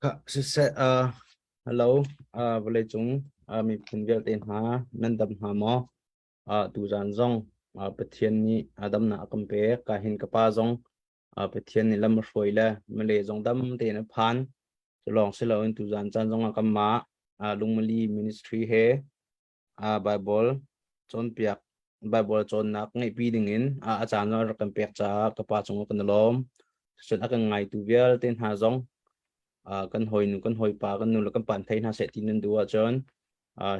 Siseh, hello, vawleicung miphun vialte hna nan dam hna maw? Tuzaan zong Pathian nih damnak a kan pek. Ka hin ka pa zong Pathian nih lam a hruai le Malay zong dam tein a phan. Cu lawng si loin tuzaan caan zong ah kanmah Lungmali Ministry he Baibal cawnpiak Baibal cawnnak ngeihpi dingin a caan a rak kan pek caah ka pa cungah kan i lawm. Cun a kan ngaitu vialte hna zong kan hawinu kan hawipa kan nu le kan pa thei hna seh ti nan duh ahcun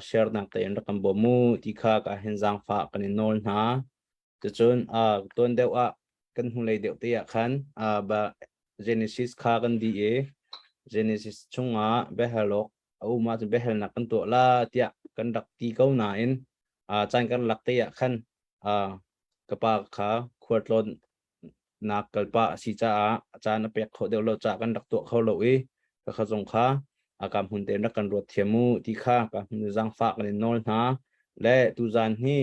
share nak tein rak kan bawm mu ti kha ka hin zaangfah kan in nawl hna. Cucun tuan deuh ah kan hnulei deuh te ah khan Genesis kha kan dih i Genesis chungah biahalawk a um ahcun biahalnak kan tuah la tiah kan rak ti ko nain caan kan lak te ah khan ka pa kha khualtlawn nak kalpah a si caah a caan a pek khawh deuh lo caah kan rak tuah kho lo i ka kha zong kha a ka hmun tein rak kan ruat thiam u ti kha ka hmun zaangfah kan in nawl hna le tuzaan hi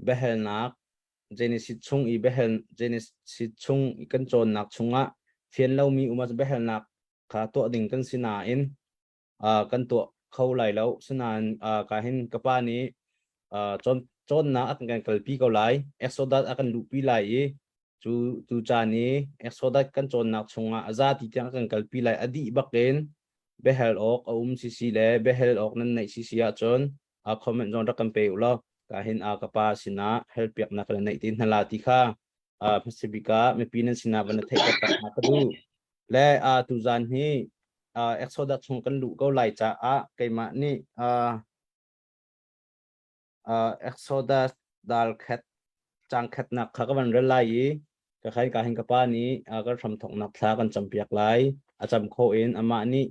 biahalnak Genesis chung i biahal Genesis chung i kan cawnnak chungah fian lomi um ahcun biahalnak kha tuah ding kan si nain kan tuah kho lai lo. Sinain ka hin ka pa nih cawn cawnnak a kan kalpi ko lai. Exodus a kan luhpi lai i cu tu caan i Exodus kan cawnnak chungah a zati tiang a kan kalpi lai. A dih bakin biahal awk a um sisi le biahal awk nan neih sisi ahcun comment zong rak kan pe u law ka hin ka pa sinah help piaknak kan neih ti hna la ti kha hmasabik ah mipi nan sinah van theih tak hna ka duh le tuzan hi Exodus chung kan luh ko lai caah keimah nih Exodus dal khat cang khatnak kha ka van rel lai i ka khain ka hin ka pa nih kan hramthoknak thla kan campiak lai a cam kho in amah nih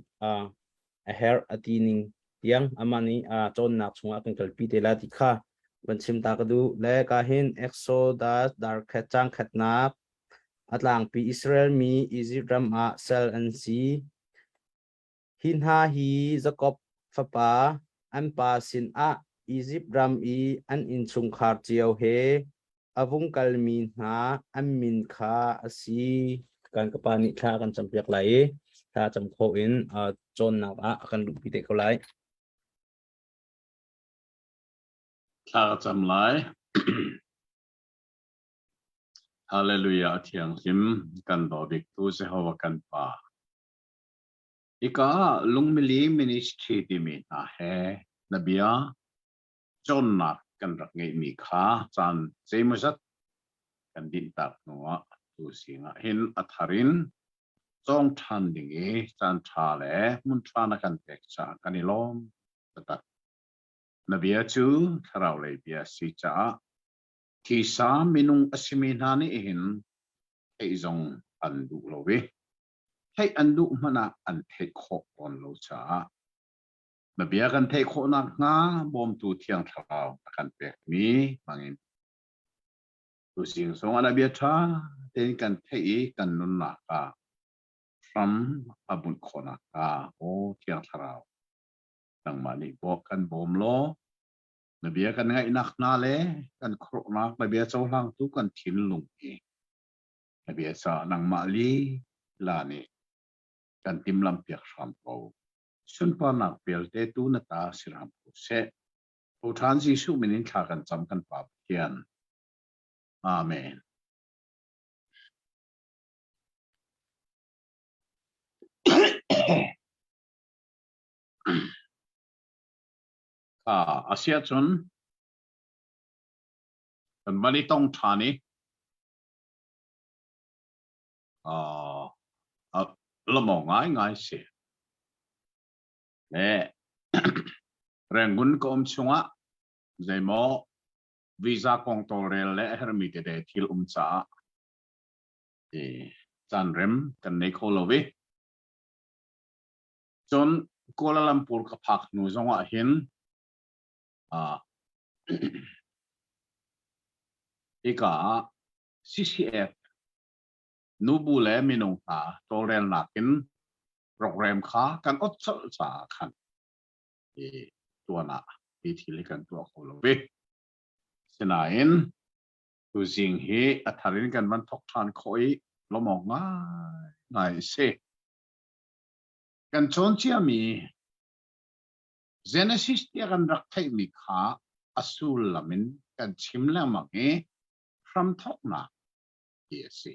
a herh a ti ning tiang amah nih cawnnak chungah kan kalpi te la ti kha van chim ta ka duh le ka hin Exodus dar khat cang khatnak a tlangpi Israel mi Egypt ram ah sal an si hi hna hi Jakob fapa an pa sinah Egypt ram i an innchungkhar cio he a vung kalmi hna an min kha a si. Kan ka pa nih thla kan campiak lai i thla cam khawh in cawnnak ah a kan luhpi te ko lai. Thla ka cam lai. Hallelujah thianghlim kan daw bik tu Jehovah kan Pa. Hika ah lungmili ministry timi hna he na bia cawnnak kan rak ngeihmi kha caan zeimawzat kan dinhtak hnuah tuzing ah hin a thar in cawng ṭhan ding i caan ṭha le hmun ṭha na kan pek caah kan i lawm taktak. Na bia cu thlarau lei bia si caah thisa minung a simi hna nih hin theih zong an duh lo i theih an duh hmanh ah an theih khawh tawn lo caah Na bia kan theih khawh nakhnga bawmtu Thiang Thlarau na kan pekmi hmangin tuzing zong ah na bia ṭha tein kan theih i kan nunnak ah hram a bunh khawh nakhnga aw Thiang Thlarau nangmah nih bawh kan bawm law na bia kan ngaihnak hna le kan khuaruahnak na bia cohlangtu kan thinlung hi na bia caah nangmah lila nih kan timhlamhpiak hram ko. Sunparnak vialte tu na ta si hram ko seh. Tho ṭhan Jesuh min in thla kan cam kan Pa Pathian. Amen. A si ahcun kan van i tong ṭhan i lawmawk ngaingai si. Le Rangoon ka um chungah zeimaw visa kong tawlrel le a herhmi tete thil um caah i caan rem kan nei kho lo i cun Kuala Lumpur ka phak hnu zongah hin hika ah CCF nubu le minung hna tawlrelnak in program kha kan ot colh caah khan i tuan ah hi thil hi kan tuah kho lo ve. Sinain tuzing hi a thar in kan van thok ṭhan khawh i lawmawk ngai ngai si. Kan cawn ciami Genesis tiah kan rak theihmi kha a sullam in kan chim lengmang i hramthawknak ti a si.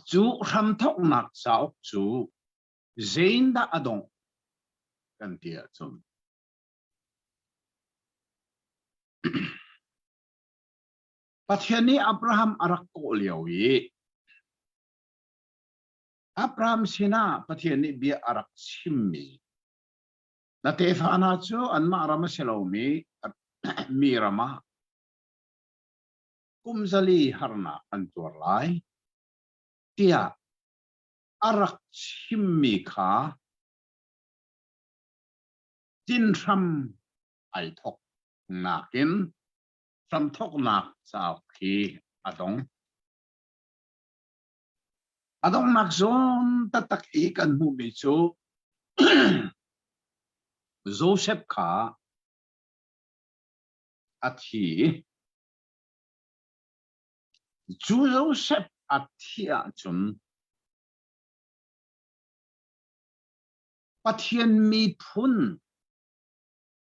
Cu hramthawknak cauk cu zeindah a dongh kan ti ahcun Pathian nih Abraham a rak kawh lio i Abraham sinah Pathian nih bia a rak chimmi na tefa hna cu anmah ram a si lomi mi ram ah kum zali harnak an tuar lai tiah a rak chimmi kha tinhram ai thok nakin hramthoknak cauk hi a dong. A donghnak zawn taktak i kan hmuhmi cu Joseph kha a thi. Cu Joseph a thih ahcun Pathian miphun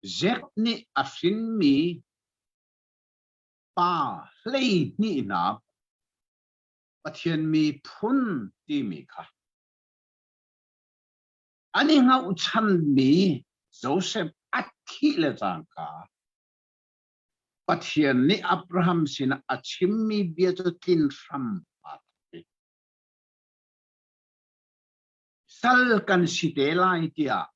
Zek nih a hrinmi pa hleihnihnak Pathian miphun timi kha an i hngohchanmi Joseph a thih le cangka Pathian nih Abraham sinah a chimmi bia cu tlin hram aa thawk. Sal kan si te lai tiah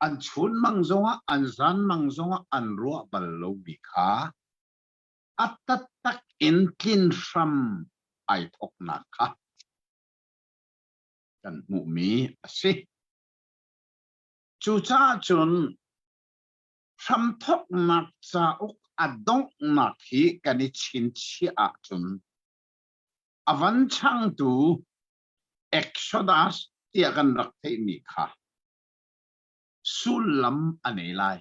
an chunmang zongah an zanmang zongah an ruah bal lomi kha a taktak in tlin hram ai thawknak kha kan hmuhmi a si. Cucaah cun hramthawknak cauk a donghnak hi kan i chinchiah ahcun a van changtu Exodus tiah kan rak theihmi kha sullam a nei lai.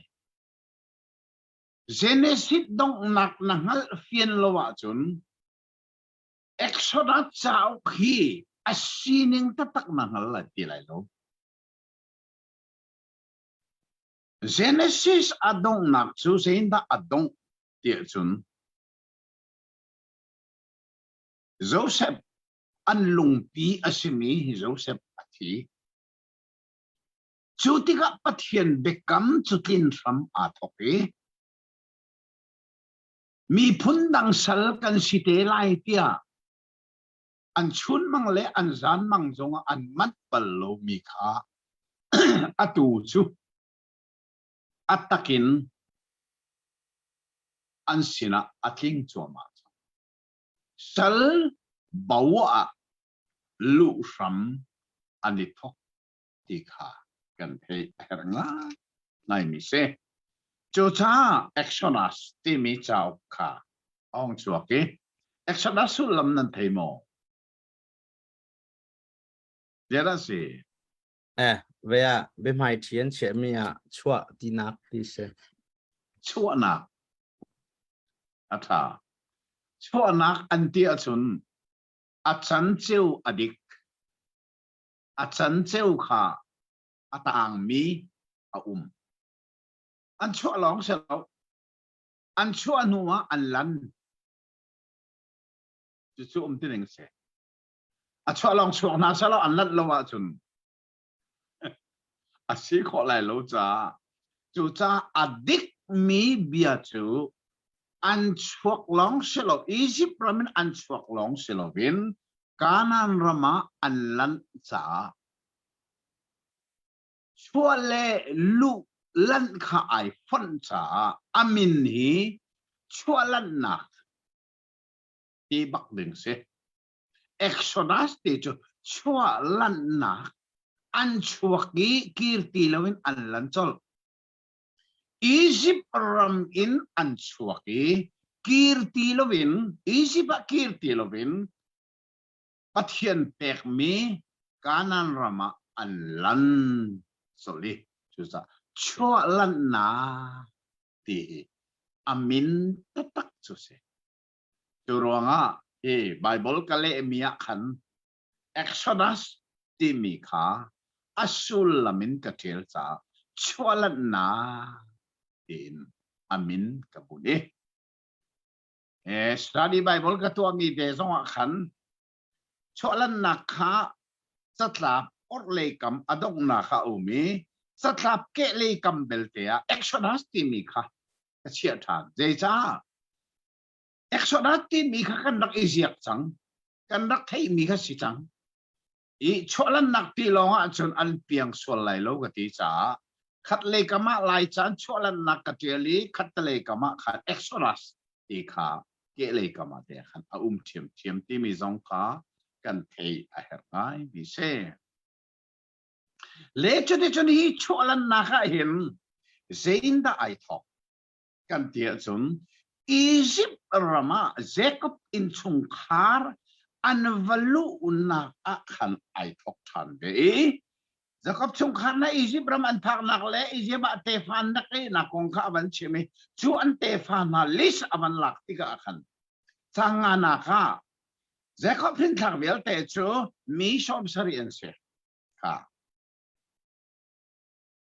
Genesis donghnak na hngalh fian lo ahcun Exodus cauk hi a sining taktak na hngal lai ti lai lo. Genesis a donghnak cu zeitindah a dongh tiah cun Joseph an lungpi a simi Joseph a thi. Cu tikah Pathian biakam cu tlin hram aa thawk i miphun dang sal kan si te lai tiah an chunmang le an zanmang zongah an manh bal lomi kha atu cu a takin an sinah a tling cuahmah cang. Sal bo ah luh hram an i thawk ti kha kan theih a herh ngai ngaimi si. Cucaah Exodus timi cauk kha a hung chuak i Exodus sullam nan thei maw? Zeidah si? Eh, ve ah biahmai ṭhi an chiahmi ah chuah tinak ti si. Chuahnak. A ṭha. Chuahnak an ti ahcun a canceu a dik. A canceu kha a taangmi a um. An chuah lawng si lo. An chuah hnu ah an lan. Cucu um ti ning si. A chuah lawng chuak hna selaw an lanh lo ahcun a si khawh lai lo caah cucaah a dikmi bia cu an chuak lawng si lo Egypt ram in an chuak lawng si loin Kanaan ram ah an lanh caah chuah le luh lanh kha ai fonh caah a min hi chuahlanhnak ti bak ding si. Exodus ti cu chuah lanhnak an chuak i kir ti loin an lan colh. Egypt ram in an chuak i kir ti loin Egypt ah kir ti loin Pathian pekmi Kanaan ram ah an lan colh i cucaah chuah lanhnak ti hi a min taktak cu si. Cu ruangah hi Bible ka lehmi ah khan Exodus timi kha a sullam in ka ṭial caah chuahlanhnak tiin a min ka bunh i study Bible ka tuahmi ve zongah khan chuahlannak kha catlap orhlei kam a donghnak ah a um i catlap kehlei kam belte ah Exodus timi kha ka chiah ṭhan. Zeicah? Exodus timi kha kan rak i ziak cang. Kan rak theihmi kha si cang. I chuahlannak ti lawng ahcun an piang sual lai lo ka ti caah khatlei kam ah lai caan chuahlannak ka ṭial i khattelei kam ah khan Exodus ti kha kehlei kam ah te khan a um ṭhiamṭhiam timi zong kha kan theih a herh ngai mi si. Le cuticun hi chuahlannak ah hin zeiindah ai thawk kan ti ahcun Egypt ram ah Jacob innchungkhar an va luhnak ah khan ai thawk ṭhan ve i Jacob chungkhar na Egypt ram an phaknak le Egypt ah tefa an rak ngeihnak kong kha a van chim i cu an tefa hna list a van lak tikah khan canganak ah Jacob hrinthlak vialte cu mi 70 an si kha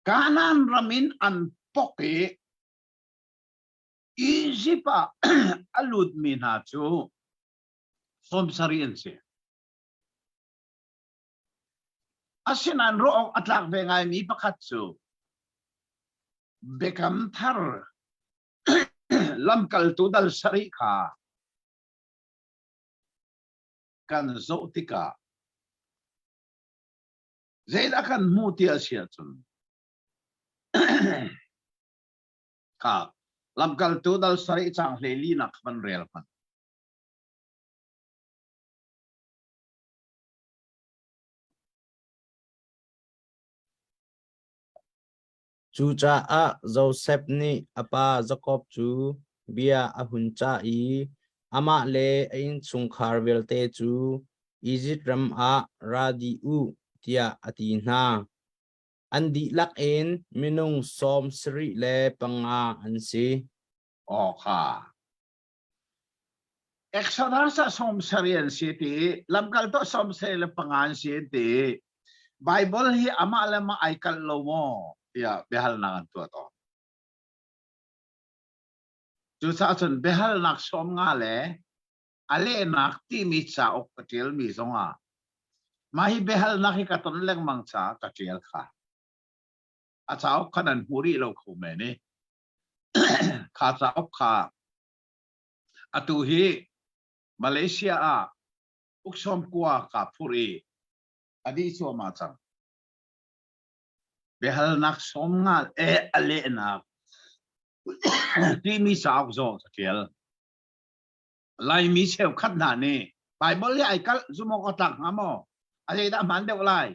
Kanaan ram in an pok i Egypt ah a lutmi hna cu 70 an si. Asinain ruah awk a tlak ve ngaimi pakhat cu Biakam Thar lamkaltu dal sarih kha kan zoh tikah zeidah kan hmuh ti a si ahcun kha lamkaltu dal sarih cang hlei linak van rel hmanh. Cucaah Josef nih a pa Jakob cu bia a hun cah i amah le a innchungkhar vialte cu Izipt ram ah ra dih u tiah a ti hna. An dihlak in minung 75 an si. Aw kha. Exodus ah 70 an si ti, lamkaltu 75 an si ti. Bible hi amah le mah ai kalh lo maw tiah biahalnak an tuah tawn. Cucaah cun biahalnak 50 le a lehnak timi cauk ka ṭialmi zongah mah hi biahalnak hi ka ton lengmang caah ka ṭial kha. A cauk kha nan hmu rih lo kho men i kha cauk kha atu hi Malaysia ah uksawm kua ka phurh i a dih cuahmah cang. Biahalnak 50 e a lehnak timi cauk zong ka ṭial. Laimi cheukhat hna nih Baibal hi ai kalh zum awk a tlak hnga maw? A zeidah hmaan deuh lai?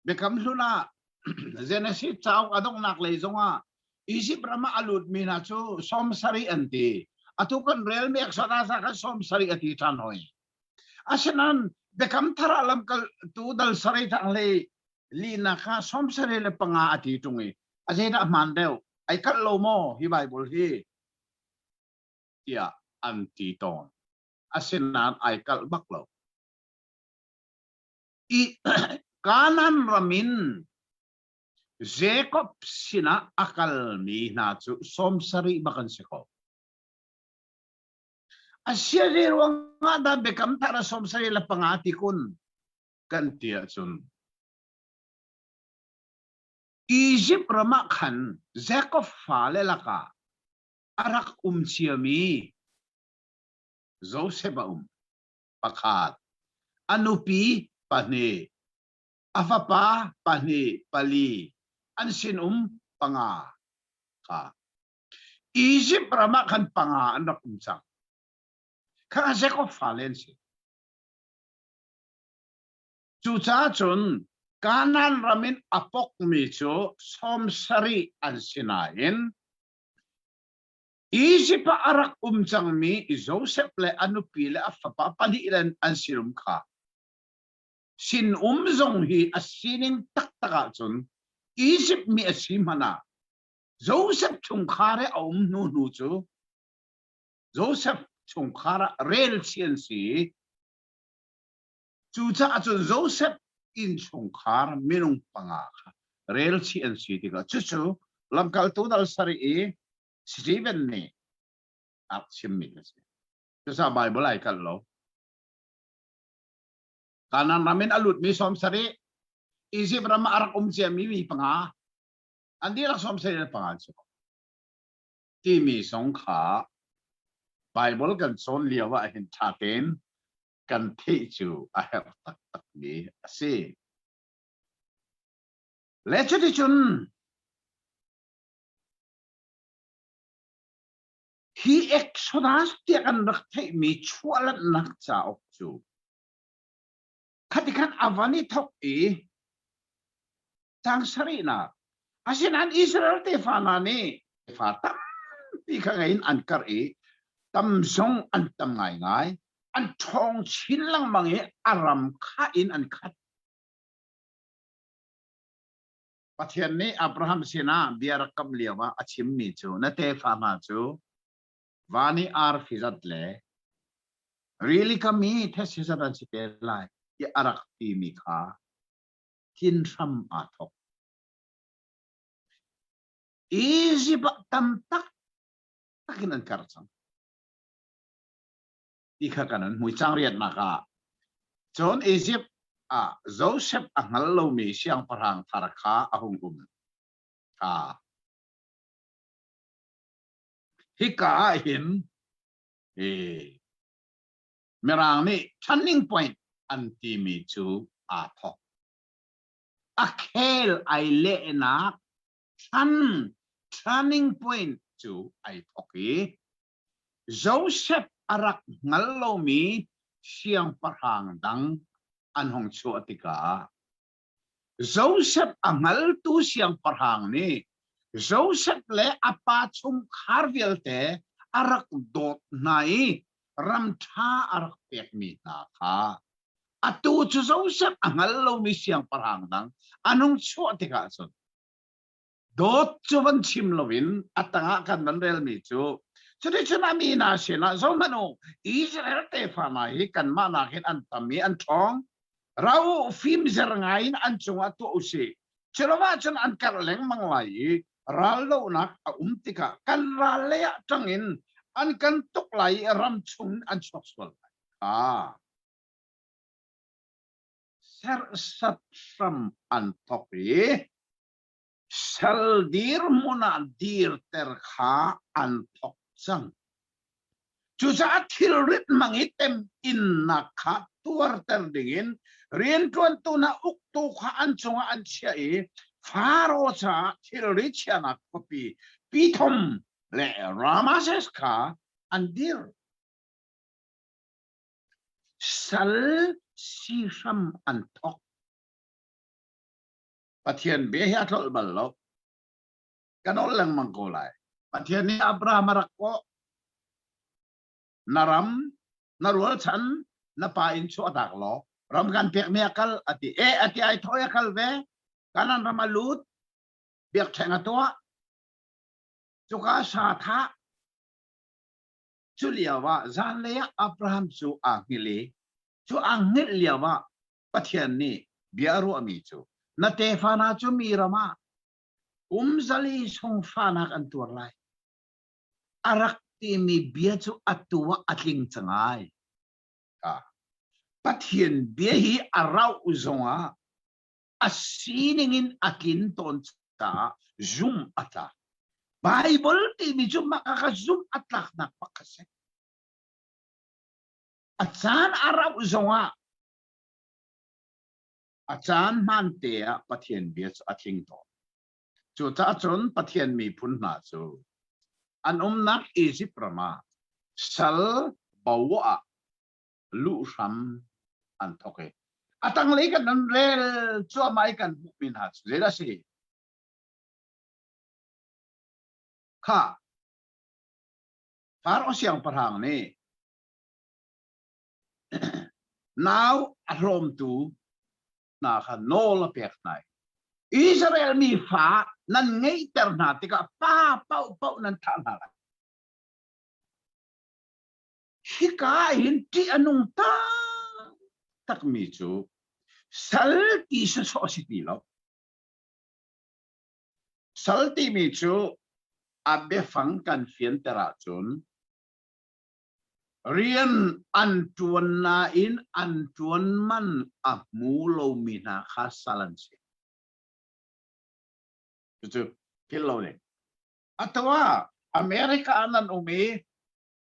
Biakam Hlun ah Genesis cauk a donghnak lei zongah Egypt ram ah a lutmi hna cu 70 an ti. Atu kan relmi Exodus ah khan 70 a ti ṭhan hoi. Asinain Biakam Thar ah lamkaltu dal sarih thang hlei linak kha 75 a ti ṭung i a zeidah hmaan deuh? Ai kalh lo maw hi Baibal hi? tiah an ti tawn. Asinain ai kalh bak lo. I Kanaan ram in Jacob sinah a kalmi hna cu 70 bak an si ko. Asia zei ruangah dah Biakam Thar ah 75 ti kun kan ti ahcun Egypt ram ah khan Jacob fale lakah a rak um ciami Joseph a um. Pakhat. A nupi pahnih. A fapa pahnih pali. An sinum panga kha. Egypt ram ah khan panga an rak um cang. Kha Jacob fale an si. Cucaah cun Kanaan ram in a pokmi cu 70 an si nain Egypt ah a rak um cangmi Josef le a nupi le a fapa pahnih le an sinum kha sinum zong hi a sining taktak ahcun Egypt mi a si hmanh ah Josef chungkhar i a um hnu hnu cu Josef chungkhar ah rel chi an si. Cucaah cun Joseph innchungkhar minung panga kha rel chih an si tikah cucu lamkaltu dal sarih i Stephen nih a chimmi a si. Cucaah Bible ai kalh lo. Kanaan ram in a lutmi 70, Egypt ram ah a rak um ciami mi panga, an dihlak 75 an si ko. Timi zong kha Bible kan cawn lio ah hin ṭha tein kan theih cu a herh taktakmi a si. Le cuticun hi Exodus tiah kan rak theihmi chuahlanhnak cauk cu khatikhan a van i thawk i cang sarihnak asinain Israel tefa hna nih fa tampi kha ngei in an karh i tam zong an tam ngaingai an ṭhawng chin lengmang i a ram kha in an khat Pathian nih Abraham sinah bia rak kam lio ah a chimmi cu na tefa hna cu van i arfi zat le rili kam i thetse zat an si te lai tiah a rak timi kha tlin hram aa thawk. Izipt ah tam taktak in an karh cang. Ti kha kan an hmui cang riatnak ah. Cun Izipt ah Joseph a hngal lomi siangpahrang thar kha a hung um. Kha. Hika ah hin hi Mirang nih turning point an timi cu aa thawk. A khel ai lehnak than turning point cu ai thawk i Joseph a rak hngal lomi siangpahrang dang an hung chuah tikah Joseph a hngaltu siangpahrang nih Joseph le a pa chungkhar vialte a rak dawt hna i ram ṭha a rak pekmi hna kha atu cu Joseph a hngal lomi siangpahrang dang an hung chuah tikah cun Dawt cu van chim loin a tangah kan van relmi cu cuticun a mi hna sinah zohhmanh u Israel tefa hna hi kanmah nakin an tam i an ṭhawng ra u fimzer ngai in an cungah tuah u sih culo ahcun an karh lengmang lai i raldohnak a um tikah kan ral lei ah ṭang in an kan tuk lai i ram chung an chuak sual lai kha serhsat hram an thawk i Sal dirhmun ah dirter kha an thawk cang. Cucaah thilrit hmang i temhinnak kha tuarter dingin rianṭuantu hna uktu kha an cungah an chiah i Faro caah thilri chiahnak khuapi Pithom le Ramasses kha an dir. Sal si hram an thawk. Pathian bia hi a tlolh bal lo. Ka nol lengmang ko lai. Pathian nih Abraham a rak kawh. Na ram, na rualchan, na pa inn chuahtak law ram kan pekmi a kal a ti. E a ti ai thawi a kal ve. Kanan ram a lut. Biakṭheng a tuah. Cuka sa thah. Cu lio ah zanlei ah Abraham cu aa hngilh i cu aa hngilh lio ah Pathian nih bia a ruahmi cu na tefa hna cu mi ram ah kum zali chung fahnak an tuar lai. A rak timi bia cu atu ah a tling cang ai. Pathian bia hi a rauh zongah a sining in a tlin tawn caah zum a tlak. Bible timi cu mah ka zum a tlaknak bak a si. A caan a rauh zongah a caan hmaante ah Pathian bia cu a tling tawn. Cucaah cun Pathian miphun hna cu an umnak Izipt ram ah sal bo ah luh hram an thawk i a tanglei kan nan rel cuahmah i kan hmuhmi hna cu zeidah a si? Khah, Faro siangpahrang nih Nau a hlawmtu hna kha nawl a pek hna i Israel mi fa nan ngeihter hna tikah pa paohpaoh nan thah hna lai. Hika ah hin ṭih a nung tak. takmi cu sal ti sawsawh a si ti lo. Sal timi cu a biafang kan fianter ahcun rian an ṭuan nain an ṭuan man a hmu lomi hna kha sal an si. Cucu philh lo ding. Atu ah America ah nan um i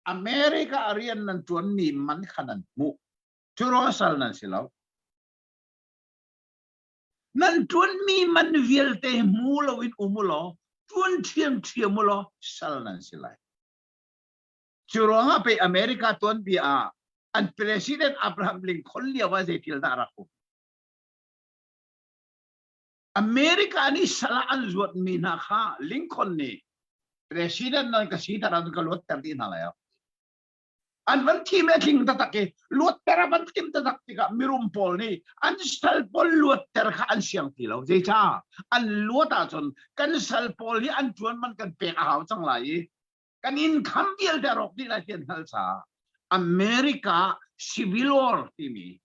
America ah rian nan ṭuanmi man kha nan hmuh. Cu ruang sal nan si lo. Nan ṭuanmi man vialte hmu loin um u law ṭuan ṭhiamṭhiam u law sal nan si lai. Cu ruangah pei America tuanbia ah an President Abraham Lincoln lio ah zei thil dah a rak um? America nih sal ah an zuatmi hna kha Lincoln nih President nan ka si tar ka luatter dih hna lai. An van thim le thling taktak i luatter a van tim taktak tikah mirum pawl nih an sal pawl luatter kha an siang ti lo. Zeicah? An luat ahcun kan sal pawl hi an ṭuan man kan pek a hau cang lai i kan income vialte a rawk dih lai ti an hngalh caah America Civil War timi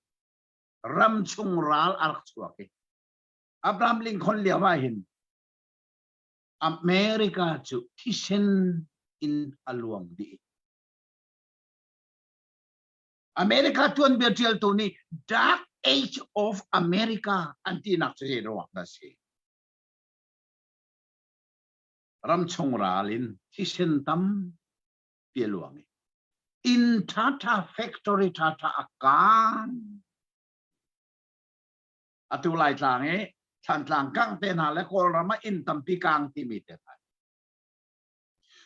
ramchung ral a rak chuak i Abraham Lincoln lio ah hin America cu thisen in a luang dih. America tuanbia ṭialtu nih Dark Age of America an tinak cu zei ruang dah si? Ramchung ral in thisen tampi a luang i inn ṭhaṭha factory ṭhaṭha a kaang. Atu Laitlang i Thlantlang kangh te hna le Kawlram ah inn tampi kaang timi te hna.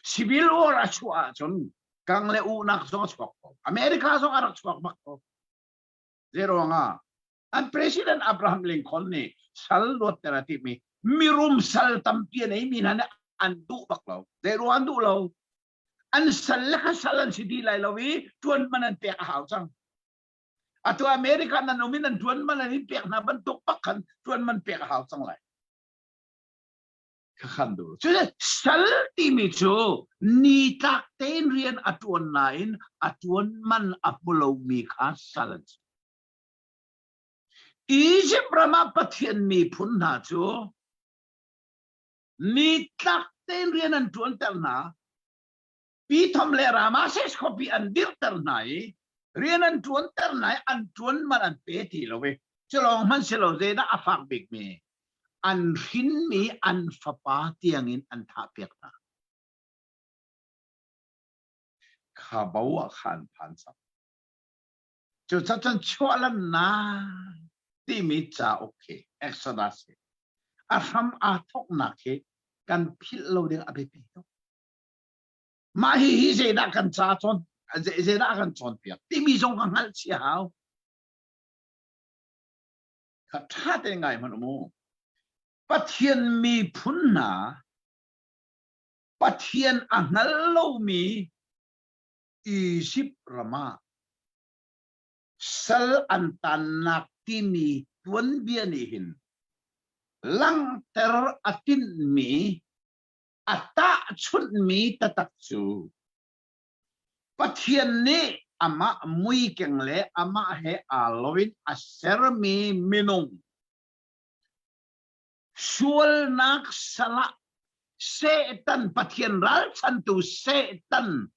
Civil War a chuah ahcun kang le uhnak zong a chuak ko. America zong a rak chuak bak ko. Zeiruangah an President Abraham Lincoln nih sal luatter a timi mirum sal tampi a neimi hna nih an duh bak lo. Zeiruang an duh lo? An sal le kha sal an si dih lai lo i ṭuan man an pek a hau cang. Atu America nan um in an ṭuan man an in pek hna bantuk bak khan ṭuan man pek a hau cang lai. Khakhan du. Cu sal timi cu nitlak tein rian a ṭuan nain a ṭuan man a hmu lomi kha sal an si. Egypt ram ah Pathian miphun hna cu nitlak tein rian an ṭuanter hna. Pithom le Ramasses khuapi an dirhter hna i rian an ṭuanter hna i an ṭuan man an pe ti lo i cu lawng hmanh si lo zeidah a fak bikmi an hrinmi an fapa tiangin an thahpiak hna. Kha bo ah khan phan cang. Cucacun chuahlannak timi cauk hi Exodus hi a hram aa thawknak hi kan philh lo ding a biapi tuk. Mah hi hi zeidah kan ca cawn zeidah kan cawnpiak timi zong ka hngalh chih hau. Kha ṭha tein ngai hmanh mu. Pathian miphun hna Pathian a hngal lomi Izipt ram ah sal an tannak timi tuanbia nih hin langhter a tinhmi a tahchunhmi taktak cu Pathian nih amah muikeng le amah he aa lo in a sermi minung sualnak sal ah Satan Pathian ralchantu Satan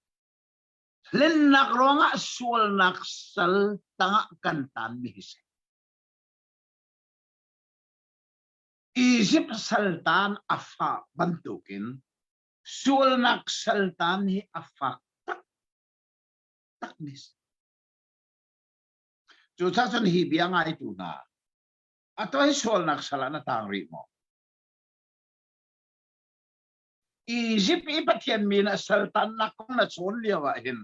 hlennak ruangah sualnak sal tangah kan tanmi hi si. Izipt saltan a fah bantukin sualnak saltan hi a fak taktak mi si. Cucaah cun hi bia ngaitu hna, atu hi sualnak sal ah na tang rih maw? Izipt i Pathian mi na saltannak kong na cawn lio ah hin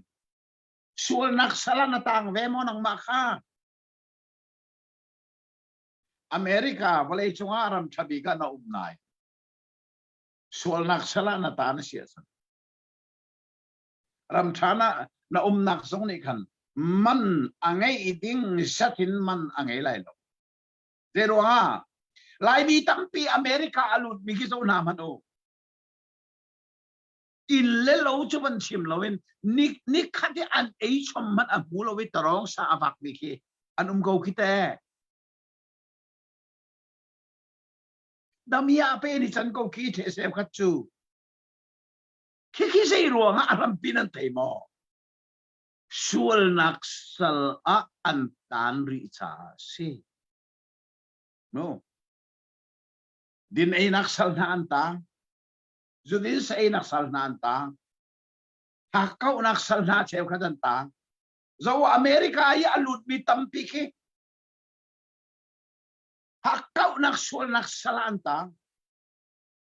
sualnak sal ah na tang ve maw nangmah kha? America vawlei cungah ram ṭha bik ah na um nai. Sualnak sal ah na ta na si ahcun ram ṭha na na umnak zong nih khan man a ngei ding zat in man a ngei lai lo. Zei ruangah Laimi tampi America a lutmi khi zoh hna hmanh u. Inn le lo cu van chim loin ni ni khat i an ei chom hmanh a hmu lo i tarawng sa a vakmi khi. An um ko khi te. Damia pe ni can ko khi the sem khat cu. Khi khi zei ruang ah a hrampi nan thei maw? Sualnak sal ah an tan rih caah a si. No. Din einak sal hna an tang. Zudin sa einak sal hna an tang. Hakkauhnak sal hna cheukhat an tang. Zo America i a lutmi tampi khi hakkauhnak sualnak sal ah an tang.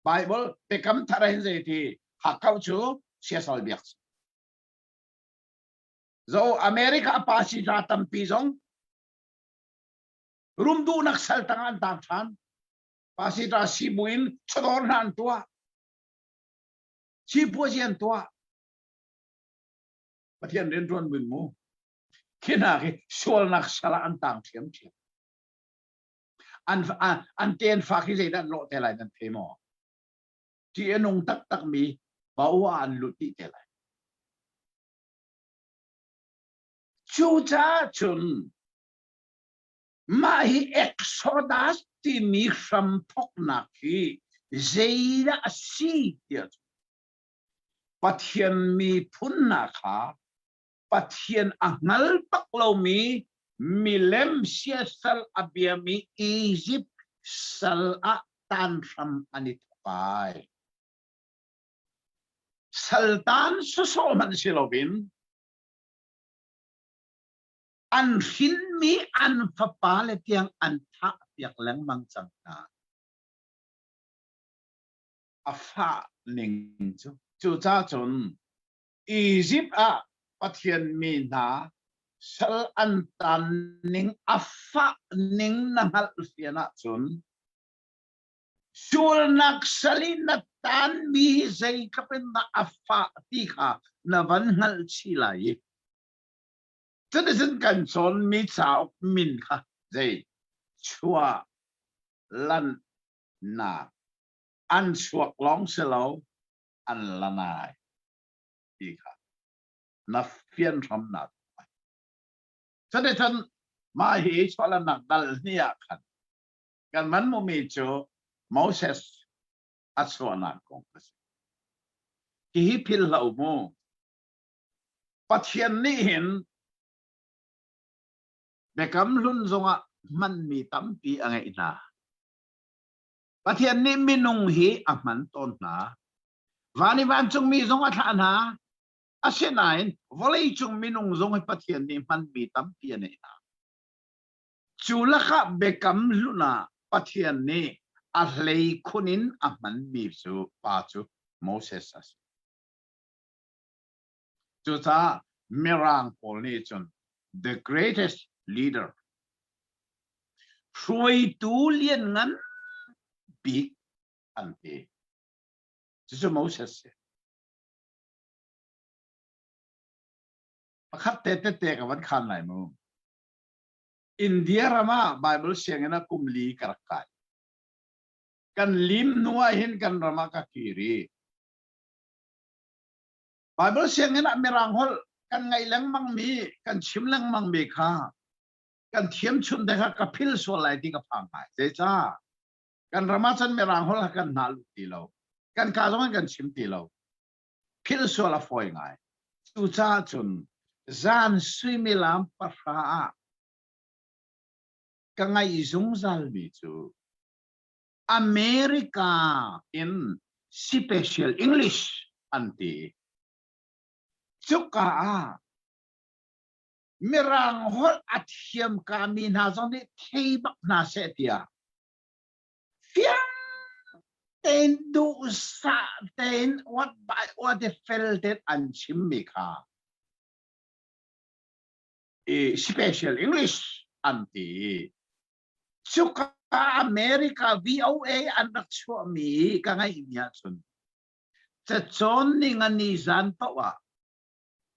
Bible Biakam Thar ah hin zei ti hakkauh cu siasal biak si. Zo America pa si hna tampi zong rum duhnak sal tang an tang ṭhan. Pasita sibu in chawdawr hna an tuah. Sipuazi an tuah. Pathian rian ṭuan buin mu. Khi hna khi sualnak sal ah an tang ṭhiamṭhiam. An, an tein fa khi zeidah an lawh te lai nan thei maw? Ṭih a nung taktakmi bau ah an lut dih te lai. Cucaah cun mah hi Exodus timi hramthawknak hi zeidah a si tiah Pathian miphun hna kha Pathian a hngal bak lomi milem siasal a biami Izipt sal ah tan hram an i thawk ai. Saltan sawsawh hmanh si loin an hrinmi an fapale tiang an thah piak lengmang cang hna. A fah ning cu cucaah cun Izipt ah Pathian mi hna sal an tan ning a fah ning na hngalh fian ahcun sualnak sal i na tanmi hi zeitluk in dah a fah ti kha na van hngalh chih lai i cuticun kan cawnmi cauk min kha zei chuah lanhnak an chuak lawng si lo an lanai ti kha na fian hram na cuticun mah hi chuahlannak dal hnih ah khan kan man mumi cu Moses a chuahnak kong a si. Hihi phil hlah mu. Pathian nih hin Biakam Hlun zongah hmanmi tampi a ngeih hna. Pathian nih minung hi a hman tawn hna. Van i vancungmi zong a thlah hna. Asinain vawleicung minung zong hi Pathian nih hmanmi tampi a neih hna. Cu lakah Biakam Hlun ah Pathian nih a hleikhun in a hmanmi cu pa cu Moses a si. Cucaah Mirang pawl nih cun the greatest leader hruaitu lianngan bik an ti. Cucu Moses si. Pakhat te tete ka van khan lai mu. India ram ah Bible sianginn ah kum li ka rak kai. Kan lim hnu ah hin kan ram ah ka kir i Bible sianginn ah Mirang holh kan ngaih lengmang mi, kan chim lengmang mi kha kan thiam chun te kha ka phil sual lai ti ka phang ngai. Zeicah? Kan ram ah cun Mirang holh kha kan hna lut ti lo. Kan ka zong in kan chim ti lo. Philh sual a fawi ngai. Cucaah cun zan suimilam pahra ah ka ngaih zungzalmi cu America in Special English an ti. Cuka ah Mirang holh a thiam kami hna zong nih thei bak hna seh tiah fiang tein duhsah tein what by what i fel tein an chimmi kha i special English an ti cuka America VOA an rak chuahmi ka ngaihmi ahcun cacawn ning an ni zan paoh ah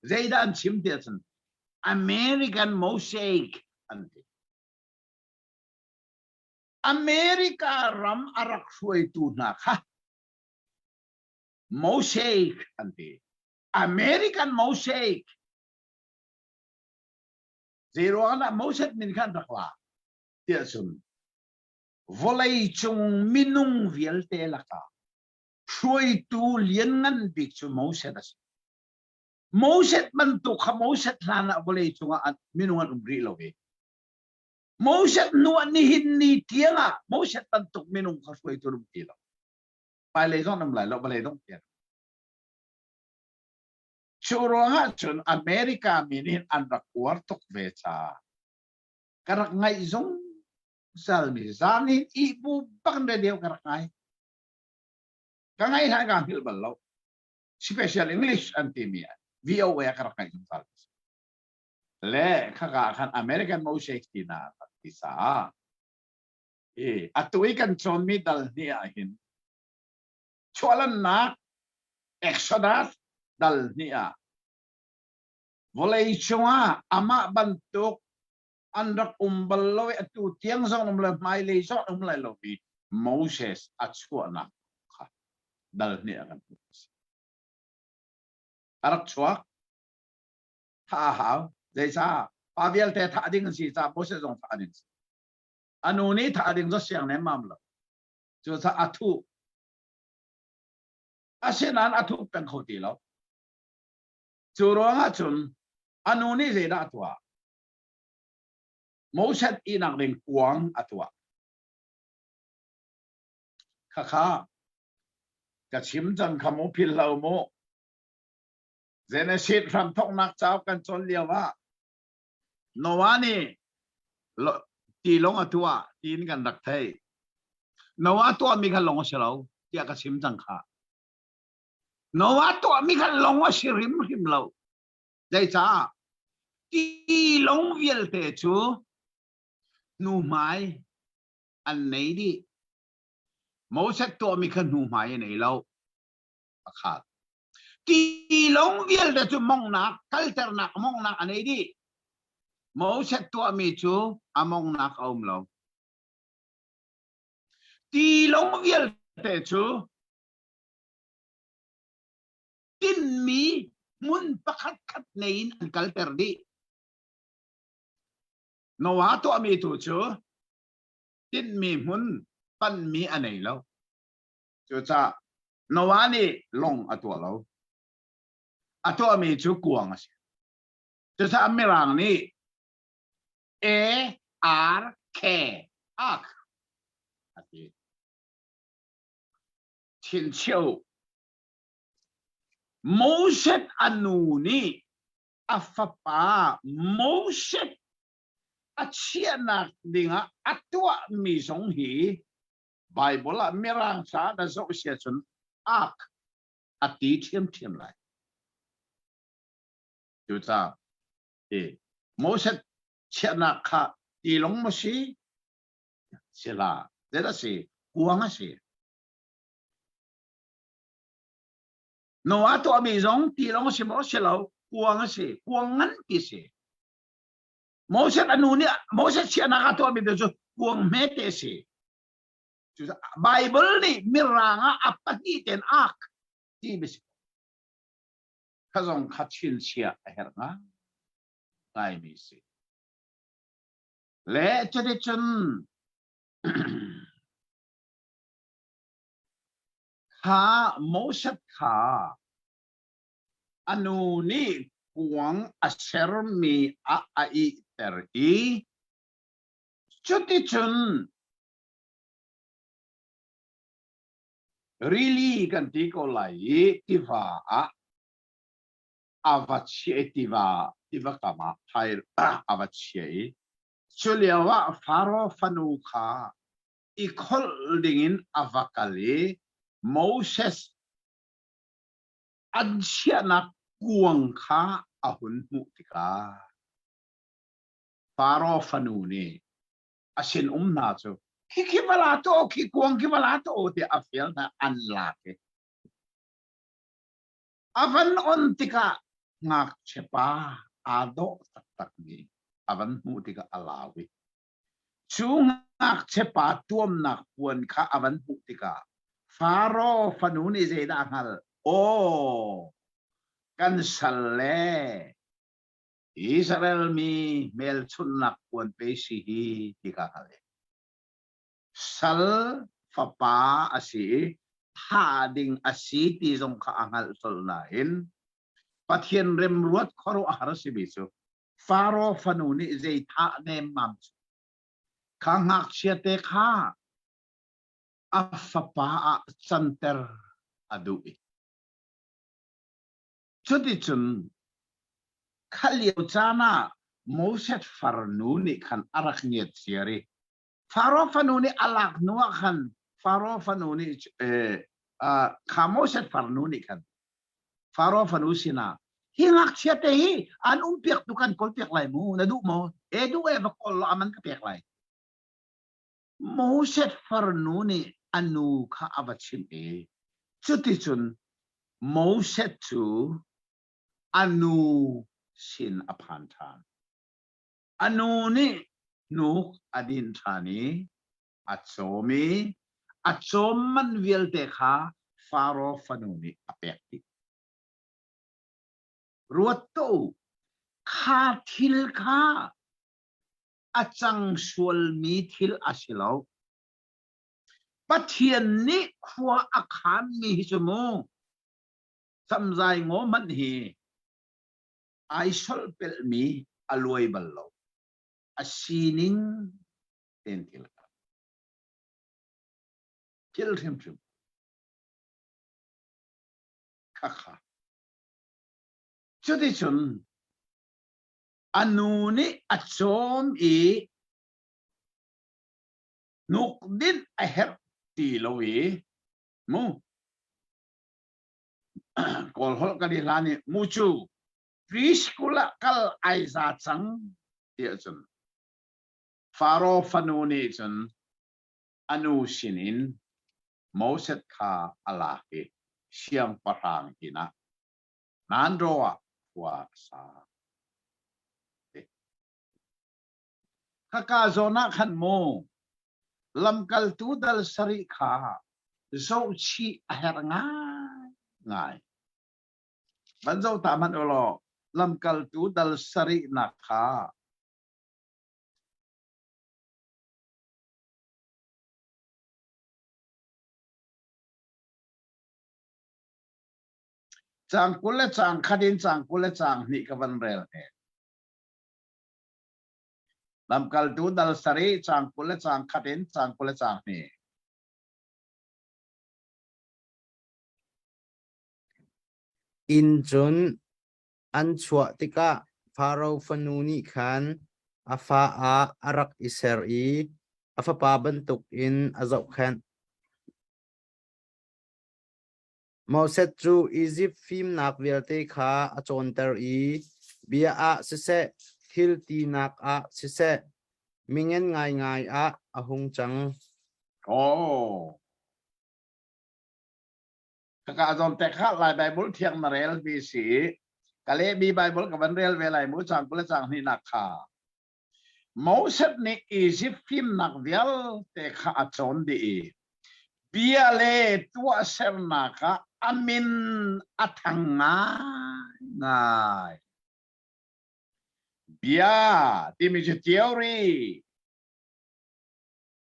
zeidah an chim ti ahcun American Mosaic an ti America ram a rak hruaitu hna kha Mosaic an ti. American Mosaic. Zei ruang ah Moses min khan rak la tiah cun vawlei cung minung vialte lakah hruaitu lianngan bik cu Moses a si. Moses bantuk kha Moses hlan ah vawlei cungah minung an um rih lo i Moses hnu ah nihin ni tiang ah Moses bantuk minung kha hruaitu an um ti lo. Hmailei zong an um lai lo, vawlei dongh tiang. Cu ruangah cun America mi nih an rak uar tuk ve caah ka rak ngaih zungzal mi zan hin ihbu bak in radio ka rak ngai. Ka ngaih hlan kaa hngilh bal lo. Special English an timi VOA ka rak ngaih zungzal. Le khaka khan American Mosaic tina rak ti caah i atu i kan cawnmi dal hnih ah hin chuahlannak Exodus dal hnih ah vawlei cungah amah bantuk an rak um bal lo i atu tiang zong um le hmailei zong um lai lo mi Moses a chuahnak kha dal hnih ah kan hmuh. A rak chuak. Thah a hau. Zeicah? Pa vialte thah ding an si caah Moses zong thah ding si. A nu nih thah ding cu siang nemmam lo. Cucaah a thuh. Asinain a thuh peng kho ti lo. Cu ruangah cun a nu nih zeidah a tuah? Moses ihnak ding kuang a tuah. Khakha ka chim cang kha mu phil lo mu. Genesis hramthawknak cauk kan cawn lio ah Noah nih tilawng a tuah tiin kan rak theih. Noah tuahmi kha lawng a si lo tiah ka chim cang kha. Noah tuahmi kha lawng a si hrimhrim lo. Zeicah? Tilawng vialte cu hnuhmai an nei dih. Moses tuahmi kha hnuhmai a nei lo. Pakhat. Tilawng vialte cu mongnak, kalternak mongnak a nei dih. Moses tuahmi cu a mongnak a um lo. Tilawng vialte cu tinmi hmun pakhat khat nei in an kalter dih. Noah tuahmi tu cu tinhmi hmun panhmi a nei lo. Cucaah Noah nih lawng a tuah lo. A tuahmi cu kuang a si. Cucaah Mirang nih A R K ark a ti. Chinchio Moses a nu nih a fapa Moses a chiahnak dingah a tuahmi zong hi Bible ah Mirang ca na zoh si ahcun ark a ti ṭhiamṭhiam lai. Cucaah i Moses chiahnak kha tilawng maw si? Si hlah. Zeidah si? Kuang a si. Noah tuahmi zong tilawng a si maw? Si lo. Kuang a si. Kuang nganpi si. Moses a nu nih Moses chiahnak a tuahmi cu kuang hmete a si. Bible nih mirang ah a pahnih ten ak ti mi si. Kha zong kha chinchiah a herh nga ngaimi si. Le cuticun kha Moses kha A nu nih kuang a sermi ah a ihter i cuticun rili kan ti ko lai i tiva ah a va chiah i tiva tiva kam ah a va chiah i cu lio ah Faro fanu kha i kholh dingin a va kal i Moses an chiahnak kuang kha a hun hmuh tikah Faro fanu nih a sinum hna cu khikhi va la tuah u khi kuang khi va la tuah u tiah a fial hna an lak i a van on tikah ngakchia pa aa dawh taktakmi a van hmuh tikah a lau i Cu ngakchiapa tuamnak puan kha a van hmuh tikah Faro fanu nih zeidah a hngalh? Aw, kan sal le. Israel mi hmelchunhnak puan pe si hi ti ka hngalh. Sal fapa a si i thah ding a si ti zong kha a hngalh colh nain Pathian remruat khuaruahhar a simi cu Faro fanu nih zei thah nemmam cu kha ngakchia te kha a fapa ah canter a duh i cuticun kha lio caan ah Moses farnu nih khan a rak ngiat ziar i Faro fanu nih a lak hnu ah khan Faro fanu nih kha Moses farnu nih khan Faro fanu sinah hi ngakchia te hi an um piak tu kan kawl piak lai mu na duh maw e duh e va kawl law aman ka pek lai Moses farnu nih a nu kha a va chimh i cuticun Moses cu a nu sin a phan ṭhan. A nu nih hnuk a dinh ṭhan i a cawm i a cawm man vialte kha Faro fanu nih a pek dih. Ruat tuah u, kha thil kha a cang sualmi thil a si lo. Pathian nih khua a khanmi hi cu mu samzai ngaw hmanh hi ai solhpelhmi a luai bal lo. A sining tein thil thil hrimhrim khakha. Cuticun a nu nih a cawm i hnukdinh a herh ti lo i mu Kawl holh kan i hlan i mu cu preschool ah kal ai za cang tiah cun Faro fanu nih cun a nu sinin Moses kha a lak i siangpahrang inn ah Nanro ah khua a sa. Khaka zawn ah khan mu lamkaltu dal sarih kha zohchih a herh ngaingai. Van zoh ta hmanh u law lamkaltu dal sarihnak kha Caang 20 le caang khat in caang 20 le caang hnih ka van rel he. Lamkaltu dal sarih caang 20 le caang khat in caang 20 le caang hnih. Inn cun an chuah tikah Faro fanu nih khan a fa ah a rak i ser i a fapa bantukin a zohkhenh. Moses cu Izipt fimnak vialte kha a cawnter i bia ah siseh, thil tinak ah siseh, mingen ngaingai ah a hung cang. Oh. Kaka zawn te kha Lai Bible thiang na rel ti si. Ka lehmi Bible ka van rel ve lai mu cang kul le cang hnih nak kha. Moses nih Izipt fimnak vialte kha a cawn dih i bia le tuahsernak ah a min a thang ngaingai. Bia timi cu theory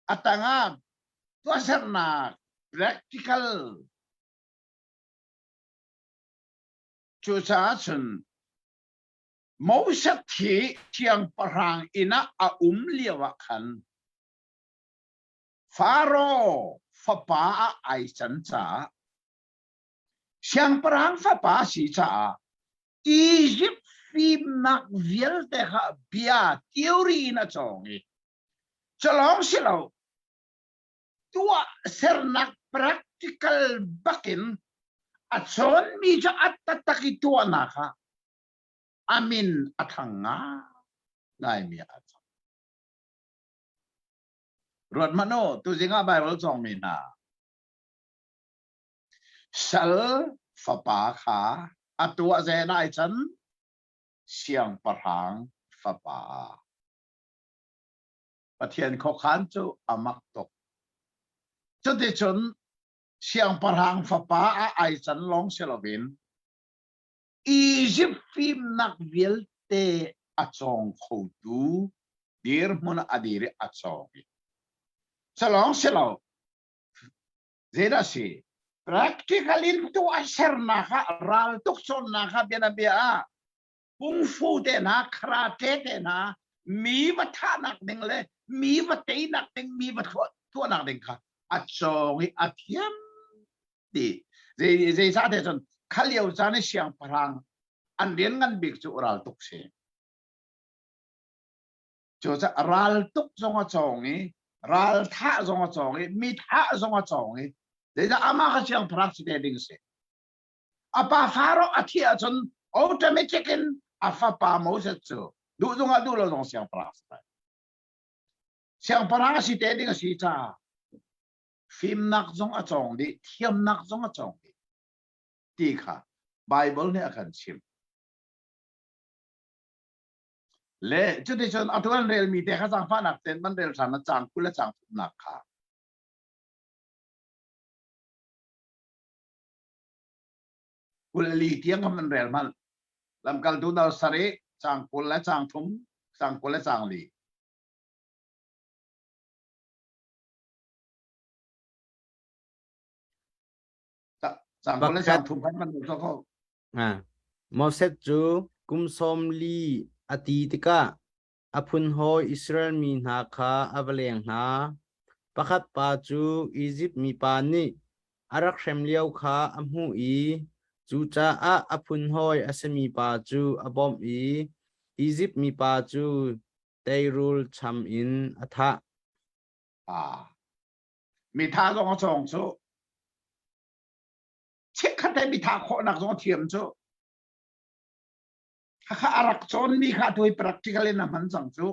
a tangah tuahsernak practical cucaah cun Moses hi siangpahrang inn ah a um lio ah khan Faro fapa ah ai can caah siangpahrang fapa a si caah Egypt fimnak vialte kha bia theory in a cawng i culawng si lo tuah sernak practical bakin a cawnmi cu a taktak i tuahnak ah a min a thang ngaingaimi a cang. Ruat hmanh u, tuzing ah Baibal cawngmi hna. Sal fapa kha a tuah zen ai can siangpahrang fapa. Pathian khuakhan cu a mak tuk. Cuticun siangpahrang fapa a ai can lawng si loin Izipt fimnak vialte. vialte a cawng khotu dirhmun a dir i a cawng i salawng si lo zeidah si practical in tuah sernak ah raltuk cawnnak ah bianabia ah kungfu te hna karate te hna mi va thahnak ding le mi va teinak ding mi va tuahnak ding kha a cawng i a thiam ti zei zei te cun kha lio caan i siangpahrang an rian ngan bik cu raltuk si Cucaah raltuk zong a cawng i ralthah zong a cawng i mi thah zong a cawng i zeidah amah kha siangpahrang si te ding si. A pa Faro a thih ahcun automatic in a fapa Moses cu duh zong ah duh lo zong siangpahrang si lai. Siangpahrang si te ding a si caah fimnak zong a cawng dih, thiamnak zong a cawng dih ti kha Bible nih a kan chimh. Le cuticun atu an relmi te kha zaangfahnak tein man rel ṭhan a caang 20 le caang thumnak kha. 24 tiang kha man rel hmanh. Lamkaltu dal sarih caang 20 le caang thum, caang 20 le caang li. Caang 20 le caang thum khan man rel ko. Moses cu kum 40 a ti tikah a phunhawi Israel mi hna kha a va leng hna. Pakhat pa cu Izipt mipa nih a rak hrem lio kha a hmuh i cucaah a phunhawi a simi pa cu a bawmh i Izipt mipa cu teirul cham in a thah. Ah. Mi tha zong a cawng cu. Chikkhat te mi thah khawhnak zong a thiam cu. Khakha a rak cawnmi kha atu hi practical in a hman cang cu.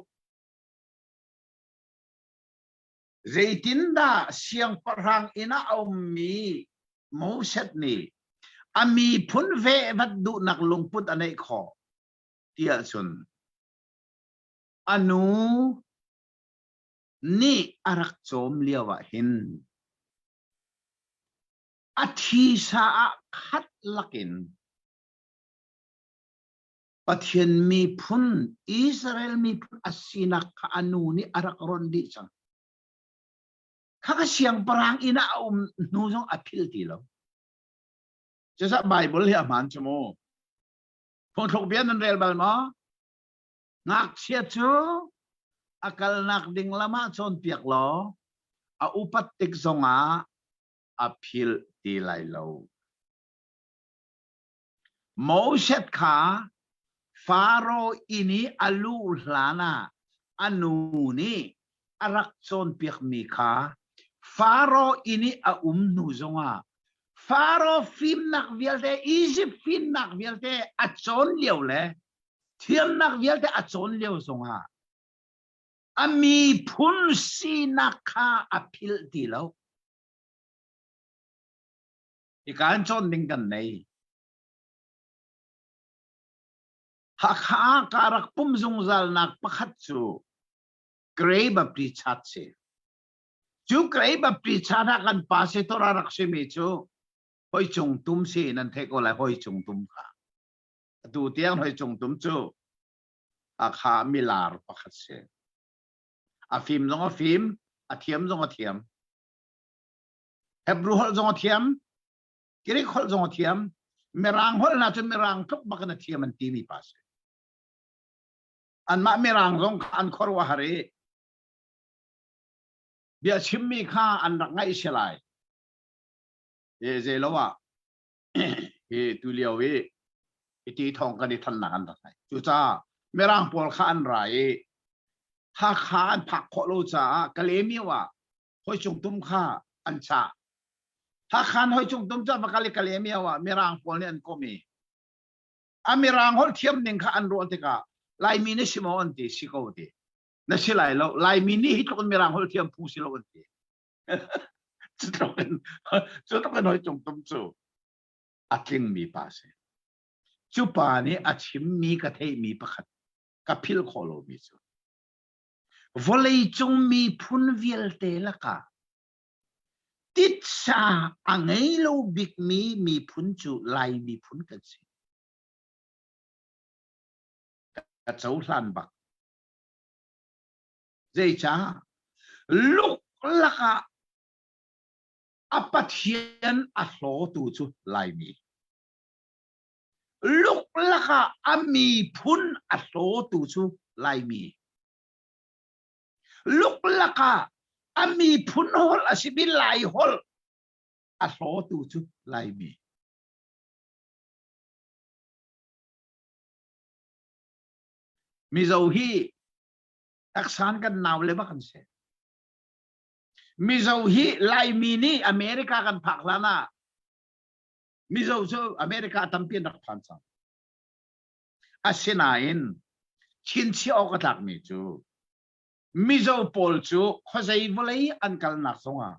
Zeitindah siangpahrang inn ah a ummi Moses nih a miphun vehvat duhnak lungput a neih khawh tiah cun a nu nih a rak cawm lio ah hin A thisa ah khat lakin Pathian miphun Israel miphun a sinak kha a nu nih a rak rawnh dih cang. Khaka siangpahrang inn ah a um hnu zong a philh ti lo. Cucaah Bible hi a hmaan cu mu. Phungthluk bia nan rel bal maw? Ngakchia cu a kalnak ding lam ah cawnpiak law a upat tik zongah a philh ti lai lo. Moses kha Faro inn i a luh hlan ah a nu nih a rak cawnpiakmi kha Faro inn i a um hnu zongah Faro fimnak vialte, Izipt fimnak vialte a cawn lio le thiamnak vialte a cawn lio zongah a miphun sinak kha a philh ti lo. Hika in cawn ding kan nei. Hakha ka rak pum zungzalnak pakhat cu Gray Baptist Church si. Cu Gray Baptist Church ah kan pastor a rak simi cu hoi cung tum si nan theih ko lai hoi cung tum kha. Atu tiang hoi cung tum cu Hakha milar pakhat si. A fim zong a fim, a thiam zong a thiam. Hebrew holh zong a thiam, Greek holh zong a thiam, Mirang holh hna cu Mirang tluk bak in a thiam an timi pa si. Anmah Mirang zong kha an khuaruahhar i bia chimmi kha an rak ngaih si lai. E zei lo ah hi tu lio i iti thawng kan i thannak an rak ngai. Cucaah Mirang pawl kha an ra i Hakha an phak khawh lo caah Kalaymyo ah hoi cung tum kha an chah. Hakha hoi cung tum cu va kal i Kalaymyo ah Mirang pawl nih an komh i a Mirang holh thiam ning kha an ruah tikah Laimi na si maw an ti si ko ti. Na si lai lo Laimi nih hi tluk in Mirang holh thiam phu si lo an ti. Cu tluk in cu tluk in hoi cung tum cu a tlingmi pa si. Cu pa nih a chimmi ka theihmi pakhat ka philh khawh lomi cu vawleicung miphun vialte lakah titsa a ngei lo bikmi miphun cu Lai miphun kan si. Ka cohlan bak. Zeicah? Luklak ah a Pathian a hlawtu cu Laimi. Luklak ah a miphun a hlawtu cu Laimi. Luklak ah a miphun holh a simi Lai holh a hlawtu cu Laimi. Mizo hi taksan kan nau le bak an si. Mizo hi Laimi nih America kan phak hlan ah Mizo cu America tampi an rak phan cang. Asinain chinchiah awk a tlakmi cu Mizo pawl cu khuazei vawlei an kalnak zongah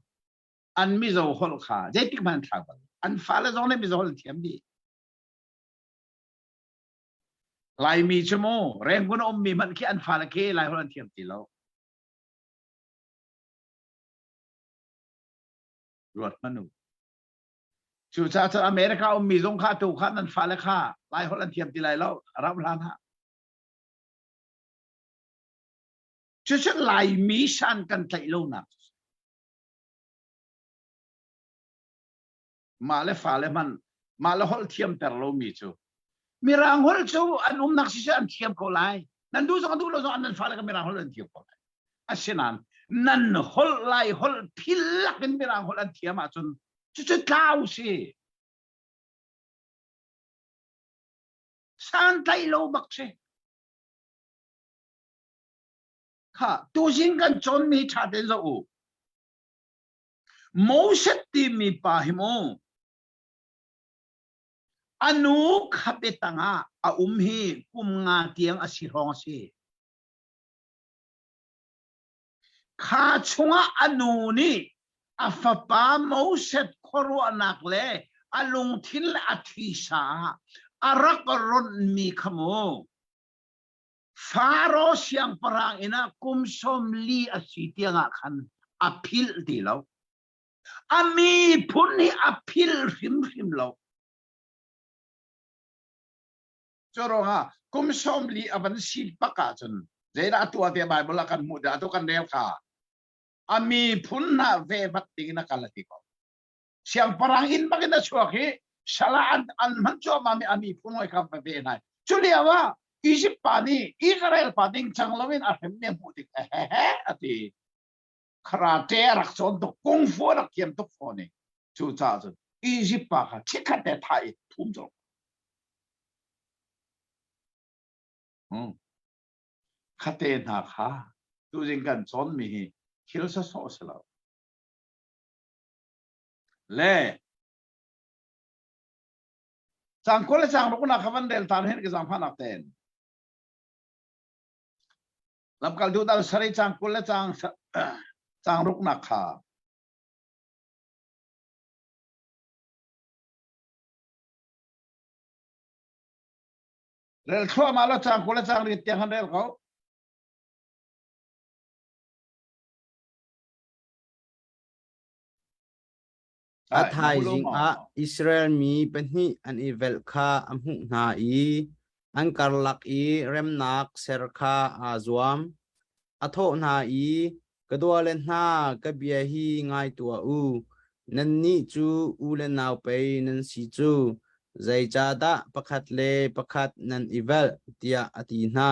an Mizo holh kha zeitik hmanh an thlau bal. An fale zong nih Mizo holh an thiam dih. Laimi cu mu Rangoon a ummi hmanh khi an fale khi Lai holh an thiam ti lo. Ruat hmanh u. Cucaah cun America ummi zong kha tu kha nan fale kha Lai holh an thiam ti lai lo ram hlan ha. Cucu Laimi san kan tlaih lonak. Mah le fale hmanh mah le holh thiamter lomi cu Mirang holh cu an umnak siseh an thiam ko lai. Nan duh zong duh lo zong nan fale ka Mirang holh an thiam ko lai. Asinain nan holh lai holh phil lak in Mirang holh an thiam ahcun cucu tlau si. Santlaih lo bak si. Kha tuzing kan cawnmi ṭha tein zoh u. Moses timi pa hi mu a nu khape tangah a um hi kum nga tiang a si hrawng a si. Kha chungah a nu nih a fapa Moses khuaruahnak le a lungthin le a thisa ah a rak ronhmi kha mu Faro siangpahrang inn ah kum 40 a si tiangah khan a philh ti lo. A miphun hi a philh hrimhrim lo. Cu ruangah kum 40 a van si bak ahcun zeidah a tuah tiah Bible ah kan hmuh dah atu kan rel kha a miphun hna ve vat ding in a kal a ti ko. Siangpahrang inn bak in a chuak i sala an an hman cuahmah mi a miphun hawi kha va ve hna. Cu lio ah Egypt pa nih Israel pa ding cang loin a hrem mi a hmuh tik hehe a ti. Karate a rak cawn tuk, kung fu a rak thiam tuk fawn i cucaah cun Egypt pa kha chikkhat te thah i phum colh. Hmm. Khate hna kha tuzing kan cawnmi hi thil sawsawh si lo. Le cang kul le cang ruk na kha van rel tan hin ka zaangfahnak tein. Lamkaltu dal sarih cang 20 le cang cang ruknak kha rel thluahmah lo cang 20 le cang rit tiang han rel ko. A thaizing ah Israel mi pahnih an i velh kha a hmuh hna i an karlak i remnak ser kha aa zuam. A thawh hna i, Ka dawle hna, ka bia hi ngai tuah u. Nannih cu u le nau pei nan si cu. Zeicahdah pakhat le pakhat nan i velh? tiah a ti hna.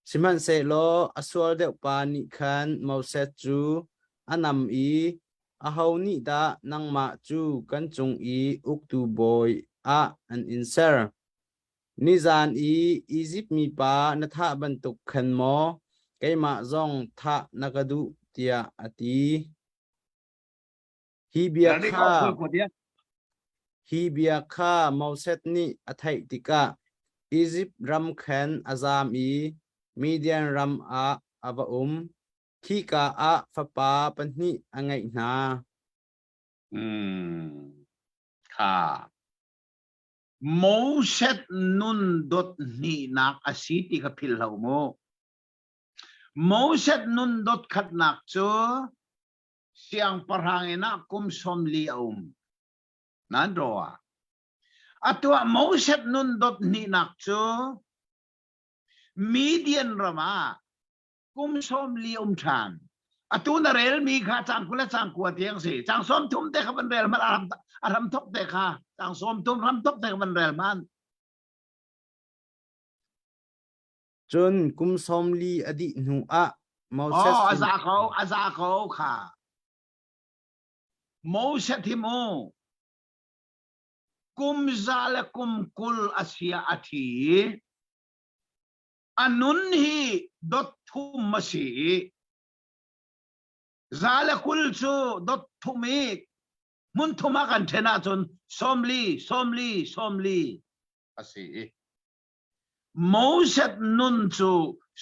Sihmanhsehlaw a sual deuh pa nih khan Moses cu a nam i, Aho nih dah nangmah cu kan cung i uktu bawi ah an in ser? Nizan i Izipt mipa na thah bantuk khan maw keimah zong thah na ka duh? tiah a ti. Hi bia kha Hi bia kha Moses nih a theih tikah Izipt ram khan a zam i Midian ram ah a va um. Khika ah fapa pahnih a ngeih hna. Hmm. Kha. Moses nun dot hnihnak a si ti kha philh hlah mu. Moses nun dot khatnak cu siangpahrang inn ah kum 40 a um. Nan ro ah. Atu ah Moses nun dot hnihnak cu Midian ram ah kum 40 um ṭhan. Atu na relmi kha cang 20 le cang 9 tiang si. Cang 30 te kha van rel hmanh a ram thok te kha cang 30 ram thok te kha van rel hmanh. Cun kum 40 a dih hnu ah Moses Oh, a za ko, a za ko kha. Moses hi mu kum za le kum 20 a sia a thi i a nun hi dot thum a si i za le 20 cu dot thum i hmun thum ah kan ṭhen ahcun 40 40 40 a si i Moses nun cu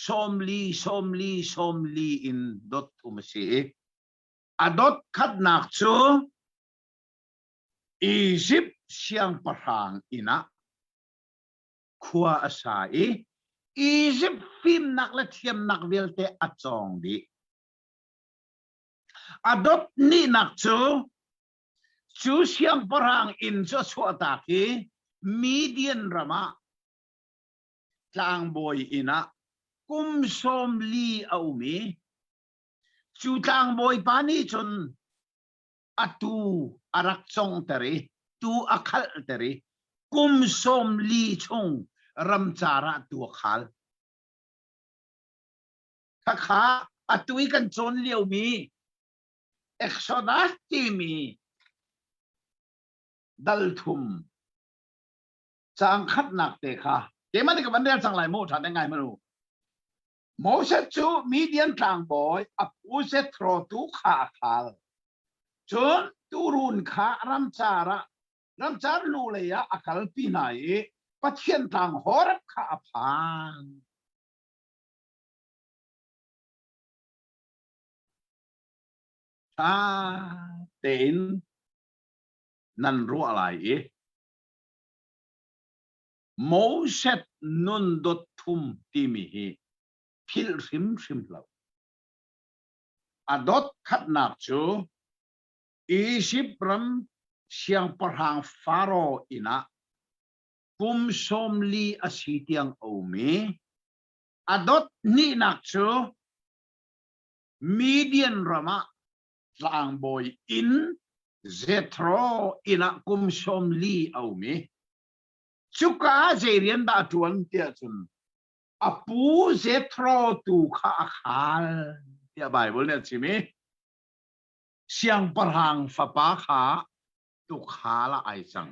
40 40 40 in dot thum a si i a dot khatnak cu Izipt siangpahrang inn ah khua a sa i Izipt fimnak le thiamnak vialte a cawng dih. A dot hnihnak cu cu siangpahrang inn cu a chuahtak i Midian ram ah tlangbawi inn ah kum 40 a um i cu tlangbawi pa nih cun a tuu a rak congter i tuu a khalhter i kum 40 chung ramcar ah tuu a khal. Khakha atu i kan cawn liomi Exodus timi dal thum caang khatnak te kha keimah nih ka van rel cang lai mu ṭha te ngai manu Moses cu Midian tlangbawi a pu Jethro tu kha a khal. Cun tuurun kha ramcar ah ramcar lu lei ah a kalpi hna i Pathian tlang Horeb kha a phan. Ṭha tein nan ruah lai i Moses nun dot thum timi hi philh hrimhrim hlah. A dot khatnak cu Izipt ram siangpahrang Faro inn ah kum 40 a si tiang a um i a dot hnihnak cu Midian ram ah tlangbawi inn Jethro inn ah kum 40 a um i Cuka ah zei rian dah a ṭuan tiah cun a pu Jethro tu kha a khal tiah Baibal nih a chim i siangpahrang fapa kha tukhal ah ai cang.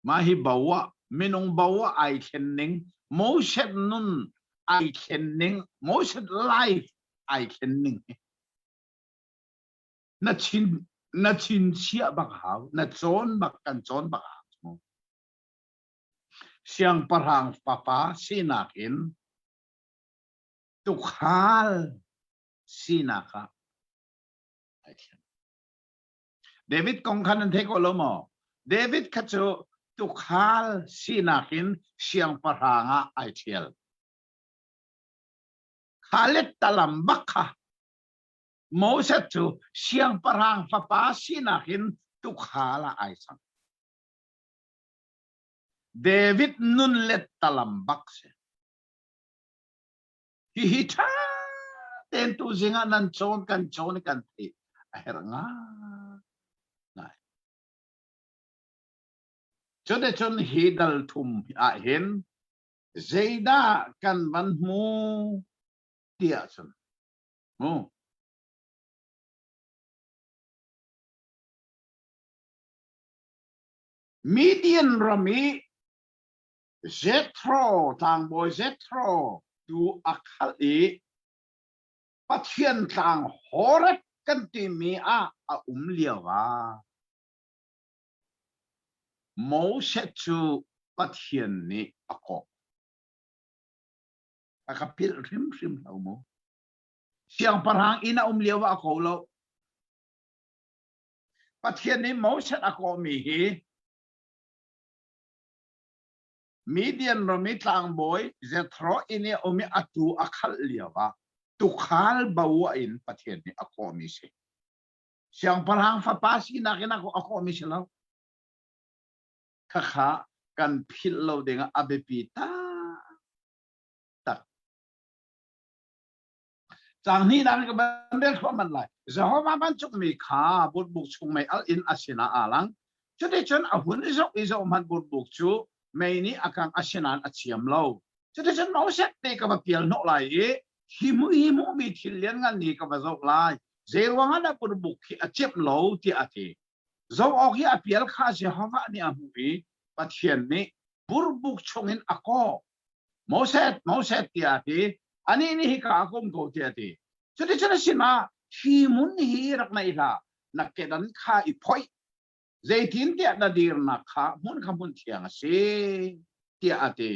Mah hi bo ah minung bo ah ai thlen ning Moses nun ai thlen ning Moses life ai thlen ning hi na chin na chinchiah bak hau na cawn bak kan cawn bak hau siangpahrang papa sinak in tukhal sinak ah ai thlen David kong khan nan thei ko lo maw David kha cu tukhal sinak in siangpahrang ah ai thial kha talam bak kha Moses cu siangpahrang fapa sinak in tukhal ah ai sang. David nun let talam bak si. Hihi ṭha tein tu zing ah nan cawn kan cawn i kan theih a herh ngai. Cuticun hi dal thum ah hin zeidah kan van hmu tiah cun Mu. Midian ram i Jethro tlangbawi Jethro tu a khalh i Pathian tlang Horeb kan timi ah a um lio ah Moses cu Pathian nih a kawh. A ka philh hrimhrim lo mu. Siangpahrang inn a um lio ah a ko lo. Pathian nih Moses a kawhmi hi Midian ram i tlangbawi Jethro inn i a um i atu a khalh lio ah tukhal bo in Pathian nih a kawhmi si. Siangpahrang fapa sinak in a kawhmi si lo. Khakha Kan philh lo ding ah a biapi tak. Caang hnihnak ka van rel thluahmah lai. Jehovah vancungmi kha burbuk chung mei alh in a sinah aa lang. Cuticun a hun i zoh i zohhmanh burbuk cu mei nih a kangh asinain a ciam lo. Cuticun Moses nih ka va pial hnawh lai i hi hmu hi hmuhmi thil lianngan hi ka va zoh lai. Zeiruang ah dah burbuk hi a ciamh lo tiah a ti. Zoh awk i a pial kha Jehovah nih a hmuh i Pathian nih burbuk chungin a kawh. Moses, Moses tiah a ti. Anih nih hika ah ka um ko tiah a ti. Cuticun a sinah hi hmun hi rak naih hlah, na kedan kha i phoih. Zeitintiah na dirnak kha hmun kha hmun thiang a si, tiah a ti.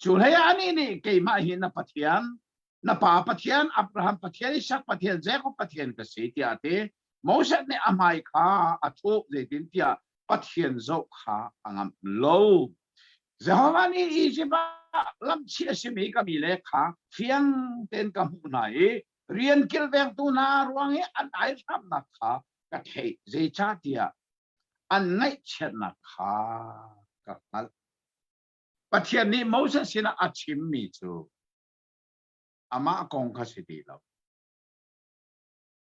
Cu hlei ah anih nih keimah hi na Pathian, na pa Pathian, Abraham Pathian, Isak Pathian, Jakob Pathian ka si tiah a ti. Moses nih a hmai kha a thuh zeitintiah Pathian zoh kha a ngamh lo. Jehovah nih Izipt ah lamchih a simi ka mi le kha fiang tein ka hmuh hna i rian kilvengtu hna ruang i an aihramnak kha ka theih zeicahtiah an ngaihchiatnak kha ka hngalh. Pathian nih Moses sinah a chimmi cu amah kong kha si ti lo.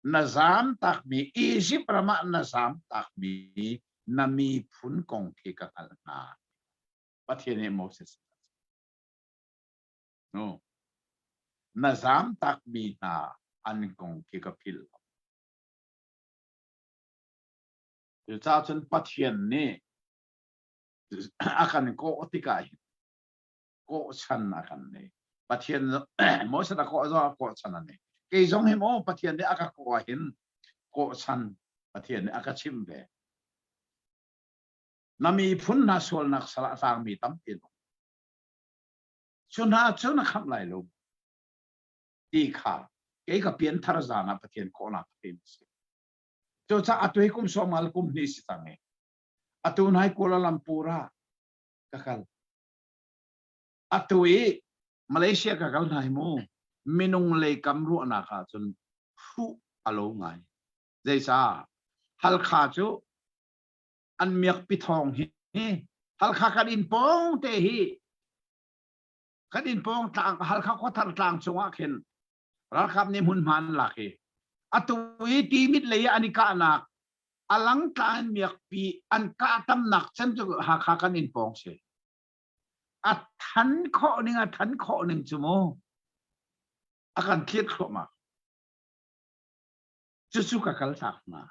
Na zaam takmi Izipt ram ah na zaam takmi na miphun kong khi ka hngalh hna. Pathian nih Moses no. Na zaam takmi hna an kong khi ka philh lo. Cucaah cun Pathian nih a kan kawh tikah hin kawh chan a kan nei. Pathian Moses a kawh zong ah kawh chan a nei. Kei zong hi maw Pathian nih a ka kawh ah hin kawh chan Pathian nih a ka chimh ve. Na miphun hna sualnak sal ah tlangmi tampi an um. Cu hna cu na khamh lai lo ti kha kei ka pianthar zan ah Pathian kawhnak ka pe si. Cucaah atu hi kum sawmal kum hnih si cang i Atu nai Kuala Lumpur ah ka kal. Atu i Malaysia ka kal hna hi mu minung lei kam ruahnak ah cun hruh a lo ngai. Zeicah? Halkha cu an miakpi thawng hi Halkha kan inn pawng te hi kan inn pawng tlang Halkha khuathar tlang cungah khin ralkap nih hmunhma an lak i atu i Timit lei ah an i kahnak a langtlang in miakpi an kah tamnak cem cu Hakha kan inn pawng si. A than khawh ning a than khawh ning cu mu a kan thlir thluahmah. Cucu ka kal tak hna.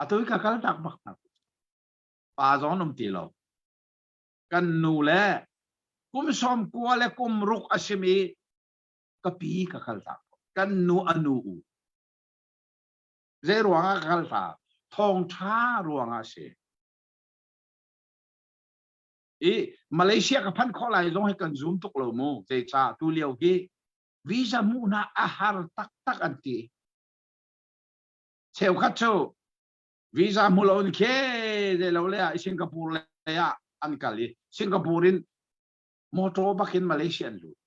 Atu i ka kal tak bak hna. Pa zong an um ti lo. Kan nu le kum 90 le kum ruk a simi ka pi ka kal tak. Kan nu a nu u. Zei ruangah ka kal ta? Thawngṭha ruangah a si. I Malaysia ka phanh khawh lai zong hi kan zum tuk lo mu. Zeicah tu lio hi visa hmuh hna a har taktak an ti. Cheukhat cu visa hmu lo in khe zei lo le ah Singapore le ah an kal i Singapore in motor bak in Malaysia an lut.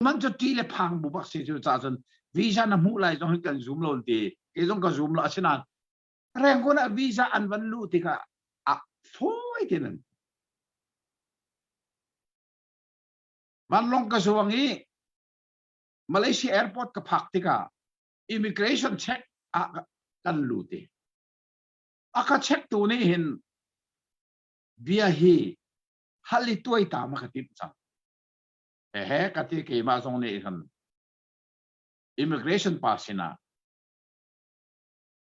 Man cu ṭi le phang bu bak si cu ca cun visa na hmuh lai zong hi kan zum lo ti kei zong ka zum lo asinain Rangoon ah visa an van luh tikah a fawi te nan vanlawng ka zuang i Malaysia airport ka phak tikah immigration check ah kan lut i a ka check tu nih hin bia hi hal i tuai ta ma ka timh cang Hehe ka ti keimah zong nih khan immigration pa sinah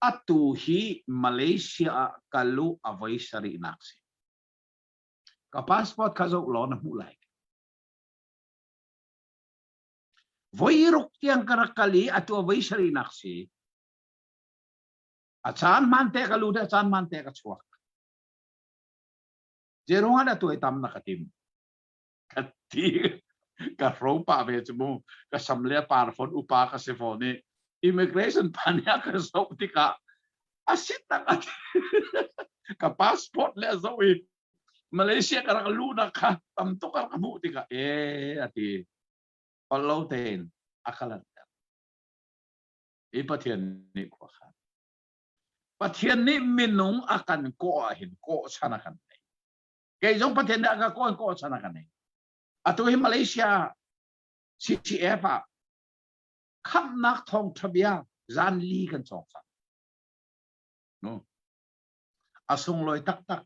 atu hi Malaysia ah ka luh a voi sarihnak si. Ka passport kha zoh law na hmuh lai. Voi ruk tiang ka rak kal i atu a voi sarihnak si. A caan hmaan te ka lut a caan hmaan te ka chuak. Zeruang ah dah tuai tam na ka tim? Ka ti ka hro pah ve cu mu ka sam le par fawn upa ka si fawn i immigration pa nih a ka zoh tikah a si tak a ka passport le a zoh i Malaysia ka rak luhnak kha tam tuk a rak hmuh tikah e a ti holh lo tein a ka lanhter i Pathian nih khua khan Pathian nih minung a kan kawh ah hin kawh chan a kan nei. Kei zong Pathian nih a ka kawl kawh chan a ka nei. Atu hi Malaysia CCF ah khamhnak thawngṭha bia zan li kan cawng cang. No. A sunglawi taktak.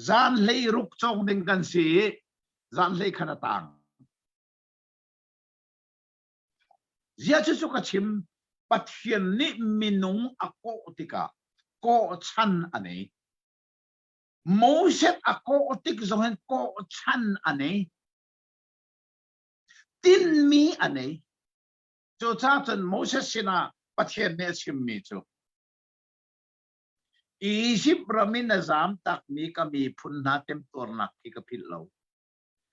Zan hlei ruk cawng ding kan si i zan hlei khan a tang. Zia cu cu ka chim Pathian nih minung a kawh tikah kawh chan a nei. Moses a kawh tik zong hin kawh chan a nei. Tinmi a nei. Cucaah cun Moses sinah Pathian nih a chimmi cu Izipt ram in na zam takmi ka miphun hna temtuarnak khi ka philh lo.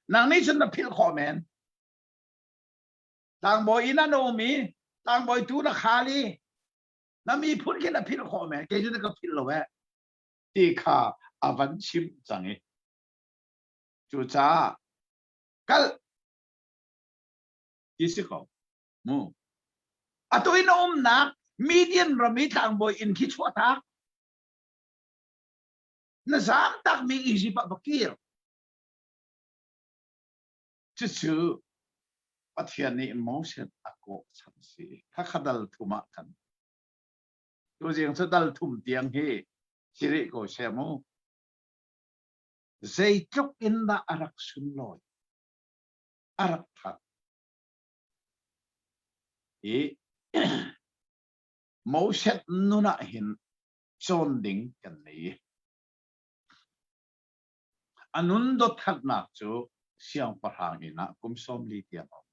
Nang nih cun na philh khawh men. Tlangbawi inn ah na um i tlangbawi tu na khal i na miphun khi na philh khawh men. Kei cu na ka philh lo eh. Ti kha a van chimh cang i. Cucaah kal ti si ko. Mu. Atu in na umnak Midian ram i tlangbawi inn khi chuahtak. Na zaam takmi Izipt ah va kir. Cucu Pathian nih Moses a kawh chan si. Khakha dal thum ah khan. Tuzing cu dal thum tiang hi si rih ko seh mu. Zeitluk in dah a rak sunlawi, a rak that. I Moses nun ah hin cawn ding kan nei. A nun dotkhatnak cu siangpahrang inn ah kum 40 tiang a um.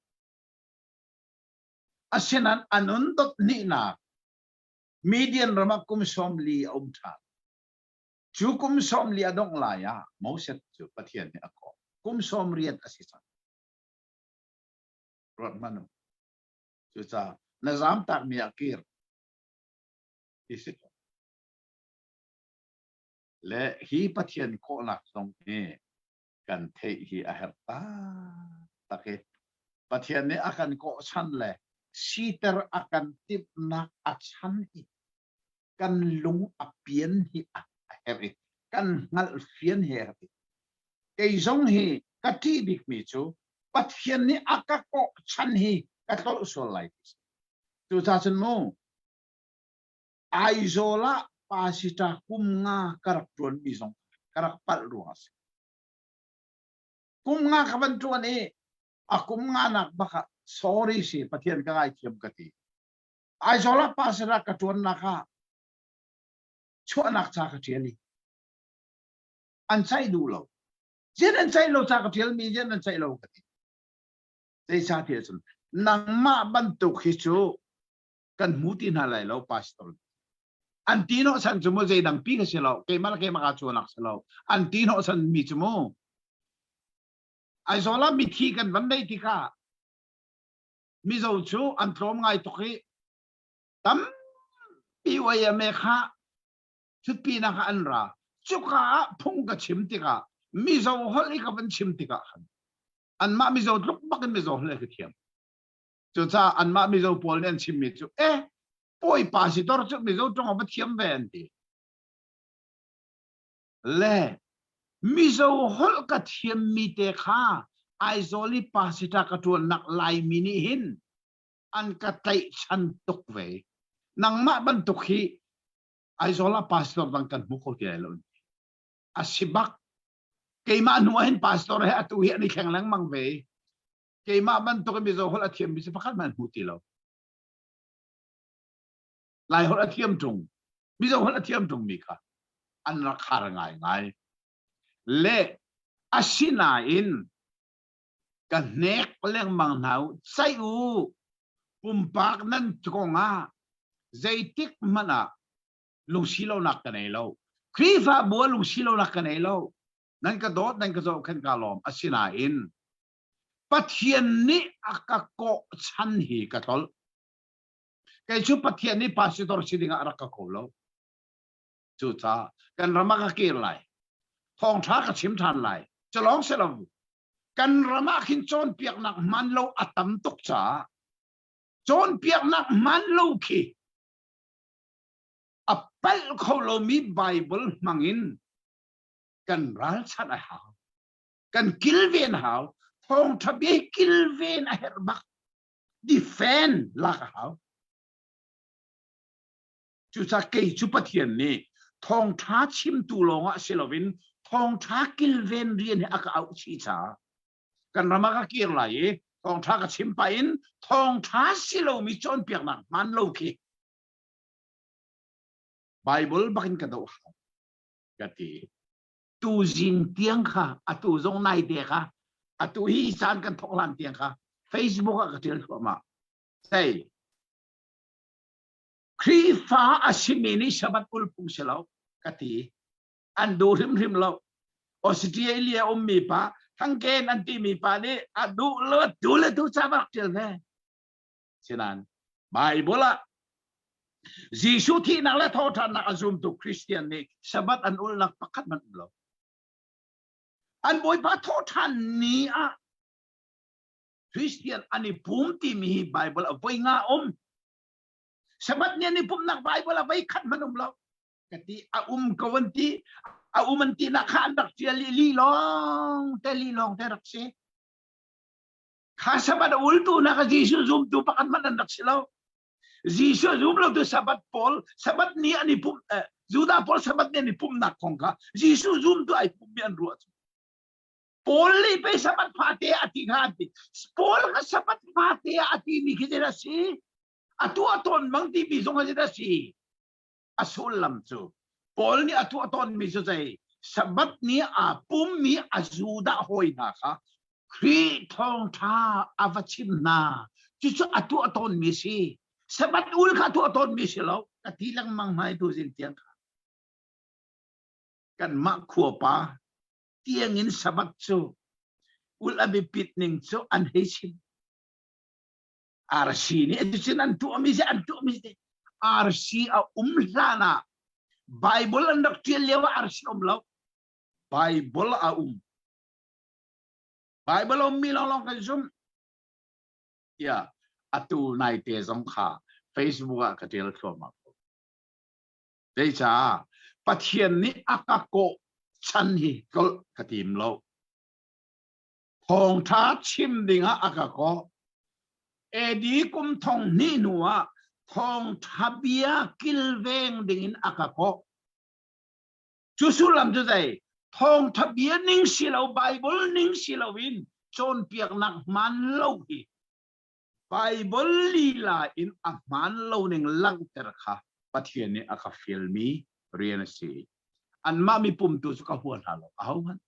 Asinain a nun dot hnihnak Midian ram ah kum 40 a um ṭhan. Cu kum 40 a dongh lai ah Moses cu Pathian nih a kawh. Kum 80 a si cang. Ruat hmanh u. Cucaah na zamtakmi ah kir ti si ko. Le hi Pathian kawhnak zong hi kan theih hi a herh taktak i Pathian nih a kan kawh chan le siter a kan timhnak a chan hi kan lung a pian hi a herh i kan hngalh fian hi a herh i kei zong hi ka ṭih bikmi cu Pathian nih a ka kawh chan hi ka tlolh sual lai ti si. Cucaah cun mu Aizawl ah pasita kum nga ka rak ṭuanmi zong ka rak palh ruang a si. Kum nga ka van ṭuan i a kum nga nak bak ah sorry si Pathian ka ngaithiam ka ti. Aizawl ah pasita ka ṭuannak ah chuahnak ca ka ṭial i an caih duh lo. Zian an caih lo ca ka ṭialmi zian an caih lo ka ti. Zeicahtiah cun nangmah bantuk hi cu kan hmu ti hna lai lo pastor an ti hnawh san cu mu zeidang pi ka si lo keimah le keimah ka cuanak si lo an ti hnawh san mi cu mu Aizawl ah mithi kan van nei tikah Mizo cu an tlawm ngai tuk i tampi YMA kha thutpinak ah an ra cuka ah phung ka chim tikah Mizo holh i ka van chim tikah khan anmah Mizo tluk bak in Mizo holh ka thiam Cucaah anmah Mizo pawl nih an chimmi cu, eh, Bawipa sitor cu Mizo ṭawng a va thiam ve an ti. Le Mizo holh ka thiammi te kha Aizawl i pasita ka ṭuannak Laimi nih hin an ka tlaihchan tuk ve. Nangmah bantuk hi Aizawl ah pastor dang kan hmu kho ti lai lo. A si bak. Keimah hnu ah hin pastor he atu hi an i thleng lengmang ve. Keimah bantuk in Mizo holh a thiammi cu pakhat hmanh hmu ti lo. Lai holh a thiam ṭung. Mizo holh a thiam ṭungmi kha an rak har ngaingai. Le asinain ka hnek lengmang hna u, caih u, pumpak nan kong ah zeitik hmanh ah lungsi lonak ka nei lo. Khrihfabu ah lungsi lonak ka nei lo. Nan ka dawt, nan ka zohkhenh ka lawm. Asinain Pathian nih a ka kawh chan hi ka tlolh. Kei cu Pathian nih pastor si dingah a rak ka ko lo. Cucaah kan ram ah ka kir lai. Thawngṭha ka chim ṭhan lai. Cu lawng si lo. Kan ram ah khin cawnpiaknak hman lo a tam tuk caah cawnpiaknak hman lo khi a palh kho lomi Bible hmangin kan ralchanh a hau. Kan kilven hau. Thawngṭha bia hi kilven a herh bak. Defend lak a hau. Cucaah kei cu Pathian nih thawngṭha chimtu lawngah si loin thawngṭha kilven rian hi a ka auh chih caah kan ram ah ka kir lai i thawngṭha ka chim pah in thawngṭha si lomi cawnpiaknak hmaan lo khi Bible bakin ka doh hau ka ti. Tu zing tiang kha atu zong nai te kha atu hi caan kan thok hlan tiang kha Facebook ah ka ṭial thluahmah. Sei Khrihfa a simi nih Sabbath ul phung si lo ka ti. An duh hrimhrim lo. Australia ummi pa Thangken an timi pa nih a duh lo tu le tu ca bak ṭial ve. Sinan Bible ah Jesuh thihnak le thawhṭhannak a zumtu Christian nih Sabbath an ulnak pakhat hmanh um lo. An Bawipa thawhṭhan ni ah Christian an i pum timi hi Bible a voi nga um. Sabbath ni an i pumnak Bible a voi khat hmanh um lo. Ka ti a um ko an ti a um an ti nak kha an rak ṭial i li lawng te li lawng te rak si. Kha Sabbath a ultu nak Jesuh zumtu pakhat hmanh an rak si lo. Jesuh zum lo tu Sabbath pawl Sabbath ni an i pum eh, Judah pawl Sabbath ni an i pumnak kong kha Jesuh zumtu ai pummi an ruah cu. Paul nih pei Sabbath fate a ti kha an ti. Paul kha Sabbath fate a ti mi khi zeidah a si? A tuah tawn bang timi zong a zeidah a si? A sullam cu Paul nih a tuah tawnmi cu zei? Sabbath ni aa pummi a Judah hawi hna kha Khrih thawngṭha a va chim hna. Cucu a tuah tawnmi si. Sabbath ul kha a tuah tawnmi si lo. Ka ti lengmang hmai tu zing tiang kha. Kanmah khuapa tiangin Sabbath cu ul a biapit ning cu an hei chim. RC nih cucun an tuahmi si an tuahmi si RC a um hlan ah Bible an rak ṭial lio ah RC um lo. Bible a um. Bible ummi lawnglawng kan zumh. Tiah atu naite zong kha Facebook ah ka ṭial thluahmah ko. Zeicah Pathian nih a ka kawh chan hi tlolh ka tim lo. Thawngṭha chim dingah a ka kawh. AD kum thong hnih hnu ah thawngṭha bia kilveng dingin a ka kawh. Cu sullam cu zei? Thawngṭha bia ning si lo, Bible ning si loin cawnpiaknak hmaan lo hi Bible lila in a hmaan lo ning langhter kha Pathian nih a ka fialmi rian a si. Anmah mipum tu cu ka hua hna lo. Ahohmanh.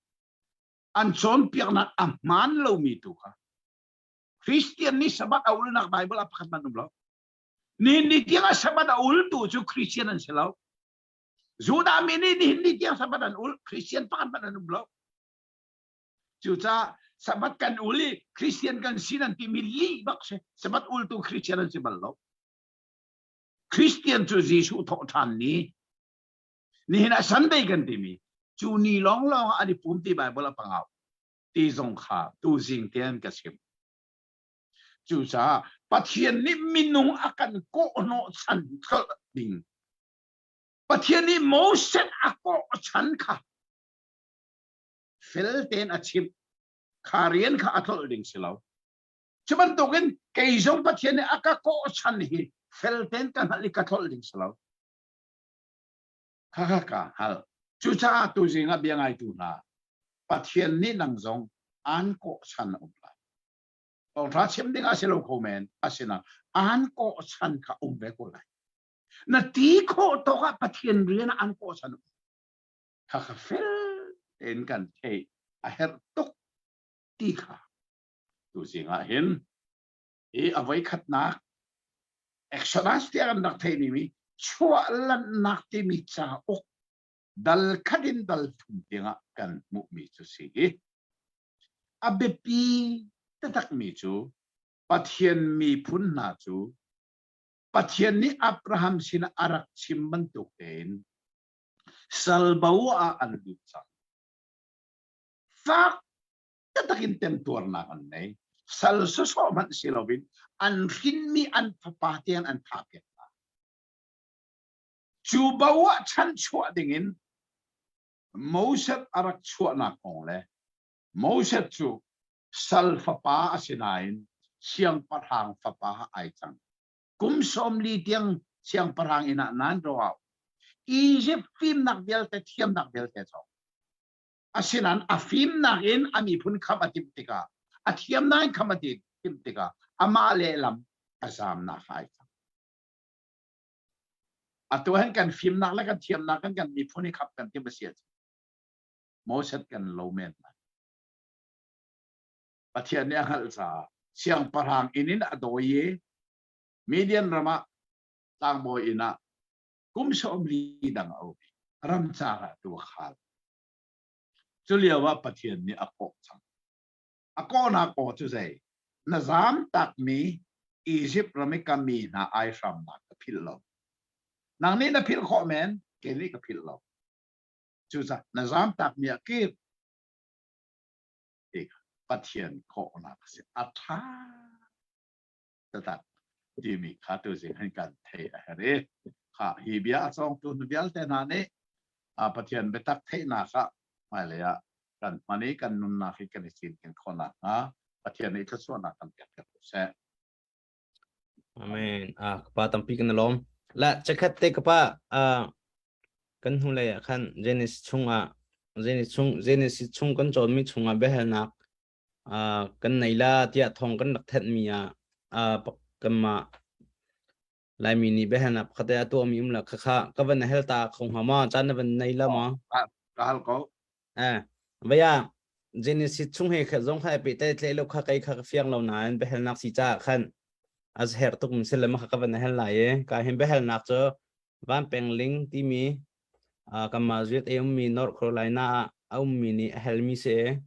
An cawnpiaknak a hmaan lomi tu kha Christian nih Sabbath a ulnak Bible a pakhat hmanh um lo. Nihin ni tiang ah Sabbath a ultu cu Christian an si lo. Judah mi nih nihin ni tiang Sabbath an ul, Christian pakhat hmanh an um lo. Cucaah Sabbath kan ul i Christian kan si nan timi lih bak si. Sabbath ultu Christian an si bal lo. Christian cu Jesuh thawh ṭhan ni. Nihin ah Sunday kan timi cu ni lawnglawng ah an i pum ti Bible a pangau ti zong kha tu zing te an ka chim. Cucaah Pathian nih minung a kan kawhhnawh chan tlolh ding Pathian nih Moses a kawh chan kha fel tein a chimh. Kha rian kha a tlolh ding si lo. Cu bantukin kei zong Pathian nih a ka kawh chan hi fel tein ka hngalh i ka tlolh ding si lo. Kha kha ka hngalh. Cucaah tuzing ah bia ngaitu hna, Pathian nih nang zong aan kawh chan a um lai. Thawngṭha chim ding a si lo kho men, asinain aan kawh chan kha um ve ko lai. Na ti khawh tawk ah Pathian rian ah an kawh chan kha kha fel tein kan theih a herh tuk ti kha tuzing ah hin hi a voi khatnak Exodus tiah kan rak theihmi mi chuahlannak timi cauk dal khat in dal thum tiangah kan hmuhmi cu si hi a biapi taktakmi cu Pathian miphun hna cu Pathian nih Abraham sinah a rak chim bantuk tein salbo ah an lut cang. Fak taktak in temtuarnak an nei. Sal sawsawh hmanh si loin an hrinmi an fapa tiang an thahpiak hna. Cu bo ah chanchuah dingin Moses a rak chuahnak kong le. Moses cu sal fapa a si nain siangpahrang fapa ai cang. Kum 40 tiang siangpahrang inn ah nan ro. Egypt fimnak vialte thiamnak vialte cawng. Asinain a fimnak in a miphun khamh a timh tikah a thiamnak in khamh a timh tikah amah lehlam a zamnak ai cang. Atu hin kan fimnak le kan thiamnak kan kan miphun hi khamh kan timh a si ahcun Moses kan lo men lai. Pathian nih a hngalh caah siangpahrang inn in a dawi i Midian ram ah tlangbawi inn ah kum 40 dang a um i ramcar ah tu a khal. Cu lio ah Pathian nih a kawh cang. A kawhnak aw cu zei? Na zaam takmi Izipt ram i ka mi hna aihramnak ka philh lo. Nang nih na philh khawh men, kei nih ka philh lo. Cucaah na zaam takmi ah kir ti kha Pathian kawhnak a si. A ṭha taktak timi kha tuzing hin kan theih a herh i kha hi bia a cawngtu hna vialte hna nih Pathian biatak theihnak ah hmailei ah kan hman i kan nunnak hi kan i cinken khawh nakhnga Pathian nih thluachuahnak kan pek piak ko seh. Amen. Ah, kapa tampi kan lawm. La chakhat te kapa ah kan hnulei ah khan Genesis chungah Genesis chung Genesis chung kan cawnmi chungah biahalnak ah kan nei la tiah thong kan rak thenhmi ah ah kanmah Laimi nih biahalnak pakhat a tuahmi um la khakha ka van hel ta kho hnga ma caan na van nei la ma Ka hal ko. Eh vaya Genesis chung he kha zong kha pe te tle lo kha kai kha ka fiang lo nain biahalnak si ca khan az her tuk mi sil le ma kha ka van hel lai e ka hin biahalnak cu Van Peng Ling timi kanmah zuat a ummi North Carolina ah a ummi nih a helmi si.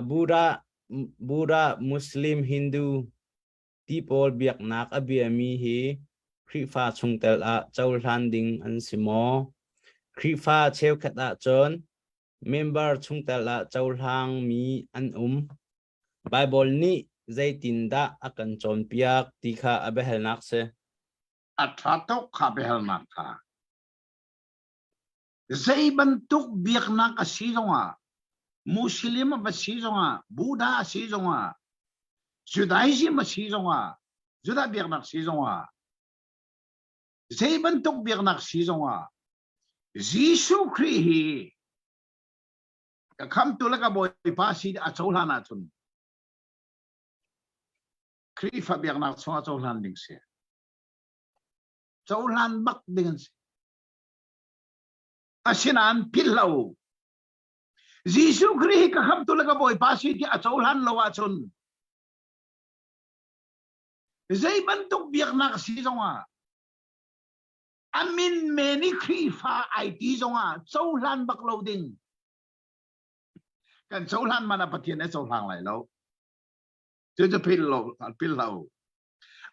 Buddha, Buddha, Muslim, Hindu ti pawl biaknak a biami hi Khrihfa chungtel ah cohlan ding an si maw? Khrihfa cheukhat ahcun member chungtel ah cohlangmi an um. Baibal nih zeitindah a kan cawnpiak ti kha a biahalnak si. A ṭha tuk kha biahalnak kha. Zei bantuk biaknak a si zongah, Muslim a si zongah, Buddha a si zongah, Judaism a si zongah, Judah biaknak si zongah, zei bantuk biaknak si zongah, Jesuh Khrih hi ka khamtu le ka Bawipa si a cohlan ahcun Khrihfa biaknak chungah cohlan ding si. Cohlan bak ding an si. Asinain philh lo. Jesuh Khrih hi ka khamtu le ka Bawipa si ti a cohlan lo ahcun zei bantuk biaknak si zongah a min men i Khrihfa ai ti zongah cohlan bak lo ding. Kan cohlan man ah Pathian nih cohlang lai lo. Cucu philh lo, philh lo.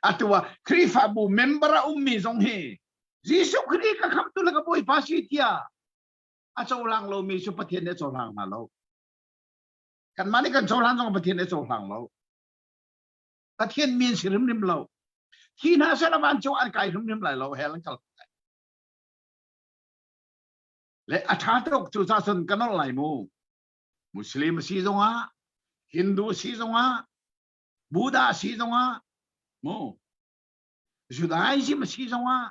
Atu ah Khrihfabu member a ummi zong hi Jesuh Khrih ka khamtu le ka Bawipa si tiah a cohlang lomi cu Pathian nih a cohlang hna lo. Kanmah nih kan cohlan zong Pathian nih a cohlang lo. Pathian min si hrimhrim lo. Thi hna seh la vancung an kai hrimhrim lai lo, hell an kal lai. Le a ṭha tuk cu ca cun ka nolh lai mu. Muslim si zongah, Hindu si zongah, Buddha si zongah, mu Judaism si zongah,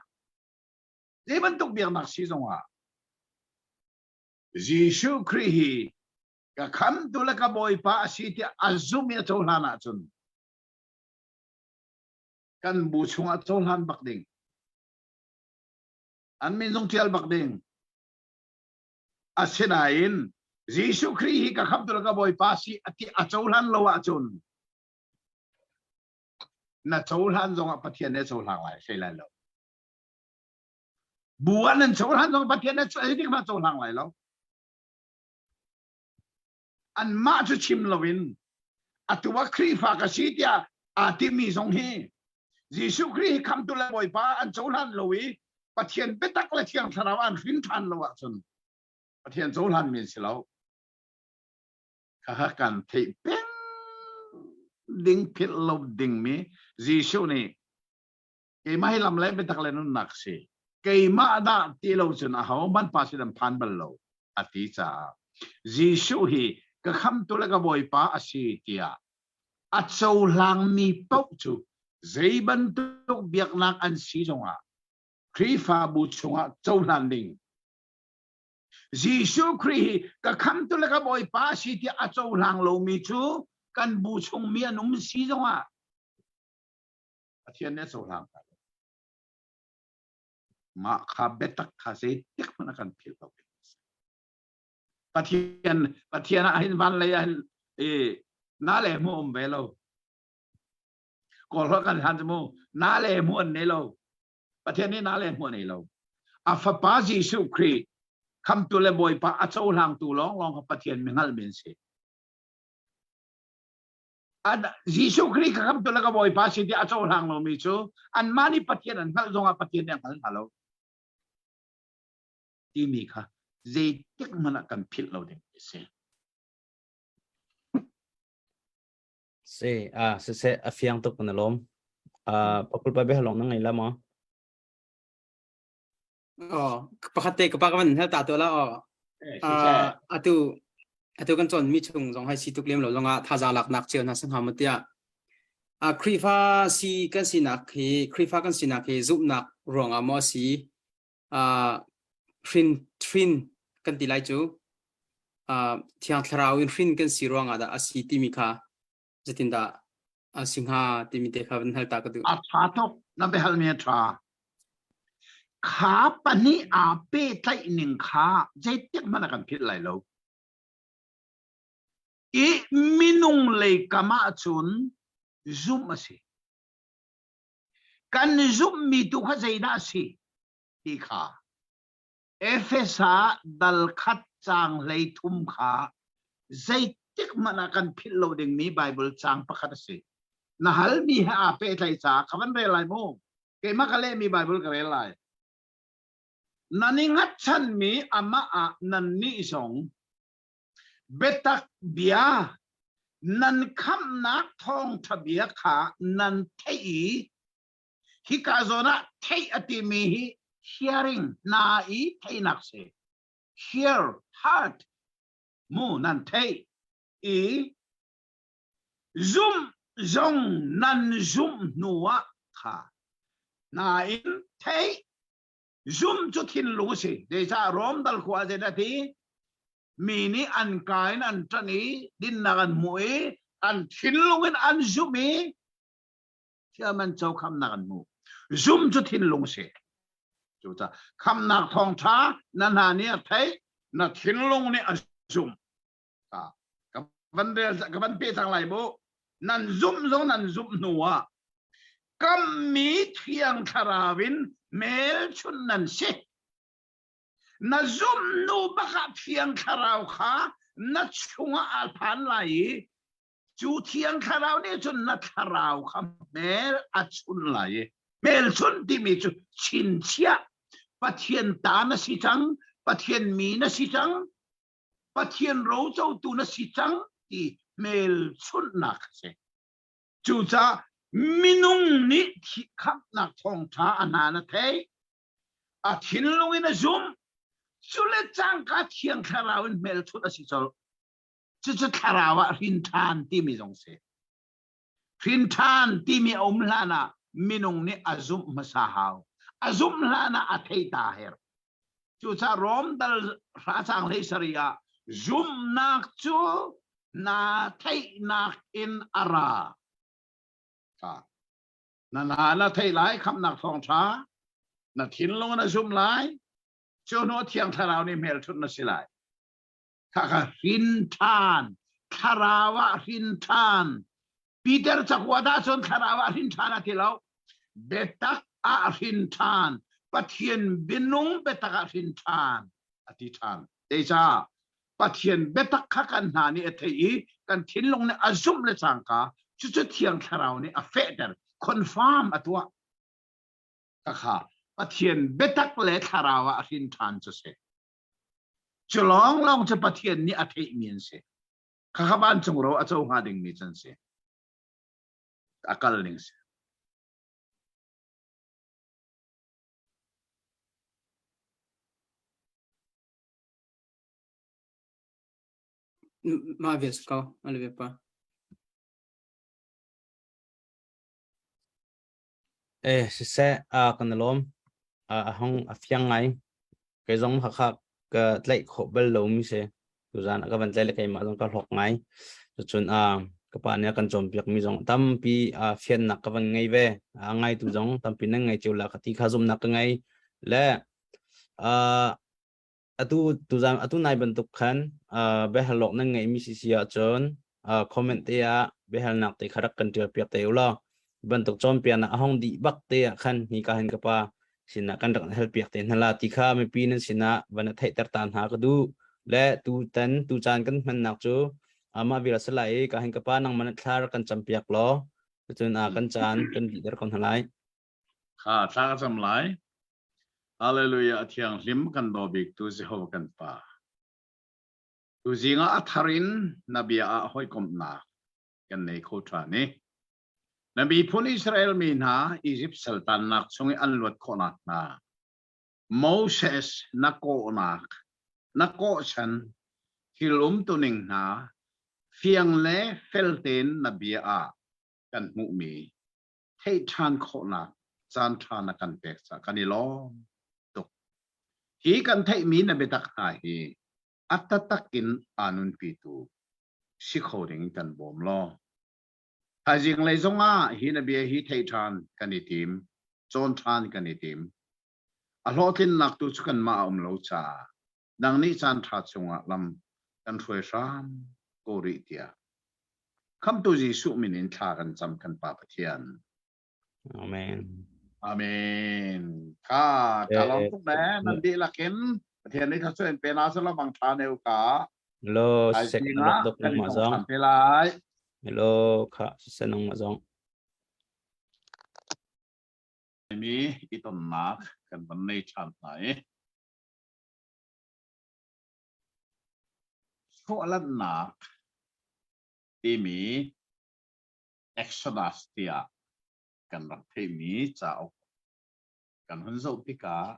zei bantuk biaknak si zongah, Jesuh Khrih hi ka khamtu le ka Bawipa a si tiah a zum i a cohlan ahcun kan bu chungah cohlan bak ding. An min zong ṭial bak ding. Asinain Jesuh Khrih hi ka khamtu le ka Bawipa si a ti a cohlan lo ahcun na cohlan zongah Pathian nih a cohlang lai hlei lai lo. Bu ah nan cohlan zong Pathian nih zeitik hmanh cohlang lai lo. Anmah cu chim loin atu ah Khrihfa ka si tiah aa timi zong hi Jesuh Khrih hi khamtu le Bawipa an cohlan lo i Pathian biatak le Thiang Thlarau an hrin ṭhan lo ahcun Pathian cohlan mi si lo. Kha kan theih peng ding philh lo dingmi Jesuh nih keimah hi lam le biatak le nunnak si keimah dah ti lo cun aho hmanh pa sin an phan bal lo a ti caah Jesuh hi ka khamtu le ka Bawipa a si tiah a cohlangmi paoh cu zei bantuk biaknak an si zongah Khrihfabu chungah cohlan ding. Jesuh Khrih hi ka khamtu le ka Bawipa a si tiah a cohlang lomi cu kan bu chungmi an um si zongah Pathian nih a cohlang hna lo. Mah kha biatak kha zeitik hmanh a kan philh lo. Pathian Pathian ah hin van lei ah hin i na le hmu um ve lo. Kawl holh kan hlan cu mu na le hmu an nei lo. Pathian nih na le hmu an nei lo. A fapa Jesuh Khrih khamtu le Bawipa a cohlangtu lawnglawng kha Pathian mi hngalhmi an si. Jesuh Khrih ka khamtu le ka Bawipa si ti a cohlang lomi cu anmah nih Pathian an hngalh zongah Pathian nih a hngal hna lo timi kha zeitik hmanh ah kan philh lo ding a si. Si, ah siseh a fiang tuk na lawm. Ah pakul pa bia long na ngei la maw? Oh, pakhat te ka pa ka van hal ta to la oh. Atu atu kan cawn mi chung zong hai si tuk lem lo zongah thazaang laknak cio hna sangha mu tiah. A Khrihfa si kan sinak hi Khrihfa kan sinak hi zumhnak ruangah maw si uh, hrin hrin kan ti lai cu uh, thiang thlarau in hrin kan si ruangah dah a si timi kha zeitindah a si hnga timi te kha van hal ta ka duh. A ṭha tuk na biahal mi a ṭha. Kha pahnih aa pehtlaih ning kha zeitik hmanh a kan philh lai lo. I minung lei kam ahcun zumh a si. Kan zumhmi tu kha zeidah a si ti kha Efesa dal khat caang 13 kha zeitik hmanh ah kan philh lo dingmi Baibal caang pakhat a si. Na halmi he aa pehtlaih caah ka van rel lai mu. Keimah ka lehmi Baibal ka rel lai. Nan i hngatchanmi amah ah nannih zong biatak bia nan khamhnak thawngṭha bia kha nan theih i Hika zawn ah theih a timi hi hearing hna i theihnak si. Hear, heart, mu nan theih i zumh zong nan zumh hnu ah kha nain theih zumh cu thinlung a si. Zeicah Rom dal khua ah zeidah ti? Mi nih an ka in an ṭanh i dinnak an hmuh i an thinlung in an zumh i thiam an co khamnak an hmu zum cu thinlung si cucaah khamnak thawngtha na hna nih a theih na thinlung nih a zum ka van rel ka van pe cang lai mu nan zumh zong nan zumh hnu ah kammi thiang thlarau in hmelchunh nan si na zumh hnu bakah thiang thlarau kha na chungah aa phan lai i Cu thiang thlarau nih cun na thlarau kha hmel a chun lai i hmelchunh timi cu chinchiah Pathian ta na si cang, Pathian mi na si cang, Pathian rocotu na si cang ti hmelchunhnak a si. Cucaah minung nih khamhnak thawngṭha a hna na theih, a thinlung in a zumh, cu le cangka thiang thlarau in hmelchunh a si colh. Cucu thlarau ah hrin ṭhan timi zong si. Hrin ṭhan timi a um hlan ah minung nih a zumh hmasa hau. A zumh hlan ah a thei ta herh. Cucaah Rom dal hra hlei sarih ah zumhnak cu na theihnak in a ra. Na na na thei lai khamnak thawngṭha na thinlung na zumh lai cu hnu thiang thlarau nih hmelchunh na si lai. Khakha hrin ṭhan, thlarau ah hrin ṭhan. Peter cakuat ahcun thlarau ah hrin ṭhan a ti lo. Biatak ah hrin ṭhan. Pathian bianung biatak ah hrin ṭhan a ti ṭhan. Zeicah? Pathian biatak kha kan hna nih a theih i kan thinlung nih a zumh le cangka cucu Thiang Thlarau nih a fehter, confirm a tuah. Khakha Pathian biatak le thlarau ah hrin ṭhan cu si. Cu lawnglawng cu Pathian nih a theihmi an si. Khakha vancung ro a co hnga dingmi cu an si. A kal ning si. Mah vel ko ale pa. Eh siseh a kan lawm a hong a fiang ngai kei zong hakha ka tlaih khawh bal lo mi si tuzan ka van tlai le keimah zong ka hlawk ngai cucun a ka pa nih a kan cawnpiak mi zong tampi a fiannak ka van ngei ve a ngaitu zong tampi nan ngei cio la ka ti kha zumnak ka ngei le a atu tuzan atu nai bantuk khan uh, biahalawk nan ngeihmi si si ahcun uh, comment te ah biahalnak te kha rak kan tial piak te ulaw bantuk cawnpiaknak a hong dih bak te ah khan hi ka hin ka pa sinah kan rak hal piak te hna la ti kha mipi nan sinah van theihter ta hna ka duh le tu tan tu caan kan hmannak cu amah vira salai i ka hin ka pa nang man thla rak kan cam piak law cun a kan caan kan dih ko hna lai Kha thla ka cam lai. Hallelujah a thianghlim kan daw bik tu Jehovah kan Pa. Tu zing ah a thar in na bia ah hawikomhnak kan nei kho ṭhan i na miphun Israel mi hna Izipt saltannak chung i an luat khawhnak hna Moses na kawhnak na kawhchan thil umtuning hna fiang le fel tein na bia ah kan hmuhmi theih ṭhan khawhnak caan ṭha na kan pek caah kan i lawm tuk. Hi kan theihmi na biatak hna hi a taktak in aa nunpitu si kho ding kan bawm law. Thaizing lei zongah hi na bia hi theih ṭhan kan i tim, cawn ṭhan kan i tim. A hlawhtlinnak tu cu kanmah a um lo caah nang nih caan ṭha chungah lam kan hruai hram ko rih tiah Khamtu Jesuh min in thla kan cam kan Pa Pathian. Amen. Amen. Ka ka lawm tuk ne nan dihlak in Pathian nih thluachuah in pe na selaw mang tha neu ka. Hello, sek na dok kan ma zong. Te lai. Hello, kha senong ma zong. Mi i tonnak kan van nei ṭhan hna i Chuahlannak timi Exodus tiah kan rak theihmi cauk kan hun zoh tikah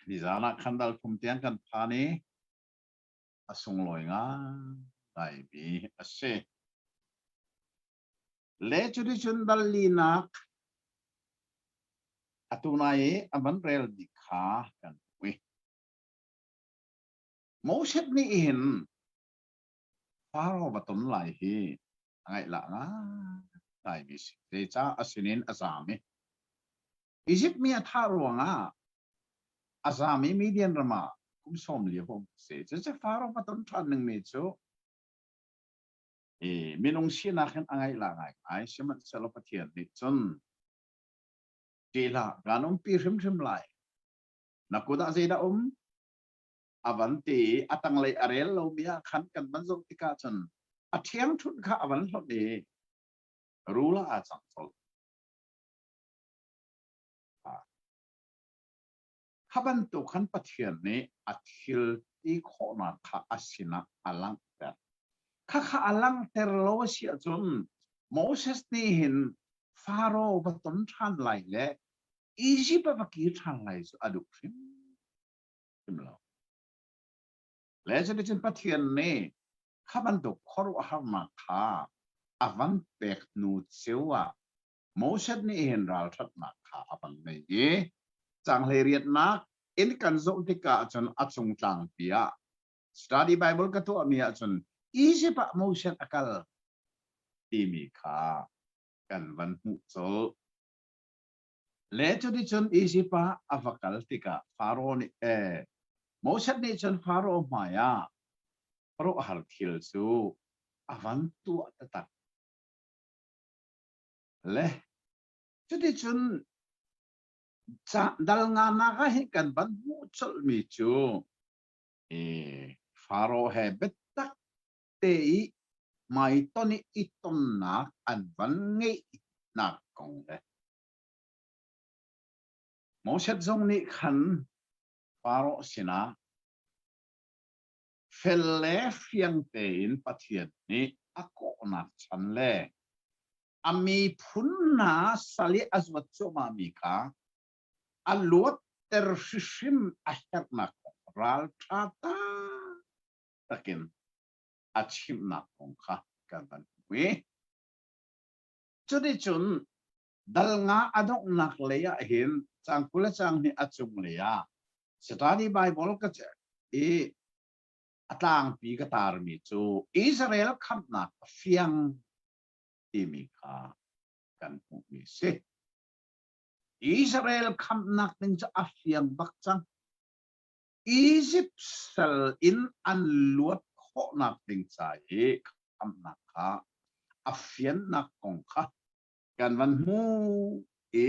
nizan ah khan dal thum tiang kan phan i a sunglawi ngaingaimi a si. Le cuticun dal linak atu nai i a van relmi kha kan hmu i Moses nih hin Faro va ton lai hi a ngaihlah ngaingaimi si. Zeicah a sinin a zaam i Izipt mi a thah ruangah a zaam i Midian ram ah kum sawm li a hung si. Cucu Faro va ton ṭhan dingmi cu i minung sinak hin a ngaihlah ngaingai. Sihmanhsehlaw Pathian nih cun ṭih hlah, kaan umpi hrimhrim lai. Na kut ah zeidah um? A van ti i a tanglei a rel lomi ah khan kan van zoh tikah cun a ṭhiangṭhunh kha a van hlonh i rul ah aa cang colh. Kha bantuk khan Pathian nih a thil ti khawhnak kha a sinah a langhter. Khakha a langhter lo a si ahcun Moses nih hin Faro va ton ṭhan lai le Izipt a va kir ṭhan lai cu a duh hrimhrim lo. Le cuticun Pathian nih kha bantuk khuaruahharnak kha a van pek hnu ceu ah Moses nih hin ralṭhatnak kha a van ngei i caanghlei riatnak in kan zoh tikah cun a cung tlangpi ah study Bible ka tuahmi ahcun Egypt ah Moses a kal timi kha kan van hmuh colh. Le cuticun Egypt ah a va kal tikah Faro nih eh Moses nih cun Faro hmai ah khuaruahhar thil cu a van tuah taktak. Le cuticun dal nganak ah hin kan van hmuh colhmi cu i Faro he biatak te i hmaiton i i tonnak an van ngeihnak kong le Moses zong nih khan Faro sinah Fel le fiang tein Pathian nih a kawhnak chan le a miphun hna sal i a zuat cuahmahmi kha a luatter hrimhrim a herhnak kong ralṭha tak. takin a chimhnak kong kha kan van hmu i cuticun dal nga a donghnak lei ah hin cang 20 le cang hnih a cung lei ah Study Bible ka i a tlangpi ka tarmi cu Israel khamhnak a fiang timi kha kan hmuhmi si. Israel khamhnak ding cu a fiang bak cang. Egypt sal in an luat khawhnak ding ca i khamhnak kha a fiannak kong kha kan van hmu i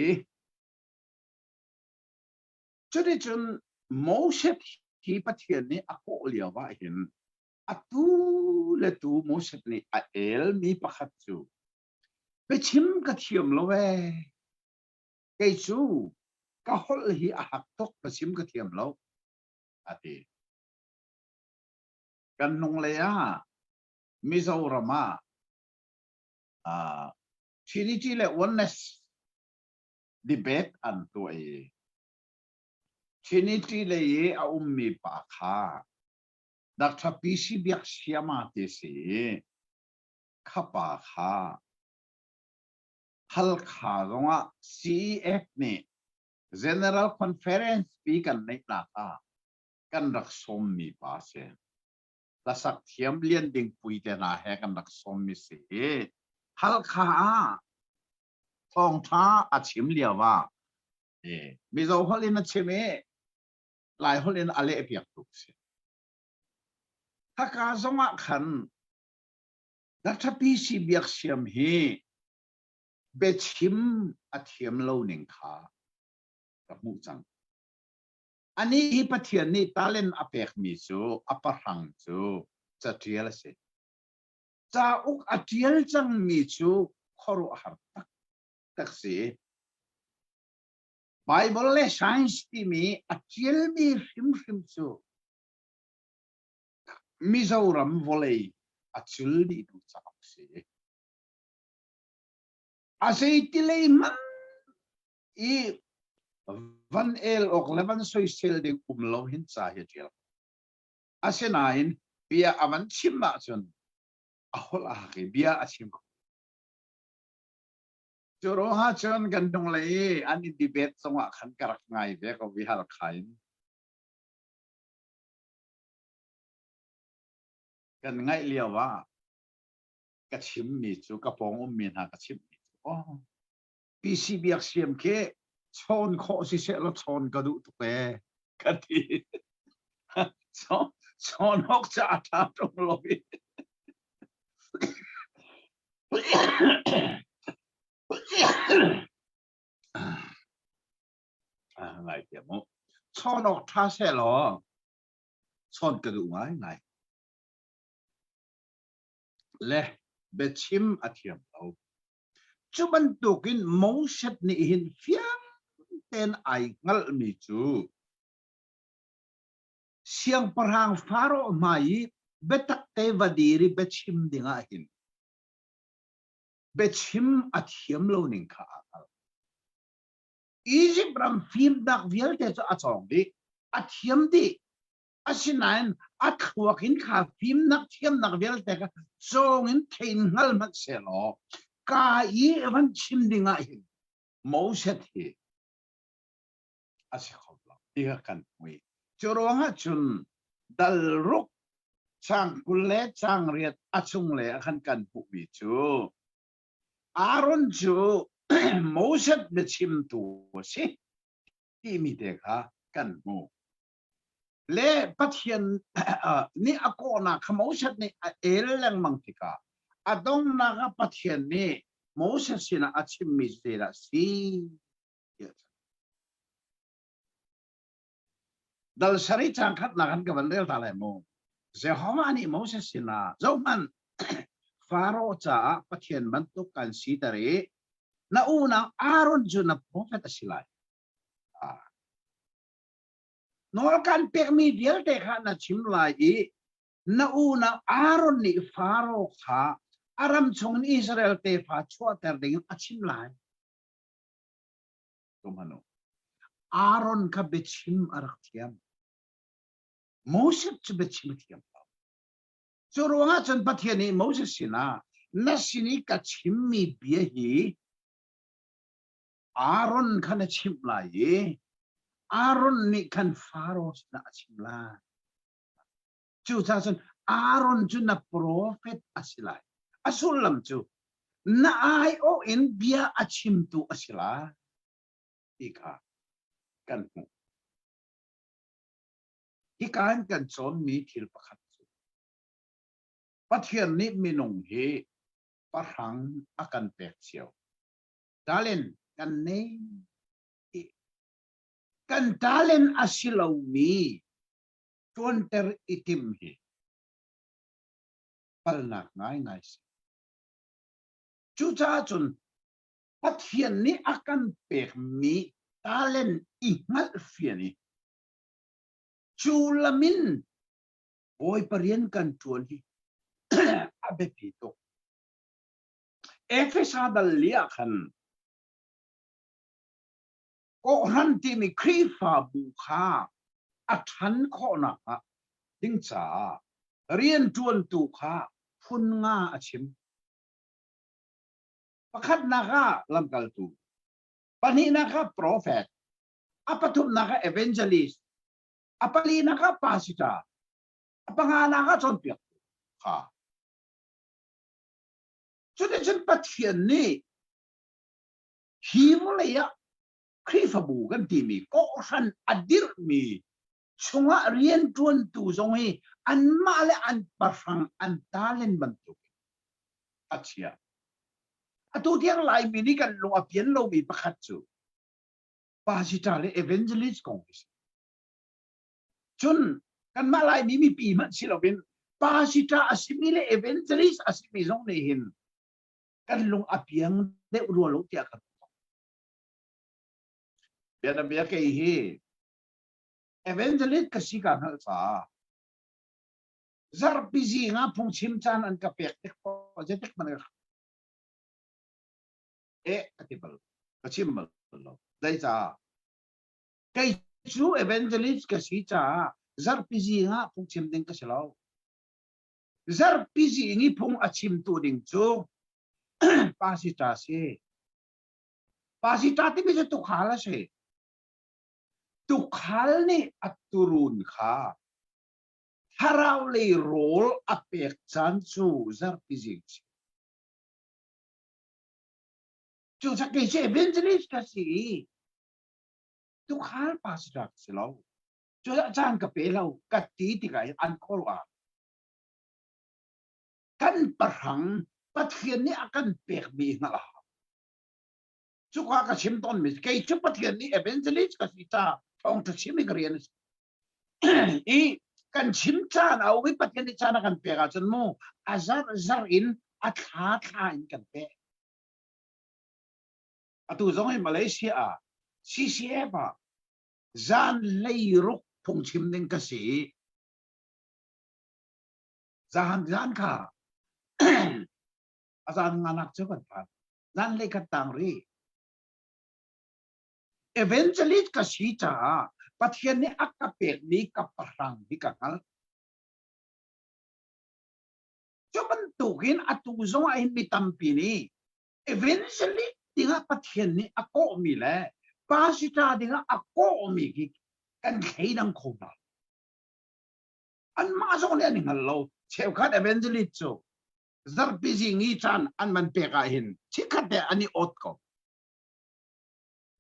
cuticun Moses hi Pathian nih a kawh lio ah hin atu le tu Moses nih a elmi pakhat cu biachim ka thiam lo ee kei cu ka holh hi a hak tuk biachim ka thiam lo a ti. Kan hnunglei ah Mizoram ah uh, Trinity le Oneness debate an tuah i Trinity lei i a ummi pa kha Dr. PC Biak Siama ti si i kha pa kha Halkha zongah CEF nih General Conference pi kan neihnak ah kan rak sawmmi pa si. Hlasak thiam Lian Ding Pui te hna he kan rak sawmmi si i Halkha ah thawngṭha a chim lio ah Mizo holh in a chim i Lai holh in a lehpiak tuk si. Haka zongah khan Dr. PC Biak Siam hi biachim a thiam lo ning kha ka hmuh cang. Anih hi Pathian nih talent a pekmi cu a pahrang cu caṭial a si. Cauk a ṭial cangmi cu khuaruahhar taktak si. Bible le science timi a ṭialmi hrimhrim cu Mizoram vawlei a cul dihtu cauk si. A zeitilei hmanh i van el awk le van soisel ding um lo hin ca hi a ṭial. Asinain bia a van chim ahcun a holh a hak i bia a chim kho. Cu ruangah cun kan hnunglei i an i debate zongah khan ka rak ngai ve ko vi Halkha in. Kan ngaih lio ah ka chimmi cu ka pawng ummi hna ka chimmi cu oh PC Biak Siam khi chawn khawh si seh law chawn ka duh tuk ee ka ti. Chawn awk ca a ṭha ṭung lo i. Ngai thiam mu. Chawn awk ṭha seh law chawn ka duh ngaingai. Le biachim a thiam lo. Cu bantukin Moses nih hin fiang tein ai hngalhmi cu siangpahrang Faraoh hmai i biatak te va dir i biachim dingah hin biachim a thiam lo ning kha aa hngalh. Izipt ram fimnak vialte cu a cawng dih, a thiam dih. Asinain a thluak in kha fimnak thiamnak vialte kha cawng in thein hngal hmanh sehlaw ka i van chim ding ah hin Moses hi a si kho lo ti kha kan hmu i cu ruangah cun dal ruk chang 20 le chang riat a chung le ah khan kan hmuhmi cu Aaron cu Moses biachimtu a si timi te kha kan hmuh. Le Pathian nih a kawhnak kha Moses nih a el lengmang tikah a donghnak ah Pathian nih Moses sinah a chimmi zeidah si tiah Dal sarih cang khatnak an ka van rel ta lai mu. Jehovah nih Moses sinah zohhmanh Faro caah Pathian bantuk kan siter i na unau Aaron cu na profet a si lai. Nawl kan pekmi vialte kha na chim lai i na unau Aaron nih Faro kha a ram chungin Israel tefa chuahter dingin a chim lai. Tumhanu. Aaron kha biachim a rak thiam. Moses cu biachim a thiam lo. Cu ruangah cun Pathian nih Moses sinah na sin i ka chimmi bia hi Aaron kha na chimh lai i Aaron nih khan Faro sinah a chim lai. Cucaah cun Aaron cu na profet a si lai. A sullam cu na aiawh in bia a chimtu a si lai ti kha kan hmuh. Hika in kan cawnmi thil pakhat cu Pathian nih minung hi pahrang a kan pek cio. Talent kan nei. Kan talent a si lomi ṭuanter i tim hi palnak ngaingai si. Cucaah cun Pathian nih a kan pekmi talent i hngalhfian i cu lamin Bawipa rian kan ṭuan hi a biapi tuk. Efesa dal li ah khan kawhhran timi Khrihfabu kha a ṭhan khawhnak ah ding caah rianṭuantu kha phun nga a chim. Pakhatnak ah lamkaltu, pahnihnak ah profet, a pathumnak ah evangelist, a palinak ah pastor, a panganak ah cawnpiaktu kha. Cuticun Pathian nih hi vawlei ah Khrihfabu kan timi kawhhran a dirhmi chungah rianṭuantu zong hi anmah le an pahrang an talent bantuk a chia. Atu tiang Laimi nih kan lung a pian lomi pakhat cu pastor le evangelist kong hi si. Cun kanmah Laimi mipi hmanh si loin pastor a simi le evangelist a simi zong nih hin kan lung a piang deuh rua lo tiah kan ruah. Bianabia kei hi evangelist ka si ka hngalh caah zarhpi zing ah phungchim caan an ka pek tik zeitik hmanh ka eh ka ti bal ka chim bal lo zeicah kei cu evangelist ka si caah zarhpi zing ah phungchim ding ka si lo zarhpi zing i phung a chimtu ding cu pastor si pastor timi cu tukhal a si tukhal nih a turun kha thlarau lei rawl a pek caan cu zarhpi zing si cu kei cu evangelist ka si i tukhal pastor ka si lo cu caan ka pe lo ka ti tikah an khuaruah kan pahrang Pathian nih a kan pekmi hngalh a hau cuka ka chim tawnmi kei cu Pathian nih evangelist ka si ca thawngṭha chim i ka rian a si i kan chim caan a um i Pathian nih caan a kan pek ahcun mu a zarh zarh in a thla thla in kan pek atu zong hi Malaysia ah CCF ah zan leiruk phungchim ding ka si i zan zan kha a zan nganak cu kan phan zan lei khat tang ri evangelist ka si caah Pathian nih a ka pekmi ka pahrang hi ka hngalh cu bantukin atu zong ah hin mi tampi nih evangelist dingah Pathian nih a kawhmi le pastor dingah a kawhmi hi kan thleidang kho hna anmah zong nih an i hngal lo cheukhat evangelist cu zarhpi zing i caan an man pek ah hin chikkhat te an i awt ko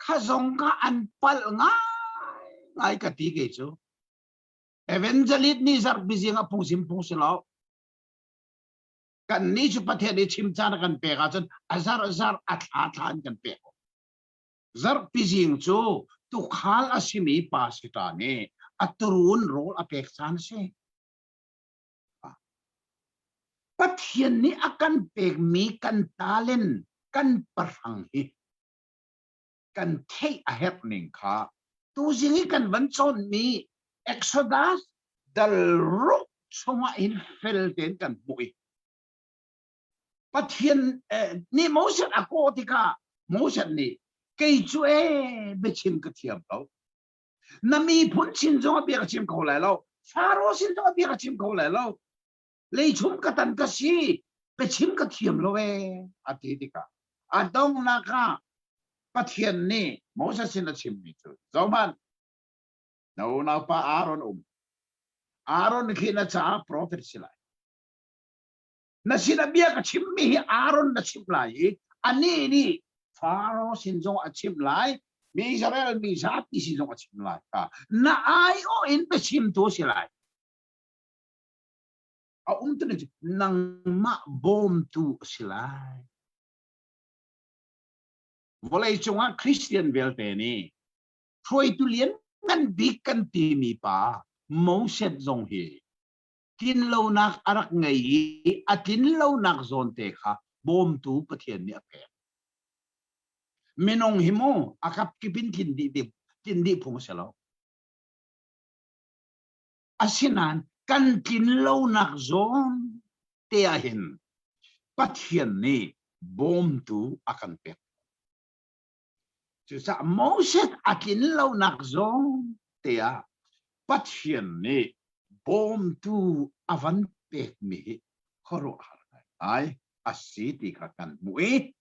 kha zong kha an palh ngai ngai ka ti kei cu evangelist nih zarhpi zing ah phungsim phung si lo kan nih cu Pathian i chim caan a kan pek ahcun a zarh zarh a thla thla in kan pek zarhpi zing cu tukhal a simi pastor nih a turun rawl a pek caan a si Pathian nih a kan pekmi kan talent kan pahrang hi kan theih a herh ning kha tuzing i kan van cawnmi Exodus dal ruk chungah hin fel tein kan hmuh i Pathian nih Moses a kawh tikah Moses nih kei cu ee biachim ka thiam lo na miphun sin zong a bia ka chim kho lai lo Faro sin zong a bia ka chim kho lai lo. Leichum ka tan ka si, biachim ka thiam lo ee, a ti tikah a donghnak ah Pathian nih Moses sin a chimmi cu zohhmanh, na unaupa Aaron um. Aaron khi na caah prophet si lai. Na sinah bia ka chimmi hi Aaron na chimh lai i anih nih Faro sin zong a chimh lai, mi Israel mi zapi sin zong a chim lai. Na aiawh in biachimtu a si lai. A um tu cu nangmah bawmtu a si lai. Vawlei cungah Christian vialte nih hruaitu lian ngan bik kan timi pa Moses zong hi tlinlonak a rak ngei i a tlinlonak zawnte kha bawmtu Pathian nih a pek. Minung hi mu a kapkip in tlin dih tlin dih phung a si lo. Asinain kan tlinlonak zawn te ah hin Pathian nih bawmtu a kan pek. Cucaah Moses a tlin lonak zawn te ah Pathian nih bawmtu a van pekmi hi khuaruahhar ngai a si ti kha kan hmuh i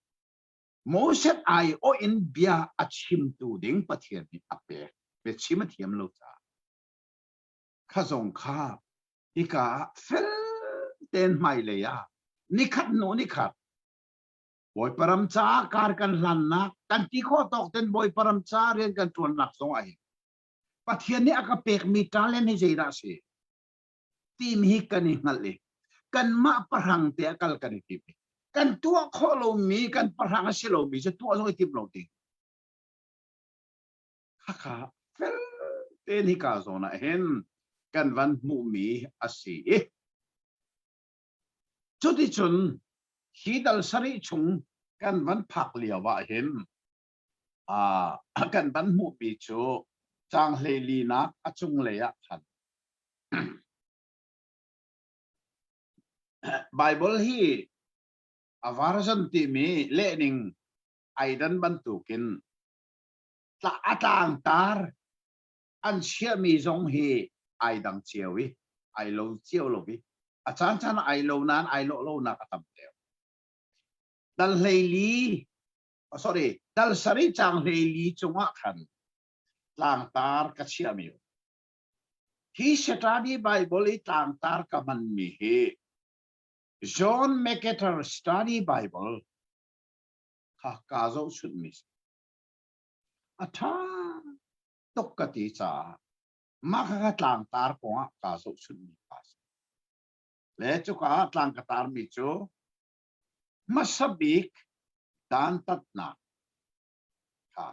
Moses aiawh in bia a chimtu ding Pathian nih a pek. Biachim a thiam lo caah kha zong kha hika ah fel tein hmailei ah nikhat hnu nikhat Bawipa ram caah kar kan hlannak kan ti khawh tawk ten Bawipa ram ca rian kan ṭuannak zong ah hin Pathian nih a ka pekmi talent hi zeidah a si timi hi kan i hngalh i kanmah pahrang te ah kal kan i tim i kan tuah khawh lomi kan pahrang a si lomi cu tuah zong i tim lo ding khakha fel tein hika zawn ah hin kan van hmuhmi a si i Cuticun hi dal sarih chung kan van phak lio ah hin kan van hmuhmi cu caang hleilinak a cunglei ah khan Baibal hi a version timi lehning ai dan bantukin a tlangtar an chiahmi zong hi ai dang cio i ai lo cio lo i a caan caan ai lo nain ai lawh lonak a tam deuh. Dal hleili oh, sorry dal sarih caang hleili cungah khan tlangtar ka chiahmi hi Saturday Bible i tlangtar ka hmanmi hi John MacArthur Study Bible kha kaa zohchunhmi si. A ṭha tuk ka ti caah mah kha tlangtar kongah kaa zohchunhmi kha a si. Le cuka ah tlang ka tarmi cu hmasa bik dantatnak kha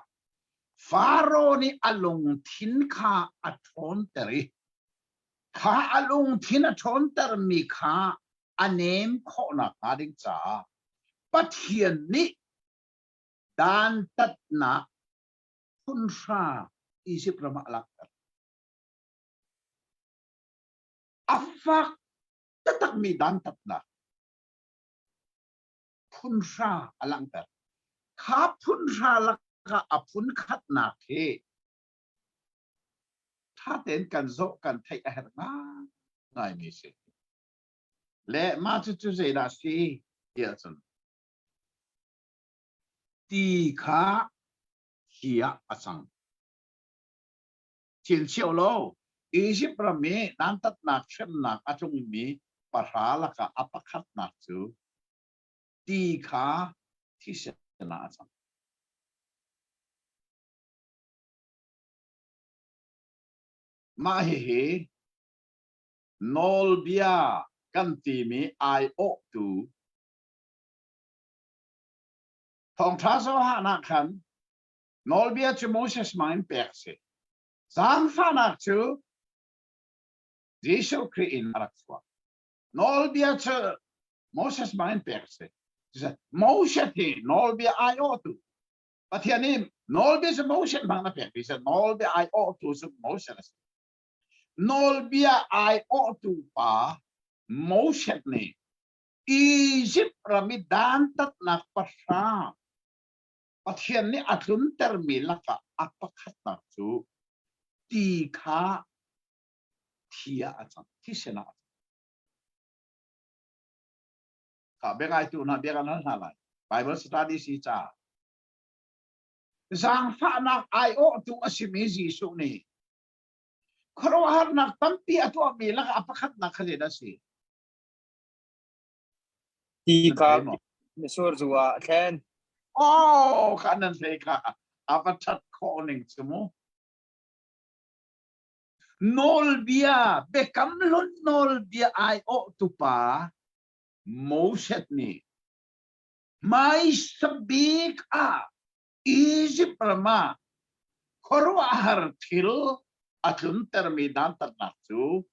Faro nih a lungthin kha a ṭhawnter i kha a lungthin a ṭhawntermi kha a nem khawhnak hnga ding caah Pathian nih dantatnak phunhra Izipt ram ah a langhter. A fak taktakmi dantatnak phunhra a langhter. Kha phunhra lakah a phun khatnak hi ṭha tein kan zoh kan theih a herh ngaingaimi si. Le mah cucu zeidah a si tiah cun ti kha hi ah a cang. Chinchiah law Izipt ram i dantatnak hremnak a tlungmi pahra lakah a pakhatnak cu ti kha thisen ah a cang. Mah hihi nawlbia kan timi aiawhtu Thawngṭha zohahnak khan nawlbia cu Moses hmang in pek a si. Zaangfahnak cu Jesuh Khrih in a rak chuak. Nawlbia cu Moses hmang in pek a si. Moses hi nawlbia aiawhtu Pathian nih nawlbia cu Moses hmang na pek ti nawlbia aiawhtu cu Moses a si. Nawlbia aiawhtu pa Moses nih Izipt ram i dantatnak pahra Pathian nih a tluntermi lakah a pakhatnak cu ti kha thi ah a cang, thisen ah a cang. Kha biangaitu hna bia kan hal hna lai. Bible study si ca. Zaangfahnak aiawhtu a simi Jesuh nih khuaruahharnak tampi a tuahmi lakah a pakhatnak kha zeidah a si? Ti kha mitsur zu ah a thlen. Oh, kha nan thei kha a va ṭhat khawh ning cu mu. Nawlbia, biakam hlun nawlbia aiawhtu pa Moses nih hmaisa bik ah Izipt ram ah khuaruahhar thil a tluntermi dantatnak cu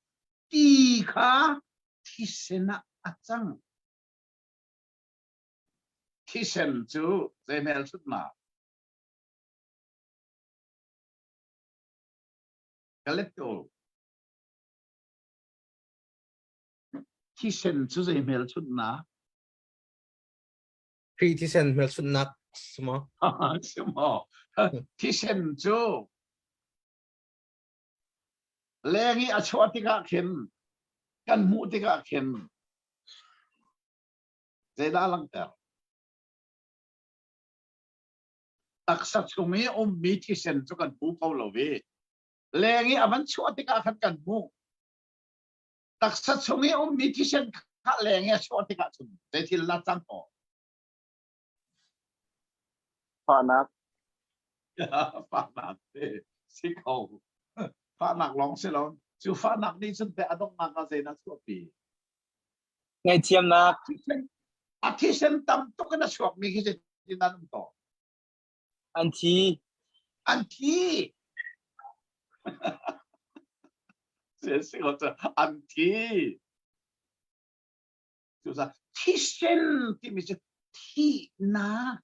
ti kha thisen ah a cang. Thisen cu zei hmelchunhnak? Ka let ko. Thisen cu zei hmelchunhnak? Khrih thisen hmelchunhnak si maw? Si maw? Thisen cu leng i a chuah tikah khin kan hmuh tikah khin zeidah a langhter? Taksa chung i ummi thisen cu kan hmu kho lo i leng i a van chuah tikah khan kan hmuh. Taksa chung i ummi thisen kha leng i a chuah tikah cun zei thil dah cang ko? Fahnak. Fahnak te si ko. Fahnak lawng si lo. Cu fahnak nih cun te a donghnak ah zeidah chuahpi? Ngaihthiamnak. A thisen tam tuk in a chuakmi khi zeitin an um to? An thi. An thi. Si ko an thi. Cucaah thisen timi cu thihnak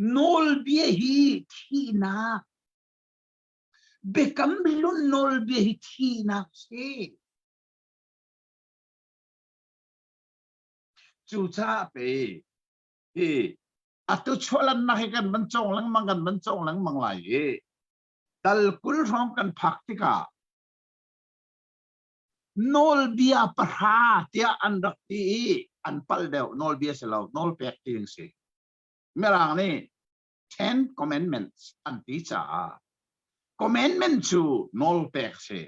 nawlbia hi thihnak biakam hlun nawlbia hi thihnak si. Cucaah pe hi atu chuahlannak hi kan van cawng lengmang kan van cawng lengmang lai i dal 20 hrawng kan phak tikah Nawlbia pahra tiah an rak ti i an palh deuh. Nawlbia si lo, nawlpek ti ding si. Mirang nih Ten Commandments an ti caah commandment cu nawlpek si.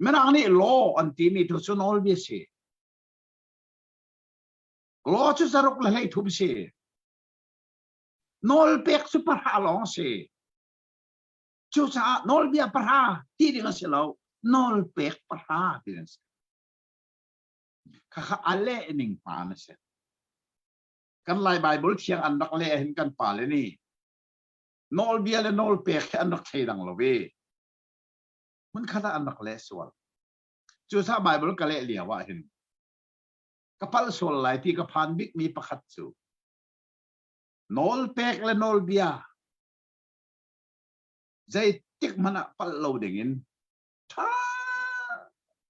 Mirang nih law an timi tu cu nawlbia si. Law cu zaruk le 13 si. Nawlpek cu pahra lawng si. Cucaah nawlbia pahra ti ding a si lo, nawlpek pahra ti ding a si. Khakha a leh ning hmaan a si. Kan Lai Bible thiang an rak leh hin kan pale nih nawlbia le nawlpek hi an rak thleidang lo i hmunkhat ah an rak leh sual. Cucaah Bible ka leh lio ah hin ka palh sual lai ti ka phan bikmi pakhat cu nawlpek le nawlbia zeitik hmanh ah palh lo dingin ṭha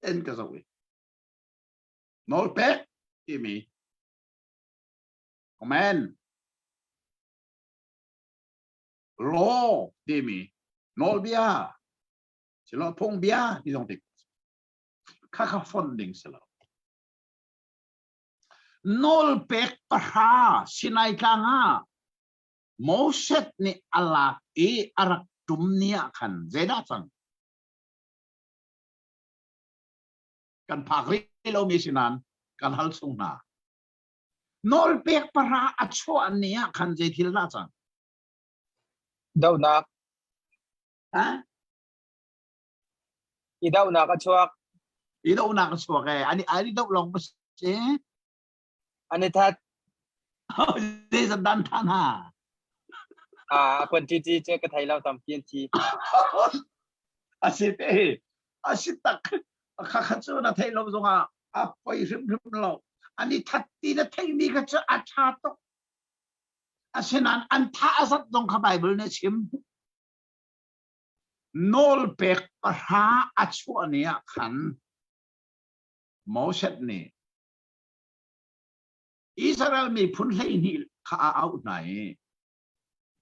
tein ka zoh i nawlpek timi command law timi nawlbia silo phungbia ti zong ti kha kha fon ding si lo nawlpek pahra Sinai tlang ah Moses nih a lak i a rak ṭum ni ah khan zeidah cang? Kan phak rih lomi si nain kan hal chung hna. Nawlpek pahra a chuah ni ah khan zei thil dah cang? Dohnak. Ha? I dohnak a chuak. I dohnak a chuak ee. Ani ai doh lawng ma si? An i that. Zeizat dan than ha? Ah, quantity cu ka thei lo tampi an thi. A si te, a si tak. Kha kha cu na thei lo zongah a poi hrimhrim lo. An i that ti na theimi kha cu a ṭha tuk. Asinain an tha a zat zong kha Bible nih a chim. Nawlpek pahra a chuah ni ah khan Moses nih Israel miphun 12 kha a auh hna i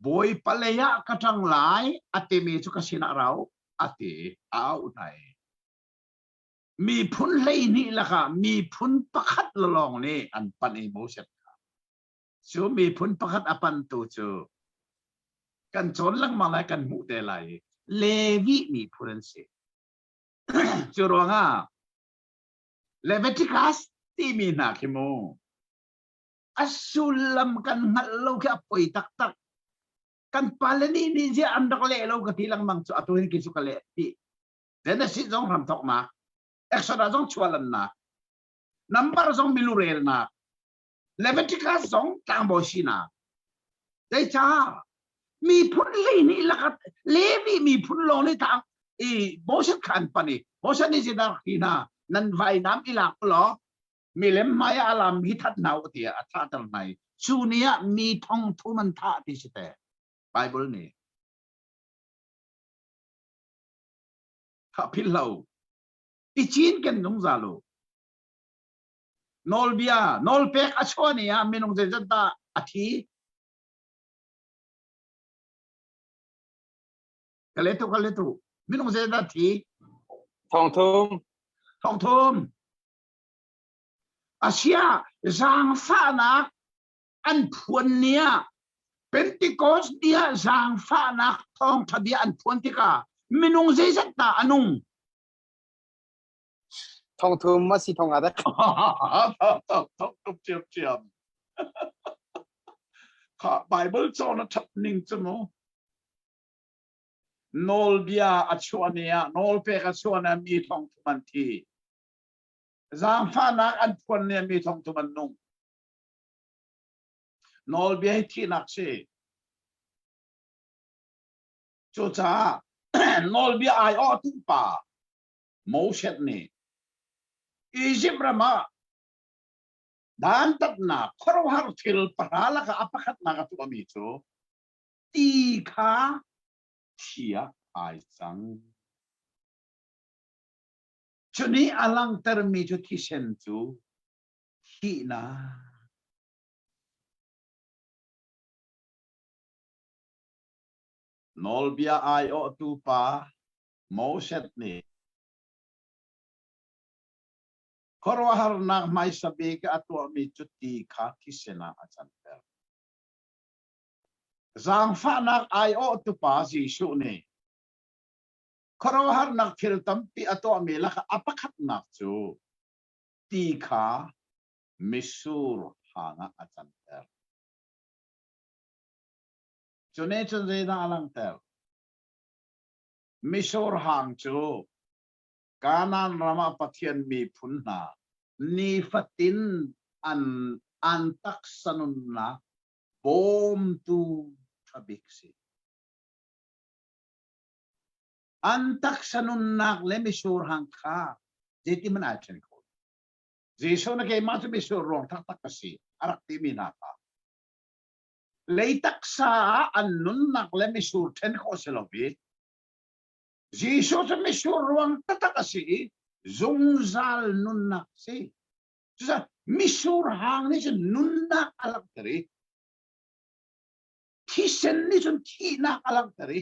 Bawipa lei ah ka ṭang lai a timi cu ka sinah rau a ti a auh hna i. Miphun 12 lakah miphun pakhat lawng nih an panh i Moses kha. Cu miphun pakhat a pantu cu kan cawn lengmang lai kan hmuh te lai i Levi miphun an si. Cu ruangah Leviticus timi hna khi mu a sullam kan hngalh lo khi a poi taktak. Kan pale nih nih ziah an rak leh lo ka ti lengmang cu atu hin khi cu ka leh ti. Genesis zong hramthoknak, Exodus zong chuahlannak, Number zong milurelnak, Leviticus zong tlangbawi sinak. Zeicah miphun 12 lakah Levi miphun lawng nih tang i Moses kha an pan i Moses nih zeidah rak ti hna nan vainam i lak ulaw milem hmai ah a lam hi that hna u tiah a thahter hna i cu ni ah mi thong thum an thah ti si te Bible nih kha philh lo i cin ken zungzal u Nawlbia nawlpek a chuah ni ah minung zeizat dah a thi? Ka let tu ka let tu. Minung zeizat dah thi? Thong thum. Thong thum. Asia zaangfahnak an phuan ni ah Pentecost ni ah zaangfahnak thawngtha bia an phuan tikah minung zeizat dah a nung? Thong thum a si thong a dek. Thong thum ciam ciam. Kha Bible cawn a that ning cu mu. Nawlbia a chuah ni ah nawlpek a chuah ni ah mi thong thum an thi. Zaangfahnak an phuan ni ah mi thong thum an nung. Nawlbia hi thihnak si. Cucaah nawlbia aiawhtu pa Moses nih Izipt ram ah dantatnak khuaruahhar thil pahra lakah a pakhatnak a tuahmi cu ti kha thi ah ai cang. Cu nih a langhtermi cu thisen cu thihnak. Nawlbia aiawhtu pa Moses nih khuaruahharnak hmaisa bik a tuahmi cu ti kha thisen ah a canter. Zaangfahnak aiawhtu pa Jesuh nih khuaruahharnak thil tampi a tuahmi lakah a pakhatnak cu ti kha mitsur hang ah a canter. Cu nih cun zeidah a langhter? Mitsur hang cu Kanaan ram ah Pathian miphun hna nifatin an an taksa nunnak bawmtu ṭha bik si. An taksa nunnak le mitsur hang kha zeitin ai ṭhen kho? Jesuh na keimah cu mitsur ruang taktak ka si a rak timi hna kha lei taksa ah an nunnak le mitsur ṭhen khawh si lo i Jesuh cu mitsur ruang taktak a si i zungzal nunnak a si. Cucaah mitsur hang nih cun nunnak a langhter i thisen nih cun thihnak a langhter i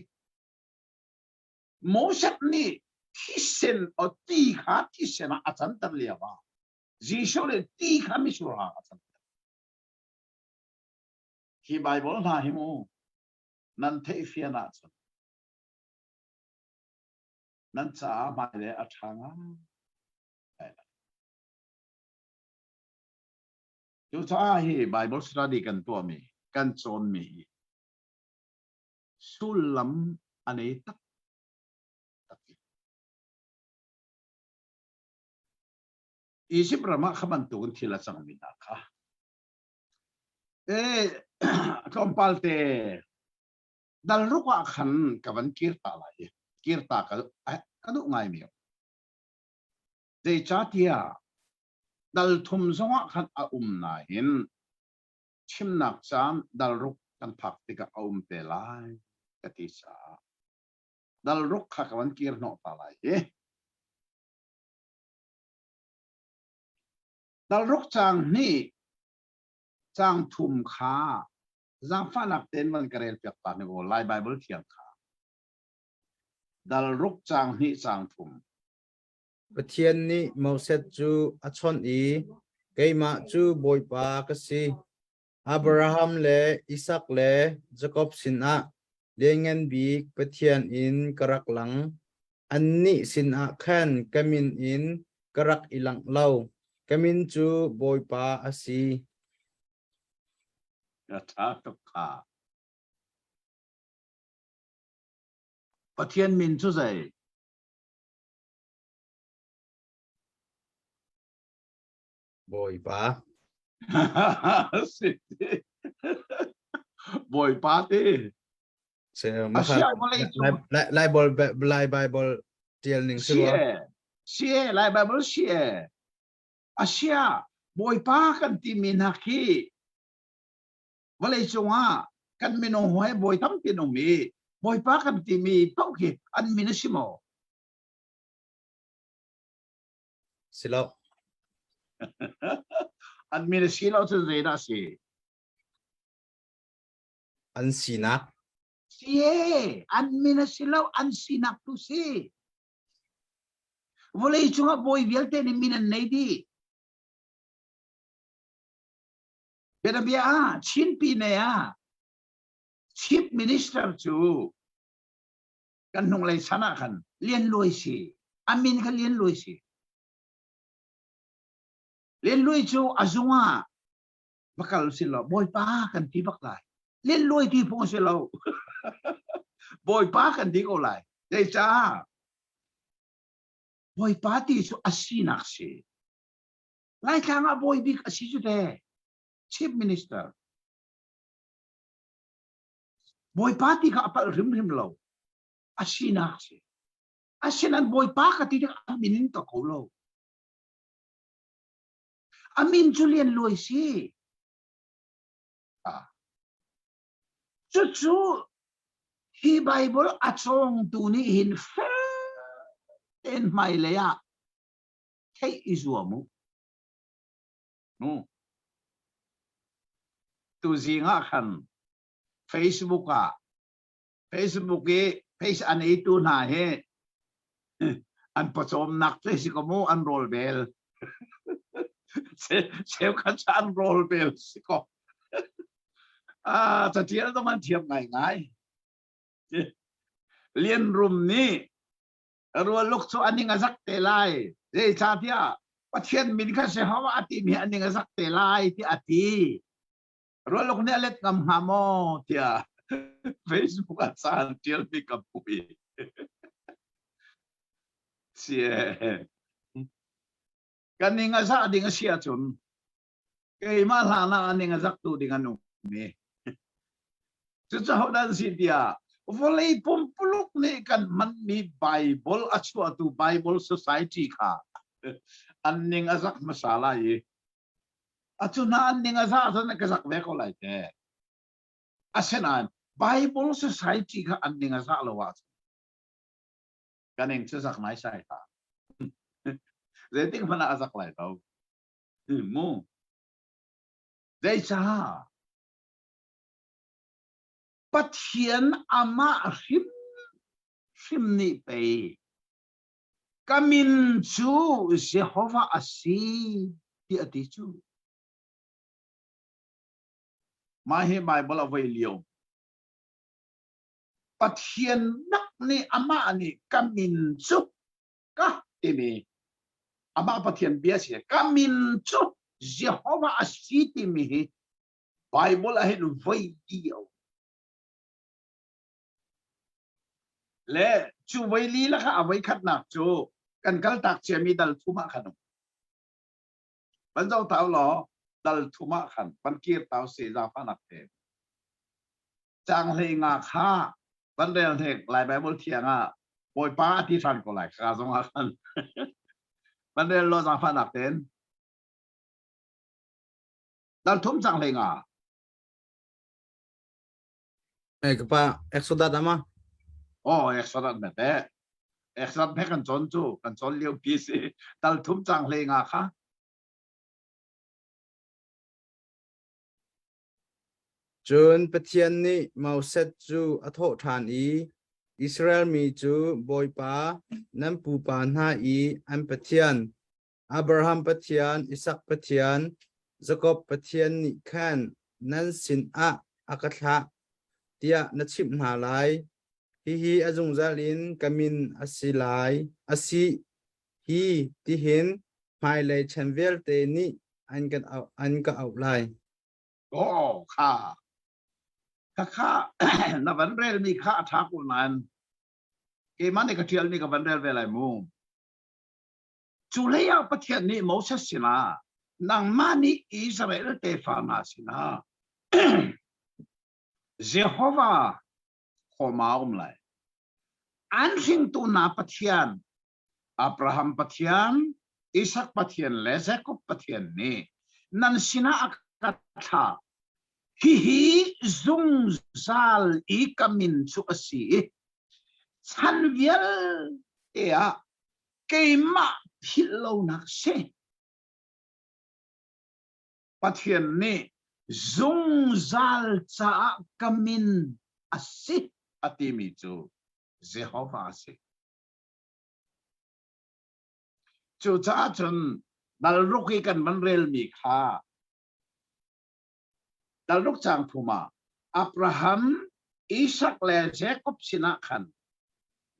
Moses nih thisen o ti kha thisen ah a canter lio ah Jesuh nih ti kha mitsur hang a canter. Hi Bible hna hi mu nan theihfian ahcun nan caah hmailei a ṭha ngai. Cucaah hi Bible study kan tuahmi, kan cawnmi hi sullam a nei tak tak. Egypt ram ah kha bantukin thil a cangmi hna kha E tlawmpal te dal ruk ah khan ka van kir ta lai i kir ta ka ka duh ngai mi. Zeicahtiah dal thum zongah khan a um nain chimnak caan dal ruk kan phak tikah a um te lai ka ti caah dal ruk kha ka van kir hnawh ta lai hi. Dal ruk caang hnih caang thum kha zaangfahnak tein van ka rel piak ta hnik u Lai Bible thiang kha. Dal ruk caang hnih caang thum. Pathian nih Moses cu a chawnh i, Keimah cu Bawipa ka si. Abraham le Isak le Jakob sinah Lianngan Bik Pathian in ka rak lang. Annih sinah khan ka min in ka rak i langh lo. Ka min cu Bawipa a si. A ṭha tuk kha. Pathian min cu zei? Bawipa. Si. Bawipa ti. Se Lai Lai Bible tial ning si Si Lai Bible si e. Asia Bawipa kan ti mi hna khi vawlei cungah kan minung hawi bawi tampi an um i Bawipa kan timi paoh khi an min a si maw? Si lo. An min a si lo cun zeidah a si? An sinak. Si e, an min a si lo, an sinak tu si. Vawlei cungah bawi vialte nih min an nei dih. Bianabia ah Chin Pine ah Chief Minister cu kan hnunglei chan ah khan Lian Luai si. A min kha Lian Luai si. Lian Luai cu a zung ah va kal si lo Bawipa kan ti bak lai. Lian Luai ti phung si lo. Bawipa kan ti ko lai. Zeicah? Bawipa ti cu a sinak si. Laitlang ah bawi bik a si cu te. Chief Minister. Bawipa ti kha a palh hrimhrim lo. A sinak si. Asinain Bawipa ka ti tik a min in ka ko lo. A min cu Lian Luai si. Cucu hi Bible a cawngtu nih hin fel tein hmailei ah theih i zuam u. Nu. Tuzing ah khan Facebook ah Facebook i face an eitu hna hi an pawcawmnak cu si ko mu an rawl bel cheukhat cu an rawl bel si ko ah catial zong an thiam ngaingai Lian Rum nih Rualuk cu a ning a zak te lai zeicahtiah Pathian min kha Jehovah a timi a ning a zak te lai tiah a ti. Rualuk nih a let ngam hnga maw tiah Facebook ah ca an ṭialmi ka hmuh i sie kan ning a zah ding a si ahcun keimah hlan ah a ning a zaktu ding an um i Cucu dan si tiah vawlei pumpuluk nih kan hmanmi Bible a chuahtu Bible Society kha an ning a zak hmasa lai i atu hna an ning a zah cun ka zak ve ko lai te. Asinain Bible Society kha an ning a zah lo ahcun ka ning cu zak naisai hlah. Zeitik hmanh ah a zak lai lo. Mu. Zeicah? Pathian amah hrimhrim nih pei ka min cu Jehovah a si ti a ti cu. Mah hi Baibal a voi lio. Pathian nak nih amah nih ka min cu ka timi amah Pathian bia si ka min cu Jehovah a si timi hi Bible ah hin voi li a um. Le cu voi li lakah a voi khatnak cu kan kaltak ciami dal thum ah khan um. Van zoh tau law dal thum ah khan van kir tau se zaangfahnak te. Caang hlei nga kha van rel hnek Lai Bible thiang ah Bawipa a ti hran ko lai ka zong ah khan. Van rel law zaangfahnak ten. Dal thum cang hlei nga. Eh ka pa Exodus ama. Oh Exodus me te. Exodus phe kan chon cu kan chon lio pi si. Dal thum cang hlei nga kha. Cun Pathian nih Moses cu a thawh ṭhan i. Israel mi cu Bawipa nan pupa hna i an Pathian, Abraham Pathian, Isak Pathian, Jakob Pathian nih khan nan sinah a ka thlah tiah na chimh hna lai. Hihi a zungzal in ka min a si lai, a si hi tihin hmailei chan vialte nih an kan auh, an ka auh lai. Oh, kha Khakha na van relmi kha a ṭha ko nain keimah nih ka ṭialmi ka van rel ve lai mu. Cu hlei ah Pathian nih Moses sinah nangmah nih Israel tefa hna sinah Jehovah khawma um lai. An hringtu hna Pathian Abraham Pathian, Isak Pathian le Jakob Pathian nih nan sinah a ka thlah. Hihi zungzal i ka min cu a si i chan vialte ah keimah philh lonak si. Pathian nih zungzal caah ka min a si a timi cu Jehovah a si. Cucaah cun dalruk i kan van relmi kha dalruk caang thum ah Abraham, Isak le Jakob sinah khan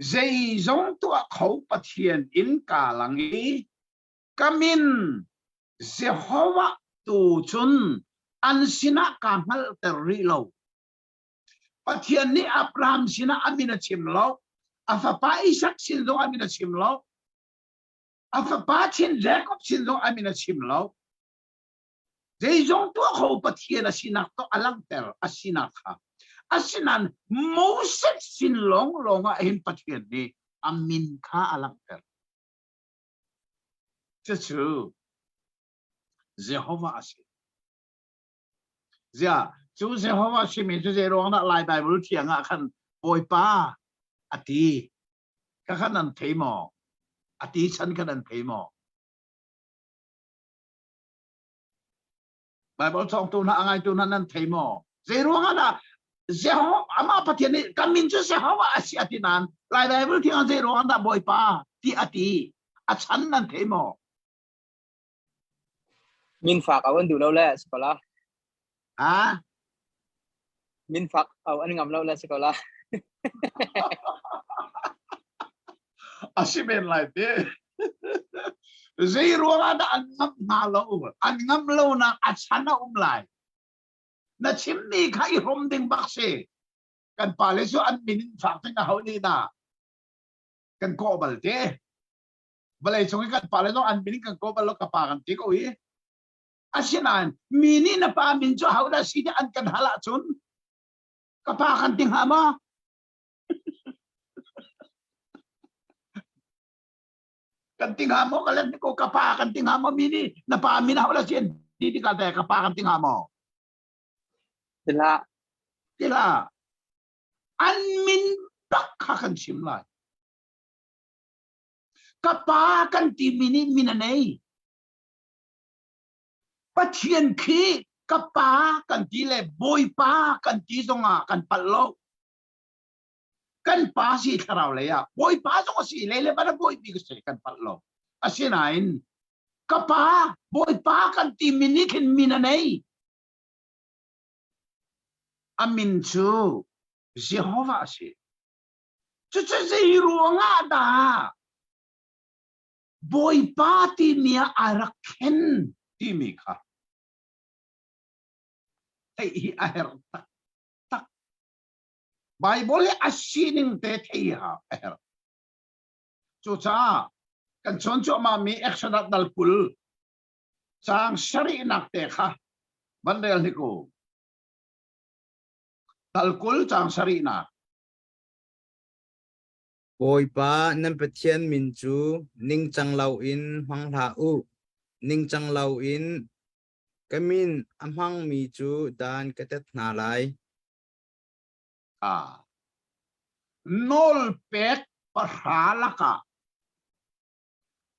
zeizong tuah kho Pathian in kaa lang i ka min Jehovah tu cun an sinah kaa hngalhter rih lo. Pathian nih Abraham sinah a min a chim lo. A fapa Isak sin zong a min a chim lo. A fapa chin Jacob sin zong a min a chim lo. Zeizong tuah kho Pathian a sinak to a langhter a sinak kha. Asinain Moses sin lawng lawng ah hin Pathian nih a min kha a langhter. Cucu Jehovah a si. Ziah, cu Jehovah simi cu zei ruang dah Lai Baibal thiang ah khan Bawipa a ti. Kha kha nan thei maw? A ti chan kha nan thei maw? Baibal cawngtu hna a ngaitu hna nan thei maw? Zei ruang ah dah Jehovah amah Pathian nih ka min cu Jehovah a si a ti nain Lai Baibal thiang ah zei ruang ah dah Bawipa ti a ti? A chan nan thei maw? Min fak au an duh lo le si ko la. Ha? Min fak au an ngam lo le si ko la. A si men lai te. Zei ruang ah dah an ngam hna lo? An ngam lo nak a chan a um lai. Na chimmi kha i hrom ding bak si. Kan pale cu an min in fak ding a hau ni na. Kan kawh bal te. Vawlei cung i kan pale zong an min kan kaw bal lo ka pa kan ti ko i asinain mi nih na pa min cu hodah si ti an kan hal ahcun ka pa kan ti hnga maw? Kan ti hnga maw? Ka let ko ka pa kan ti hnga maw? Mi nih na pa min hodah si an ti tikah teh ka pa kan ti hnga maw? Tila. Tila. An min bak kha kan chim lai. Ka pa kan timi nih min a nei. Pathian khi ka pa kan ti le Bawipa kan ti zongah kan palh lo. Kan pa si thlarau lei ah Bawipa zong a si lei le ban a bawipi ka si kan palh lo. Asinain ka pa Bawipa kan timi nih khin min a nei. A min cu Jehovah a si. Cucu zei ruangah dah Bawipa timi ah ai rak thlen timi kha theih hi a herh taktak. Bible hi a sining te theih a herh. Cucaah kan cawn cuahmahmi Exodus dal 20 caang sarihnak te kha van rel hnik u. Dal 20 caang sarihnak. Bawipa nan Pathian min cu ningcang loin hmang hlah u. Ningcang loin ka min a hmangmi cu dan ka tet hna lai. Ah. Nawlpek pahra lakah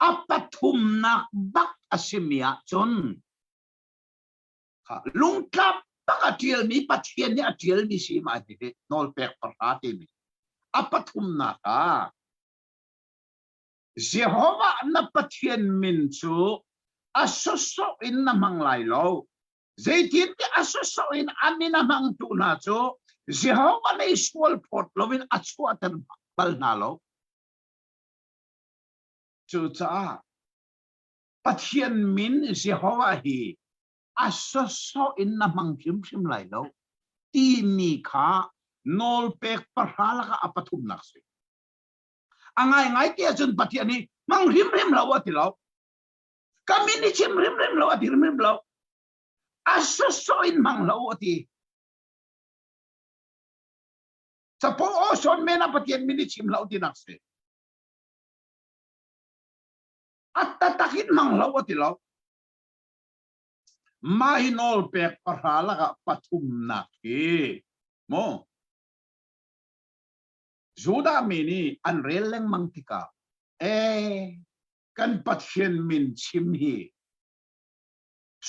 a pathumnak bak a simi ahcun lungtlap tak a ṭialmi Pathian nih a ṭialmi si ma hi nawlpek pahra timi. A pathumnak ah Jehovah na Pathian min cu a sawsawh in na hmang lai lo. Zeitintiah a sawsawh in a min a hmangtu hna cu Jehovah nih sual phawt loin a chuahter bal hna lo. Cucaah Pathian min Jehovah hi a sawsawh in na hmang hrimhrim lai lo timi kha nawlpek pahra lakah a pathumnak si. A ngaingai ti ahcun Pathian nih hmang hrimhrim lo a ti lo. Ka min i chim hrimhrim lo a ti hrimhrim lo. A sawsawh in hmang lo a ti. Capo aw sawn men ah Pathian min i chim lo tinak si. A tatak in hmang lo a ti lo. Mah hi nawl pek pahra lakah pathumnak hi mu Judah mi nih an rel lengmang tikah ee kan Pathian min chim hi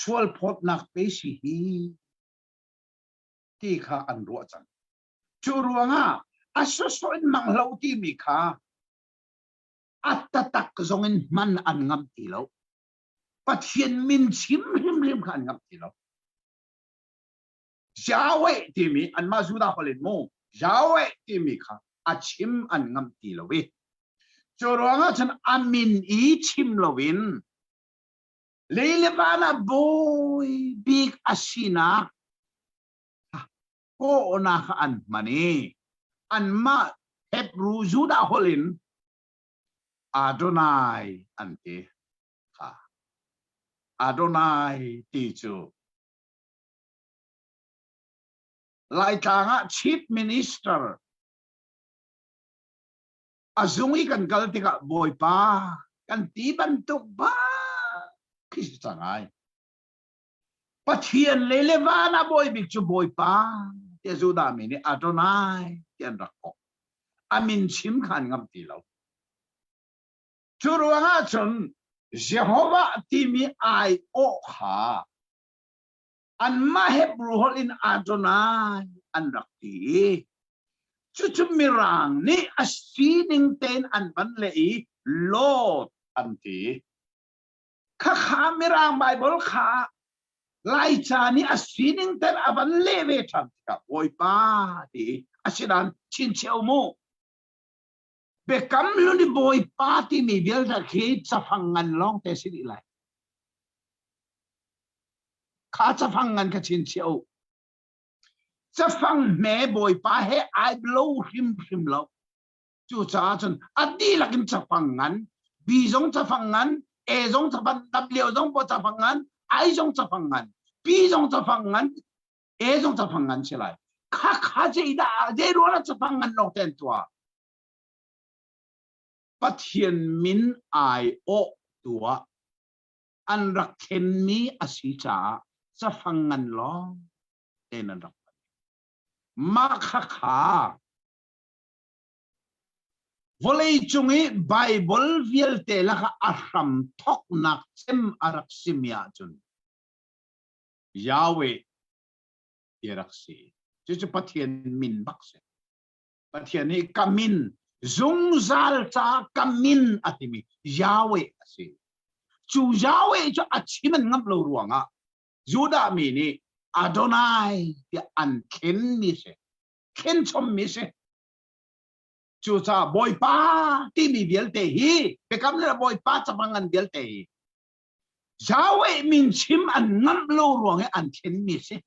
sualphawtnak pe si hi ti kha an ruah cang. Cu ruangah a sawsawh in mang lo timi kha a tatak zong in hman an ngam ti lo. Pathian min chim hrimhrim kha an ngam ti lo. Yahweh timi anmah Judah holh in mu Yahweh timi kha a chim an ngam ti lo i cu ruangah cun a min i chim loin lei le van ah bawi bik a sinak kawhnak kha an hman i anmah Hebrew Judah holh in Adonai an ti kha Adonai ti cu Laitlang ah Chief Minister a zung i kan kal tikah Bawipa kan ti bantuk bak khi si cang ai. Pathian le le van ah bawi bik cu Bawipa tiah Judah mi nih Adonai ti an rak kawh. A min chim kha an ngam ti lo. Cu ruangah cun Jehovah timi ai-awh kha anmah Hebrew holh in Adonai an rak ti i cucu Mirang nih a sining tein an van leh i Lord an ti. Khakha Mirang Bible kha Laica nih a sining tein a van leh ve ṭhan tikah Bawipa ti asinain chinchiah mu. Biakam hlun i Bawipa timi vialte khi cafang ngan lawng te si dih lai. Kha cafang ngan kha chinchiah u. Cafang hme Bawipa he ai lo hrimhrim lo. Cucaah cun a dihlak in cafang ngan, B zong cafang ngan, A zong cafang, W zong cafang ngan, I zong cafang ngan, P zong cafang ngan, A zong cafang ngan si lai. Kha kha zeidah zei ruang ah cafang ngan lawng te an tuah? Pathian min ai awh tuah an rak thlenmi a si caah cafang ngan lawng tein an rak hman. Mah kha kha vawlei cung i Bible vialte lakah a hram thoknak cem a rak simi ahcun Yahweh ti rak si. Cucu Pathian min bak si. Pathian nih ka min zungzal ca ka min a timi Yahweh a si. Cu Yahweh cu a chim an ngamh lo ruangah Judah mi nih Adonai tiah an thlenmi si. Thlen chommi si. Cucaah Bawipa timi vialte hi biakam le Bawipa cafang ngan vialte hi Yahweh min chim an ngamh lo ruang i an thlenmi si.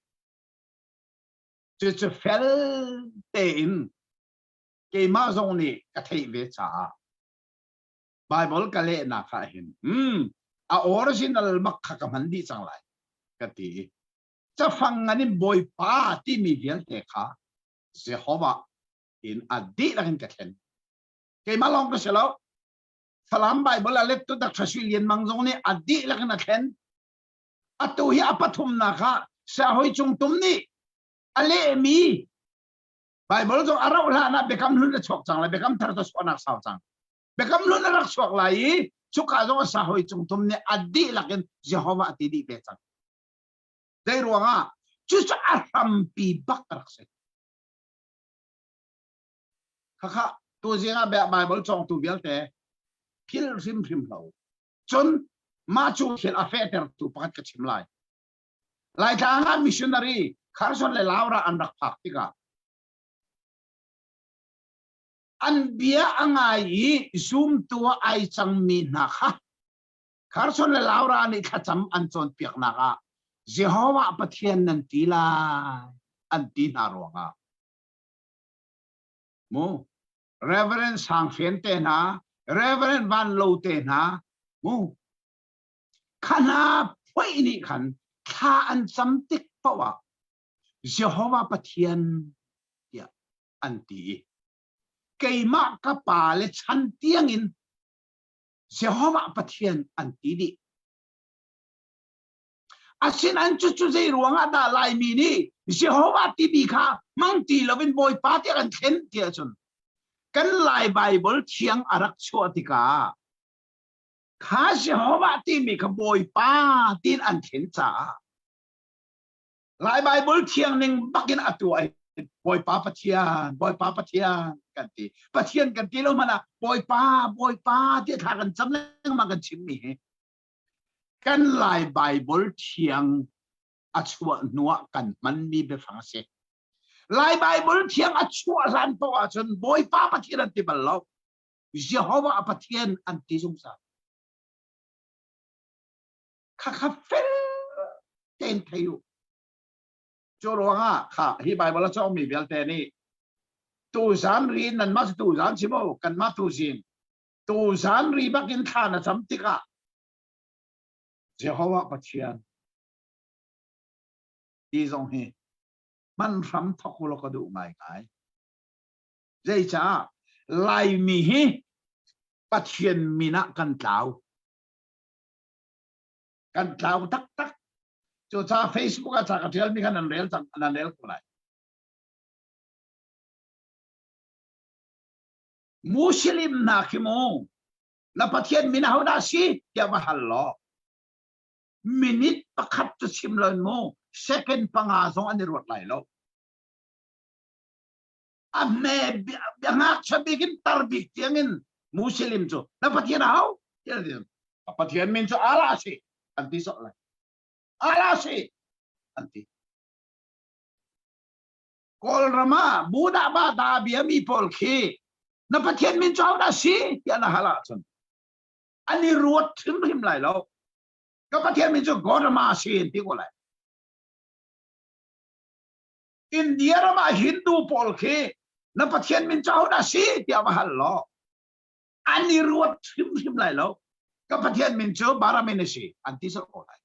Cucu fel tein keimah zong nih ka theih ve caah Bible ka lehnak ah hin hmm, a original bak kha ka hman dih cang lai ka ti i cafang ngan in Bawipa timi vialte kha Jehovah in a dihlak in ka thlen. Keimah lawng ka si lo. Falam Bible a lettu Dr. Sui Lian Mang zong nih a dihlak in a thlen. Atu hi a pathumnak ah Siahoi Cung Tum nih a lehmi Bible zong a rauh hlan ah Biakam Hlun a chuak cang lai, Biakam Thar cu chuahnak sau cang. Biakam Hlun a rak chuak lai i cuka zong a Siahoi Cung Tum nih a dihlak in Jehovah a ti dih ve cang. Zei ruangah? Cucu a hrampi bak a rak si. Khakha tuzing ah Bible cawngtu vialte philh hrimhrim lo. Cun mah cu thil a fehtertu pakhat ka chim lai. Laitlang ah missionary Carson le Laura an rak phak tikah an bia a ngai i zumtu ah ai cangmi hna kha Carson le Laura nih thlacam an cawnpiaknak ah Jehovah Pathian nan ti lai an ti hna ruangah mu Reverend Sang Fen te hna Reverend Van Lo te hna mu kha hna phoih nih khan thla an cam tik paoh ah Jehovah Pathian tiah an ti i keimah ka pa le chan tiangin Jehovah Pathian an ti dih. Asinain cucu zei ruangah dah Laimi nih Jehovah timi kha hmang ti loin Bawipa tiah kan thlen ti ahcun kan Lai Baibal thiang a rak chuah tikah kha Jehovah timi kha Bawipa tiin an thlen caah Lai Baibal thiang ning bakin a tuah i Bawipa Pathian, Bawipa Pathian kan ti. Pathian kan ti lo hmanh ah Bawipa, Bawipa ti thla kan cam lengmang kan chimmi hi kan Lai Baibal thiang a chuah hnuah kan hmanmi biafang a si. Lai Baibal thiang a chuah hlan paoh ahcun Bawipa Pathian an ti bal lo. Jehovah Pathian an ti zungzal. Khakha fel tein thei u. Cu ruangah kha hi Baibal a cawngmi vialte nih tuzan ri nanmah cu tuzan si maw kanmah tuzing tuzan ri bakin thla na cam tikah Jehovah Pathian ti zong hi hman hram thok u law ka duh ngaingai. Zeicah Laimi hi Pathian min ah kan tlau. Kan tlau taktak. Cucaah Facebook ah ca ka ṭialmi kha nan rel cang nan rel ko lai. Muslim hna khi mu na Pathian min ahodah si tiah va hal law minute pakhat cu chim lo mu second panga zong an i ruat lai lo. A hme ngakchia bik in tar bik tiang in Muslim cu na Pathian aho tiah ti Pathian min cu Allah si an ti sawh lai. Allah si an ti. Kawlram ah Buddha ba da bia mi pawl khi na Pathian min cu ahodah si tiah na hal ahcun an i ruat hrimhrim lai lo. Ka Pathian min cu Gautama si an ti ko lai. India ram ah Hindu pawl khi na Pathian min cu ahodah si tiah va hal law an i ruat hrimhrim lai lo. Ka Pathian min cu Baramin a si an ti sawh ko lai.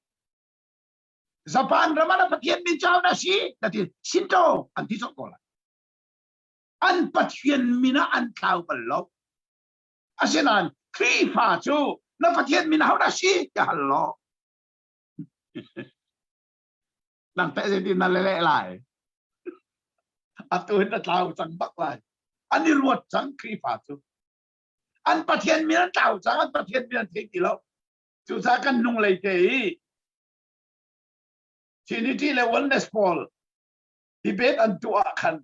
Japan ram ah na Pathian min cu ahodah si na ti Shinto an ti sawh ko lai. An Pathian min ah an tlau bal lo. Asinain Khrihfa cu na Pathian min ahodah si tiah hal law nang teh zeitin na leh lai atu hin na tlau cang bak lai an i ruat cang Khrihfa cu an Pathian min an tlau cang an Pathian min an thei ti lo cucaah kan nung lei te i Trinity le Oneness pawl debate an tuah khan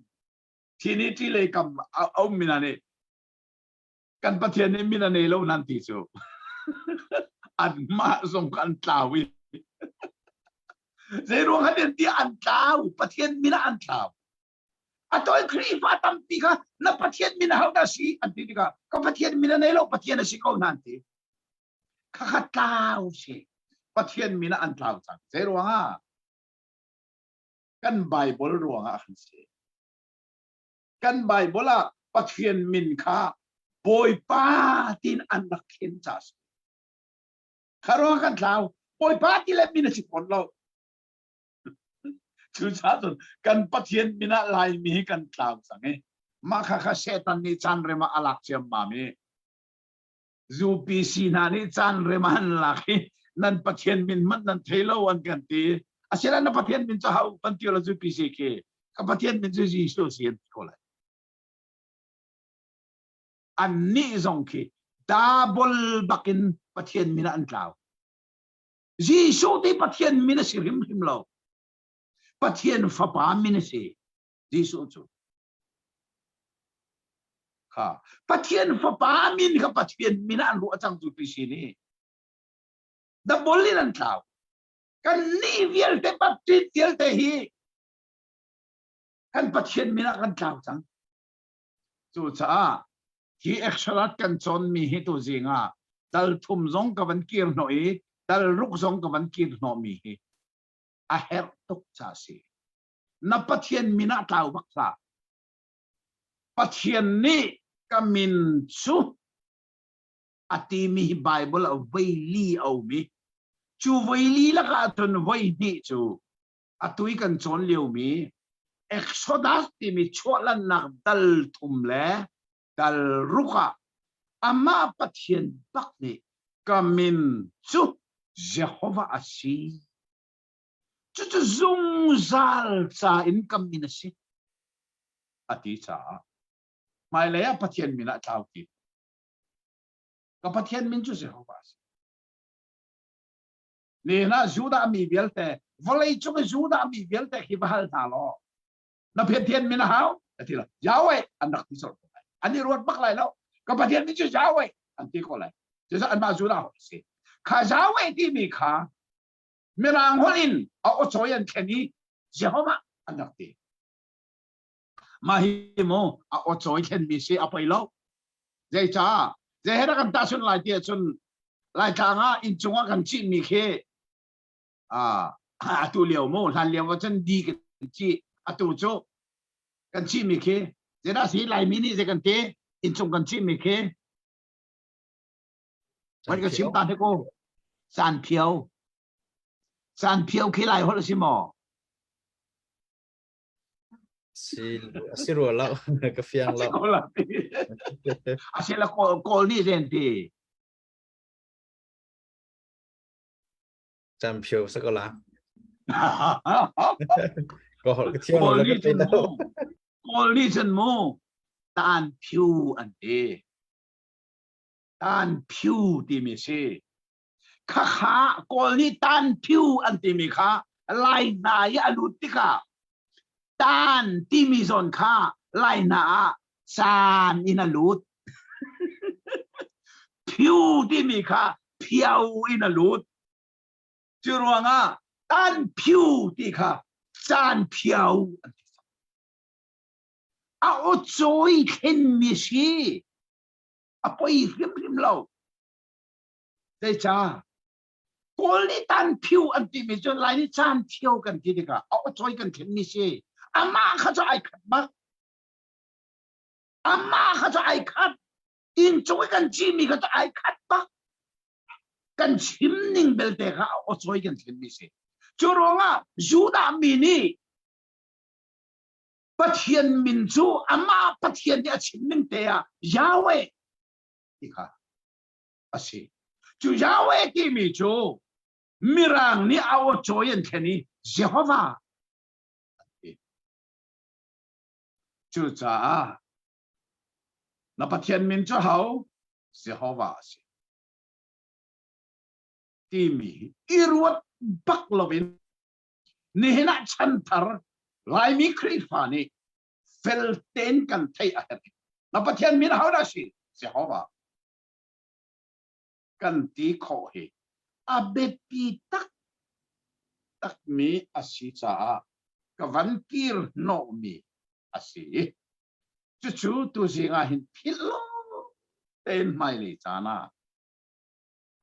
Trinity lei kam a um mina nih kan Pathian nih min a nei lo nan ti cu anmah zong an tlau i zei ruang han ti an tlau Pathian min ah an tlau a toi Khrihfa tampi kha na Pathian min ho dah si an ti tikah ka Pathian min a nei lo Pathian a si ko nan ti kha kha tlau si Pathian min ah an tlau cang zei ruangah kan Bible ruangah kan si kan Bible ah Pathian min kha Bawipa tiin an rak khen ca si. Kha ruang kan tlau. Bawipa ti le min a si fawn lo. Cucaah cun kan Pathian min ah Laimi hi kan tlau cang i mah kha kha Satan nih caan rem ah a lak ciammam i UPC hna nih caan rem ah an lak i nan Pathian min hmanh nan thei lo an kan ti. Asinain na Pathian min cu hau kan ti lo UPC khi ka Pathian min cu Jesuh si an ti ko lai. Annih zong khi double bakin Pathian min ah an tlau. Jesuh ti Pathian min a si hrimhrim lo. Pathian fapa min a si. Jesuh cu. Kha Pathian fapa min kha Pathian min ah an ruah cang cu ti si ni. The bol in an tlau. Kan nih vialte Baptist vialte hi kan Pathian min ah kan tlau cang. Cucaah hi Exodus kan cawnmi hi tu zing ah dal thum zong ka van kir hnawh i dal ruk zong ka van kir hnawhmi hi a herh tuk ca si. Na Pathian min ah tlau bak hlah. Pathian nih ka min cu a timi hi Bible ah voili a um i cu voili lakah cun voi hnih cu atu i kan cawn liomi Exodus timi chuahlannak dal thum le dal ruk ah amah Pathian bak nih ka min cu Jehovah a si. Cucu zungzal ca in ka min a si a ti caah hmailei ah Pathian min ah tlau ti. Ka Pathian min cu Jehovah a si. Nihin ah Judah mi vialte vawlei cung i Judah mi vialte khi va hal hna law na Pathian min a hau a ti lo Yahweh an rak ti colh ko lai an i ruat bak lai lo ka Pathian min cu Yahweh an ti ko lai cucu anmah Judah holh a si kha Yahweh timi kha Mirang holh in a aw an thlen i Jehovah an rak ti mah hi mu a aw cawi thlenmi si a poi lo zeicah zei he dah kan tahchunh lai ti ahcun Laitlang ah inncung ah kan cihmi khi atu lio mu hlan lio ah cun di kan cih atu cu kan cihmi khi zeidah si Laimi nih zei kan ti inncung kan cihmi khi Van ka chim ta hnik u Sanphio Sanphio khi Lai holh a si maw Si a si rua lo ka fiang lo. A si la kawl kawl nih zen ti. Cam phio sa ko la. Ka hol ka thiam lo ka thei lo. Kawl nih cun mu tan phiu an ti. Tan phiu timi si. Khakha Kawl nih tan phiu an timi kha Lai hna i a lut tikah tan timi zawn kha Lai hna ah caan in a lut. Phiu timi kha phio in a lut. Cu ruangah tan phiu ti kha caan phio an ti. A aw cawi thlenmi si. A poi hrimhrim lo. Zeicah? Kawl nih tan phiu an timi cu Lai nih caan phio kan ti tikah a aw kan thlenmi si. Amah kha cu ai khat bak. Amah kha cu ai khat. Inn cung i kan cimi kha cu ai khat bak. Kan chim ning belte kha a aw kan thlenmi si. Cu ruangah Judah mi nih Pathian min cu amah Pathian nih a chim ning te ah Yahweh ti kha a si. Cu Yahweh timi cu Mirang nih a aw cawi an thlen i Jehovah an ti. Cucaah na Pathian min cu ho? Jehovah a si. Timi i ruat bak loin nihin ah chanthar Laimi Khrihfa nih fel tein kan theih a herh. Na Pathian min ho dah si? Jehovah. Kan ti khawh hi a biapi tak takmi a si caah ka van kir hnawhmi a si. Cucu tuzing ah hin philh lo tein hmailei caan ah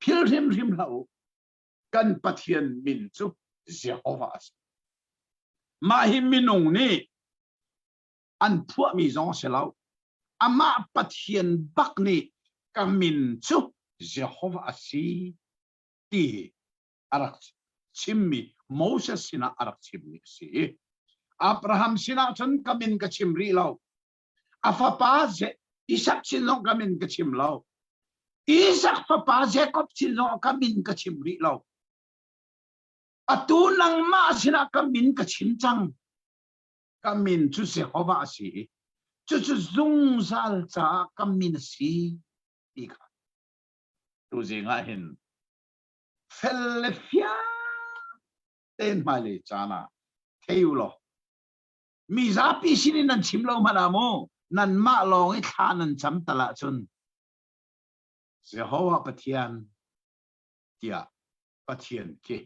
phil hrimhrim hlah u. Kan Pathian min cu Jehovah a si. Mah hi minung nih an phuahmi zong a si lo. Amah Pathian bak nih ka min cu Jehovah a si ti a rak chimmi Moses sinah a rak chimmi a si. Abraham sinah cun ka min ka chim rih lo. A fapa Isak sin zong ka min ka chim lo. Isak fapa Jacob sin zong ka min ka chim rih lo. Atu nangmah sinah ka min ka chim cang. Ka min cu Jehovah a si i cucu zungzal caah ka min a si ti kha tuzing ah hin fel le fiang tein hmailei caan ah thei u law mi zapi sinin nan chim lo hmanh ah mu. Nanmah lawng i thla nan cam tal ahcun Jehovah Pathian tiah Pathian khi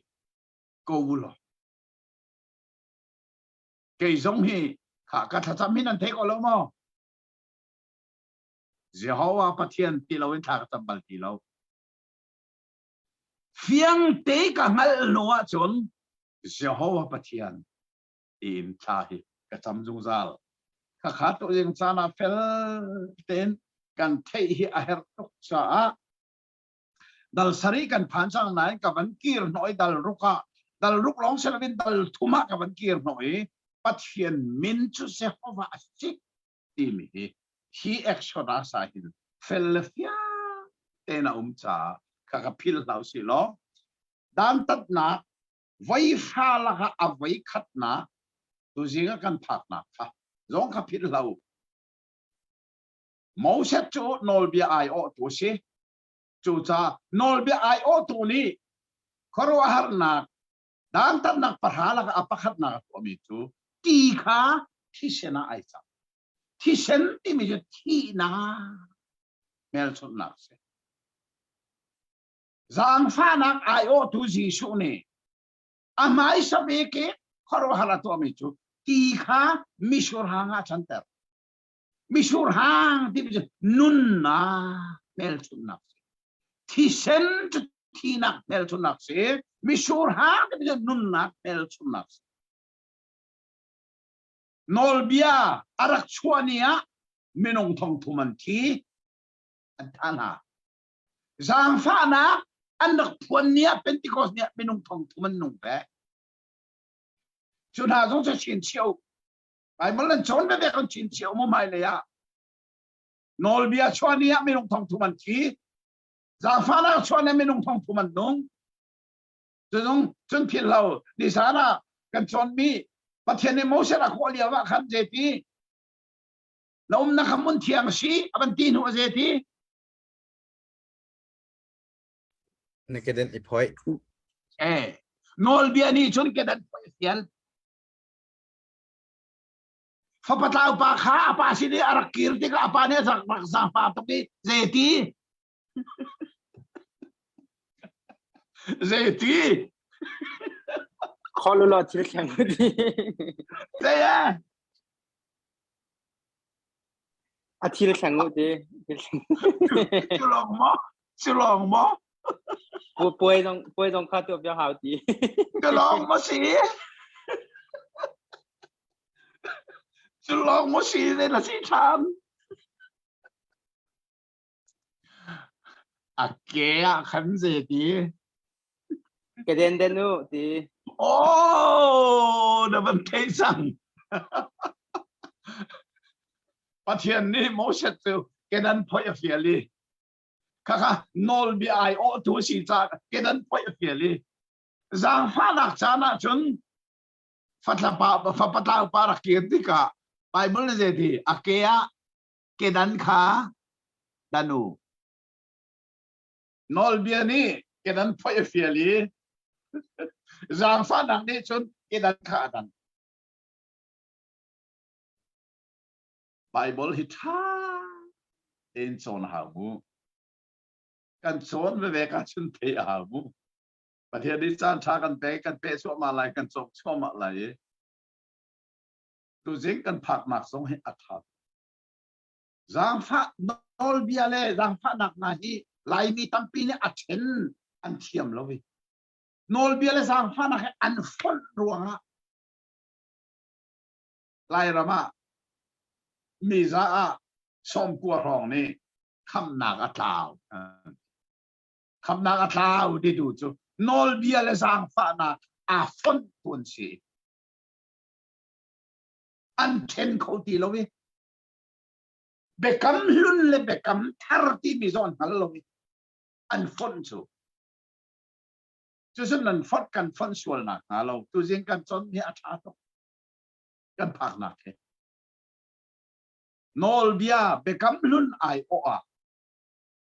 ko u law kei zong hi kha ka thlacam hi nan thei ko lo maw? Jehovah Pathian ti loin thla ka cam bal ti lo. Fiang te ka hngalh hnu ahcun Jehovah Pathian tiin thla hi ka cam zungzal. Khakha tu ding caan ah fel tein kan theih hi a herh tuk caah dal sarih kan phan cang nain ka van kir hnawh i dal ruk ah dal ruk lawng si loin dal thum ah ka van kir hnawh i Pathian min cu Jehovah a si timi hi hi Exodus ah hin fel le fiang tein a um caah kha ka phil hlah usih law dantatnak voi hra lakah a voi khatnak tuzing ah kan phaknak kha zong kha philh hlah u. Moses cu nawlbia aiawhtu a si. Cucaah nawlbia aiawhtu nih khuaruahharnak dantatnak pahra lakah a pakhatnak a tuahmi cu ti kha thisen ah ai cang. Thisen timi cu thihnak hmelchunhnak a si. Zaangfahnak aiawhtu Jesuh nih a hmaisa bik i khuaruahhar a tuahmi cu ti kha mitsur hang ah a canter. Mitsur hang timi cu nunnak hmelchunhnak si. Thisen cu thinak hmelchunhnak si. Mitsur hang timi cu nunnak hmelchunhnak si. Nawlbia a rak chuah ni ah minung thong thum an thi an thah hna. Zaangfahnak an rak phuan ni ah Pentecost ni ah minung thong thum an nung ve. Cu hna zong cu chin chio. Bible an cawn veve kan chin chio mu mai lei ah. Nawlbia chuah ni ah minung thong thum an thi. Zaangfahnak chuah ni minung thong thum an nung. Cun cun philh lo nizan ah kan cawnmi Pathian nih Moses a kawh lio ah khan zeiti na umnak kha hmun thiang si a van ti hnu a zeiti Na kedan i phoih. Eh, nawlbia nih cun kedan phoih a fial. Fapa tlau pa kha a pa sin i a rak kir tikah a pa nih a rak rak zaangfah tuk i zeiti zeiti Khol law thil thleng ti. Zei eh? A thil thleng u ti. Cu lawng maw? Cu lawng maw? Puai zong puai zong kha tuah piak hau ti. Cu lawng maw si? Cu lawng maw si ne na si ṭhan? A ke ah khan ze ti. Ke den den u ti. Oh, na van thei cang. Pathian nih Moses cu kedan phoih a fial i khakha nawlbia ai awhtu a si caah kedan phoih a fial i zaangfahnak caan ah cun fatlapa fapatlau pa rak kir tikah Bible nih zei a ke ah kedan kha dan u. Nawlbia nih kedan phoih a fial i zaangfahnak nih cun kedan kha a dan. Bible hi ṭha tein cawn a hau mu. Kan cawn veve ka cun theih a hau mu. Pathian nih caan ṭha kan pek, kan peh cuahmah lai, kan cawk cuahmah lai i tuzing kan phaknak zong hi a ṭha. Zaangfah nawlbia le zaangfahnak hna hi Laimi tampi nih a ṭhen an thiam lo i nawlbia le zaangfahnak hi an fonh ruangah Lairam ah miza ah sawmkua hrawng nih khamnak a tlau. Khamnak a tlau titu cu nawlbia le zaangfahnak aa fonh tu an si. An ṭhen kho ti lo i biakam hlun le biakam thar timi zong an hngal lo i an fonh cu. Cucun nan fonh kan fonh sualnak hnga lo tuzing kan cawn hi a ṭha tuk. Kan phaknak hi. Nawlbia biakam hlun ai awh ah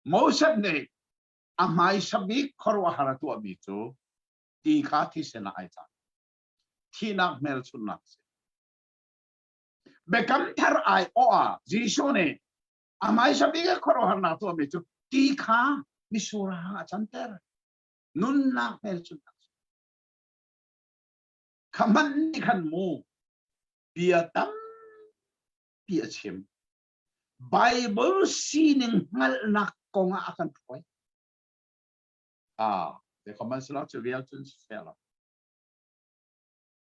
Moses nih a hmaisa bik khuaruahhar a tuahmi cu ti kha thisen ah ai cang. Thihnak hmelchunhnak a si. Biakam thar ai awh ah Jesuh nih a hmaisa bik a khuaruahharnak tuahmi cu ti kha mitsur hang a canter. Nunnak hmelchunhnak. Kha hmanh nih khan mu bia tampi a chim. Bible sining hngalhnak kong ah a kan hruai. Ah, te khaman silo cu vial cun siseh lo.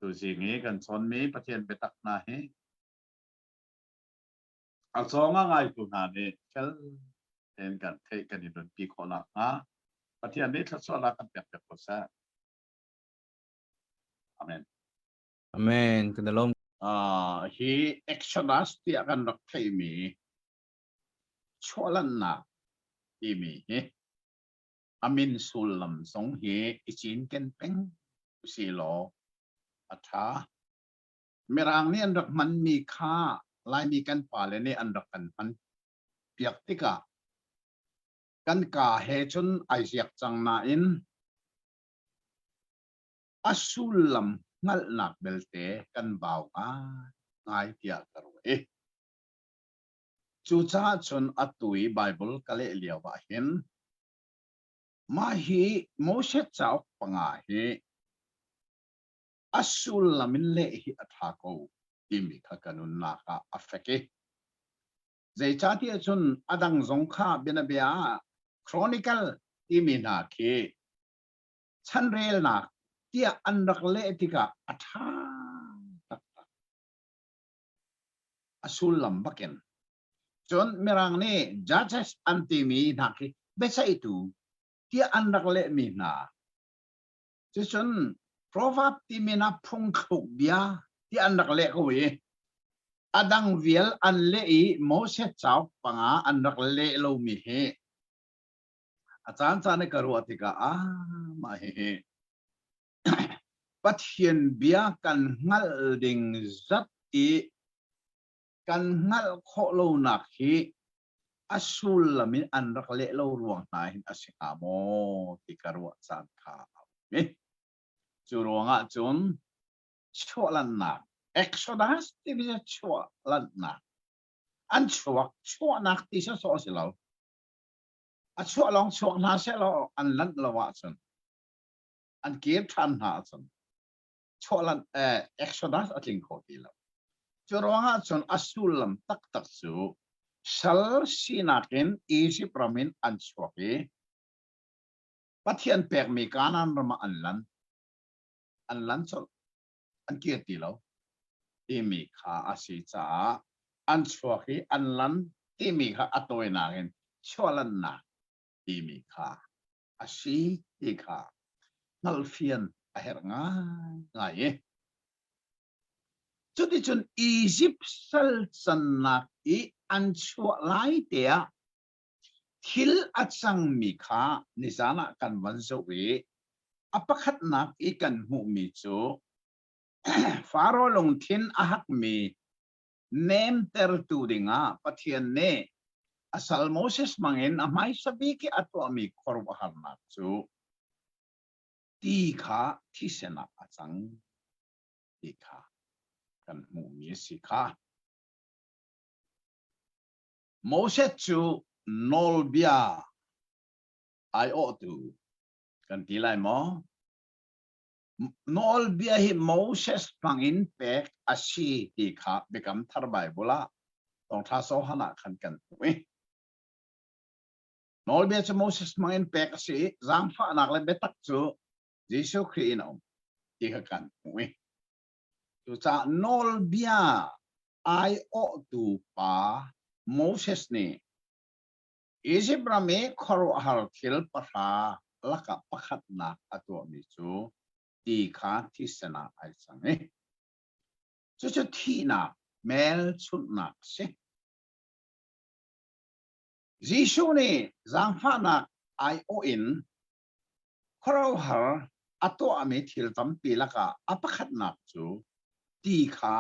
Tuzing i kan chawnmi Pathian biatak hna hi a cawng a ngaitu hna nih fel tein kan theih kan i nunpi khawh nakhnga Pathian nih thluachuahnak kan pek piak ko seh. Amen. Amen. Kan lawm. Uh, hi Exodus tiah kan rak theihmi chuahlannak timi hi A min sullam zong hi i cinken peng usilaw a ṭha. Mirang nih an rak hmanmi kha Laimi kan pale nih an rak kan hman piak tikah kan kaa he cun ai ziak cang nain a sullam hngalhnak belte kan bau ngai tiah ka ruah i Cucaah cun atu i Baibal ka leh lio ah hin mah hi Moses cauk panga hi a sullam in leh hi a ṭha ko timi kha ka nunnak ah a fek i zeicahtiah cun a dang zong kha bianabia ah Chronicle timi hna khi chanrelnak tiah an rak leh tikah a ṭha taktak. A sullam bakin. Cun Mirang nih judges an timi hna khi biaceihtu tiah an rak lehmi hna. Cucun proverb timi na phungthluk bia tiah an rak leh ko i a dang vial an leh i Moses cauk panga an rak leh lomi hi a caan caan i ka ruah tikah ah mah hihi Pathian bia kan hngalh ding zat i kan hngalh khawh lonak hi a sullam in an rak leh lo ruang hna hin a si hnga maw ti ka ruah caan kha a um i cu ruangah cun chuahlannak Exodus timi cu chuahlannak an chuak chuahnak ti sawsawh a si lo a chuah lawng chuak hna sehlaw an lanh lo ahcun an kir ṭhan hna ahcun chuahlan eh, Exodus a tling kho ti lo. Cu ruangah cun a sullam taktak cu sal sinak in Egypt ram in an chuak i Pathian pekmi Kanaan ram ah an lan. An lan colh. An kir ti lo. Timi kha a si caah an chuak i an lan timi kha a tawinak in chuahlannak timi kha a si ti kha hngalhfian a herh ngaingai i cuticun Izipt sal cannak i an chuah lai te ah thil a cangmi kha nizan ah kan van zoh i a pakhatnak i kan hmuhmi cu Faro lungthin a hakmi nemtertu dingah Pathian nih a sal Moses hmangin a hmaisa bik i a tuahmi khuaruahharnak cu ti kha thisen ah a cang ti kha kan hmuhmi a si kha. Moses cu nawlbia aiawhtu kan ti lai maw? Nawlbia hi Moses hmangin pek a si ti kha Biakam Thar Baibal ah Thawngṭha Johan ah khan kan hmuh i Nawlbia cu Moses hmangin pek a si i zaangfahnak le biatak cu Jesuh Khrih in a um ti kha kan hmuh i cucaah nawlbia aiawhtu pa Moses nih Izipt ram i khuaruahhar thil pahra lakah pakhatnak a tuahmi cu ti kha thisen ah ai cang i cucu thihnak hmelchunhnak a si. Jesuh nih zaangfahnak aiawh in khuaruahhar a tuahmi thil tampi lakah a pakhatnak cu ti kha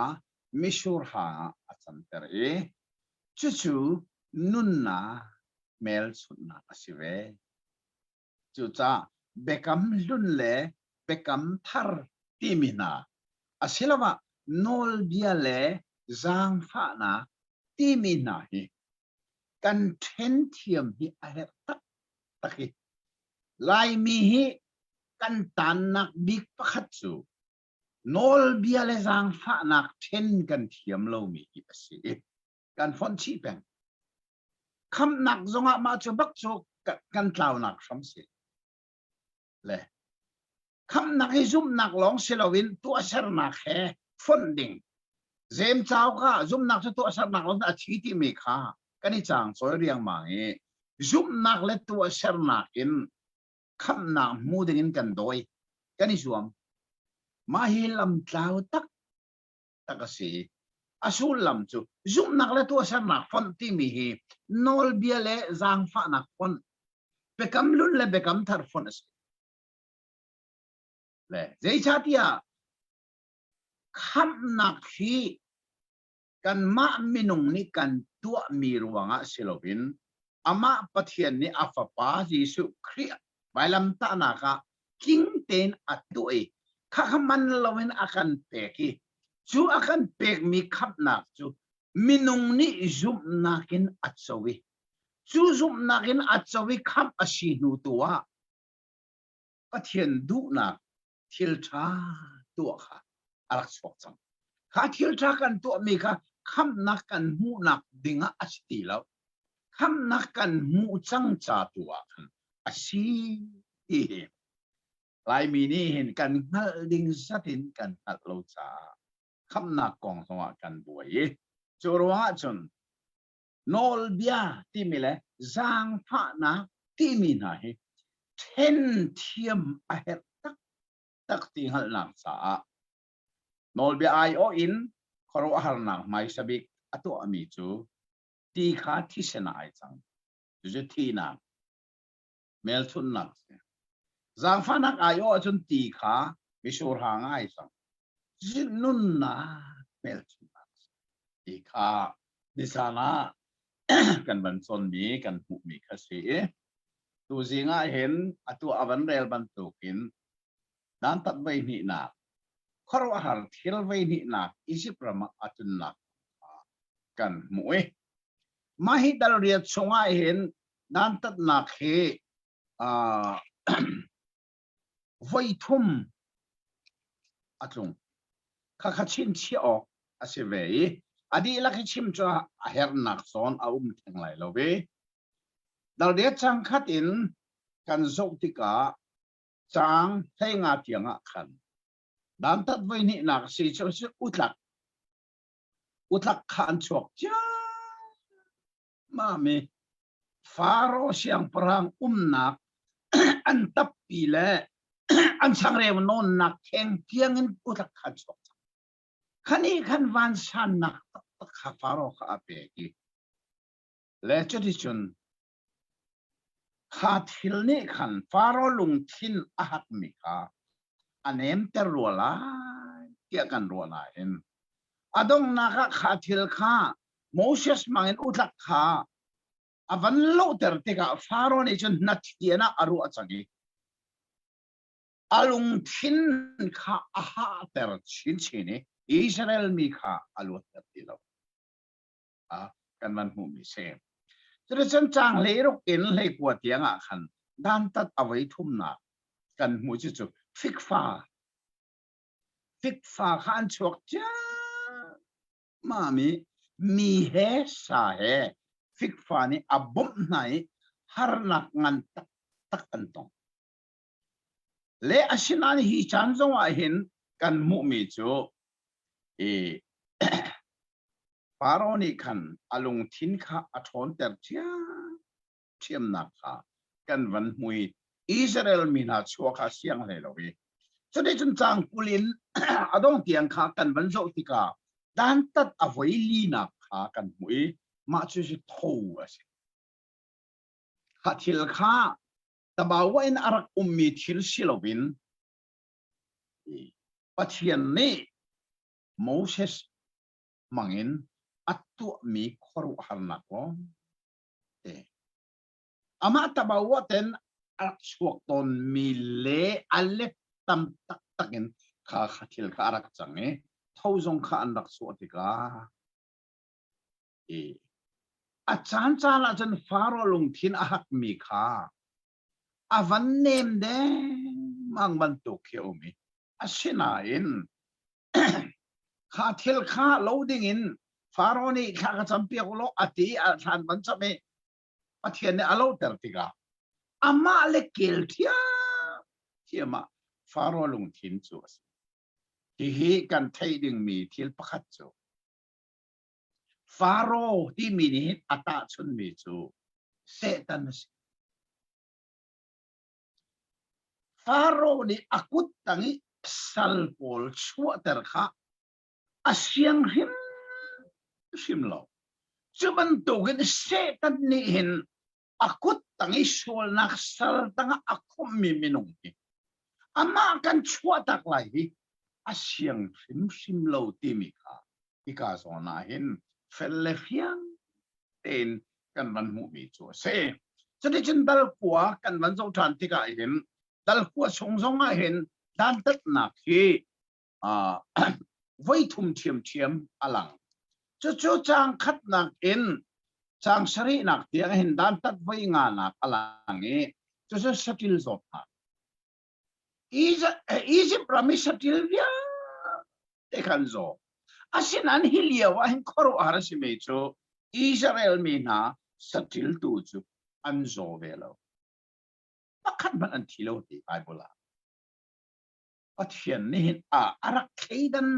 mitsur hang ah a canter i cucu nunnak hmelchunhnak a si ve. Cucaah biakam hlun le biakam thar timi hna asiloah nawlbia le zaangfahnak timi hna hi kan ṭhen thiam hi a herh taktak i Laimi hi kan tannak bik pakhat cu nawlbia le zaangfahnak ṭhen kan thiam lomi hi a si i kan fonh chih peng. Khamhnak zongah mah cu bak cu kan tlaunak hram si. Le khamhnak hi zumhnak lawng si loin tuahsernak he fonh ding. Zem cauk ah zumhnak cu tuahsernak lawng a thi timi kha kan i caang cawi riangmang i zumhnak le tuahsernak in khamhnak hmu ding in kan dawi kan i zuam. Mah hi lamtlau tak tak a si. A sullam cu zumhnak le tuahsernak fonh timi hi nawlbia le zaangfahnak fonh, biakam hlun le biakam thar fonh a si. Le zeicahtiah khamhnak hi kanmah minung nih kan tuahmi ruangah si loin amah Pathian nih a Fapa Jesuh Khrih vailamtahnak ah tling tein a tuah i khakha man loin a kan pek i cu a kan pekmi khamhnak cu minung nih zumhnak in a co i cu zumhnak in a co i khamh a si hnu tu ah Pathian duhnak thil ṭha tuah kha a rak chuak cang. Kha thil ṭha kan tuahmi kha khamhnak kan hmuhnak dingah a si ti lo. Khamhnak kan hmuh cang ca tu ah khan a si ti hi Laimi nih hin kan hngalh ding zat in kan hngalh lo caah khamhnak kong zongah kan buai i cu ruangah cun nawlbia timi le zaangfahnak timi hna hi ṭhen thiam a herh taktak ti hngalhnak caah nawlbia aiawh in khuaruahharnak hmaisa bik a tuahmi cu ti kha thisen ah ai cang. Cucu thihnak hmelchunhnak a si. Zaangfahnak aiawh ahcun ti kha mitsur hang ah ai cang. Cucu nunnak hmelchunhnak a si. Ti kha nizan ah kan van cawnmi kan hmuhmi kha si i tuzing ah hin atu a van rel bantukin dantat voi hnihnak khuaruahhar thil voi hnihnak Izipt ram ah a tlunnak kan hmuh i mah hi dal riat chungah hin dantatnak hi voi thum a tlung. Khakha chinchiah awk a si ve i a dihlak i chim cu a hernak zawn a um theng lai lo i dalriat cang khat in kan zoh tikah caang 15 tiang ah khan dantat voi hnihnak si cu utlak utlak kha an chuak ciammam i Faro siangpahrang umnak an tappi le an changreu nawnnak kheng tiangin utlak kha an chuak cang. Khani khan vansannak taktak kha Faro kha a pek i le cuticun Kha thil nih khan Faro lungthin a hakmi kha a nemter rua lai tiah kan ruah nain a donghnak ah kha thil kha Moses hmangin utlak kha a van lohter tikah Faro nih cun hnathian ah a ruah cang i a lungthin kha a hahter chinchin i Israel mi kha a luatter ti lo. Kan van hmuhmi si. Cuticun caang 16 in 19 tiang ah khan dantat a voi thumnak kan hmuh cu cu fikfa fikfa kha an chuak ciammam i mi he sa he fikfa nih a bawmh hna i harnak ngan taktak an tong. Le asinain hi caan zong ah hin kan hmuhmi cu i Faro nih khan a lungthin kha a ṭhawnter ṭhiamṭhiamnak kha kan van hmu i Israel mi hna chuah kha siang hlei lo i cuticun caang 20 in a dong tiang kha kan van zoh tikah dantat a voi linak kha kan hmuh i mah cu cu tho a si. Kha thil kha tabawa in a rak ummi thil si loin Pathian nih Moses hmangin a tuahmi khuaruahharnak lawng te. Amah tabawa ten a rak chuak tawnmi le a let tam taktak in kha kha thil kha a rak cang i. Tho zong kha an rak chuah tikah i a caan caan ah cun Faro lungthin a hakmi kha a van nem dengmang bantuk khi a um i asinain kha thil kha lo dingin Faro nih thla ka campiak u law a ti a thlan van cam i Pathian nih a lohter tikah amah le kel ṭhiamṭhiam ah Faro lungthin cu a si. Hihi kan theih dingmi thil pakhat cu Faro timi nih hin a tahchunmi cu Satan a si. Faro nih a kut tang i sal pawl chuahter kha a siang hrimhrim lo. Cu bantukin Satan nih hin a kut tang i sualnak sal tangah a khumhmi minung hi amah kan chuahtak lai hi a siang hrimhrim lo timi kha hika zawn ah hin fel le fiang tein kan van hmuhmi cu a si. Cuticun dal kua kan van zoh ṭhan tikah hin dal kua chung zong ah hin dantatnak hi voi thum ṭhiamṭhiam a lang. Cucu caang khatnak in caang sarihnak tiang hin dantat voi nganak a lang i cucu saṭil zawtnak. Egypt ram i saṭil vialte khan zaw. Asinain hi lio ah hin khuaruahhar a simi cu Israel mi hna saṭil tu cu an zaw ve lo. Pakhat hmanh an thi lo ti Bible ah. Pathian nih hin a a rak thleidan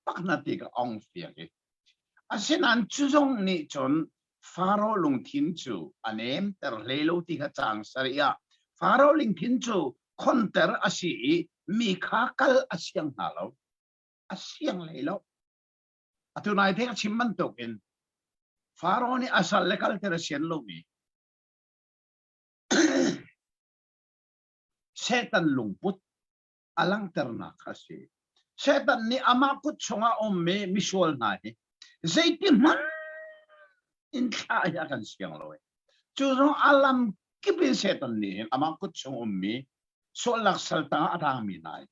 bak hna ti ka ong fiang i asinain cu zong nih cun Faro lungthin cu a nemter hlei lo ti kha caang sarih ah Faro lungthin cu khonter a si i mi kha kal a siang hna lo a siang hlei lo atu nai te ka chim bantukin Faro nih a sal le kalter a sian lomi Satan lungput a langhternak kha a si. Satan nih amah kut chungah a ummi misual hna hi zeiti hmanh in thlah hi a kan siang lo. Cu zong a lam kip in Satan nih hin amah kut chung ummi sualnak sal tangah a tangmi hna hi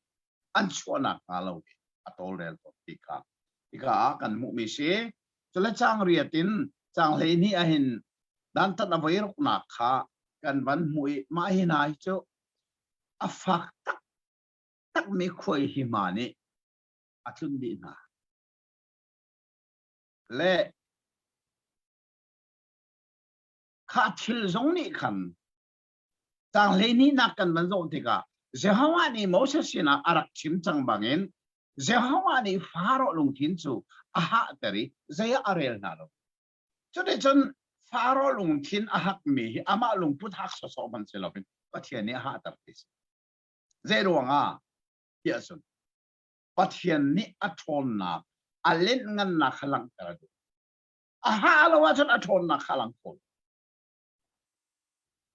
an chuahnak hnga lo hi a tawlrel tawn ti kha hika ah kan hmuhmi si. Cule caang riat in caang 12 ahhin dantat a voi ruknak kha kan van hmuh i mah hi hna hi cu a fak taktakmi khuai hi hma nih a tlunh dih hna. Le kha thil zong nih khan caang 12nak kan van zoh tikah Jehovah nih Moses sinah a rak chim cang bangin Jehovah nih Faro lungthin cu a hahter i zei ah a rel hna lo. Cuticun Faro lungthin a hakmi hi amah lungput hak sawsawh hmanh si loin Pathian nih a hahter ti si. Zei ruangah tiah cun Pathian nih a ṭhawnnak, a lenhngannak kha langhter a duh. A hah lo ahcun a ṭhawnnak kha a lang kho lo.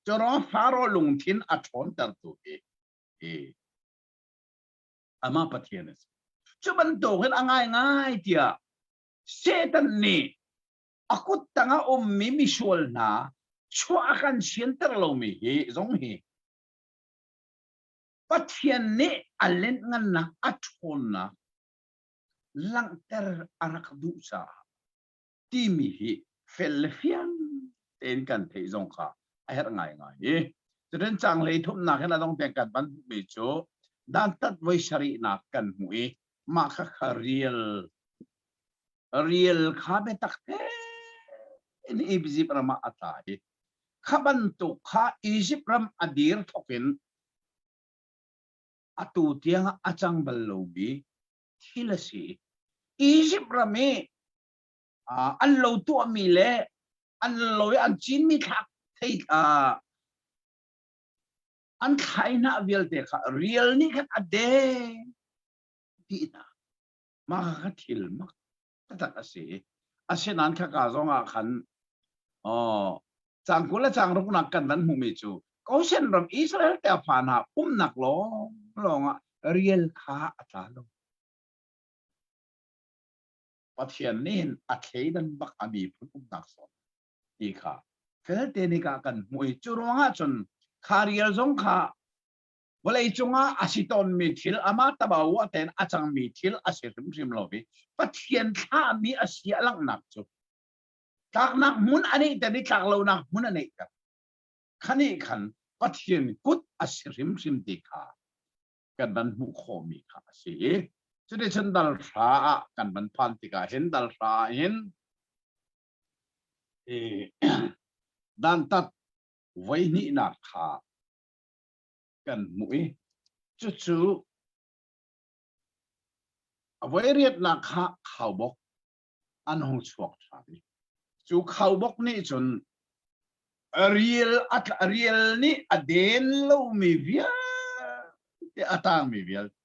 Curuang Faro lungthin a ṭhawntertu hi hi amah Pathian a si. Cu bantukin a ngaingai tiah Satan nih a kut tangah ummi misual hna chuah a kan sianter lomi hi zong hi Pathian nih a lenhngannak a ṭhawnnak langhter a rak duh caah timi hi fel le fiang tein kan theih zong kha a herh ngaingai i cutin caang hlei thumnak hin a dong tiang kan van hmuhmi cu dantat voi sarihnak kan hmuh i mah kha kha rial rial kha biatak tein Egypt ram ah a tla i kha bantuk kha Egypt ram a dir thawk in atu tiang a cang bal lomi thil a si. Egypt ram i an lo tuahmi le an lo i an cinmi thlak thei an thlai hna vialte kha rial nih khan a deng dih hna. Mah kha thil mak taktak a si. Asinain khaka zong ah khan oh, cang 20 le cang ruknak kan van hmuhmi cu Goshen ram Israel tefa hna umnak lawng lawng ah rial kha a tla lo. Pathian nih hin a thleidan bak a miphun umnak zawn ti kha felte nih ka kan hmuh i cu ruangah cun kha rial zong kha. Vawlei cungah a si tawnmi thil amah tabau a ten a cangmi thil a si hrimhrim lo i Pathian thlahmi a si a langhnak cu tlaknak hmun a neihter i tlak lonak hmun a neihter. Khani khan Pathian kut a si hrimhrim ti kha kan van hmuh khawhmi kha a si i cuticun dal hra ah kan van phan tikah hin dal hra ah hin i dantat voihnihnak kha kan hmuh i cucu a voiriatnak kha khaubawk an hung chuak ṭhan i cu khaubawk nih cun rial a rial nih a den lomi vialte a tangmi vialte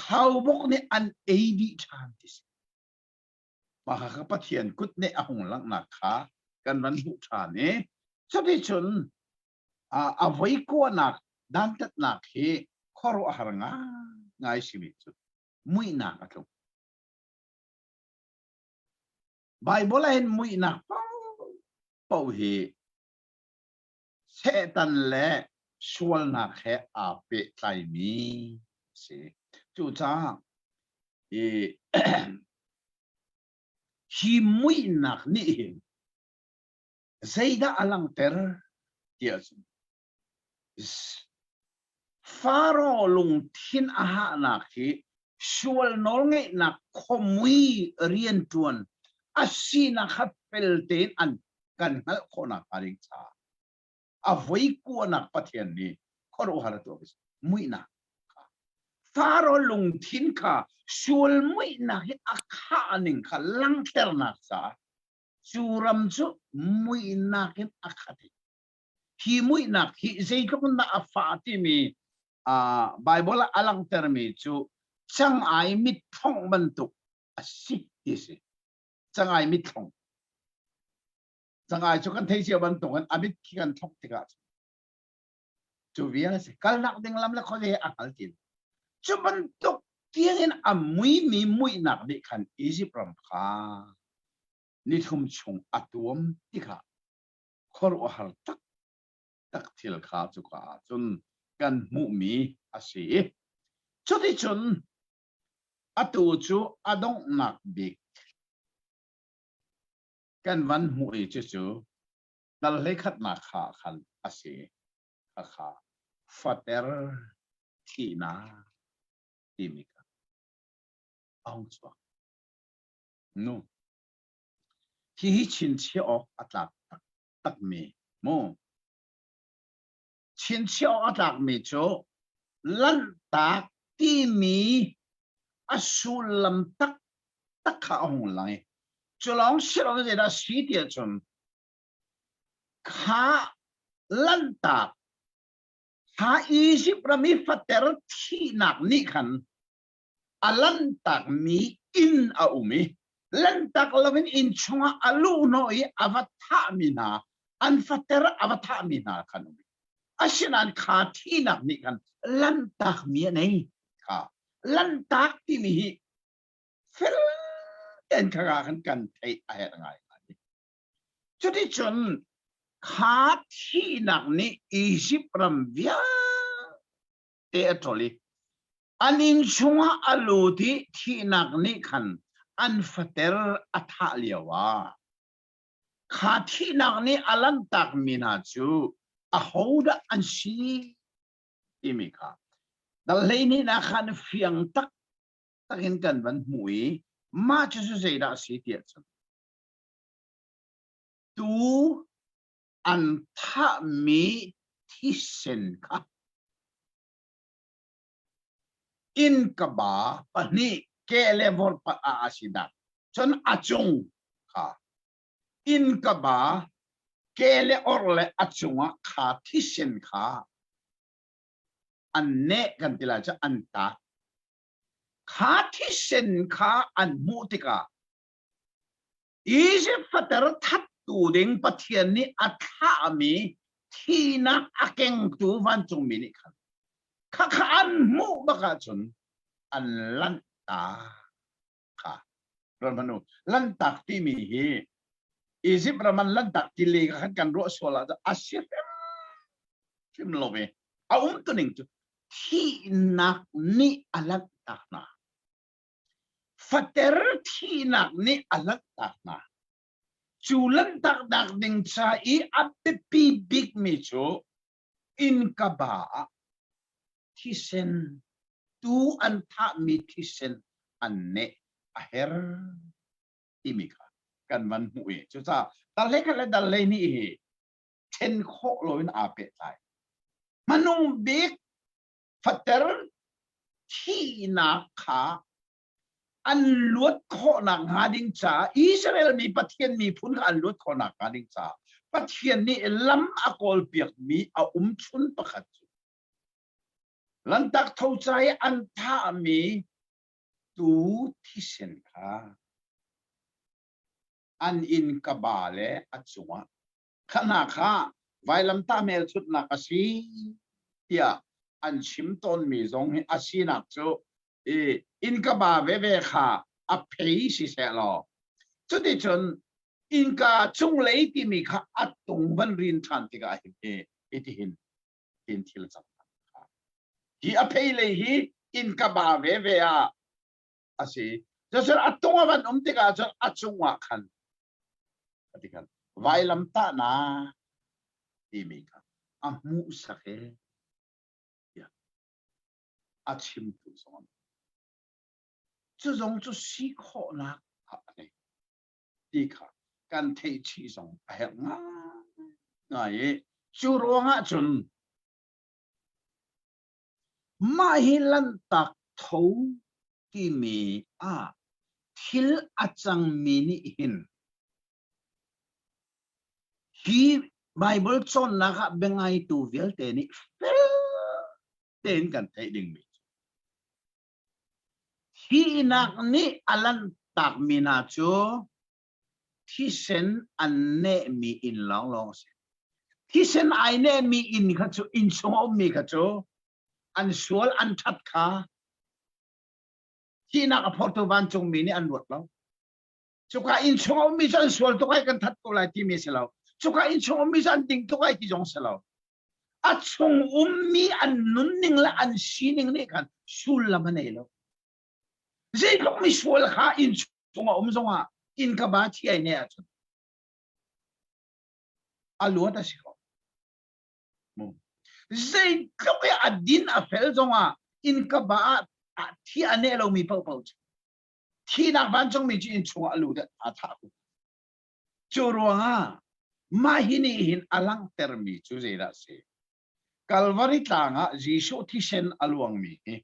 khaubawk nih an ei dih ṭhan ti si. Mah kha Pathian kut nih a hung langhnak kha kan van hmuh ṭhan i cuticun a voi kuanak dantatnak hi khuaruahhar ngai simi cu muihnak a tlung. Baibal ah hin muihnak paoh hi Satan le sualnak he aa pehtlaimi a si. Cucaah i hi muihnak nih hin zeidah a langhter tiah cun Faro lungthin a hahnak hi sual nawlngeihnak khuamui rianṭuan a sinak kha fel tein an kan hngalh khawhnak hnga ding caah a voi kuanak Pathian nih khuaruahhar a tuah muihnak kha Faro lungthin kha sual muihnak hi a khah ning kha langhternak caah cu ram cu muihnak in a khat i hi muihnak hi zeitluk in dah a fah timi Bible ah a langhtermi cu cangai mitthongh bantuk a si ti si. Cangai mitthongh. Cangai cu kan thei cio bantuk in a mit khi kan thongh tikah cu vial a si. Kalnak ding lam le khuaze a hngal ti. Cu bantuk tiangin a muimi muihnak nih khan Egypt ram kha nithum chung a tuam tikah khuaruahhar taktak thil kha cuka ah cun kan hmuhmi a si i cuticun atu cu a donghnak bik kan van hmuh i cucu dal hleikhatnak kha khan a si khakha fater thihnak timi kha a hung chuak nu Hihi chinchiah awk a tlak taktakmi mu. Chinchiah awk a tlakmi cu lanhtak timi a sullam taktak kha a hung lang i cu lawng si lo zeidah si ti ahcun kha lanhtak kha Izipt ram i fater thihnak nih khan a lanhtakmi inn a um i lanhtak loin inn chungah a luhhnawh i a va thahmi hna an fater a va thahmi hna khan um asinain kha thihnak nih khan lanhtakmi a nei kha lanhtak timi hi fel tein kha khan kan theih a herh ngai cuticun kha thihnak nih Izipt ram vialte a ṭol i An inn chungah a lut i thihnak nih khan an fater a thah lioah kha thihnak nih a lanhtakmi hna cu ahodah an si timi kha dal 12 ah khan fiang taktak in kan van hmuh i mah cu cu zeidah a si tiah cun tuu an thahmi thisen kha Innkaba pahnih ke le vorpat ah a si dah. Cun a cung kha innkaba ke le or le a cungah kha thisen kha an neh kan ti lai cu an tat. Kha thisen kha an hmuh tikah Izipt fater thattu ding Pathian nih a thlahmi thihnak a kengtu vancungmi nih khan khakha an hmuh bak ahcun an lanhtak kha ran lanhtak timi hi Izipt ram an lanhtak ti le khan kan ruah sual ah a si hrim hrim lo ve a um tu ning cu. Thihnak nih a lanhtak hna. Fater thihnak nih a lanhtak hna. Cu lanhtaknak ding ca i a biapi bikmi cu innkaba ah thisen tuu an thahmi thisen an neh a her timi kha kan van hmuh i cucaah dal hlei khat le dal hlei hnih hi ṭhen khawh loin aa pehtlai. Hmanung bik fater thihnak kha an luat khawhnak hnga ding caah Israel mi Pathian miphun kha an luat khawhnak hnga ding caah Pathian nih lam a kawlpiakmi a um chun pakhat cu Lantak tho ca i an thahmi tuu thisen kha an inn ka ba le a cungah kha hna kha vailamtah hmelchunhnak a si tiah an chim tawnmi zong hi a sinak cu i innka ba veve kha a phei siseh law cuticun innka cunglei timi kha a tung van rin ṭhan tikah hin hi itihin tin thil cang hi a phei lei hi innka ba veve ah a si cucun a tung a van um tikah cun a cungah khan ati khan vailam tahnak timi kha a hmuhsak e tiah a chimtu zong cu zong cu si khawhnak a nei ti kha kan theih chih zong a herh ngai i cu ruangah cun Mah hi Lanhtak Tho timi ah thil a cangmi nih hin hi Baibal cawnnak ah biangaitu vialte nih fel tein kan theih dingmi cu thihnak nih a lanhtakmi hna cu thisen an nehmi inn lawnglawng a si. Thisen ai nehmi inn kha cu inn chung a ummi kha cu an sual an ṭhat kha thihnak a phortu vancungmi nih an ruat lo. Cuka inn chung a ummi cu an sual tuk ai kan that ko lai timi a si lo. Cuka inn chung ummi cu an ding tuk ai ti zong si lo. A chung ummi an nunning le an sining nih khan sullam a nei lo. Zeitluk misual kha inn chung a um zongah inn ka ba thi ai ne ahcun a luat a si ko. Zeitluk i a din a fel zongah inn ka ba ah thi a ne lomi paohpaoh cu thinak vancungmi cu inn chungah a lut a thah ko. Cu ruangah mah hi nih hin a langhtermi cu zeidah a si? Kalvari tlang ah Jesuh thisen a luangmi hi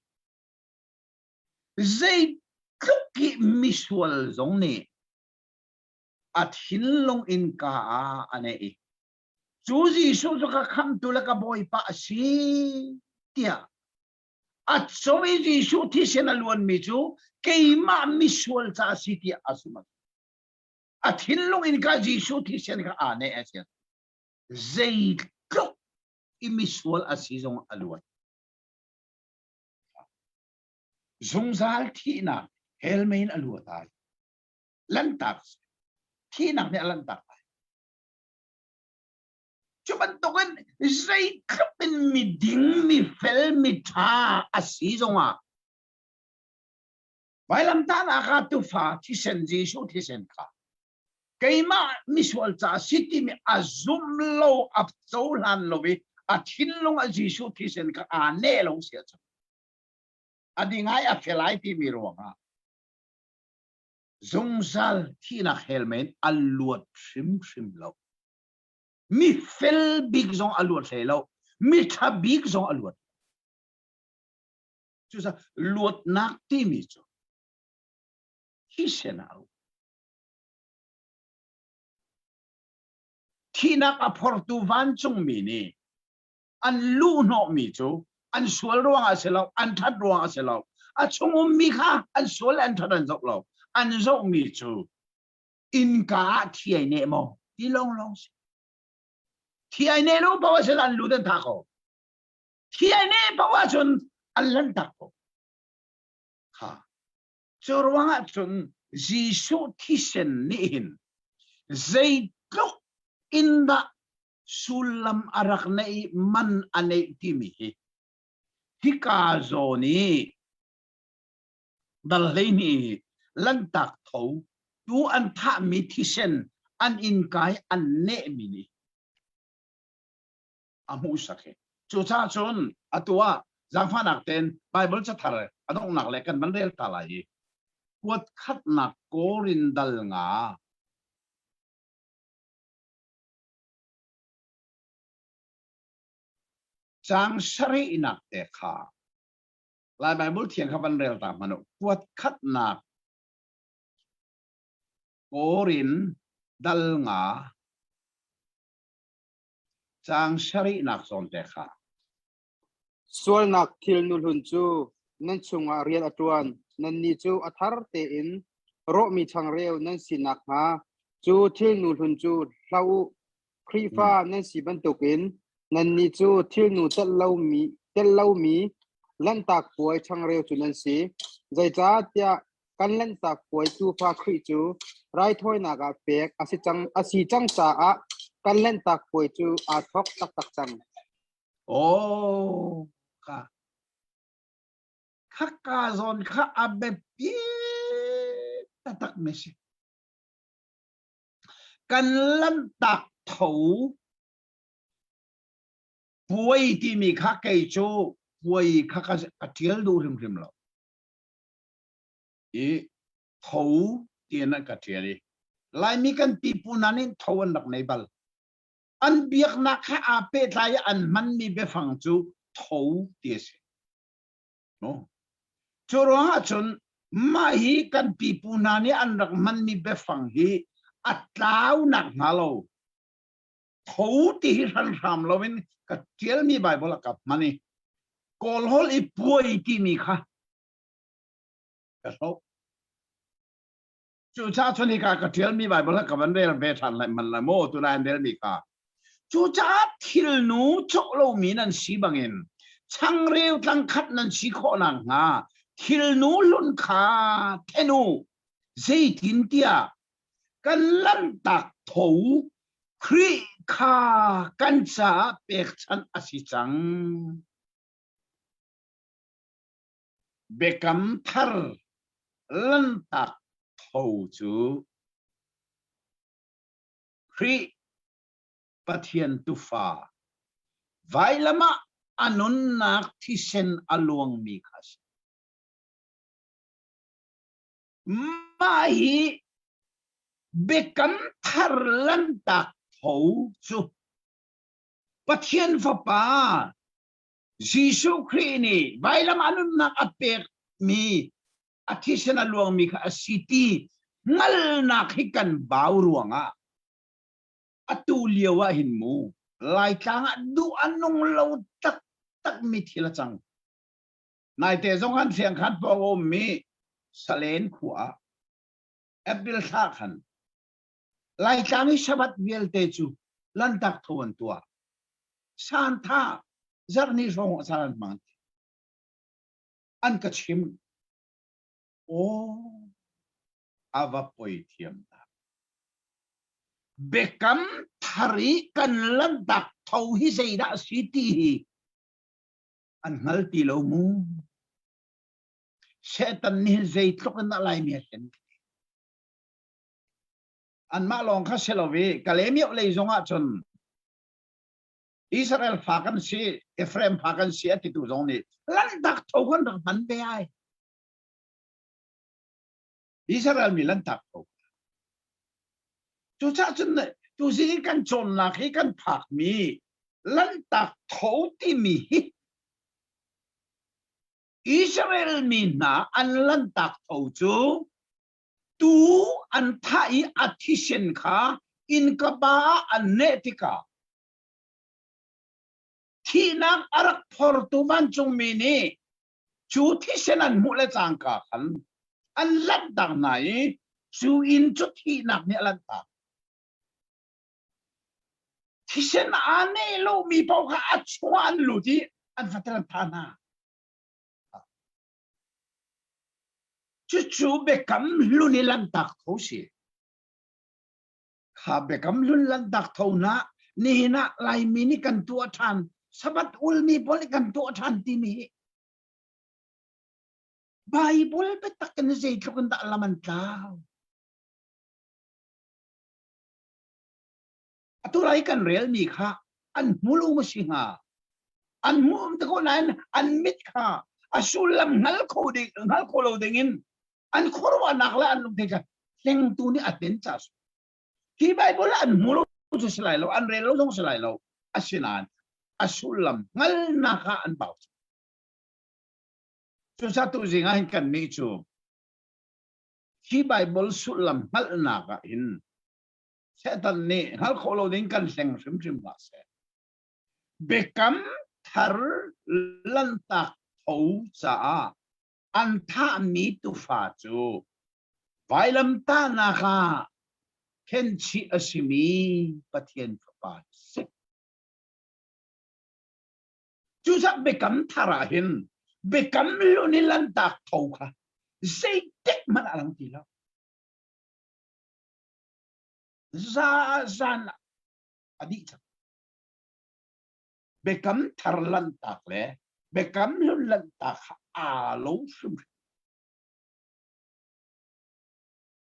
Zeitluk i misual zong nih a thinlung innka ah a neih i cu Jesuh cu ka khamhtu le ka Bawipa a si tiah a co i Jesuh thisen a luanmi cu keimah misual ca a si tiah a zumh. A thinlung innka Jesuh thisen kha aa neh a si. Zeitluk i misual a si zong a luan. Zungzal thihnak hell mei in a luat ai. Lanhtak thihnak nih a lanhtak lai. Cu bantukin zeitluk in miding, mifel, miṭha a si zongah vailamtahnak ah tufa thisen Jesuh thisen kha keimah misual ca si timi a zum lo a cohlan lo i a thinlung a Jesuh thisen kha aa neh lo si ahcun a ding ai a fel ai timi ruangah zungzal thihnak hell men a luat hrimhrim lo mi fel bik zong a luat hlei lo mi ṭha bik zong a luat cucaah luatnak timi cu thisen a Thihnak a phortu vancungmi nih an luhhnawhmi cu an sual ruangah a si lo, an ṭhat ruangah a si lo. A chung ummi kha an sual le an ṭhat an zoh lo. An zohmi cu innka ah thi ai neh maw ti lawnglawng si. Thi ai neh lo paoh ahcun an lut an tha ko. Thi ai neh paoh ahcun an lanhtak ko. Kha Cu ruangah cun Jesuh thisen nih hin zeitluk in dah sullam a rak neih man a neih timi hi. Hika zawn i dal 12 lantak tho tu an thahmi thisen an innka i an nehmi nih a hmuhsak hi. Cucaah cun atu ah zaangfahnak tein Baibal cathar a donghnak le kan van rel ta lai i kuat khatnak Korin dal nga Caang sarihnak te kha Lai Baibal Thiang kha van rel ta hmanh u. Kuat khatnak Korin dal nga caang sarihnak zawn te kha. Sualnak thil nuhlun cu nan chungah rian a ṭuan. Nannih cu a thar tein rawhmi changreu nan si nakhnga cu thil nuhlun cu hloh u. Khrihfa nan si bantukin nannih cu thilnu telh lomi, telh lomi Lanhtak Puai changreu cu nan si. Zeicahtiah kan Lanhtak Puai tuufa Khrih cu raithawinak ah pek a si cang, a si cang caah kan Lanhtak Puai cu aa thawk taktak cang. Oh, ka khaka zawn kha a biapi taktak mi si. Kan lanhtak tho puai timi kha kei cu puai kha ka, ka ṭial duh hrimhrim lo. I tho tiin an ka ṭial i Laimi kan pipu hna nih tho an rak nei bal. An biaknak he aa pehtlai i an hmanmi biafang cu tho ti a si. No. Cu ruangah cun mah hi kan pipu hna nih an rak hmanmi biafang hi a tlau nak hnga lo. Tho ti hi hranhram loin ka ṭialmi Baibal ah ka hman i Kawl holh i puai timi kha ka hloh. Cucaah cun hika ka ṭialmi Baibal ah ka van rel ve ṭhan lai man lai maw tunai an relmi kha. Cucaah thilnu cawh lomi nan si bangin changreu tlangkhat nan si khawh nakhnga thilnu hlun kha then u. Zeitintiah kan lanhtak tho Khrih kha kan caah pekchanh a si cang. Biakam thar lanhtak tho cu Khrih Pathian Tufa vailam ah a nunnak thisen a luangmi kha a si. Mah hi biakam thar lanhtak tho cu Pathian Fapa Jesuh Khrih nih vailam a nunnak a pekmi a thisen a luangmi kha a si ti hngalnak hi kan bau ruangah atu lio ah hin mu Laitlang ah duh a nung lo taktak mi thil a cang. Naite zong an Hriangkhan pawng a ummi Salen khua ah April thla khan Laitlang i Sabbath vialte cu lantak tho an tuah. Santha zarhni hrawng ah caan an hmang. An ka chim. Aw, a va poi thiam ta. Biakam thar i kan lantak tho hi zeidah a si ti hi an hngal ti lo mu. Satan nih zeitluk in a Laimi a hlen. Anmah lawng kha si lo i Kalemioh lei zong ah cun Israel fa kan si, Ephraim fa kan si a titu zong nih lanhtak tho kan rak hman ve ai. Israel mi lanhtak tho. Cucaah cun tuzing kan cawnnak hi kan phakmi lanhtak tho timi hi Israel mi hna an lanhtak tho cu tuu an thah i a thisen kha innkapa ah an neh tikah thihnak a rak phortu vancungmi nih cu thisen an hmuh le cangka khan an lanhtak hna i cu inn cu thihnak nih a lanhtak. Thisen aa neh lomi paoh kha a chungah an lut i an fater an thah hna. Cucu biakam hlun i lanhtak tho si. Kha biakam hlun lanhtak tho na nihin ah Laimi nih kan tuah ṭhan, Sabbath ulmi pawl nih kan tuah ṭhan timi hi. Bible biatak in zeitluk in dah lam an tlau. Atu lai kan relmi kha an hmul um a si hnga. An hmu um te ko nain an mit kha a sullam hngal kho ding hngal kho lo ding in an khuaruahnak le an lungthin kha hlengtu nih a ten ca si. Hi Bible an hmu lo cu si lai lo, an rel lo zong si lai lo. Asinain a sullam hngalnak ah an bau. Cucaah tu zing ah hin kan nih cu hi Bible sullam hngalhnak ah hin Satan nih hngal khawh lo ding kan hleng hrimhrim hlah seh. Biakam thar lantak tho caah an thahmi tufa cu vailamtahnak ah khenchih a simi Pathian Fapa si. Cucak biakam thar ah hin biakam hlun i lantak tho kha zeitik hmanh a lang ti lo. Za zan a dih cang. Biakam thar lantak le biakam hlun lantak kha aa lo hrimhrim.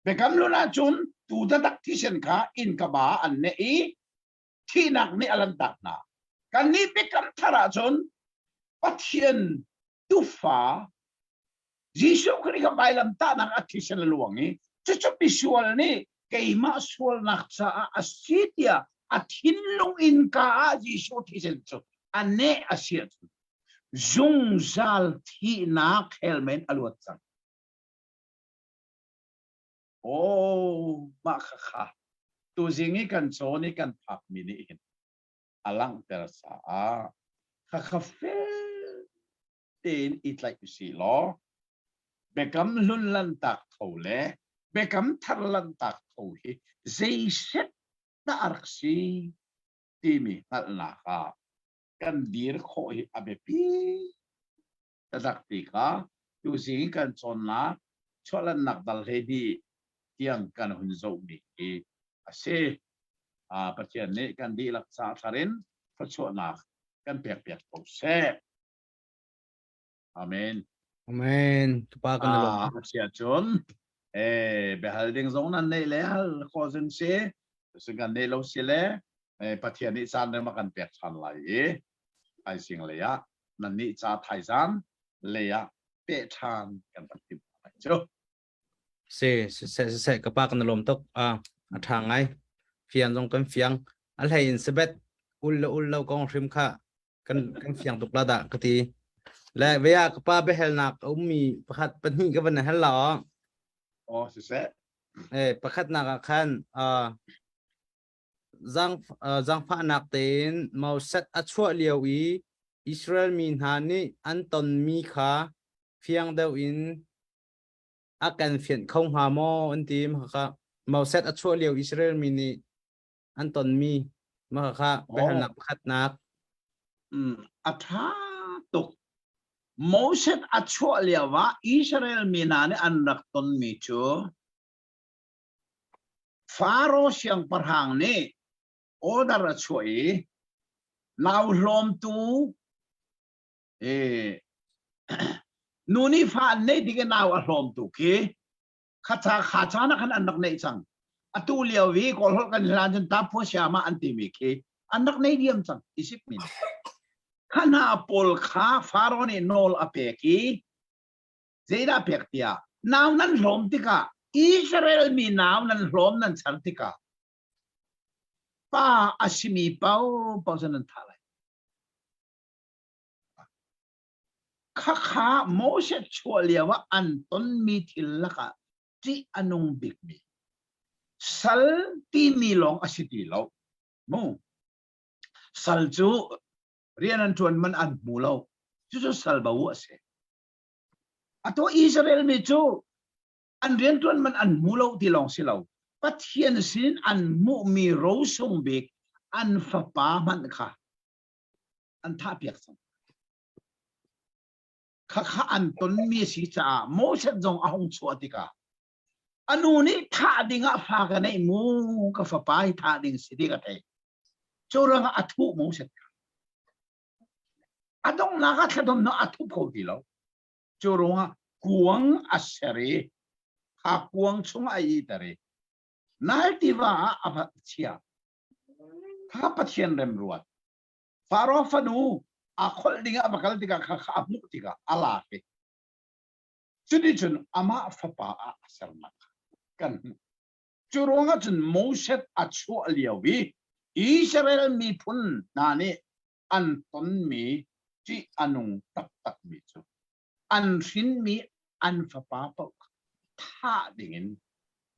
Biakam hlun ahcun tu taktak thisen kha innka ba an neh i thihnak nih a lantak hna. Kannih biakam thar ahcun Pathian tufa Jesuh Khrih kha vailamtahnak a thisen a luang i cucu misual nih keimah sualnak caah a si tiah a thinlung innka ah Jesuh thisen cu a neh a si ahcun zungzal thihnak helmen a luat cang. Oh, mah kha kha tuzing i kan cawn i kan phakmi nih hin a langhter caah kha kha fel tein i tlaih usih law biakam hlun lantak tho le biakam thar lantak tho hi zeiset dah a rak si timi hngalhnak ah kan dir khawh hi a biapi taktak ti kha tuzing kan cawnnak chuahlannak dal hlei hnih tiang kan hun zohmi hi a si. Pathian nih kan dihlak ca thar in thluachuahnak kan pekpiak ko seh. Amen. Amen. Tupa kan lawm. Ah, sia cun eh biahal ding zong nan nei le hal kho zing si. Sin kan nei lo si le eh Pathian nih caan rem a kan pek than lai i thaizing lei ah nan nih ca thaizan lei ah peh than kan rak timh lai cu. Si se se ka pa kan lawm tuk a a tha ngai fiang zong kan fiang a hlei in sabet ul le ul lo kong hrim kha kan kan fiang tuk la dah ka ti le ve ah ka pa biahalnak a ummi pakhat pahnih ka van hal la Oh siseh eh pakhat nak ah khan zang zangfahnak tein Moses a chuah lio i Israel mi hna nih an tonmi kha fiang deuh in a kan fianh kho hnga maw an ti maka Moses a chuah lio Israel mi nih an tonmi maka kha biahalnak pakhatnak a ṭha tuk Moses a chuah lio ah Israel mi hna nih an rak tonmi cu Faro siangpahrang nih order a chuah i nau hlawmtu nu nih fa an neih tik i nau a hlawmtu khi kha ca kha caan ah khan an rak neih cang atu lio i kawl holh kan hlan cun ta phua siama an timi khi an rak nei diam cang Egypt mi kha hna pawl kha Faro nih nawl a pek i zeidah pek tiah nau nan hlawm tikah Israel mi nau nan hlawm nan char tikah pa a simi pau pau cu nan thah lai Khakha Moses chuah lio ah an tonmi thil lakah ṭih a nung bikmi sal timi lawng a si ti lo. Mu. Sal cu rian an ṭuan man an hmu lo. Cucu sal bo a si. Atu Israel mi cu an rianṭuan man an hmu lo ti lawng si lo. Pathian sin an hmuhmi rosung bik an fapa hmanh kha an thahpiak cang. Khakha an tonmi a si caah Moses zong a hung chuah tikah a nu nih thah ding ah fa ka neih mu ka fapa hi thah ding si ti ka thei. Cu ruangah a thuh Moses kha. A donghnak ah thladom no a thup kho ti lo. Cu ruangah Kuang a ser i kha kuang chung a iter i Nile tiva ah a va chia. Kha Pathian remruat. Faro fanu aa kholh ding ah va kal tikah kha kha a hmuh tikah a lak i cuticun amah fapa ah a sernak kha kan hmuh. Cu ruangah cun Moses a chuah lio i Israel miphun hna nih an tonmi ṭih a nung taktakmi cu an hrinmi an fapa paoh kha thah dingin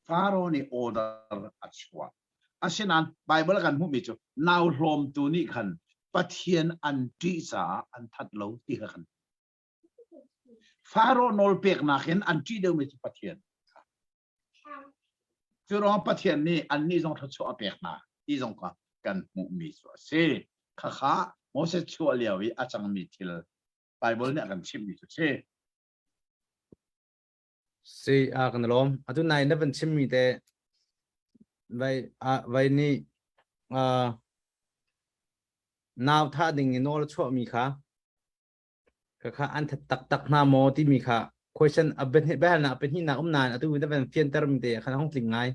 Faro nih order a chuah. Asinain Baibal kan hmuhmi cu nau hlawmtu nih khan Pathian an ṭih caah an that lo ti kha kan Faro nawlpeknak in an ṭih deuhmi cu Pathian. Cu ruang Pathian nih annih zong thluachuah a pek hna ti zong kha kan hmuhmi cu a si. Khakha Moses chuah lio i a cangmi thil Bible nih a kan chimhmi cu a si. Si a kan lawm. Atu nai na van chimmi te vai a vai nih a nau thah ding i nawl a chuahmi kha Khakha an that taktak hna maw timi kha question a biahalnak pahnihnak um nain atu na van fianter mi te khan hong tling ngai.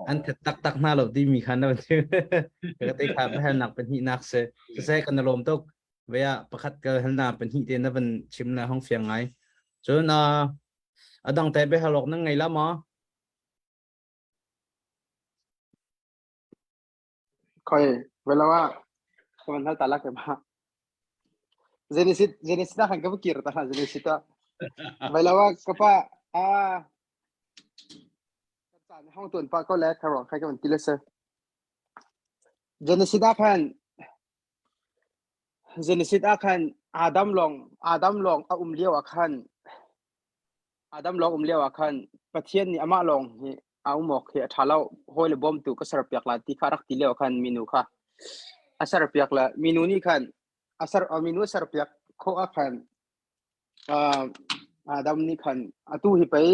An that taktak hna lo timi kha na van chim. Ka te kha biahalnak pahnihnak si. Siseh kan lawm tuk. Vea pakhat ka halna pahnih te na van chim na hong fiang ngai. Cun a dang te biahal awk nan ngei la maw? Khoi velawa ka van hal ta la ke ma. Genesis Genesis na khan ka kir ta ha Genesis ta. Velawa ka pa a caan hong tuan pa ko le ka ro khai ka van ti le se. Genesis ah khan Genesis ah khan Adam long Adam long a um lio ah khan Adam lawng um lio ah khan Pathian nih amah lawng hi a um awk hi a ṭha lo hawi le bawmtu ka serpiak lai ti kha a rak ti lio ah khan minu kha a serpiak le minu nih khan a ser minu a serpiak khawh ah khan uh, Adam nih khan atu hi pei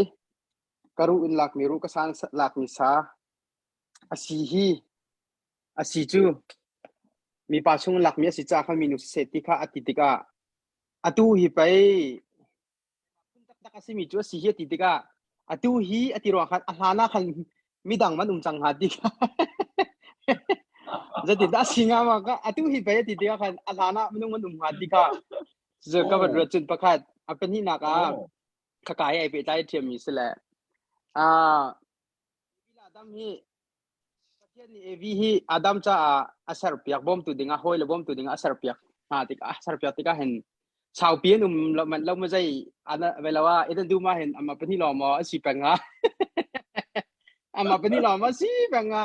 ka ruh in lakmi ruh ka san lakmi sa a si hi a si cu mipa chung lakmi a si ca khan minu siseh ti kha a ti tikah atu hi pei phun taktak a simi cu a si hi a ti tikah atu hi a ti ruang khan a hlan ah khan midang man um cang hnga ti kha zeitin dah a si hnga ma ka atu hi pei a ti tikah khan a hlan ah minung man um hnga ti kha cu ka van ruat cun pakhat a pahnihnak ah ka kai ai pehtlai ṭhiammi si le ah Adam hi Pathian nih Evi hi Adam caah a serpiak bawmtu dingah hawi le bawmtu dingah a serpiak hna tikah a serpiak tikah hin saupi an um lo man lo ma zei ana ve lo ah eden du ma hin ama pahnih lawng maw a si peng hnga ama pahnih lawng maw si peng hnga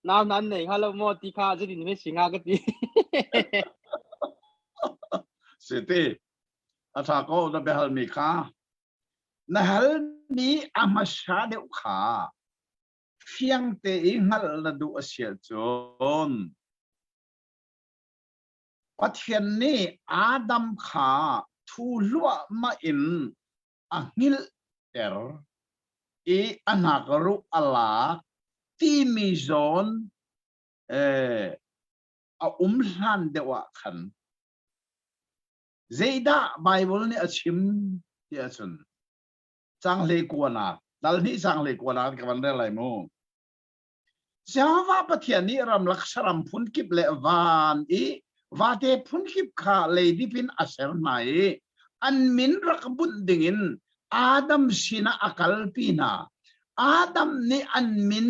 nau nan nei hnga lo maw ti kha zeitin me si hnga ka ti Siti a tha ko na biahal mi kha na hal mi a hmasa deuh kha Fiang te i hngalh na duh a si ahcun Pathian nih Adam kha thu hluahmah in a hngilhter i a hnakruh a lak timi zawn eh, a um hlan deuh ah khan zeidah Baibal nih a chim ti ahcun Canghlei kuanak, dal hnih canghlei kuanak ka van rel lai mu. Jehovah Pathian nih ramlak saram phunkip le van i vate phunkip kha leidip in a ser hna i an min rak bunh dingin Adam sinah a kalpi hna. Adam nih an min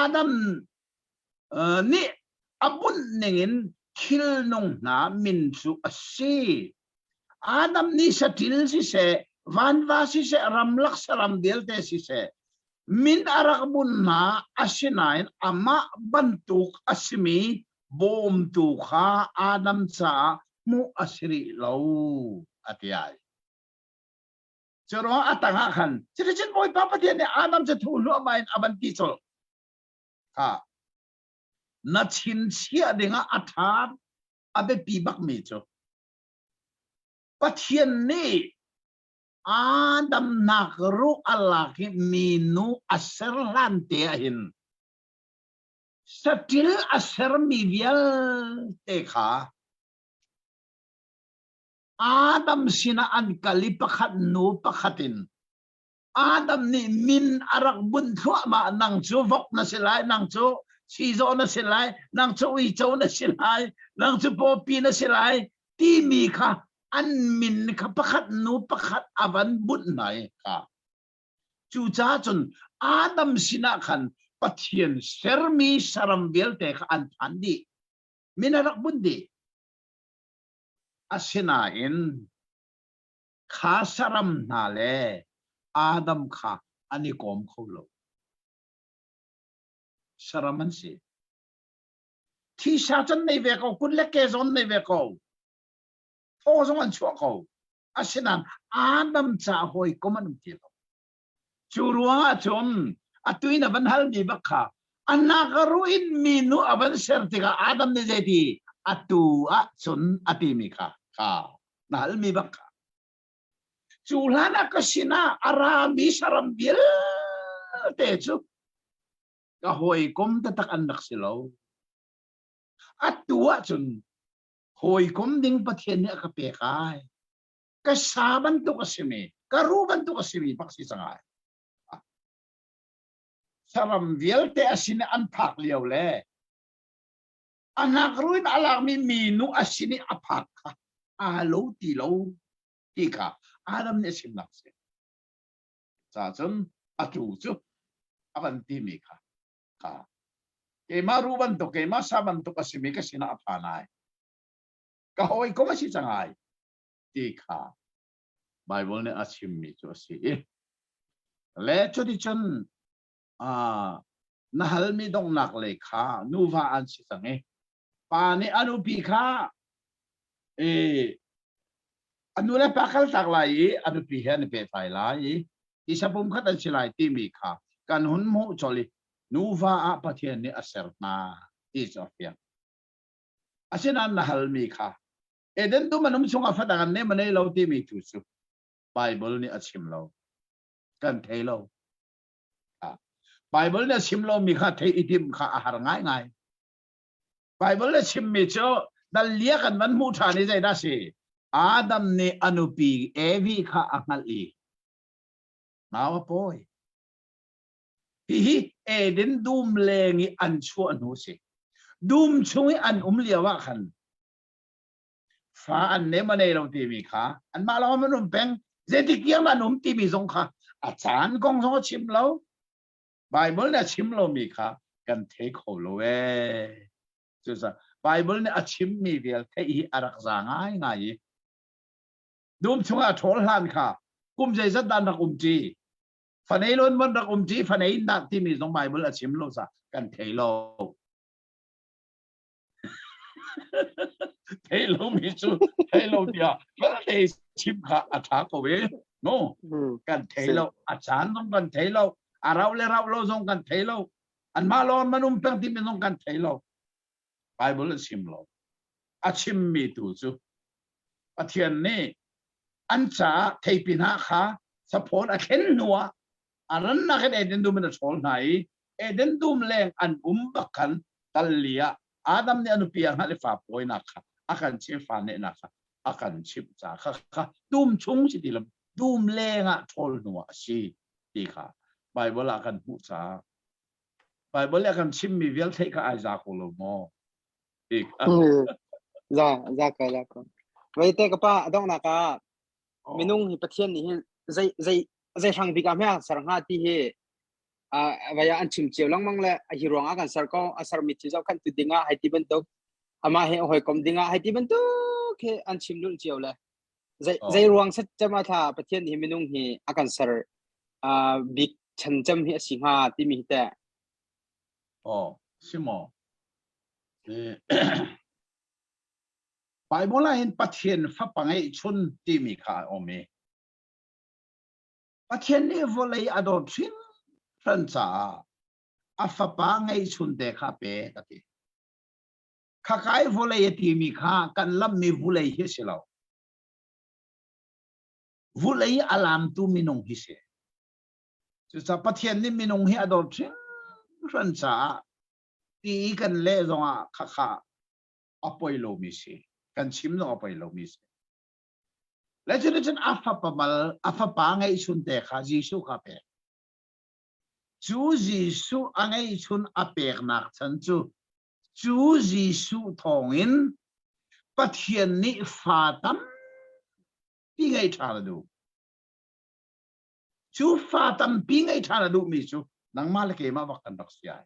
Adam nih a bunh ningin thilnung hna min cu a si. Adam nih saṭil siseh, vanva siseh, ramlak saram vialte siseh, min a rak bunh hna asinain amah bantuk a simi bawmtu kha Adam caah hmuh a si rih lo, a ti ai. Cu ruangah a tangah khan cuticun Bawipa Pathian nih Adam cu thu hluahmah in a van ti colh. Kha na chinchiah dingah a ṭha a biapi bakmi cu Pathian nih Adam nak ruh a lak i minu a ser hlan te ah hin saṭil a sermi vialte kha. Adam sinah an kal i pakhat nu pakhat in Adam nih min a rak bunh thluahmah nang cu vok na si lai nang cu chizawh na si lai nang cu uico na si lai nang cu pawpi na si lai timi kha an min kha pakhat nu pakhat a van bunh hna i kha cucaah cun Adam sinah khan Pathian sermi saram vialte kha an phan dih min a rak bunh dih asinain Kha saram hna le Adam kha an i kawm kho lo. Saram an si. Thisa can nei ve ko, kut le ke zon nei ve ko. Thaw zong an chuah ko. Asinain Adam ca hawikom an um ti lo. Cu ruangah cun atu in a van halmi bak kha anak a ruh in minu a van ser tikah Adam nih zeiti atu ah cun a timi kha kha na halmi bak kha. Cu hlan ah ka sinah a rami saram vialte cu ka hawikom taktak an rak si lo. Atu ah cun hawikom ding Pathian nih a ka pek ai. Ka sa bantuk a simi ka ru bantuk a simi bak si cang ai saram vialte a sin an phak lio le a ngakru in a lakmi minu a sin i a phak kha aa lo ti lo ti kha Adam nih a chimnak si ca cun a tu cu a van timi kha kha keimah ru bantuk keimah sa bantuk a simi ka sinah a phan ai ka hawikom a si cang ai ti kha Baibal nih a chimmi cu a si i le cuticun na halmi donghnak lei kha nuva an si cang i pa nih a nupi kha i a nu le pa kaltak lai i a nupi he an i pehtlai lai i tisa pumkhat an si lai timi kha kan hun hmuh colh i nuva ah Pathian nih a ser hna ti cu a fiang. Asinain na halmi kha Eden dum an um chungah fadang an nem a nei lo timi tu cu Bible nih a chim lo. Kan thei lo. Bible nih a chim lomi kha thei i timh kha a har ngaingai. Bible nih a chimmi cu dal lia kan van hmuh ṭhan i zeidah si? Adam nih a nupi Evi kha a hngalh i nau a pawi. Hihi Eden dum leng i an chuah hnu si. Dum chung i an um lio ah khan fa an nem a nei lo timi kha anmah lawng an um peng zeitik tiang an um timi zong kha a caan kong zong a chim lo Bible nih a chim lomi kha kan thei kho lo ee cucaah Bible nih a chimmi vial theih hi a rak za ngai ngai i dum chungah a ṭhawl hlan kha kum zeizat dan rak um ṭi fanei lon mon rak um ṭi fanei nak timi zong Bible a chim lo ca kan thei lo thei lo mi cu thei lo tiah vialte chim kha a ṭha ko e no kan thei lo a caan zong kan thei lo a rau le rau lo zong kan thei lo anmah lawng man um peng timi zong kan thei lo Bible a chim lo a chimmi tu cu Pathian nih an caah theipi hna kha saphawn a thlen hnuah a rannak in Eden dum in a ṭhawl hna i Eden dum leng an um bak khan tal li ah Adam nih a nupi a hngalh i fa pawinak kha a kan chimh fa nehnak kha a kan chimh ca kha kha dum chung si ti lo dum leng ah ṭhawl hnu ah a si ti kha Bible ah kan hmuh caah Bible ah kan chimmi vial theih kha ai za ko lo maw ti kha za za kai la ko Vei te ka pa adongnak ah minung hi Pathian nih hin zei zei zei hrang bik ah hme ser hnga ti hi vaya an chim cio lengmang le a hi ruang ah kan ser ko a sermi thil zoh khan tu ding ah hei ti bantuk amah he hawikom ding ah hei ti bantuk he an chim lulh cio le zei zei ruang set cem a thla Pathian hi minung hi a kan ser bik chan cem hi a si hnga timi hi teh oh simo Bible ah hin Pathian fapa ngeih chun timi kha a um i Pathian nih vawlei a dawt hringhran caah a fapa ngeihchunte kha pek a ti. Khakai vawlei a timi kha kan lammi vulei hi si lo. Vulei a lamtu minung hi si. Cucaah Pathian nih minung hi a dawt hringhran caah ti i kan leh zongah khakha a poi lomi si. Kan chim zong a poi lomi si. Le cuticun a fapa mal a fapa ngeihchun te kha Jesuh kha pek. Cu Jesuh a ngeihchun a peknak chan cu cu Jesuh thawngin Pathian nih fa tampi ngei ṭhan a duh. Cu fa tampi ngei ṭhan a duhmi cu nangmah le keimah bak kan rak si ai.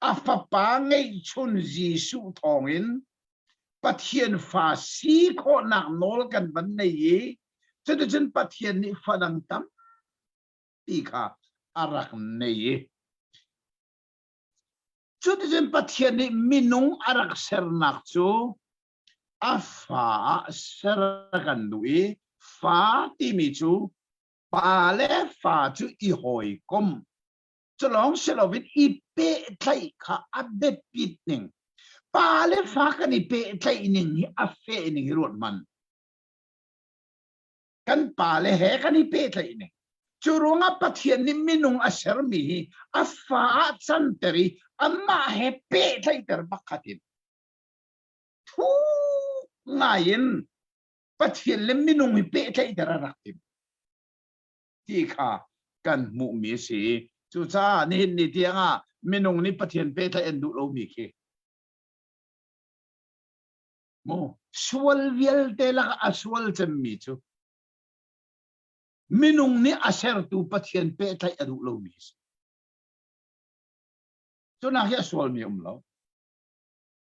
A fapa ngeihchun Jesuh thawngin Pathian fa si khawhnak nawl kan van nei i cuticun Pathian nih fa dang tampi kha a rak nei i cuticun Pathian nih minung a rak sernak cu a fa ah ser a kan duh i fa timi cu pa le fa cu i hawikom Culawng si loin i pehtlaih kha a biapit ning. Pa le fa kan i pehtlaih ning hi a feh ning hi ruat hmanh. Kan pa le he kan i pehtlaih ning. Cu ruangah Pathian nih minung a sermi hi a fa ah canter i amah he pehtlaihter bakhat in thuk ngai in Pathian le minung hi pehtlaihter a rak tim. ti kha kan hmuhmi a si. Cucaah nihin ni tiangah minung nih Pathian pehtlaih an duh lomi khi mu sual vialte lakah a sual cemmi cu minung nih a sertu Pathian pehtlaih a duh lomi a si. Cunak hi a sualmi um lo.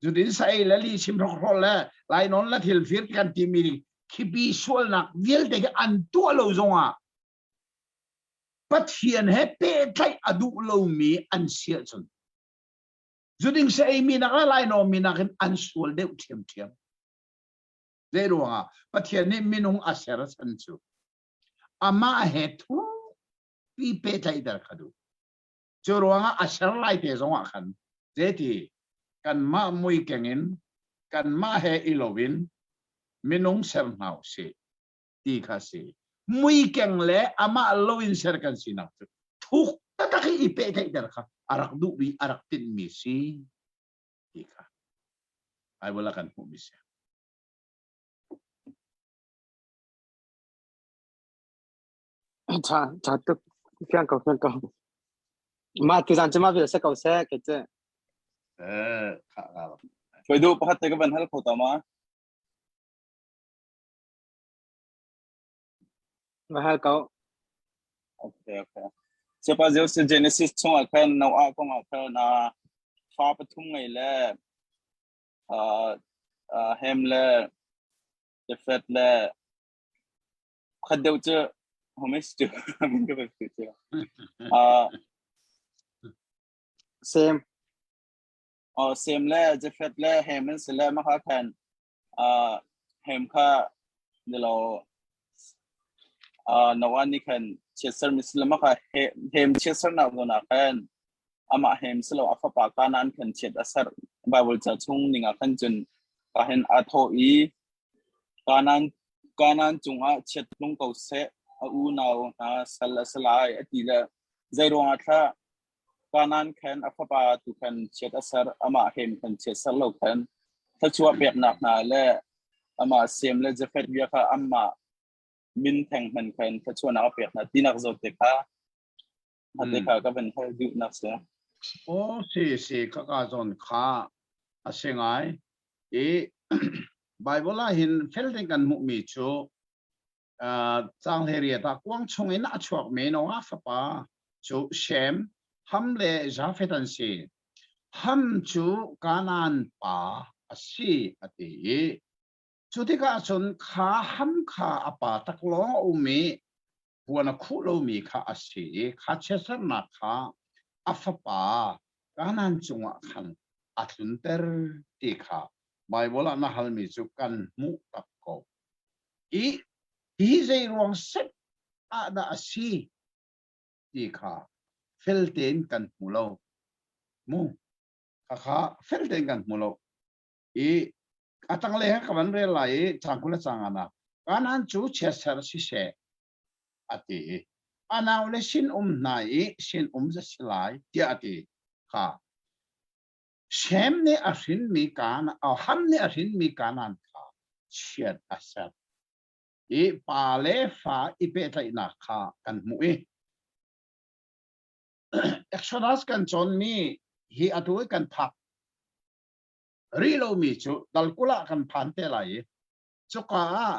Cutin sa ei le li chim hrokhrawl le lainawn le thilfir kan timi khipi sualnak vialte khi an tuah lo zongah Pathian he pehtlaih a duh lomi an si ahcun zuding sa eimi nak le lainawmi nakin an sual deuh ṭhiamṭhiam. Zei ruangah Pathian nih minung a ser chan cu amah he thukpi pehtlaihter kha duh. Cu ruangah a ser lai te zongah khan zeiti kanmah mui keng in kanmah he i lo in minung ser hna u sih ti kha si. Mui keng le amah lo in ser kan sinak cu thuk taktak i i pehtlaihter kha a rak duhmi a rak tinhmi si ti kha Bible ah kan hmuhmi si. Tha tha tuk fiang ko fiang ko. Mah tuzan cu mah vial se ko seh ke cu. Eh kha ka. Foi du pakhat te ka van hal kho ta ma? Va hal ko. Okay okay. Siapa Zeus Genesis chung ah khan Noah kong ah khan fa pathum ngei le Ham le Jafet le Khat deuh cu homies cu min ka pek cu. Uh, Sem. Oh, Sem le Jafet le Ham an si le maka khan uh, Ham kha nilo uh, Noah nih khan chiatser mi si le maka Ham chiatser nak zawn ah khan amah Ham si lo a fapa Kanaan khan chiat a ser Bible ca chung ning ah khan cun ka hen a thawh i Kanaan, Kanaan cungah chiat tlung ko seh, a unau hna sal a si lai, a ti le zeiruangah thlah Kanaan khan a fapa tu khan chiat a ser, amah hem khan chiat ser lo khan thluachuah peknak hna le amah Sem le Jafet bia kha amah min theng hman khan thluachuahnak a pek hna tinak zawn te kha te kha ka van hal duhnak si. Aw si si ka ka zawn kha a si ngai i Bible ah hin fel tein kan hmuhmi cu caang hlei ah kuang chungin a chuakmi Noah fapa cu Shem, Ham le Jafeth an si. Ham cu Kanaan pa a si a ti i cu tikah cun kha Ham kha a pa taklawng a um i puan a khuh lomi kha a si i kha chiatsernak kha a fapa Kanaan cungah khan a tlunter ti kha Baibal ah na halmi cu kan hmuh tak ko. I hi zei ruang set ah dah a si ti kha fel tein kan hmu lo. Mu kha fel tein kan hmu lo. I a tanglei ha ka van rel lai i cang 20 le cang ana Kanaan cu chiatser siseh a ti i a nau le sin um hna i sin um za si lai tiah a ti kha Shem nih a hrinmi Kanaan Ham nih a hrinmi Kanaan kha. Chiat a ser. I pa le fa i pehtlaihnak kha kan hmuh i Exodus kan cawnmi hi atu i kan phak rih lomi cu dal kul ah kan phan te lai i cuka ah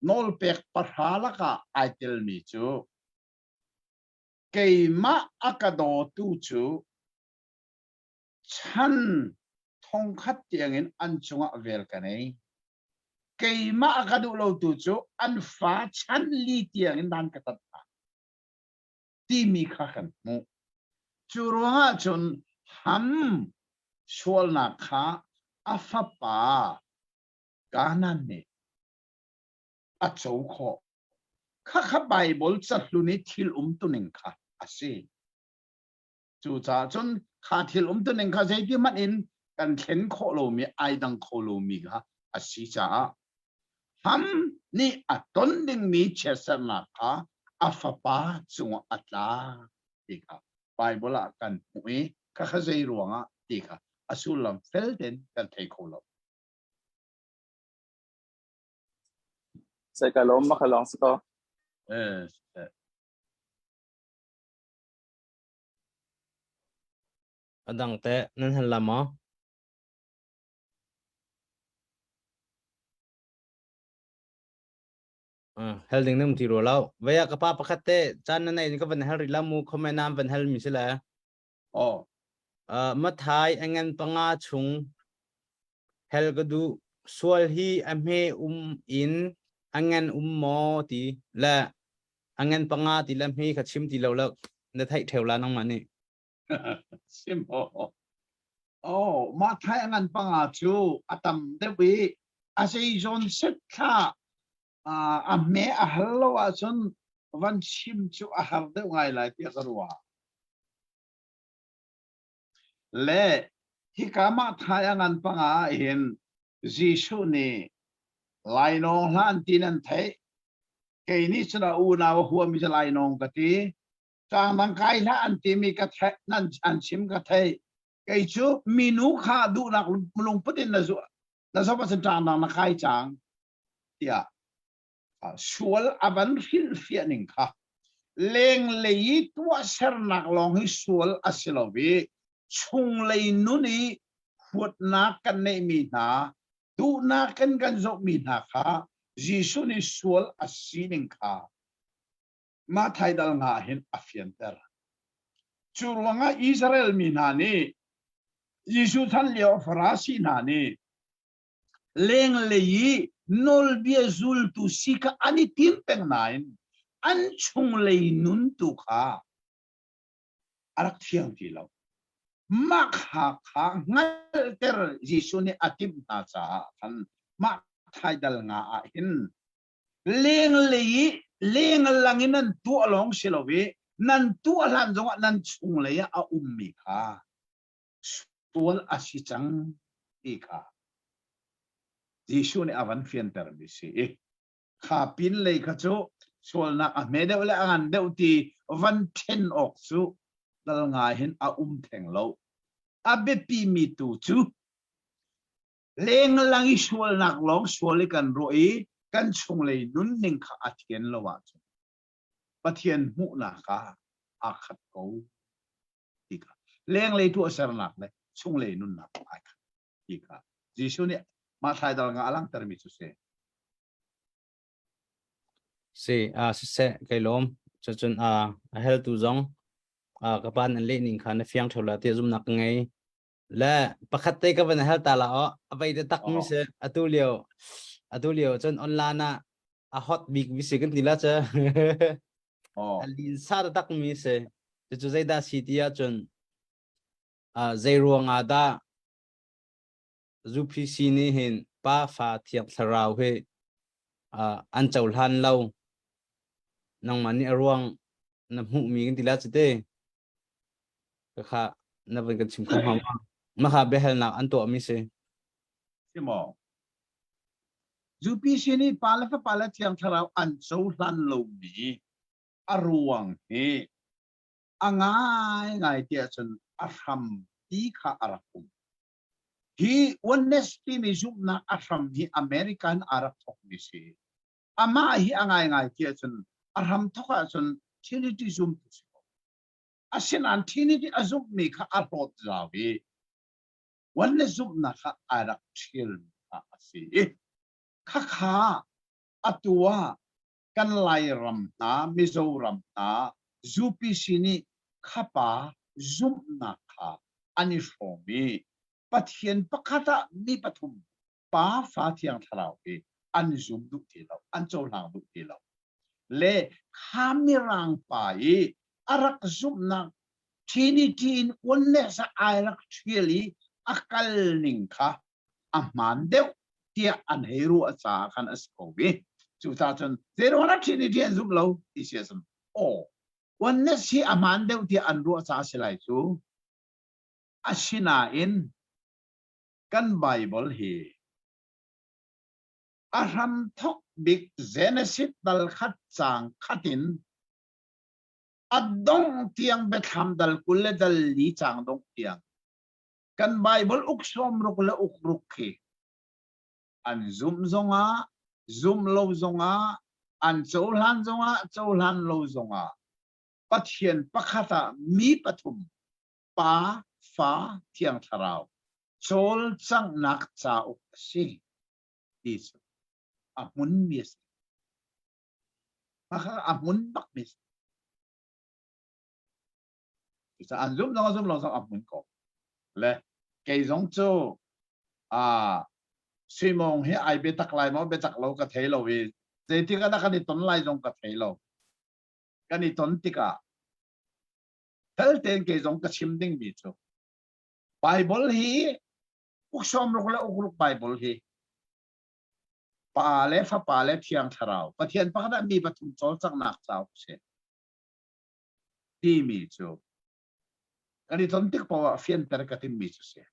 nawlpek pahra lakah ai telmi cu keimah a ka dawtu cu chan thongkhat tiangin an cungah vel ka nei. Keimah a ka duh lotu cu an fa chan li tiangin dan ka tat hna timi kha kan hmuh. Cu ruangah cun Ham sualnak kha a fapa Kanan nih a co khawh. Khakha Baibal cahlun i thil umtuning kha a si. Cucaah cun kha thil umtuning kha zeitihmanh in kan thlen khawh lomi, ai dang kho lomi kha a si caah Ham nih a ton dingmi chiatsernak kha a fapa cungah a tla ti kha Baibal ah kan hmuh i khakha zei ruangah ti kha a sullam fel tein kan thei kho lo. Sai ka lawm ma kha lawng si ko. Eh, A dang teh nan hal la maw? Uh, hel ding nam ti ro lo. Vaya ka pa pakhat te caan na nei ka van hel rih la mu comment nam van hel mi si le. Oh. Uh, mathai angan panga chung hel ka duh sual hi a hme um in a ngan um maw ti le a ngan panga ti le hme kha chim ti lo le na theih theu la nangmah nih. Sim Oh, mah thai a ngan panga cu a tam deuh i a zei zawn set thla a hme a hal lo ahcun van chim cu a har deuh ngai lai tiah ka ruah. Le hika mah thai a ngan panga ah hin Jesuh nih lainawng hlah an ti nan theih. Kei nih cun a unau a huami cu lainawng ka ti. Tlangdang kai hlah an timi ka theih nan an chim ka theih. Kei cu minu kha duhnak lungput in na zu na zoh ahcun tlangdang na kai cang tiah sual a van hrilhfiah ning kha lenglei i tuahsernak lawng hi sual a si lo i chunglei nun i huatnak kan neihmi hna duhnak kan kan zohmi hna kha Jesuh nih sual a sining kha mah thaidal nga hin a fianter. Cu ruangah Israel mi hna nih Jesuh chan lio Farasi hna nih Lenglei i nawlbia zultu si kha an i tim peng nain an chunglei nun tu kha a rak thiang ti lo. Mah kha kha hngalhter Jesuh nih a timh hna caah khan mah thaidal nga ah hin lenglei i lenglang in nan tuah lawng si lo i nan tuah hlan zongah nan chunglei ah a ummi kha sual a si cang ti kha Jesuh nih a van fiantermi si i kha pin lei kha cu sualnak a hme deuh le a ngan deuh ti van ṭhen awk cu dal ngai hin a um theng lo. A biapi mi tu cu lenglang i sualnak lawng sual i kan ruah i kan chunglei nunning kha a thian lo ahcun Pathian hmuhnak ah aa khat ko. ti kha lenglei tuahsernak le chunglei nunnak ai khat ti kha Jesuh nih mah thlaidal nga a langhtermi cu si. Si a siseh kai lawm cucun a a heltu zong a ka pa nan leh ning kha na fiang theo la ti zumnak ka ngei le pakhat te ka van hel ta la o a vei te tak mi si atu lio atu lio cun online ah a hot bik mi si kan ti la cha Oh. A linsa taktak mi si. Cucu zeidah si ti ahcun uh, zei ruangah dah UPC nih hin pa fa thiang thlarau hi uh, an cohlan lo nangmah nih a ruang na hmuhmi kan ti la cu te ka kha na van kan chim kho hnga ma ma kha biahalnak an tuahmi si Si maw? UPC nih pa le fapa le thiang thlarau an cohlan lomi a ruang hi a ngaingai tiah cun a hrampi kha a rak um. Hi oneness timi zumhnak a hram hi American aa rak thawkmi si. Amah hi a ngaingai ti ahcun a hram thawk ahcun Trinity zumtu si ko. Asinain Trinity a zumhmi kha a hlawt zau i oneness zumhnak kha aa rak ṭhialmi kha a si i khakha atu ah kan Lairam hna, Mizoram hna UPC nih khapa zumhnak kha an i hrawm i Pathian pakhat ah mi pathum Pa, Fa, Thiang Thlarau hi an zum duh ti lo, an cohlang duh ti lo. Le kha mirang pa i a rak zumhnak Trinity in oneness ah ai rak ṭhial i a kal ning kha a hmaan deuh tiah an hei ruah caah khan a si ko i cucaah cun zeiruang ah Trinity an zumh lo ti si a si aw oneness hi a hmaan deuh tiah an ruah caah a si lai cu asinain kan Bible hi a hramthok bik Genesis dal khat caang khat in a dongh tiang biathlam dal 20 le dal li caang dongh tiang kan Bible uk sawmruk le uk ruk khi an zumh zongah zumh lo zongah an cohlan zongah cohlan lo zongah Pathian pakhat ah mi pathum Pa, Fa, Thiang Thlarau cawlcanghnak cauk a si ti cu a hmunmi a si. A hmun bakmi a si. Cucaah an zumh zong a zumh lo zong a hmun ko. Le kei zong cu aa Suimawng hi ai biatak lai maw biatak lo ka thei lo i zeitik ah dah kan i ton lai zong ka thei lo. Kan i ton tikah fel tein kei zong ka chim dingmi cu Bible hi uk sawmruk le uk ruk Bible hi Pa le Fapa le Thiang Thlarau Pathian pakhat ah mi pathum cawlcanghnak cauk a si. Timi cu kan i ton tik paoh ah fianter ka timmi cu si.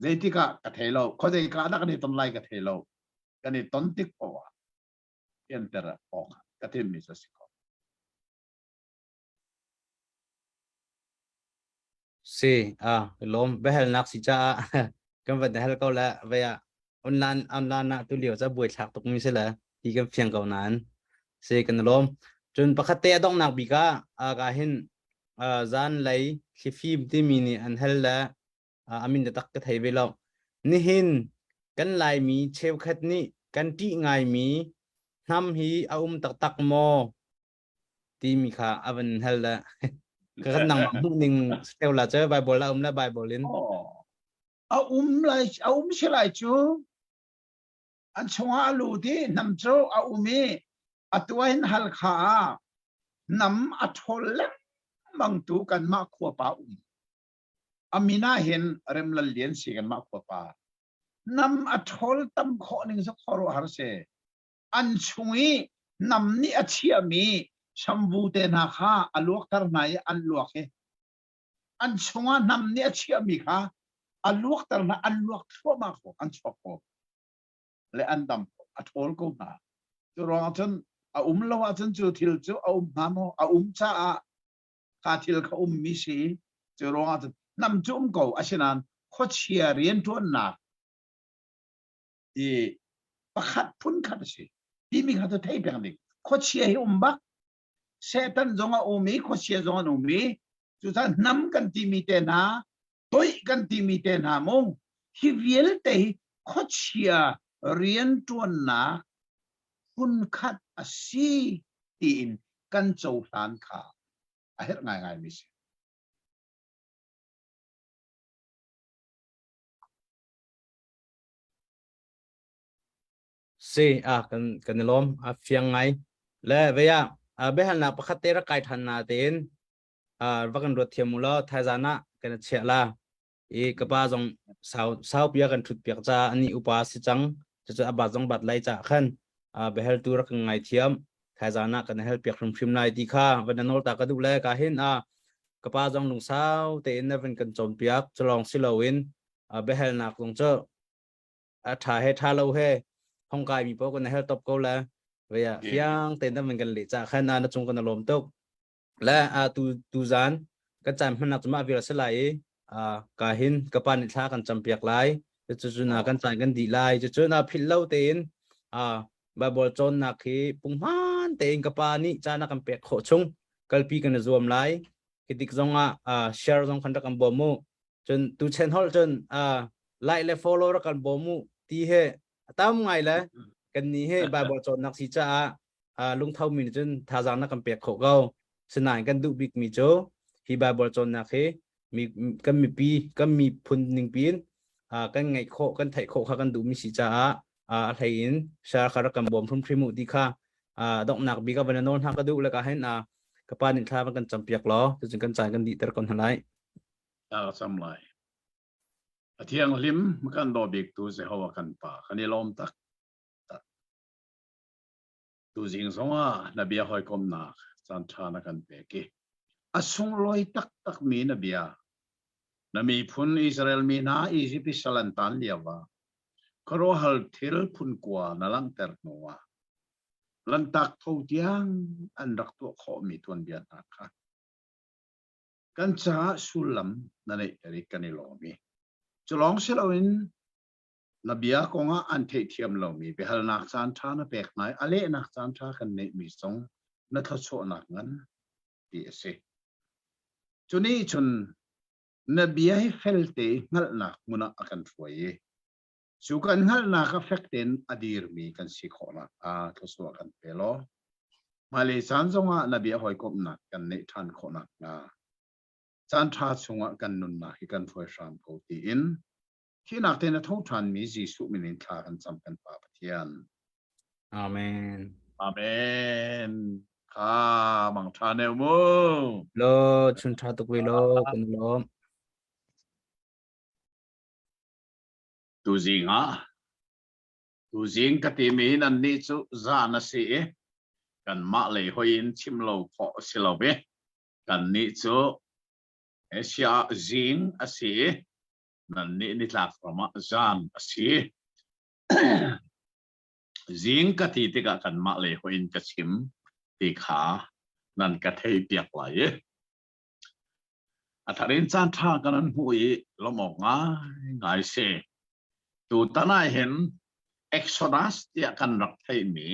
Zeitik ah ka thei lo, khuazei ka dah kan i ton lai ka thei lo. Kan i ton tik paoh ah fianter awk ka timmi cu si ko. Si, ah, lawm biahalnak si caah kan van hal ko le vei ah online online ah tu lio ca buai thlak tuk mi si le ti kan fiang ko nain si kan lawm. Cun pakhat te a donghnak bik ah ah ka hin zan lei thlifim timi nih an hal le a min taktak ka thei ve lo. Nihin kan Laimi cheukhat nih kan ṭih ngaimi hnam hi a um taktak maw timi kha a van hal le ka kan nangmah hmuh ning seo la che Bible la um la Bible in Oh. A um lai a um si lai cu an chungah a lut i hnam cu a um i atu hin Halkha ah nam a ṭhawl lengmang tu kanmah khuapa um a min ah hin Remlal Lian si kanmah khuapa nam a ṭhawl tam khawh ning cu khuaruahhar si an chung i nam nih a chiahmi samvu te hna kha a luakter hna i an luak i an chungah nam nih a chiahmi kha a luakter hna an luak thluahmah ko an chuak ko le an dam ko a ṭhawl ko hna cu ruangah cun a um lo ahcun cu thil cu a um hnga maw a um caah kha thil kha ummi si cu ruangah cun nam cu um ko asinain khuachia rianṭuannak i pakhat phunkhat a si timi kha cu thei peng ding khuachia hi um bak Satan zong a um i khuachia zong an um i cucaah hnam kan timi te hna toih kan timi te hna mu hi vialte hi khuachia rianṭuannak phunkhat a si tiin kan cohlan kha a herh ngaingai mi si. Si a kan kan i lawm a fiang ngai le vei ah biahalnak pakhat te rak kai than na tein va kan ruat thiam u law thaizan ah kan chiah la i ka pa zong sau sau pia kan thut piak ca ani upa si cang cucu a bat zong bat lai ca khan behel tu rak kan ngai thiam thaizan ah kan hel piak hrimhrim lai ti kha van nawl ta ka duh le ka hin a ka pa zong lungsau tein na van kan cawn piak culong si loin biahalnak zong cu a ṭha he ṭha lo he hong kai mi paoh kan hel top ko le vei ah fiang tein tam kan leh ca khan na cung kan lawm tuk le a tu tu zan kan caan hmannak cu mah vial si lai i. Ka hin ka pa nih thla kan campiak lai. Cucu na kan caan kan dih lai. Cucu na philh lo tein Bible cawnnak hi punghman tein ka pa nih caan a kan pek khawh chung kalpi kan i zuam lai. Kitik zong ah share zong kan rak kan bawm mu. Cun tu chen holh cun like le follow rak kan bawm mu ti he tam ngai le kan ni he Bible cawnnak si caah lungtho mi nih cun thazaang na kan pek khawh ko. Sinain kan duh bik mi cu hi Bible cawnnak hi mi kan mipi kan miphun ning piin kan ngaih khawh kan theih khawh kha kan duh mi si caah a hlei in share kha rak kan bawm hrimhrim u ti kha donghnak bik a van nawl hna ka duh le ka hin ka pa nih thla van kan campiak law cucun kan caan kan dihter ko hna lai. Ta cam lai. A thianghlim kan daw bik tu Jehovah kan pa kan i lawm tak tak. Tuzing zongah na bia hawikomnak caan ṭha na kan pek i a sunglawi taktak mi na bia na miphun Israel mi hna Izipt i sal an taan lio ah khuaruahhar thil phun kua na langhter hnu ah Lanhtak tho tiang an rak tuah khawhmi tuanbia hna kha kan caah sullam na neihter i kan i lawm i cu lawng si loin na bia kongah an theihthiam lomi biahalnak caan ṭha na pek hna i a lehnak caan ṭha kan neihmi zong na thluachuahnak ngan ti a si. Cu nih cun na bia hi felte i hngalhnak hmun ah a kan hruai i cu kan hngalhnak ah fek tein a dirmi kan si khawh nakhnga thluachuah kan pe law hmailei caan zongah na bia hawikomhnak kan neih ṭhan khawh nakhnga caan ṭha chungah kan nunnak hi kan hruai hram ko tiin Thihnak tein a tho ṭhanmi Jesuh min in thla kan cam kan Pa Pathian. Amen. Amen. Kha mang ṭha neu mu. Lo chun ṭha tuk ve lo kan lawm. Tuzing ah tuzing ka timi nan nih cu zan a si i kanmah lei hoi in chim lo khawh a si lo i kannih cu Asia ah zing a si i nannih nitlak ram ah zan a si. Zing ka ti tikah kanmah lei hoih in ka chim ti kha nan ka theihpiak lai i a thar in caan ṭha kan an hmuh i lawmh awk ngaingai si. Tutan ah hin Exodus tiah kan rak theihmi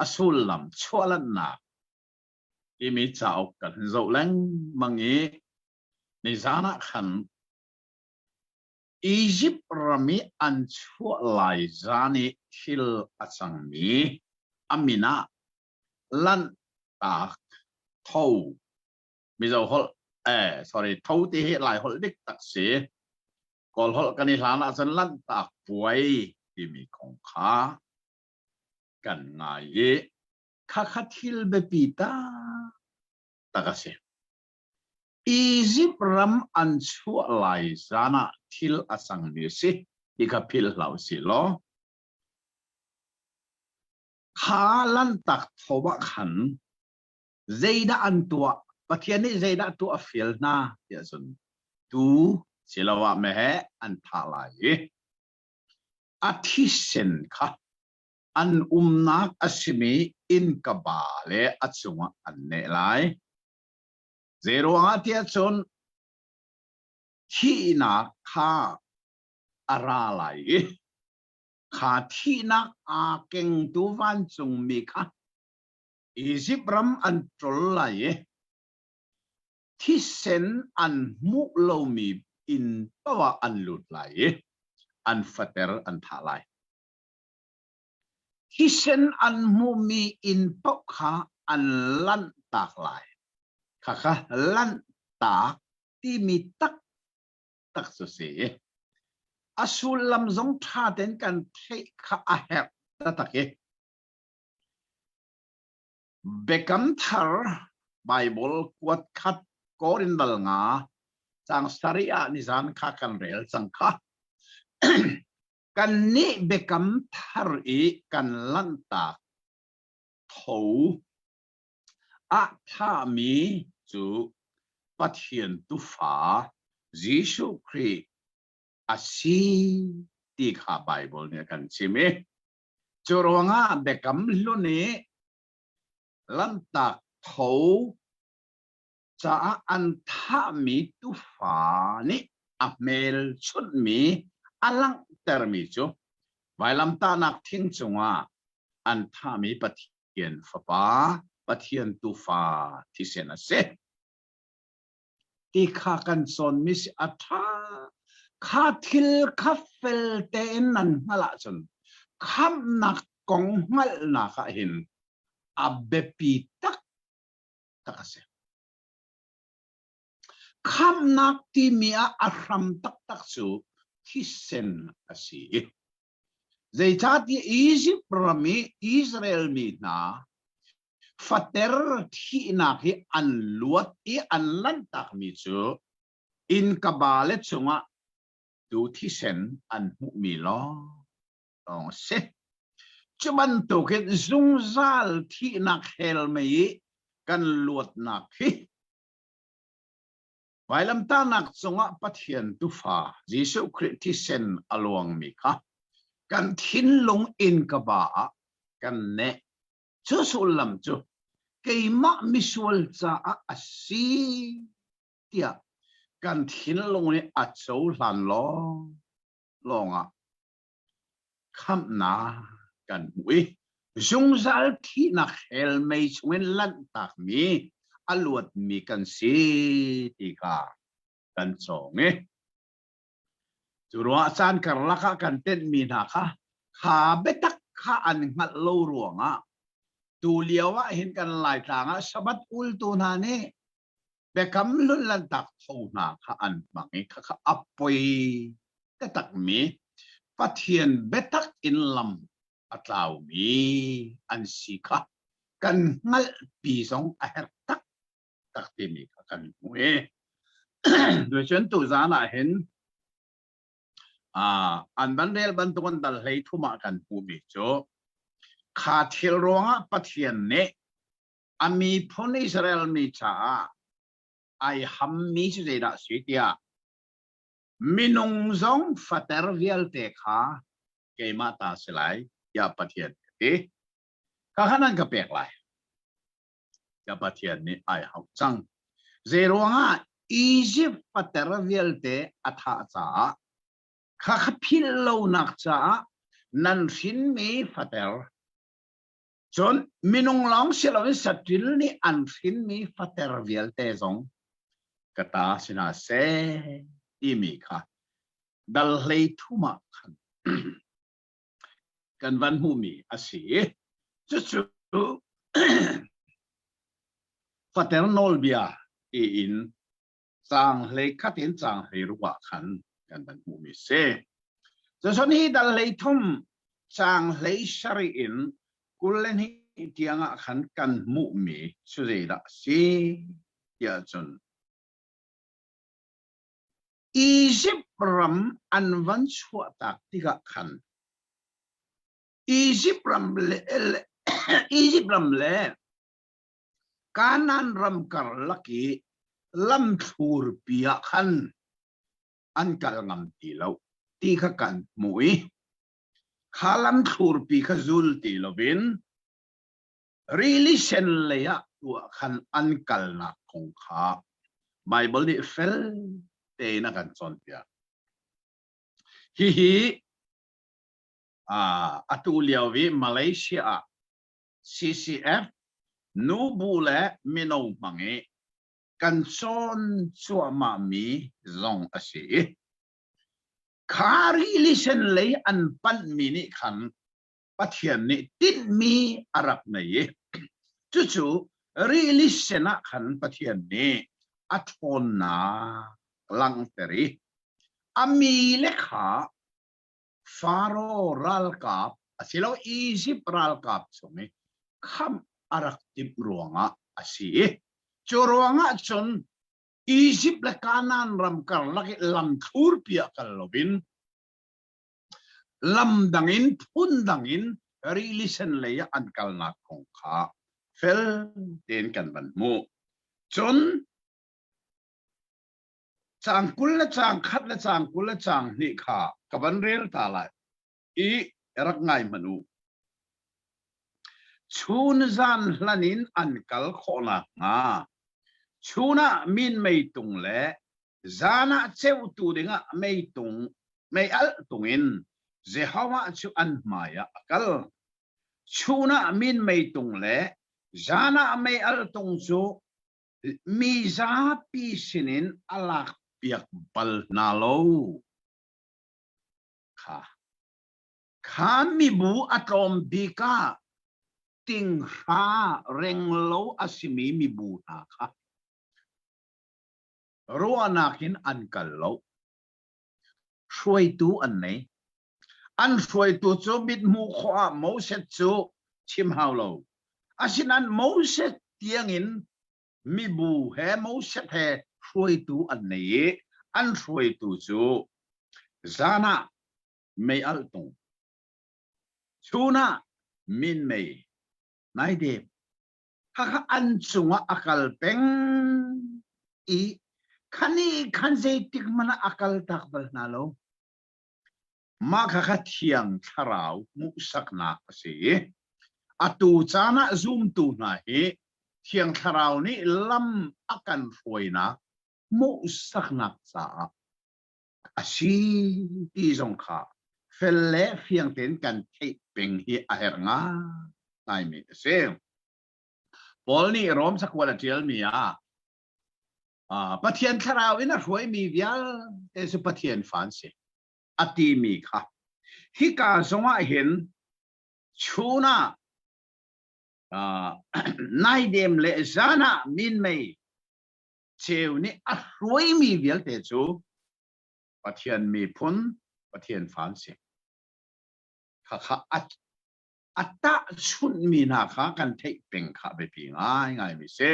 a sullam chuahlannak timi cauk kan zoh lengmang i nizan ah khan Izipt ram i an chuah lai zan i thil a cangmi a min ah Lanhtak Tho Mizo holh eh sorry Tho ti hi Lai holh dik tak si Kawl holh kan i hlan ahcun Lanhtak Puai timi kong kha kan ngai i khakha thil biapi taktak a si. Izipt ram an chuah lai zan ah thil a cangmi a si ti kha philh hlah u sih law kha lanhtak tho ah khan zeidah an tuah Pathian nih zeidah tuah a fial hna tiah cun tuu siloah meheh an thah lai i a thisen kha an umnak a simi innkaba le a cungah an neh lai. Zeiruangah tiah cun thihnak kha a ra lai i kha thihnak aa kengtu vancungmi kha Izipt ram an ṭol lai i thisen an hmuh lomi inn paoh ah an lut lai i an fater an thah lai. Thisen an hmuhmi inn paoh kha an lanhtak lai. Khakha lanhtak timi taktak cu si. A sullam zong ṭha tein kan theih kha a herh taktak i Biakam Thar Baibal kuat khat Korin dal nga caang sarih ah nizan kha kan rel cang kha. Kannih biakam thar i kan lanhtak tho ah thahmi cu Pathian Tufa Jesuh Khrih a si ti kha Baibal nih a kan chim i cu ruangah biakam hlun i lanhtak tho. caah an thahmi tufa nih a hmelchunhmi a langhtermi cu vailamtahnak thing cungah an thahmi Pathian Fapa, Pathian Tufa thisen a si. Ti kha kan cawnmi si a ṭha. Kha thil kha fel tein nan hngalh ahcun khamhnak kong hngalhnak ah hin a biapi taktak a si. Khamhnak timi ah a hram taktak cu thisen a si. Zeicahtiah Izipt ram i Israel mi hna fater thihnak hi an luat i an lanhtakmi cu innkaba le cungah tu thisen an hmuhmi lawng a si. Cu bantukin zungzal thihnak hell mei i kan luatnak hi vailamtahnak cungah Pathian tufa Jesuh Khrih thisen a luangmi kha kan thinlung innkaba ah kan neh. Cu sullam cu keimah misual caah a si tiah kan thinlung nih a cohlan lawng lawngah khamhnak kan hmuh i zungzal thihnak hell mei chungin lanhtakmi a luatmi kan si ti kha kan cawng i cu ruah caan karlak ah kan tenhmi hna kha kha biatak kha an hngalh lo ruangah tu lio ah hin kan Laitlang ah Sabbath ultu hna nih biakam hlun lanhtak tho hna kha an hmang i khakha a poi takmi Pathian biatak in lam a tlaumi an si kha kan hngalhpi zong a herh taktak timi kha kan hmu i tucun tuzaan ah hin an van rel bantuk an dal hlei thum ah kan hmuhmi cu kha thil ruangah Pathian nih a miphun Israel mi caah ai hammi cu zeidah si tiah minung zong fater vialte kha keimah ta si lai tiah Pathian a ti. Kha kha nan ka pek lai. Tiah Pathian nih ai hauh cang. Zeiruangah Egypt fater vialte a thah caah kha kha philh lonak caah nan hrinmi fater Cun minung lawng si loin saṭil nih an hrinmi fater vialte zong ka ta si hna seh timi kha dal hlei thum ah khan kan van hmuhmi a si. Cucu fater nawlbia tiin caang hlei khat in caang hlei ruk ah khan kan van hmuhmi si. Cucun hi dal hlei thum caang hlei sarih in 20 le hnih tiang ah khan kan hmuhmi cu zeidah a si tiah cun Izipt ram an van chuahtak tikah khan Izipt ram le, Izipt ram le Kanaan ram karlak i lamthlurpi ah khan an kal ngam ti lo ti kha kan hmuh i kha lamthlurpi kha zul ti loin rili sen lei ah tu ah khan an kalnak kong kha Baibal nih fel tein a kan cawnpiak. Hihi atu lio i Malaysia ah CCF nubu le mino hmang i kan cawn cuahmahmi zong a si i kha rili sen lei an panhmi nih khan Pathian nih tinhmi a rak nei i cucu rili sen ah khan Pathian nih a ṭhawnnak langhter i a mi le kha Faro ralkap asilo Izipt ralkap chung i khamh a rak timh ruangah a si i cu ruangah cun Izipt le Kanaan ram karlak i lam thlurpi ah kal loin lam dang in phun dang in rili sen lei ah an kalnak kong kha fel tein kan van hmuh. Cun Caang 20 le caang khat le caang 20 le caang hnih kha ka van rel ta lai i rak ngai hmanh u. Chun zan hlan in an kal khawh nakhnga. Chun ah minmei tung le zan ah ceutu dingah meitung meialh tung in Jehovah cu an hmaiah a kal. Chun ah minmei tung le zan ah meialh tung cu mi zapi sinin a lakpiak bal hna lo. Kha kha mibu a tlawm bik ah tinghra renglo a simi mibu hna kha ruahnak in an kal lo. Hruaitu an nei. An hruaitu cu mithmuh khawh ah Moses cu chim hau lo. Asinain Moses tiangin mibu he Moses he hruaitu an nei i an hruaitu cu zan ah mei alh tung chun ah minmei naidep khakha an cungah a kal peng i khani khan zeitik hmanh ah a kal tak bal hna lo. Mah khakha thiang thlarau hmuhsaknak a si i atu caan ah zumtu hna hi thiang thlarau nih lam a kan hruainak hmuhsaknak caah a si ti zong kha fel le fiang tein kan theih peng hi a herh ngaingaimi a si. Paul nih Rom cakuat a ṭialmi ah Pathian thlarau in a hruaimi vialte cu Pathian fa an si a timi kha hika zongah hin chun ah naidem le zan ah minmei ceu nih a hruaimi vialte cu Pathian miphun Pathian fa an si. Khakha a a tahchunhmi hna kha kan theih peng kha biapi ngaingaimi si.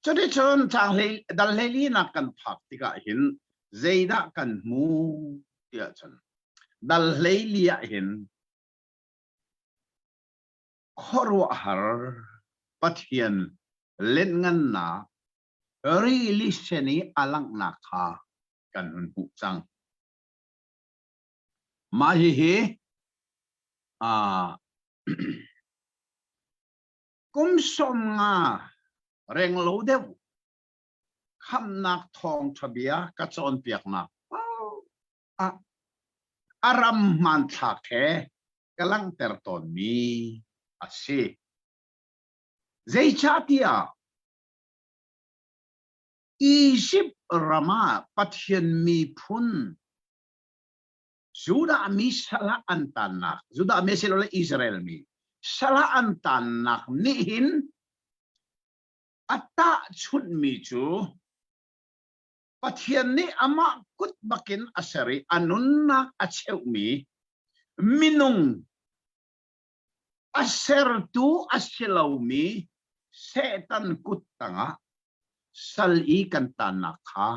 Cuticun caang hlei dal hleilinak kan phak tikah hin zeidah kan hmu tiah cun dal hleili ah hin khuaruahhar Pathian lenhngannak rili sen i a langhnak kha kan hun hmuh cang. Mah hihi kum 50 renglo deuh khamhnak thawngṭha bia ka cawnpiaknak ah a ram hmanthlak he ka langhter tawnmi a si. Zeicahtiah Izipt ram ah Pathian miphun Judah mi sal ah an tannak, Judah mi asilole Israel mi sal ah an tannak nih hin a tahchunhmi cu Pathian nih amah kut bakin a ser i a nunnak a cheuhmi minung a sertu a si lomi Satan kut tangah sal i kan tannak kha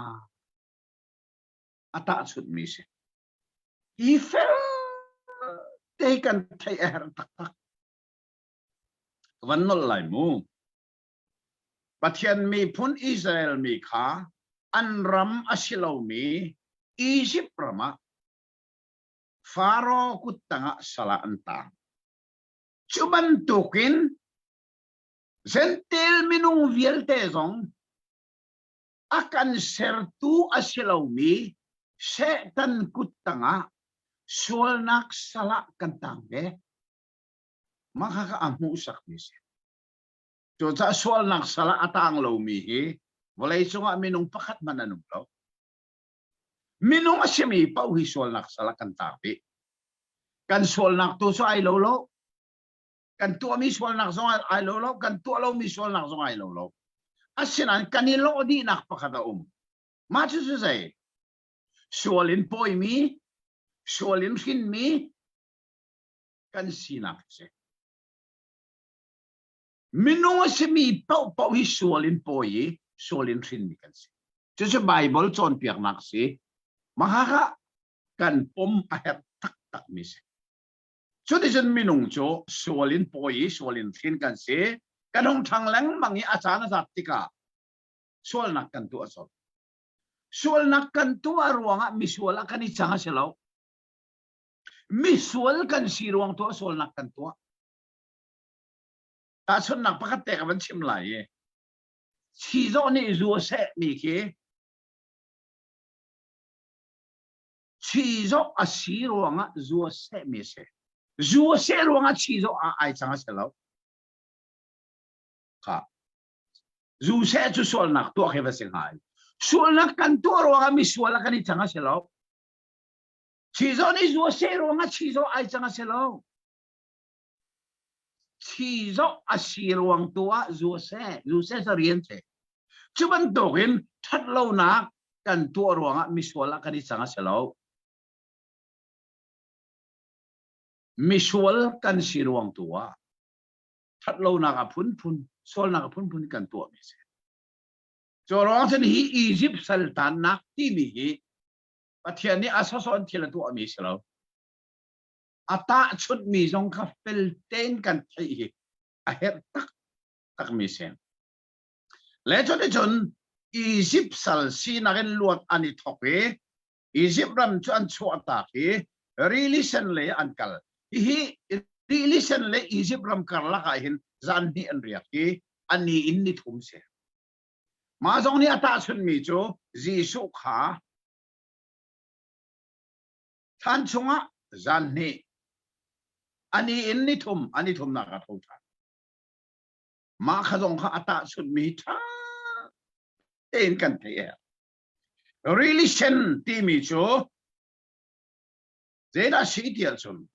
a tahchunhmi si. Hi fel te kan theih a herh taktak. Ka van nolh lai mu. Pathian miphun Israel mi kha an ram a si lomi Egypt ram ah Faro kut tangah sal ah an tang. Cu bantukin Gentel minung vialte zong a kan sertu a si lomi Satan kut tangah sualnak sal ah kan tang ve. Mah kha a hmuhsakmi si. Cucaah sualnak sal ah a tang lomi hi vawlei cungah minung pakhat hmanh an um lo. Minung a simi paoh hi sualnak sal ah kan tang dih. Kan sualnak tu cu ai lo lo. Kan tuahmi sualnak zong ai lo lo, kan tuah lomi sualnak zong ai lo lo. Asinain kan i lawh dihnak pakhat a um. Mah cu cu zei? Sual in pawimi, sual in hrinmi kan sinak a si. Minung a simi paohpaoh hi sual in pawi i sual in hrinmi kan si. Cucu Baibal cawnpiaknak a si. Mah kan pom a herh taktakmi si. Cuticun minung cu sual in pawi i sual in hrin kan si. Kan hung ṭhang lengmang i a caan a zat tikah sualnak kan tuah colh. Sualnak kan tuah ruangah misual ah kan i cang a si lo. Misual kan si ruang tuah sualnak kan tuah. Tahchunhnak pakhat te ka van chim lai i. Chizawh nih zu a sehmi khi chizawh a si ruangah zu a sehmi a si. Zu a seh ruangah chizawh ah ai cang a si lo. Kha. Zu seh cu sualnak tuah khi va si hnga. Sualnak kan tuah ruangah misual ah kan i cang a si lo. Chizawh nih zu a seh ruangah chizawh ai cang a si lo. Chizawh a si ruang tu ah zu a seh. Zu seh cu rian si. Cu bantukin ṭhatlonak kan tuah ruangah misual ah kan i cang a si lo. Misual kan si ruang tu ah ṭhatlonak a phunphun, sualnak a phunphun kan tuahmi a si. Cu ruang cun hi Egypt saltannak timi hi Pathian nih a sawsawh in thil a tuahmi si lo. A tahchunhmi zong kha fel tein kan theih hi a herh taktakmi si. Le cuticun Egypt sal sinak in luat an i thawk i Egypt ram cu an chuahtak i Rili Sen lei an kal. Hihi Rili Sen le Egypt ram karlak ah hin zan hnih an riak i a ni in ni thum si. Mah zong nih a tahchunhmi cu Jesuh kha thlan chungah zan hnih a ni in ni thum a ni thumnak a tho ṭhan. Mah kha zong kha a tahchunhmi ṭha tein kan theih a herh. Rili Sen timi cu zeidah si ti ahcun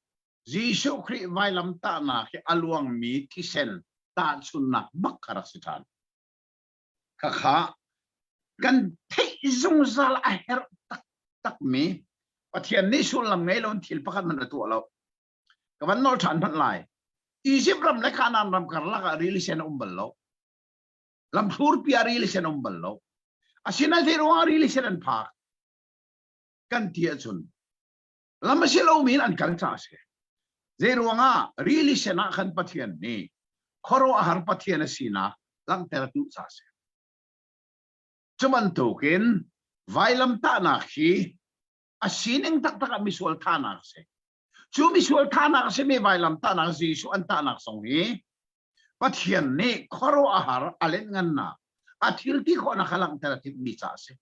Jesuh Khrih vailamtahnak hi a luangmi thisen tahchunhnak bak kha rak si ṭhan. Khakha kan theih zungzal a herh taktakmi Pathian nih sullam ngei loin thil pakhat hmanh a tuah lo. Ka van nawl ṭhan hmanh lai. Egypt ram le Canaan ram karlak ah rili sen a um bal lo. Lamthlurpi ah rili sen a um bal lo. Asinain zei ruangah rili sen an phak kan ti ahcun lam a si lomi in an kal caah a si. Zei ruangah rili sen ah khan Pathian nih khuaruahhar Pathian a sinak langhter a duh caah a si. Cu bantukin vailamtahnak hi a sining taktak ah misual thahnak a si. Cu misual thahnak a simi vailamtahnak Jesuh an tahnak zong hi Pathian nih khuaruahhar a lenhngannak a thil ti khawhnak kha langhter a timhmi caah a si.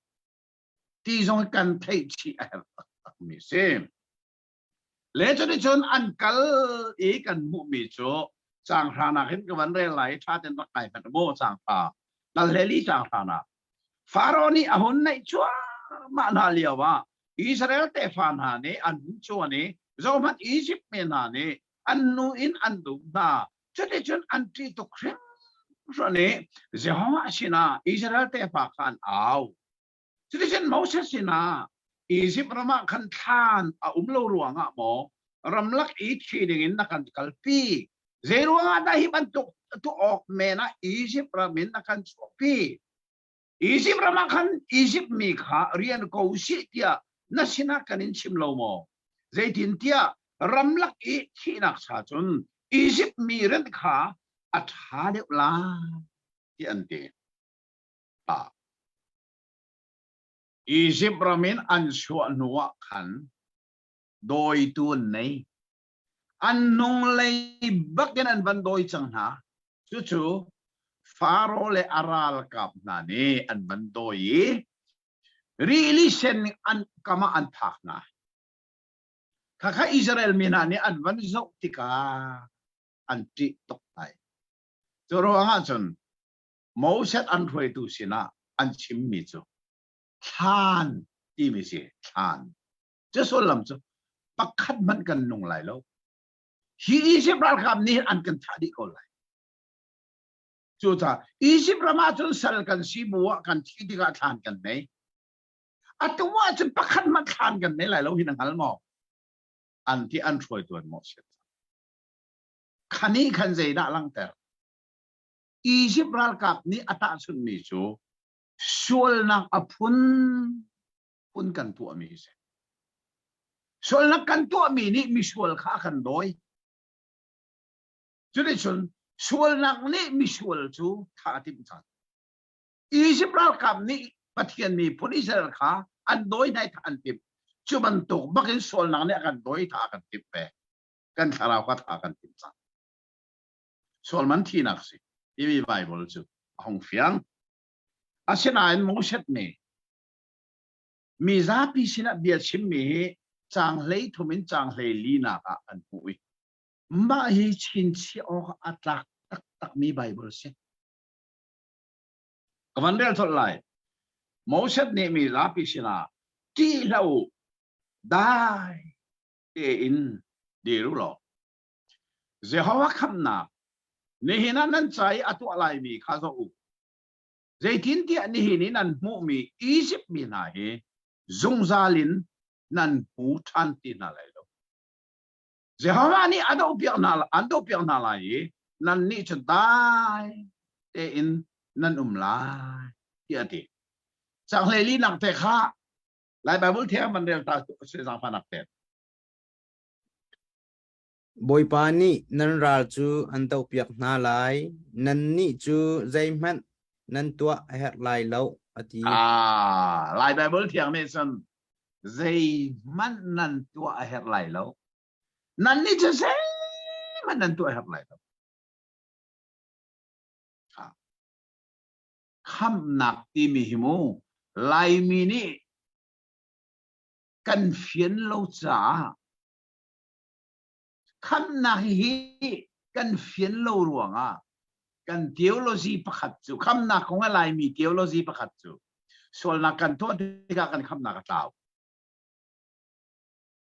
Ti zong kan theih chih a herh taktakmi a si. Le cuticun an kal i kan hmuhmi cu caang hranak in ka van rel lai i ṭha tein rak ngai hmanh maw caang hra dal le li caang hranak Faro nih a hun naih cuahmah hna lio ah Israel tefa hna nih an hun cuan i zohhmanh Izipt mi hna nih an nu in an dum hna cuticun an ṭih tuk hringhran i Jehovah sinah Israel tefa kha an au Cuticun Moses sinah Izipt ram ah khan thlan a um lo ruangah maw ramlak i thi dingin na kan kalpi? Zei ruangah dah hi bantuk tuah awk men ah Izipt ram in na kan chuahpi? Izipt ram ah khan Izipt mi kha rian ko usih tiah na sinah kan in chim lo maw? Zeitintiah ramlak i thihnak cha cun Izipt mi rent kha a ṭha deuh lai, tiah an ti. Ah. Izipt ram in an chuah hnuah khan dawitu an nei. An hnunglei bakin an van dawi cang hna. Cucu Faro le a ralkap hna nih an van dawi i rili sen an kam ah an phak hna. Khakha Israel mi hna nih an van zoh tikah an ṭih tuk lai. Cu ruangah cun Moses an hruaitu sinah an chimmi cu thlan timi si thlan. Cu sullam cu pakhat hmanh kan nung lai lo. Hi Egypt ralkap nih an kan thah dih ko lai. Cucaah Egypt ram ah cun sal kan si bu ah kan thi tikah thlan kan nei. Atu ah cun pakhat hmanh thlan kan nei lai lo hi na hngal maw? An ti an hruaitu an mawhchiat. Khani khan zeidah langhter? Egypt ralkap nih a tahchunhmi cu sualnak a phun phun kan tuahmi hi si. Sualnak kan tuahmi nih misual kha a kan dawi. Cuticun sualnak nih misual cu thah a timh cang. Egypt ralkap nih Pathian miphun Israel kha an dawi hna i thah an timh. Cu bantuk bakin sualnak nih a kan dawi thah a kan timh ve. Kan thlarau kha thah a kan timh cang. Sualman thinak si timi Bible cu a hung fiang. Asinain Moses nih mi zapi sinah bia chimmi hi caang 13 in caang 14 nak ah an hmuh i mah hi chinchiah awk a tlak taktakmi Baibal si. Ka van rel colh lai. Moses nih mi zapi sinah ṭih hlah u, dai tein dir u law Jehovah khamhnak nihin ah nan ca i a tuah laimi kha zoh u. Zeitintiah nihin i nan hmuhmi Izipt mi hna hi zungzal in nan hmu ṭhan ti hna lai lo. Jehovah nih a dohpiak hna an dohpiak hna lai i nannih cu dai tein nan um lai tiah a ti. Caang 14 te kha Lai Baibal thiang van rel ta si zaangfahnak te. Bawipa nih nan ral cu an dohpiak hna lai, nannih cu zeihmanh nan tuah a herh lai lo, a ti. Ah, Lai Baibal thiang nih cun zeihmanh nan tuah a herh lai lo. Nannih cu zeihmanh nan tuah a herh lai lo. Khamhnak timi hi mu Laimi nih kan fian lo caah khamhnak hi kan fian lo ruangah kan theology pakhat cu khamhnak kong a Laimi theology pakhat cu sualnak kan tuah tikah kan khamhnak a tlau.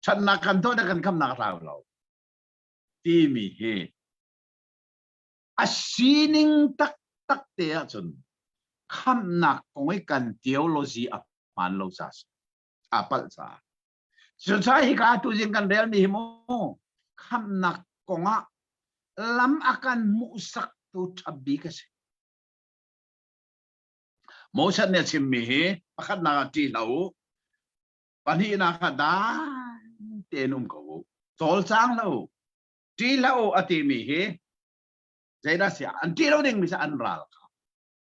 Ṭhatnak kan tuah tikah kan khamhnak a tlau lo timi hi a sining taktak te ahcun khamhnak kong i kan theology a hmaan lo ca a palh caah. Cucaah hika tuzing kan relmi hi mu khamhnak kong ah lam a kan hmuhsaktu ṭha bik a si. Moses nih a chimmi hi pakhatnak ah ṭih hlah u, pahnihnak ah dai tein um ko u, cawlcang hlah u, ṭih hlah u a timi hi zeidah si an ṭih lo dingmi cu an ral kha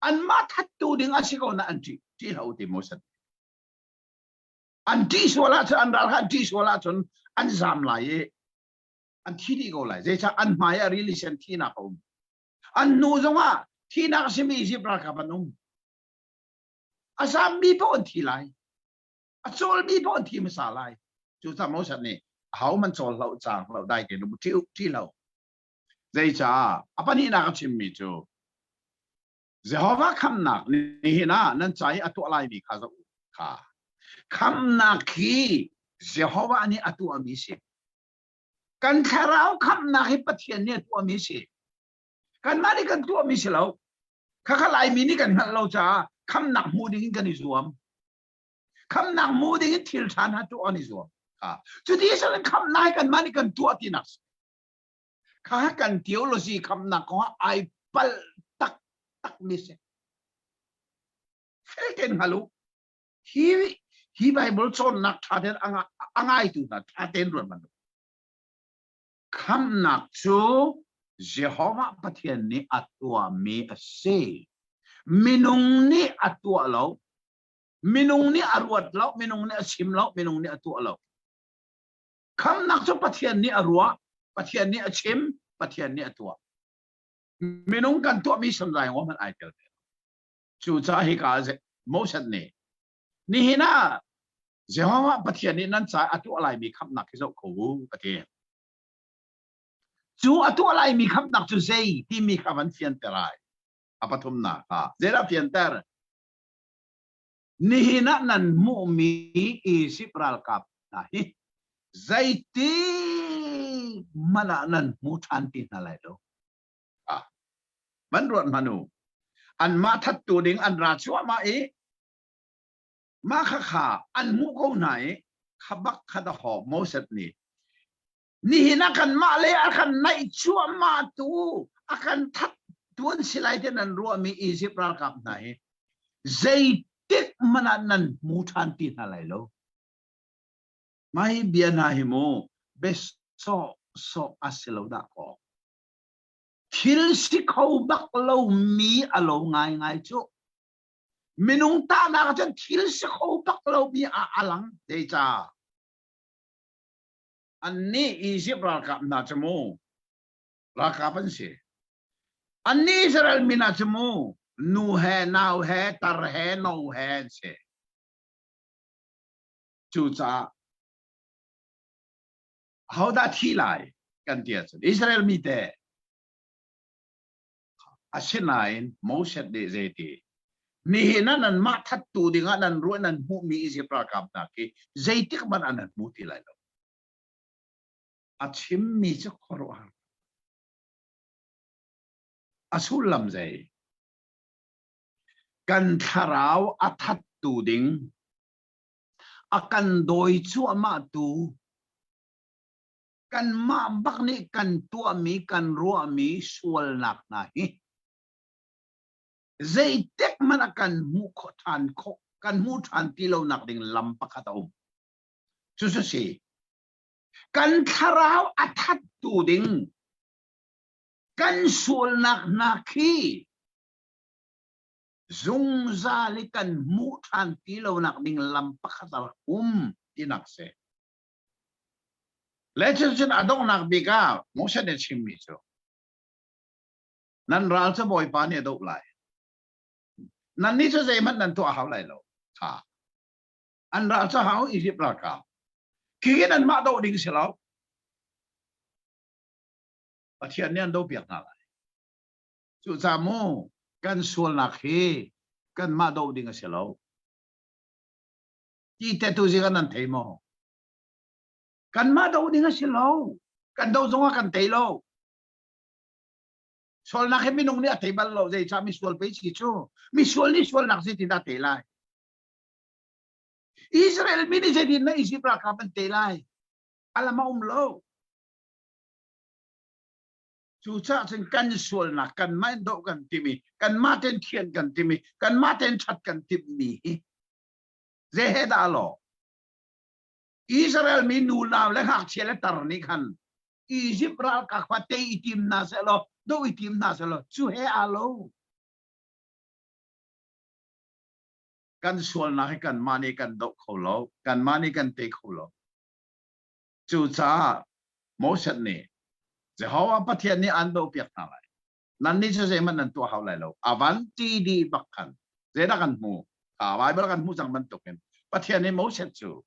anmah thattu ding a si ko na an ṭih ṭih hlah u ti Moses an ṭih sual ahcun an ral kha an ṭih sual ahcun an zam lai i an thi dih ko lai zeicah an hmai ah rili sen thinak a um an hnu zongah thinak a simi Izipt ralkap an um a zammi paoh an thi lai a cawlmi paoh an thi hmasa lai cucaah Moses nih ahohmanh cawl hlah caang hlah dai tein um ṭih ṭih lo zeicah a pahnihnak a chimmi cu Jehovah khamnak nihin ah nan ca i a tuah laimi kha zoh kha khamnak hi Jehovah nih a tuahmi si kan thlarau khamnak hi Pathian nih a tuahmi si kanmah nih kan tuahmi si lo khakha Laimi nih kan hngalh lo caah khamnak hmu ding in kan i zuam khamnak hmu ding in thil ṭha hna tuah kan i zuam cuti sin khamnak hi kanmah nih kan tuah tinak si Kha kan theology khamnak kong ah ai palh taktak mi si. Fel tein hngal u. Hi hi Bible cawnnak ṭha tein a ngaitu hna ṭha tein ruat hmanh u. Khamnak cu Jehovah Pathian nih a tuahmi a si. Minung nih a tuah lo. Minung nih a ruat lo, minung nih a chim lo, minung nih a tuah lo. Khamnak cu Pathian nih a ruah, Pathian nih a chim, Pathian nih a tuah. Minung kan tuahmi samzai ngom hmanh ai tel ve. Cucaah hika ah Moses nih nihin ah Jehovah Pathian nih nan caah a tuah laimi khamhnak hi zoh ko u a ti. Cu a tuah laimi khamhnak cu zei timi kha van fianter ai. A pathumnak ah zeidah fianter? Nihin ah nan hmuhmi Izipt ralkap hna hi zeitik hmanh ah nan hmu ṭhan ti hna lai lo. Ah, van ruat hmanh u. Anmah thattu ding an ra cuahmah i mah khakha an hmuh ko hna i kha bak kha dahawh Moses nih nihin ah kanmah le a kan naih cuahmah tu a kan that tu an si lai ti nan ruahmi Izipt ralkap hna hi zeitik hmanh ah nan hmu ṭhan ti hna lai lo. Mah hi bia hna hi mu bia sawhsawh a si lo dah kaw. Thil si kho bak lomi a lo ngaingai cu. Minung tahnak ahcun thil si kho bak lomi ah a lang. Zeicah? Annih Izipt ralkap hna cu mu ralkap an si. Annih Israel mi hna cu mu Nu he nau he tar he no he an si. Cucaah hodah thi lai kan ti ahcun Israel mi te asinain Moses nih zeiti nihin ah nanmah thattu dingah nan ruah nan hmuhmi Izipt ralkap hna khi zeitik hmanh ah nan hmu ti lai lo. A chimmi cu khuaruahhar. A sullam zei? Kan thlarau a thattu ding, a kan dawi cuahmahtu, kanmah bak nih kan tuahmi kan ruahmi sualnak hna hi zeitik hmanh ah kan hmuh khawh ṭhan khawh kan hmuh ṭhan ti lonak ding lam pakhat a um. Cucu si kan thlarau a thattu ding kan sualnak hna khi zungzal i kan hmuh ṭhan ti lonak ding lam pakhat a rak um tinak si. Le cucun a donghnak bik ah Moses nih a chimmi cu nan ral cu Bawipa nih a doh lai. Nannih cu zeihmanh nan tuah hau lai lo. Kha. An ral cu hau Egypt ralkap. Khi nanmah doh ding si lo. Pathian nih an dohpiak hna lai. Cucaah mu kan sualnak hi kanmah doh ding a si lo. Ti te tu zing ah nan thei maw? Kanmah doh ding a si lo. Kan doh zongah kan tei lo. Sualnak hi minung nih a tei bal lo. Zeicah misual pei si cu? Misual nih sualnak zeitin dah tei lai? Israel mi nih zeitin dah Egypt ralkap an tei lai? Alam a um lo. Cucaah cun kan sualnak kanmah in doh kan timi, kanmah tein thian kan timi, kanmah tein ṭhat kan timhmi hi zei he dah law? Israel mi nu nau le ngakchia le tar nih khan Egypt ralkap kha tei i tim hna seh law doh i tim hna seh law cu he aa lo. Kan sualnak hi kanmah nih kan doh kho lo, kanmah nih kan tei kho lo. Cucaah Moses nih Jehovah Pathian nih an dohpiak hna lai. Nannih cu zeihmanh nan tuah hau lai lo. A van ti dih bak khan zeidah kan hmu? Kha Baibal kan hmuh cang bantukin Pathian nih Moses cu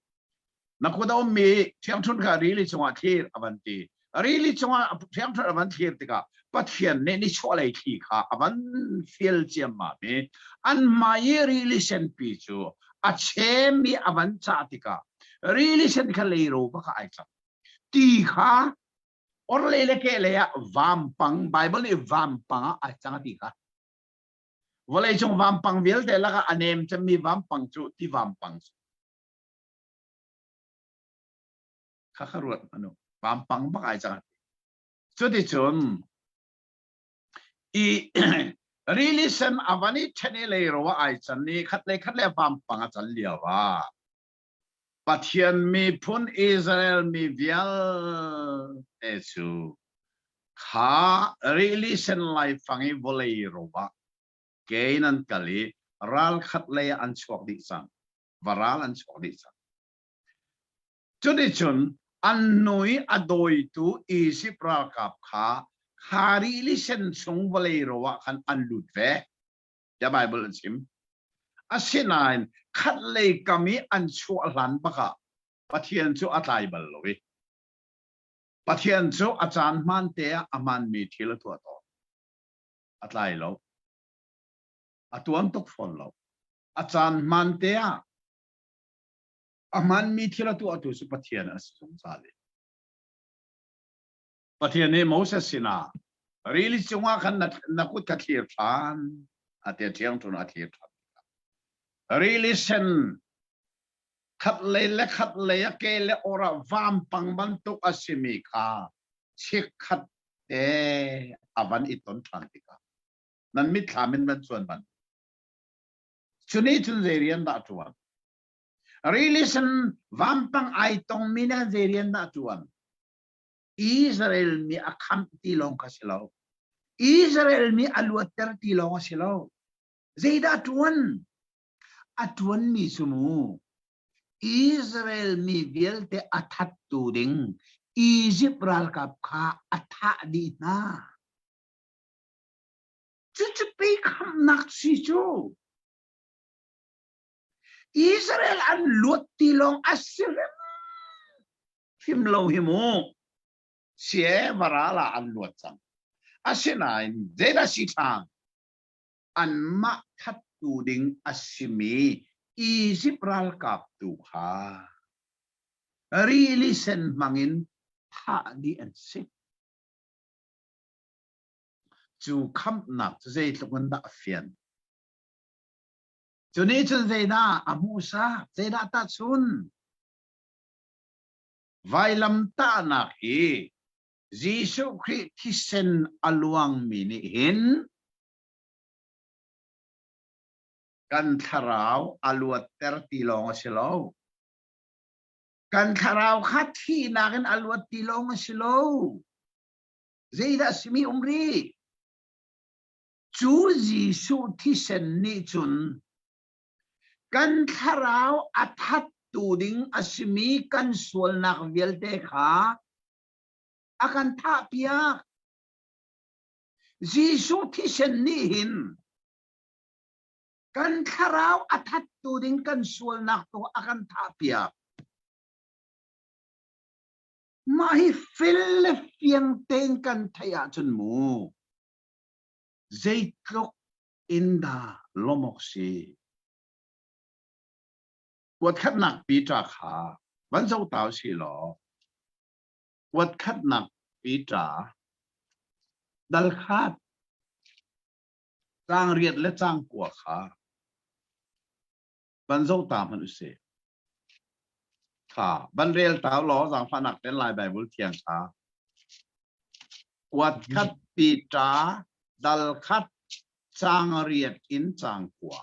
na kut a ummi ṭhiangṭhunh kha rili cungah thlir a van ti. Rili cungah ṭhiangṭhunh a van thlir tikah Pathian nih nichuahlei thli kha a van fial ciammam i an hmai i rili senpi cu a chemi a van cah tikah rili sen kha leiro bak ah ai cang. Ti kha orhlei le kehlei ah vampang Bible nih vampang ah ai cang a ti kha. Vawleicung vampang vialte lakah a nem cemmi vampang cu ti vampang cu. Kha kha ruat hmanh u. Vampang bak ai cang a ti. Cuticun i rili sen a van i ṭhen i leiro ah ai can i khatlei khatlei vampang a can lio ah Pathian miphun Israel mi vialte cu kha rili sen laifang i vawlei ro ah ke in an kal i ral khat lei ah an chuak dih cang. Varal an chuak dih cang. Cuticun an hnu i a dawitu Izipt ralkap kha kha rili sen chung vawlei ro ah khan an lut ve, tiah Baibal an chim. Asinain khatlei kam i an chuah hlan bakah Pathian cu a tlai bal lo i Pathian cu a caan hmaan te ah a hmaanmi thil a tuah tawn. A tlai lo. A tuan tuk fawn lo. A caan hmaan te ah a hmaanmi thil a tuahtu cu Pathian a si zungzal i Pathian nih Moses sinah rili cungah khan na, na kut kha thlir ṭhan a ti ṭhiangṭhun a thlir ṭhan rili sen khat lei le khat lei a ke le or ah vampang bantuk a simi kha chikkhat te a van i ton ṭhan tikah nan mitthlam in van cuan ban cu nih cun zei rian dah ṭuan Rili sen vampang ai tongmi nih zei rian dah ṭuan? Israel mi a khamh ti lawng kha si lo. Israel mi a luatter ti lawng a si lo. Zeidah a ṭuan? A ṭuanmi cu mu Israel mi vialte a thattu ding Egypt ralkap kha a thah dih hna. Cucu pei khamhnak si cu. Israel an luat ti lawng a si hrim hrim lo hi mu. Sie varal ah an luat cang. Asinain zeidah si ṭhan? Anmah thattu ding a simi Izipt ralkap tu kha rili sen hmangin thah dih an si. Cu khamhnak cu zeitluk in dah a fian? Cu nih cun zeidah a hmuhsak? Zeidah tahchun? Vailamtahnak hi Jesuh Khrih thisen a luangmi nih hin kan thlarau a luatter ti lawng a si lo. Kan thlarau kha thihnak in a luat ti lawng a si lo. Zeidah simi um rih? Cu Jesuh thisen nih cun kan thlarau a thattu ding a simi kan sualnak vialte kha a kan thahpiak. Jesuh thisen nih hin kan thlarau a thattu ding kan sualnak tu a kan thahpiak. Mah hi fel le fiang tein kan theih ahcun mu zeitluk in dah lawmh awk si. Kuatkhatnak Peter kha van zoh ta usih law kuatkhatnak Peter dal khat caang riat le caang kua kha van zoh ta hmanh usih. Kha van rel ta law zaangfahnak ten Lai Bible thiang kha. Kuat khat Peter dal khat caang riat in caang kua.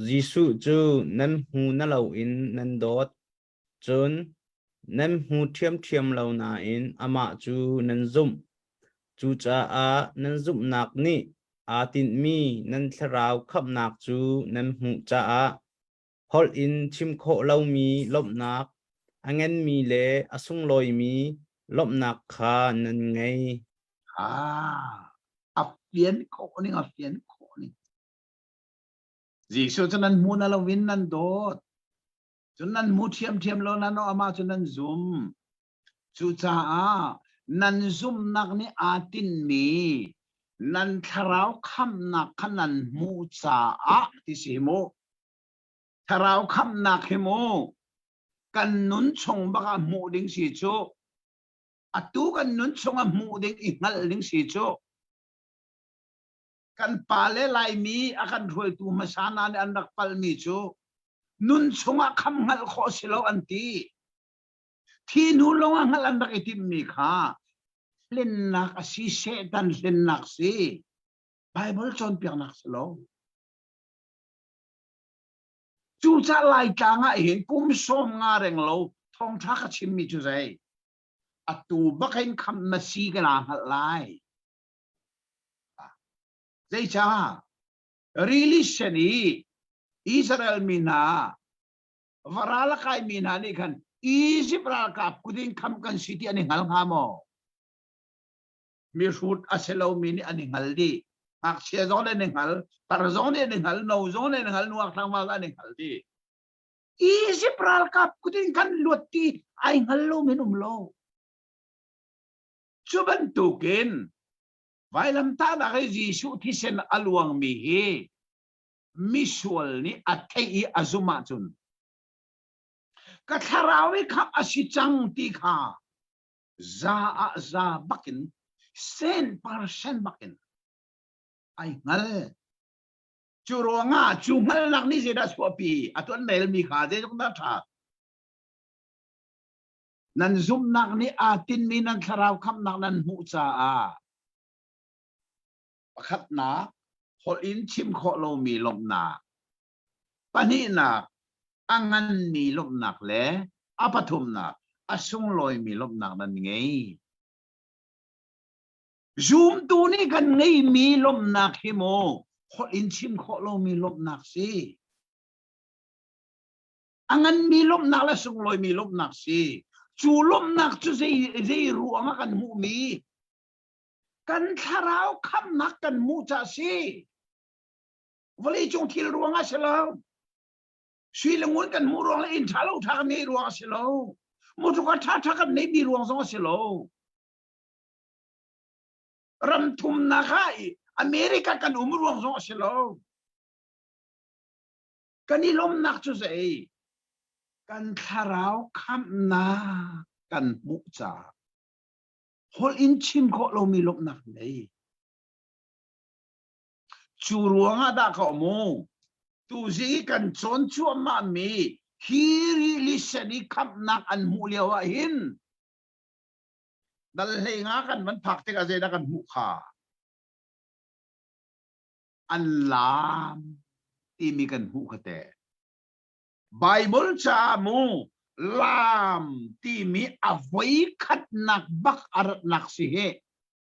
Jesuh cu nan hmu na loin nan dawt. Cun nan hmu ṭhiamṭhiam lo nain amah cu nan zumh. Cucaah nan zumhnak nih aa tinhmi nan thlarau khamhnak cu nan hmuh caah holh in chim khawh lomi lawmhnak, a nganmi le a sunglawimi lawmhnak kha nan ngei. Ah, a fian khawh ning, a fian khawh ning. Jesuh cu nan hmu na loin nan dawt. Cun nan hmu ṭhiamṭhiam lo nan amah cu nan zum. Cucaah nan zumhnak nih aa tinhmi nan thlarau khamhnak kha nan hmuh caah ti si hi mu. Thlarau khamhnak hi mu kan nun chung bak ah hmuh ding si cu atu kan nun chung ah hmuh ding i hngalh ding si cu kan pale Laimi a kan hruaitu hmasa hna nih an rak palhmi cu nun chungah kham hngalh khawh si lo an ti. Thi hnu lawng ah hngalh an rak i timhmi kha hlennak a si, Satan hlennak si. Bible cawnpiaknak si lo. Cucaah Laitlang ah hin kum 50 reng lo thawngṭha ka chimmi cu zei? Atu bak hin kham na si ka la hngalh lai. Zeicah? Rili sen i Israel mi hna varal a kaimi hna nih khan Izipt ralkap kut in kham kan si ti an i hngal hnga maw? Mihrut a si lomi nih an i hngal dih. Ngakchia zong nih an i hngal, tar zong nih an i hngal, no zong nih an i hngal, nuak tlangval an i hngal dih. Izipt ralkap kut in kan luat ti ai hngal lomi an um lo. Cu bantukin vailamtahnak i Jesuh thisen a luangmi hi misual nih a theih i a zumh ahcun ka thlarau i khamh a si cang ti kha za ah za bakin sen percent bakin ai hngal. Cu ruangah cu hngalnak nih zeidah chuahpi? A tuan relmi kha zeitluk dah ṭha? Nan zumhnak nih aa tinmi nan thlarau khamhnak nan hmuh caah pakhatnak holh in chim khawh lomi lawmhnak, pahnihnak a nganmi lawmhnak le a pathumnak a sunglawimi lawmhnak nan ngei. Zumtu nih kan ngeimi lawmhnak hi maw holh in chim khawh lomi lawmhnak si. A nganmi lawmhnak le sunglawimi lawmhnak si. Cu lawmhnak cu zei, zei ruang ah kan hmuhmi? Kan thlarau khamnak kan hmuh ca si. Vawlei cung thil ruang ah si lo. Sui le ngun kan hmuh ruang le inn ṭha lo ṭha kan neih ruang a si lo. Motor ṭha ṭha kan neih mi ruang zong a si lo. Ram thumnak ah America kan um ruang zong a si lo. Kan i lawmnak cu zei? Kan thlarau khamhnak kan hmuh caah holh in chim khawh lomi lawmhnak nei. Cu ruangah dah ka um u. Tuzi kan cawn cuahmah mi hi rili sen i khamhnak an hmuh lio ah hin dal hlei nga kan van phak tikah zeidah kan hmuh kha? An laam timi kan hmuh kha teh. Bible caah mu laam timi a voi khatnak bak a ratnak si hi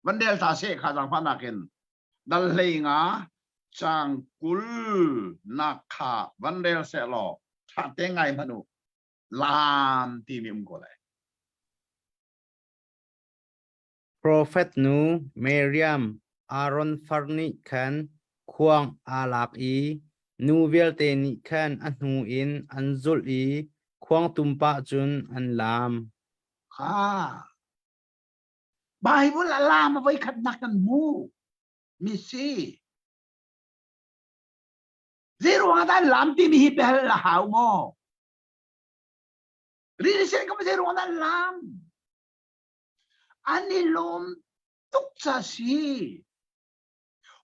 van rel ta seh kha zaangfahnak in dal hlei nga cang 20 nak kha van rel seh law tha te ngai hmanh u laam timi um ko lai. Profet nu Miriam Aaron far nih khan khuang aa lak i nu vialte nih khan a hnu in an zulh i khuang tum pah cun an laam. Kha Bible a laam a voikhatnak kan hmu mi si. Zei ruangah dah an laam timi hi biahal a hau maw? Rili sen ka zei ruangah dah an laam? An i lawm tuk ca si.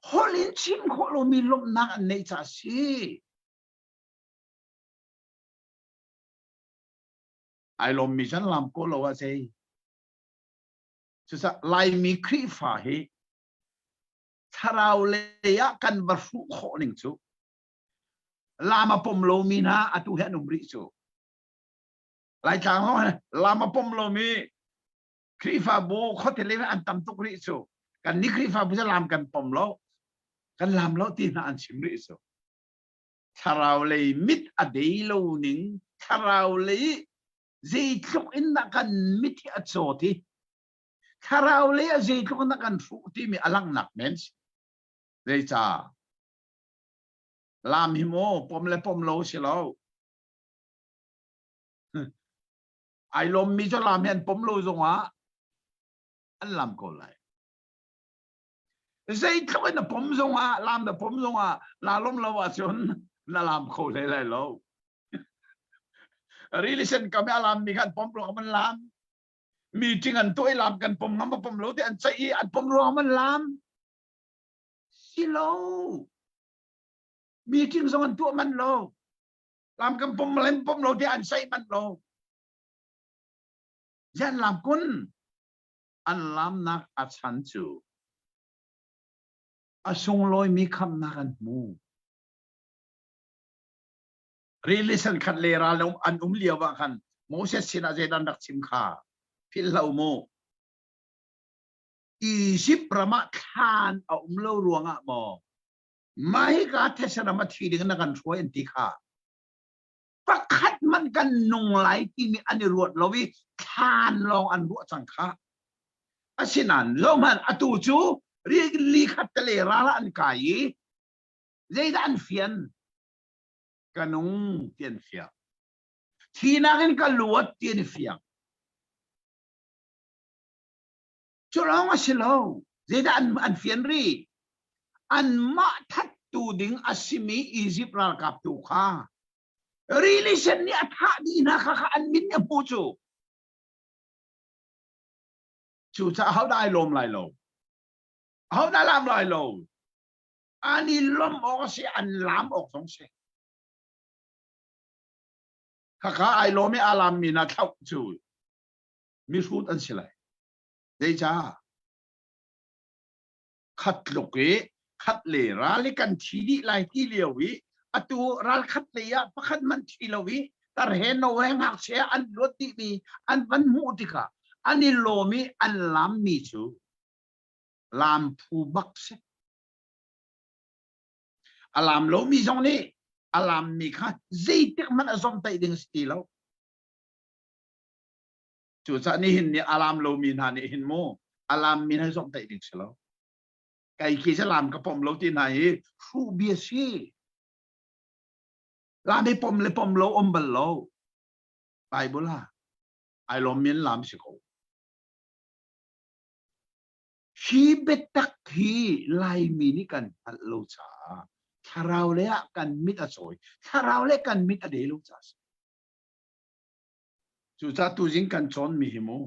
Holh in chim khawh lomi lawmhnak an neih ca si. Ai lawmmi can lam ko lo ah zei. Cucaah Laimi Khrihfa hi thlarau lei ah kan va hruh khawh ning cu lam a pom lomi hna atu hi an um rih cu. Laitlang zong lam a pom lomi Khrihfabu khuate le an tam tuk rih cu. Kan nih Khrihfabu cu lam kan pom lo. Kan lam lo ti hna an chim rih cu. Thlarau lei mit a dei lo ning, thlarau lei zeitluk in dah kan mit hi a cawt i thlarau lei ah zeitluk in dah kan hruh timi a langhnak men si. Zeicah? Lam hi maw pom le pom lo si lo. Ai lawmmi cu lam hi an pom lo zongah an lam ko lai. Zeitluk in na pom zongah lam na pom zongah naa lawm lo ahcun na lam kho hlei lai lo. Rili sen kam i a lammi kha an pom ruang an lam. Meeting an tuah i lam kan pom ngam a pom lo ti an ceih i an pom ruang an lam. Si lo. Meeting zong an tuah man lo. Lam kan pom lem pom lo ti an ceih man lo. Zian lam kun an lamnak a chan cu a sunglawimi khamhnak an hmu. Rili sen khat le ral an um lio ah khan Moses sinah zeidah an rak chim kha philh hlah u mu. Izipt ram ah thlan a um lo ruangah maw mah hika these ram a thi ding na kan hruai an ti kha pakhat man kan nung lai timi an i ruat lo i thlan lawng an ruah cang kha. Asinain zohhmanh atu cu rili khat te le ral ah an kai i zeidah an fian? Ka nung ti an fiang. Thinak in ka luat ti an i fiang. Cu lawng a si lo. Zeidah an, an fian rih? Anmah thattu ding a simi Izipt ralkap tu kha rili sen nih a thah dih hna kha kha an min nih a hmuh cu. Cucaah hodah ai lawm lai lo? Ahodah lam lai lo? An i lawmh awk a si, an laam awk zong si. Khakha ai lawm i aa laammi hna thlauh cu mihrut an si lai. Zeicah? Khat tluk i khat le ral i kan thi dih lai ti lio i atu ral khat lei ah pakhat man thi lo i tar he no he ngakchia an luat dihmi an van hmuh tikah an i lawm i an laammi cu laam phu bak si. A laam lomi zong nih a laammi kha zeitik hmanh a zomhtaih ding si ti lo. Cucaah nihin ni a laam lomi hna nih hin mu a laammi hna zomhtaih ding si lo. Kai khi cu lam ka pom lo ti hna hi hruh bia si. Lam hi pom le pom lo um bal lo. Bible ah ai lawm min lam si ko. Hi biatak hi Laimi nih kan hngalh lo caah thlarau le ah kan mit a cawi. Thlarau le kan mit a de lo caah si. Cucaah tuzing kan cawnmi hi mu.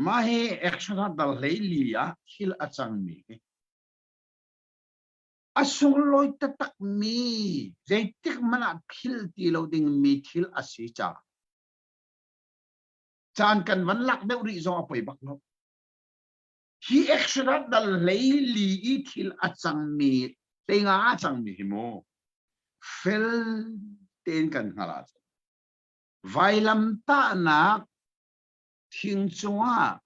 Mah hi Exodus dal 14 ah thil a cangmi hi a sunglawi taktakmi zeitik hmanh ah philh ti lo dingmi thil a si caah caan kan van lak deuh rih zong a poi bak lo. Hi Exodus dal 14 i thil a cangmi 15 a cangmi hi mu fel tein kan hngalh ahcun vailamtahnak thing cungah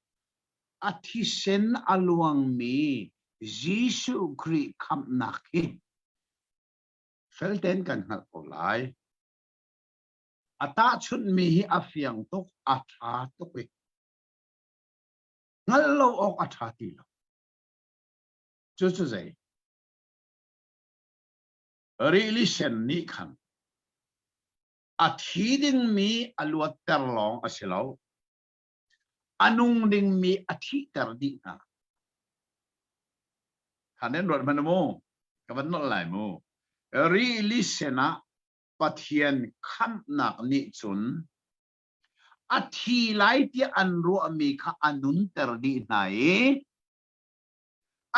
a thisen a luangmi Jesuh Khrih khamhnak hi fel tein kan hngalh ko lai. A tahchunhmi hi a fiang tuk, a ṭha tuk i hngalh lo awk a ṭha ti lo. Cucu zei? Rili sen nih khan a thi dingmi a luatter lawng a si lo. A nung dingmi a thihter dih hna. Kha nan ruat hmanh mu. Ka van nolh lai mu. Rili sen ah Pathian khamhnak nih cun a thi lai tiah an ruahmi kha a nunter dih hna i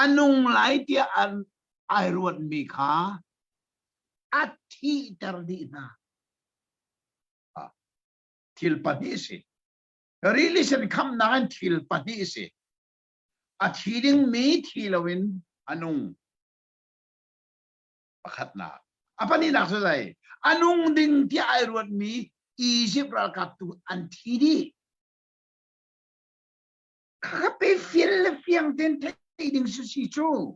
a nung lai tiah an ai ruatmi kha a thihter dih hna. Thil pahnih si. Rili sen khamnak in thil pahnih si. A thi dingmi thi loin a nung. Pakhatnak. A pahnihnak cu zei? A nung ding tiah ai ruatmi Egypt ralkap tu an thi dih. Kha pe fial le fiang tein theih ding si si cu.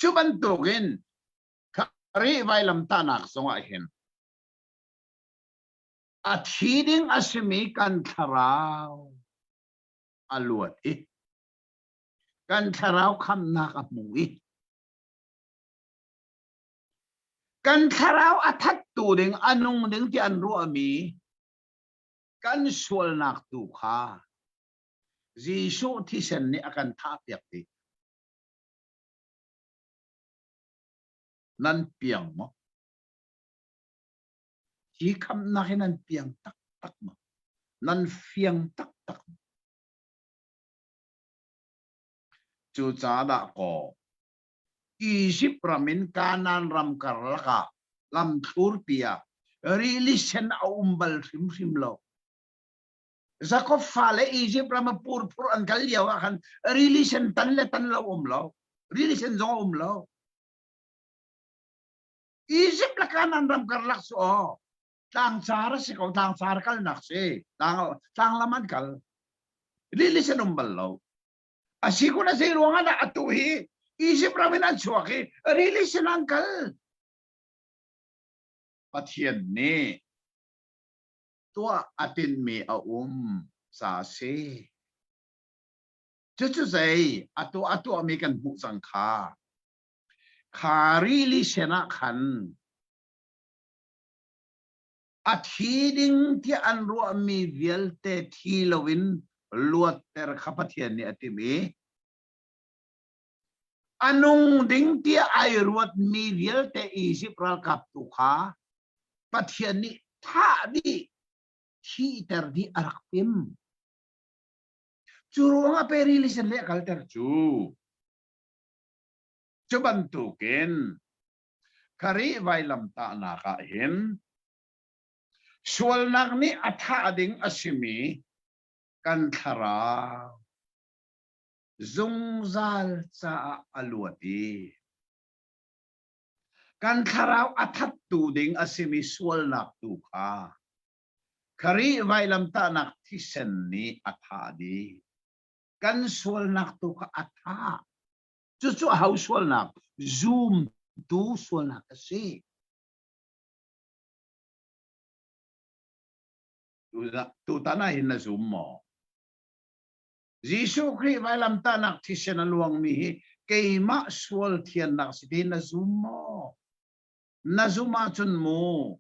Cu bantukin Khrih vailamtahnak zongah hin a thi ding a simi kan thlarau a luat i kan thlarau khamnak a hmu i kan thlarau a thattu ding a nung ding ti an ruahmi kan sualnak tu kha Jesuh thisen nih a kan thahpiak dih. Nan piang maw? Hi khamnak hi nan piang taktak maw? Nan fiang taktak maw? Cucaah dah kaw Izipt ram in Kanaan ram karlak ah lamthlurpi ah rili sen a um bal hrimhrim lo. Jakob fale Izipt ram ah purphur an kal lio ah khan rili sen tan le tan lo um lo. Rili sen zong a um lo. Izipt le Kanaan ram karlak cu aw tlangcar a si ko tlangcar kalnak si tlang tlang lam an kal rili sen um bal lo A si kun a zei ruangah dah atu hi Egypt ram in an chuak i rili sin an kal. Pathian nih tuah a tinhmi a um ca a si. Cucu zei a tuah a tuahmi kan hmuh cang kha. Kha rili sen ah khan A thi ding tiah an ruahmi vialte thi loin luatter kha Pathian nih a timh i a nung ding tiah ai ruatmi vialte Izipt ralkap tu kha Pathian nih thah dih, thihter dih a rak timh. Cu ruangah pei rili sen lei a kalter cu. Cu bantukin Kharih vailamtahnak ah hin sualnak nih a thah ding a simi kan thlarau zungzal caah a luat i kan thlarau a thattu ding a simi sualnak tu kha Kharih vailamtahnak thisen nih a thah dih. Kan sualnak tu kha a thah. Cucu a ho sualnak? Zumtu sualnak a si. Tutan ah hin na zum maw? Jesuh Khrih vailamtahnak thisen a luangmi hi keimah sual thiannak si ti na zum maw? Na zum ahcun mu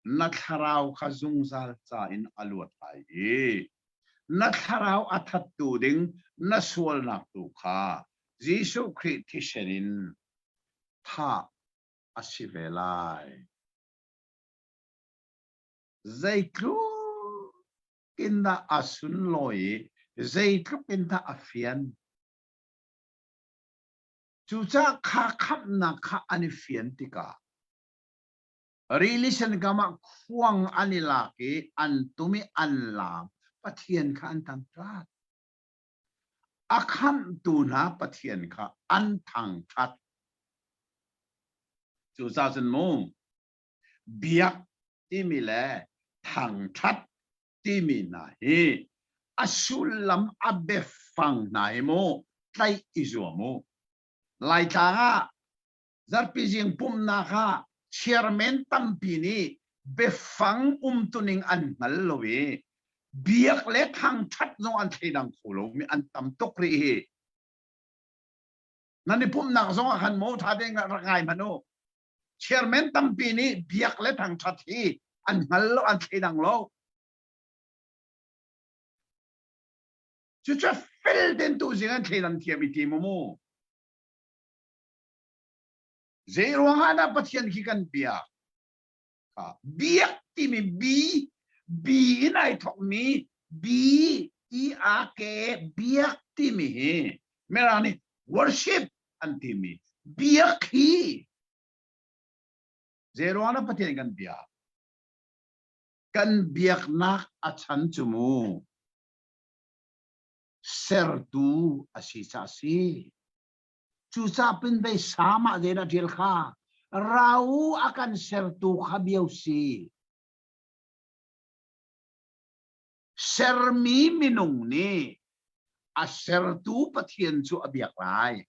na thlarau kha zungzal ca in a luat lai i na thlarau a thattu ding na sualnak tu kha Jesuh Khrih thisen in thah a si ve lai. Zeitluk in dah a sunlawi i zeitluk in dah a fian. Cucaah kha khamhnak kha an i fian tikah rili sen kam ah khuang an i lak i an tum i an laam Pathian kha an thangṭhat. A khamhtu hna Pathian kha an thangṭhat. Cucaah cun mu biak timi le thangṭhat timi hna hi a sullam a biafang hna hi mu tlaih i zuam u. Laitlang ah zarhpi zing pumhnak ah chairman tampi nih biafang umtuning an hngal lo i biak le thangṭhat zong an thleidang kho lomi an tam tuk rih hi. Nan i pumhnak zong ah khan maw ṭha tein rak ngai hmanh u. Chairman tampi nih biak le thangṭhat hi an hngal lo, an thleidang lo. Cucu fel ten tu zing an thleidan thiam i ti mu mu. Zei ruang ah dah Pathian khi kan biak? Biak timi B, B in ai thokmi B E A K biak timi hi Mirang nih worship an timi biak hi zeiruang ah Pathian kan biak kan biaknak a chan cu mu sertu a si ca si cucah pin vei sam ah zeidah ṭial kha rau a kan sertu kha bio si sermi minung nih a sertu Pathian cu a biak lai.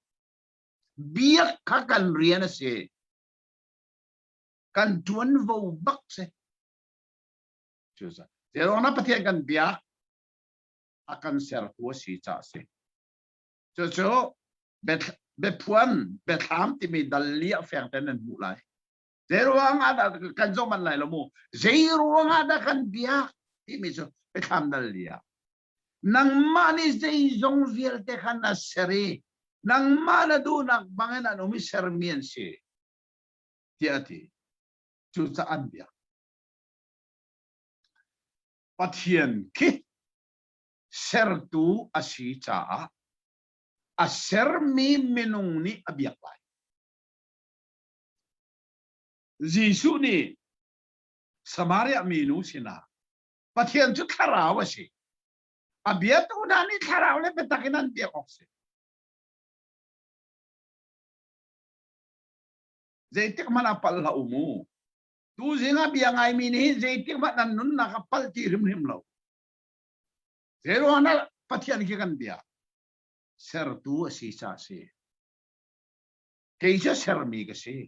Biak kha kan rian a si. Kan ṭuanvo bak si. Cucaah Zeruang Pathian kan biak a kan sertu a si caah a si. Cucu biaphuan biathlam timi dal li a feng ten nan hmuh lai. Zeiruang ah dah kan zoh manh lai lo mu. Zeiruang ah dah kan biak timi cu biathlam dal li ah. Nangmah nih zeizong vialte kha na ser i nangmah na duhnak bangin an um i sermi an si tiah a ti. Cucaah an biak. Pathian khi sertu a si caah a sermi minung nih a biak lai. Jesuh nih Samaria minu sinah Pathian cu thlarau a si. A biatu hna nih thlarau le biatak in an biak awk si. Zeitik hmanh ah palh hlah u mu. Tuzing ah bia ngaimi nih hin zeitik hmanh nan nunnak ah palh ti hrimhrim lo. Zeiruang dah Pathian khi kan bia? Sertu a si ca si. Kei cu sermi ka si.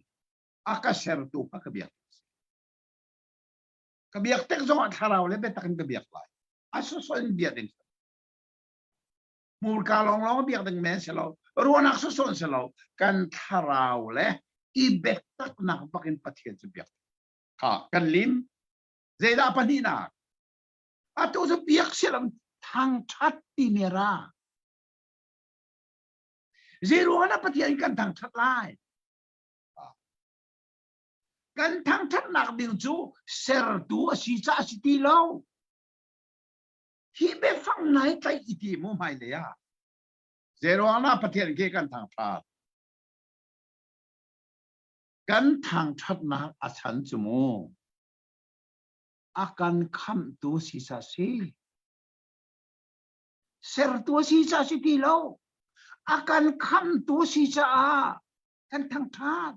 A ka sertu kha ka biak. Ka biak tik zongah thlarau le biatak in ka biak lai. A sawsawh in biak ding. Hmurka lawnglawng biak ding men si lo. Ruahnak sawsawh si lo. Kan thlarau le i biataknak bak in Pathian cu biak. Kha kan lim. Zeidah pahnihnak? Atu cu biak silam thangthat timi ra. Zeiruang ah Pathian kan thangthat lai? Kan thangthatnak ding cu sertu a si caah a si ti lo. Hi biafang nai tlaih i ti mu hmailei ah. Zeiruang ah Pathian khi kan thangthat? Kan thangthatnak a chan cu mu. A kan khamhtu si sa si. Sertu a si caah si ti lo. A kan khamtu a si caah kan thangṭhat.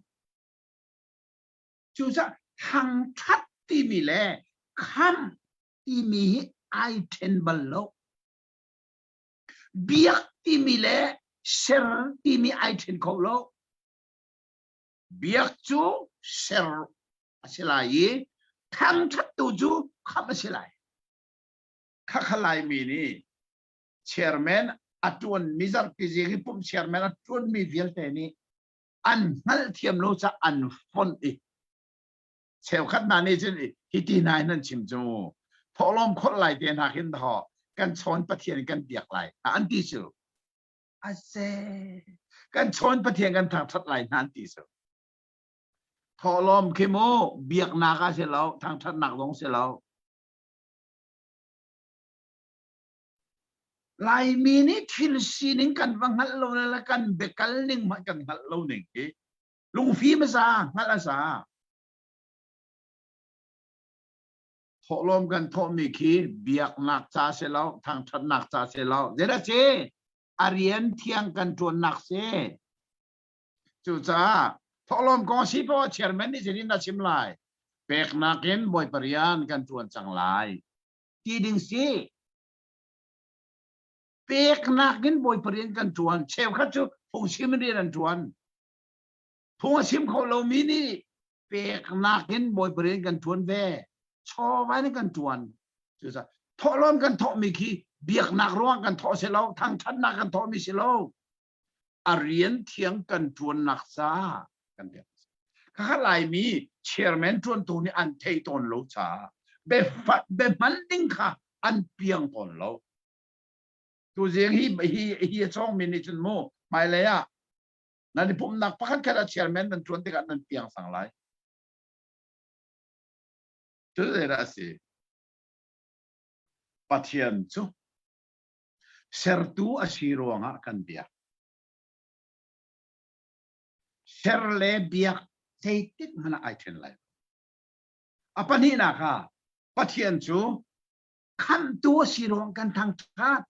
Cucaah thangṭhat timi le khamh timi hi ai ṭhen bal lo. Biak timi le ser timi ai ṭhen kho lo. Biak cu ser a si lai i thangṭhattu cu khamh a si lai. Khakha Laimi nih chairman. A ṭuan mi zarhpi zing i pumh chairman a ṭuan mi vialte nih an hngalh thiam lo ca an fonh i cheukhat hna nih cun hi ti hna hin an chim cu thawhlawm kholh lai te hna khin thaw kan chawn Pathian kan biak lai an ti cu ase kan chawn Pathian kan thangṭhat lai hna an ti cu thawhlawm khi mu biaknak a si lo thangṭhatnak zong si lo Laimi nih thil sining kan va hngalh lo le kan biakal ning hmanh kan hngalh lo ning hi lungfim a za hngalh a za thawhlawm kan thawhmi khi biaknak ca si lo thangṭhatnak ca si lo zeidah si a rian thiang kan ṭuannak si cucaah thawhlawm kong si poah chairman nih zeitin dah chim lai peknak in bawipa rian kan ṭuan cang lai ti ding si peknak in bawipa rian kan ṭuan cheukhat cu phungchim rian an ṭuan phung a chim kho lomi nih peknak in bawipa rian kan ṭuan ve chawva in kan ṭuan cucaah thawhlawm kan thawhmi khi biaknak ruang kan thawh si lo thangṭhatnak kan thawhmi si lo a rian thiang kan ṭuannak caah kan pek khakha Laimi chairman ṭuantu nih an thei tawn lo caah biahman ding kha an piang tawn lo tuzing hi hi hi a chawngmi nih cun mu hmailei ah nan i pumhnak pakhat khat ah chairman nan ṭuan tikah nan piang sang lai cu zeidah a si Pathian cu sertu a si ruangah kan biak ser le biak zeitik hmanh ah ai ṭhen lai a pahnihnak ah Pathian cu khamhtu a si ruang kan thangṭhat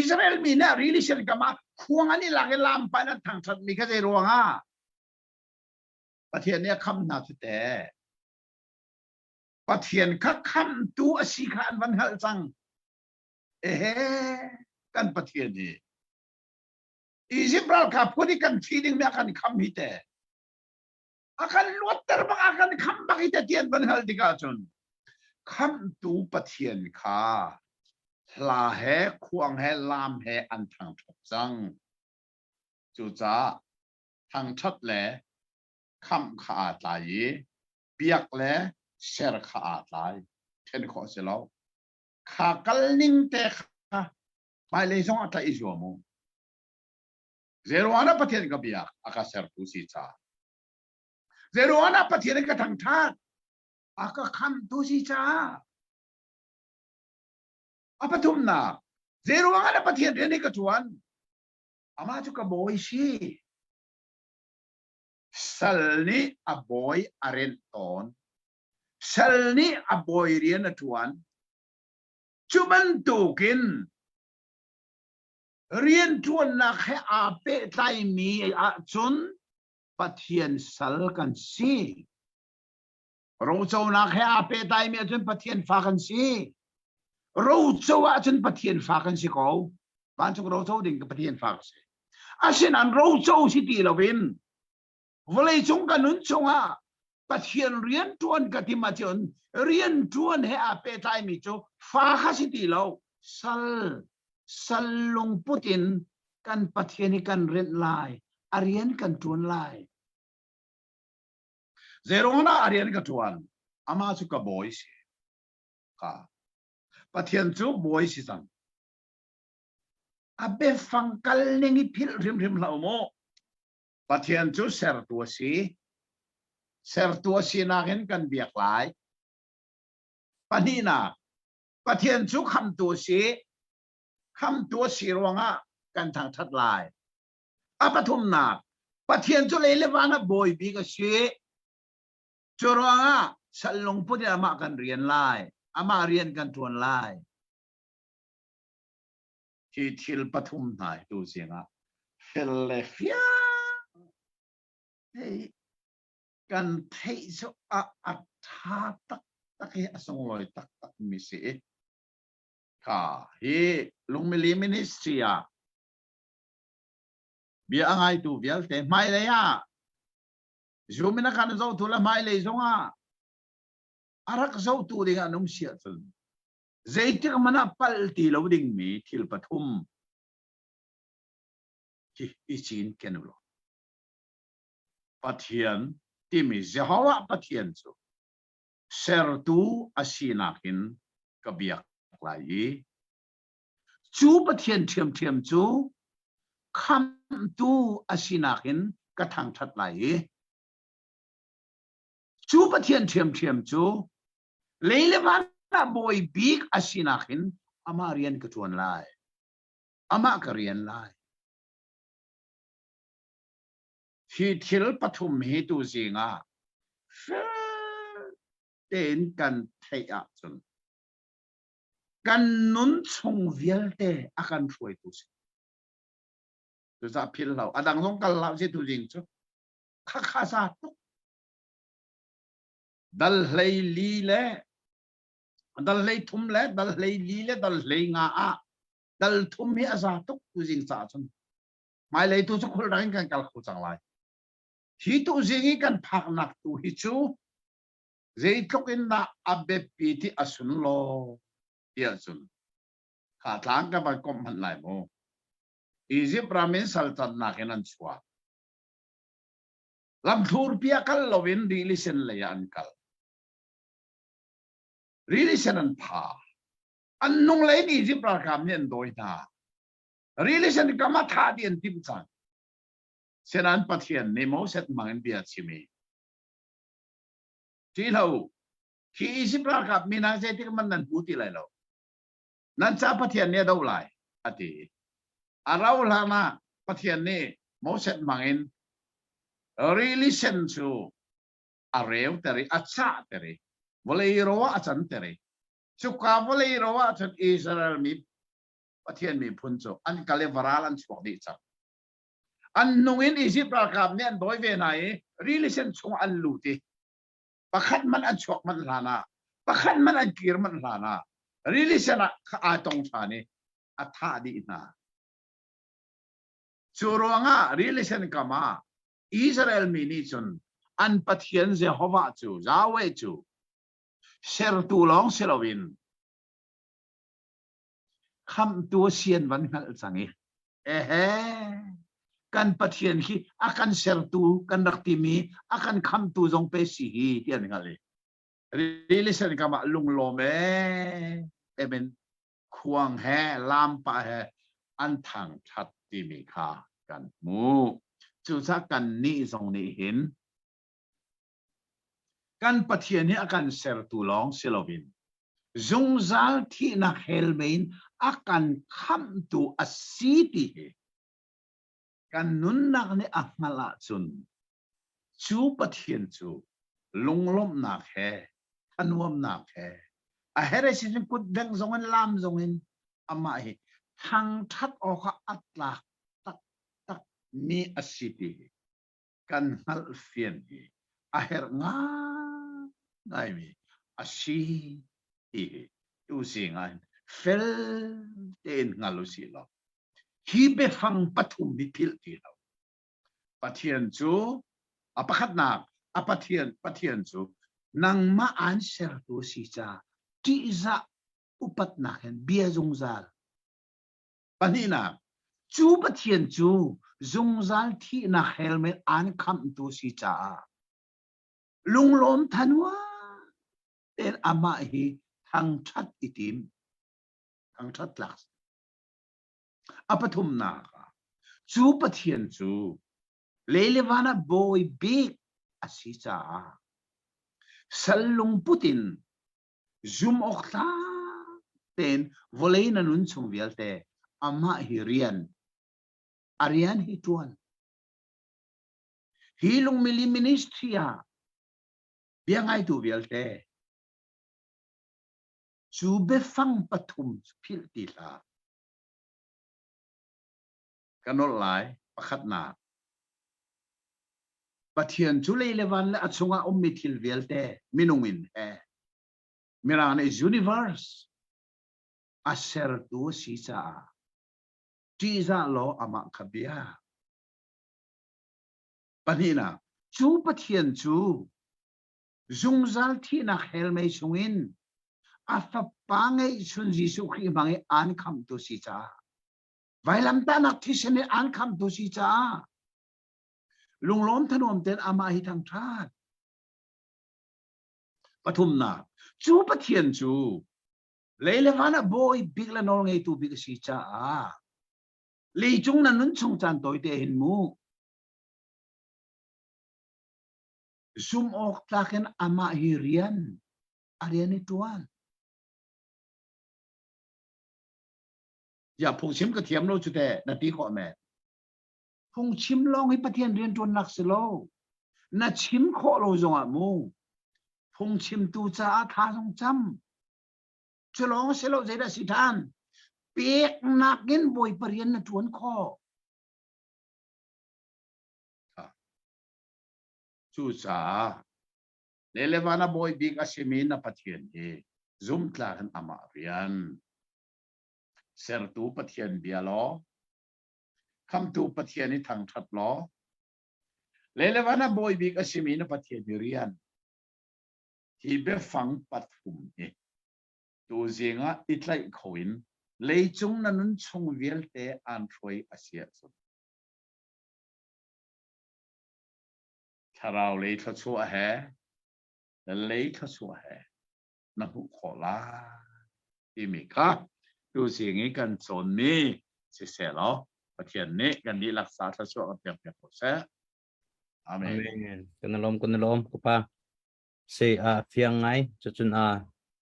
Israel mi nih rili sen kam ah khuang an i lak i lampa in an thangṭhat mi kha zei ruangah Pathian nih a khamh hna cu teh Pathian kha khamhtu a si kha an van hngalh cang ehe kan Pathian hi Egypt ralkap phun i kan thi ding mi a kan kham hi te a kan luatter bak a kan kham bak hi te ti an van hngalh tikah cun khamhtu Pathian kha hla he khuang he lam he an thangṭhat cang cucaah thangṭhat le khamh kha aa tlai i biak le ser kha aa tlai ṭhen khawh a si lo kha kal ning te kha hmailei zong ah tlaih i zuam u Zeiruangah Pathian ka biak a ka sertu si caah Zeiruangah Pathian ka thangṭhat a ka khamtu si caah a pathumnak zeiruangah Pathian rian hi ka ṭuan amah cu ka bawi si sal nih a bawi a renh tawn sal nih a bawi rian a ṭuan cu bantukin rianṭuannak he aa pehtlaimi ahcun Pathian sal kan si. Roconak he aa pehtlaimi ahcun Pathian fa kan si. Roco ahcun Pathian fa kan si ko. Vancung roco ding ka Pathian fa ka si. Asinain roco si ti loin vawleicung ka nun chungah Pathian rianṭuan ka tim ahcun rianṭuan he aa pehtlaimi cu fa kha si ti lo sal sal lungput in kan Pathian hi kan rinh lai a rian kan ṭuan lai zeiruang dah a rian ka ṭuan amah cu ka bawi si ka Pathian cu bawi si cang a biafang kal ning i philh hrimhrim hlah u mu Pathian cu sertu a si. Sertu a sinak in kan biak lai. Pahnihnak, Pathian cu khamtu a si. Khamtu a si ruangah kan thangṭhat lai. A pathumnak, Pathian cu lei le van ah bawi bik a si. Cu ruangah sal lungput in amah kan rian lai. Amah rian kan ṭuan lai. Hi thil pathum hna hi tu zingah fel le fiang hei kan theih cu a a ṭha taktak i a sunglawi taktak mi si i ka hi lungmili ministry ah bia a ngaitu vialte hmailei ah zoom in a kan zohtu le hmailei zongah a rak zohtu ding an um si ahcun. Zeitik hmanh ah palh ti lo dingmi thil pathum hi i cin ken u law. Pathian timi Jehovah Pathian cu sertu a sinak in ka biak lai i cu Pathian ṭhiamṭhiam cu khamhtu a sinak in ka thangṭhat lai i cu Pathian ṭhiamṭhiam cu lei le van ah bawi bik a sinak in amah rian ka ṭuan lai. Amah ka rian lai. Hi thil pathum hi tu zing ah fel tein kan theih ahcun kan nun chung vialte a kan hruaitu si. Cucaah philh lo. A dang zong kal hlah si tu zing cu. Khakha za tuk. Dal hlei li le dal hlei thum le dal hlei li le dal hlei nga ah dal thum hi a za tuk tu zing caah cun hmailei tu cu khulrang in kan kal kho cang lai. Hi tu zing i kan phaknak tu hi cu zeitluk in dah a biapi ti a sunlaw tiah cun kha tlang ka van komh hmanh lai mu. Egypt ram in saltannak in an chuak. Lamthlur pia kal loin rili sen lei ah an kal. Rili sen an pha. An nung lei in Egypt ralkap nih an dawi hna. Rili sen kam ah thah dih an timh cang. Senain Pathian nih Moses hmang in bia a chim i Ṭihlo, khi Egypt ralkap mi hna zeitik hmanh nan hmu ti lai lo. Nan ca Pathian nih a doh lai, a ti. A rau hlan ah Pathian nih Moses hmang in rili sen cu a reuter i a cahter i vawlei ro ah a canter i cuka vawlei ro ah cun Israel mi Pathian miphun cu an kal i varal an chuak dih cang. An hnung in Egypt ralkap nih an dawi ve hna i rili sen chung an lut i pakhat hmanh an chuak manh hlan ah pakhat hmanh an kir manh hlan ah rili sen ah aa tong ṭhan i a thah dih hna. Cu ruangah rili sen kam ah Israel mi nih cun an Pathian Jehovah cu Yahweh cu sertu lawng si loin khamhtu a si an van hngalh cang i ehe kan Pathian hi a kan sertu kan rak timi a kan khamtu zong pe si hi ti an hngalh i rili sen kam ah lunglawm e emen khuang he lampa he an thangthat timi kha kan hmuh cucaah kan nih zong nih hin Kan Pathian hi a kan sertu lawng si loin zungzal thihnak hell mei in a kan khamhtu a si ti hi kan nunnak nih a hngalh ahcun cu Pathian cu lunglawmhnak he thanuamnak he a herh si cun kutbengh zong in lam zong in amah hi thangṭhat awkah a tlak taktak mi a si ti hi kan hngalhfian hi a herh ngaingaimi a si ti hi tuzing ah hin fel tein hngal u sih law hi biafang pathum hi philh ti lo. Pathian cu a pakhatnak a Pathian Pathian cu nangmah aan sertu a si caah ṭihzah upatnak hin bia zungzal Pahnihnak, cu Pathian cu zungzal thihnak helmet aan khamhtu si caah lunglawm thanua tein amah hi thangṭhat i tim. Thangṭhat tlak. A pathumnak ah, cu Pathian cu lei le van ah bawi bik a si caah sal lungput in zum awk tlak tein vawlei na nun chung vialte amah hi rian a rian hi ṭuan hi lungmili ministry ah bia ngaitu vialte cu biafang pathum philh ti hlah ka nolh lai pakhatnak Pathian cu lei le van le a chungah ummi thil vialte minung in he Mirang nih universe a sertu a si caah ṭihzah law amah kha bia. Pahnihnak, cu Pathian cu zungzal thihnak hell mei chungin. A fapa ngeihchun Jesuh Khrih hmang i aan khamhtu si caah vailamtahnak thisen in aan khamhtu si caah lunglawm thanuam tein amah hi thangṭhat. Pathumnak, cu Pathian cu lei le van ah bawi bik le nawl ngeitu bik a si caah leicung na nun chung caan tawite hin mu zum awk tlak in amah hi rian a rian i ṭuan. Ya phungchim ka thiam lo cu te na ti khawh men. Phungchim lawng hi Pathian rian ṭuannak si lo. Na chim khawh lo zongah mu phungchimtu caah thla zong cam. Cu lawng si lo zeidah si ṭhan? Peknak in Bawipa rian na ṭuan khawh. Cucaah lele van a bawi bik a simi na Pathian hi zumtlak in amah rian sertu Pathian bia law khamtu Pathian i thangṭhat law lele van a bawi bik a simi na Pathian i rian hi biafang pathum hi tuzing ah i tlaih kho in leicung na nun chung vialte aan hruai a si ahcun thlarau lei thluachuah he lei thluachuah he na hmuh khawh lai timi kha tuzing i kan cawnmi siseh law Pathian nih kan dihlak sa thluachuah kan pek piak ko seh. Amen. Amen. Kan lawm kan lawm ka pa. Se a fiang ngai cucun a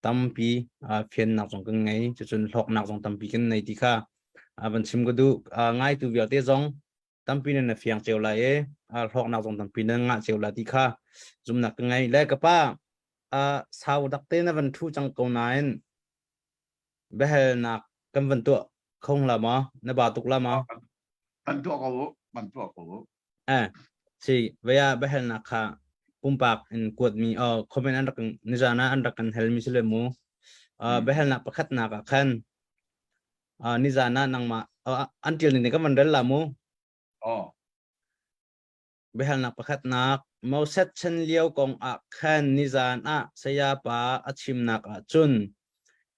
tampi a fiannak zong kan ngei cucun hlawknak zong tampi kan nei ti kha a van chim ka duh ngai tu vialte zong tampi nan na fiang cio lai e a hlawknak zong tampi nan ngah cio lai ti kha zumnak ka ngei le ka pa a sau dak te na van thu cang ko nain biahalnak kan van tuah khong la ma na ba tuk la ma Kan tuah ko u, kan tuah ko u. Eh, si vaya biahalnak kha pumpak in kuat mi oh comment an rak nizan ah an rak kan hel mi si le mu uh, biahalnak pakhat nak ah khan uh, nizan ah nangmah uh, an tial ning kan van rel la mu Oh. Biahalnak pakhatnak Moses chan lio kong ah khan nizan ah sayapa a chimnak ah cun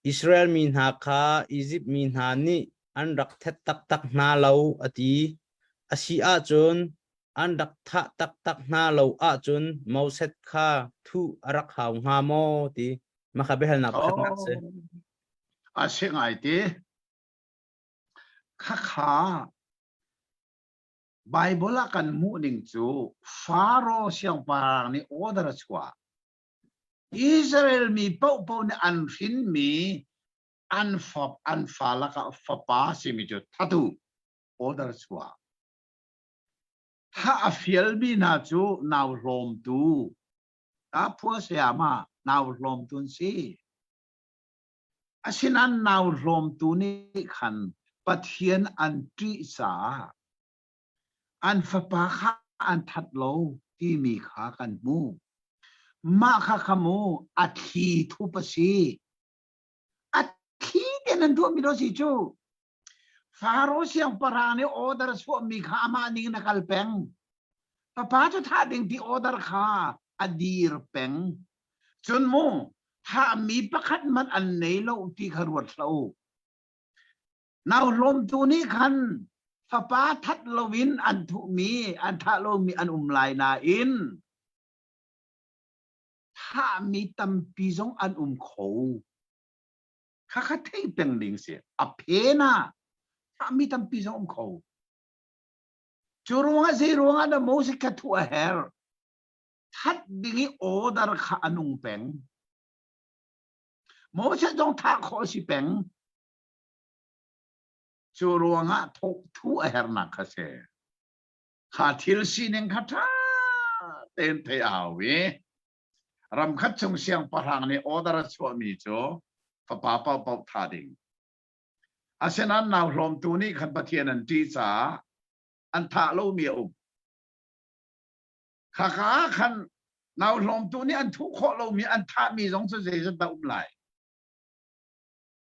Israel mi hna kha Izipt mi hna nih an rak thet taktak hna lo a ti. A si ahcun an rak thah taktak hna lo ahcun Moses kha thuh a rak hau hnga maw ti. Mah kha biahalnak pakhatnak si. A si ngai ti. Khakha Baibal ah kan hmuh ning cu Faro siangpahrang nih order a chuah. Israel mi paohpaoh nih an hrinmi an fa an fa lakah fapa simi cu thatu order a chuah. Thah a fialmi hna cu nau hlawmtu ta phua sayama nau hlawmtu an si. Asinain nau hlawmtu nih khan Pathian an ṭih caah an fapa kha an that lo timi kha kan hmuh. Mah kha kha mu a thli thup a si. A thli tein an tuahmi dawh si cu. Faro siangpahrang nih order chuahmi kha amah ning in a kal peng. Papa cu thah ding ti order kha a dir peng. Cun mu thahmi pakhat hmanh an nei lo ti kha ruat hlah u. Nau hlawmtu nih khan fapa that loin an thuhmi, an thah lomi an um lai nain thahmi tampi zong an um kho. Khakha thei peng ding si. A phen ah thahmi tampi zong um kho. Cu ruangah zei ruangah dah Moses kha thuh a herh? That ding i order kha a nung peng. Moses zong thah khawh a si peng. Cu ruangah thawk thu a herhnak kha si. Kha thil sining kha ṭha tein theih a hau i ramkhat chung siangpahrang nih order a chuahmi cu fapa paohpaoh tha ding. Asinain nau hlawmtu nih khan Pathian an ṭih caah an thah lomi a um. Khaka ah khan nau hlawmtu nih an thuh khawh lomi an thahmi zong cu zeizat dah um lai.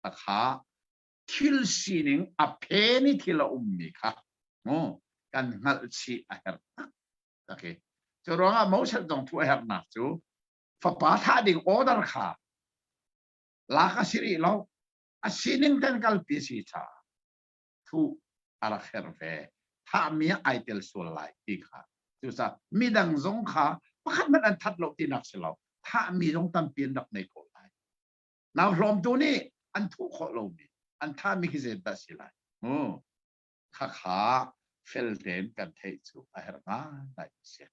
Kha thil sining a phen i thil a ummi kha kan hngalh chih a herh tak i cu ruangah Moses zong thu a herhnak cu fapa thah ding order kha. Lak a si rih lo. A sining ten kalpi si caah thuh a rak herh ve. Thahmi ah ai tel sual lai ti kha. Cucaah midang zong kha pakhat hmanh an that lo tinak si lo. Thahmi zong tampi an rak nei ko lai. Nau hlawmtu nih an thuh khawh lomi, an thahmi khi zeidah si lai? Mu. Khakha fel tein kan theih cu a herh ngai si.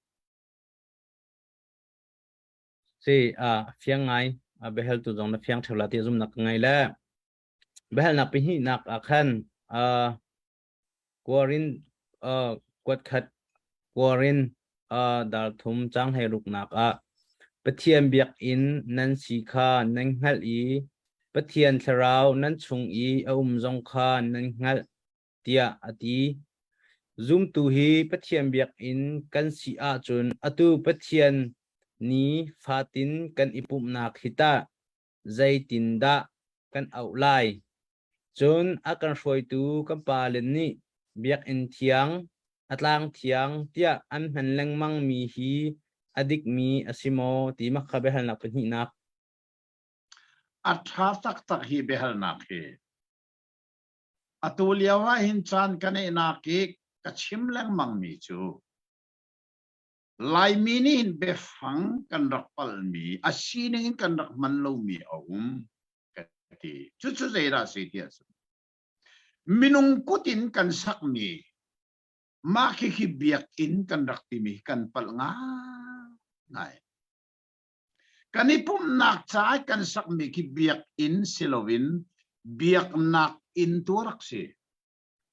Si, a fiang ngai. A biahal tu zong na fiang theu la ti zumnak ka ngei le. Biahalnak pahnihnak ah khan uh, Korin uh, kuat khat Korin uh, dal thum cang hlei ruknak ah Pathian biakinn nan si kha nan hngalh i Pathian thlarau nan chung i a um zong kha nan hngalh tiah a ti. Zumtu hi Pathian biakinn kan si ahcun atu Pathian ni fatin kan i pumhnak hi tah zeitindah kan auh lai? Cun a kan hruaitu kan pale nih biakinn thiang, a tlang thiang tiah an hman lengmangmi hi a dikmi a si maw ti makha biahalnak pahnihnak. A ṭha taktak hi biahalnak hi. Atu lio ah hin caan ka neihnak i ka chim lengmangmi cu Laimi nih hin biafang kan rak palhmi, a sining in kan rak hman lomi a um ka ti. Cucu zeidah a si ti ahcun minung kut in kan sakmi mah khikhi biakinn kan rak timi kan palh ngaingai. Kan i pumhnak caah kan sakmi khi biakinn si loin biaknak inn tu a rak si.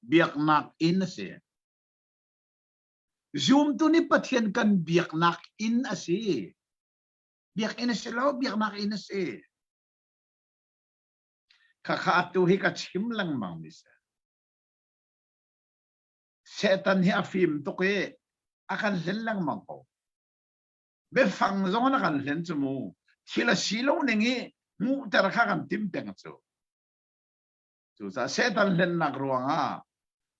Biaknak inn a si. Zumtu nih Pathian kan biaknak inn a si. Biakinn a si lo, biaknak inn a si. Khakha atu hi ka chim lengmang mi si. Satan hi a fim tuk i a kan hlen lengmang ko. Biafang zong in a kan hlen cu mu. Thil a si lo ning i hmuhter kha kan tim peng cu. Cucaah Satan hlennak ruangah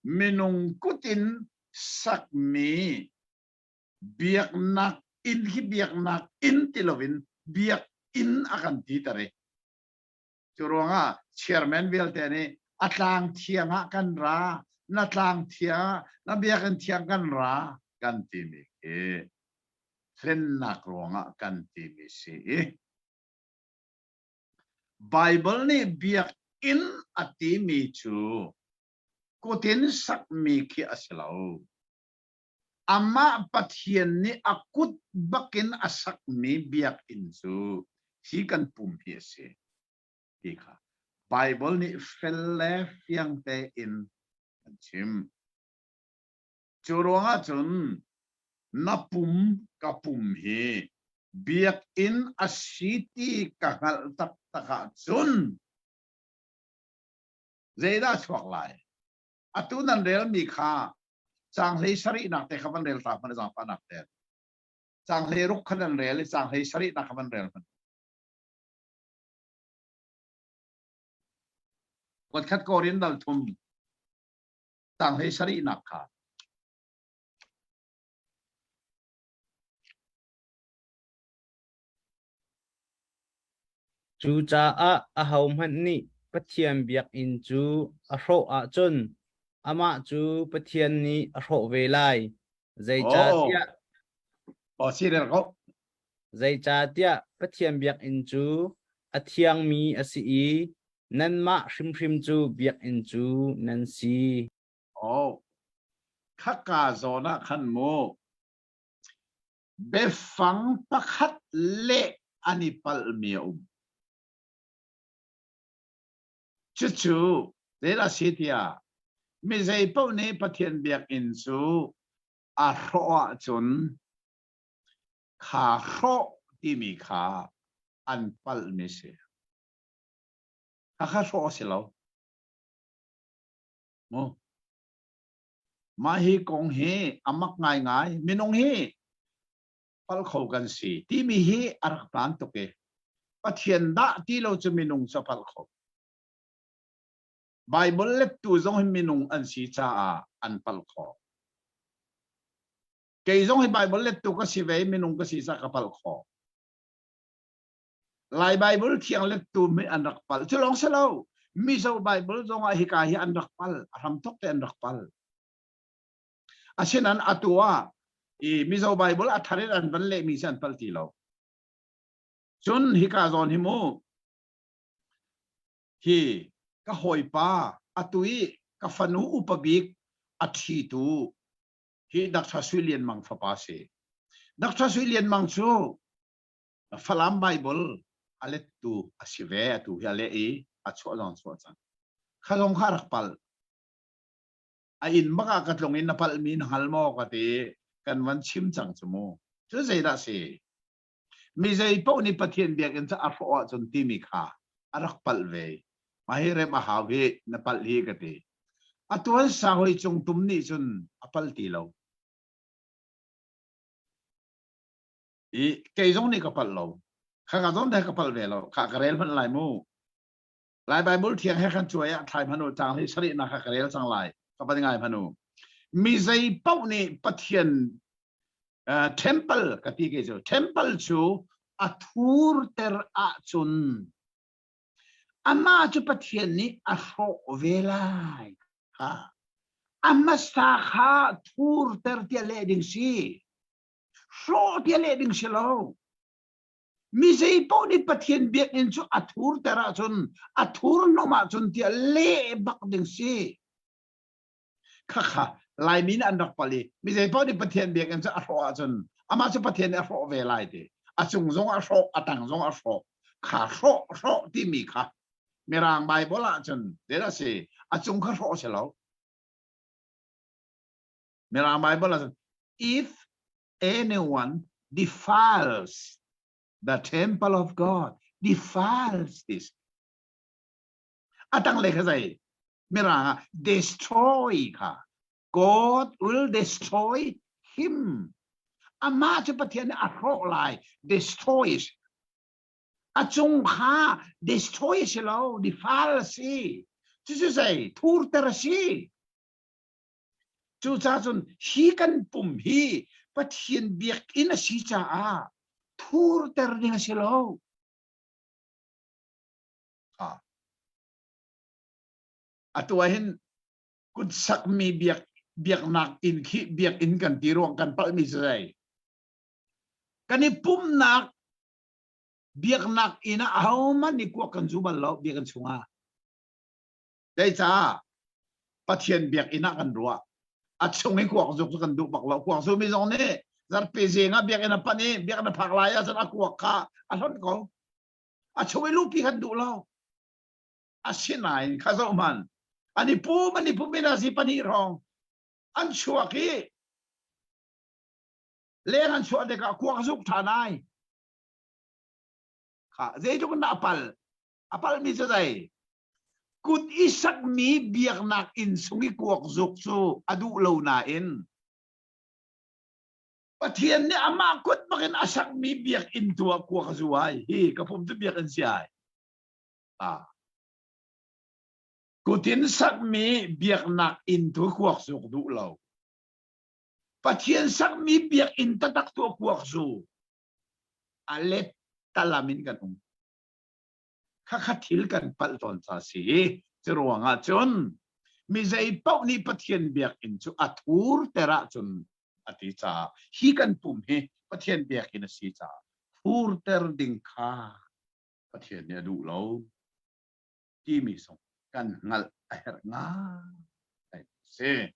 minung kut in sakmi biaknak inn hi biaknak inn ti loin biakinn a kan titer i cu ruangah chairman vialte nih a tlang thiang ah kan ra na tlang thiang na biakinn thiang kan ra kan timi khi hlennak ruangah kan timi si i Bible nih biakinn a timi cu kutin sakmi khi a si lo. Amah Pathian nih a kut bakin a sakmi biakinn cu hi kan pum hi a si ti kha Bible nih fel le fiang tein an chim. Cu ruangah cun na pum ka pum hi biakinn a si ti ka hngalh taktak ahcun zeidah chuak lai? Atu nan relmi kha Caang hlei sarihnak te kha van rel ta hmanh zaangfahnak te. Caang hlei ruk kha nan rel i caang hlei sarihnak kha van rel hmanh. Kuatkhat Korin dal thum caang hlei sarihnak kha. Cucaah ahohmanh nih Pathian biakinn cu a hrawh ahcun amah cu Pathian nih a hrawh ve lai. Zeicahtiah Oh, si rel ko. Zeicahtiah Pathian biakinn cu a thiangmi a si i nanmah hrimhrim cu biakinn cu nan si. Oh, khaka zawn ah khan mu Biafang pakhat leh an i palhmi a um. Cucu zeidah a si tiah mi zeipaoh nih Pathian biakinn cu a hrawh ahcun kha hrawh timi kha an palhmi si. Khakha hrawh a si lo. Mu. Mah hi kong hi a mak ngaingai. Minung hi palh kho kan si timi hi a rak hmaan tuk i Pathian dah ti lo cu minung cu a palh kho. Bible lettu zong hi minung an si caah an palh khawh. Kei zong hi Bible lettu ka si ve i minung ka si caah ka palh khawh. Lai Bible thiang lettu mi an rak pal. Cu lawng si lo, Mizo Bible zong ah hika hi an rak pal. A hramthok te an rak pal. Asinain atu ah i Mizo Bible a thar in an van lehmi cu an pal ti lo. Cun hika zawn hi mu, hi ka hawipa atu i ka fanu upa bik a ṭhitu hi Dr. Sui Lian Mang fapa si. Dr. Sui Lian Mang cu Falam Bible a lettu a si ve atu hi a leh i a chuah zong chuah cang. Kha zong kha rak pal. A inn bak ah ka tlung in na palhmi na hngal maw ka ti kan van chim cang cu mu. Cu zeidah si? Mi zei paoh nih Pathian biakinn cu a hrawh ahcun timi kha a rak palh ve. Mah hi rem a hau hi na palh hi ka ti. A tuan sang hoi cung tum nih cun a pal ti lo. I kei zong nih ka palh lo. Kha ka zong he ka palh ve lo. Kha ka rel hmanh lai mu. Lai Bible thiang he khan cuai ah thlai hmanu cang hi sarihnak kha ka rel cang lai. Ka pan ngai hmanu. Mi zei paoh nih Pathian uh, temple ka ti ke cu temple cu a thurter ahcun amah cu Pathian nih a hrawh ve lai kha a hmasa kha thurter tiah leh ding si hrawh tiah leh ding si lo mi zei paoh nih Pathian biakinn cu a thurter ahcun a thurhnawm ahcun tiah leh bak ding si khakha Laimi nih an rak pal i mi zei paoh nih Pathian biakinn cu a hrawh ahcun amah cu Pathian nih a hrawh ve lai ti a cung zong a hrawh a tang zong a hrawh kha hrawh hrawh timi kha Mirang Bible ahcun zeidah a si a cung kha hrawh a si lo Mirang Bible ahcun if anyone defiles the temple of God defiles this a tanglei kha zei mirang ah destroy kha God will destroy him amah cu Pathian nih a hrawh lai destroys a cung kha destroy si lo defile a si cucu zei thurter a si cucaah cun hi kan pum hi Pathian biakinn a si caah thurter ding a si lo Atu ah hin kut sakmi biak biaknak inn khi biakinn kan ti ruang kan palhmi cu zei? Kan i pumhnak biaknak inn ah ahohmanh nih kuak kan zu bal lo biakinn chungah. Zeicah? Pathian biakinn ah kan ruah. A chung i kuak zuk cu kan duh bak lo. Kuak zumi zong nih zarhpi zing ah biakinn a panh i biakinn a phak lai ahcun a kuak kha a hlonh ko. A chung i luhpi kan duh lo. Asinain kha zoh hmanh. An i pum an i pum in a zi pahnih hrawng an chuak i leng an chuah tikah kuak zuk ṭhan ai. Kha zeitluk in dah a pal? A palmi cu zei? Kut i sakmi biaknak inn chung i kuak zuk cu a duh lo nain Pathian nih amah kut bakin a sakmi biakinn tu ah kuak a zu ai. Hi ka pum cu biakinn si ai. Ah. Kutin sakmi biaknak inn tu kuak zuk duh lo. Pathian sakmi biakinn taktak tu kuak zu. A let talam in kan um. Khakha thil kan palh tawn ca si. Cu ruangah cun mi zei paoh nih Pathian biakinn cu a thur ter ahcun a ti caah hi kan pum hi Pathian biakinn a si caah thurter ding kha Pathian nih a duh lo timi zong kan hngalh a herh ngai si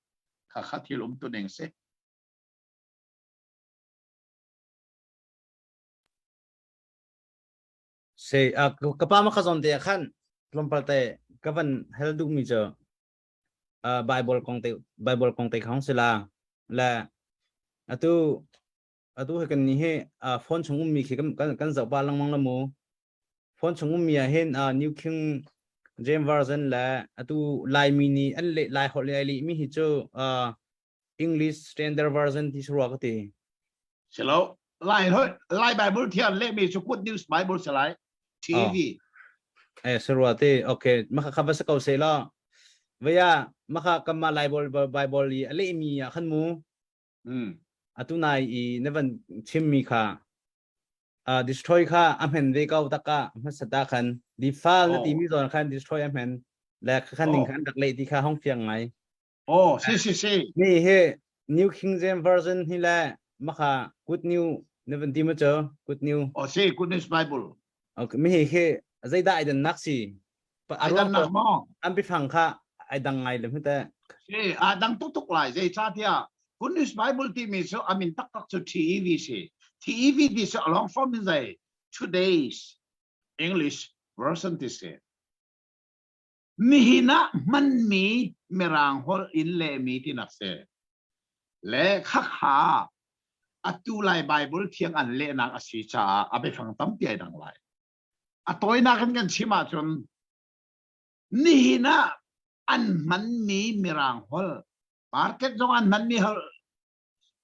kha kha thil um tu ning si Se a ka pa ma kha zon te khan tlawmpal te ka van hel duh mi cu Bible kong te Bible kong te khong sila le atu atu he kan ni he phone chung ummi khi kan kan kan zoh pa lengmang la mu phone chung ummi ah hin New King James Version le atu Laimi nih an leh Lai holh le ai leh mi hi cu English Standard Version ti sarua ka ti Silo Lai Lai Bible thian lehmi cu Good News Bible si lai TV. Oh. Eh sarua te okay maka kha va sa ko se la vaya maka kama Lai Bible i a lehmi ah khan mu. Mm. Atu nai i na van chimmi kha. Uh, destroy kha a hmen ve ko taka hmasata khan defile na Oh. timi zawn khan destroy a hmen le khan ning Oh. khan rak leh ti kha hong fiang ngai. Oh, si si si. Mi hi New King James Version hi le maka Good New na van ti ma cho Good New. Oh, si Good News Bible. Okay, mi hi hi zeidah ai dan nak si? Pa Ai dan nak maw? An bifang kha ai dang ngai le hmete. Si, a dang tuk tuk lai zei cha tia Good News Bible ti mi cu amin tak tak cu TEV si. TEV ti cu a long form in zai today's English version ti si. Nihin ah hmanmi Mirang holh in lehmi tinak si. Le khakha atu lai Bible thiang an lehnak a si caah a biafang tampi ai dang lai. A tawinak in kan chim ahcun nihin ah an hmanmi Mirang holh, market zong an hmanmi holh,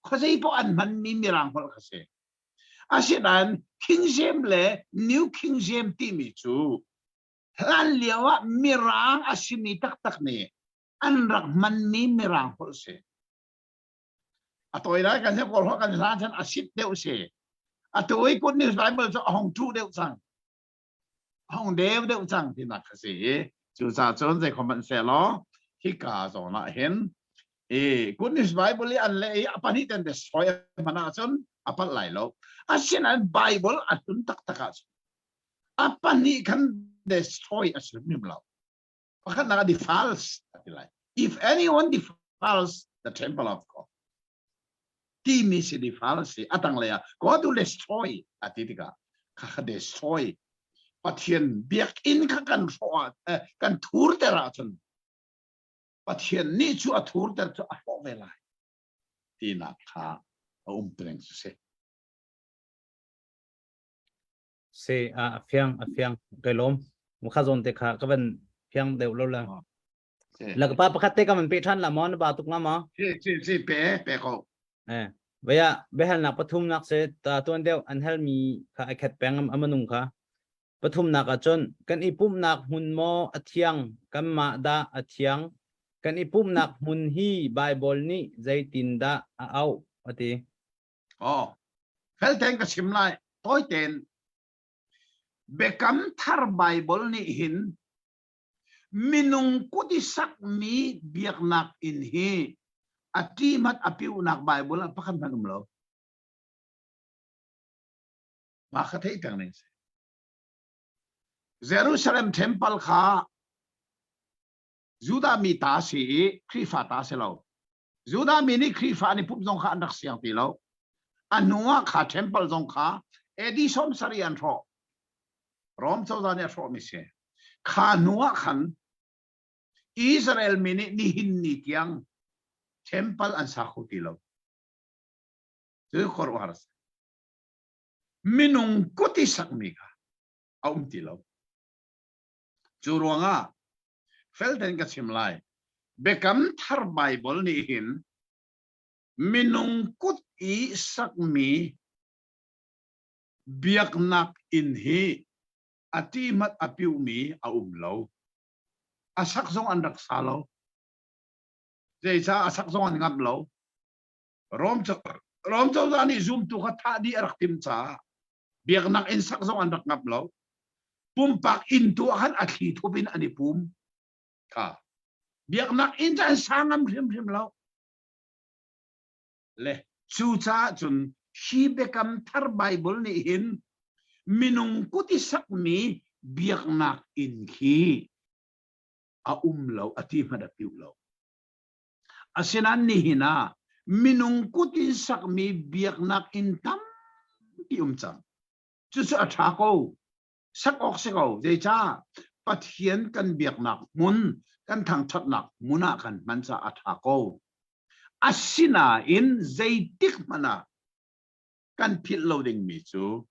khuazei poah an hmanmi Mirang holh kha si. Asinain King James le New King James timi cu Hlan lio ah Mirang a simi taktak nih an rak hmanmi Mirang holh si. A tawi lai kan kawl holh kan hlan chan a sit deuh si. Atu i Good News Bible cu a hong ṭu deuh cang. A hong deu deuh cang tinak kha si i cucaah cun zei khom hmanh sehlaw hika zawn ah hin i Good News Bible i an leh i a pahnih ten te soi hman ahcun a palh lai lo. Asinain Bible a hlun taktak ahcun a pahnih khan destroy a si hrim lo pakhatnak ah defiles a ti lai if anyone defiles the temple of God timi si defile si a tanglei ah God will destroy a ti tikah kha kha destroy Pathian biakinn kha kan hrawh ah kan thurter ahcun Pathian nih cu a thurter cu a hrawh ve lai tinak kha a um peng cu si. Si a fiang a fiang kai lawm mukha zawn te kha ka van fiang deuh lo la. La ka pa pakhat te ka van pe than la maw na ba tuk la maw? Si si si pe pe ko. Eh vaya biahalnak pathumnak se ta tuan deuh an hal mi kha ai khat peng amanung kha pathumnak ahcun kan i pumhnak hmun maw a thiang kanmah dah a thiang kan i pumhnak hmun hi Bible nih zeitindah a auh ati Oh, fel tein ka chim lai. Tawi tein. Biakam thar Bible nih hin minung kut i sakmi biaknak inn hi a ṭihmat a piuhnak Bible ah pakhat hmanh um lo. Mah kha theih peng ning si. Jerusalem temple kha Judah mi ta si i Khrihfa ta si lo. Judah mi nih Khrihfa an i pumh zong kha an rak siang ti lo. A hnu ah kha temple zong kha AD 70 an hrawh. Rom cozah nih a hrawhmi si. Kha hnu ah khan Israel mi nih nihin ni tiang temple an sa kho ti lo. Cu khuaruahhar a si. Minung kut i sakmi kha a um ti lo. Cu ruangah fel tein ka chim lai. Biakam thar Baibal nih hin minung kut i sakmi biaknak inn hi a ṭihmat a piuhmi a um lo. A sak zong an rak sa lo. Zeicah a sak zong an ngamh lo. Rom Rom cozah nih zumtu kha thah dih a rak tim caah biaknak inn sak zong an rak ngamh lo. Pumpak inn tu ah khan a thli thup in an i pum. Kha biaknak inn cu an sa ngam hrimhrim lo. Le cucaah cun hi biakam thar Bible nih hin minung kut i sakmi biaknak inn khi a um lo a ti hmanh a piuh lo. Asinain nihin ah minung kut in sakmi biaknak inn tampi um cang. Cucu a ṭha ko. Sak awk si ko. Zeicah? Pathian kan biaknak hmun, kan thangṭhatnak hmun ah kan hman caah a ṭha ko. Asinain zeitik hmanh ah kan philh lo dingmi cu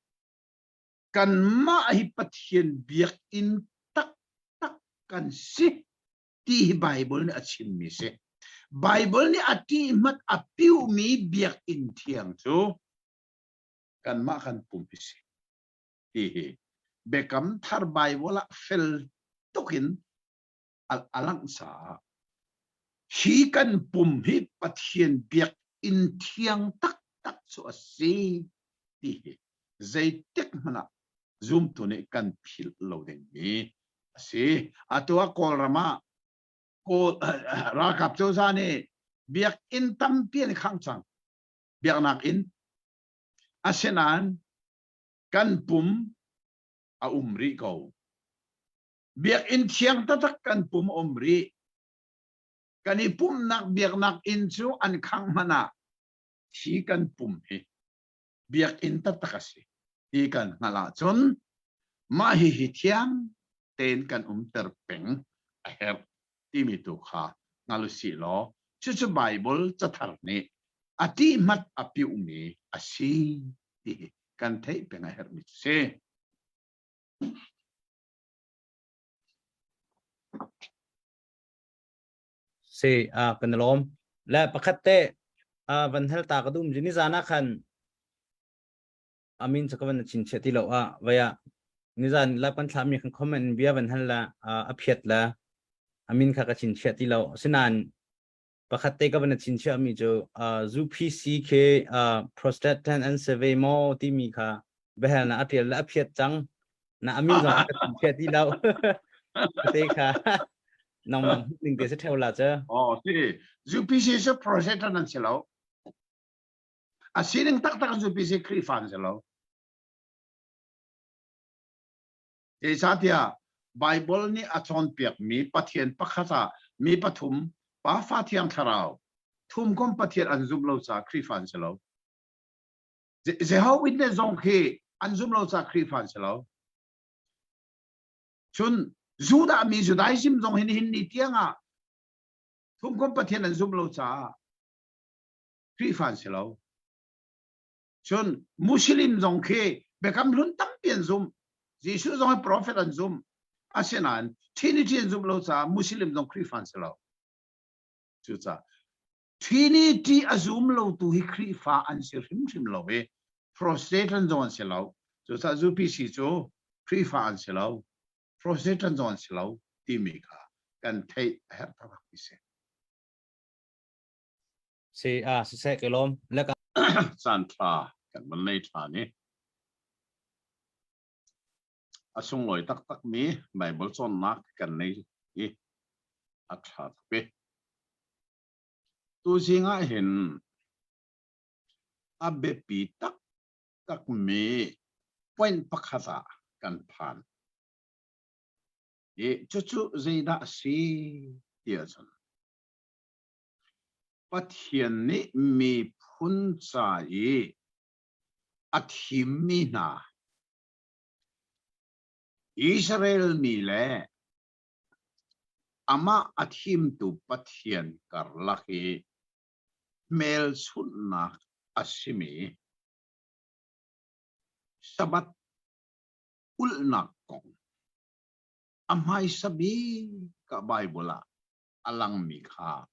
kanmah hi Pathian biakinn taktak kan si ti hi Bible nih a chimmi si. Bible nih a ṭihmat a piuhmi biakinn thiang cu kanmah kan pum hi si. Ti hi Biakam Thar Bible ah fel tukin a langh caah hi kan pum hi Pathian biakinn thiang taktak cu a si ti hi. Zeitik hmanh ah zumtu nih kan philh lo dingmi a si. Atu ah Kawlram ah Kawl ralkap cozah nih biakinn tampi an i khangh cang. Biaknak inn. Asinain kan pum a um rih ko. Biakinn thiang taktak kan pum a um rih. Kan i pumhnak biaknak inn cu an khangh hmanh ah thi kan pum hi biakinn taktak a si ti kan hngalh ahcun mah hihi thiang tein kan umter peng a herh timi tu kha hngal usih law cucu Baibal cathar nih a ṭihmat a piuhmi a si ti hi kan theih peng a herhmi cu si. Si, ah kan i lawm. Le pakhat te ah van hal ta ka dum ni zan ah khan amin cu ka van chin chia ti lo ah vaya nizan la kan thla mi kan comment bia van hal la a phiat la amin kha ka chin chia ti lo sinan pakhat te ka van chin chia mi cu UPCK prostate and survey mo ti mi kha behel na atial la a phiat cang na amin zong ka chin chia ti lo te kha nang mang ning te se theu la cha oh si UPC cu prostate an si lo A sining taktak cu UPC Khrihfa an si lo. Zeicahtiah Bible nih a cawnpiakmi Pathian pakhat ah mi pathum Pa Fa Thiang Thlarau thumkom Pathian an zumh lo caah Khrihfa an si lo. Jehovah Witness zong khi an zumh lo caah Khrihfa an si lo. Cun Judah mi Judaism zong hin hin ni tiangah thumkom Pathian an zumh lo caah Khrihfa an si lo. Cun Muslim zong khi biakam hlun tampi an zumh. Jesuh zong hi prophet an zumh. Asinain Trinity an zumh lo caah Muslim zong Khrihfa an si lo. Cucaah Trinity a zum lo tu hi Khrihfa an si hrimhrim lo i Protestant zong an si lo. Cucaah UPC cu Khrihfa an si lo. Protestant zong an si lo timi kha kan theih a herh taktak ti si. Si a siseh ke lawm le ka caan ṭha kan van nei ṭhan i a sunglawi taktakmi Baibal cawnnak kan nei i a ṭha tuk i tuzing ah hin a biapi taktakmi point pakhat ah kan phan i cucu zeidah a si ti ahcun Pathian nih miphun ca i a thimmi hna Israel mi le amah a thimtu Pathian karlak i hmelchunhnak a simi Sabbath ulhnak kong a hmaisa bik ah Baibal ah a langmi kha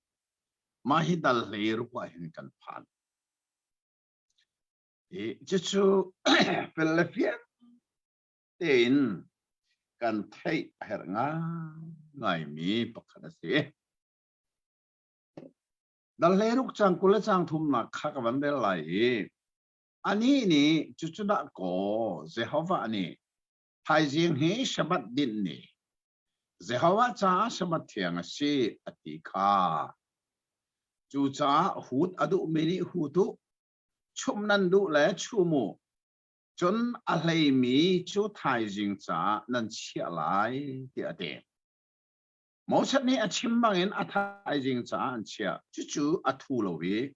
mah hi dal hlei ruk ah hin kan phan. I cucu fel le fiang tein kan theih a herh ngaingaimi pakhat a si. Dal hlei ruk cang 20 le cang thumnak kha ka van rel lai i anih nih cucu dah kaw Jehovah nih thaizing hi Shabbat dinh ni Jehovah caah Sabbath thiang a si a ti kha. Cucaah hut a duhmi nih hut u, chumh nan duh le chum u, cun a hleimi cu thaizing caah nan chiah lai tiah a ti. Moses nih a chim bangin a thaizing caah an chiah. Cucu a thu lo i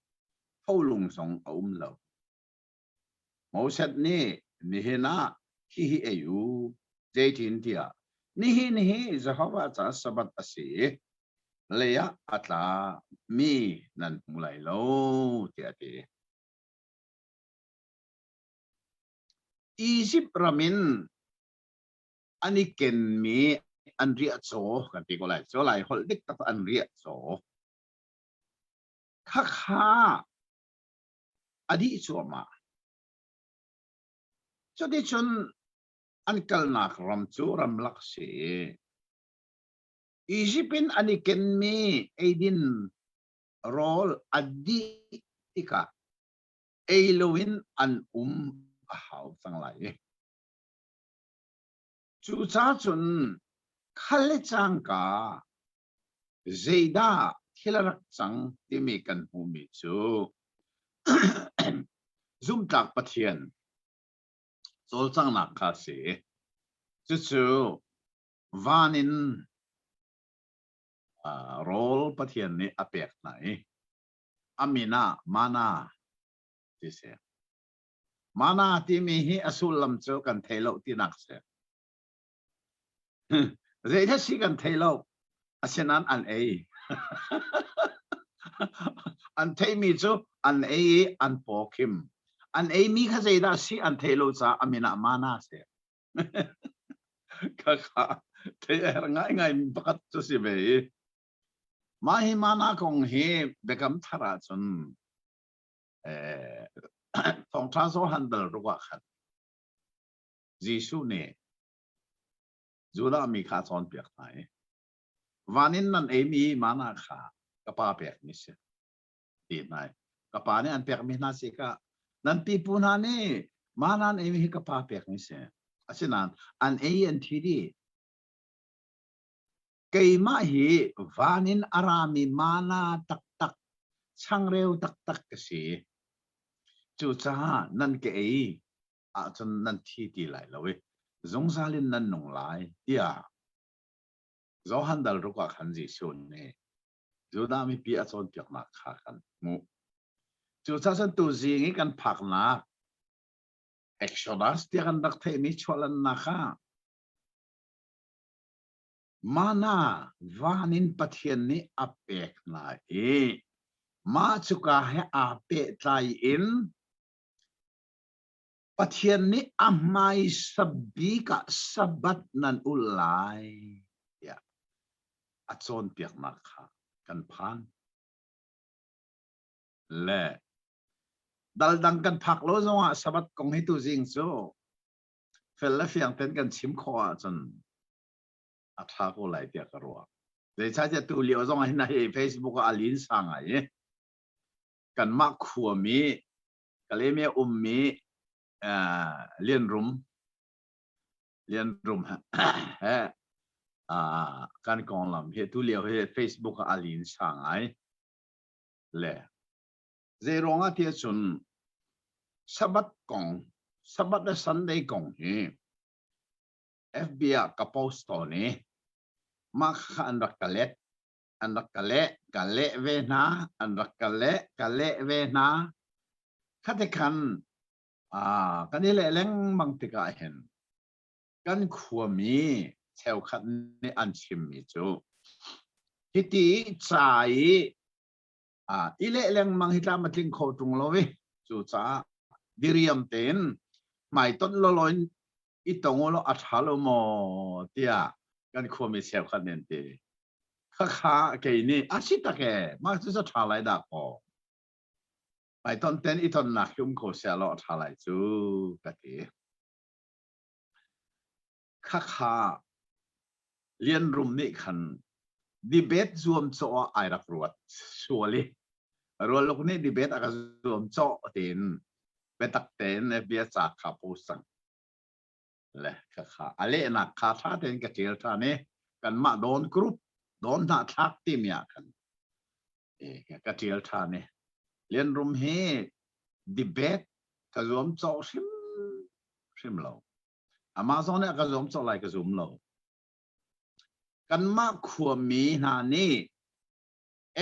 tholung zong a um lo. Moses nih nihin ah hihi ei u, zeitintiah nihin hi Jehovah ca Sabbath a si i lei ah a tla mi nan hmu lai lo, tiah a ti. Izipt ram in an i kenmi an riahcaw kan ti ko lai cu lai holh dik tak an riahcaw khakha a dih cuahmah. Cuticun an kalnak ram cu ramlak si. Izipt in an i kenmi eidin rawl a dih tikah ei loin an um. a hau cang lai i. Cucaah cun khal le cangka zeidah thil a rak cang timi kan hmuhmi cu zumtlak Pathian cawlcanghnak kha a si. Cucu van in rawl Pathian nih a pek hna i a min ah mana ti si. Mana timi hi a sullam cu kan thei lo tinak si. Zeidah si kan thei lo. Asinain an ei. an theimi cu an ei i an paw khim. An eimi kha zeidah si an thei lo caah a min ah mana si. Khakha thei a herh ngaingai pakhat cu si ve i. Mah hi mana kong hi biakam thar ahcun eh, thawngṭha Johan dal ruk ah khan Jesuh nih Judah mi kha a cawnpiak hna i van in nan eimi mana kha ka pa pekmi si ti hna i ka pa nih an pekmi hna si ka nan pipu hna nih mana an eimi hi ka pa pekmi si asinain an ei an thi dih keimah hi van in a rami mana taktak changreu taktak ka si cucaah nan ka ei ahcun nan thi ti lai lo i zungzal in nan nung lai tiah Johan dal ruk ah khan Jesuh nih Judah mipi a cawnpiaknak kha kan hmuh. Cucaah cun tuzing i kan phaknak Exodus tiah kan rak theihmi chuahlannak ah mana van in Pathian nih a pek hna i mah cuka he aa pehtlai in Pathian nih a hmaisa bik ah Sabbath nan ulh lai tiah a cawnpiaknak kha kan phan. Le dal dang kan phak lo zongah Sabbath kong hi tuzing cu fel le fiang ten kan chim khawh ahcun a ṭha ko lai tiah ka ruah. Zeicahtiah tu lio zong ah hin hi Facebook ah a lin sang ai i kanmah khuami Kalemia ummi Lianrum Lianrum he kan konglam hi tu lio hi Facebook ah a lin sa ngai le zei ruangah tiah cun Sabbath kong Sabbath le Sunday kong hi FB ah ka post tawn i mah kha an rak ka let an rak ka leh ka leh ve hna an rak ka leh ka leh ve hna khate khan kan i leh lengmang tikah hin kan khuami cheukhat nih an chimmi cu hiti ca i i leh lengmang hi tlam a tling kho ṭung lo i cucaah diriam tein hmaitonh lawlaw in i tong u law a ṭha lo maw tiah kan khuami cheukhat nih an ti. Khakha kei nih a si tak e mah cu a ṭha lai dah kaw. Hmaitonh ten i tonnak hi um ko seh law a ṭha lai cu ka ti. Khakha Lian Rum nih khan debate zuamcawh ah ai rak ruat sual i Rualuk nih debate a ka zuamcawh tiin biatak tein bia ca kha post cang. Le khakha a lehnak kha ṭha tein ka ṭial ṭhan i kanmah Dawn group Dawn hnahthlak timi ah khan ka ṭial ṭhan i Lian Rum hi debate ka zuamcawh hrim hrim lo. Amah zong nih a ka zuamcawh lai ka zum lo. Kanmah khuami hna nih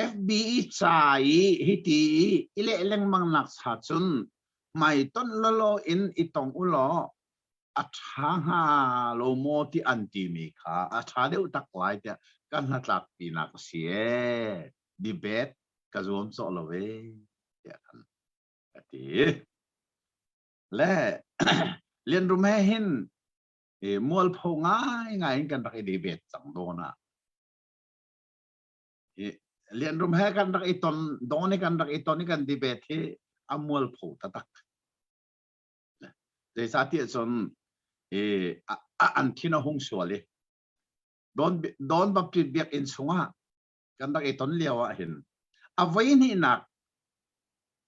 FB i ca i hiti i i leh lengmang nak cha cun hmaitonh lawlaw in i tong u law a ṭha hnga lo maw ti an timi kha a ṭha deuh tak lai tiah kan hnatlak pinak a si ee. Debate ka zuam cawh lo ee tiah kan ka ti. Le Lian Rum he hin mualpho ngaingai in kan rak i debate cang dawn ah Lian Rum he kan rak i ton dawn i kan rak i ton i kan debate hi a mualpho taktak. Zeicahtiah cun an thin a hung sual i Dawn, Dawn Baptist biakinn chungah kan rak i ton lio ah hin a voi hnihnak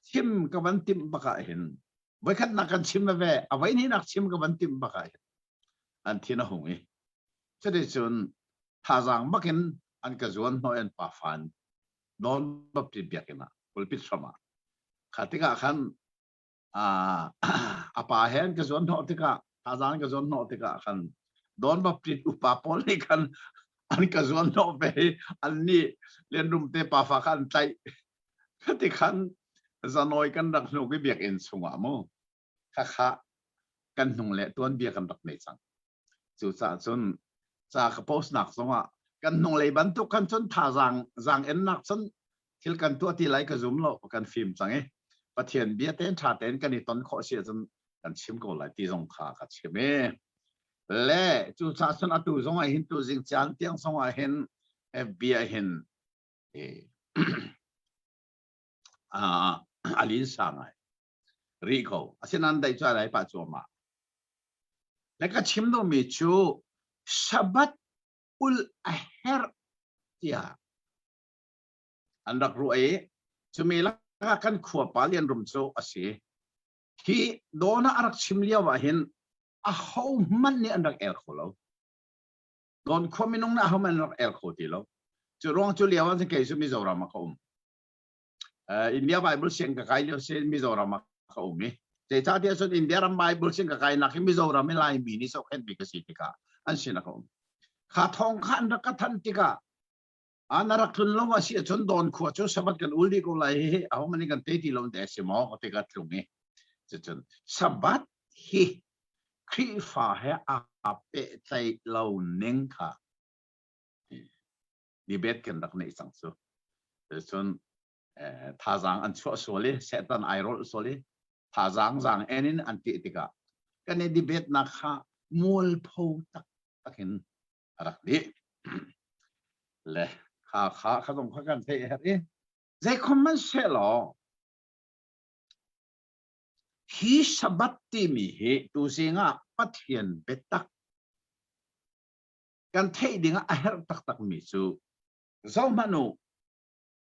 chim ka van timh bak ah hin. Voikhatnak kan chim ve a voi hnihnak chim ka van timh bak ah an thin a hung i cuticun thazaang bakin an ka zuan hnawh an pa fan Dawn Baptist biakinn ah pulpit hram ah kha tikah khan a pa he an ka zuan hnawh tikah thazaang ka zuan hnawh tikah khan Dawn Baptist upa pawl nih khan an ka zuan hnawh ve i an nih Lianrum te pafa kha an tlaih khati khan zanawi kan rak hnuk i biakinn chungah mu khakha kan hnung le tuanbia kan rak nei cang Cucaah cun ca ka post nak zongah kan hnunglei bantuk khan cun thazaang zaang-ennak cun thil kan tuah ti lai ka zum lo kan fim cang i Pathian bia tein ṭha tein kan i ton khawh si ahcun kan chim ko lai ti zong kha ka chim i le cucaah cun atu zong ah hin tu zing caan tiang zong ah hin FB ah hin a linsa ngai rih ko asinain daih cu a dai pah cuahmah Le ka chim duhmi cu Sabbath ul a herh tiah an rak ruah i cumi lakah kan khua pa Lian Rum cu a si. Hi dawn ah a rak chim lio ah hin aho hmanh nih an rak el kho lo. Dawn khua minung nih aho hmanh an rak el kho ti lo. Cu ruang cu lio ah kei cu Mizoram ah ka um. India Bible siang ka kai lio si Mizoram ah ka um i zeicahtiah cun India ram Bible siang ka kai nak hi Mizoram i Laimi nih zohkhenhmi ka si tikah an sin ah ka um. Kha thawng kha an rak ka thanh tikah an rak tlun lo a si ahcun Dawn khua cu Sabbath kan ul dih ko lai hi aho man kan te ti lo te si maw ka ti ka tlung i cucun Sabbath hi Khrihfa he aa pehtlaih lo ning kha debate kan rak neih cang cu. Cun thazaang an chuah sual i Satan ai rolh sual i thazaang zaang en in an ti tikah kan i debate nak kha mualpho taktak in a rak dih. Le kha kha kha zong kha kan theih herh i zeikhom man seh law hi Sabbath timi hi tuzing ah Pathian biatak kan theih ding ah a herh taktakmi cu zohhmanh u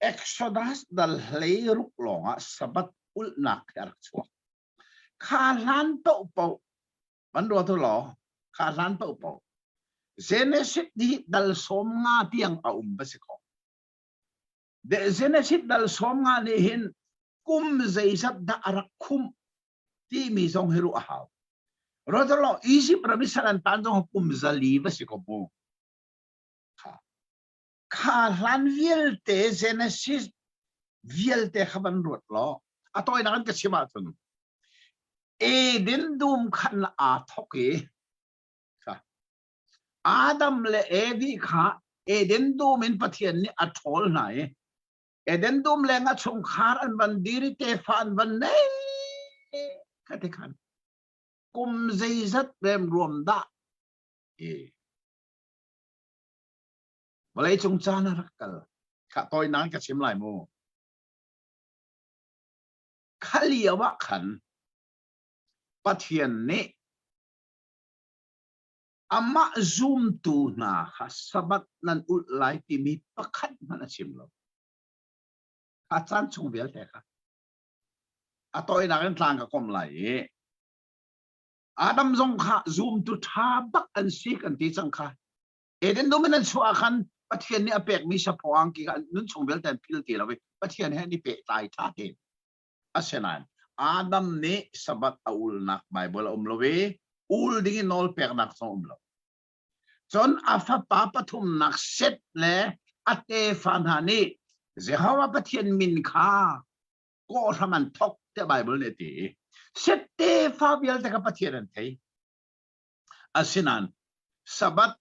Exodus dal 16 lawngah Sabbath ulhnak hi a rak chuak. Kha hlan paohpaoh van ruat u law kha hlan paohpaoh Genesis hi dal 15 tiang a um va si ko. De Genesis dal 15 nih hin kum zeizat dah a rak khumh timi zong hi ruah a hau. Ruat Egypt ram i sal an tan zong kum zali va si ko mu. Kha kha hlan vialte Genesis vialte kha van ruat law a tawinak an ka chim ahcun Eden dum khan aa thok i kha Adam le Evi kha Eden dum in Pathian nih a ṭhawl hna i Eden dum leng ah chungkhar an van dir i tefa an van nei kha ti khan kum zeizat remruam dah i vawlei cung caan a rak kal kha tawi nan ka chim lai mu kha lio ah khan Pathian nih amah zumtu hna kha Sabbath nan ulh lai timi pakhat hmanh a chim lo. A caan chung vialte kha. A tawinak in tlang ka kom lai i Adam zong kha zumtu ṭha bak an si kan ti cang kha. Eden dum in an chuah khan Pathian nih a pekmi saphaw angki kha nun chung vialte an phil ti lo i Pathian he an i pehtlai ṭha tein. Asinain Adam nih Sabbath a ulnak Baibal a um lo i ul ding in nawl peknak zong um lo. Cun a fapa pathumnak Seth le a tefa hna nih Jehovah Pathian min kha kawhhram an thawk tiah Baibal nih a ti i Seth tefa vialte kha Pathian an thei. Asinain Sabbath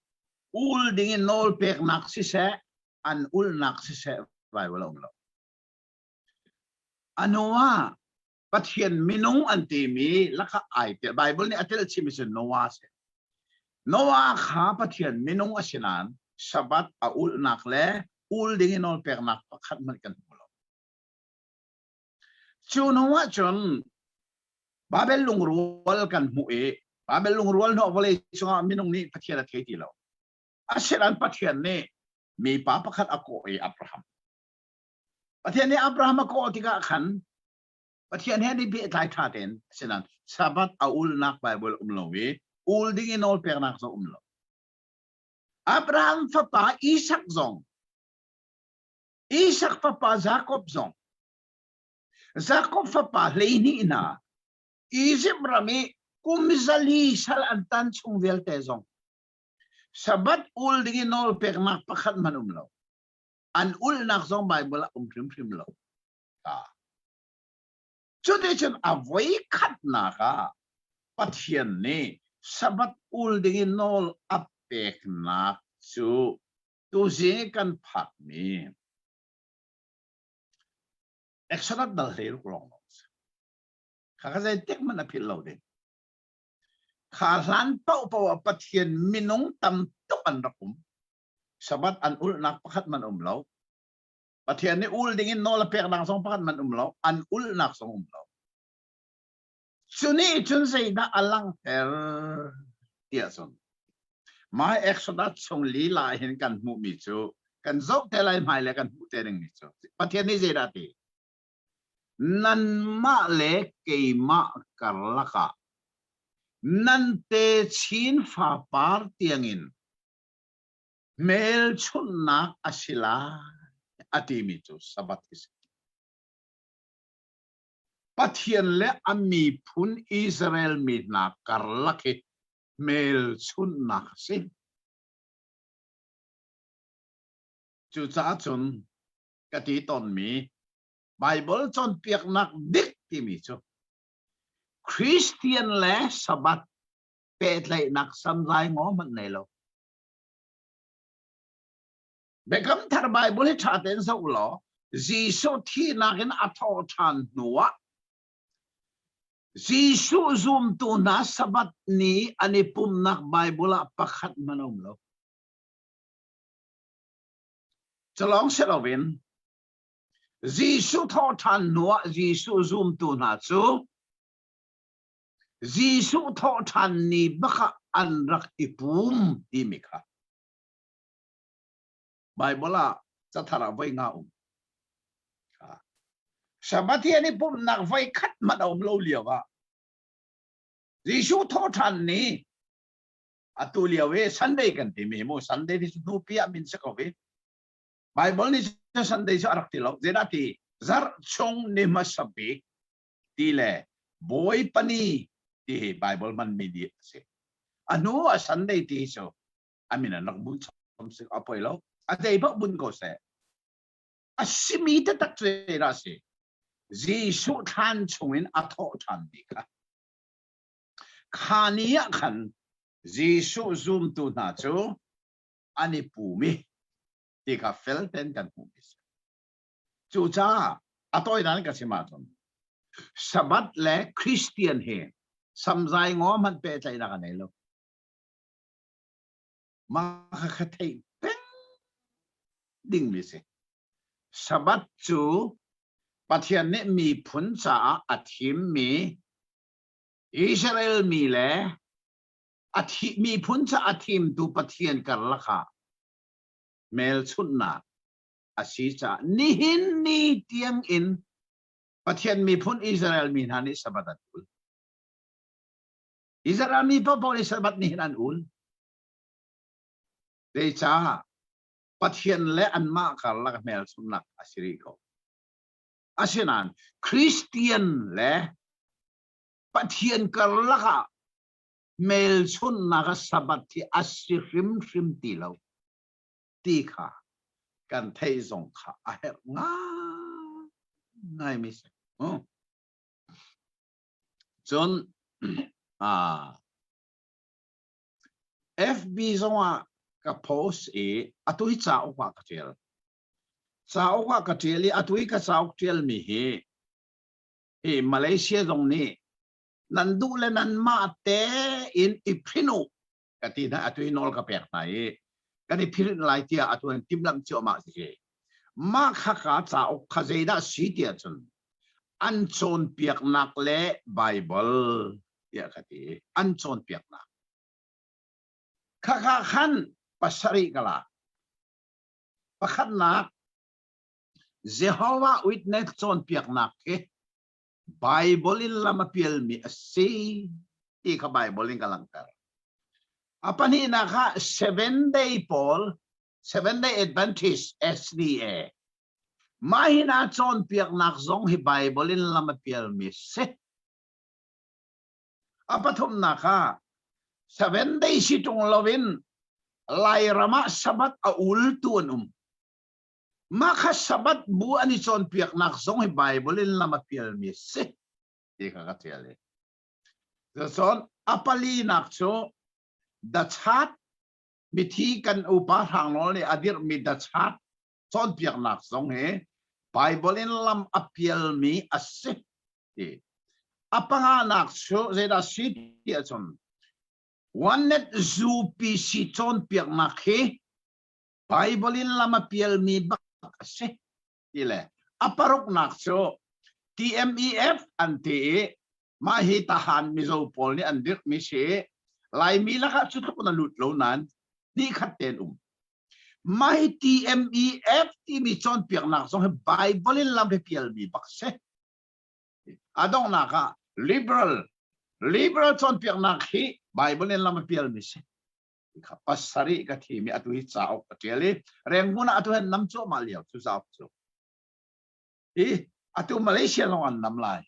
ul ding in nawl peknak siseh an ulnak siseh Baibal a um lo. A hnuah Pathian minung an timi lakah ai tel. Bible nih a tel chimmi cu Noah a si. Noah kha Pathian minung a si nain Sabbath a ulhnak le ul ding i nawlpeknak pakhat hmanh kan hmu lo. Cu hnu ah cun Babel lungrual kan hmuh i Babel lungrual hnawh vawlei cungah minung nih Pathian a thei ti lo. Asinain Pathian nih mipa pakhat a kawh i Abraham. Pathian nih Abraham a kawh tikah khan. Pathian he ni pehtlai ṭha tein asinain Sabbath a ulnak Bible um lo i ul ding i nawl peknak zong um lo. Abraham fapa Isak zong Isak fapa Jakob zong Jakob fapa 12 hna Izipt ram i kum 400 sal an tan chung vialte zong Sabbath ul ding i nawl peknak pakhat hmanh um lo. An ulnak zong Bible ah um hrimhrim lo. Cuticun a voi khatnak ah Pathian nih Sabbath ul ding in nawl a peknak cu tuzing i kan phakmi Exodus dal 16 lawng lawng si. Kha kha zeitik hmanh a philh lo ding. Kha hlan paohpaoh ah Pathian minung tam tuk an rak um. Sabbath an ulhnak pakhat man um lo. Pathian nih ul ding in nawl a peknak zong pakhat man um lo, an ulnak zong um lo. Cu nih cun zeidah a langhter tiah cun Mai Exodus chung lila hin kan hmuhmi cu kan zoh te lai hmai le kan hmuh te dingmi cu Pathian nih zeidah ti nanmah le keimah karlak ah nan te chin fapar tiangin hmelchunhnak a si lai a timi cu Sabbath hi si. Pathian le a miphun Israel mi hna karlak hi hmelchunhnak a si. Cucaah cun ka ti tawnmi Baibal cawnpiaknak dik timi cu Christian le Sabbath pehtlaihnak samzai ngaw hmanh nei lo. Biakam Thar Bible hi ṭha tein zoh law Jesuh thihnak in a thawh ṭhan hnuah Jesuh zumtu hna Sabbath ni an i pumnak Bible ah pakhat hmanh a um lo. Culawng si loin Jesuh thawh ṭhan hnuah Jesuh zumtu hna cu Jesuh thawh ṭhan ni bak ah an rak i pum timi kha Bible ah cathar ah voi nga um. Sabbath hi an i pumhnak voi khat hmanh a um lo lio ah Jesuh thawh ṭhan ni atu lio i Sunday kan timi mu Sunday hi cu hnu pi ah min si ko i Bible nih cun Sunday cu a rak ti lo zeidah ti zarh chung ni hmasa bik ti le Bawipa ni ti hi Bible hmanmi ni a si. A hnu ah Sunday ti hi cu a min an rak bun chom si a poi lo. A zei paoh bun ko seh. A simi taktak cu zeidah a si? Jesuh thlan chungin a thawh ṭhan mi kha. Kha ni ah khan Jesuh zumtu hna cu an i pum i ti kha fel tein kan hmuh mi si. Cucaah a tawinak in ka chim ahcun Sabbath le Christian hi samzai ngaw hmanh pehtlaihnak a nei lo. Mah kha kha theih peng dingmi si. Sabbath cu Pathian nih miphun caah a thimmi Israel mi le a thi, miphun caah a thimtu Pathian karlak ah hmelchunhnak a si caah nihin ni tiang in Pathian miphun Israel mi hna nih Sabbath an ul. Israel mi paohpaoh nih Sabbath nihin an ul. Zeicah Pathian le anmah karlak hmelchunhnak a si rih ko. Asinain Christian le Pathian karlak ah hmelchunhnak a Sabbath hi a si hrimhrim ti lo. Ti kha kan theih zong kha a herh ngaingai mi si. Cun FB zong ah ka post i atu hi cauk ah ka ṭial. Cauk ah ka ṭial i atu i ka cauk ṭialmi hi hi Malaysia zong nih nan duh le nanmah tein i phin u ka ti hna atu hi nawl ka pek hna i kan i philh lai tiah atu an timhlamh cuahmah si mah kha ka cauk kha zeidah si tiah cun an cawnpiaknak le Bible tiah ka ti an cawnpiaknak khakha khan pasarih ka lak pakhatnak Jehovah Witness cawnpiaknak khi. Bible in lam a pialmi a si ti kha Bible in ka langhter. A pahnihnak ah Seven Day pawl, Seven Day Adventist SDA. Mah hi na cawnpiaknak zong hi Bible in lam a pialmi si. A pathumnak ah Seven Day si ṭung loin Lairam ah Sabbath a ultu an um. Mah kha Sabbath bu an i cawnpiaknak zong hi Bible in lam a pialmi a si ti kha ka ṭial i. Cun a palinak cu The Church mithi kan upa Hrang Nawl nih a dirhmi The Church cawnpiaknak zong hi Bible in lam a pialmi a si ti. A panganak cu zeidah si ti ahcun OneNet UPC cawnpiaknak hi Bible in lam a pialmi bak a si ti le a paruknak cu TMEF an ti i mah hi tahan Mizo pawl nih an dirhmi si Laimi lakah cu tluk na lut lo nain hnih khat tein um. Mah hi TMEF timi cawnpiaknak zong hi Bible in lam hi pialmi bak si. A donghnak ah liberal liberal cawnpiaknak hi Bible in lam a pialmi si. Kha pasarih ka thimi atu hi cauk ka ṭial i Rangoon ah atu hen nam cuahmah lio cu cauk cu. Hi atu Malaysia zong an nam lai.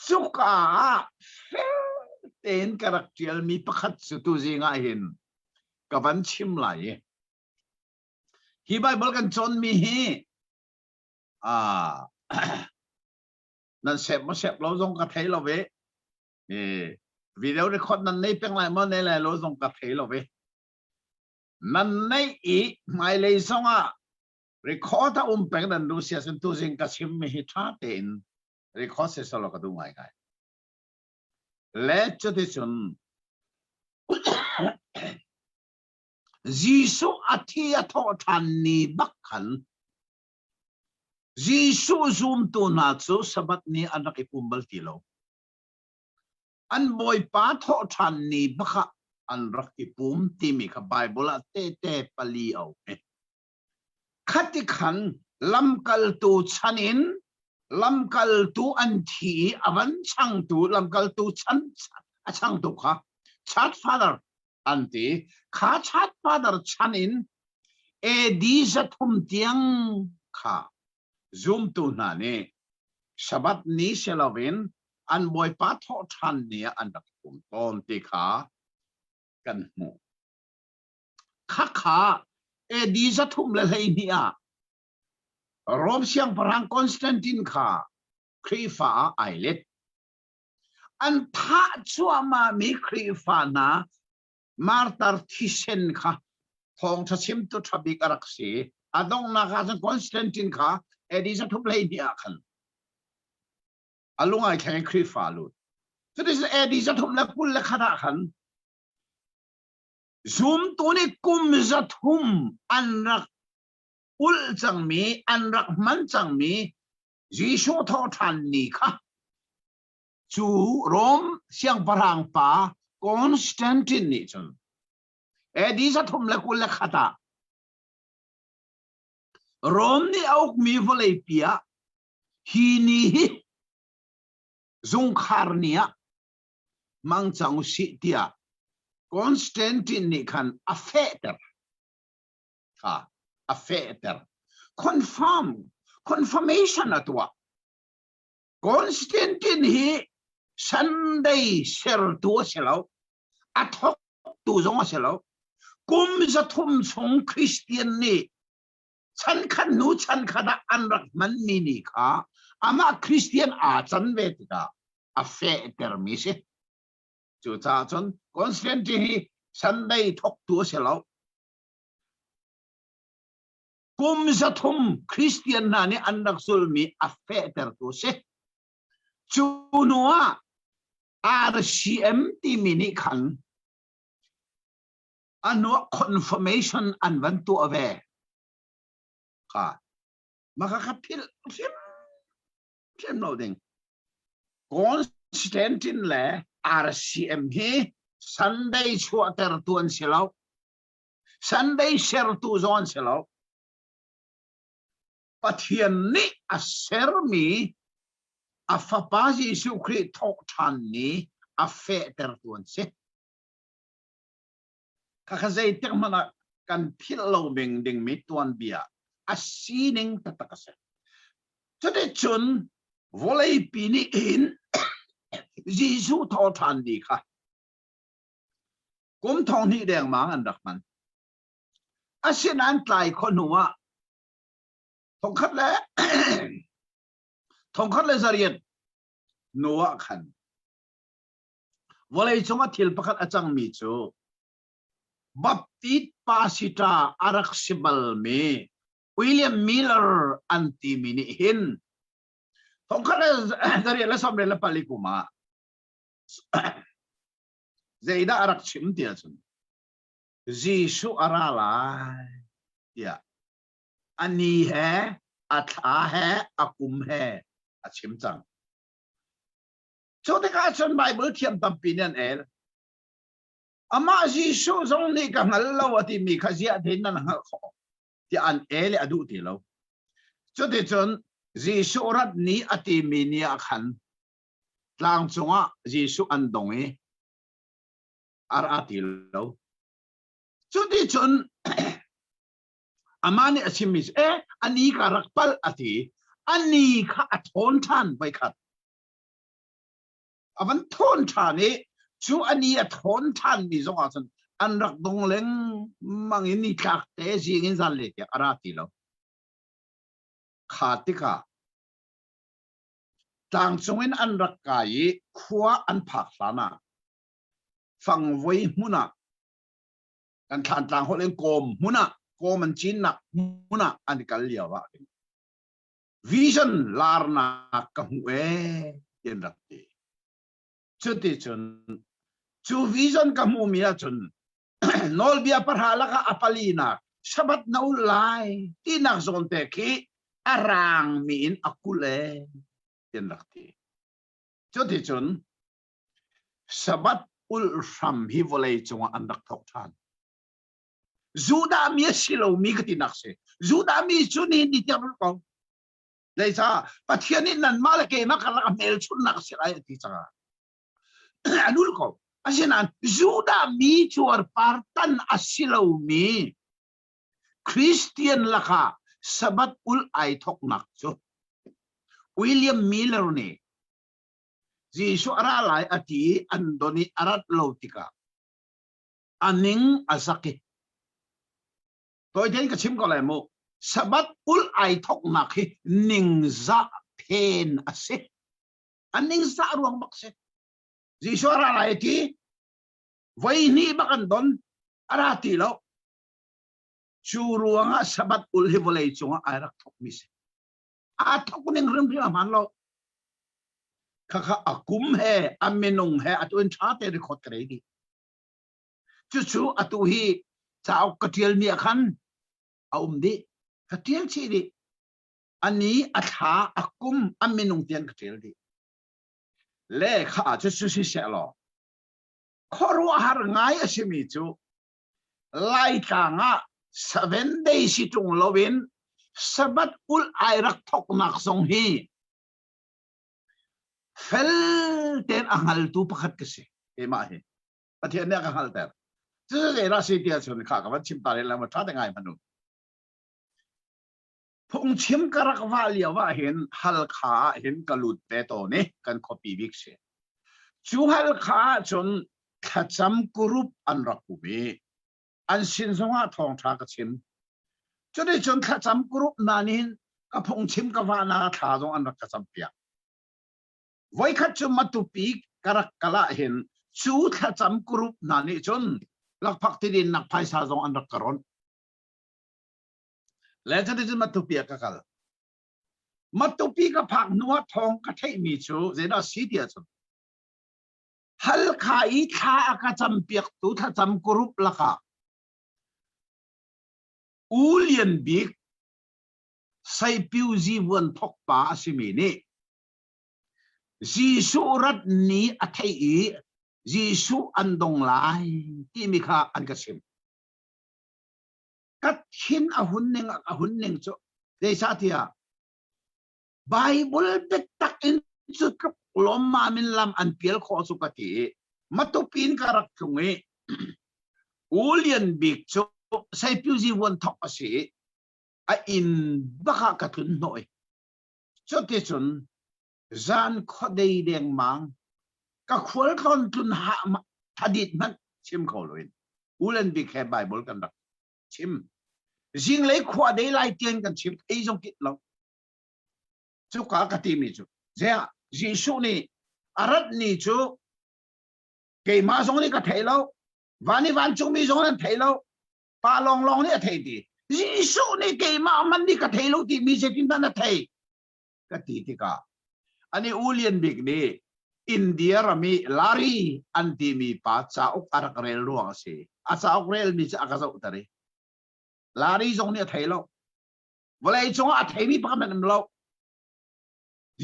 Cuka ah fel tein ka rak ṭialmi pakhat cu tuzing ah hin ka van chim lai i hi Bible kan cawnmi hi ah nan sep maw sep lo zong ka thei lo ve eh video record nan nei peng lai maw nei lai lo zong ka thei lo ve nan nei i hmailei zong ah record a um peng nan du sia cun tuzing ka chim mi hi tha tein record se solo ka du ngai ngai le cuticun Jesuh a thi a thawh ṭhan ni bak khan Jesuh zumtu hna cu Sabbath ni an rak i pum bal ti lo. An Bawipa thawhṭhan ni bak ah an rak i pum timi kha Baibal ah tehte pali a um i khati khan lamkaltu chan in lamkaltu an thi i a van changtu lamkaltu chan a changtu kha church father an ti kha church father chan in AD 300 tiang kha zumtu hna nih Sabbath ni si loin an Bawipa thawhṭhan ni ah an rak pum tawn ti kha kan hmuh. Khakha AD 312 ah Rom siangpahrang Constantine kha Khrihfa ah ai let. An thah cuahmahmi Khrihfa hna martar thisen kha thawngṭha chimtu ṭha bik a rak si. A donghnak ah cun Constantine kha AD 312 ah khan a lung ai thleng i Khrihfa lut. Cuticun AD 321 ah khan zumtu nih kum 300 an rak ulh cangmi, an rak hman cangmi Jesuh thawhṭhan ni kha cu Rom siangpahrang pa Constantine nih cun AD 321 ah Rom nih a ukmi vawleipi ah hi ni hi zungkhar ni ah mang cang usih tiah Constantine nih khan a fehter kha a fehter confirm confirmation a tuah Constantine hi Sunday sertu a si lo. A thawktu zong a si lo. Kum 300 chung Christian nih chankhat hnu chankhat ah an rak hmanmi ni kha amah Christian aa can ve tikah a fehtermi si. Cucaah cun Constantine hi Sunday thawktu a si lo. Kum 300 Christian hna nih an rak zulmi a fehtertu si. Cu hnu ah RCM timi nih khan a hnu confirmation an van tuah ve. Kha maka kha philh hrim hrim lo ding. Constantine le RCM hi Sunday chuahtertu an si lo. Sunday sertu zong an si lo. Pathian nih a sermi A fapa Jesuh Khrih thawhṭhan ni a fehtertu an si. Khakha zeitik hmanh ah kan philh lo ding dingmi tuanbia a sining taktak a si. Cuticun vawleipi nih hin Jesuh thawhṭhan ni kha kum thong hnih dengmang an rak hman. Asinain tlai khua hnu ah 1900 hnu ah khan vawlei cungah thil pakhat a cangmi cu Baptist pastor a rak si balmi William Miller an timi nih hin 1894 kum ah zeidah a rak chim ti ahcun Jesuh a ra lai tiah a ni he a thla he a kum he a chim cang. Cu tikah cun Bible thiam tampi nih an el. Amah Jesuh zong nih ka hngal lo a timi kha ziah tein nan hngalh khawh tiah an el i a duh ti lo. Cuticun Jesuh rat ni a timi ni ah khan tlang cungah Jesuh an dong i a ra ti lo. Cuticun amah nih a chimmi cu eh a ni ka rak palh a ti. A ni kha a thawn ṭhan voikhat. A van thawn ṭhan i cu a ni a thawn ṭhanmi zong ah cun an rak dong lengmang in nitlak te zing in zanlei tiang a ra ti lo. Kha tikah tlangcung in an rak kai i khua an phak hlan ah fangvoi hmun ah kan thlantlang holh in kawm hmun ah kawm an cinnak hmun ah an kal lio ah vision larnak ka hmuh ee ti an rak ti. Cuti cun cu vision ka hmuhmi ahcun nawlbia pahra lakah a palinak Sabbath na ul lai tinak zawn te khi a rangmi in a kulh ee ti an rak ti. Cuti cun Sabbath ulh hram hi vawlei cungah an rak thawk ṭhan. Judah mi a si lomi ka tinak si. Judah mi cu ni ni tiang ul ko. Zeicah Pathian nih nanmah le keimah karlak a hmelchunhnak a si lai a ti caah an ul ko. Asinain Judah mi cuarpar tan a si lomi Christian lakah Sabbath ulh ai thawknak cu William Miller nih Jesuh a ra lai a ti i an don i a rat lo tikah a ning a zak i tawitein ka chim ko lai mu Sabbath ulh ai thoknak hi ningzah phen a si. A ningzah ruang bak si. Jesuh a ra lai a ti voi hnih bak an don a ra ti lo. Cu ruangah Sabbath ulh hi vawlei cungah ai rak thokmi si. Aa thok ning hrimhrim a hmaan lo. Khakha a kum he a minung he atu in ṭha te record ka rei dih. Cucu atu hi cauk ka ṭialmi ah khan a um dih. Ka ṭial chih dih. A ni, a thla, a kum, a minung tiang ka ṭial dih. Le kha cucu si seh law khuaruahhar ngai a simi cu Laitlang ah seven day si ṭung loin Sabbath ulh ai rak thoknak zong hi fel tein a hngaltu pakhat ka si keimah hi Pathian nih a ka hngalhter. Cucu zeidah si ti ahcun kha ka van chim ta rih lengmang ṭha te ngai hmanh u. Phungchim ka rak vah lio ah hin Halkha ah hin ka lut ve tawn i kan khuapi bik si. Cu Halkha ah cun thlacam group an rak um i an sin zongah thawngṭha ka chim. Cuticun thlacam group hna nih hin ka phungchim ka vahnak thla zong an rak ka campiak. Voikhat cu Matupi ka rak kal ah hin cu thlacam group hna nih cun lakphak tidinnak phaisa zong an rak ka ronh. Le cuticun Matupi ah ka kal. Matupi ka phak hnu ah thawng ka theihmi cu zeidah si ti ahcun Halkha i thla a ka campiaktu thlacam group lakah U Lian Bik Saipiu Zivuan thok pa a simi nih Jesuh rat ni a theih i Jesuh an dong lai timi kha an ka chim. Ka thin a hun ning a hun ning cu zeicahtiah Bible biatak in. Cu tluk lawmmam in lam an pial khawh cu ka ti i Matupi in ka rak tlung i U Lian Bik cu Saipiuzi vuan thok a si i a inn bak ah ka tlun hnawh i cuticun zan khuadei dengmang ka khualtlawn tlun ha thadit hmanh chim kho loin U Lian Bik he Bible kan rak chim. Zinglei khua dei lai tiang kan chim ei zong kit lo. Cuka ka timi cu ziah Jesuh nih a rat ni cu keimah zong nih ka thei lo van i vancungmi zong nan thei lo pa lawnglawng nih a thei ti Jesuh nih keimah man nih ka thei lo ti mi zeitin dah na thei ka ti tikah ani U Lian Bik nih India ram i Lari an timi pa cauk a rak rel ruang a si a cauk relmi cu a ka zohter i Lari zong nih a thei lo vawlei cungah a theimi pakhat hmanh um lo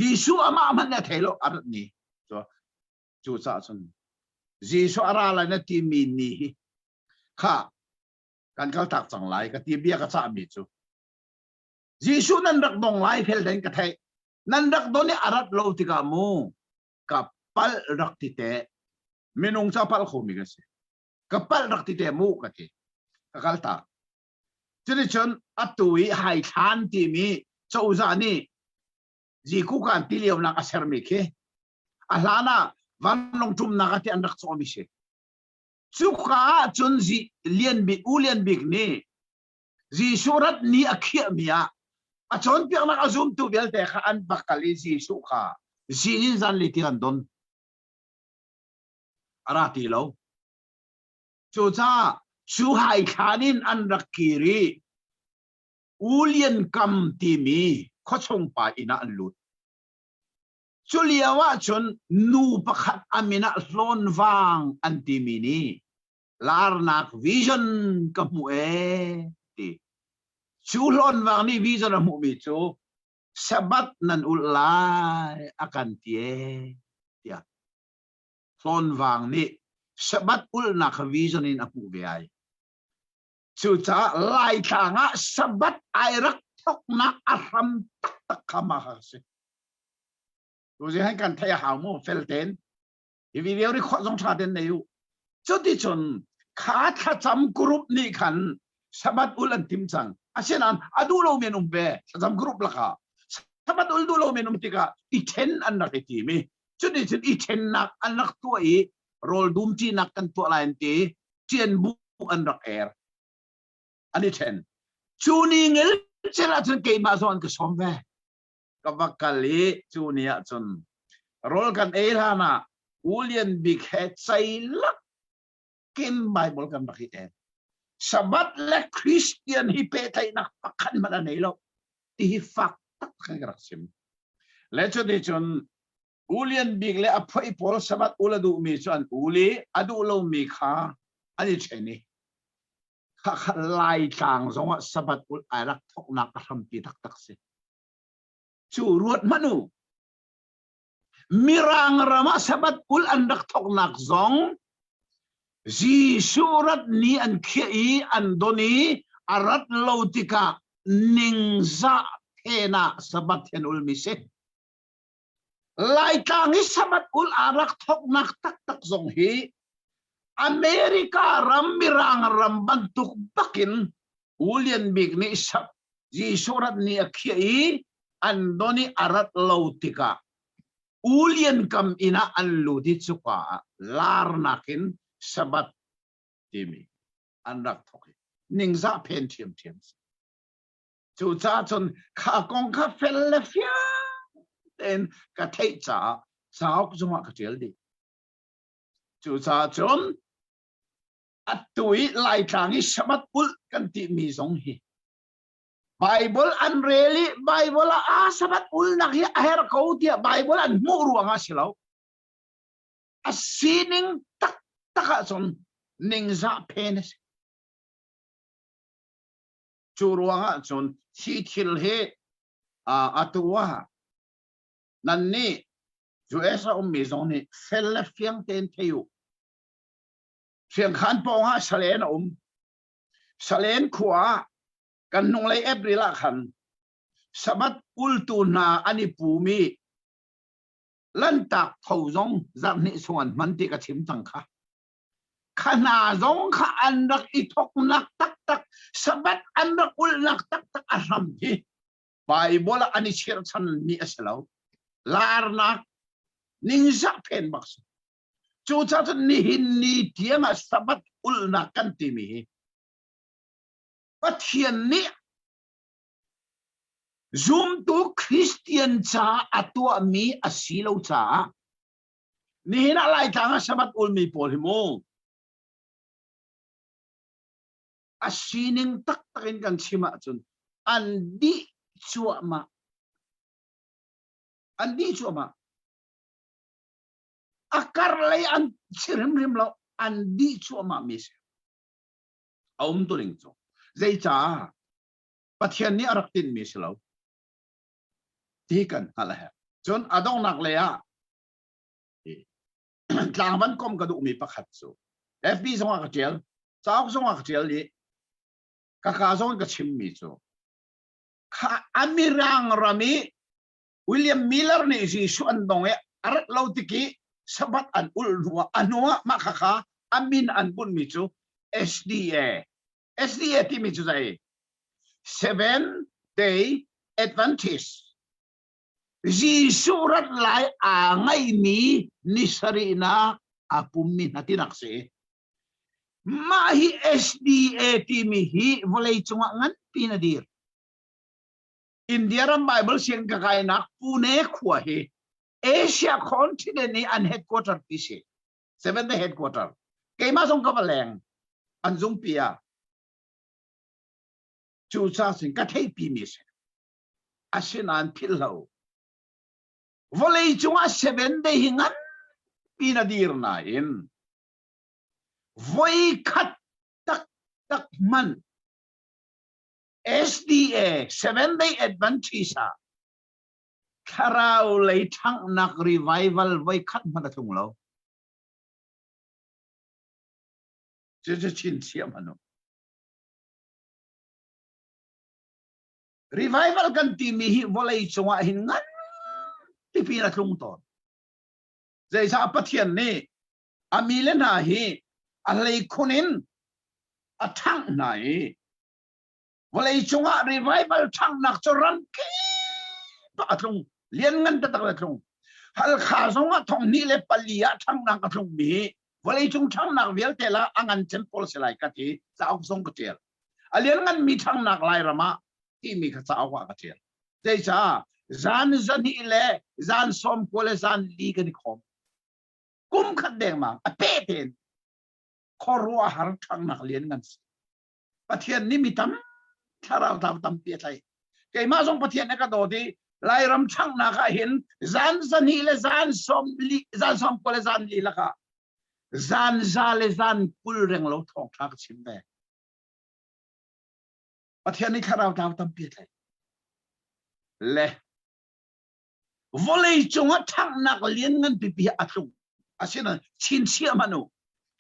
Jesuh amah hmanh nih a thei lo a rat ni cu caah cun Jesuh a ra lai na timi ni hi kha kan kal tak cang lai ka ti bia ka cahmi cu Jesuh nan rak dong lai fel den ka theih nan rak don i a rat lo tikah mu ka palh rak ti te minung ca palh khomi ka si ka palh rak ti te mu ka ti ka kal tak Cuticun atu i haithlan timi cozah nih Zikukan ti lionak a sermi khi a hlan ah vanlawng ṭumnak ah ti an rak cawhmi si. Cuka ah cun Lian Bik, U Lian Bik nih Jesuh rat ni a khiahmi ah a cawnpiaknak a zumtu vialte kha an va kal i Jesuh kha zing in zanlei tiang an don. A ra ti lo. Cucaah cu haithlan in an rak kir i U Lian Kam timi khuachung pa inn ah an lut. Cu lio ah cun nu pakhat a min ah Hlawn Vang an timi nih larnak vision ka hmuh ee ti. Cu Hlawn Vang nih vision a hmuhmi cu Sabbath nan ulh lai a kan ti ee tiah Hlawnvang nih Sabbath ulhnak kha vision in a hmuh ve ai. Cucaah Laitlang ah Sabbath ai rak thoknak a hram taktak kha mah kha a si. Tuzi han kan theih a hau mu fel ten. Hi video record zong tha ten nei u. Cuticun kha thlacam group nih khan Sabbath ul an tim cang. Asinain a duh lomi an um ve thlacam group lakah. Sabbath ul duh lomi an um tikah i then an rak i tim i cuticun i ṭhennak an rak tuah i rawl dumṭinak kan tuah lai an ti ṭian bu an rak er an i ṭhen cu ni ngel cel ahcun keimah zong an ka sawm ve ka va kal i cu ni ahcun rawl kan ei hlan ah U Lian Bik he ceilak kin Bible kan rak i en Sabbath le Christian hi pehtlaihnak pakhat hmanh a nei lo ti hi fak tak kan rak sim le cuticun U Lian Bik le a phoih pawl Sabbath ul a duhmi cu an ul i a duh lomi kha an i ṭhen i khakha Laitlang zongah Sabbath ul ai rak thawknak a hrampi taktak si. Cu ruat hmanh u. Mirang ram ah Sabbath ul an rak thawknak zong Jesuh rat ni an khiah i an don i a rat lo tikah ningzah phen ah Sabbath hi an ulmi si. Laitlang i Sabbath ul aa rak thawknak taktak zong hi America ram Mirang ram bantuk bakin U Lian Bik nih Jesuh rat ni a khiah i an don i a rat lo tikah U Lian Kam inn ah an lut i cuka ah larnak in Sabbath timi an rak thawk i ningzah phen ṭhiamṭhiam si. Cucaah cun kha kong kha fel le fiang tein ka theih caah cauk zongah ka ṭial dih. Cucaah cun atu i Laitlang i Sabbath ulh kan timi zong hi Bible an rel i Bible ah aa Sabbath ulnak hi a herh ko tiah Bible an hmuh ruangah si lo. A sining taktak ahcun ningzah phen a si. Cu ruangah cun hi thil hi atu ah nannih US a ummi zong nih fel le fiang tein thei u. Fiangkhan pawng ah Salen a um. Salen khua ah kan hnunglei April ah khan Sabbath ultu hna an i pum i. Lantak tho zong zarhhnih chung an hman ti ka chim cang kha. Kha hna zong kha an rak i thoknak taktak, Sabbath an rak ulhnak taktak a hram hi Bible ah an i chirchan mi a si lo. Larnak ningzah phen bak si. Cucaah cun nihin ni tiang ah Sabbath ulhnak kan timi hi Pathian nih zumtu Christian ca a tuahmi a si lo caah nihin ah Laitlang ah Sabbath ulmi pawl hi mu a sining taktak in kan chim ahcun an dih cuahmah an dih cuahmah a kar lei an si hrimhrim lo an dih cuahmah mi si a um tuning cu zeicah Pathian nih a rak tinhmi si lo ti kan hngalh a herh cun a donghnak lei ah tlang van kom ka duhmi pakhat cu FB zong ah ka tial cauk zong ah ka tial i ka ka zong ka chimmi cu kha amirang ram i William Miller nih Jesuh an dong i a rat lo tiki Sabbath an ulh hnuah a hnuah mah khakha a min an bunhmi cu SDA SDA timi cu zei Seven Day Adventist Jesuh rat lai aa ngaihmi ni sarihnak aa pummi hna tinak si. Mah hi SDA timi hi vawlei cungah nganpi na dir. India ram Bible siang ka kainak Pune khua hi Asia continent i an headquarter ti si. Seven Day headquarter. Keimah zong ka va leng. An zungpi ah. Cu ca sin ka theihpi mi si. Asinain philh lo. Vawlei cungah seven day hi nganpi na dir nain voi khat taktak hmanh SDA Seven Day Adventist ah thlarau lei ṭhanghnak revival voi khat hmanh a tlung lo. Cucu chinchiah hmanh u. Revival kan timi hi vawlei cungah hin ngan pipi in a tlung tawn. Zeicah Pathian nih a mi le hna hi a hleikhun in a ṭhangh hna i vawlei cungah revival ṭhanghnak cu ram kip ah a tlung lianngan taktak a tlung Halkha zong ah thong hnih le pali ah ṭhanghnak a tlung mi hi vawlei cung ṭhanghnak vialte la a ngan cem pawl si lai ka ti cauk zong ka ṭial a lianngan mi ṭhanghnak Lairam ah timi kha cauk ah ka ṭial zeicah zan zahnih le zan sawm kua le zan li kan i khawm kum khat dengmang a pe tein khuaruahhar ṭhanghnak lian ngan si Pathian nih mi tam thlarau tlau tampi a tlaih keimah zong Pathian nih ka dawt i Lairam ṭhanghnak ah hin zan zahnih le zan sawm li zan sawm kua le zan li lakah zan za le zan 20 reng lo thawngṭha ka chim ve Pathian nih thlarau tlau tampi a tlaih le Vawlei cungah ṭhanghnak lianngan pipi a tlung. Asinain chinchiah hmanh u.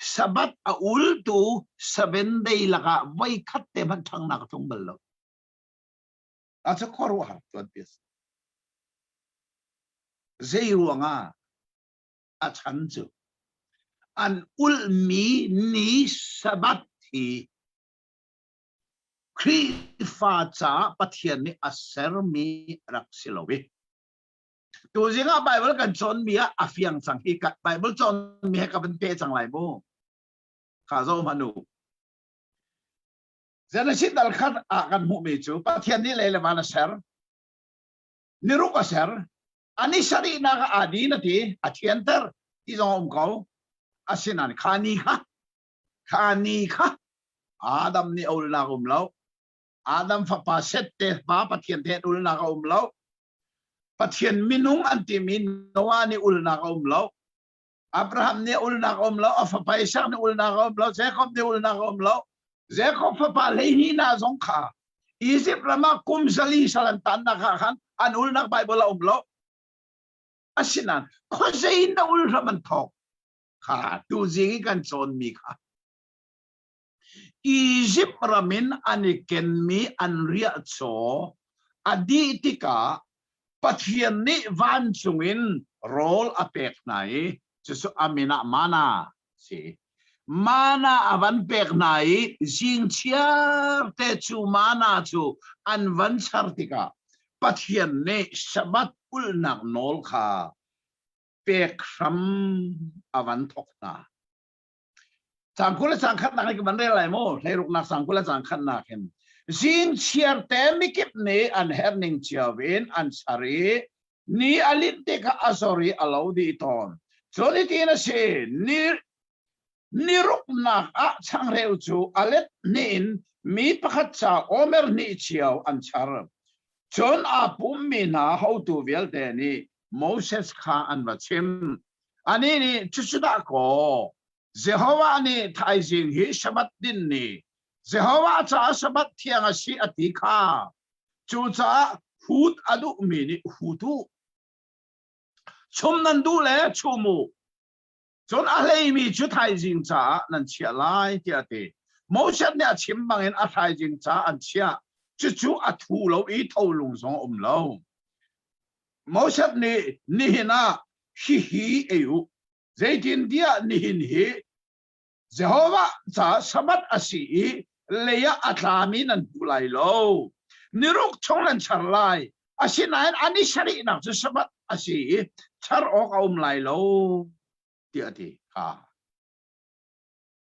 Sabbath a ultu seven day lakah voi khat te hmanh ṭhanghnak a tlung bal lo. A cu khuaruahhar tuanpi a si. Zei ruangah a chan cu an ulhmi ni Sabbath hi Khrihfa caah Pathian nih a sermi rak si lo i tuzing ah Bible kan cawnmi ah a fiang cang hi ka Bible cawnmi he ka van pe cang lai mu kha zo hmanh u Genesis dal khat ah kan hmuhmi cu Pathian nih lei le van a ser niruk a ser ani sarihnak ah aa din a ti a thianter ti zong a um ko asinain kha ni kha Kha ni kha Adam nih a ulnak um lo. Adam fapa Seth te pa Pathian te ulnak a um lo. Pathian minung an timi Noah nih ulnak a um lo. Abraham nih ulnak a um lo. A fapa Isaac nih ulnak a um lo. Jacob nih ulnak a um lo. Jacob fapa hleihnih hna zong kha Egypt ram ah kum zali sal an tannak ah khan an ulnak Bible a um lo. Asinain khuazei in dah ul hram an thawk? Kha tuzing i kan cawnmi kha Izipt ram in an i kenmi an riahcaw a dih tikah Pathian nih vancung in Rawl a pek hna i cucu a min ah mana si. Mana a van pek hna i zingchiar te cu mana cu an van char tikah Pathian nih Sabbath ulhnak nawl kha pek hram a van thawk hna. Cang 20 le cang khatnak in ka van rel lai mu. Hleiruknak cang 20 le cang khatnak hin. Zing chiar te mikip nih an herh ning cio in an char i ni a linh tikah a zor i a lo dih tawn. Cun hitin a si, ni ni ruknak ah changreu cu a let hnih in mi pakhat ca omer hnih cio an char. Cun aa pummi hna hotu vialte nih Moses kha an va chim. Anih nih cucu dah kaw Jehovah nih thaizing hi Sabbath din ni Jehovah caah Sabbath thiang a si a ti kha. Cucaah hut a duhmi nih hut u. Chum nan duh le chum u. Cun a hleimi cu thaizing caah nan chiah lai tiah a ti. Moses nih a chim bangin a thaizing caah an chiah. Cucu a thu lo i tholung zong a um lo. Moses nih nihin ah hihi ei u. Zeitintiah nihin hi Jehovah caah Sabbath a si i lei ah a tlami nan hmu lai lo. Niruk chung nan char lai. Asinain a ni sarihnak cu Sabbath a si i char awk a um lai lo, tiah a ti. Kha.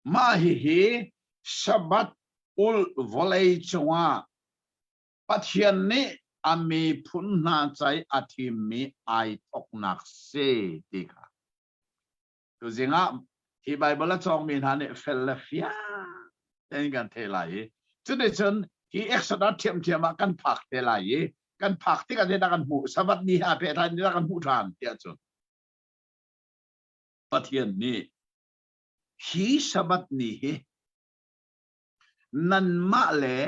Mah hihi Sabbath ulh vawlei cungah Pathian nih a miphun hna ca i a thimmi ai thawknak si ti kha. Tuzing ah hi Baibal a cawngmi hna nih fel le fiang tein kan theih lai i cuticun hi Exodus ṭhiamṭhiam ah kan phak te lai i kan phak tikah zeidah kan hmuh Sabbath ni ha pehtlai ni kan hmuh ṭhan tiah cun Pathian nih hi Sabbath ni hi nanmah le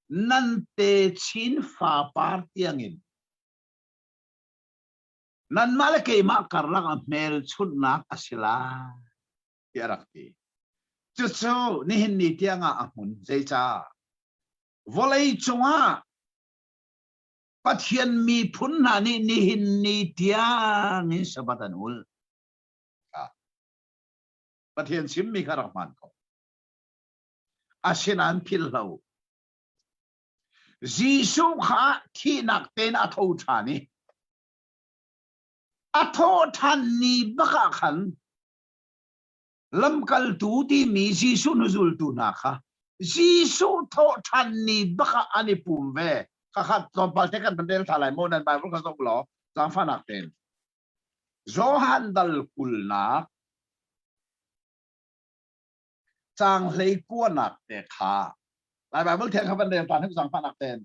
nan techin fapar tiangin nanmah le keimah karlak ah hmelchunhnak a si lai tiah a rak ti. Cucu nihin ni tiangah a hmun. Zeicah? Vawlei cungah Pathian miphun hna nih nihin ni tiangin Sabbath an ul. Pathian chimmi kha rak hmaan ko. Asinain philhlo. Jesuh kha thihnak tein a tho ṭhan i a thawh ṭhan ni bak ah khan lamkaltu timi Jesuh hnuzultu hna kha Jesuh thawh ṭhan ni bak ah an i pum ve. Khakha tlawmpal te kan van rel ṭha lai maw nan Bible kha zoh law zaangfahnak tein. Johan dal kulnak Caang 19 te kha Lai Baibal thiang kha van rel ta hnik zaangfahnak tein.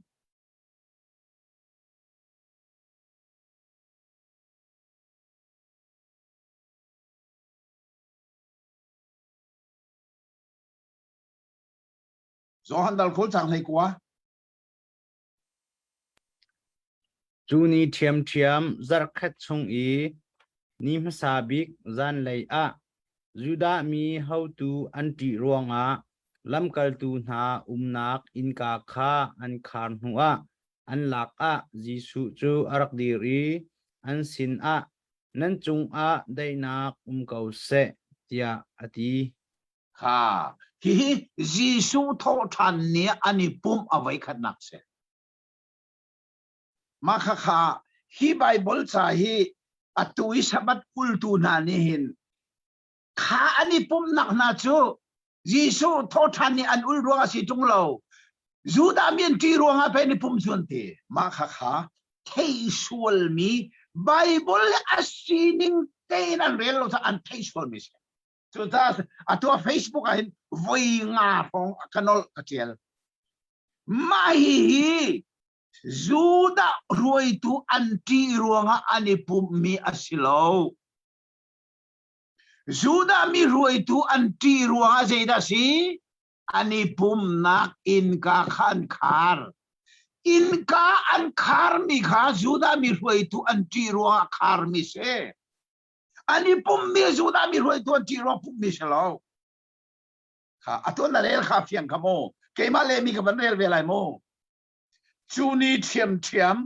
Johan dal 20 caang 19. Cu ni ṭhiamṭhiam zarhkhat chung i ni hmasa bik zanlei ah Judah mi hotu an ṭih ruangah lamkaltu hna umnak innka kha an khar hnuah an lakah Jesuh cu a rak dir i an sinah, Nan cungah daihnak um ko seh, tiah a ti. Kha hihi Jesuh thawhṭhan ni ah an i pumh a voikhatnak si. Mah khakha hi Baibal ca hi atu i Sabbath kultu hna nih hin kha an i pumhnak hna cu Jesuh thawhṭhan nih an ul ruang a si ṭung lo. Judah mi an ṭih ruangah pei an i pumh cu an ti. Mah khakha thei sualmi Baibal le a sining tein an rel lo caah an thei sualmi si. Cucaah atu ah Facebook ah hin voi nga hrawng ka nolh ka ṭial. Mah hihi Judah hruaitu an ṭih ruangah an i pumhmi a si lo. Judah mi hruaitu an ṭih ruangah zeidah a si? An i pumhnak innka kha an khar. Innka an kharmi kha Judah mi hruaitu an ṭih ruangah kharmi si. An i pumhmi Judah mi hruaitu an ṭih ruangah pumhmi si lo. Kha atu na rel kha fiang kha mu. Keimah le mi ka van rel ve lai mu. Cu ni ṭhiamṭhiam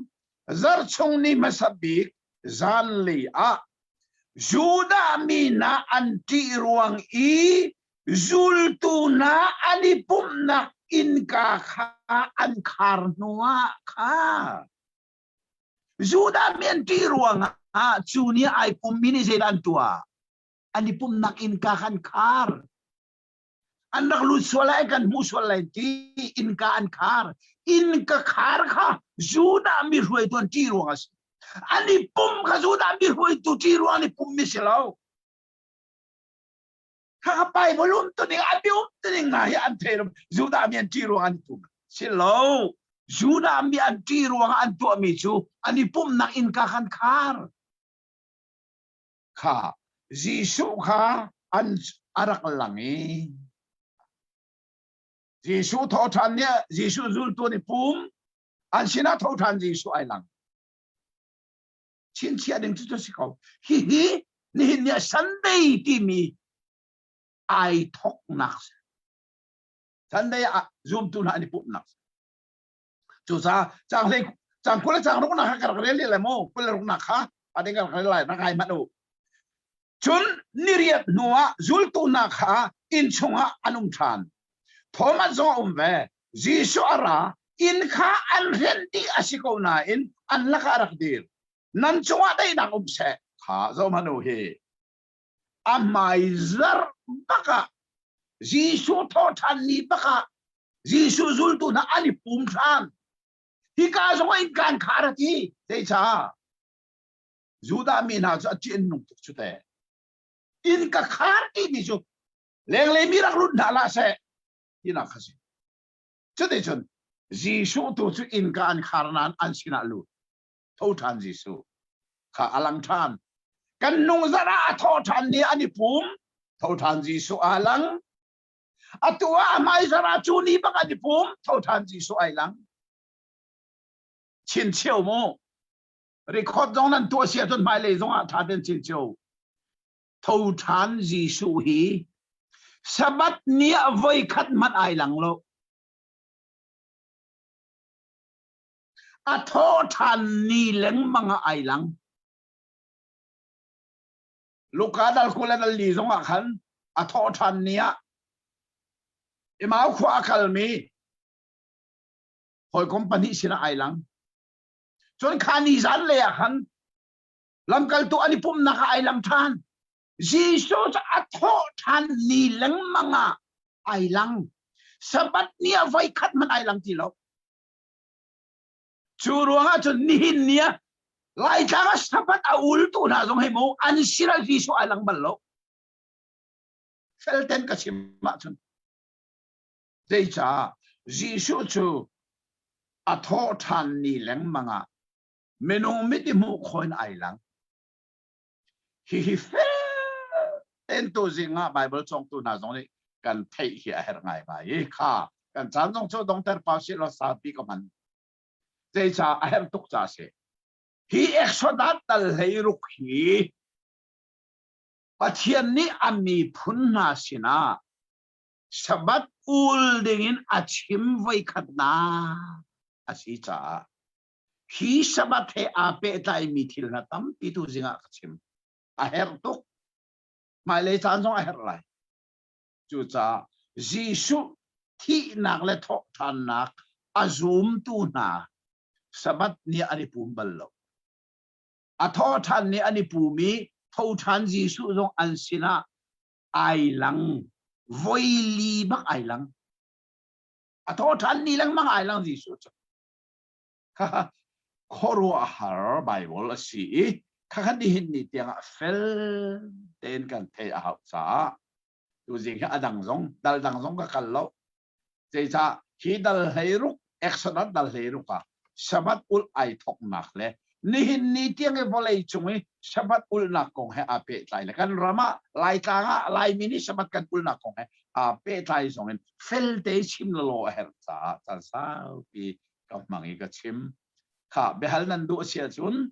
zarh chung ni hmasa bik zanlei ah. Judah mi hna an ṭih ruang i zultu hna an i pumhnak innka kha an khar hnuah kha Judah mi an ṭih ruangah cu ni ai pummi nih zeidah an tuah? An i pumhnak innka kha an khar. An rak lut sual lai kan hmuh sual lai ti innka an khar. Innka khar kha Judah mi hruaitu an ṭih ruang a si. An i pum kha Judah mi hruaitu ṭih ruang an i pummi si lo. Kha Bible um tu ning an um tu ning hna hi an thei lo. Judah mi an ṭih ruang an i pum. Si lo. Judah mi an ṭih ruang an tuahmi cu an i pumhnak innka khan khar. Kha Jesuh kha an a rak lang i Jesuh thawhṭhan nih Jesuh zultu an i pum an sinah thawhṭhan Jesuh ai lang. Chinchiah ding cu cu si ko. Hihi nihin ni ah Sunday timi ai thoknak si. Sunday ah zumtu hna an i pumhnak si. Cucaah caang hlei caang 20 le caang ruknak kha ka rak rel le mu 20 le ruknak kha a ding ka rak rel lai rak ngai hmanh u. Cun niriat hnu ah zultu hna kha inn chungah an um ṭhan. Thomas zong a um ve. Jesuh a ra, inn kha an hrenh dih a si ko nain an lakah a rak dir. Nan cungah daihnak um seh. Kha zohhmanh u hi. A hmai zarh bak ah Jesuh thawhṭhan ni bak ah Jesuh zultu hna an i pum ṭhan. Hika zong ah innka an khar a ti. Zeicah? Judah mi hna cu a ṭih an nung tuk cu te. Inn ka khar timi cu lenglei mi rak lut hna hlah seh tinak kha si. Cuticun Jesuh tu cu innka an khar nain an sinah lut. Tho ṭhan Jesuh kha a lang ṭhan. Kan nung zarh ah a thawh ṭhan ni an i pum. Tho ṭhan Jesuh aa lang. Atu ah a hmaizarh ah cu ni bak an i pum. Tho ṭhan Jesuh ai lang. Chin cheu mu. Record zong nan tuah sia cun hmailei zong ah ṭha ten chin cheu. Tho ṭhan Jesuh hi Sabbath ni ah voi khat hmanh ai lang lo. A tho ṭhan ni lengmang ah ai lang. Luka dal 20 le dal li zong ah khan a thawh ṭhan ni ah Emau khua a kalmi hawikom pahnih sinah ai lang. Cun kha ni zan lei ah khan lamkaltu an i pumhnak ah ai lang ṭhan. Jesuh cu a thawh ṭhan ni lengmang ah ai lang. Sabbath ni ah voi khat hmanh ai lang ti lo. Cu ruangah cun nihin ni ah Laitlang ah Sabbath a ultu hna zong hei mu an sinah Jesuh ai lang bal lo. Felten ka chim ahcun zeicah Jesuh cu a thawh ṭhan ni lengmang ah minung mit i hmuh khawh in ai lang. Hihi fel tein tu zing ah Bible cawngtu hna zong nih kan theih hi a herh ngaingai i kha kan caan zong cu dongter pau sih law saupi ka hman. Zeicah a herh tuk ca si. Hi Exodus dal 16 hi Pathian nih a miphun hna sinah Sabbath ul dingin a chim voikhatnak a si caah hi Sabbath he aa pehtlaimi thil hna tampi tu zingah ka chim. A herh tuk. Hmailei caan zong a herh lai. Cucaah Jesuh thihnak le thawhṭhannak a zumtu hna Sabbath ni an i pum bal lo. A thawhṭhan ni an i pum i thoṭhan Jesuh zong an sinah ai lang. Voi li bak ai lang. A thawhṭhan ni lengmang ai lang Jesuh cu. Khuaruahhar Bible a si i khakha nihin ni tiangah fel tein kan theih a hauh caah tuzing hi a dang zong dal dang zong ka kal lo. Zeicah hi dal 16 Exodus dal 16 ah Sabbath ulh ai thoknak le nihin ni tiang i vawlei cung i Sabbath ulhnak kong he aa pehtlai le kan ram ah Laitlang ah Laimi nih Sabbath kan ulhnak kong he aa pehtlai zong in felte chim lalaw a herh caah caan saupi ka hmang i ka chim. Kha biahal nan duh a si ahcun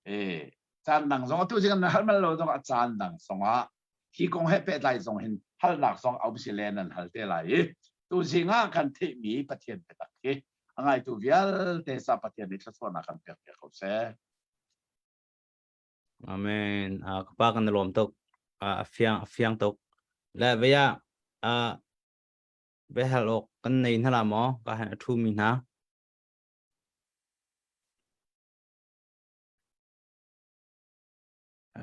eh caan dang zong atu zing nan hal mal lo zong ah caan dang zong ah hi kong he pehtlai zong hin halnak zong a um si le nan hal te lai i tu zing ah kan theihmi Pathian biatak hi a ngaitu vialte sa Pathian nih thluachuahnak kan pek piak ko seh. Amen. Uh, ka pa kan lawm tuk. Uh, a fiang a fiang tuk. Le veya uh, behal ok kan nei hna la maw ka han a thu mi hna.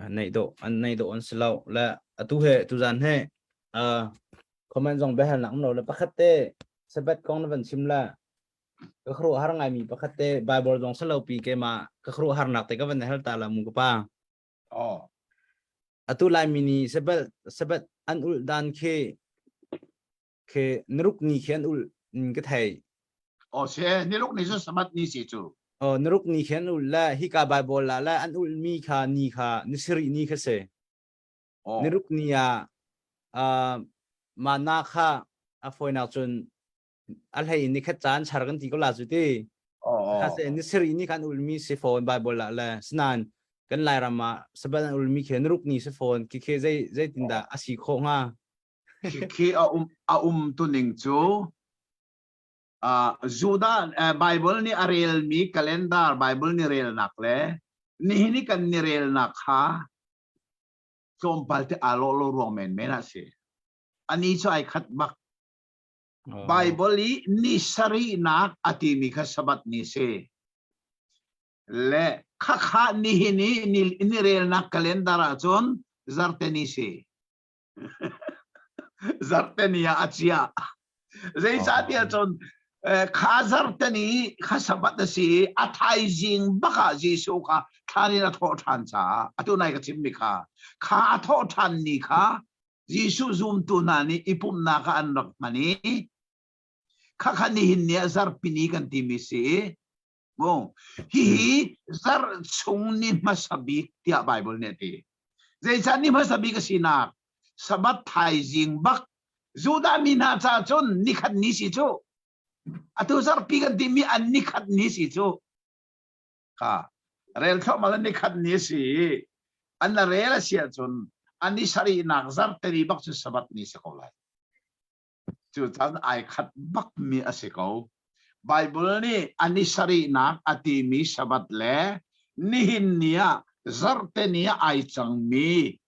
Nei do an nei do an si lo. Le atu he tuzan he uh, comment zong behal nak um lo le pakhat te Sabbath kong na van chim la ka khru har ngai mi pakhat te Bible zong salo pi ke ma ka khru har nak te ka van hal ta la mu ka pa. Oh. Atu lai mi ni Sabbath Sabbath an ul dan khi khi niruk ni khi an ul ka thei. Oh se niruk ni cu Sabbath ni si cu. Oh niruk ni khi an ul la hi ka Bible la la an ul mi kha ni kha ni siri ni kha se. Oh. Niruk ni ah uh, mana kha a foinak cun a hlei in nikhat caan char kan ti ko la cu ti kha se ni siri ni kan ulmi si phone bible la le sinan kan lairam ah sabat an ulmi khi nuruk ni si phone ki khi zei zeitin dah a si khawh hnga khi a um a um tu ning cu uh, Judah uh, Bible nih a relmi calendar Bible ni relnak le nihin i kan ni relnak kha tlawmpal te aa lawh lo ruang men men ah si ani cu ai khat bak Bible i ni sarihnak a timi kha Sabbath ni si. Le khakha nihin i ni relnak calendar ahcun zarte ni si. Zarte ni ah a chiah. Zeicahtiah cun kha zarte ni kha Sabbath a si i a thaizing bak ah Jesuh kha thlan in a thawh ṭhan caah atu nai ka chimmi kha kha a thawh ṭhan ni kha Jesuh zumtu hna nih i pumhnak ah an rak hman i khakha nihin ni ah zarhpi ni kan timi si mu hihi zarh chung ni hmasa bik tiah Bible nih a ti. Zeicah ni hmasa bik a sinak Sabbath thaizing bak Judah mi hna ca cun nikhat ni si cu atu zarhpi kan timi an nikhat ni si cu kha rel thluahmah le nikhat ni a si i an rel a si ahcun a ni sarihnak zarhteni bak cu Sabbath ni si ko lai. Cu caan ai khat bak mi a si ko. Bible nih a ni sarihnak a timi Sabbath le nihin ni ah zarhteni ah ai cangmi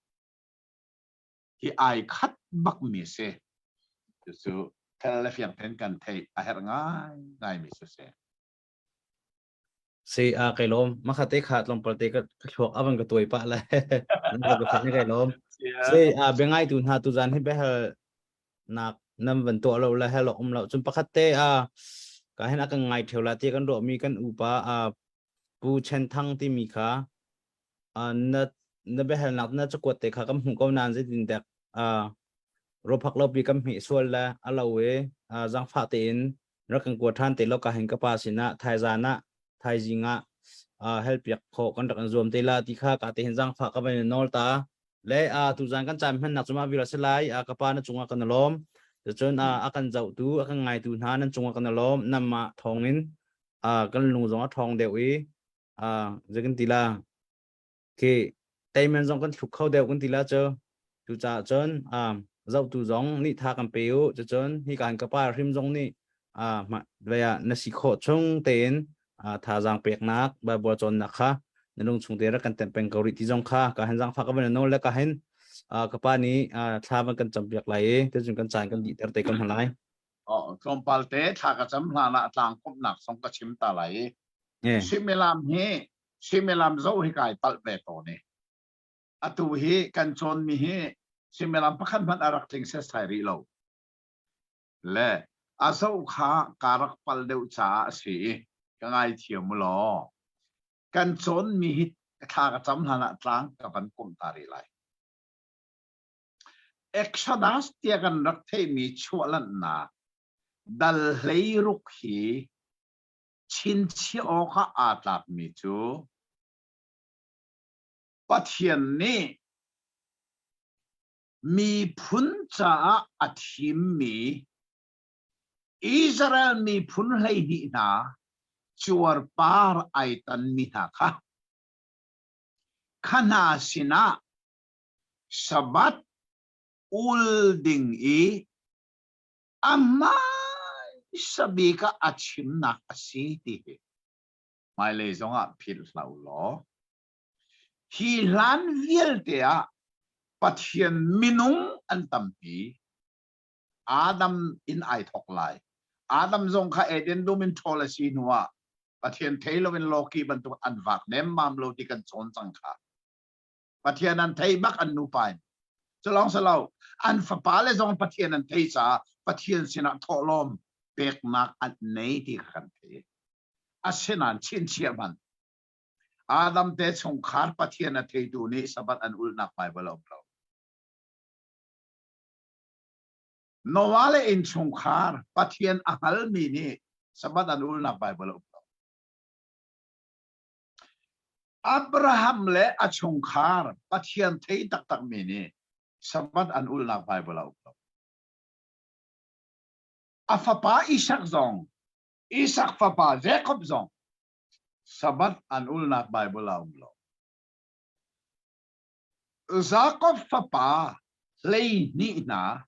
hi ai khat bak mi a si. Cucu fel le fiang tein kan theih a herh ngai ngai mi cu si. Si a kai lawm makhate kha tlawmpal te ka thluak avan ka tuai pah le nan ka ka kai lawm si a bengai tu hna tu zan hi behal nak nam van to lo le helo um lo chun pakhat te a ka hen akan ngai theu la ti kan ro mi kan upa a pu chen thang ti mi kha na na behal nak na chakuat te kha kam hmu ko nan zeitin dek a rophak lo pi kam hmi sual le alo e zangfa tein rak kan kua ṭhan te lo ka hin ka pa sinah thaizan ah thaizing ah help piak khawh kan rak in zuam te la ti kha ka te hin zangfah ka van nawl ta le a tuzan kan caan hmannak cuma vira si lai a ka pa na cungah kan lawm cun a kan zohtu a kan ngaitu hna nan cungah kan lawm namah thawngin kan lung zong a ṭhawng deuh i zei kan ti la Khi teiman zong kan thluk kho deuh kan ti la cu. Cucaah cun um, zohtu zong nih tha kan pe u. Cucun hi kan ka pa hrim zong nih uh, vei ah na si khawh chung tein uh, thazaang peknak Bible cawnnak kha na lung chung te rak kan temh peng ko rih ti zong kha ka hin zangfak ka van nawl le ka hin uh, ka pa nih uh, thla van kan cam piak lai i tuzun kan caan kan dih ter te ko hna lai. Oh, tlawmpal te thla ka cam hlan ah tlang komhnak song ka chim ta lai i. Suimilam hi suimilam zoh hi kai palh ve tawn i atu hi kan cawnmi hi suimilam pakhat hmanh a rak tling setsai rih lo le a zoh kha ka rak pal deuh caah a si i ka ngaithiam u law kan cawnmi hi thla ka cam hlan ah tlang ka van komh ta rih lai. Exodus tiah kan rak theihmi chuahlanhnak dal hleiruk hi Chinchiah awkah aa tlakmi cu Pathian nih miphun caah a thimmi Israel miphun 12 hna cuarpar ai tanmi hna kha kha hna sinah Sabbath ul ding i a hmaisa bik ah a chimnak a si ti hi hmailei zongah philh hlah u law. Hi hlan vialte ah Pathian minung an tampi. Adam in ai thok lai. Adam zong kha Eden dum in ṭhawl a si hnuah Pathian thei loin lawki bantuk an vak nemmam lo ti kan cawn cang kha. Pathian an thei bak an nupa in. Culong silo an fapa le zong Pathian an thei caah Pathian sinah thawhlawm peknak an nei ti kha kan thei. Asinain chinchiah hmanh Adam te chungkhar Pathian a theitu nih Sabbath an ulhnak Bible a um lo. Noah le innchungkhar Pathian a hngalmi nih Sabbath an ulnak Bible a um lo. Abraham le a chungkhar Pathian thei taktakmi nih Sabbath an ulnak Bible a um lo. A fapa Isak zong, Isak fapa Jacob zong Sabbath an ulnak Bible a um lo. Jakob fapa 12 hna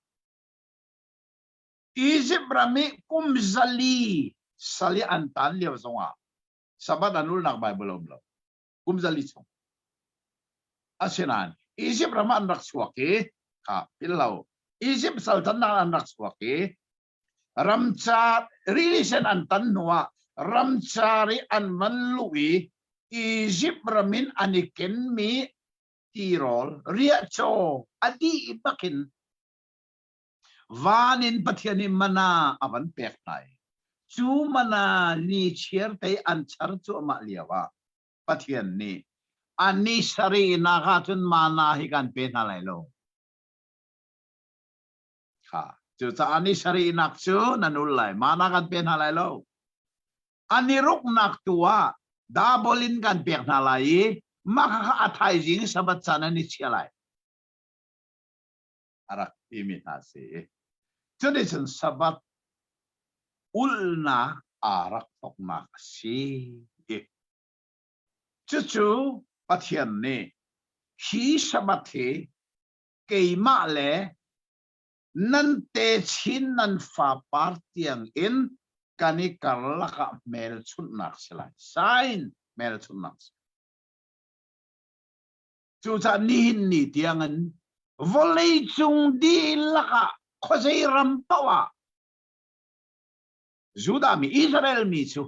Izipt ram i kum 400 sal i an tan lio zongah Sabbath an ulnak Bible a um lo. Kum 400 chung. Asinain Izipt ram ah an rak chuak i kha phil lo. Izipt saltannak an rak chuak i ramcar rili sen an tan hnuah ramcar i an van luh i Izipt ram in an i kenmi tirawl riahcaw a dih bakin van in Pathian nih mana a van pek hna i cu mana ni chiar te an char cuahmah lio ah Pathian nih a ni sarihnak ah cun mana hi kan pe hna lai lo. Kha cucaah ni sarihnak cu nan ul lai mana kan pe hna lai lo. An i ruknak tu ah double in kan pek hna lai i mah kha a thaizing Sabbath caan an i chia lai. A rak timi hna si. Cuticun Sabbath ulhnak aa rak thawknak a si. Cucu Pathian nih hi Sabbath hi keimah le nan techin nan fapar tiang in kan i karlak ah hmelchunhnak si lai. Sign hmelchunhnak si. Cucaah nihin ni tiangin vawleicung dihlak ah khuazei ram paoh ah Judah mi Israel mi cu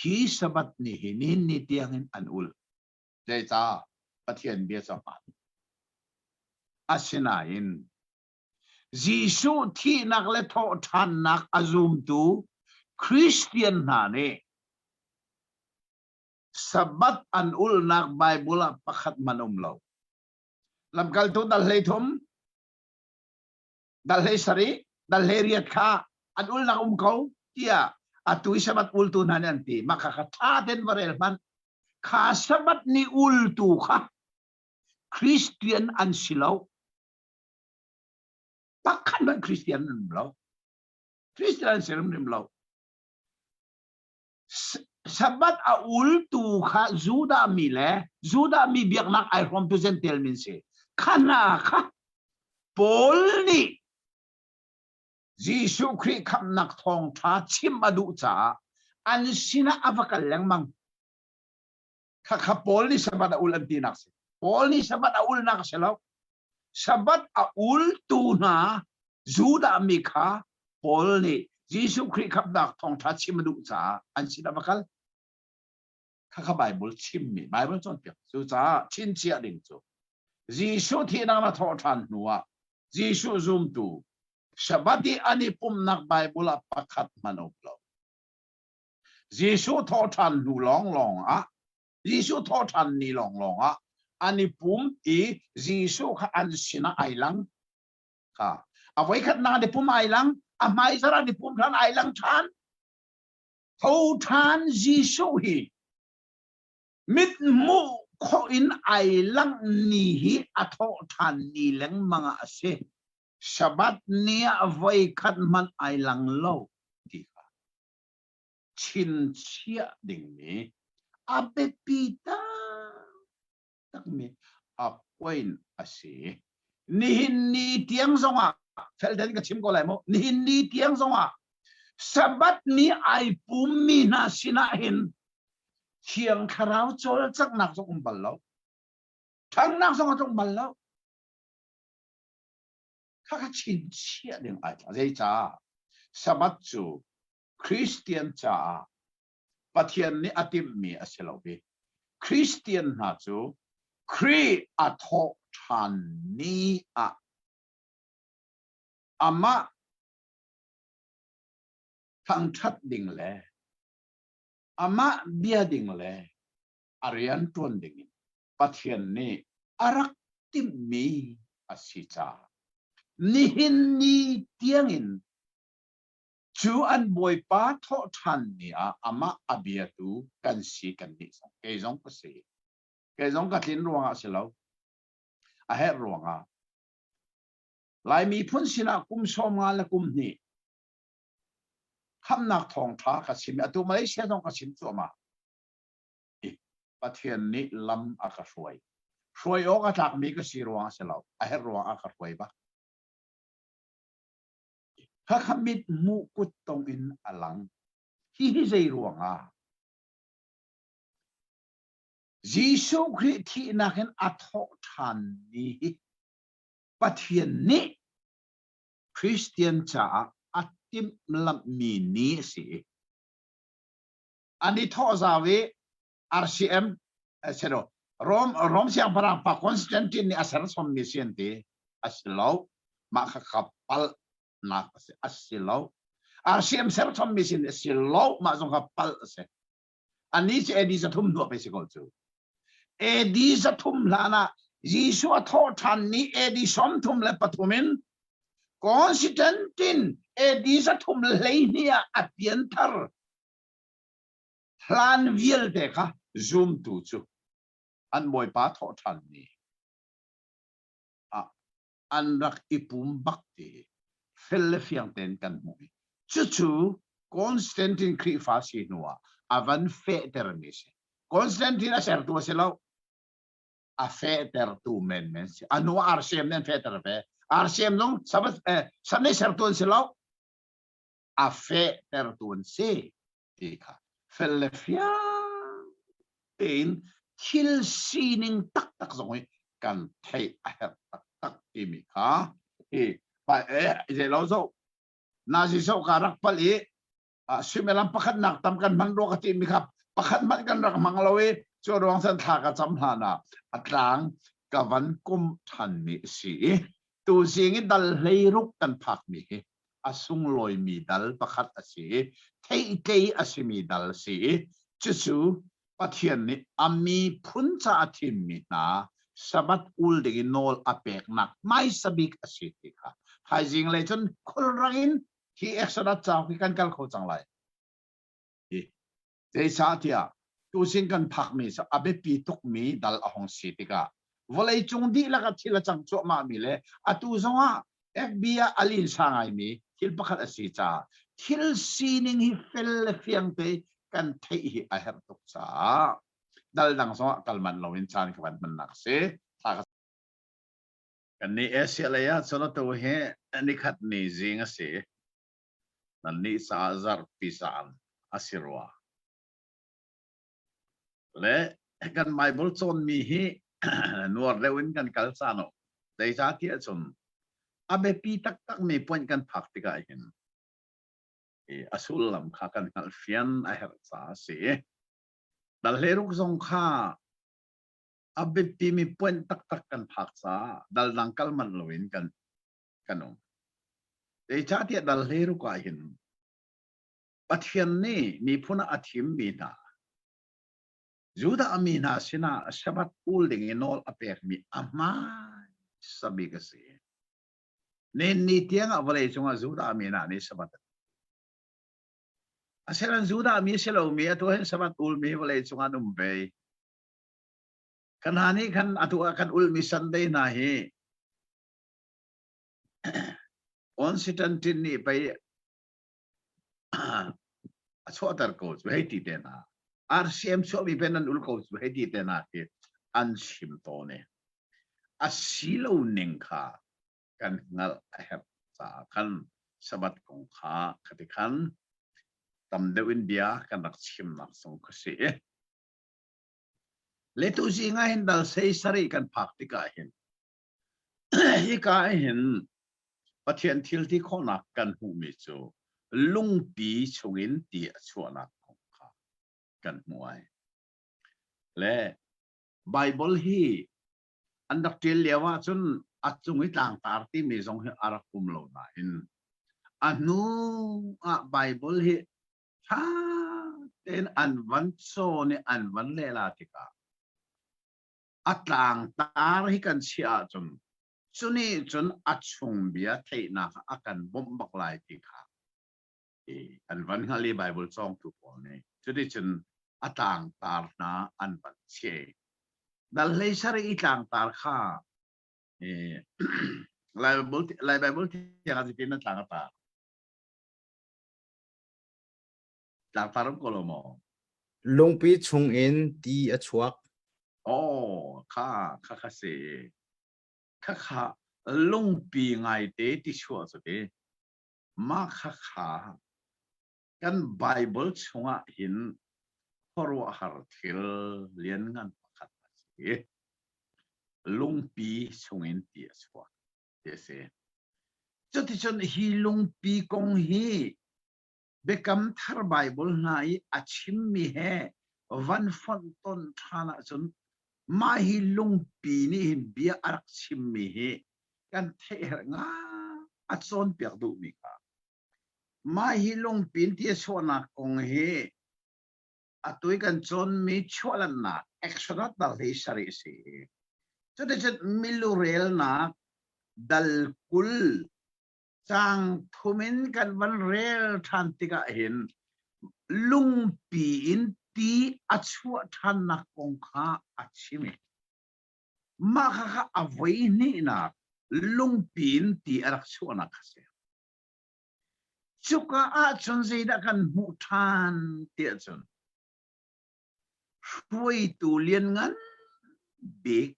hi Sabbath ni hi nihin ni tiangin an ul. Zeicah Pathian bia cu hmaan. Asinain Jesuh thihnak le thawhṭhannak a zumtu Christian hna nih Sabbath an ulhnak Bible ah pakhat hmanh um lo. Lamkaltu dal 13, dal 17, dal 18 kha an ulhnak um ko tiah atu i Sabbath ultu hna nih an ti. Mah kha kha ṭha tein va rel hmanh. Kha Sabbath ni ultu kha Christian an si lo. Pakhat hmanh Christian an um lo. Christian an si hrimhrim lo. Sabbath a ultu kha Judah mi le Judah mi biaknak ai hrawmtu Gentile min si. Kha hna kha Paul nih Jesuh Khrih khamhnak thawngṭha chim a duh caah an sinah a va kal lengmang. Khakha Paul nih Sabbath a ul an tinak si. Paul nih Sabbath a ulnak a si lo. Sabbath a ultu hna Judah mi kha Paul nih Jesuh Khrih khamhnak thawngṭha chim a duh caah an sinah va kal. Khakha Bible chimmi, Bible cawnpiak. Cucaah chinchiah ding cu Jesuh thihnak na thawh ṭhan hnuah Jesuh zumtu Sabbath i an i pumhnak Bible ah pakhat hmanh um lo. Jesuh thawhṭhan hnu lawnglawng ah Jesuh thawhṭhan ni lawnglawng ah an i pum i Jesuh kha an sinah ai lang. Kha a voikhatnak an i pum ai lang, a hmaizarh an i pum ṭhan ai lang ṭhan. Tho ṭhan Jesuh hi mithmuh khawh in ai langh ni hi a thawhṭhan ni lengmang ah a si. Sabbath ni ah voikhat hmanh ai lang lo ti kha chinchiah dingmi a biapi taktakmi a point a si. Nihin ni tiang zongah fel tein ka chim ko lai mu. Nihin ni tiang zongah Sabbath ni ai pummi hna sinah hin Thiang Thlarau cawlcanghnak zong um bal lo. Ṭhannak zong a tlung bal lo. Khakha chinchiah ding ai tlak. Zeicah? Sabbath cu Christian caah Pathian nih a timhmi a si lo i Christian hna cu Khrih a thawh ṭhan ni ah amah thangṭhat ding le amah bia ding le a rian ṭuan ding in Pathian nih a rak timhmi a si caah nihin ni tiangin cu an Bawipa thawhṭhan ni ah amah a biatu kan si kan nih zong kei zong ka si kei zong ka tlin ruangah si lo a herh ruangah Lai miphun sinah kum 50 le kum hnih khamnak thawngṭha ka chim atu Malaysia zong ka chim cuahmah Pathian nih lam a ka hruai. Hruai awk a tlakmi ka si ruang a si lo. A herh ruang a ka hruai bak. Khakha mit hmuh kut tong in a lang. Hi hi zei ruang ah? Jesuh Khrih thihnak in a thawh ṭhan ni hi Pathian nih Christian caah a timhlamhmi ni a si. An i thawh zau i RCM sero Rom Rom siangpahrang pa Constantine nih a serchommi si an ti. A si lo. Mah kha ka palh nak a si. A si lo. RCM serchommi si a si lo. Mah zong kha palh a si. Ani cu AD 300 hnuah pei si ko cu. AD 300 hlan ah Jesuh a thawh ṭhan ni AD 33 in Constantine AD 312 ah a pianthar hlan vialte kha zumtu cu an Bawipa thawh ṭhan ni ah an rak i pum bak ti fel le fiang tein kan hmuh i cucu Constantine Khrihfa si hnu ah a van fehtermi si. Constantine a sertu a si lo. A fehtertu menmen si. A hnu ah RCM nih an fehter ve. RCM zong Sabbath eh, Sunday sertu an si lo. A fehtertu an si. Ti kha fel le fiang tein thil sining taktak zong hi kan theih a herh taktak timi kha hi eh zei lo zo nazi so ka rak pal i suimilam pakhat nak tam kan hman rua ka ti mi kha pakhat hmanh kan rak hmang lo i cu ruang cun thla ka cam hlan ah a tlang ka van kum than mi si i tu zing i dal hleiruk kan phak mi hi a sunglawimi dal pakhat a si i theihtlei a simi dal a si i cucu Pathian nih a miphun ca a thimmi hna Sabbath ul ding in nawl a peknak hmaisa bik a si ti kha thaizing lei cun khulrang in hi Exodus cauk hi kan kal kho cang lai. Zeicahtiah tusin kan phakmi cu a biapi tukmi dal a hung si tikah vawleicung dihlak ah thil a cang cuahmahmi le atu zongah FB ah a linsa ngaimi thil pakhat a si caah thil sining hi fel le fiang te kan theih hi a herh tuk caah dal dang zongah kal manh loin caan ka van hmannak a si. Kan nih Asia lei ah cun atu hi nikhat ni zing a si. Nannih caah zarhpi caan a si rua. Le kan Bible cawnmi hi nuar deuh in kan kal caan o. Zeicahtiah cun a biapi taktakmi point kan phak tikah hin a sullam kha kan hngalhfian a herh caah a si. Dal hleiruk zong kha a biapimi point taktak kan phak caah dal dang kal manh loin kan kan um. Zeicahtiah dal hleiruk ah hin Pathian nih miphun ah a thimmi hna Judah mi hna sinah Sabbath ul ding i nawl a pekmi a hmaisa bik a si. Nen ni tiangah vawlei cungah Judah mi hna nih Sabbath Asinain Judah mi si lomi atu hin Sabbath ulmi vawlei cungah an um ve. Kan hna nih khan atu ah kan ulmi Sunday hna hi Constantine nih pei a chuahter ko cu hei ti te hna RCM chuahmi pen an ul ko cu hei ti te hna khi an chim tawn i a si lo ning kha kan hngalh a herh caah khan Sabbath kong kha khati khan tam deuh in bia kan rak chimnak zong kha si. Le tu zing ah hin dal sei sarih kan phak tikah hin hika hin Pathian thil ti khawhnak kan hmuhmi cu lungpi chungin ti a chuahnak kong kha kan hmuh ai. Le Bible hi an rak ṭial lio ahcun a cung i tlangtar timi zong hi a rak um lo nain a hnu ah Bible hi ṭha tein an van cawn i an van lehla tikah a tlangtar hi kan chiah ahcun cunih cun a chung bia theihnak a kan bawmh bak lai ti kha an van hngal i Bible cawngtu pawl nih cuticun a tlangtar hna an van chiah. Dal hlei sarih i tlangtar kha Lai Bible Lai Bible thiang ah zeitin na tlang a tar? Tlangtar um ko lo maw? Lungpi chungin ti a chuak. Oh, kha kha kha si. Kha kha lungpi ngaite ti chuah cu ti. Mah kha kha kan Bible chungah hin khuaruahhar thil lianngan pakhat a si. Lungpi chungin ti a chuak ti a si. Cuticun hi lungpi kong hi Biakam Thar Bible hna i a chimmi he van fonh ton ṭhan ahcun mah hi lungpi nih hin bia a rak chimmi hi kan theih herh ngai a cawnpiak duhmi kha. Mah hi lungpi in ti a chuahnak kong hi atu i kan cawnmi chuahlannak Exodus dal hi sarih a si. Cuticun milurelnak dal 20 caang thum in kan van rel ṭhan tikah hin lungpi in ti a chuah ṭhannak kong kha a chim i mah kha a voi hnihnak lungpi in ti a rak chuahnak kha si. Cuka ahcun zeidah kan hmuh ṭhan tiah cun hruaitu lianngan bik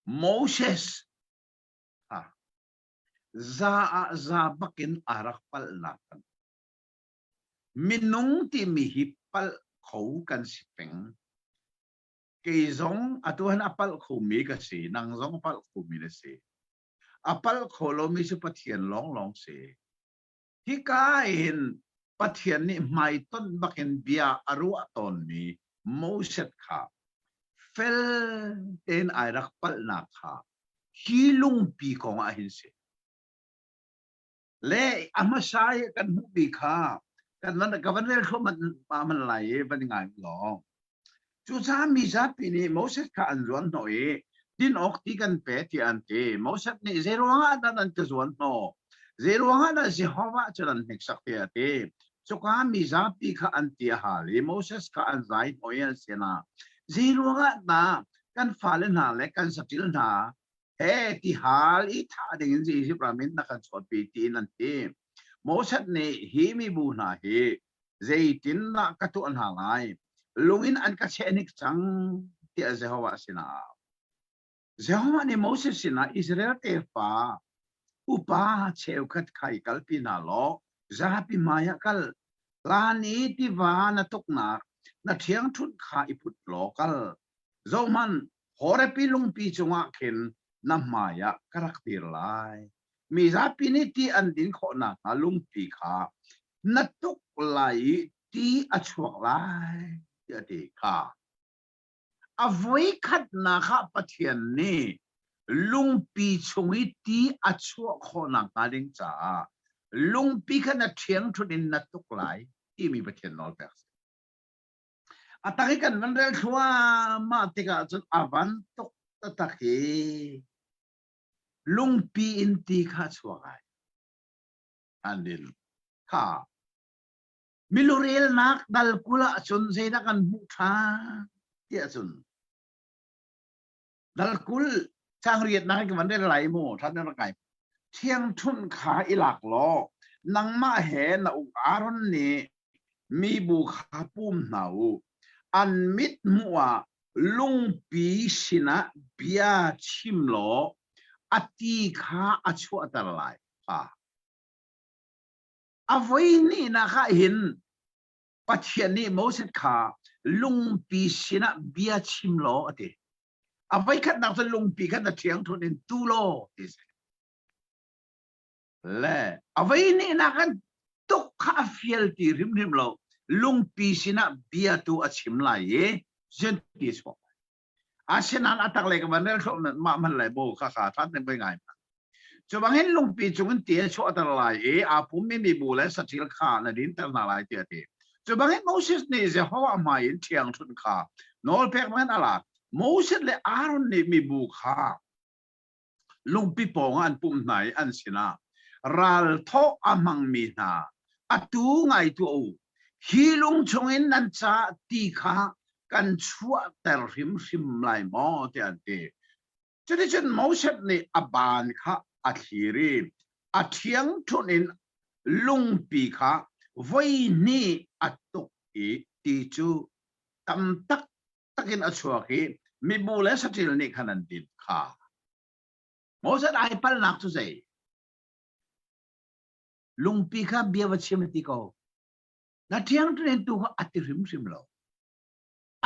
Moses kha za ah za bakin aa rak palhnak kan minung timi hi palh kho kan si peng. Kei zong atu han a palh khomi ka si, nang zong a palh khomi na si. A palh kho lomi cu Pathian lawnglawng si. Hika hin Pathian nih hmaitonh bakin bia a ruah tawnmi Moses kha fel tein ai rak palhnak kha hi lungpi kong ah hin si. Le a hmasa i kan hmuhmi kha kan van ka van rel thluahmah man lai i van i ngai law. Cucaah mi zapi nih Moses kha an zuan hnawh i din awk ti kan pe tiah an ti. Moses nih zeiruang ah dah nan ka zuan hnawh? Zeiruang ah dah Jehovah cu nan hneksak tiah a ti. Cuka mi zapi kha an ti a hal i Moses kha an zai hnawh i an sinah zeiruang ah dah kan fale hna le kan saṭil hna he tihal i thah dingin Izipt ram in na kan chuahpi tiin an ti. Moses nih hi mibu hna hi zeitindah ka tuah hna lai? Lung in an ka cheh hnik cang tiah Jehovah sinah a au. Jehovah nih Moses sinah Israel tefa upa cheukhat kha i kalpi hna law zapi hmaiah kal. Hlan i tiva na tuknak na ṭhiangṭhunh kha i put law kal. Zohhmanh, Horeb i lungpi cungah khin na hmaiah ka rak dir lai. Mi zapi nih ti an din khawh nakhnga lungpi kha na tuk lai i ti a chuak lai tiah a ti kha. A voikhatnak ah Pathian nih lungpi chung i ti a chuah khawh nakhnga ding caah lungpi kha na ṭhiangṭhunh in na tuk lai timi Pathian nawl pek a si. A tak i kan van rel thluahmah tikah cun a van tuk taktak i lungpi in ti kha a chuak ai. An din kha milurelnak dal 20 ah cun zeidah kan hmuh ṭhan tiah cun dal 20 cang riatnak in ka van rel lai mu ṭhan na rak ngai thiangṭhunh kha i lak law nangmah he na u Aaron nih mibu kha pum hna u an mit hmuh ah lungpi sinah bia chim law a ti kha a chuahter lai. A voi hnihnak ah hin. Pathian nih Moses kha lungpi sinah bia chim law a ti. A voikhatnak cu lungpi kha na ṭhiangṭhunh in tu law ti si. Le a voi hnihnak kan tuk kha a fial ti hrimhrim lo. Lungpi sinah bia tu a chim lai i zin ti chuak. Asinain a tak lei ka van rel thluah mah man lai bo kha kha than te ngai ma. Cu bangin lungpi cungin ti a chuahter lai i aa pummi mibu le saṭil kha na dinter hna lai tiah a ti. Cu bangin Moses nih Jehovah hmai in ṭhiangṭhunh kha nawlpek bangin a lak. Moses le Aaron nih mibu kha lungpi pawngah an pumh hna i an sinah ral thawh a hmangmi hna atu ngai tuah u hi lung chungin nan caah ti kha kan chuahter hrimhrim lai maw tiah an ti. Cuticun Moses nih a baan kha a thlir i a ṭhiangṭhunh in lungpi kha voi hnih a tuk i ti cu tam taktak in a chuak i mibu le saṭil nih khan an din kha. Moses ai palnak cu zei? Lungpi kha bia va chim a ti ko. Na ṭhiangṭhunh in tu kha a ti hrimhrim lo.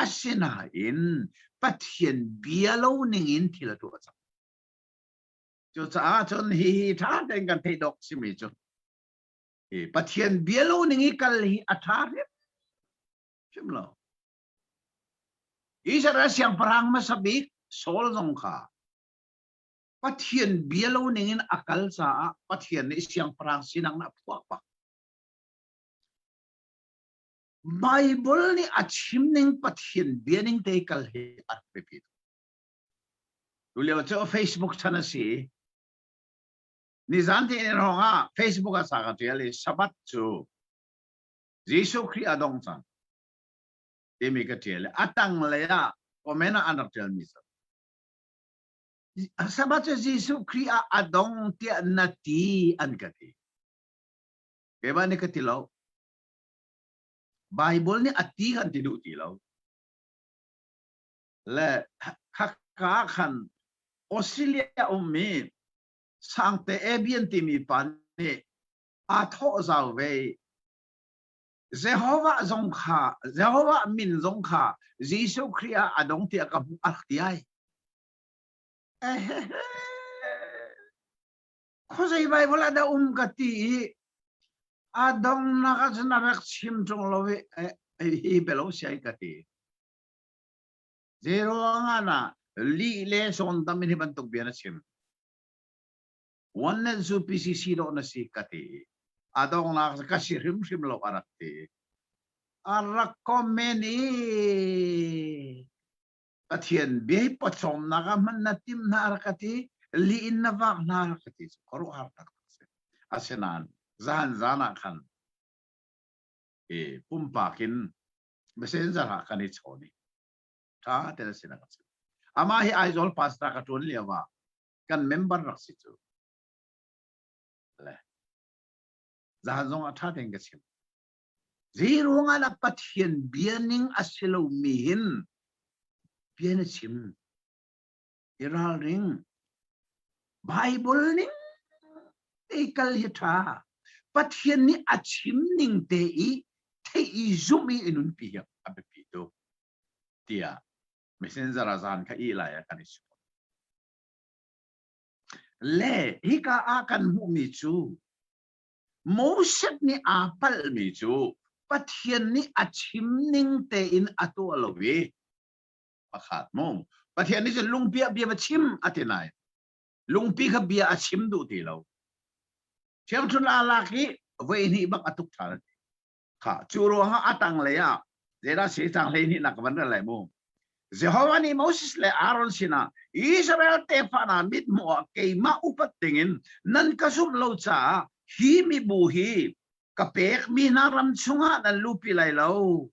Asinain Pathian bia lo ningin thil a tuah cang. Cucaah cun hihi ṭha tein kan theih dawk simi cu hi Pathian bia lo ning i kal hi a ṭha hrimhrim lo. Israel siangpahrang hmasa bik Saul zong kha Pathian bia lo ningin a kal caah Pathian nih siangpahrang sinak na phuak bak. Bible nih a chim ning Pathian bia ning te kal hi a rak biapi tuk. Tulio cu Facebook chan a si. Nizan te in hrawng ah Facebook ah sa ka tial i Sabbath cu Jesuh Khrih a dong cang timi ka tial i a tanglei ah comment ah an rak tialmi cu Sabbath cu Jesuh Khrih ah a dong tiah na ti an ka ti. Keimah nih ka ti lo. Bible nih a ti kan ti duh ti lo. Le khaka khan Australia ummi Sangte Abian timi pa nih aa thawh zau ve. Jehovah zong kha Jehovah min zong kha Jesuh Khrih ah a dong tiah ka hmuh a rak ti ai. Khuazei Bible ah dah um ka ti i a donghnak ah cun a rak chim ṭung lo i hi belo siai ka ti. Zeiruangah na lih le sawndam in hi bantuk bia na chim? One zu PCC dawh na si ka ti. A donghnak ka si hrimhrim lo a rak ti. A rak comment i Pathian bia hi pawcawmnak ah hman na tim hna rak ka ti li in na vak hna rak ka ti khuaruahhar taktak si asinain zahan zan ah khan i pumpak in messenger ah kan i chawn i ṭha te sin a ka chim amah hi Aizawl pastor ka ṭuan lio ah kan member rak si cu le zahan zong ah ṭha tein ka chim Zeiruangah dah Pathian bia ning a si lomi hin bia na chim? I ralring. Bible ning te kal hi ṭha. Pathian nih a chim ning te i theih i zumh i i nunpi hi a biapi tuk tiah messenger ah zan kha i lai ah kan i sual. Le hika ah kan hmuhmi cu Moses nih aa palhmi cu Pathian nih a chim ning tein a tuah lo i pakhat mu Pathian nih cun lungpi ah bia va chim a ti nain lungpi kha bia a chim duh ti lo. Ṭhiangṭhunh aa lak i voi hnih bak a tuk ṭhan. Kha cu ruangah a tanglei ah zeidah si cang 12 nak ka van rel lai mu. Jehovah nih Moses le Aaron sinah Israel tefa hna mithmuh ah keimah upat dingin nan ka zumh lo caah hi mibu hi ka pekmi hna ram chungah nan luhpi lai lo.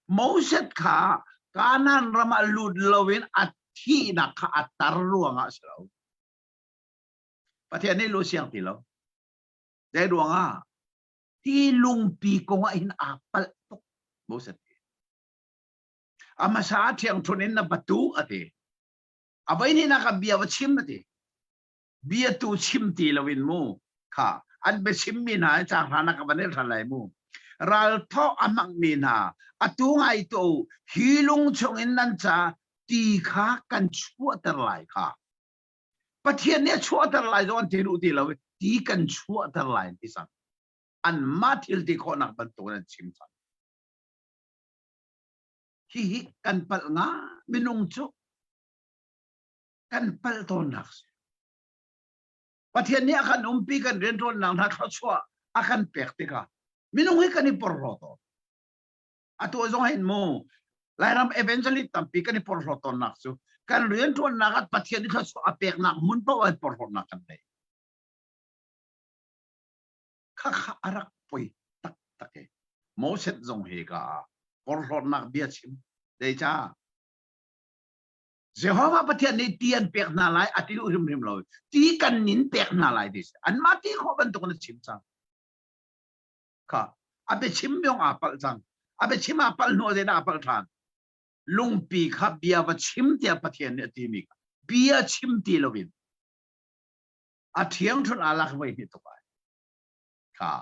Moses kha Kanaan ram ah lut loin a thihnak kha a tar ruangah a si lo. Pathian nih lu siang ti lo. Zei ruangah? Hi lungpi kong ah hin aa palh tuk Moses ti. A hmasa ah ṭhiangṭhunh in na va tu a ti. A voi hnihnak ah bia va chim a ti. Bia tu chim ti loin mu kha an biachimmi hna hi caang hra nak ka van el ṭhan lai mu. Ral thawh a hmangmi hna, atu ngai tuah u, hi lung chungin nan ca ti kha kan chuahter lai kha. Pathian nih a chuahter lai zong an ti duh ti lo i ti kan chuahter lai an ti cang. Anmah thil ti khawhnak bantukin an chim cang. Hihi kan palh nga minung cu kan palh tawnnak si. Pathian nih a kan umpi kan rianṭuannak hna thluachuah a kan pek tikah minung hi kan i porhlaw tawn. Atu zong hin mu Lairam evangelist tampi kan i porhlaw tawnnak cu kan rianṭuannak ah Pathian nih thluachuah a peknak hmun paoh ah porhlawtnak kan nei. Khakha a rak poi taktak e. Moses zong hi ka porhlawtnak bia chim. Zeicah? Jehovah Pathian nih ti an pek hna lai a ti duh hrimhrim lo. Ti kan nin pek hna lai ti si. Anmah ti khawh bantuk in a chim cang. Kha a biachim yong aa palh cang. A biachim aa palh hnu zeidah aa palh ṭhan. Lungpi kha bia va chim tiah Pathian nih a timi kha bia chim ti loin a ṭhiang ṭhun aa lak voi hnih tuk ai. Kha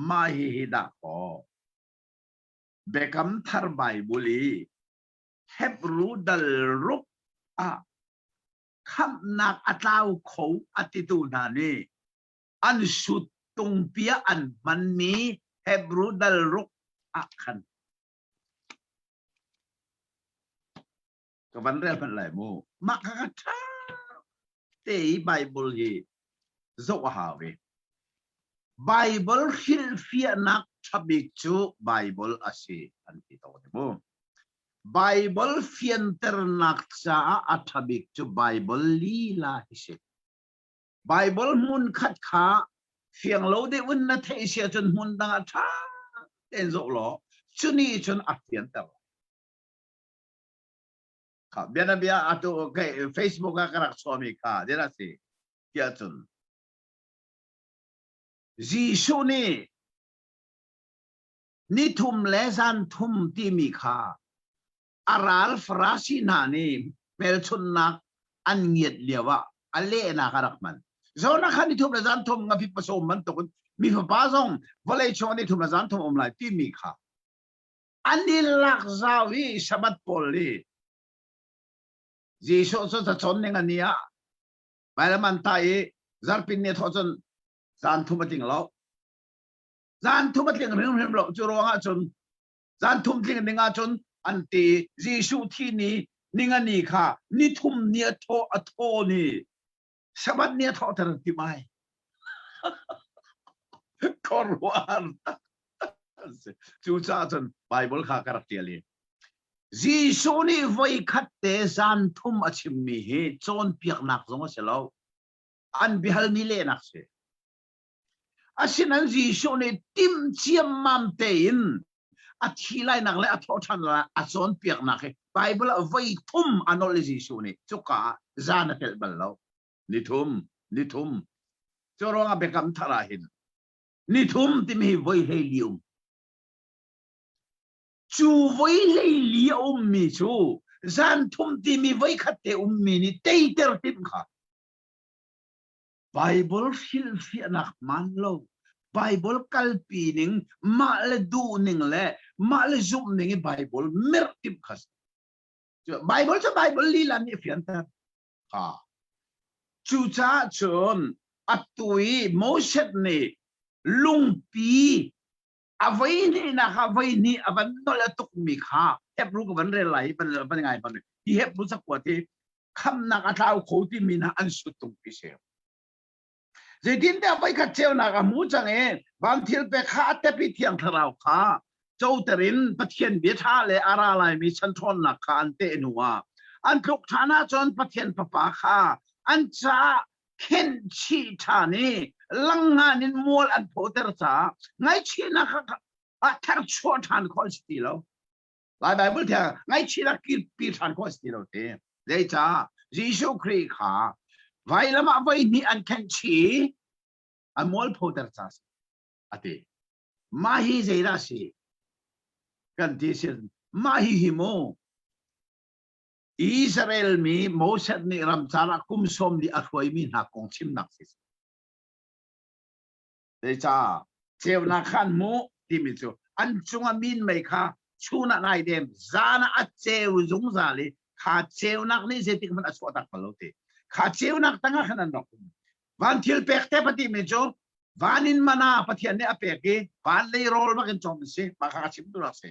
mah hi hi dah kaw Biakam Thar Baibal i Hebru dal ruk ah khamhnak a tlau kho a titu hna nih an sut tungpia an hmanmi Hebru dal ruk ah khan ka van rel hmanh lai mu mah kha ka ṭha te i Bible hi zoh a hau i Bible hrilhfiahnak ṭha bik cu Bible a si an ti tawn mu. Bible fianternak caah a ṭha bik cu Bible lila hi si. Bible hmun khat kha fiang lo deuh in na theih si ahcun hmun dang ah ṭha tein zoh law cu nih cun a fianter. Kha bianabia atu Facebook ah ka rak chuahmi kha dira si tiah cun Jesuh nih nithum le zan thum timi kha a ral Farasi hna nih hmelchunhnak an ngiat lio ah a lehnak a rak hman. Jonah kha nithum le zan thum ngapi pasawm bantukin mi fapa zong vawlei chung nithum le zan thum um lai timi kha an i lak zau i Sabbath pawl nih Jesuh cu cacawn ning a ni ah Bailam an ta i zarpin ni thawh cun zan thum a tling lo. Zan thum a tling hrimhrim lo. Cu ruangah cun zan thum tling ding ahcun an ti Jesuh thi ni ningani kha ni thum ni a thaw a thaw ni Sabbath ni a thawhter an ti mai. Khuaruahhar Cucaah cun Bible kha ka rak ṭial i Jesuh nih voikhat te zan thum a chimmi hi cawnpiaknak zong a si lo. An biahalmi lehnak si. Asinain Jesuh nih tim ciammam tein a thi lainak le a thawhṭhan lai a cawnpiaknak hi Bible ah voi thum a nolh i Jesuh nih cuka ah zan a telh bal lo. Ni thum, ni thum. Cu ruangah biakam thar ah hin ni thum timi hi voi 14 um. Cu voi 14 a ummi cu zan thum timi voi khat te ummi nih teiter timh kha Bible hrilhfiahnak hmaan lo Bible kalpi ning mah le duh ning le mah le zumh ning i Bible merh timh kha Bible cu Bible lila nih a fianter. Ha. Cucaah cun atu i Moses nih lungpi a voi hnihnak ah voi hnih a van nolh a tukmi kha Hebrew ka van rel lai van van ngai van hi Hebrew cakuat hi khamnak a tlau kho timi hna an sut tungpi si. Zeitintiah voikhat ceunak a hmu cang i van thil pek kha a tep i Thiang Thlarau kha coter in Pathian bia ṭha le a ra laimi chan ṭhawnnak kha an teh hnuah an tluk ṭhan ahcun Pathian Fapa kha an caah khenh chih ṭhan i langngan in mual an phawter caah ngaihchihnak kha ah tharchuah ṭhan khawh an si ti lo. Lai Bible thiang ngaihchihnak kirpi ṭhan khawh a si ti lo ti. Zeicah Jesuh Khrih kha vailam ah voi hnih an khenh chih a mualphoter ca si a ti. Mah hi zeidah si? Kan ti si mah hi hi mu Israel mi Moses nih ramcar ah kum sawm li a hruaimi hna kong chimnak si. Zeicah ceunak kha an hmuh. timi cu an cungah minmei kha chun ah nai dem, zan ah a ceu zungzal i kha ceunak nih zeitik hmanh a chuah tak bal lo ti. Kha ceunak tangah khan an rak um. Van thil pek te timi cu van in mana Pathian nih a pek i van lei rawl bak in cawm an si. Mah kha ka chim tu rak si.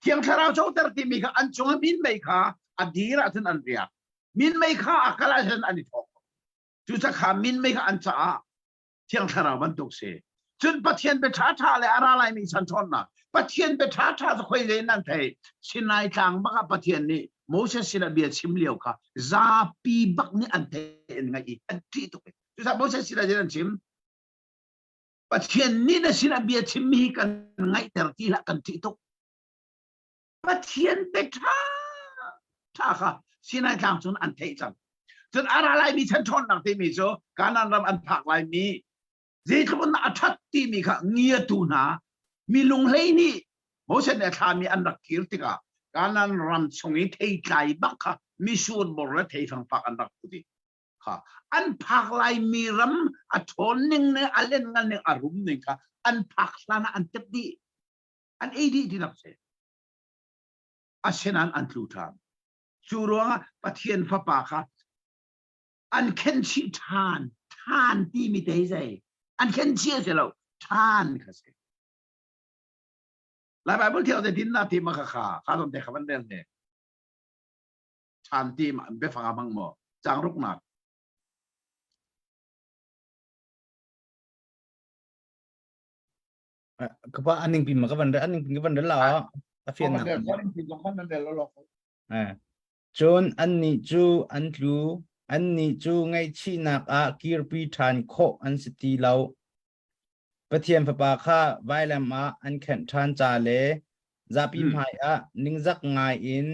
Thiang Thlarau coter timi kha an cungah minmei kha a dir ahcun an riak. Minmei kha a kal ahcun an i thawk. Cucaah kha minmei kha an caah Thiang Thlarau bantuk si. Cun Pathian bia ṭhaṭha le a ra laimi chan ṭhawnnak Pathian bia ṭhaṭha cu khoi in an thei. Sinai tlang bak ah Pathian nih Moses sinah bia chim lio kha zapi bak nih an theih in ngaih i an ṭih tuk. Cucaah Moses sinah an chim. Pathian nih na sinah bia chimmi hi kan ngaihter ti hlah kan ṭih tuk. Pathian bia ṭha ṭha kha Sinai tlang cun an theih cang. Cun a ra laimi chan ṭhawnnak timi cu Kanaan ram an phak laimi zeitluk in a ṭhat timi kha ngiatu hna mi lunghlei nih Moses nih a thlami an rak kir tikah Kanaan ram chung i theitlai bak kha misur bor le theifang fak an rak put i kha an phak laimi ram a ṭhawn ning le a lengngal ning a rum ning kha an phak hlan ah an tep dih an ei dih ti nak si asinain an tlu ṭhan cu ruangah Pathian fapa kha an khenchih ṭhan ṭhan timi te hi zei an khenchih a si lo ṭhan kha si Lai Bible thiang te din na ti ma kha kha kha ton te kha van rel ne ṭhan ti biafang a hmang maw cang ruknak Ka pa aning pi ma ka van re aning pi ka van rel la a fian nak. Cun annih cu an tlu, annih cu ngaihchihnak ah kirpi ṭhan khawh an si ti lo. Pathian Fapa kha vailam ah an khenh ṭhan ca le zapi hmai ah ningzak ngai in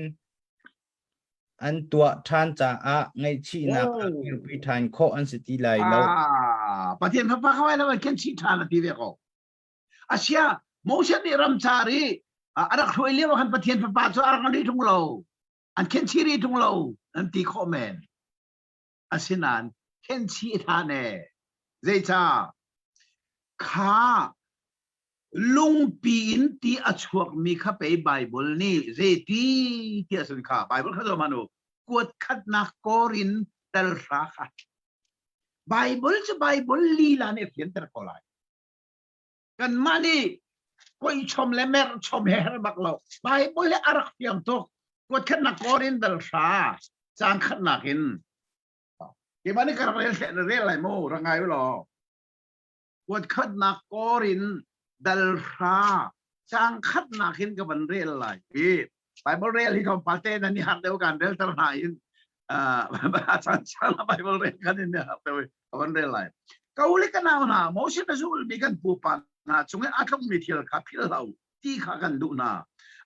an tuah ṭhan caah ngaihchihnak ah kirpi ṭhan khawh an si ti lai lo. Ah, Pathian Fapa kha vailam an khenchih ṭhan a ti ve ko. Asia, Moses nih ramcar i a rak hruai lio ah khan Pathian Fapa cu a rak ri ṭung lo. An khenchih ri ṭung lo, an ti khawh men. Asinain khenchih hlan e. Zeicah? Kha lungpi in ti a chuakmi kha pei Bible nih zeiti ti a sun kha Bible kha zoh u kuat khatnak kor in tel hra kha Bible cu Bible lila nih a fianter ko lai kanmah nih koi chom le mer chom he her bak lo Bible le a rak fiang tuk kuat khatnak kor in dal hra cang khatnak in keimah nih ka rak rel rel lai mu rak ngai u law Kuatkhatnak kawr in dal hra cang khatnak in ka van rel lai i Bible rel hi tlawmpal te nan i harh deuh kan rel ter hna in a caan caan ah Bible rel kan in i harh deuh ka van rel lai. Ka u le ka nau hna Moses a zulmi kan pupa hna cung i a tlungmi thil kha philh hlah u ti kha kan duh hna.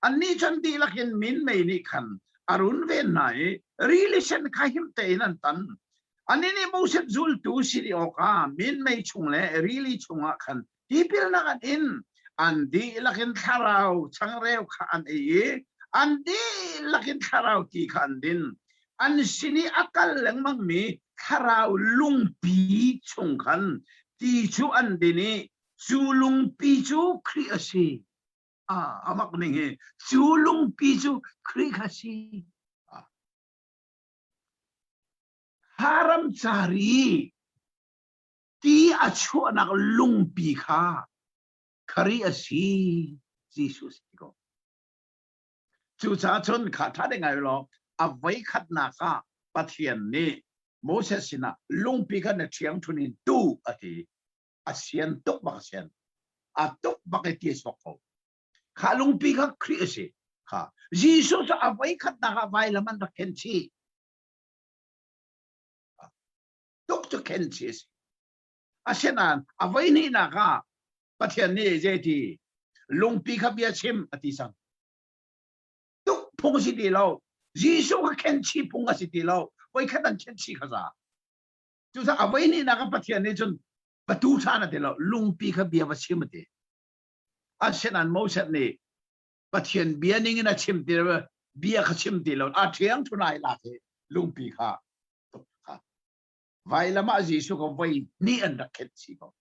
Annih cun dihlak in minmei nih khan a runven hna i rili sen kha him tein an tan. Annih nih Moses zultu si dih awkah minmei chung le rili chungah khan tipilnak an in. An dihlak in thlarau changreu kha an ei i an dihlak in thlarau ti kha an din. An sin i a kal lengmangmi thlarau lungpi chung khan ti cu an din i Cu lungpi cu Khrih a si. Ah, a mak ning hi. Cu lungpi cu Khrih kha si. Ah. Haram cari ti a chuahnak lungpi kha Khrih a si. Jesuh si ko. Cucaah cun kha ṭha ding ngai law a voi khatnak ah Pathian nih Moses sinah lungpi kha na ṭhiang ṭhun in tu a ti. A sian tuk bak a sian. A tuk bak i ti a chuak ko. Kha lungpi kha Khrih a si. Kha Jesuh cu a voi khatnak ah vailam an rak khen chih. Tuk cu khen chih a si. Asinain a voi hnihnak ah Pathian nih zeiti lungpi kha bia chim a ti cang. Tuk phung a si ti lo. Jesuh kha khen chih phung a si ti lo. Voi khat an khen chih kha za. Cucaah a voi hnihnak ah Pathian nih cun va tu ṭhan a ti lo, lungpi kha bia va chim a ti. Asinain Moses nih Pathian bia ning in a chim ti lo, bia kha chim ti lo, a ṭhiang ṭhunai lak i lungpi kha kha vailam ah Jesuh kha voi hnih an rak khenh chih ko.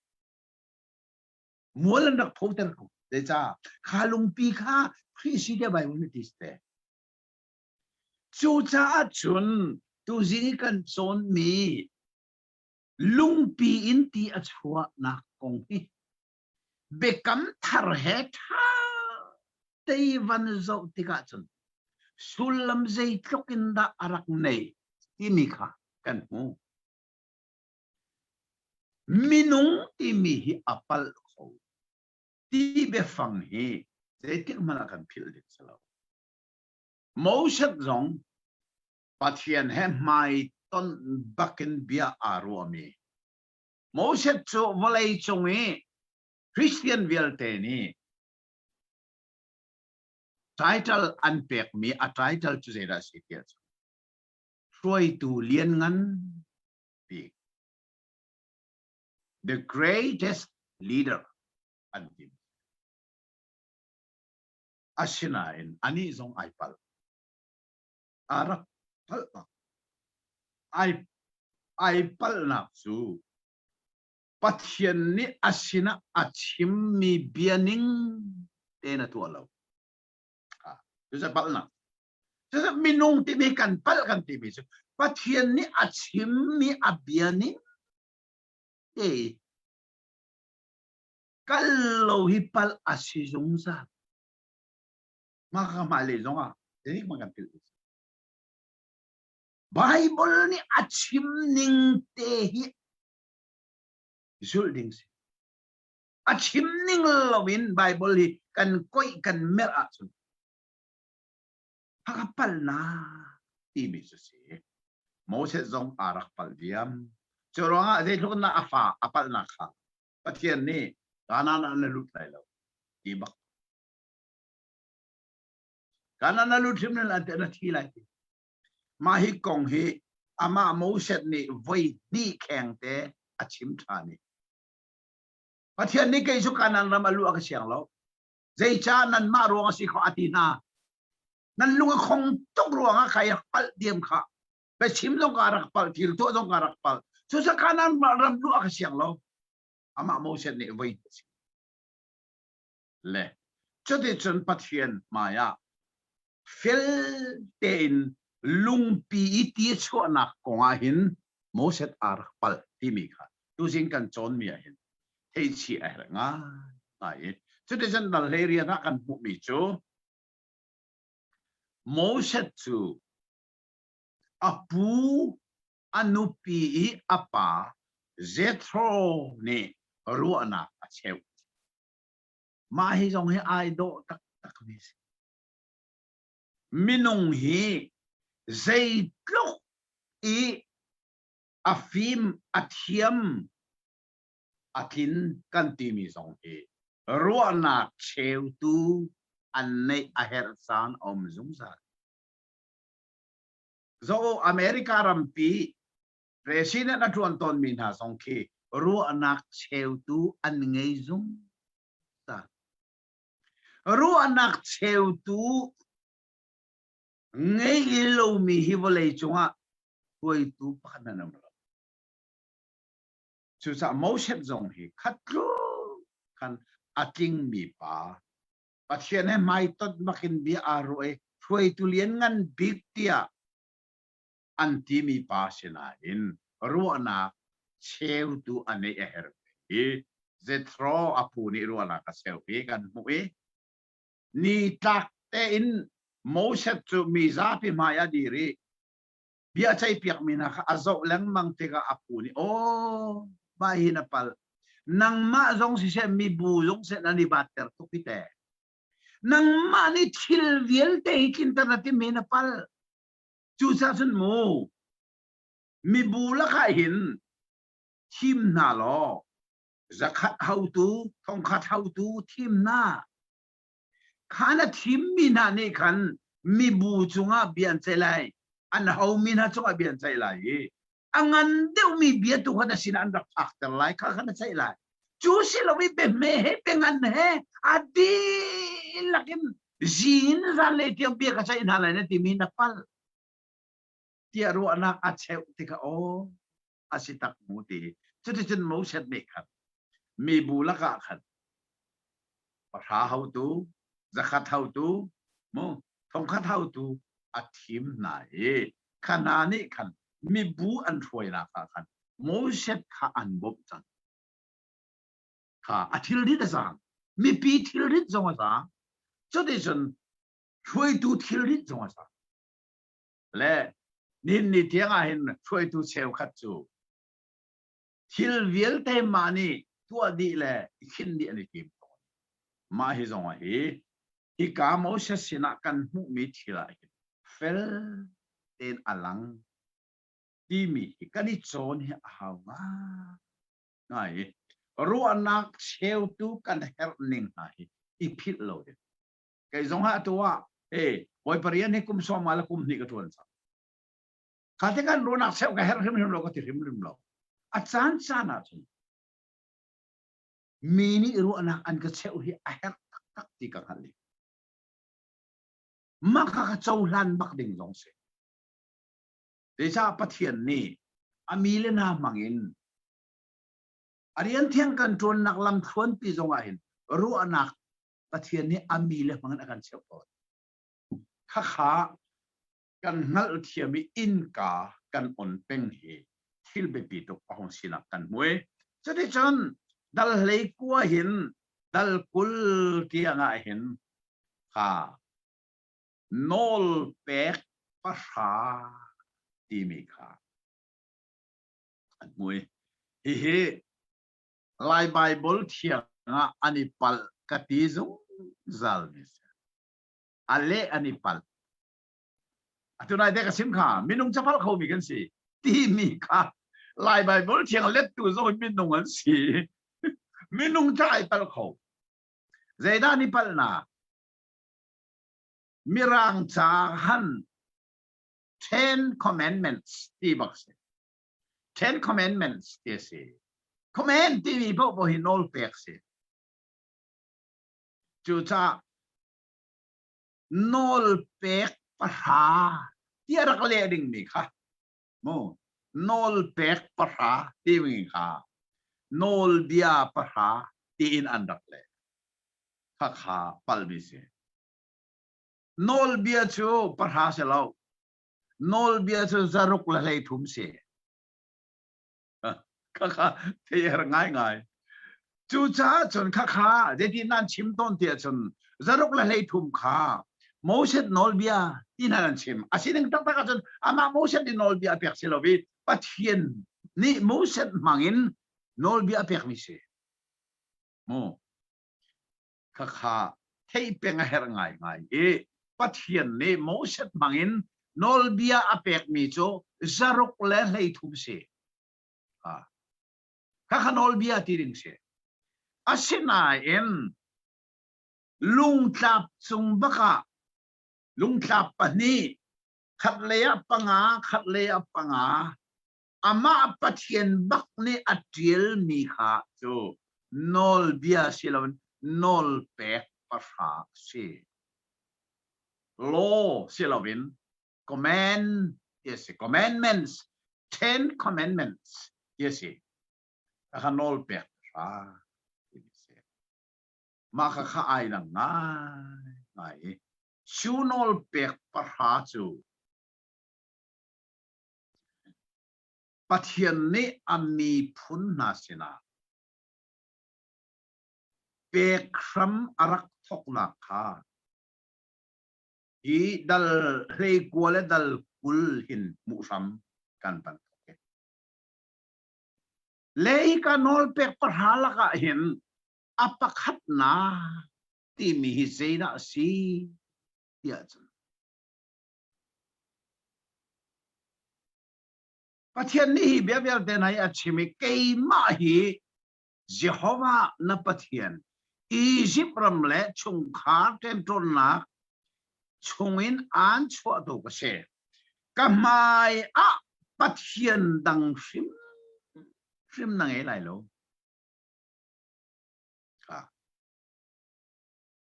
Mual an rak photer ko. Zeicah? Kha lungpi kha Khrih si tiah Bible nih ti si te. Cucaah cun tuzing i kan cawnmi lungpi in ti a chuahnak kong hi biakam thar he ṭha te van zoh tikah cun sullam zeitluk in dah a rak nei timi kha kan hmuh. Minung timi hi a palh kho ti biafang hi zeitik hmanh ah kan philh ding si lo. Moses zong Pathian he hmai ton bakin bia aa ruahmi Moses cu vawlei cung i Christian vialte nih title an pekmi a title cu zeidah a si tiah cun hruaitu lianngan bik the greatest leader an ti. Asinain anih zong ai palh. A rak palh bak. Ai ai palhnak cu Pathian nih a sinah a chimmi bia ning tein a tuah lo. Cucu palhnak. Cucu minung timi kan palh kan timi cu Pathian nih a chimmi a bia ning te kal lo hi palh a si zungzal. Mah ka hmailei zong ah zeitik hmanh kan philh. Bible nih a chim ning te hi zulh ding si. A chim ning loin Bible hi kan koih kan merh ahcun a palnak timi cu si. Moses zong aa rak palh diam. Cu ruangah zeitluk in dah a fa a palhnak kha Pathian nih Kanaan ah na lut lai lo ti bak. Kanaan na lut hrim na na thi lai ti. Mah hi kong hi amah Moses nih voi hnih kheng te a chim ṭhan i Pathian nih kei cu Kanaan ram a luh a ka siang lo. Zeicah nanmah ruang a si kho a ti hna. Nan lung a khong tuk ruangah kai rak palh diam kha. Biachim zong ka rak palh, thil tuah zong ka rak palh. Cucaah Kanaan ram luh a ka siang lo. Amah Moses nih voi a chim. Le cuticun Pathian hmai ah fel tein lungpi i ti chuahnak kong ah hin Moses aa rak palh timi kha tuzing kan cawnmi ah hin theichih a herh ngai i cuticun dal hlei rian ah kan hmuhmi cu Moses cu a pu a nupi i a pa Jethro nih ruahnak a cheuh. Mah hi zong hi ai dawh taktakmi si. Minung hi zeitluk i a fim a thiam a tlin kan timi zong hi ruahnak cheutu an neih a herh caan a um zungzal. Zo America rampi president a ṭuan tawnmi hna zong khi ruahnak cheutu an ngei zungzal. Ruahnak cheutu ngei lomi hi vawlei cungah hruaitu pakhat nan um lo. Cucaah Moses zong hi khat tluk khan a tlingmi pa Pathian he hmaitonh bakin bia aa ruah i hruaitu lianngan bik tiah an timi pa sinain ruahnak cheutu a neih a herh i Jethro a pu nih ruahnak a cheuh i kan hmuh i ni tlak tein Moses cu mi zapi hmai a dir i bia ceihpiakmi hna kha a zoh lengmang tikah a pu nih aw mah hi na palh nangmah zong siseh mibu zong seh nan i batter tuk hi te nangmah nih thil vialte hi tlinter na timi na palh cucaah cun mu mibu lakah hin thim hna law zakhat hotu thongkhat hotu thim hna Kha na thimmi hna nih khan mibu cungah bia an ceih lai, an homi hna cungah bia an ceih lai i a ngan deuhmi bia tu kha na sinah an rak phakter lai kha kha na ceih lai. Cu si lo i biahme he biangan he a dihlak in zing in zanlei tiang bia ka ceih hna lai na timi na palh tiah ruahnak a cheuh tikah aw a si tak mu ti cuticun Moses nih khan mibu lakah khan. Pahra hotu, zakhat hotu, mu thongkhat hotu a thim hna i kha hna nih khan mibu an hruainak ah khan Moses kha an bawmh cang. Kha a thilrit a zaang. Mipi thilrit zong a zaang. Cuticun hruaitu thilrit zong a zaang. Le nihin ni tiang ah hin hruaitu cheukhat cu thil vialte mah nih tuah dih le i khin dih an i tim tawn. Mah hi zong ah hi hika Moses sinah kan hmuhmi thil ah hin fel tein a lang timi hi kan i cawn hi a hau ngai i ruahnak cheutu kan herh ning hna hi i philh lo ding. Kei zong ah atu ah hey Bawipa rian hi kum sawm nga le kum hnih ka ṭuan cang. Kha te kan ruahnak cheuh ka herh hrimhrim lo ka ti hrimhrim lo. A caan caan ah cun mi nih ruahnak an ka cheuh hi a herh taktak ti ka hngalh i mah kha ka cohlan bak ding zong si. Zeicah Pathian nih a mi le hna hmangin a rian thiang kan ṭuannak lamthluanpi zongah hin ruahnak Pathian nih a mi le hmangin a kan cheuh tawn. Khakha kan hngalhthiam i innka kan on peng hi thil biapi tuk a hung sinak kan hmu i cuticun dal hlei kua hin dal 20 tiang ah hin kha nawl pek pahra timi kha an hmu i hihi Lai Baibal thiang ah an i palh ka ti zungzal mi si. A leh an i palh. Atu nai te ka sim kha minung capal khomi kan si timi kha Lai Baibal thiang lettu zong minung an si. Minung ca ai palh kho. Zeidah ni palh na? Mirang ca han Ten Commandments ti bak si. Ten Commandments ti a si. Command timi paohpaoh hi nawl pek si. Cucaah nawl pek pahra tiah rak leh dingmi kha mu nawl pek pahra timi kha nawlbia pahra tiin an rak leh. Khakha palmi si. Nawlbia cu pahra si lo. Nawlbia cu zaruk le 13 si. Khakha thei har ngaingai. Cucaah cun khakha zeitin nan chim tawn tiah cun zaruk le 13 kha Moses nawlbia ti hna nan chim. A sining taktak ahcun amah Moses nih nawlbia a pek si lo i Pathian nih Moses hmangin nawlbia a pekmi si. Mu. Khakha theih peng a herh ngaingai i Pathian nih Moses hmangin nawlbia a pekmi cu zaruk le 13 si. Khakha nawlbia ti ding si. Asinain lungtlap cung bakah lungtlap pahnih khat lei ah panga khat lei ah panga amah Pathian bak nih a ṭialmi kha cu nawlbia si loin nawlpek pahra a si. Law si loin command ti a si. Commandments, Ten Commandments ti a si. Kha nawlpek pahra ti a si. Mah kha kha ai dang ngai ngai i cu nawlpek pahra cu Pathian nih a miphun hna sinah pek hram a rak thawknak kha hi dal 19 le dal 20 hin hmuh hram kan van thawk i. Le hika nawlpek pahra lakah hin a pakhatnak timi hi zeidah a si tiah cun Pathian nih hi bia vialte hna hi a chim i keimah hi Jehovah na Pathian Izipt ram le chungkhar ṭemṭawnnak chungin aan chuahtu ka si. Ka hmai ah Pathian dang hrimhrim na ngei lai lo.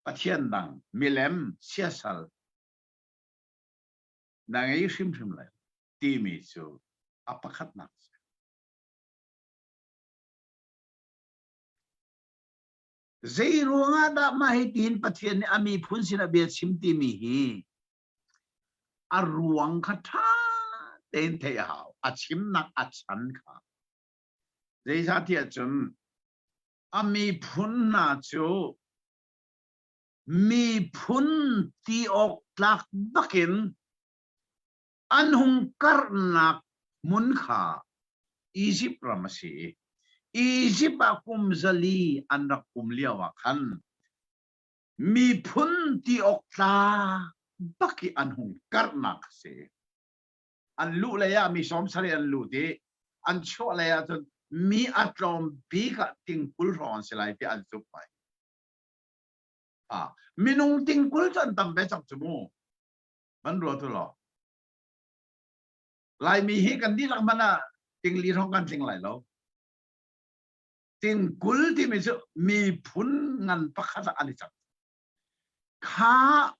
Pathian dang milem siasal na ngei hrimhrim lai timi cu a pakhatnak a si. Zei ruangah dah mah hi tiin Pathian nih a miphun sinah bia chim timi hi a ruang kha ṭha tein theih a hau. A chimnak a chan kha. Zeicahtiah cun a miphun hna cu miphun ti awk tlak bakin an hung karhnak hmun kha Izipt ram a si i Izipt ah kum 400 an rak um lio ah khan miphun ti awk tlak bak i an hung karhnak a si. An luh lei ah mi 70 an lut i an chuah lei ah cun mi a tlawm bik ah tingkul hrawng an si lai tiah an zumh lai. Ah, minung tingkul cu an tam ve cang cu mu. Van ruat u law. Laimi hi kan dihlak hmanh ah tingli hrawng kan tling lai lo. Tingkul timi cu miphun ngan pakhat ah an i cang. Kha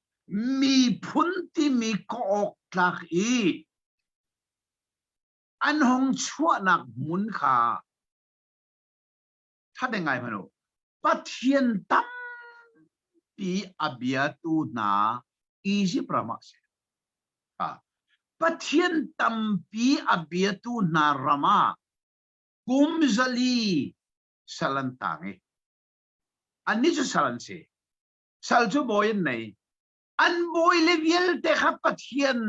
miphun timi kawk tlak i an hong chuahnak hmun kha ṭha ngai hmanh u. Pathian tampi a biatu hna Egypt ram ah si. Pathian tampi a biatu hna ram ah kum 400 sal an tang i annih cu sal an si. Sal cu bawi an nei. An bawi le vialte kha Pathian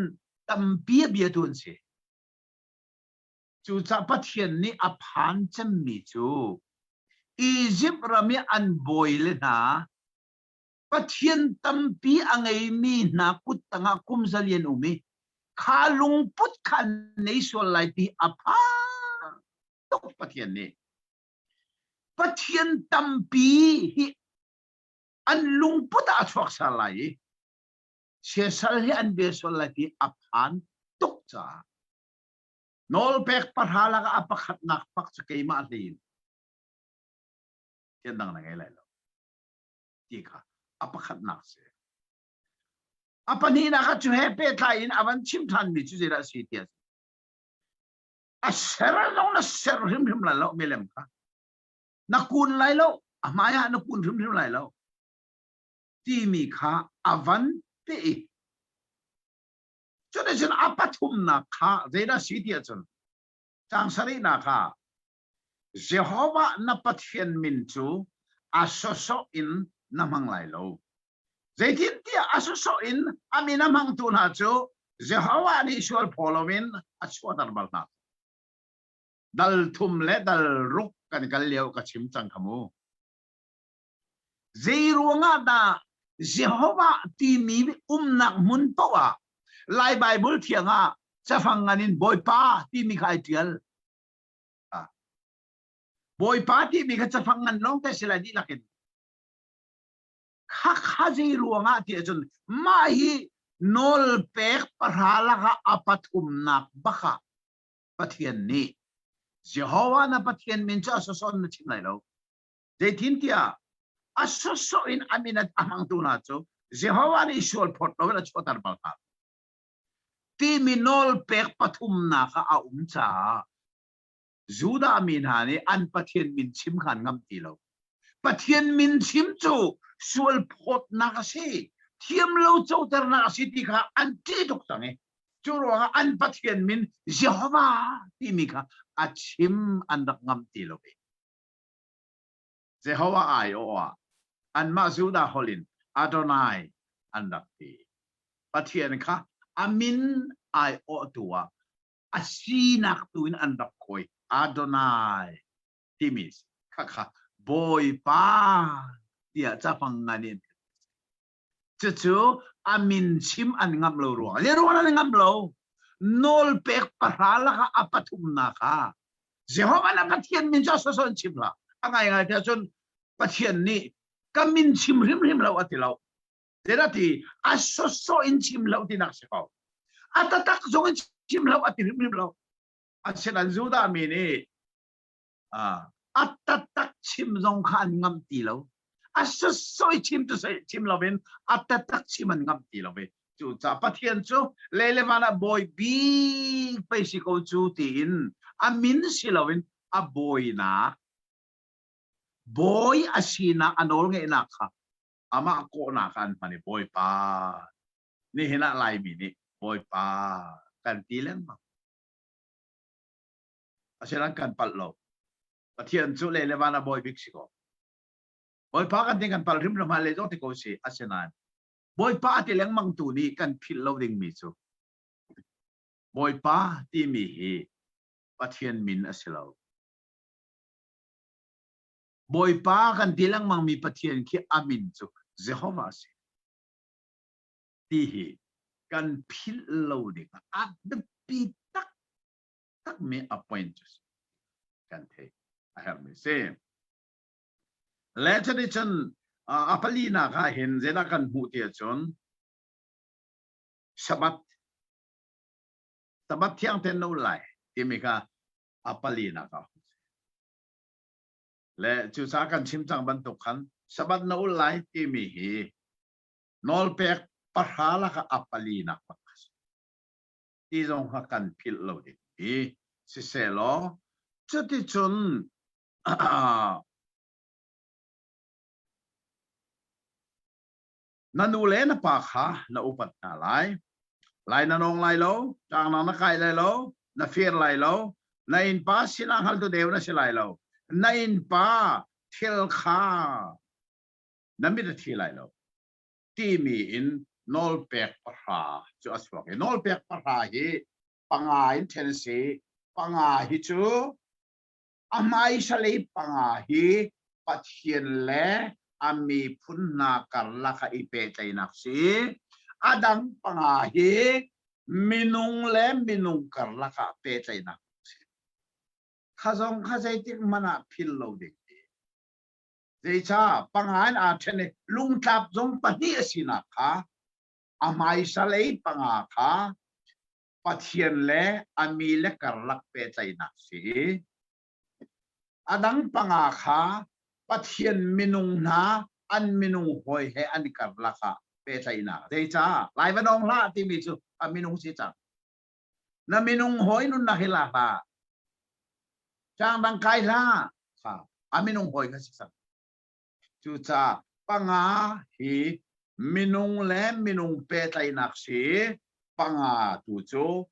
tampi a biatu an si. Cucaah Pathian nih a phan cemmi cu Izipt ram i an bawile hna Pathian tampi a ngeimi hna kut tangah kum 400 an um i kha lungput kha an nei sual lai ti a phang tuk Pathian nih. Pathian tampi hi an lungput ah a chuak sal lai i siasal hi an bia sual lai ti a phan tuk caah Nawlpek pahra lakah a pakhatnak pak cu keimah hlei in thian dang na ngei lai lo ti kha a pakhatnak si. A pahnihnak ah cu he pehtlai in a van chim ṭhanmi cu zeidah a si ti a si. A ser zong na ser hrimhrim lai lo milem kha. Na kun lai lo, a hmai ah na kun hrimhrim lai lo timi kha a van peh i Cuticun a pathumnak kha zeidah si ti ahcun caang sarihnak ah Jehovah na Pathian min cu a sawsawh in na hmang lai lo. Zeitintiah a sawsawh in a min a hmangtu hna cu Jehovah nih sual phaw loin a chuahter bal hna. Dal thum le dal ruk kan kal lio ka chim cang kha mu. Zei ruangah dah Jehovah timi umnak hmun paoh ah Lai Baibal thiang ah cafang ngan in Bawipa timi kha ai ṭial. Bawipa timi kha cafang ngan lawng te si lai dihlak in. Kha kha zei ruangah ti ahcun mah hi nawlpek pahra lakah a pathumnak bak ah Pathian nih Jehovah na Pathian min cu a sawsawh na chim lai lo. Zeitintiah a sawsawh in a min a hmangtu hna cu Jehovah nih sual phawt loin a chuahter bal hna. Timi nawlpek pathumnak ah a um caah Judah mi hna nih an Pathian min chim kha an ngamh ti lo. Pathian min chim cu sual phawtnak a si, thiam lo coternak a si ti kha an ṭih tuk cang i cu ruangah an Pathian min Jehovah timi kha a chim an rak ngamh ti lo i. Jehovah aiawh ah anmah Judah holh in Adonai an rak ti. Pathian kha a min aiawhtu ah a sinak tu in an rak khawi Adonai timi kha kha Bawipa tiah cafang ngan in Cucu a min chim an ngamh lo ruang le ruang an ngamh lo. Nawlpek pahra lakah a pathumnak ah Jehovah na Pathian min cu a sawsawh in chim hlah. A ngaingai tiah cun Pathian nih ka min chim hrimhrim lo a ti lo. Zeidah ti a sawsawh in chim lo tinak si ko. A tatak zong in chim lo a ti hrimhrim lo. Asinain Judah mi nih a taktak chim zong kha an ngamh ti lo a soi chim tu chim loin a taktak chim an ngamh ti lo ve cucaah Pathian cu lei le van ah bawi bik pei si ko cu tiin a min si loin a bawinak. Bawi a sinak a nawl ngeihnak kha amah kawhnak ah an hman i Bawipa nihin ah Laimi nih Bawipa kan ti lengmang. Asinain kan palh lo. Pathian cu le le van a bawi bik si ko. Bawipa kan ti kan palh hrimhrim hal le zong ti ko si. Asinain Bawipa a ti lengmang tu nih kan philh lo dingmi cu Bawipa timi hi Pathian min a si lo. Bawipa kan ti lengmangmi Pathian khi a min cu Jehovah a si. Ti hi kan philh lo ding a biapi taktakmi a point cu kan theih a herhmi si. Le cuticun a palinak ah hin zeidah kan hmuh ti ahcun Sabbath Sabbath thiang ten na ul lai timi kha a palinak ah Le cucaah kan chim cang bantuk khan Sabbath na ul lai timi hi nawlpek pahra lakah a palinak bak a si. Ti zong kha kan philh lo ding hi sisehlaw cuticun Na nu le na pa kha na upat hna lai. Lai na nawng lai lo, tlangnak na kai lai lo, na fir lai lo, na innpa sinah hngaltu deu na si lai lo. Na innpa thil kha na mit a thi lai lo timi in nawlpek pahra cu a chuak i nawlpek pahra hi panga in ṭhen a si. Panga hi cu A hmaisalei panga hi Pathian le a miphun hna karlak ah i pehtlaihnak si. A dang panga hi minung le minung karlak ah pehtlaihnak si. Kha zong kha zeitik hmanh ah phil lo ding ti. Zeicah panga in aa ṭhen i lungtlap zong pahnih a sinak kha a hmaisalei panga kha Pathian le a mi le karlak pehtlaihnak si. A dang panga kha Pathian minung hna an minung hawi he an karlak ah pehtlaihnak. Zeicah? Lai va dong hlah timi cu a minung si cang. Na minung hawi nunnak hi la hlah. Cang dang kai hlah. Kha a minung hawi kha si cang. Cucaah panga hi minung le minung pehtlaihnak si, panga tu cu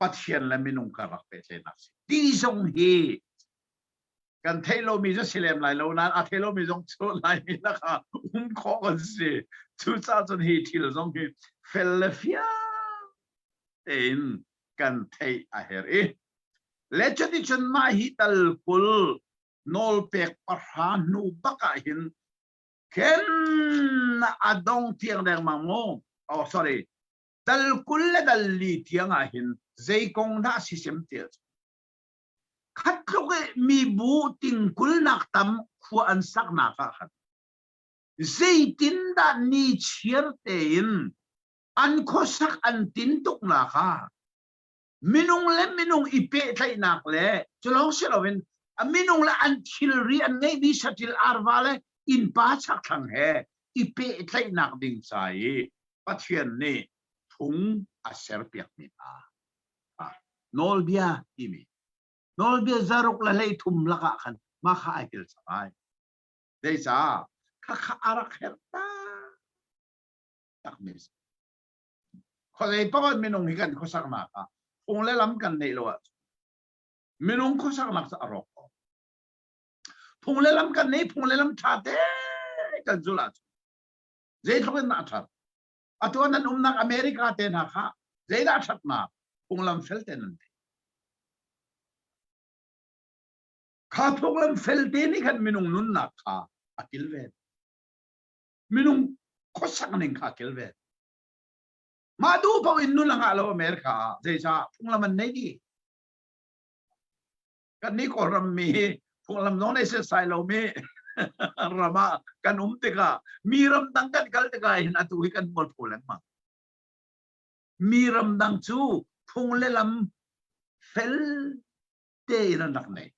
Pathian le minung karlak pehtlaihnak si. Ti zong hi kan theih lomi cu si lem lai lo nain a thei lomi zong cu Laimi lakah um khawh kan si. Cucaah cun hi thil zong hi fel le fiang tein kan theih a herh i le cuticun mah hi tal kul nawlpek pahra hnu bak ah hin khen a dong tiang dengmang mu oh sorry dal kul le dal li tiang ah hin zei kong dah si sem ti khat tluk i mi bu tingkul nak tam khua an sak nak ah khan zeitin dah ni chiar tein an khuasak an tin tuk nak ah Minung le minung i pehtlaihnak le cu lawng si loin a minung le an thilri an ngeihmi saṭil arva le innpa chakthlang he i pehtlaihnak ding ca i Pathian nih phung a serpiakmi hna nawlbia timi nawlbia zaruk le 13 lakah khan mah kha ai tel cang ai. Zeicah? Khakha a rak herh takmi a si. Khuazei paoh minung hi kan khuasaknak ah phung le lam kan neih lo ahcun minung khuasaknak cu a rawk ko. Phung le lam kan nei, phung le lam ṭha te kan zulh ahcun zeitluk in dah a ṭhat. Atu ah nan umnak America te hna kha zeidah ṭhatnak phunglam fel te nan theih. Kha phunglam fel te nih khan minung nunnak kha a kilven. Minung khuasak ning kha a kilven. Mah duh paoh in nun a ngah lo America ah zeicah phunglam an nei dih. Kan nih Kawlram mi hi phunglam zong nei setsai lomi ram ah kan um tikah mi ram dang kan kal tikah hin atu hi kan mualpho lengmang. Mi ram dang cu phung le lam fel tein an rak nei.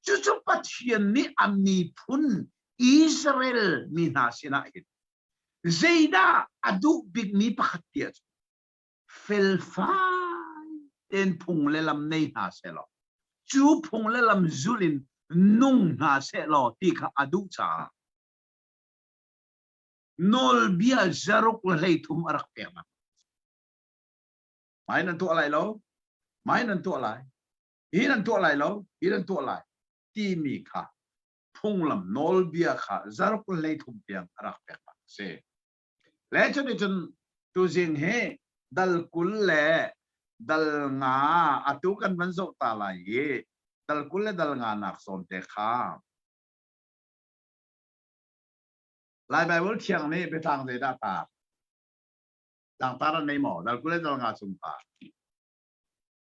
Cucu Pathian nih a miphun Israel mi hna sinah hin Zeidah a duh bikmi pakhat ti ahcun felfai tein phung le lam nei hna sehlaw cu phung le lam zulh in. nung hna sehlaw ti kha a duh caah nawlbia zaruk le 13 a rak peknak. Mai nan tuah lai lo, mai nan tuah lai, hi nan tuah lai lo, hi nan tuah lai timi kha phunglam nawlbia kha zaruk le 13 tiang a rak peknak a si. Le cuticun tuzing hi dal 20 le dal nga atu kan van zoh ta lai i dal 20 le dal nga nak zawn te kha Lai Bible thiang nih biatlang zeidah tar? Tlangtar an nei maw? Dal 20 le dal nga chung tar.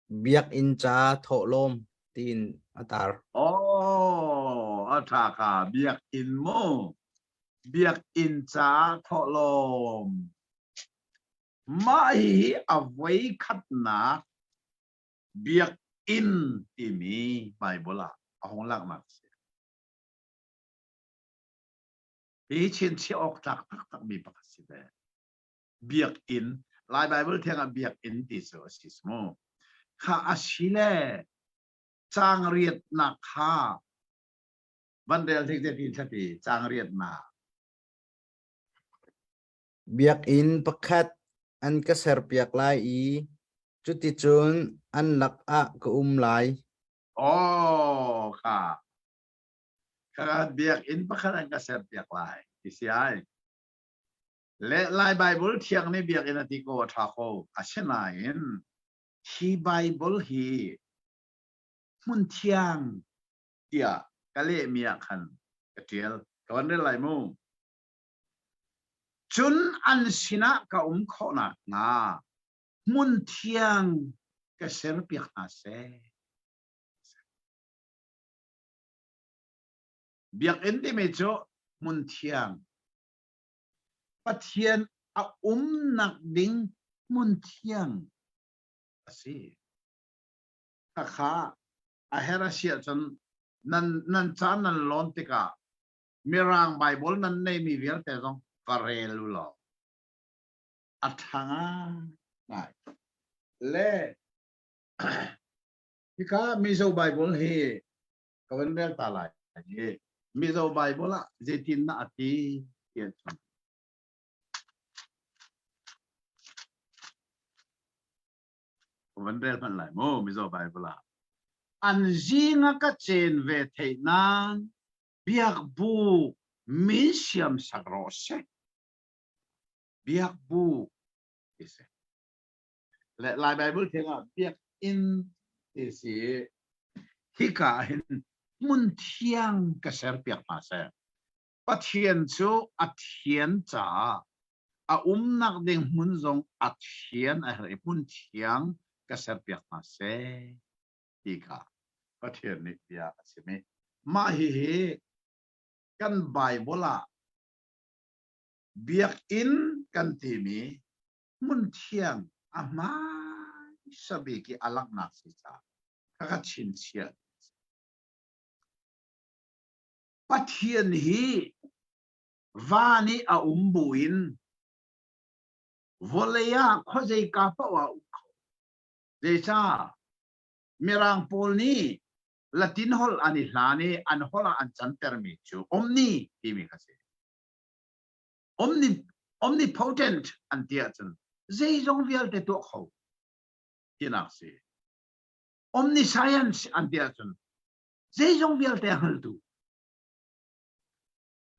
Biakinn ca thawhlawm tiin a tar. Oh, a ṭha kha biakinn mu. Biakinn ca thawhlawm. Mah hihi a voi khatnak biakinn timi Bible ah a hung langhnak a si. Hi chinchiah awk tlak taktakmi pakhat si ve. Biakinn Lai Bible thiang ah biakinn ti cu a si mu. Kha a si le caang riatnak kha van rel hnik te ti thlati caang riatnak. Biakinn pakhat an ka serpiak lai i cuticun an lakah ka um lai. Oh, kha. Kha biakinn pakhat an ka serpiak lai. Ti si ai. Le Lai Bible thiang nih biakinn a ti ko a ṭha ko. Asinain hi Bible hi hmun thiang tiah ka lehmi ah khan ka ṭial. Ka van rel lai mu. Cun an sinah ka um khawh nakhnga hmun thiang ka serpiak hna seh. Biakinn timi cu hmun thiang Pathian a umnak ding hmun thiang a si. Khakha a her a si ahcun nan, nan ca nan lawn tikah Mirang Bible nan neimi vialte zong va rel u law a ṭha ngai. Le hika Mizo Bible hi ka van rel ta lai i Mizo Bible ah zeitin dah a ti ti ahcun ka van rel hmanh lai mu Mizo Bible ah an zing a ka cen ve theih nan biakbu min siam sak rawh seh biakbu ti si Le Lai Bible theng ah biakinn ti si hika ah hin hmun thiang ka serpiak hna seh. Pathian cu a thian caah a umnak ding hmun zong a thian a herh i hmun thiang ka serpiak hna seh ti kha Pathian nih bia a chim i mah hihi kan Bible ah biakinn kan timi hmun thiang a hmaisa bik i a langhnak si caah ka ka chinchiah. Pathian hi van i a um buin vawlei ah khuazeika paoh ah um kho. Zeicah? Mirang pawl nih Latin holh an i hlan i an holh ah an cantermi cu omni timi kha si. Omni, omnipotent an ti ahcun zeizong vialte tuah kho tinak si. Omniscience an ti ahcun zeizong vialte a hngaltu.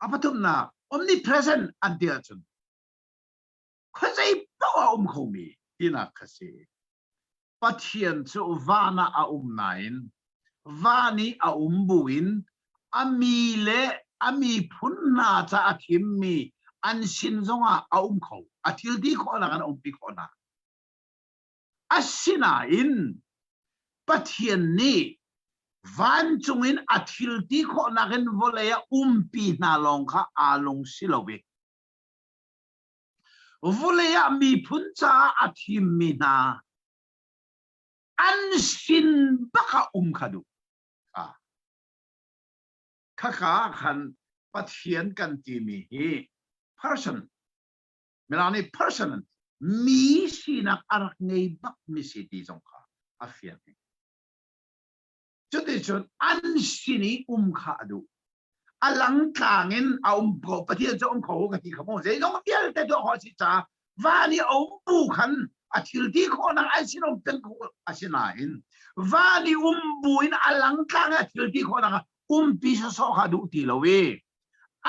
A pathumnak omnipresent an ti ahcun khuazei paoh a um khomi tinak kha si. Pathian cu van ah a um nain van i a um buin a mi le a miphun hna ca a thimmi an sin zongah a um kho. A thil ti khawhnak an umpi khawh hna. Asinain Pathian nih vancung in a thil ti khawhnak in vawlei ah umpi hna lawng kha aa lung si lo i Vawlei ah miphun caah a thimmi hna an sin bak ah um kha duh. Khaka ah khan Pathian kan timi hi person, Mirang nih person an ti. Mi sinak a rak ngei bak mi si ti zong kha a fiang. Cuticun an sin i um kha a duh. A langtlang in a um ko. Pathian cu um kho ka ti kha mu. Zeizong vialte tuah khawh a si caah van i a um bu khan a thil ti khawhnak an sin um peng ko asinain van i um bu in a langtlang i a thil ti khawhnak ah umpi sawsawh kha duh ti lo i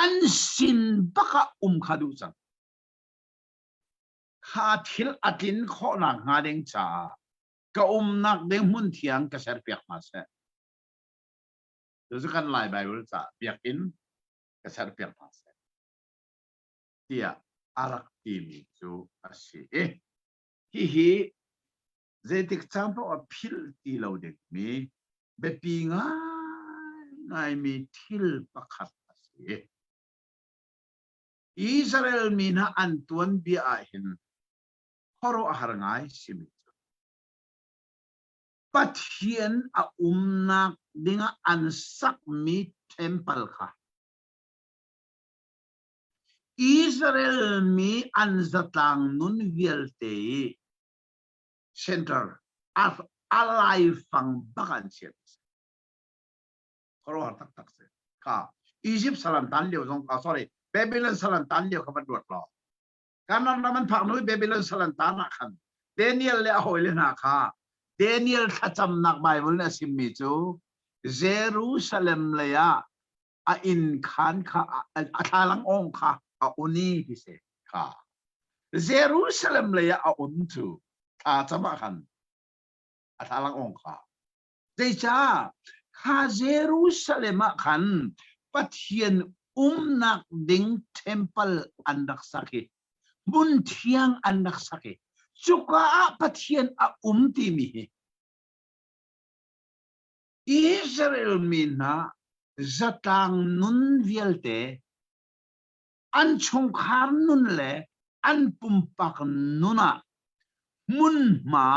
an sin bak ah um kha duh cang. Kha thil a tlin khawhnak hnga ding caah ka umnak ding hmun thiang ka serpiak hna seh. Cucu kan Lai Bible ca biakinn ka serpiak hna seh. Tiah a rak timi cu a si i hihi zeitik caan paoh ah philh ti lo dingmi biapi ngaingaimi thil pakhat a si. Israel mi hna an tuanbia ah hin khuaruahhar ngai simi cu Pathian a umnak dingah an sakmi temple kha Israel mi an zatlang nun vialte i center a laifang bak an chiah. Khuaruahhar taktak si. Kha Egypt salan tan lio zong sorry Babylon salan tan lio kha van ruat law Kanaan ram an phak hnu i Babylon sal an taan ah khan Daniel le a hawile hna kha Daniel thlacamnak Bible nih a chimmi cu Jerusalem lei ah a inn khaan kha a thlalang awng kha a un i ti si kha Jerusalem lei ah a un cu thla cam ah khan a thlalang awng kha Zeicah kha Jerusalem ah khan Pathian umnak ding temple an rak sak i hmun thiang an rak sak i cuka ah Pathian a um timi hi Israel mi hna zatlang nun vialte an chungkhar nun le an pumpak nun ah hmunhma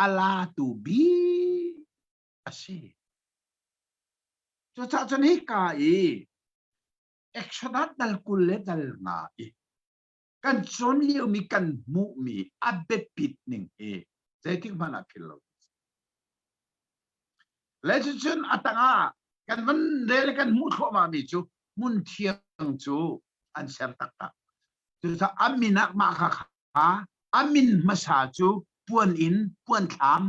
a latu bik a si. Cucaah cun hika i Exodus dal 20 le dal nga i kan cawn liomi kan hmuhmi a biapit ning hi zeitik hmanh ah philh lo. Le cucun a tangah kan van rel kan hmuh thluahmah mi cu hmun thiang cu an ser taktak. Cucaah a min ah mah kha a min hmasa cu puan inn puan thlam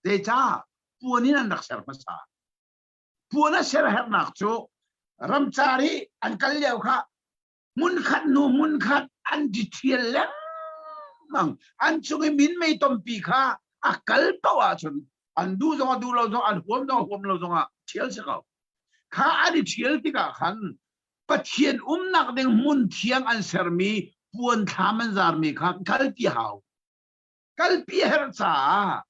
zeicah puan in an rak ser hmasa puan a ser hernak cu ramcar i an kal lio kha hmunkhat hnu hmunkhat an di thial lengmang an cung i minmei tompi kha a kal paoh ahcun an duh zong a duh lo zong an huam zong a huam lo zong ah thial si ko kha an i thial tikah khan Pathian umnak ding hmun thiang an sermi puan thlam an zarmi kha kalpi hau. Kalpi herh caah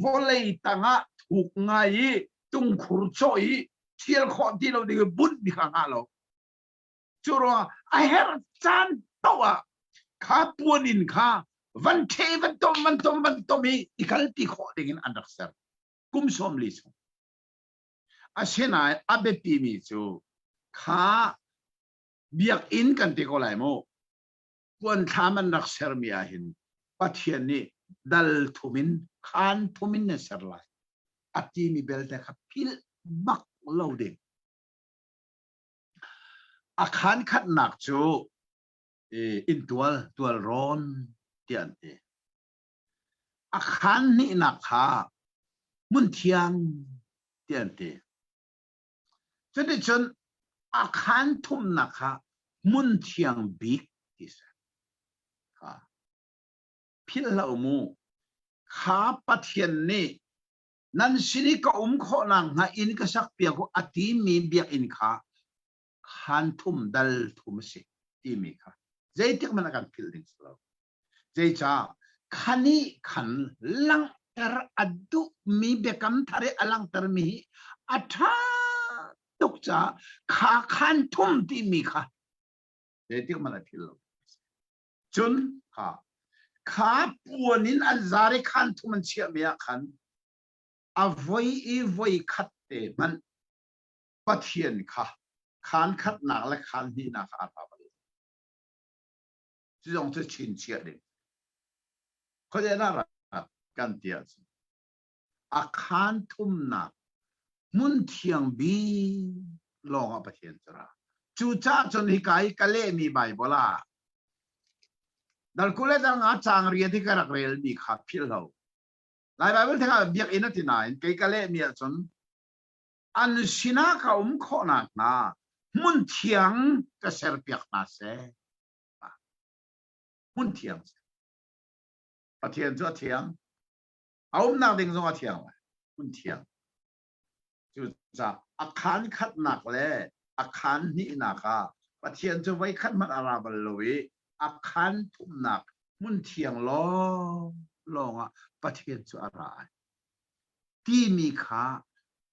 vawlei tangah thuk ngai i tungkhur cawh i thial khawh ti lo ding i bunh mi kha ngah lo. Cu ruangah a herh caan paoh ah kha puan in kha van ṭhe van tom van tom van tom i i kalpi khawh ding in an rak ser. Kum 40 chung. Asinain a biapimi cu kha biakinn kan ti ko lai mu. Puanthlam an rak sermi ah hin Pathian nih dal thum in khaan thum in na ser lai. A timi belte kha philh bak lo ding. A khaan khatnak cu inntual tualrawn tiah an ti. A khaan hnihnak kha hmunthiang tiah an ti. Cuticun a khaan thumnak kha hmunthiang bik ti si. Kha philh hlah u mu. Kha Pathian nih nan sin i ka um khawhnak hnga inn ka sak piak u a timi biakinn kha khaan thum dal thum a si timi kha zeitik hmanh a kan philh ding si lo. Zeicah khan i khan langhter a duhmi biakam thar i a langhtermi hi a ṭha tuk caah kha khan thum timi kha zeitik hmanh a phil lo. Cun kha kha puan in an zar i khan thum an chiahmi ah khan a voi i voi khat te hmanh Pathian kha khaan khatnak le khaan hnihnak kha a ra bal lo. Cu zong cu chinchiah ding. Khuadei dah rat kan ti ahcun a khaan thumnak. Hmun thiang bik lawng ah Pathian cu ra. Cucaah cun hika i ka lehmi Baibal ah dal 20 le dal nga caang riat i ka rak relmi kha philh lo. Lai Baibal theng ah biakinn a ti nain kei ka lehmi ahcun an sinah ka um khawh nakhnga hmun thiang ka serpiak hna seh. Hmun thiang. Pathian cu a thiang. A umnak ding zong a thiang lai. Hmun thiang. Cucaah a khaan khatnak le a khaan hnihnak ah Pathian cu voikhat hmanh a ra bal lo i a khaan thumnak hmun thiang lawnglawng ah Pathian cu a ra ai. Timi kha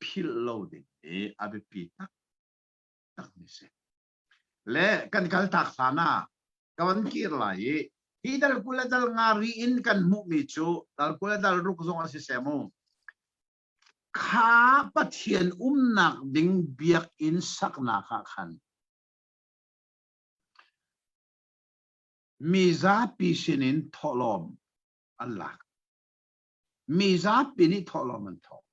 philh lo ding hi a biapi taktakmi si. Le kan kal tak hlan ah ka van kir lai i hi dal 20 le dal nga ri in kan hmuhmi cu dal 20 le dal ruk zong a si seh mu. Kha Pathian umnak ding biakinn saknak ah khan mi zapi sinin thawhlawm an lak. Mi zapi nih thawhlawm an thawh.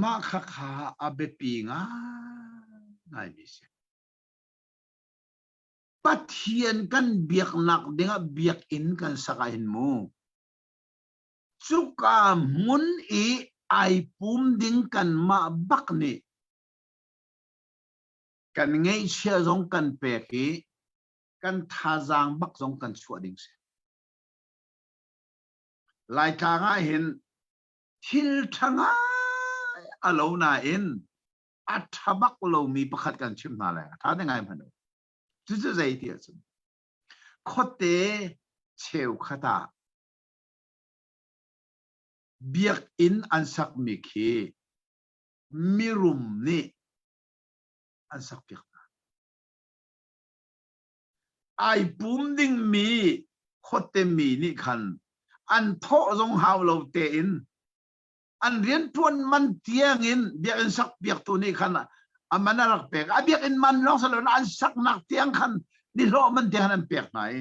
Mah khakha a biapi ngaingaimi si. Pathian kan biaknak dingah biakinn kan sak ahhin mu Cuka hmun i ai pum ding kanmah bak nih kan ngeihchiah zong kan pek i kan thazaang bak zong kan chuah ding si. Laitlang ah hin thil ṭha ngai a lo nain a ṭha bak lomi pakhat kan chimh hna lai. A ṭha te ngai hmanh u. Cucu zei ti ahcun khuate cheukhat ah Biakinn an sakmi khi mirum nih an sakpiak hna. Ai pum dingmi khuate mi nih khan an thawh zong hau lo tein an rianṭuan man tiangin biakinn sakpiaktu nih khan a man a rak pek. A biakinn man lawng si loin an saknak tiang khan nihlawh man tiang khan an pek hna i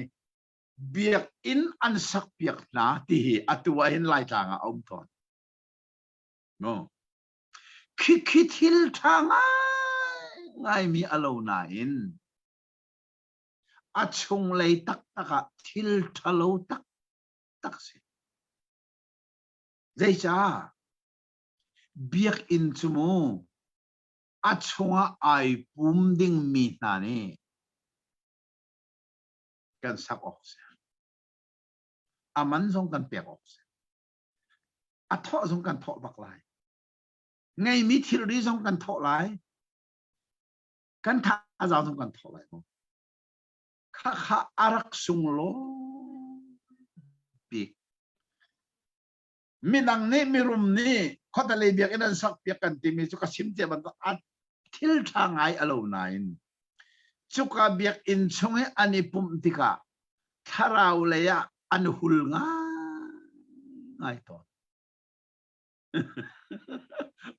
biakinn an sakpiak hna ti hi atu ah hin Laitlang ah a um tawn. No. Khi khi thil ṭha ngai ngaimi a lo nain a chunglei taktak ah thil ṭhalo taktak si. Zeicah? Biakinn cu mu a chungah ai pum dingmi hna nih kan sak awk si. A man zong kan pek awk si. A thawh zong kan thawh bak lai. Ngeimi thilri zong kan thawh lai. Kan thazaang zong kan thawh lai. Khakha a rak sunglawi bik. Midang nih mirum nih khuatalei biakinn an sak piak kan timi cu ka chim cia bantuk a thil ṭha ngai a lo nain cuka biakinn chung i an i pumh tikah thlarau lei ah an hul ngai tawn.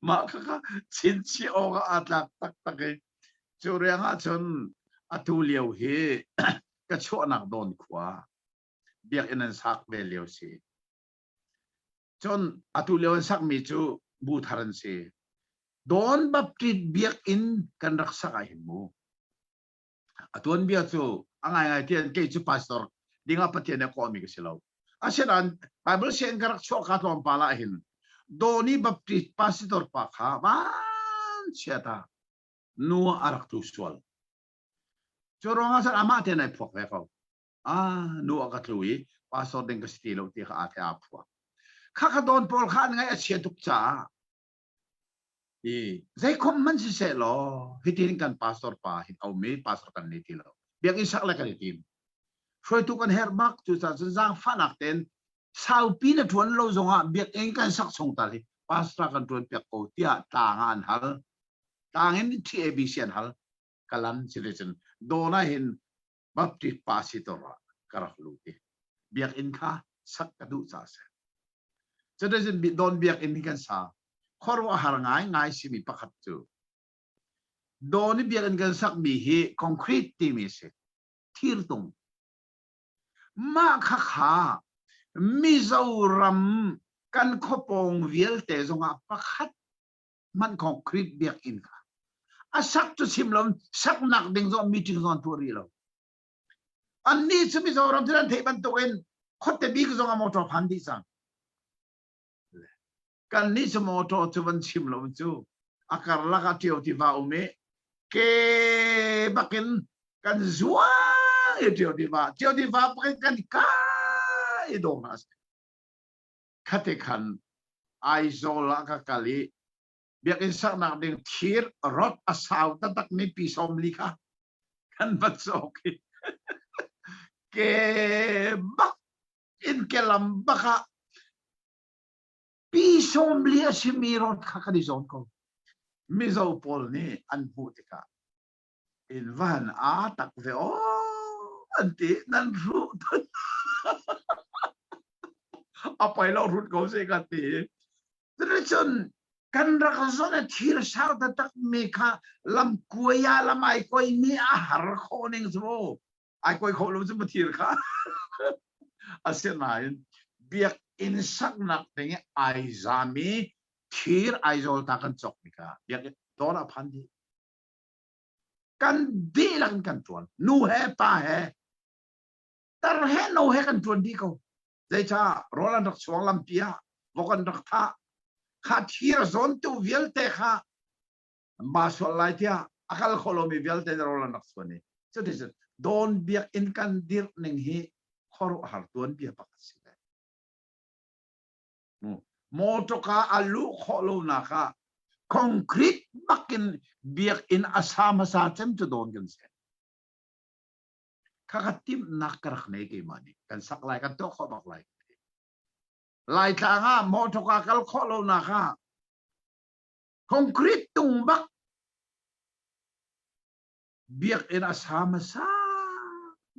Mah khakha chinchih awk ah aa tlak taktak i cu riangah cun atu lio hi ka chuahnak dawn khua biakinn an sak ve lio si. Cun atu lio an sakmi cu bu thar an si. Dawn Baptist biakinn kan rak sak ah hin mu. A tuanbia cu a ngaingai tian kei cu pastor dingah Pathian nih a kawhmi ka si lo. Asinain Bible sianginn ka rak chuah ka tlawmpal ah hin Dawni Baptist pastor pa kha vanchiat ah nu a rak tlu sual. Cu ruangah cun amah tein ai phuak ve ko. Ah nu a ka tlu i pastor ding ka si ti lo ti kha aa the aa phuak. Kha ka dawn pawl kha an ngaih a chia tuk caah i zeikhom hmanh siseh law hitin kan pastor pa hin a um i pastor kan nei ti lo. Biakinn sak le kan i tim. Hruaitu kan herh bak cucaah cun zaangfahnak tein saupi na ṭuan lo zongah biakinn kan sak chung tal hi pastor kan ṭuan piak ko tiah tlang ah an hal. Tlang in TABC an hal. Kalan cun dawn ah hin Baptist pastor ah ka rak lut i biakinn kha sak ka duh caah si. Cuticun Dawn biakinn hi kan sa. Khuaruahhar ngaingai simi pakhat cu Dawn i biakinn kan sakmi hi concrete timi si. Thirtung. Mah khakha Mizoram kan khuapawng vialte zongah pakhat. manh concrete biakinn kha a sak cu chim lo saknak ding zong meeting zong tuah rih lo. Annih cu Mizoram cu an theih bantukin khuate bik zong ah motor phan dih cang. Kan nih cu motor cu van chim lo cu a karlak ah ṭio tiva um i ke bakin kan zuang i ṭio tiva ṭio tiva bakin kan kai i dawng hna a si. Khate khan Aizawl ah ka kal i biakinn saknak ding thir rot a sau taktak mi pi 40 kha kan va cawk i ke bak in ke lam bak ah pi 40 a simi rot kha kan i zawn ko. Mizo pawl nih an hmuh tikah in van aa tak ve aw an ti nan ruh a poi lo rut ko se ka ti. Cuticun kan rak zon a thir sau taktak mi kha lam kuai ah lam ai koi mi a har khawh ning cu ai koi kho lo cu thir kha asinain biakinn saknak ding i ai zami thir Aizawl ta kan cawk mi kha biakinn dawr ah phan dih. Kan dihlak in kan ṭuan. Nu he pa he tar he no he kan ṭuan dih ko. Zeicah rawl an rak chuang lampi ah vok an rak thah. Kha thir zawntu vialte kha ba sual lai tiah a kal kho lomi vialte rawl an rak chuan i cuticun dawn biakinn kan dirh ning hi khuaruahhar tuanbia pakhat si ve. Mawṭawka a luh khawh lonak ah concrete bakin biakinn a sa hmasa cem cu dawn kan si. Khakha timhnak ka rak nei keimah nih. Kan sak lai, kan tuah khawh bak lai. Laitlang ah mawṭawka kal khawh lonak ah concrete tung bak biakinn a sa hmasa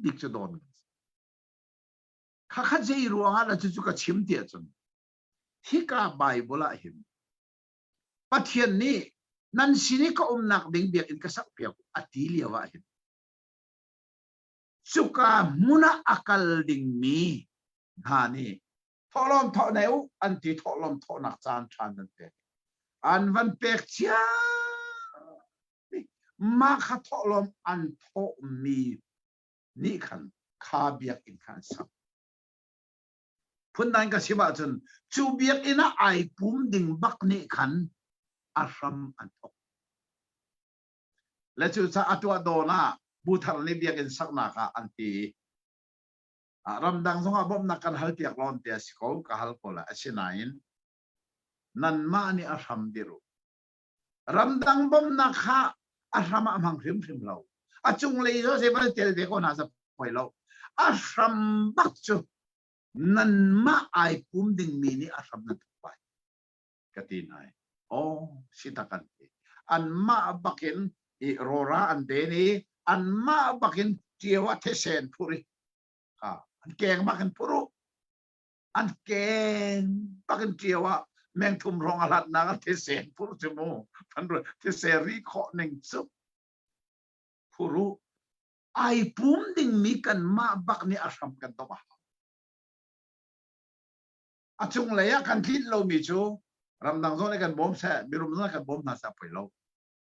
bik cu dawn kan si. Khakha zei ruangah dah cucu ka chim ti ahcun hika Bible ah hin Pathian nih nan sin i ka umnak ding biakinn ka sakpiak a ti lio ah hin cuka hmun ah a kal dingmi hna nih thawhlawm thawh ne u an ti thawhlawm thawhnak caan ṭha nan pek an van pek cia mah kha thawhlawm an thawhmi nih khan kha biakinn kha an sak. Phundang ka chim ahcun cu biakinn ah ai pum ding bak nih khan a hram an thok. Le cucaah a tuah dawn ah buthar nih biakinn saknak ah an ti. Ramdang zongah bawmhnak kan hal piak lawn te a si ko, ka hal ko lai. Asinain nanmah nih a hram dir u. Ramdang bawmhnak kha a hram ah hmang hrimhrim lo. A cunglei zo zei van tel ve ko hna za poi lo. A hram bak cu nanmah ai pum dingmi nih a hram nan thuk lai. Ka ti nai. Oh, si tak an ti. Anmah bakin i rora an den i anmah bakin ṭio ah thisen phur i an keng bakin phur u. An keng bakin ṭio ah meng thum hrawng a hlatnak ah thisen phur cu mu. Thisen ri khawh ning cu phur u. Ai pum dingmi kanmah bak nih a hram kan domh a hau. A cunglei ah kan tlinh lomi cu ramdang zong nih kan bawm seh, mirum zong nih kan bawm hna seh poi lo.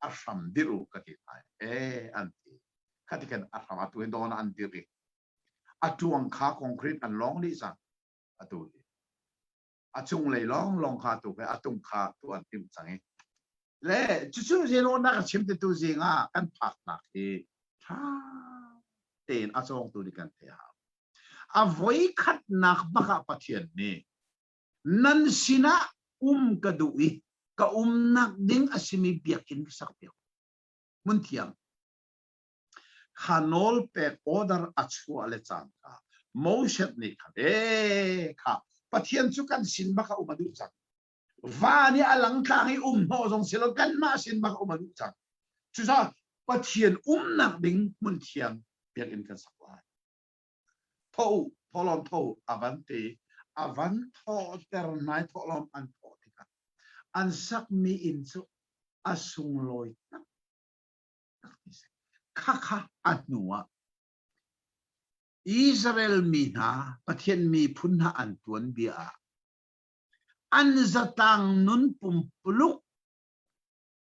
A hram dirh u ka ti hna. E an ti. Khati khan a hram atu hin dawn an dirh i a tuang kha concrete an lawng dih cang atu hi. A cunglei lawng lawng kha tu he a tung kha tu an timh cang i le cucu zeiruangdah ka chim ti tu zing ah kan phaknak hi ṭha tein a cawngtu nih kan theih a hau. A voikhatnak bak ah Pathian nih nan sinah um ka duh i ka umnak ding a simi biakinn ka sak piak. Hmun thiang. Kha nawl pek order a chuah le cangka Moses nih khan ee kha Pathian cu kan sin bak a um a duh cang. Van i a langtlang i um hnawh zong si lo kanmah sin bak um a duh cang. Cucaah Pathian umnak ding hmun thiang biakinn kan sak lai. Tho u, thawhlawm tho u, a van ti. A van thawhter nai thawhlawm an thawh tikah an sakmi inn cu a sunglawi taktak ti si. Khakha a hnu ah Israel mi hna Pathian miphun hna an tuanbia ah an zatlang nun pumpuluk.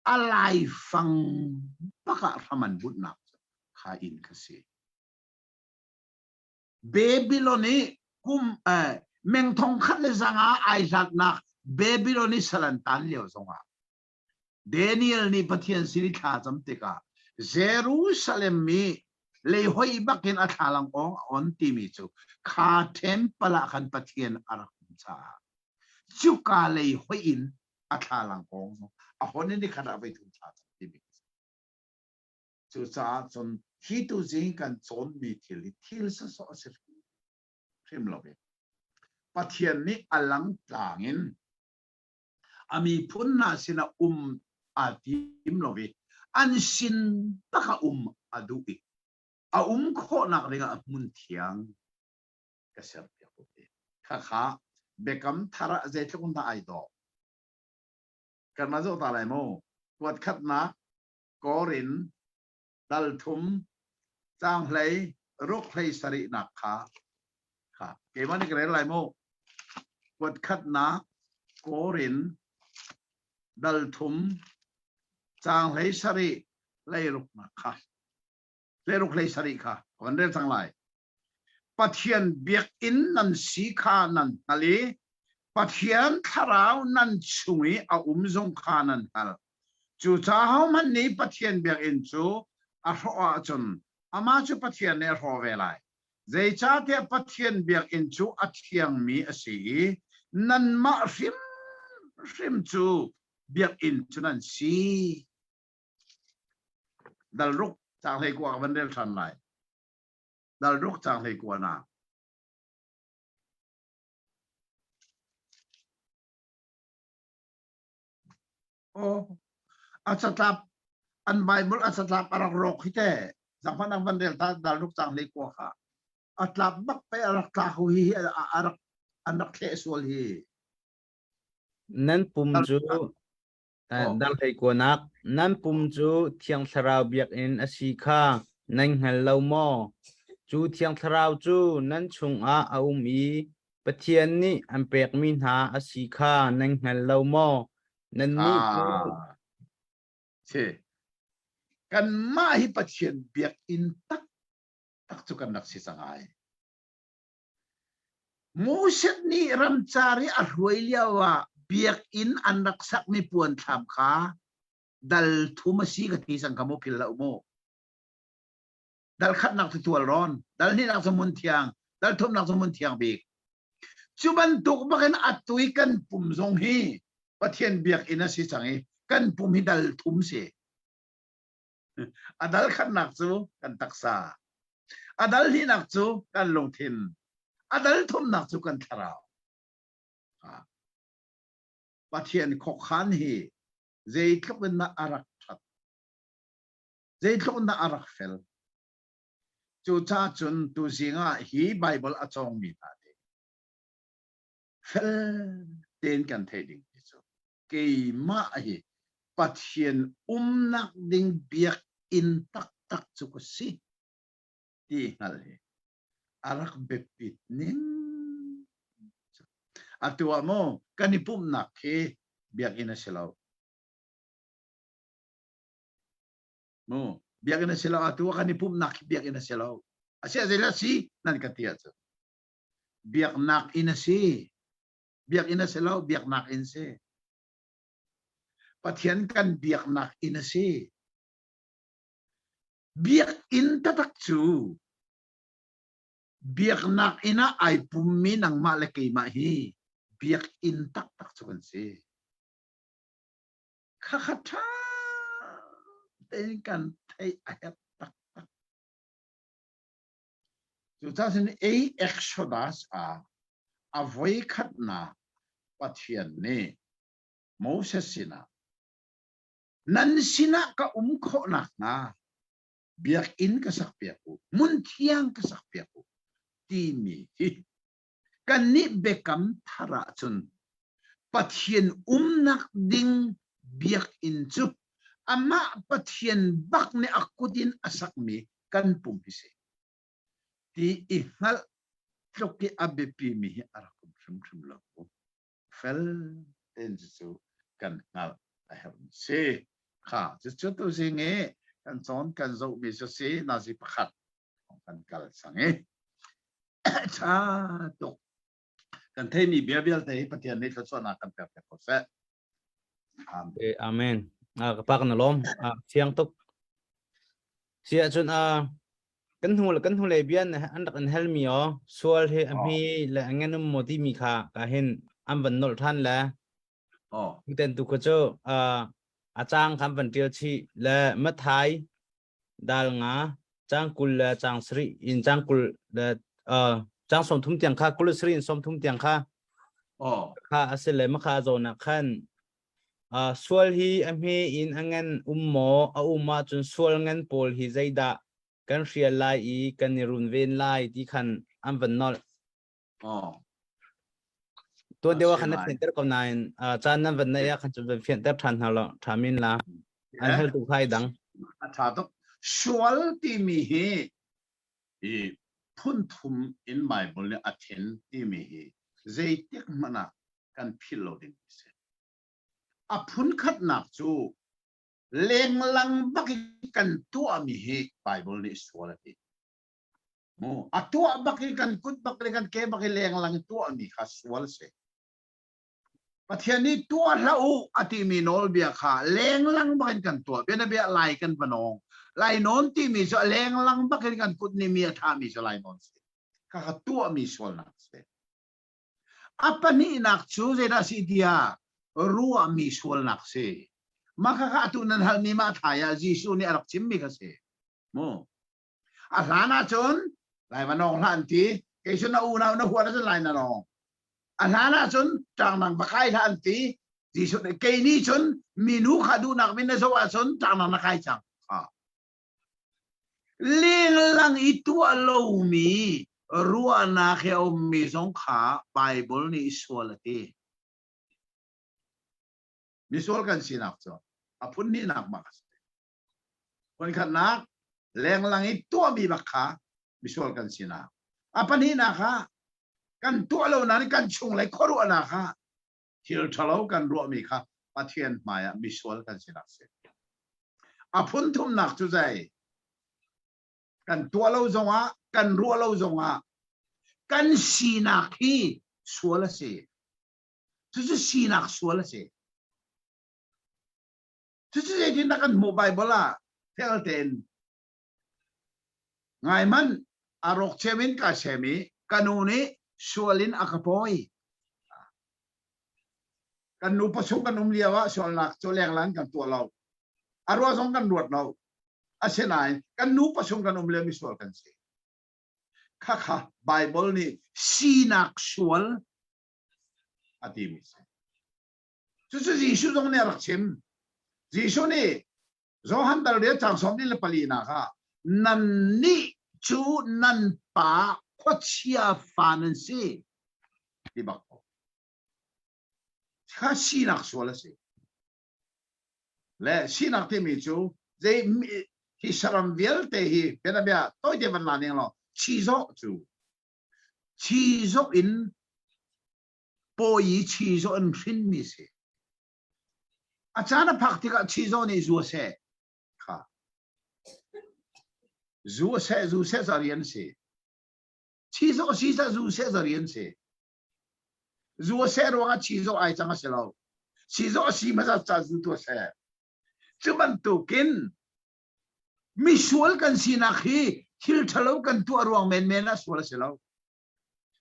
A laifang bak ah hram an bunhnak cu kha inn kha si. Babylon i kum eh, meng thong khat le zanga ai hlatnak Babylon i sal an tan lio zongah Daniel nih Pathian sin i thla cam tikah Jerusalem i lei hoi bakin a thlalang awng a on timi cu kha temple ah khan Pathian a rak um caah cuka lei hoi in a thlalang awng zong a hon in nikhat ah voi thum thla cam timi cucaah cun hi tu zing kan cawnmi thil hi thil sawsawh a si hrim lo i Pathian nih a lang tlang in a miphun hna sinah um aa tim lo i an sin tak ah um a duh i a um khawhnak dingah hmun thiang ka serpiak u ti. Khakha biakam thar ah zeitluk in dah ai dawh. Kan ma zoh ta lai mu. Kuat khatnak Korin dal thum caang hlei ruk hlei sarihnak kha kha keimah nih ka rel lai mu kuat khatnak Korin dal thum caang hlei sarih hlei ruknak kha hlei ruk hlei sarih kha ka van rel cang lai Pathian biakinn nan si kha nan hngal i Pathian thlarau nan chung i a um zong kha nan hngalh. Cucaah hohmanh nih Pathian biakinn cu a hrawh ahcun amah cu Pathian nih a hrawh ve lai. Zeicahtiah Pathian biakinn cu a thiangmi a si i nanmah hrimhrim cu biakinn cu nan si. Dal ruk caang hlei kua ka van rel ṭhan lai. Dal ruk caang hlei kua na. Aw, a catlap an Bible a catlap a rak rawk hi te. Zaangfah van rel ta dal ruk caang hlei kua kha. A tlap bak pe a rak tla ko hi a rak an rak thleh sual hi. Nan pum cu Dang hleikuanak, nan pum cu Thiang Thlarau biakinn a si kha nan hngal lo maw? Cu Thiang Thlarau cu nan chungah a um i Pathian nih an pekmi hna a si kha nan hngal lo maw? Nannih cu Si. Kanmah hi Pathian biakinn taktak cu kan rak si cang ai. Moses nih ramcar i a hruai lioah biakinn an rak sakmi puanthlam kha dal thum a si ka ti cang kha mu philh lo mu. Dal khatnak cu tualrawn, dal hnihnak cu hmun thiang, dal thumnak cu hmun thiang bik. Cu bantuk bakin atu i kan pum zong hi Pathian biakinn a si cang i kan pum hi dal thum si. A dal khatnak cu kan taksa. A dal hnihnak cu kan lungthin. A dal thumnak cu kan thlarau. Pathian khuakhan hi zeitluk in dah a rak ṭhat. Zeitluk in dah a rak fel. Cucaah cun tuzing ah hi Baibal a cawngmi hna nih fel tein kan theih ding ti cu keimah hi Pathian umnak ding biakinn taktak cu ka si ti hngalh hi a rak biapit ning. Atu ah maw kan i pumhnak khi biakinn a si lo. Mu biakinn a si lo atu ah kan i pumhnak khi biakinn a si lo. A si a si nan ka ti ahcun biaknak inn a si. Biakinn a si lo, biaknak inn si. Pathian kan biaknak inn a si. Biakinn taktak cu biaknak inn ah ai pummi nangmah le keimah hi biakinn taktak cu kan si. Khakha ṭha tein kan theih a herh taktak. Cucaah cun ei Exodus ah a voikhatnak Pathian nih Moses sinah nan sinah ka um khawh nakhnga biakinn ka sakpiak u, hmunthiang ka sakpiak u timi hi kannih biakam thar ahcun Pathian umnak ding biakinn cu amah Pathian bak nih a kut in a sakmi kan pum hi si. Ti i hngalh tluk i a biapimi hi a rak um hrimhrim lo. Fel tein cucu kan hngalh a herhmi si. Kha cucu tu zing i kan cawn kan zohmi cu si nazi pakhat kan kal cang i ṭha tuk kan theimi bia vialte hi Pathian nih thluachuahnak kan pek piak ko seh. Amen. Amen. Ah, ka pa kan lawm. Ah, fiang tuk. Si ahcun ah kan hnu kan hnu lei bian an rak in hel mi o sual hi a hmi le a ngen um maw ti mi kha ka hin an van nolh than le Oh. Ten tu kha cu a cang kha an van ṭial chih le Mathai dal nga cang 20 le cang sarih in cang 20 le cang 30 tiang kha 27 in 30 tiang kha Oh. kha a si le makha zawn ah khan sual hi a hme in a ngan um maw a um ahcun sual ngan pawl hi zeidah kan hrial lai i kan i runven lai ti khan an van nolh. Oh. Tuan deuh ah khan na fianter ko nain caan nan van neih ah khan cun van fianter ṭhan hna lo ṭha min la an hal tu khai dang. A ṭha tuk. Sual timi hi i phun thum in Bible nih a then timi hi zeitik hmanh ah kan philh lo ding a si. A phun khatnak cu lenglang bak in kan tuahmi hi Bible nih sual a ti. Mu a tuah bak i kan kut bak le kan ke bak i lenglang tuahmi kha sual si. Pathian nih tuah hlah u a timi nawlbia kha lenglang bak in kan tuah. Bianabia lai kan va nawng. Lai nawn timi cu a lenglang bak in kan kut nih mi a thahmi cu lai nawn si. Kha kha tuahmi sualnak si. A pahnihnak cu zeidah si tiah ruahmi sualnak si. Mah kha kha atu nan halmi mah thai ah Jesuh nih a rak chimmi kha si. Mu. A hlan ahcun lai va nawng hlah an ti. Kei cu na unau na huat ahcun lai na nawng. A hlan ahcun ṭangnang va kai hlah an ti. Jesuh nih kei nih cun minu kha duhnak min na zoh ahcun ṭangnang na kai cang. Lenglang i tuah lomi ruahnak he a ummi zong kha Baibal nih sual a ti. Misual kan sinak cu a phun hnihnak bak a si. Voikhatnak lenglang i tuahmi bak kha misual kan sinak. A pahnihnak ah kan tuah lo nain kan chunglei khuaruahnak ah thil ṭhalo kan ruahmi kha Pathian hmaiah misual kan sinak si. A phun thumnak cu zei? Kan tuah lo zongah, kan ruah lo zongah kan sinak hi sual a si. Cucu sinak sual a si. Cucu zeitindah kan hmuh Baibal ah fel tein ngai man a rawk cem in ka sem i ka nu nih sual in a ka pawi. Kan nu pasung kan um lio ah sualnak cu lenglang kan tuah lo. A ruah zong kan ruat lo. Asinain kan nu pasung kan um lio mi sual kan si. Khakha Baibal nih sinak sual a timi si. Cucu Jesuh zong nih a rak chim. Jesuh nih Johan dal riat cang 24 nak ah nannih cu nan pa khuachia fa nan si ti bak ko. Kha sinak sual a si. Le sinak timi cu zei hi saram vialte hi bianabia tawite van la ning law chizawh cu chizawh in pawi i chizawh in hrinmi si. A caan a phak tikah chizawh nih zu a seh. Kha. Zu a seh, zu seh ca rian si. Chizawh si ca zu seh ca rian si. Zu a seh ruangah chizawh ai cang a si lo. Chizawh a si hmasa ca zu tu a seh. Cu bantukin misual kan sinak hi thil ṭhalo kan tuah ruang menmen ah sual a si lo.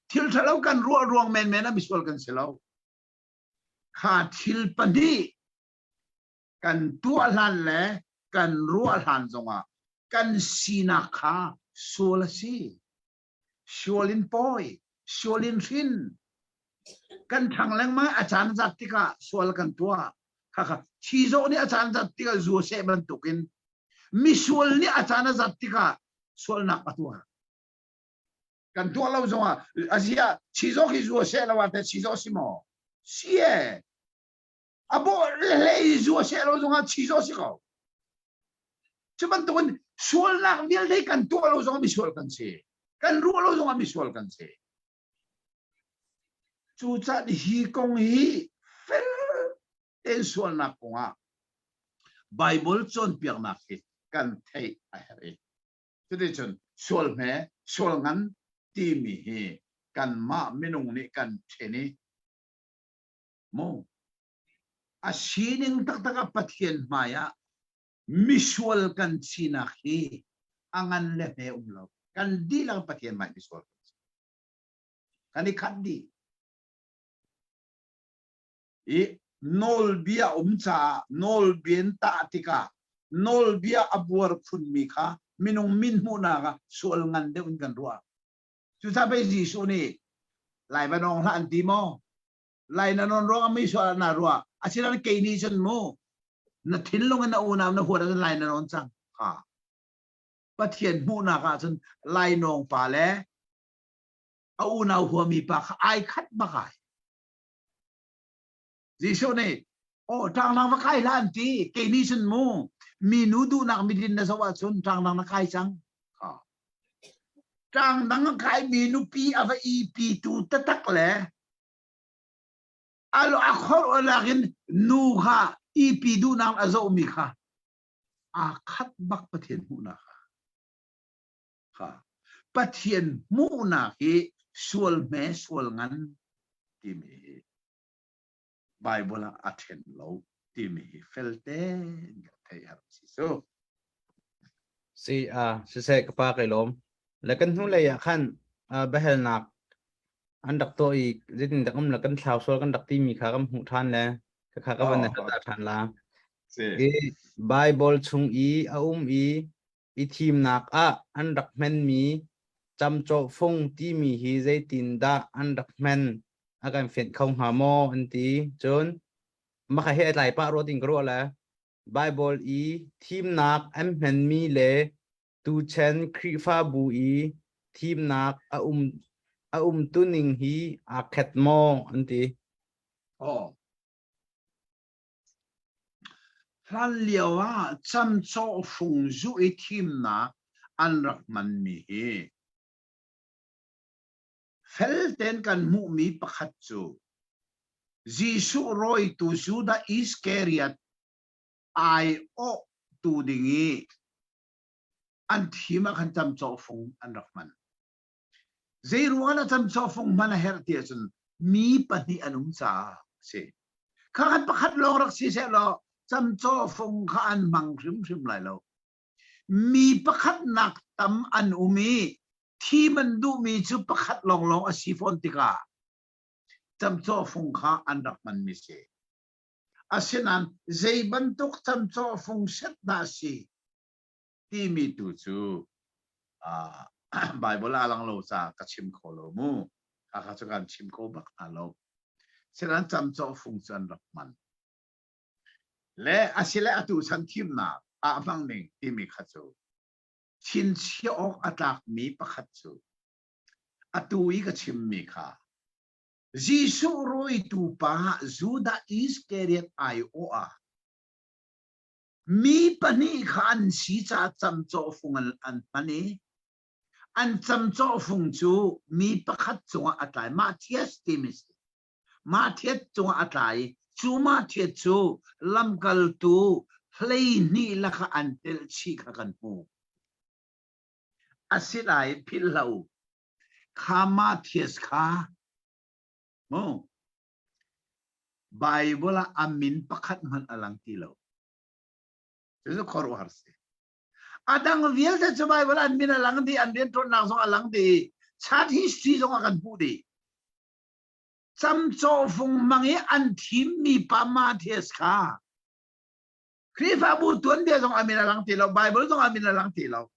Thil ṭhalo kan ruah ruang menmen ah misual kan si lo. Kha thil pahnih kan tuah hlan le kan ruah hlan zongah kan sinak kha sual a si. Sual in pawi, sual in hrin. Kan ṭhang lengmang a caan zat tikah sual kan tuah. Khakha chizawh nih a caan zat tikah zu a seh bantukin misual nih a caan a zat tikah sualnak a tuah. Kan tuah lo zongah azia chizawh khi zu a seh lo ah teh chizawh si maw? Si e. A bawh hlei zu a seh lo zongah chizawh si ko. Cu bantukin sualnak vialte kan tuah lo zongah misual kan si. Kan ruah lo zongah misual kan si. Cucaah hi kong hi fel tein sualnak kongah. Bible cawnpiaknak hi kan theih a herh i cuticun sual hme sual ngan timi hi kanmah minung nih kan ṭhen i mu a sining taktak ah Pathian hmai ah misual kan sinak hi a ngan le hme um lo kan dihlak Pathian hmai misual kan si kan i khat dih i nawlbia um caah nawlbia in tah tikah nawlbia a buar phunmi kha minung min hmuhnak ah sual ngan deuh in kan ruah. Cucaah pei Jesuh nih lai va nawng hlah an ti maw? Lai na nawn ruangah mi sual ah naa ruah. Asinain kei nih cun mu na thinlung in na unau na huat ahcun lai na nawn cang. Ha. Pathian hmuhnak ah cun lainawng pa le a unau huami pa kha ai khat bak ai. Jesuh nih aw ṭanglang va kai hlah an ti kei nih cun mu minu duhnak midin na zoh ahcun ṭanglang na kai cang ṭangdang a kai mi nupi a va ipi tu tatak le alo a khor lak in nu kha ipi duhnak a zoh mi kha aa khat bak Pathian hmuhnak kha Pathian hmuhnak hi sual hme sual ngan timi hi Bible ah a ṭhen lo timi hi felte in kan theih har si cu. Si a siseh ka pa kai lawm. Le kan hnu lei ah khan biahalnak an rak tuah i zeitin dak um le kan thlau sual kan rak timi kha kan hmuh ṭhan le ka kha ka van oh. ta ṭhan la. I Bible chung i a um i i thimnak ah an rak hmanmi camcawhfung timi hi zeitindah an rak hman a kan fianh kho hnga maw an ti. Cun maka he a tlai pah rua ting ka ruah le Bible i thimnak an hmanmi le tuchan Khrihfabu i thimnak a um a umtuning hi aa khat maw an ti. Oh. Hlanlio ah camcawhfung zuh i thimnak an rak hmanmi hi fel tein kan hmuhmi pakhat cu Jesuh rawitu Judas Iskariot aiawhtu ding i an thim ah khan camcawhfung an rak hman. Zeiruang ah camcawhfung hman a herh ti ahcun mi pahnih an um caah a si. Kha khan pakhat lawng rak si sehlaw camcawhfung kha an hmang hrimhrim lai lo. Mi pakhat nak tam an um i thim an duhmi cu pakhat lawnglawng a si fawn tikah camcawhfung kha an rak hmanmi si. Asinain zei bantuk camcawhfung set dah a si timi tu cu uh, Bible a lang lo caah ka chim kho lo mu. Kha cu kan chim kho bak hna lo. Sinain camcawh fung cu an rak hman. Le asile atu chan thimnak ah hmang ning timi kha cu chinchiah awk a tlakmi pakhat cu atu i ka chimmi kha Jesuh rawitu pa Judah Iskariot aiawh ah Mi pahnih kha an si caah camcawhfung an, an hman i an camcawhfung cu mi pakhat cungah a tlai. Matthias timi si. Matthias cungah a tla i cu Matthias cu lamkaltu 12 lakah an telh chih kha kan hmuh. Asinain philh hlah u. Kha Matthias kha mu Bible ah a min pakhat hmanh a lang ti lo. Cucu khuaruahhar si. A dang vialte cu Bible an min a lang dih, an rianṭuannak zong a lang dih, church history zong a kan hmuh dih. Camcawhfung hmang i an thimmi pa Matthias kha Khrihfabu tuanbia zong a min a lang ti lo, Bible zong a min a lang ti lo.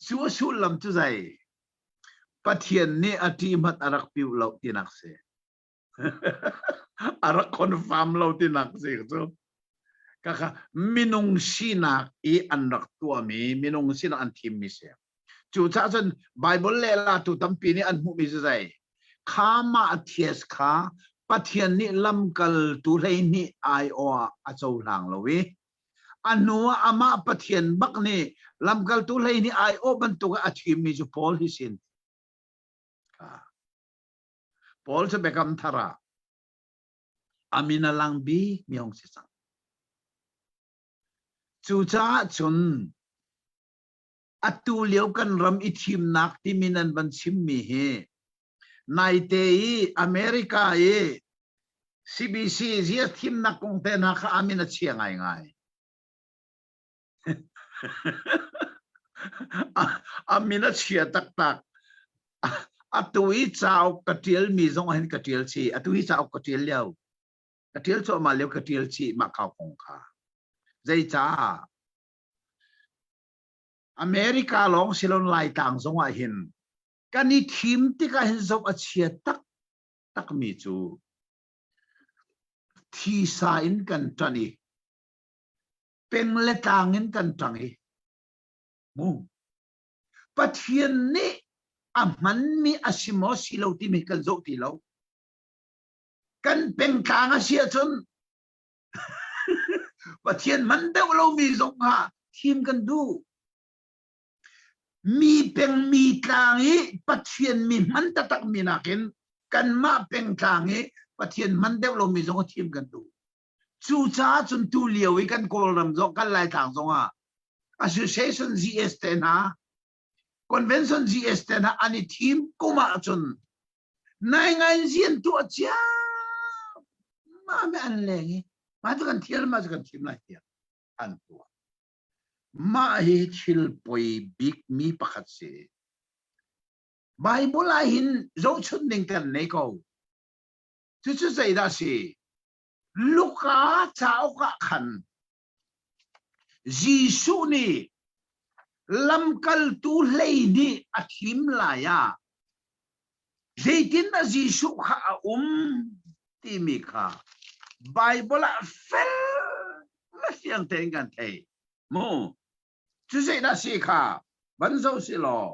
Cu a sullam cu zei? Pathian nih a ṭih hmanh a rak piu lo tinak si. a rak confirm lo tinak si cu kaka minung sinak i an rak tuahmi minung sinak an thimmi si cucaah cun Bible lehlatu tampi nih an hmuhmi cu zei kha Matthias kha Pathian nih lamkaltu 12 aiawh ah a cohlang lo i a hnu ah amah Pathian bak nih lamkaltu 12 aiawh bantuk a thimmi cu Paul hi sin Paul cu Biakam Thar ah a min a lang bik mi hong si cang. Cucaah cun atu lio kan ram i thimnak timi nan van chimmi hi naite i America i CBC zia thimnak kong te hna kha amin a chia ngaingai. A min a chia taktak. Atu i cauk ka ṭialmi zong hin ka ṭial chih. Atu hi cauk ka ṭial lio. Ka ṭial cuahmah lio ka ṭial chih mah kau kong kha. Zeicah? America lawng silon Laitlang zong ah hin kan i thim tikah hin zoh a chia taktakmi cu thisa in kan ṭan i peng le tlang in kan ṭang i mu Pathian nih a hmanmi a si maw si lo timi kan zoh ti lo. Kan pengtlang a si ahcun Pathian man deuh lomi zong kha thim kan duh. Mi peng mi tlang i Pathian mi hman taktak mi nakin kanmah pengtlang i Pathian hman deuh lomi zong thim kan duh. Cucaah cun tu lio i kan Kawlram zong kan Laitlang zongah Association GS te hna Convention GS te hna an i thim kum ahcun naingainzi an tuah cia mah me an leng i mah cu kan thial mah cu kan thim lai tiah an tuah. Mah hi thil poi bik mi pakhat si. Bible ah hin zohchunh ding kan nei ko. Cucu zeidah si? Luka cauk ah khan Jesuh nih lamkaltu 12 a thim lai ah zeitindah Jesuh kha a um timi kha Baibal ah fel le fiang tein kan thei. Mu cu zeidah si kha van zoh si law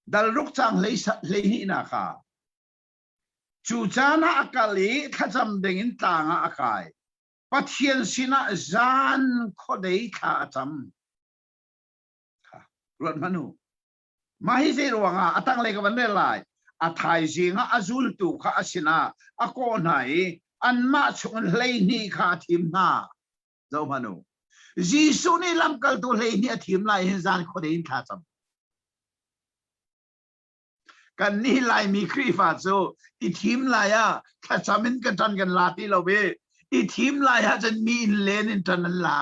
Dal ruk cang hleihnihnak ah cu caan ah a kal i thlacam dingin tlang ah a kai. Pathian sinah zan khuadei thla a cam. Ruat hmanh u. Mah hi zei ruangah a tanglei ka van rel lai. A thaizing ah a zultu kha a sinah a kawh hna i anmah chungin 12 kha a thim hna. Zoh hmanh u. Jesuh nih lamkaltu 12 a thim lai hin zan khuadei in thla cam. Kan nih Laimi Khrihfa cu i thim lai ah thlacam in kan ṭan kan la ti lo i i thim lai ah cun mi inn len in ṭan an la.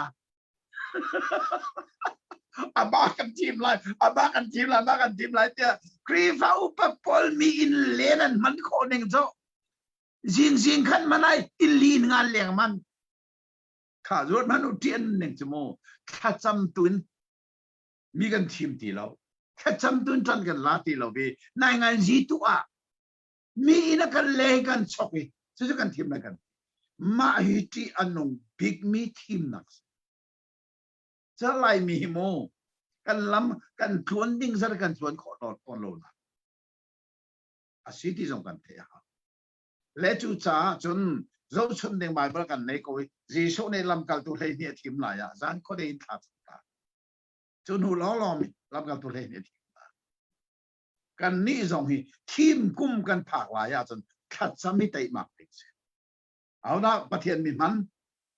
Aba kan thim lai, aba kan thim lai, aba kan thim lai tiah Khrihfa upa pawl mi inn len an hman khawh ning cu zing zing khan manai ilin ngan leng man. Kha zuat hmanh u ṭian ning cu mu thlacam tu in mi kan thim ti lo thlacam tu in ṭan kan la ti lo i nai ngai zi tu ah mi in a kan le kan chok i cucu kan thim lai kan mah hi ṭih a nung bikmi thimnak si ca Laimi hi mu kan lam kan tluan ding zar kan tluan khawh tawn lo na a si ti zong kan theih a hau Le cucaah cun zohchun ding Baibal kan nei ko i Jesuh nih lamkaltu 12 a thim lai ah zan khuadei in thla cam ta. Cu hnu lawnglawng lamkaltu 12 a thim ta. Kan nih zong hi thim kum kan phak lai ahcun thlacam hi teimak ding si. Ahodah Pathian mi hman,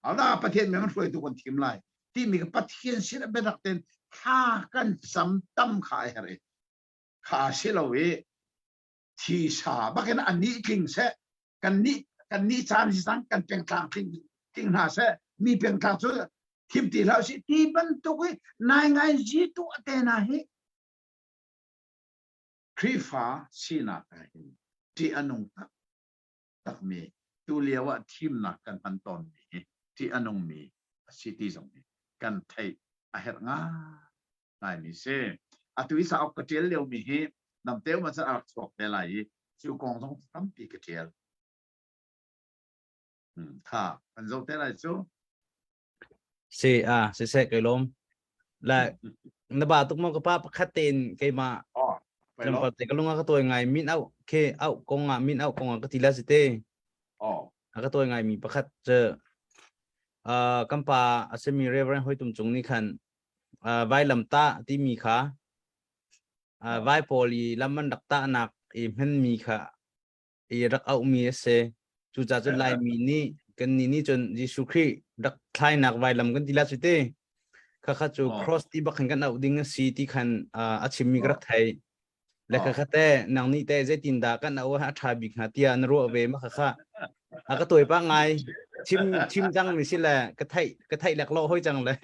ahodah Pathian mi hman hruaitu kan thim lai timi Pathian sin ah biatak tein thla kan cam tam kha a herh i kha si lo i thisa bakin an nih tling seh kan nih kan nih caan si cang kan pengtlang tling tling hna seh mi pengtlang cu thim ti hlah si ti bantuk i nai ngai zi tu te na hi Khrihfa sinak ah hin ṭih a nung tak takmi tu lio ah thimnak kan hman tawnmi hi ṭih a nungmi a si ti zong hi kan theih a herh ngai ngaimi si. Atu i cauk ka ṭial liomi hi namte um ahcun a rak chuak te lai i cu kong zong tampi ka ṭial. Kha kan zoh te lai cu. Si a siseh kai lawm. La na ba tuk mo ka pa pakhat tein keimah Oh, tlawmpal te ka lung a ka tawi ngai min au ke au kong ah min au kong ah ka ti la si te. Oh. A ka tawi ngai mi pakhat cu uh, kan pa a simi Reverend Hoi Tum Cung nih khan vailamtah timi kha vai pawl i lam an rak tahnak i hmanmi kha i rak auhmi a si. Cucaah cun Laimi nih Kan ni nih cun Jesuh Khrih rak thlainak vailam kan ti la cu te. Khakha cu cross ti bak khan kan auh ding a si ti khan a chimmi ka rak thei. Le khakha te nang nih te zeitin dah kan auh a ṭha bik hnga tiah na ruah ve ma khakha. A ka tuai pa ngai. Chim chim cang mi si le ka theih ka theih lek lo hoi cang le.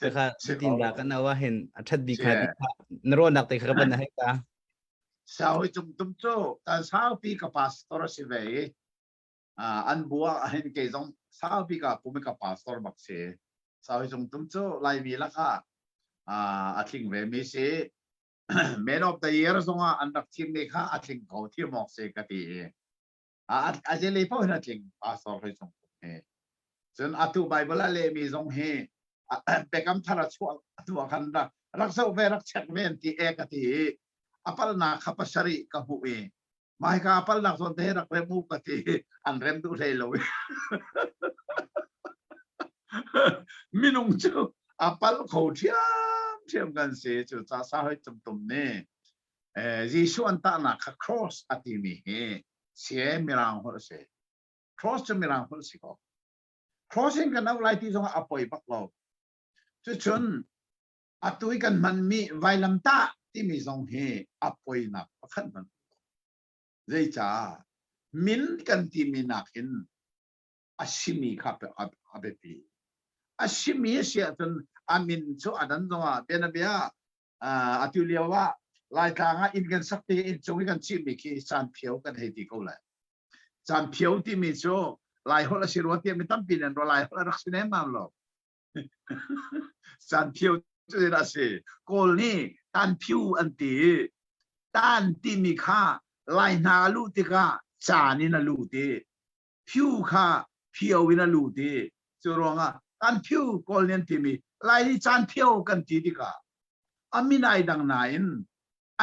Khakha zeitin dah kan auh ah hin a ṭhat bik hnga ti kha na ruahnak te kha ka van hei ta. Sau cung tum cu kan saupi ka pastor a si ve i an bu ah hin kei zong saupi ka pum i ka pastor bak si. Sau cung tum cu Laimi lakah a tling ve mi si. Man of the year zongah an rak thim mi kha a tling ko thim awk si ka ti i a zelei paoh hin a tling pastor hoi cung tum hi. Cun atu Bible a lehmi zong hi Biakam Thar a chuah atu ah khan rak rak zoh ve rak check ve an ti e ka ti i a palnak kha pasarih ka hmuh i mahika a palnak zawn te rak rem u ka ti an rem duh hlei lo i minung cu a pal kho ṭhiam ṭhiam kan si cu ca sa hoi tum tum nih Jesuh an tahnak kha cross a timi hi sie mirang holh a si cross cu mirang holh si ko crossing kan auh lai ti zongah a poi bak lo cucun atu i kan hmanmi vailamtah timi zong hi a poinak pakhat hmanh zeicah min kan timi nakin a simi kha a biapi a simi a si ahcun a min cu a dan zongah bianabia atu lio ah Laitlang ah inn kan sak ti inn cung i kan cihmi khi caan phio kan hei ti ko lai Caan phio timi cu Laiholh a si rua tiah mi tampi nih an ruah Laiholh a rak si nemmam lo. Caan phio cu zeidah a si? Kawl nih tan phiu an ti i tan timi kha Lai hna a luh tikah caan in a lut i phiu kha phio in a lut i cu ruangah tan phiu Kawl nih an timi Lai nih caan phio kan ti tikah a min ai dang nain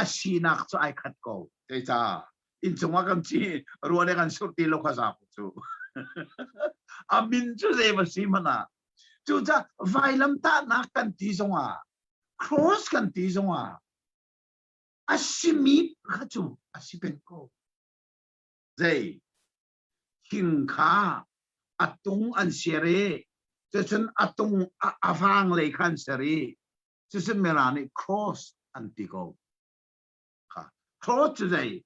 a sinak cu ai khat ko zeicah inncung ah kan ci ruah le kan surh ti lo kha za ko cu a min cu zei va si hmanh ah cucah vailamtahnak kan ti zongah cross kan ti zongah a simi kha cu a si peng ko zei thing kha a tung an ser i cucun a tung a vang lei kha an ser i Cucu Mirang nih cross an ti ko. Kha cross cu zei?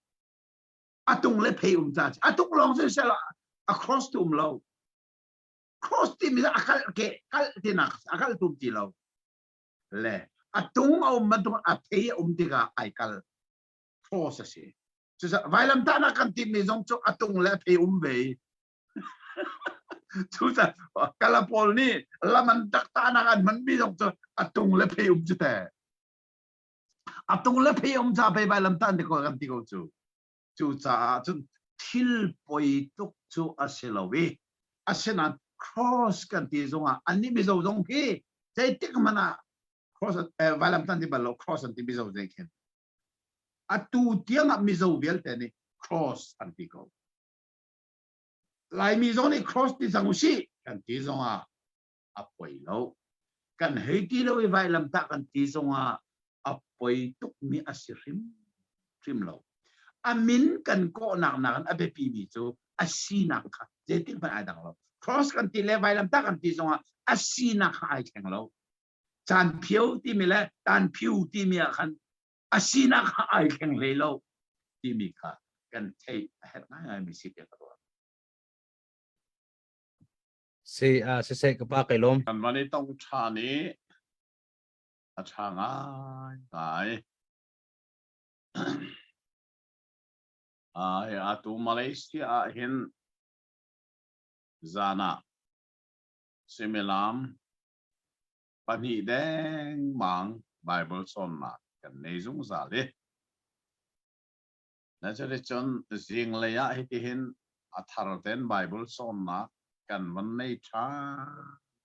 A tung le phei um ca a tung lawng cu sel a cross tu um lo. Cross timi a kal ke kal tinak a kal tum ti lo. Le a tung a um bantuk a phei a um tikah ai kal. Cross a si. Cucaah vailamtahnak kan timi zong cu a tung le a phei um ve. Cucaah kala pawl nih laman taktahnak an hmanmi zong cu a tung le phei um cu te. A tung le phei um ca pei vailam tan ti ko kan ti ko cu. Cucaah cun thil poi tuk cu a si lo i asinain cross kan ti zongah annih mizo zong hi zeitik hmanh ah cross eh, vailam tan ti bal lo cross an ti mizo zei khin atu tiang ah mizo vialte nih cross an ti ko Laimi zong nih cross ti cang usih kan ti zongah a poi lo. Kan hei ti lo i vailamtah kan ti zongah a poi tukmi a si hrim hrim lo. A min kan kawhnak nakin a biapimi cu a sinak kha zeitik hmanh ai dang lo. Cross kan ti le vailamtah kan ti zongah a sinak kha ai thleng lo. Caan phio timi le tan phiu timi ah khan a sinak kha ai thleng hlei lo timi kha kan theih a herh ngaingai mi si tiah ka ruah. Si a siseh ka pa kai lawm. Kan van i tong ṭhan i a ṭha ngai ngai. Ai atu Malaysia ah hin zan ah suimilam pahnih dengmang Baibal cawnnak kan nei zungzal i na cuticun zinglei ah hitihin a thar ten Baibal cawnnak kan van nei ṭhan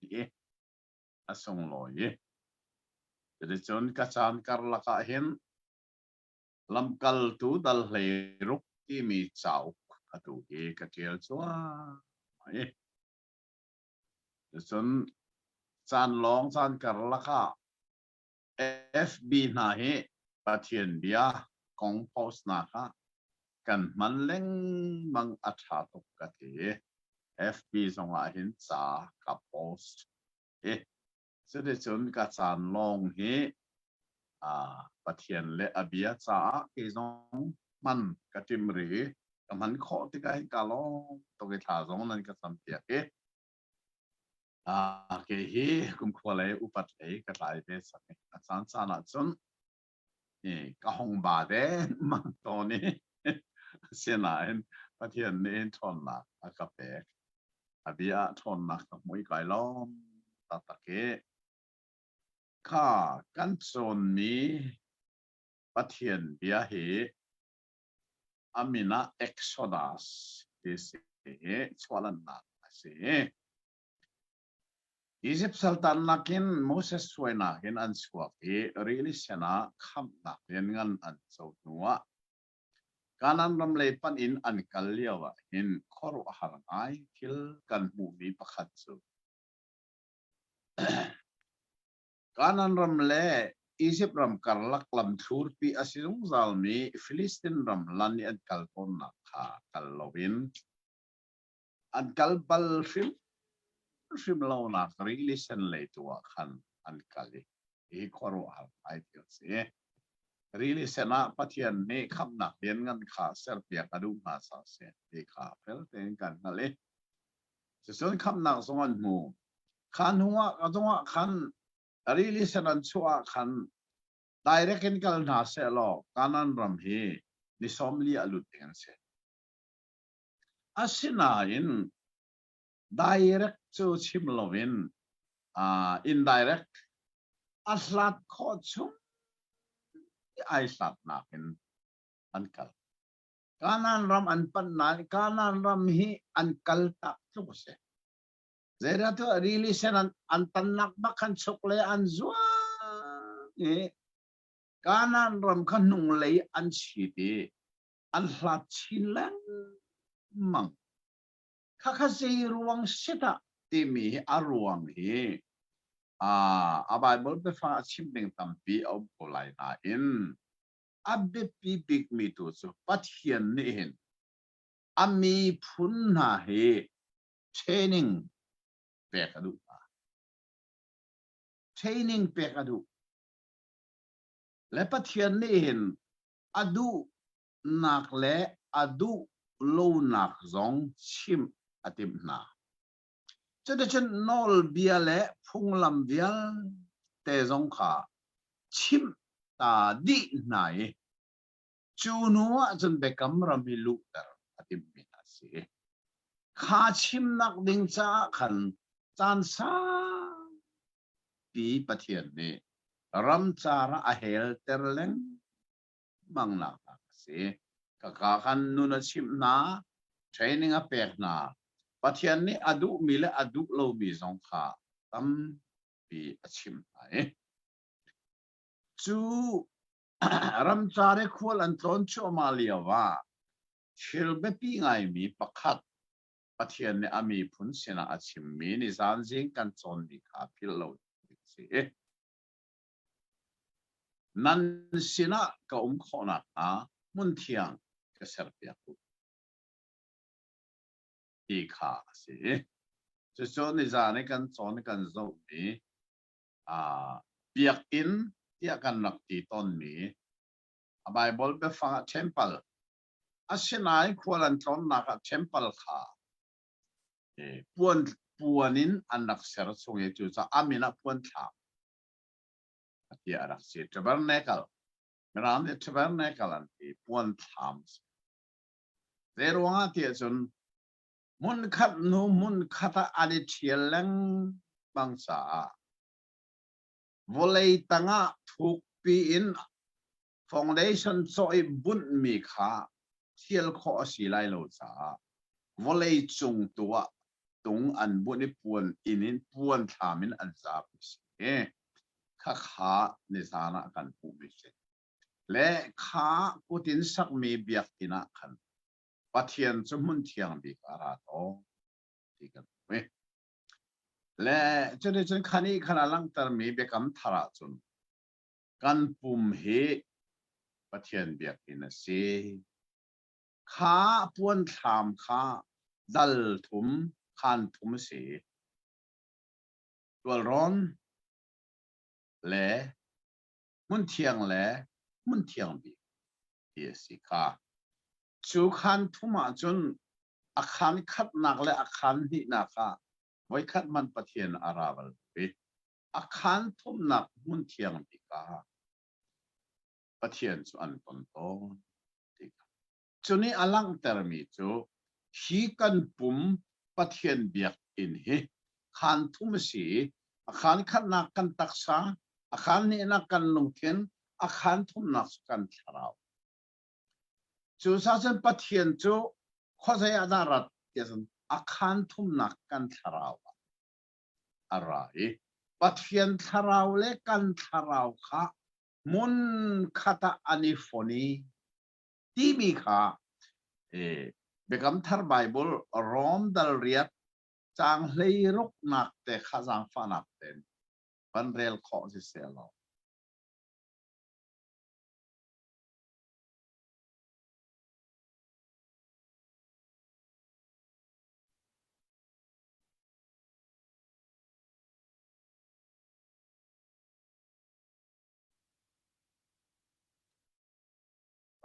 i a sunglawi i cuticun ka caan karlak ah hin lamkaltu dal hleiruk timi cauk atu hi ka ṭial cuahmah i Cun caan lawng caan karlak ah FB hna hi Pathian bia kong post nak ah kan hman lengmang a ṭha tuk ka ti. FB zong ah hin ca ka post i cuticun ka caan lawng hi Pathian le a bia caah kei zong hman ka tim rih i ka hman khawh tikah hin ka lawm tuk i thla zong nan ka campiak i kei hi kumkhua lei upat lei ka tlai ve cang i a caan caan ah cun ka hong ba dengmang tawn i asinain Pathian nih ṭhawnnak a ka pek. A bia ah ṭhawnnak ka hmu i kai lawm taktak i kha kan cawnmi Pathian bia hi a min ah Exodus ti si i chuahlannak a si. Izipt saltannak in Moses hruainak in an chuak i rili sen ah khamhnak lianngan an co hnuah Kanaan ram lei panh in an kal lio ah hin khuaruahhar ngai thil kan hmuhmi pakhat cu Kanaan ram le Izipt ram karlak lamthlurpi a si zungzalmi Filistin ram lan i an kal tawnnak kha kal loin an kal bal hrim hrim lonak rili sen lei tu ah khan an kal i hi khuaruahhar ngai thil si. Rili sen ah Pathian nih khamhnak lianngan kha serpiak a duh hna sa si ti kha fel tein kan hngalh i cucun khamhnak zong an hmu. Kha hnu ah ka zong ah khan rili sen an chuah ah khan direct in kal hna seh law Kanaan ram hi ni 40 a lut ding an si. Asinain direct cu chim loin uh, indirect a hlat khawh chung ai hlatnak in an kal. Kanaan ram an panh nain Kanaan ram hi an kal tak tluk a si. Zeiratu rili sen an, an tannak bak khan chuk le an zuang i Kanaan ram kha hnunglei an chit i an hlat chin lengmang. Khakha zei ruang sit ah timi hi a ruang hi a Bible biafang a chim ding tampi a um ko lai nain a biapi bikmi tu cu Pathian nih hin a miphun hna hi training pek a duh hna. Training pek a duh. Le Pathian nih hin a duhnak le a duh lonak zong chimh a timh hna. Cuticun nawlbia le phunglam vialte zong kha chimh ta dih hna i cu hnu ah cun biakam ram i luhter a timhmi hna a si. Kha chimnak ding caah khan caan saupi Pathian nih ramcar ah a helter lengmang nak a si. Kaka khan nun a chimh hna, training a pek hna. Pathian nih a duhmi le a duh lomi zong kha tampi a chimh hna i cu ramcar i khual an tlawn cuahmah lio ah thil biapi ngaimi pakhat Pathian nih a miphun sinah a chimmi nizan zing kan cawnmi kha philh lo ding si. Nan sinah ka um khawh nakhnga hmunthiang ka serpiak u ti kha a si. Cucu nizan i kan cawn kan zohmi biakinn tiah kan rak ti tawnmi a Bible biafang ah temple asinain khual an tlawnnak ah temple kha puan puan in an rak ser chung i cucaah a min ah puan thlak tiah a rak si. Tabernacle Mirang nih tabernacle an ti puan thlam Zei ruangah tiah cun hmunkhat hnu hmunkhat ah an i ṭhial lengmang caah vawlei tangah thukpi in foundation cawh i bunhmi kha thial khawh a si lai lo caah vawlei cung tu ah tung an bunh i puan inn in puan thlam in an zar mi si. Khakha nizan ah kan hmuhmi si. Le kha kutin sakmi biakinn ah khan Pathian cu hmun thiang bik a ra tawn ti kan hmu. Le cuticun khan i khan a langhtermi biakam thar ah cun kan pum hi Pathian biakinn a si. Kha puan thlam kha dal thum. Khaan thum a si. Tualrawn le hmunthiang le hmunthiang bik ti a si kha. Cu khaan thum ahcun a khaan khatnak le a khaan hnihnak ah voikhat hmanh Pathian a ra bal lo i a khaan thumnak hmunthiang bik ah Pathian cu an ton tawn ti kha. Cu nih a langhtermi cu hi kan pum Pathian biakinn hi khaan thum a si i a khaan khatnak kan taksa, a khaan hnihnak kan lungthin, a khaan thumnak cu kan thlarau. Cucaah cun Pathian cu khuazei ah dah rat tiah cun a khaan thumnak kan thlarau ah a ra i Pathian thlarau le kan thlarau kha hmun khat ah an i fon i timi kha Biakam Thar Bible Rom dal riat caang hleiruknak te kha zaangfahnak tein van rel khawh si seh law.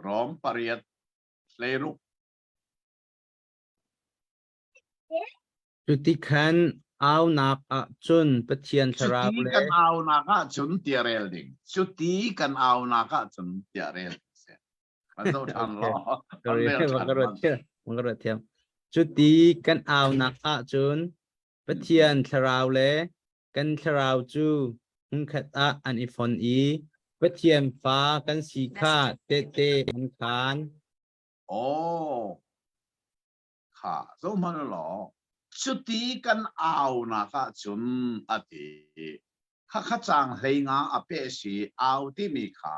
Rom pariat hleiruk. Cuti khan aunak ahcun Pathian thlarau Cuti le kan aunak ahcun tiah rel ding. Cuti kan aunak ahcun tiah rel ding si. Kan zoh ṭhan Okay. law. Kan Sorry, rel ṭhan ka ruat hmanh. thiam. Ka ruat thiam. Cuti kan aunak ahcun Pathian thlarau le kan thlarau cu hmunkhat ah an i fon i Pathian fa kan si kha tehte an khaan. Oh, kha zohhmanh law cuti kan aunak ahcun a ti. Khakha caang hlei nga a peh si au timi kha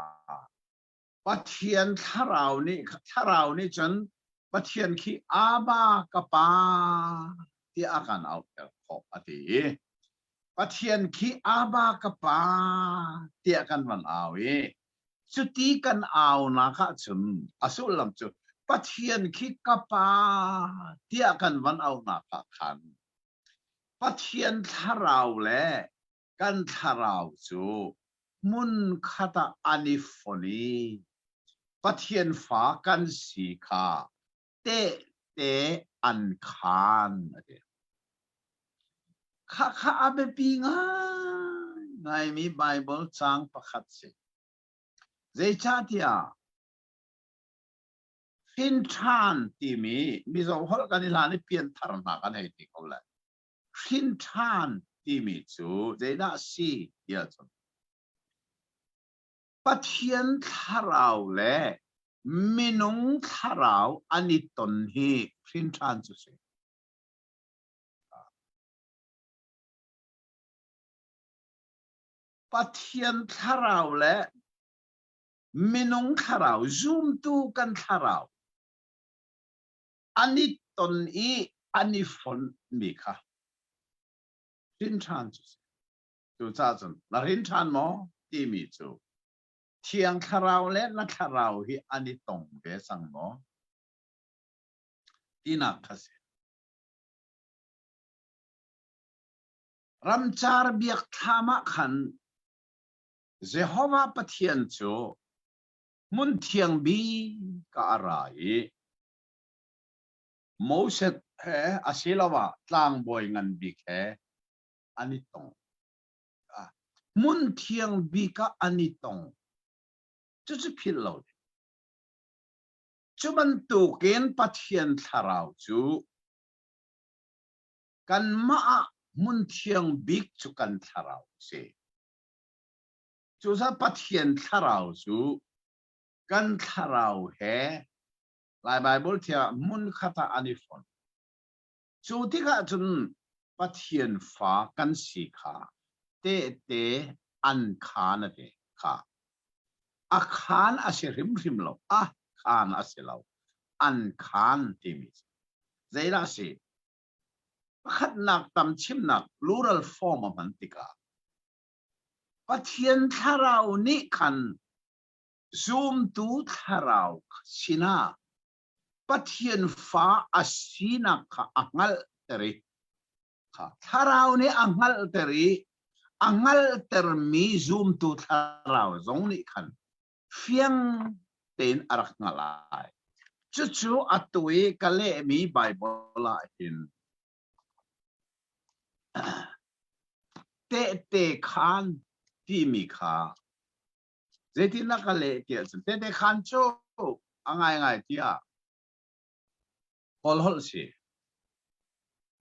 Pathian thlarau nih thlarau nih cun Pathian khi Abba ka pa tiah a kan auhter khawh a ti i Pathian khi Abba ka pa tiah kan van au i cuti kan aunak ahcun a sullam cu Pathian khi ka pa tiah kan van aunak ah khan Pathian thlarau le kan thlarau cu hmunkhat ah an i fon i Pathian fa kan si kha tehte an khaan a ti. Khakha a biapi ngaingaimi Baibal caang pakhat si. Zeicahtiah hrin ṭhan timi Mizo holh kan i hlan i pianthar hna kan hei ti ko lai. Hrin ṭhan timi cu zeidah a si ti ahcun Pathian thlarau le minung thlarau an i ton hi hrin ṭhan cu si. Pathian thlarau le minung thlarau, zumtu kan thlarau an i ton i an i fonhmi kha hrin ṭhan cu si. Cucaah cun na hrin ṭhan maw timi cu Thiang Thlarau le na thlarau hi an i tong ve cang maw tinak kha si. Ramcar biakthlam ah khan Jehovah Pathian cu hmun thiang bik ah a ra i Moses he asiloah tlangbawi ngan bik he an i tong. Hmun thiang bik ah an i tong. Cucu philh lo ding. Cu bantukin Pathian thlarau cu kanmah ah hmun thiang bik cu kan thlarau a si. Cucaah Pathian thlarau cu kan thlarau he Lai Baibal thiang ah hmunkhat ah an i fon. Cu tikah cun Pathian fa kan si kha tehte an khaan a ti kha. A khaan a si hrimhrim lo. A khaan a si lo. An khaan timi cu. Zeidah a si? Pakhatnak tam chimnak plural form a hman tikah Pathian thlarau nih khan zumtu thlarau sinah Pathian fa a sinak kha a hngalhter i. Kha thlarau nih a hngalhter i a hngalhtermi zumtu thlarau zong nih khan fiang tein a rak hngalh ai. Cucu atu i ka lehmi Baibal ah hin tehte khaan timi kha zeitindah ka leh tiah cun tehte khaan cu a ngaingai tiah Kawl holh si.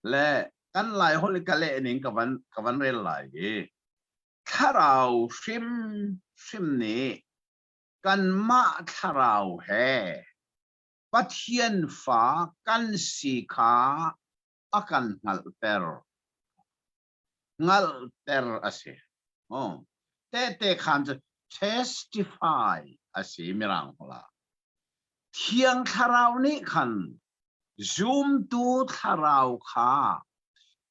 Le kan Lai holh i ka leh ning ka van ka van rel lai i thlarau hrim hrim nih kanmah thlarau he Pathian fa kan si kha a kan hngalhter. Hngalhter a si. Oh. Tehte khaan cu testify a si mirang holh ah. Thiang Thlarau nih khan zumtu thlarau kha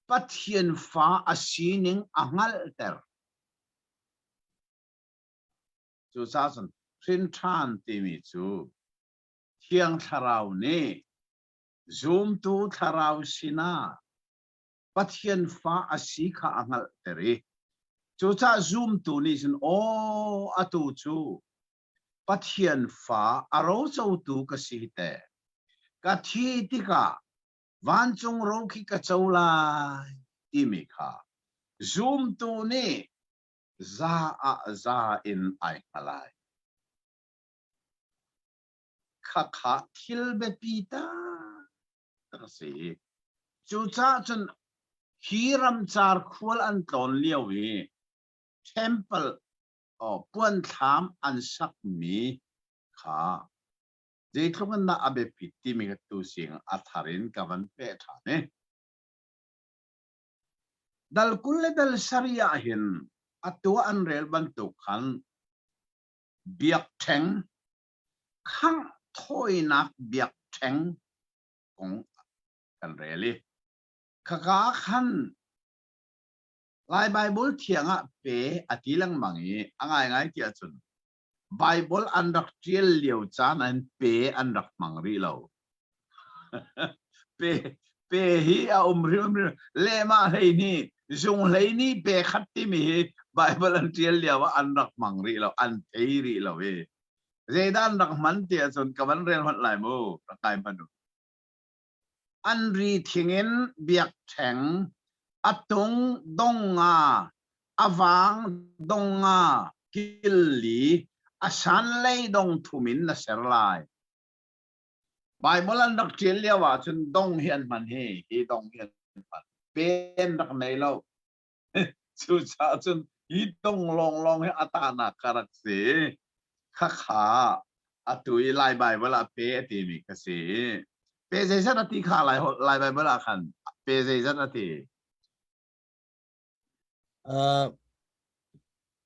Pathian fa a sining a hngalhter. Cucaah cun hrin ṭhan timi cu Thiang Thlarau nih zumtu thlarau sinah Pathian fa a si kha a hngalhter i cucaah zumtu nih cun aw atu cu Pathian fa a rocotu ka si te ka thi tikah vancung ro khi ka co lai timi kha zumtu nih za ah za in ai hngalai. Khakha thil biapi tak a si. Cucaah cun hi ramcar khual an tlawn lio i temple puanthlam an sakmi kha zeitluk in dah a biapit timi ka tu sing a thar in ka van peh ṭhan i dal 20 le dal sarih ah hin atu an rel bantuk khan biakṭheng khangh thawinak biakṭheng kong kan rel i khaka khan Lai Baibal thiang ah pe a ti lengmang i a ngaingai ti ahcun Baibal an rak ṭial lio caan an pe an rak hmang rih lo. Pe pe hi a um hrim lehmah hlei ni zung hlei ni pe khat timi hi Baibal an ṭial lio ah an rak hmang rih lo, an thei rih lo i zeidah an rak hman ti ahcun ka van rel hmanh lai mu, rak kai hmanh u. An ri thing in biakṭheng, a tung dong nga, a vang dong nga, kil li, a sanlei dong thum in na ser lai. Baibal an rak ṭial lio ahcun dong hi an hman hi, hi dong hi an hman. Pen rak nei lo. Cucaah cun hi dong lawnglawng hi a tahnak ka rak si. Khakha atu i Lai Baibal ah pe a timi ka si. Pe zeizat a ti kha Lai, Lai Baibal ah khan pe zeizat a ti. Uh,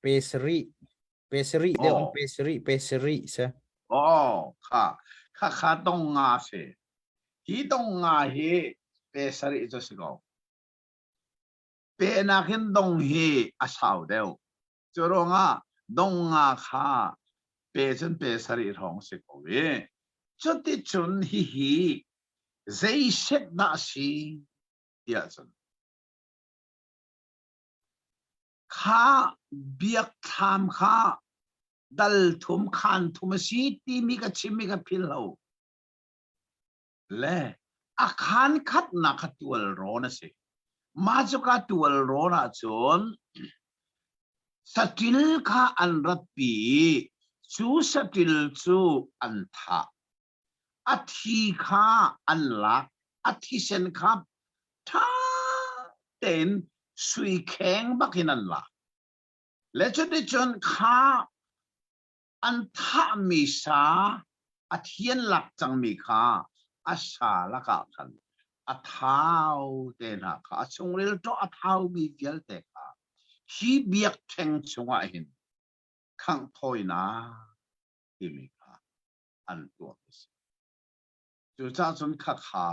pe sarih pe sarih deuh oh. pe sarih pe sarih sa. Oh, kha kha kha dong nga si. Hi dong nga hi pe sarih cu si ko. Pehnak in dong hi a sau deuh. Cu ruangah dong nga kha pe cun pe sarih hrawng si ko i cuticun hihi zei set dah si tiah cun kha biakthlam kha dal thum khan thum a si timi ka chimmi ka phil lo. Le a khaan khatnak kha tual rawn a si. Mah cuka tual rawn ahcun saṭil kha an ratpi i cu saṭil cu an thah. A thi kha an lak, a thisen kha ṭha tein sui kheng bakin an lak. Le cuticun kha an thahmi sa a thian lak cangmi kha a sa lakah khan a thau te hna kha a chungril ṭawh a thaumi vialte kha hi biakṭheng chungah hin khangh thawinak timi kha an tuah a si. Cucaah cun khakha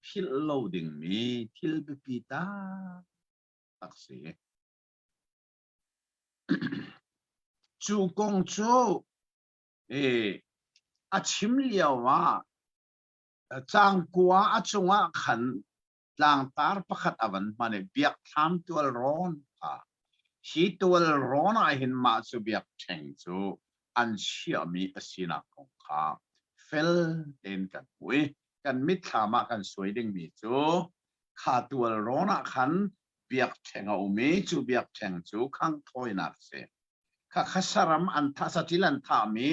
philh lo dingmi thil biapi taktak si. Cu kong cu a chim lio ah cangkua a cungah khan. tlangtar pakhat a van hman i biakthlam tual rawn kha hi tual rawn ah hin mah cu biakṭheng cu an chiahmi a sinak kong kha fel tein kan hmu i kan mitthlam ah kan suai dingmi cu kha tual rawn ah khan biakṭheng a um i cu biakṭheng cu khanghthawinak a si. Kha kha saram an thah saṭil an thahmi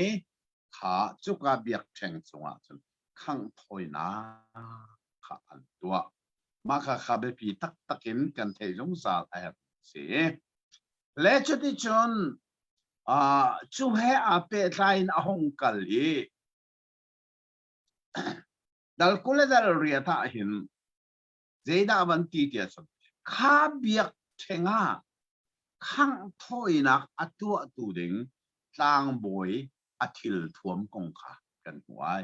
kha cuka biakṭheng cungah cun khanghthawinak kha an tuah. Mah kha kha biapi taktak in kan theih zungzal a herh si. Le cuticun uh, cu he aa pehtlai in a hung kal i dal kul le dal riat ah hin zeidah van ti tiah cun kha biakṭheng ah khangh thawinak a tuahtu ding tlangbawi a thil thuam kong kha kan hmu ai.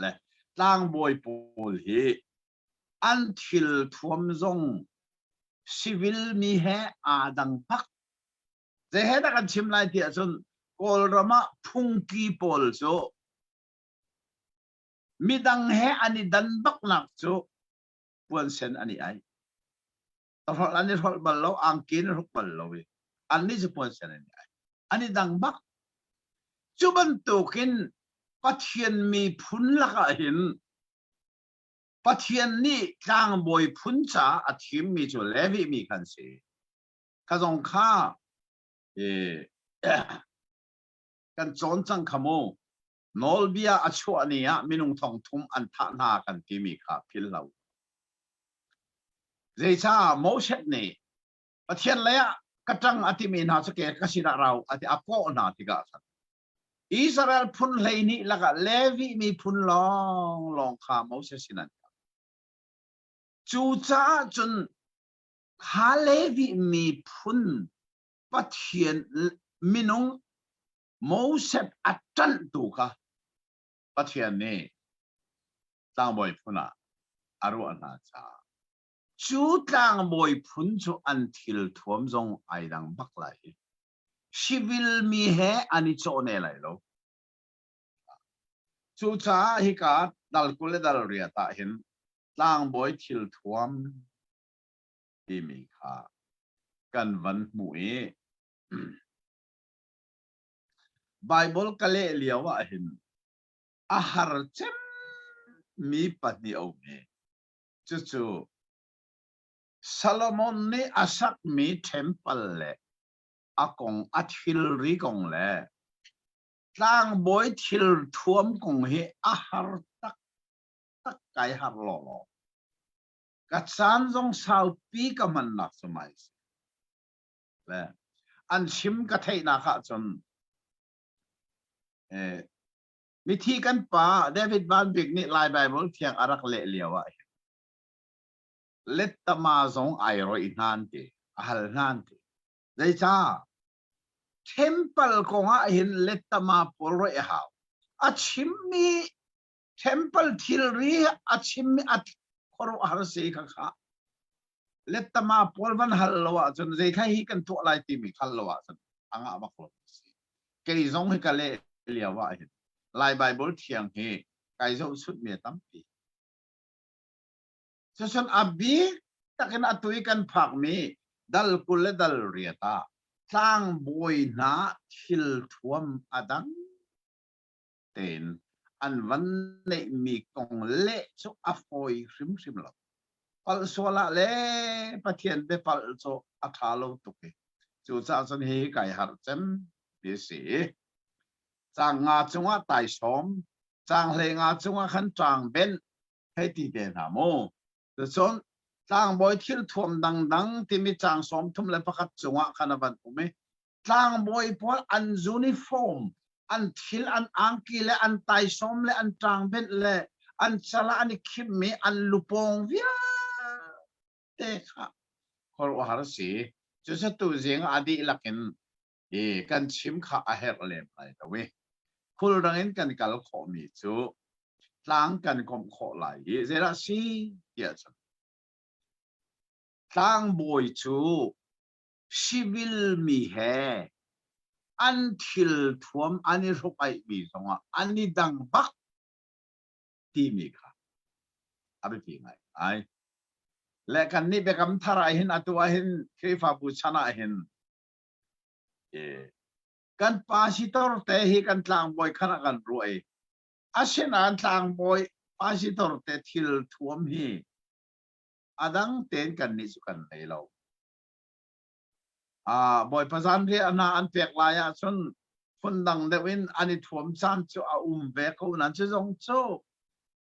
Le tlangbawi pawl hi an thil thuam zong civil mi he aa dang bak. Zei he dah kan chim lai tiah cun Kawlram ah phungki pawl cu midang he an i dan baknak cu puansen an i aih. Hrolh an i hrolh bal lo, angki an i hruk bal lo i annih cu puansen an i aih. An i dang bak. Cu bantukin Pathian miphun lakah hin Pathian nih tlangbawi phun caah a thimmi cu Levi mi khan si. Kha zong kha kan cawn cang kha mu. Nawlbia a chuah ni ah minung thong thum an thah hna kan timi kha philh lo. Zeicah Moses nih Pathian lei ah ka ṭang a timi hna cu ke ka sinah rau a ti a kawh hna tikah khan Israel phun 12 lakah Levi miphun lawnglawng kha Moses sin an kal. Cucaah cun kha Levi miphun Pathian minung Moses a ṭanhtu kha Pathian nih tlangbawi phun ah a ruah hna caah cu tlangbawi phun cu an thil thuam zong ai dang bak lai i civil mi he an i cawh ne lai lo. Cucaah hika dal 20 le dal riat ah hin tlangbawi thil thuam timi kha kan van hmuh i Baibal ka leh lio ah hin a har cemmi pahnih a um i cucu Solomon nih a sakmi temple le a kong a thilri kong le tlangbawi thil thuam kong hi a har taktak kai har lawlaw. Ka caan zong saupi ka hmannak cu mai si. Le an chim ka theihnak ahcun eh, mithi kan pa David Van Bik nih Lai Bible thiang a rak leh lio ah hin lettama zong ai roih hna an ti a hal hna an ti zeicah temple kong ah hin lettama pawl roih a hau a chimmi temple thilri a chimmi a khuaruahhar si kha kha lettama pawl van hal lo ahcun zei kha hi kan tuah lai timi hal lo ahcun a ngah bak lo si kei zong hi ka leh lio ah hin Lai Bible thiang hi kai zohchunh mi a tampi cucun a bik takin atu i kan phakmi dal 20 le dal riat ah tlangbawi hna thil thuam a dang tein an van neihmi kong leh cu a fawi hrimhrim lo. Palh sual ah le Pathian biapalh cu a ṭha lo tuk i cucaah cun hihi kai harh cem ti a si. Caang nga cungah taisawm, caang 15 cungah khan ṭaang benh hei ti te hna mu. Cucun tlangbawi thilthuam dangdang timi caang 31 cungah khan a van um i tlangbawi pawl an uniform an thil an angki le an taisawm le an ṭangbenh le an cal ah an i khimmi an lupawng vialte kha khuaruahhar a si cucu tuzing a dihlak in i kan chim kha a herh lem lai lo i khulrang in kan kal khawhmi cu tlang kan komh khawh lai i zeidah si tiah cun tlangbawi cu civil mi he an thil thuam an i hruk-aihmi zongah an i dang bak timi kha. A biapi ngai ngai. Le kan nih biakam thar ah hin atu ah hin Khrihfabu chan ah hin kan pasitor te hi kan tlangbawi khan a kan ruah i asinain tlangbawi pasitor te thil thuam hi a dang tein kan nih cu kan nei lo. Ah Bawipa zanriah hna an pek lai ahcun phundang deuh in an i thuam caan cu a um ve ko nain cu zong cu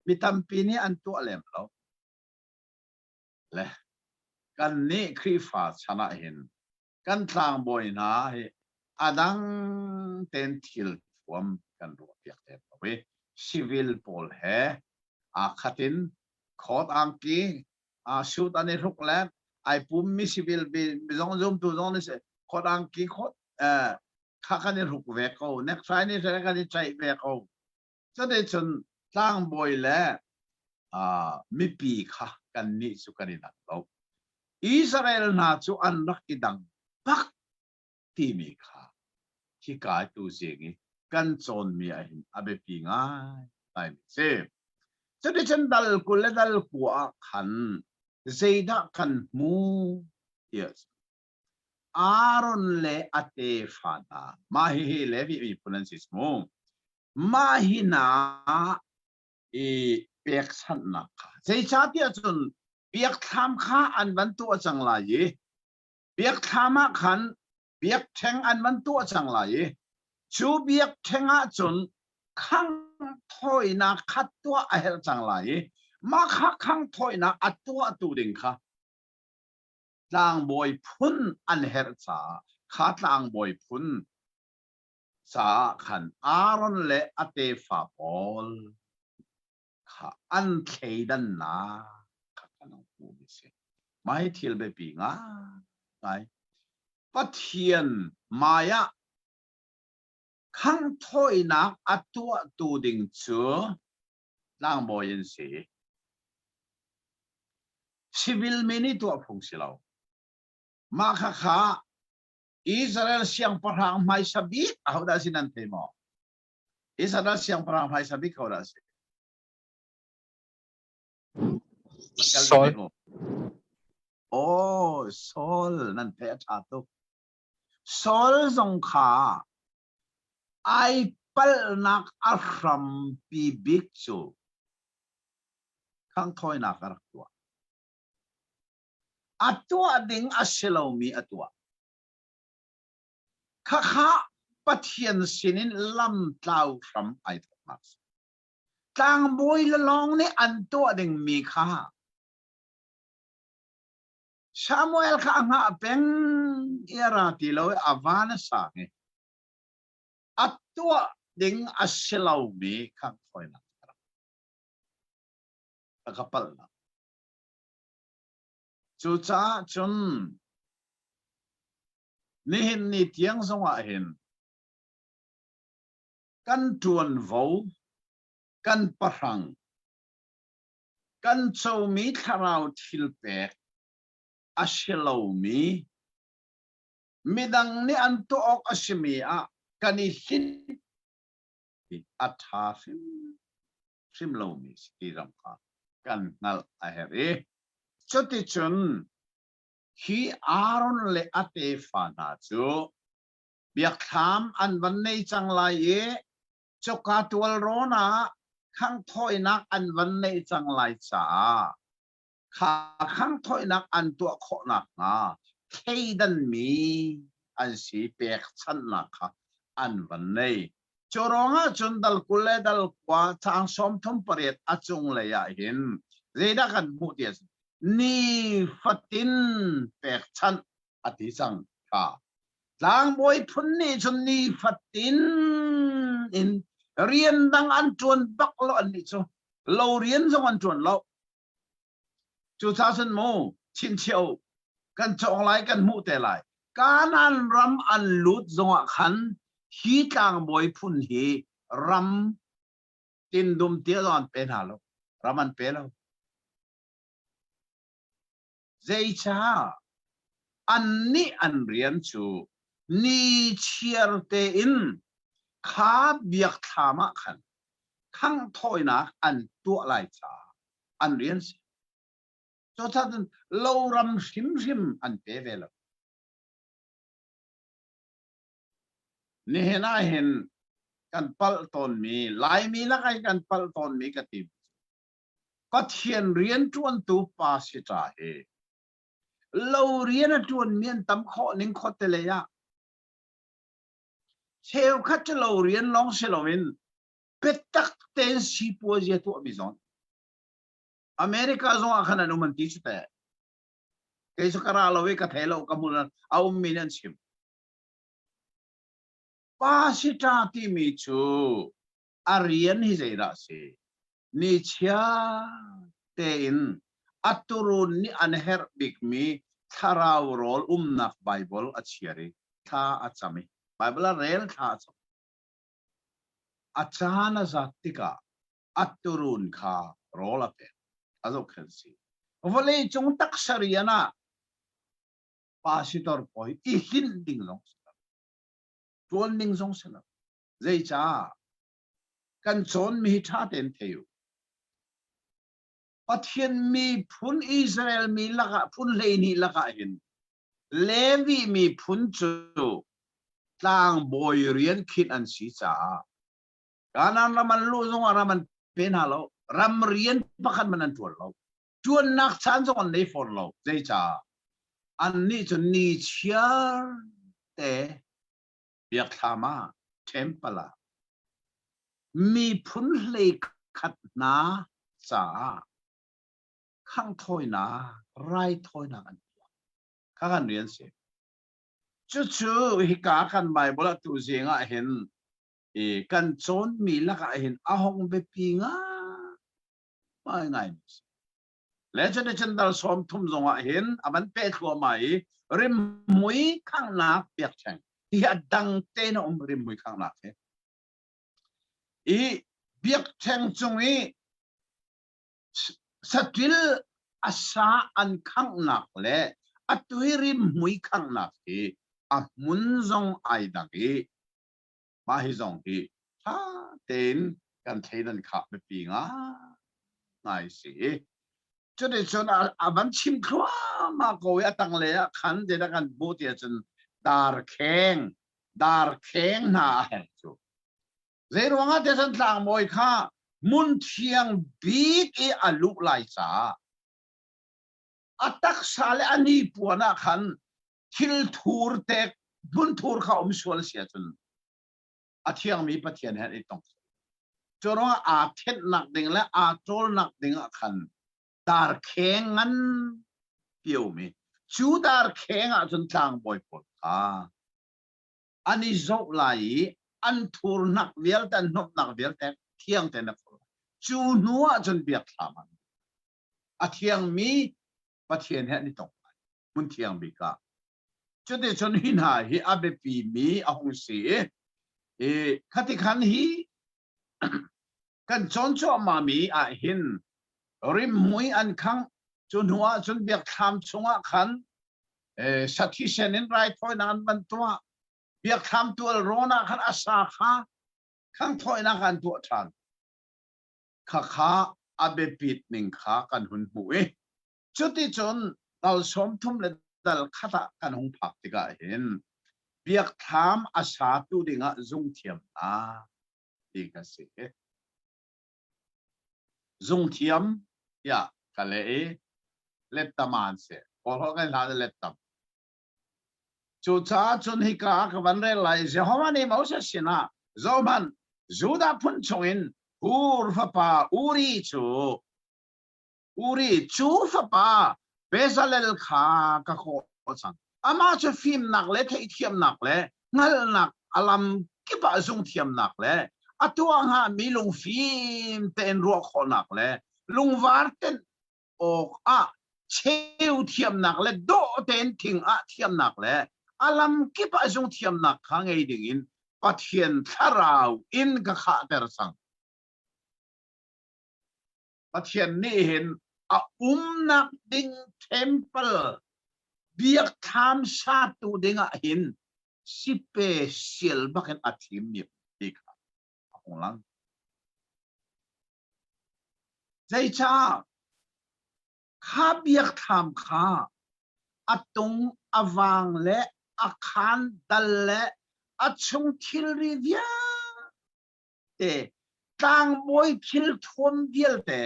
mi tampi nih an tuah lem lo. Le kannih Khrihfa chan ah hin kan tlangbawi hna hi a dang tein thil thuam kan ruahpiak lem lo i civil pawl he aa khat in coat angki suit an i hruk le ai pummi civil zong zumtu zong nih coat angki coat kha kan i hruk ve ko necktie nih kan i chaih ve ko. Cuticun tlangbawi le mipi kha kannih cu kan i dang lo. Israel hna cu an rak i dang bak timi kha hika tuzing i kan cawnmi ah hin a biapi ngaingai mi si. Cuticun dal 20 le dal 9 ah khan zeidah kan hmu tiah Aaron le a tefa hna mah hihi Levi miphun an si mu. Mah hi hna i pekchanhnak kha zeicahtiah cun biakthlam kha an van tuah cang lai i biakthlam ah khan biakṭheng an van tuah cang lai i cu biakṭheng ah cun khangh thawinak kha tuah a herh cang lai i mah kha khangh thawinak a tuahtu ding kha tlangbawi phun an herh caah kha tlangbawi phun caah khan Aaron le a tefa pawl kha an thleidannak kha kan hmuhmi si. Mah hi thil biapi ngai. Pathian hmai ah khanghthawinak a tuahtu ding cu tlangbawi an si. Civil mi nih tuah phung si lo. Mah khakha Israel siangpahrang hmaisa bik ahodah si nan thei maw? Israel siangpahrang hmaisa bik ahodah si? Saul. Oh, Saul nan thei a ṭha tuk. Saul zong kha ai palhnak a hrampi bik cu khanghthawinak a rak tuah. A tuah ding a si lomi a tuah. Khakha Pathian sinin lamtlau hram ai thawknak si. Tlangbawi le lawng nih an tuah dingmi kha Samuel kha a hngah peng i a ra ti lo i a van a sang i a tuah ding a si lomi khanghthawinak a ka palhnak. Cucaah cun nihin ni tiang zongah hin kan ṭuanvo, kan pahrang, kan comi thlarau thilpek a si lomi midang nih an tuah awk a simi ah kan i hlinh a ṭha hrimhrim lomi si ti zong kha kan hngalh a herh i cuticun hi Aaron le a tefa hna cu biakthlam an van nei cang lai i cuka tualrawn ah khanghthawinak an van neih cang lai caah kha khanghthawinak an tuah khawh nakhnga thleidanmi an si pekchanhnak kha an van nei. Cu ruangah cun dal 20 le dal 9 caang 38 a cunglei ah hin zeidah kan hmuh ti a si nifatin pekchanh a ti cang kha tlangbawi phun nih cun nifatin in rian dang an ṭuan bak lo an nih cu lo rian zong an ṭuan lo Cucaah cun mu chinchiah u, kan cawng lai kan hmuh te lai. Kanaan ram an lut zongah khan hi tlangbawi phun hi ram tindum tia zong an pe hna lo. Ram an pe lo. Zeicah annih an rian cu ni chiar tein kha biakthlam ah khan khanghthawinak an tuah lai caah. An rian si. Cucaah loram hrimhrim an pe ve lo. Nihin ah hin kan palh tawnmi, Laimi lakah hin kan palh tawnmi ka ti. Pathian rian ṭuantu pa si ṭa hi lo rian a ṭuanmi an tam khawh ning khuate lei ah cheukhat cu lo rian lawng si loin biatak tein sipuazi a tuahmi zong America zong ah khan an um an ti cu teh. Kei cu ka ra lo i ka thei lo ka hmun a ummi nih an chim. Pasita timi cu a rian hi zeidah a si? Nichia tein a turun nih an herh bikmi thlarau rawl umnak Bible a chiar i thla a cam i Bible a rel thla a cam. A caan a zat tikah a turun kha rawl a pek. A zohkhenh si. Vawlei cung taksa rian ah pasitor pawl i hlinh ding zong si lo. Ṭuan ding zong si lo. Zeicah? Kan cawnmi hi ṭha tein thei u. Pathian miphun Israel mi lakah phun 12 lakah hin Levi miphun cu tlangbawi rian khinh an si caah Kanaan ram an luh zongah ram an pe hna lo. Ram rian pakhat man an ṭuan lo. Ṭuannak caan zong an nei fawn lo. Zeicah? Annih cu ni chiar te biakthlam ah temple ah miphun hlei khat hna caah khanghthawinak, raithawinak an tuah. Kha kan rian si. Cucu hika kan Bible ah tu zing ah hin i kan cawnmi lakah hin a hong biapi ngai ngai mi si. Le cun cun dal 30 zongah hin a van peh thluahmah i rimhmui khanghnak biakṭheng hi a dang tein a um rimhmui khanghnak hi. I biakṭheng cung i saṭil a sa an khanghnak le a tui rimhmui khanghnak hi a hmun zong ai dang i mah hi zong hi ṭha tein kan thleidan khah biapi ngai si. Cuticun a van chim thluahmah ko i a tanglei ah khan zeidah kan hmuh ti ahcun darkheng darkheng hna a herh cu. Zeiruang ah tiah tlangbawi kha hmun thiang bik i a luh lai caah a taksa le a hnipuan ah khan thil thur te hmunthur kha um sual si ahcun a thiangmi Pathian he an i tong. Cu ruangah aa thenhnak ding le aa ṭawlnak ding ah khan darkheng ngan piomi cu darkheng ah cun tlangbawi pawl kha an i zoh lai i an thurnak vialte an hnawmhnak vialte thiang tein a fur cu hnu ah cun biakthlam an a thiangmi Pathian he an i tong lai hmun thiang bik ah cuticun hi hna hi a biapi mi a hung si i khati khan hi kan cawn cuahmah mi ah hin rimhmui an khangh cu hnu ah cun biakthlam chungah khan sathi sen in raithawinak an van tuah biakthlam tual rawn ah khan a sa kha khanghthawinak an tuah ṭhan khakha a biapit ning kha kan hun hmuh i cuticun dal 30 le dal khat ah kan hung phak tikah hin biakthlam a satu dingah zungthiam hna ti ka si. Zungthiam tiah ka leh i lettam an si. Kawlholh kan hlan i lettam. Cucaah cun hika ah ka van rel lai. Jehovah nih Moses sinah, Zohhmanh, Judah phun chungin Hur fapa Uri cu Uri cu fapa Bezalel kha ka kawh cang. Amah cu fimnak le theihthiamnak le hngalhnak a lam kip ah zungthiamnak le a tuah hngami lungfim tein ruah khawhnak le lungvar tenh awk ah cheu thiamnak le dawh tein thing ah thiamnak le a lam kip ah zungthiamnak kha ngei dingin Pathian thlarau in ka khahter cang. Pathian nih hin a umnak ding temple biakthlam satu dingah hin sipe sial bakin a thimmi ti kha a hung lang. Zeicah? Kha biakthlam kha a tung a vang le a khaan dal le a chung thilri vialte tlangbawi thilthuam vialte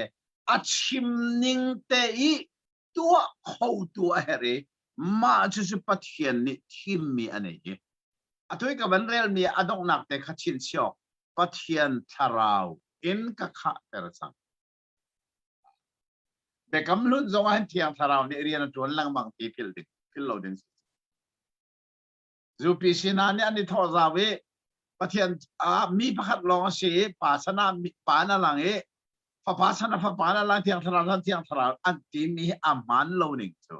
a chim ning te i tuah khotu a herh i mah cucu Pathian nih thimmi a nei i atu i ka van relmi a donghnak te kha chinchiah Pathian thlarau in ka khahter cang. Biakam hlun zong ah hin Thiang Thlarau nih rian a ṭuan lengmang ti philh ding philh lo ding. UPC hna nih an i thawh zau i Pathian ah mi pakhat lawng a si i pa chan ah pa na lang i fapa chan ah fapa na lang Thiang Thlarau chan Thiang Thlarau an timi hi a hmaan lo ning cu.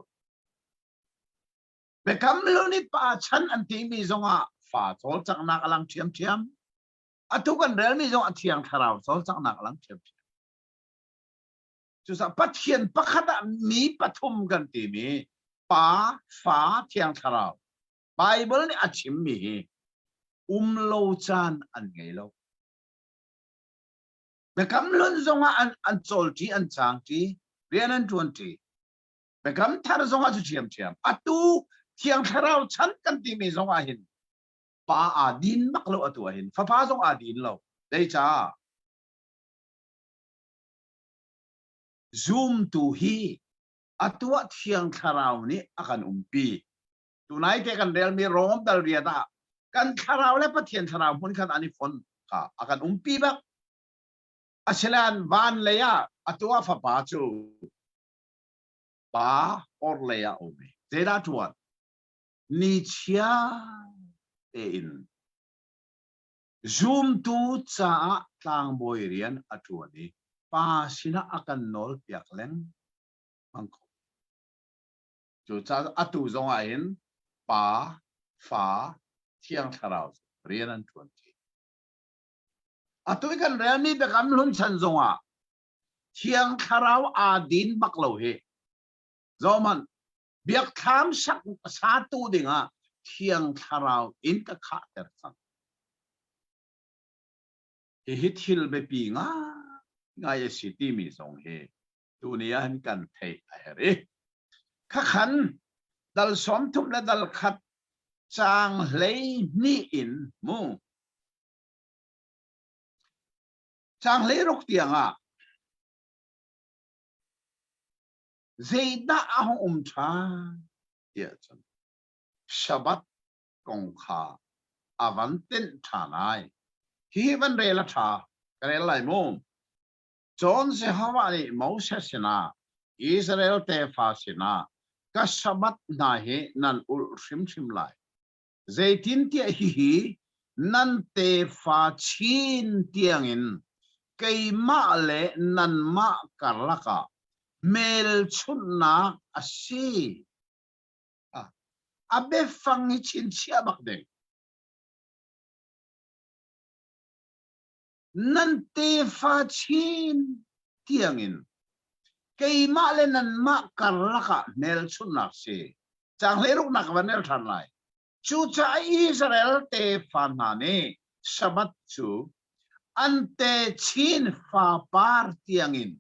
Biakam hlun i pa chan an timi zongah fa cawlcanghnak a lang ṭhiamṭhiam. Atu kan relmi zong a Thiang Thlarau cawlcanghnak a lang ṭhiamṭhiam. Cucaah Pathian pakhat ah mi pathum kan timi Pa, Fa, Thiang Thlarau. Bible nih a chimmi hi um lo caan an ngei lo. Biakam hlun zongah an, an cawlṭi, an caangṭi, rian an ṭuanṭi. Biakam thar zongah cu ṭhiamṭhiam. Atu Thiang Thlarau chan kan timi zongah hin pa aa din bak lo atu ah hin. Fapa zong aa din lo. Zeicah? Zumtu hi atu ah Thiang Thlarau nih a kan umpi. Tunai te kan relmi Rom dal riat ah kan thlarau le Pathian thlarau hmun khat an i fon kha a kan umpi bak. Asilan van lei ah atu ah fapa cu pa or lei ah um i zeidah tuan ni chia tein Zumtu caah tlangbawi rian a ṭuan i Pa sinah a kan nawlpiak lengmang ko. Cucaah atu zong ah hin Pa, Fa, Thiang Thlarau rian an ṭuan ṭi. Atu i kan relmi Biakam Hlun chan zongah Thiang Thlarau aa din bak lo hi. Zohhmanh, biakthlam sak satu dingah Thiang Thlarau in ka khahter cang. Hihi thil biapi ngaingai a si timi zong hi tuni ah hin kan theih a herh i khakhan dal 30 le dal khat caang 12 in mu caang 16 tiangah Zeidah a hung um ṭhan tiah cun Shabbat kong kha a van tenh ṭhan ai. Hihi van rel a ṭha, ka rel lai mu. Cun Jehovah nih Moses sinah, Israel tefa sinah, ka Sabbath hna hi nan ulh hrimhrim lai. Zeitintiah hihi nan tefa chin tiangin keimah le nanmah karlak ah hmelchunhnak a si. A biafang hi chinchiah bak ding. Nan tefa chin tiangin keimah le nanmah karlak ah hmelchunhnak si. Caang hleiruknak ka van rel ṭhan lai. Cucaah Israel tefa hna nih Sabbath cu an techin fapar tiangin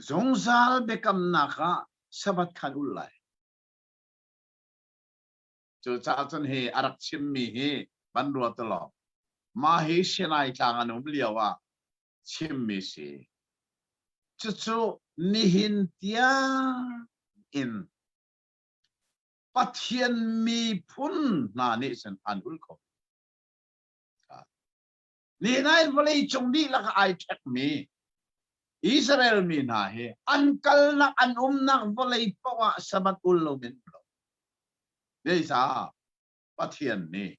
zungzal biakamnak ah Sabbath kha an ulh lai. Cucaah cun hi a rak chimmi hi van ruat law mah hi Sinai tlang an um lio ah chimmi si. Cucu nihin tiang in Pathian miphun hna nih cun an ul kho. Nihin ah vawlei cung dihlak ai ṭhekmi Israel mi hna hi an kalnak an umnak vawlei paoh ah Sabbath ul lo in lo. Zeicah Pathian nih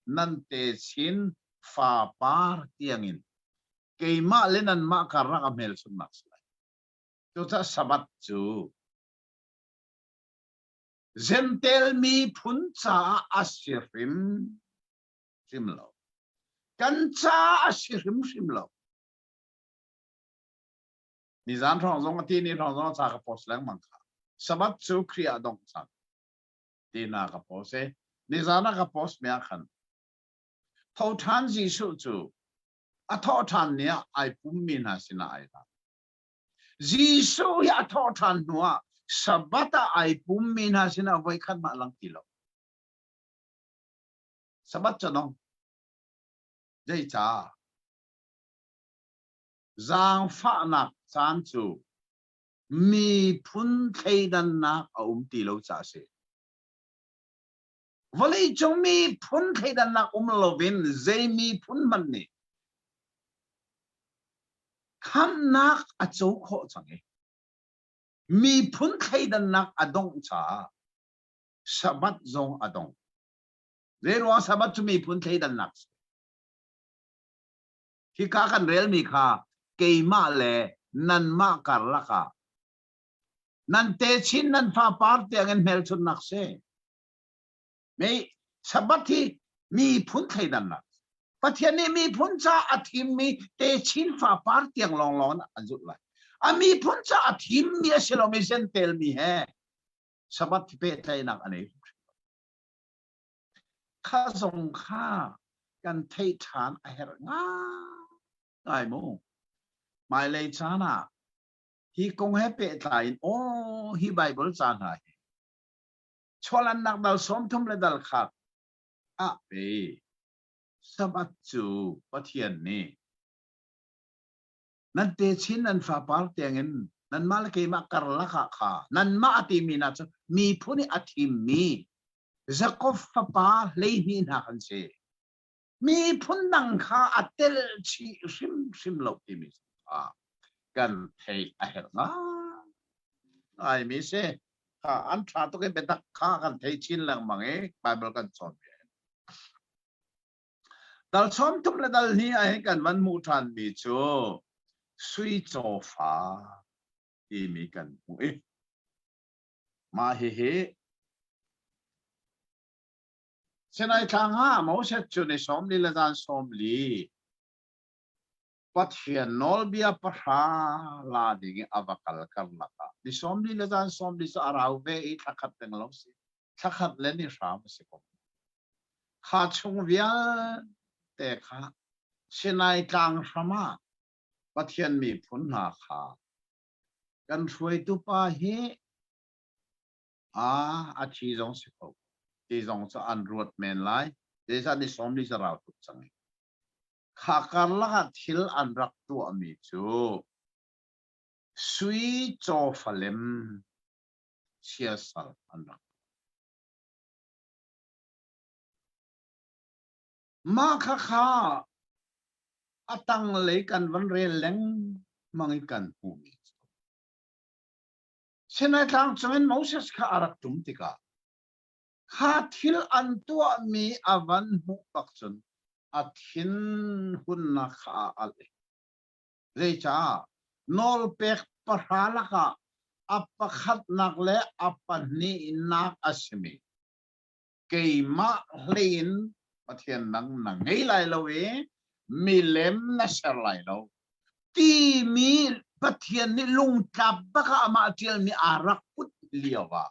nan techin fapar tiangin keimah le nanmah karlak a hmelchunhnak si lai. Cucaah Sabbath cu Zentel miphun caah a si hrim hrim lo. Kan caah a si hrimhrim lo. Nizan hrawng zong a ti ni hrawng zong ca ka post lengmang kha. Sabbath cu Khrih ah dongh cang. Ti na ka post e. Nizan ah ka post mi ah khan tho ṭhan Jesuh cu a thawh ṭhan ni ah ai pummi hna sinah ai la. Jesuh hi a thawh ṭhan hnuah Sabbath ah ai pummi hna sinah voikhat mah lang ti lo. Sabbath cu dong. Zeicah? Zaangfahnak caan cu miphun thleidannak a um ti lo caah a si. Vawleicung miphun thleidannak um loin zei miphun hmanh nih khamhnak a co khawh cang i miphun thleidannak a dongh caah Sabbath zong a dong. Zeiruang Sabbath cu miphun thleidannak si? Hika kan relmi kha keimah le nanmah karlak ah nan techin nan fapar tiangin hmelchunhnak si. Mei Sabbath hi miphun thleidannak. Pathian nih miphun ca a thimmi techin fapar tiang lawnglawng an zulh lai. A miphun ca a thimmi a si lomi Gentile mi he Sabbath pehtlaihnak a nei. Kha zong kha kan theih ṭhan a herh ngai mu. Hmailei caan ah hi kong he pehtlai in aw hi Bible ca hna hi chuahlannak dal 30 le dal khat ah pe Sabbath cu Pathian nih nan techin nan fapar tiangin nanmah le keimah karlak ah kha nanmah a timi hna cu miphun i a thimmi Jakob fapa 12 hna kan si. Miphun dang kha a tel chih hrimhrim lo timi kha kan theih a herh ngaimi si. Kha an ṭha tuk i biatak kha kan thei chin lengmang i Bible kan cawn ve. Dal 30 le dal hnih ah hin kan van hmuh ṭhanmi cu sui cawfa timi kan hmuh i mah hihi Sinai tlang ah Moses cu ni 40 le zan 40 Pathian nawlbia pahra la ding i a va kal karlak ah ni 40 le zan 40 cu a rau ve i thla khat deng lo si thla khat le ni hram a si ko. Kha chung vialte kha Sinai tlang hram ah Pathian miphun hna kha kan hruaitu pa hi a a thi zong si kho ti zong cu an ruat men lai. Zeicah ni 40 cu rau tuk cang i. Kha karlak ah thil an rak tuahmi cu sui cawfalem siasal an rak Mah khakha a tanglei kan van rel lengmang i kan hmuhmi cu Sinai tlang cungin Moses kha a rak ṭum tikah kha thil an tuahmi a van hmuh bak cun a thinhunnak kha a alh i Zeicah? Nawlpek pahra lakah a pakhatnak le a pahnihnak a simi keimah hlei in Pathian dang na ngei lai lo i milem na ser lai lo timi Pathian nih lungtlap bak ah amah ṭialmi aa rak put lio ah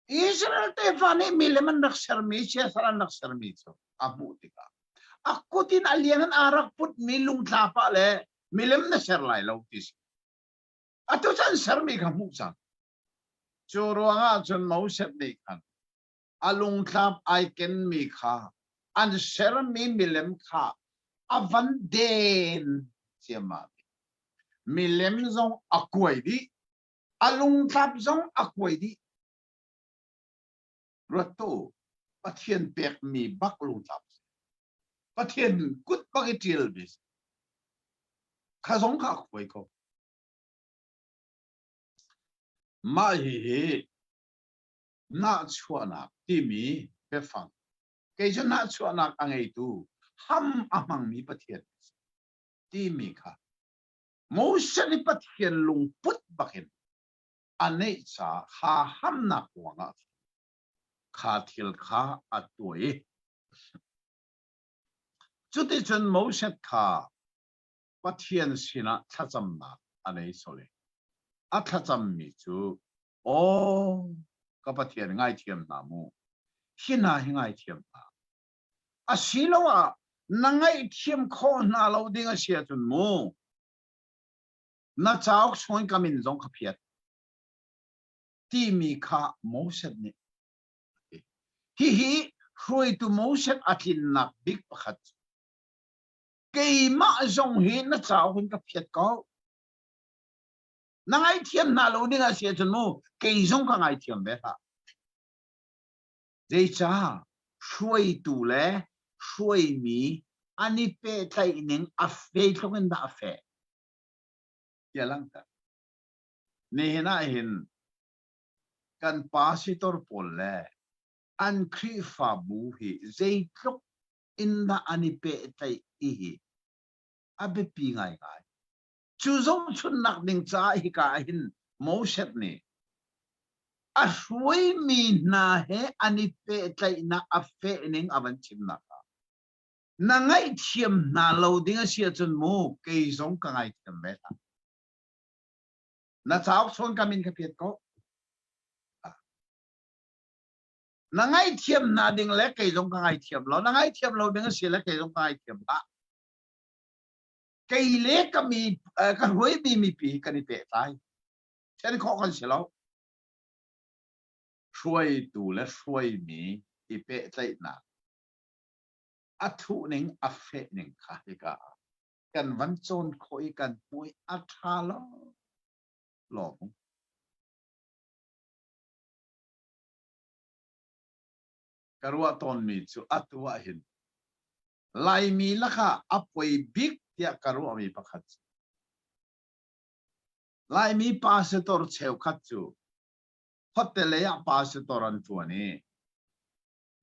Israel tefa nih milem an rak sermi siasal an rak sermi cu a hmuh tikah a kut in a liang in aa rak putmi lungtlap ah le milem na ser lai lo ti si. Atu cu an sermi kha hmuh cang. Cu ruangah cun Moses nih khan a lungtlap ai kenmi kha an sermi milem kha a van den ciammam i milem zong a kuai dih a lungtlap zong a kuai dih. Ruat tu Pathian pekmi bak lungtlap si. Pathian kut bak i ṭialmi si. Kha zong kha a khuai ko. Mah hihi nahchuahnak timi biafang kei cu nahchuahnak a ngeitu ham a hmangmi Pathian timi kha Moses nih Pathian lungput bakin a neih caah kha hamnak ruangah kha thil kha a tuah i cuticun Moses kha Pathian sinah thlacamnak a nei sawh i a thlacammi cu Aw ka Pathian ngaithiam hna mu hi hna hi ngaithiam hna asiloah na ngaihthiam khawh hna lo ding a si ahcun mu. Na cauk chungin ka min zong ka phiat timi kha Moses nih Hihi hruaitu Moses a tlinnak bik pakhat cu keimah zong hi na cauk in ka phiat ko. Na ngaithiam hna lo ding a si ahcun mu kei zong ka ngaithiam ve hlah. Zeicah hruaitu le hruaimi an i pehtlaih ning a zeitluk in dah a feh ti a langhter. Nihin ah hin kan pastor pawl le an Khrihfabu hi zeitluk in dah an i pehtlaih ti hi a biapi ngaingai. Cu zohchunhnak ding caah hika ah hin Moses nih a hruaimi hna he an i pehtlaihnak a fehning a van chimnak ah na ngaihthiam hna lo ding a si ahcun mu kei zong ka ngaithiam ve hlah. Na cauk chawn ka min ka piat ko. Na ngaihthiam hna ding le kei zong ka ngaithiam lo. Na ngaithiam lo ding a si le kei zong ka ngaithiam hlah. Kei le ka mi ka hruaimi mipi kan i pehtlai. Then khawh kan si lo. Hruaitu le hruaimi i pehtlaihnak a thuhning a fehning kha hika ah kan van cawn khawh i kan hmuh i a ṭha lo lawm. Ka ruah tawnmi cu atu ah hin Laimi lakah a poi bik tiah ka ruahmi pakhat cu Laimi pastor cheukhat cu khuate lei ah pastor an ṭuan i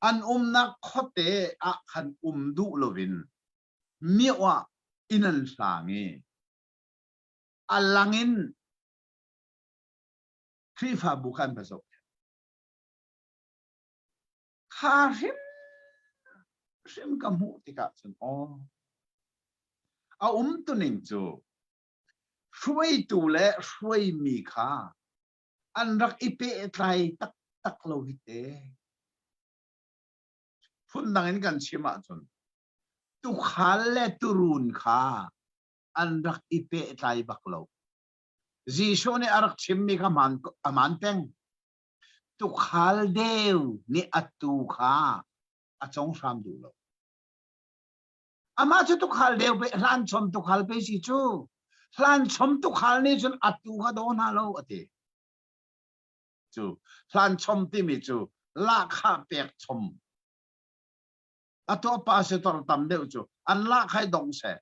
an umnak khuate ah khan um duh loin mioh ah inn an hlang i a lang in Khrihfabu kha an va zohkhenh. Kha hrim hrim ka hmuh tikah cun aw a umtuning cu hruaitu le hruaimi kha an rak i pehtlai taktak lo hi te. Phundang in kan chim ahcun tukhal le turun kha an rak i pehtlai bak lo. Jesuh nih a rak chimmi kha a hmaan peng. Tukhal deu nih a tuu kha a cong hram duh lo. Amah cu tukhal deu pe hlan chom tukhal pe si cu. Hlan chom tukhal nih cun a tuu kha daw hna lo a ti. Cu hlan chom timi cu lahkhah pek chom. A tuah pastor tam deuh cu an lahkhah i dong seh.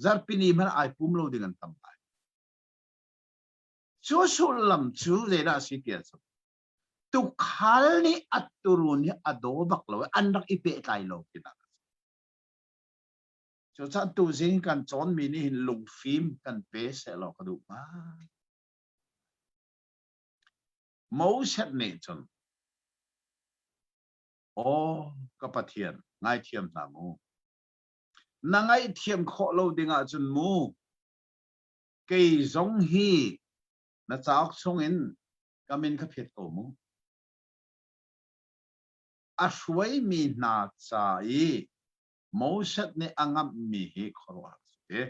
Zarhpini hmanh ai pum lo ding an tam lai. Cu sullam cu zeidah a si ti ahcun tukhal nih a turun hi a daw bak lo i an rak i pehtlai lo tinak a si. Cucaah tuzing kan cawnmi nih hin lungfim kan pe sehlaw ka duh ngai. Moses nih cun Aw ka Pathian ngaithiam hna mu. Na ngaihthiam khawh lo ding ahcun mu kei zong hi na cauk chungin ka min kha phiat ko mu. A hruaimi hna ca i Moses nih a ngamhmi hi khuaruahhar a si.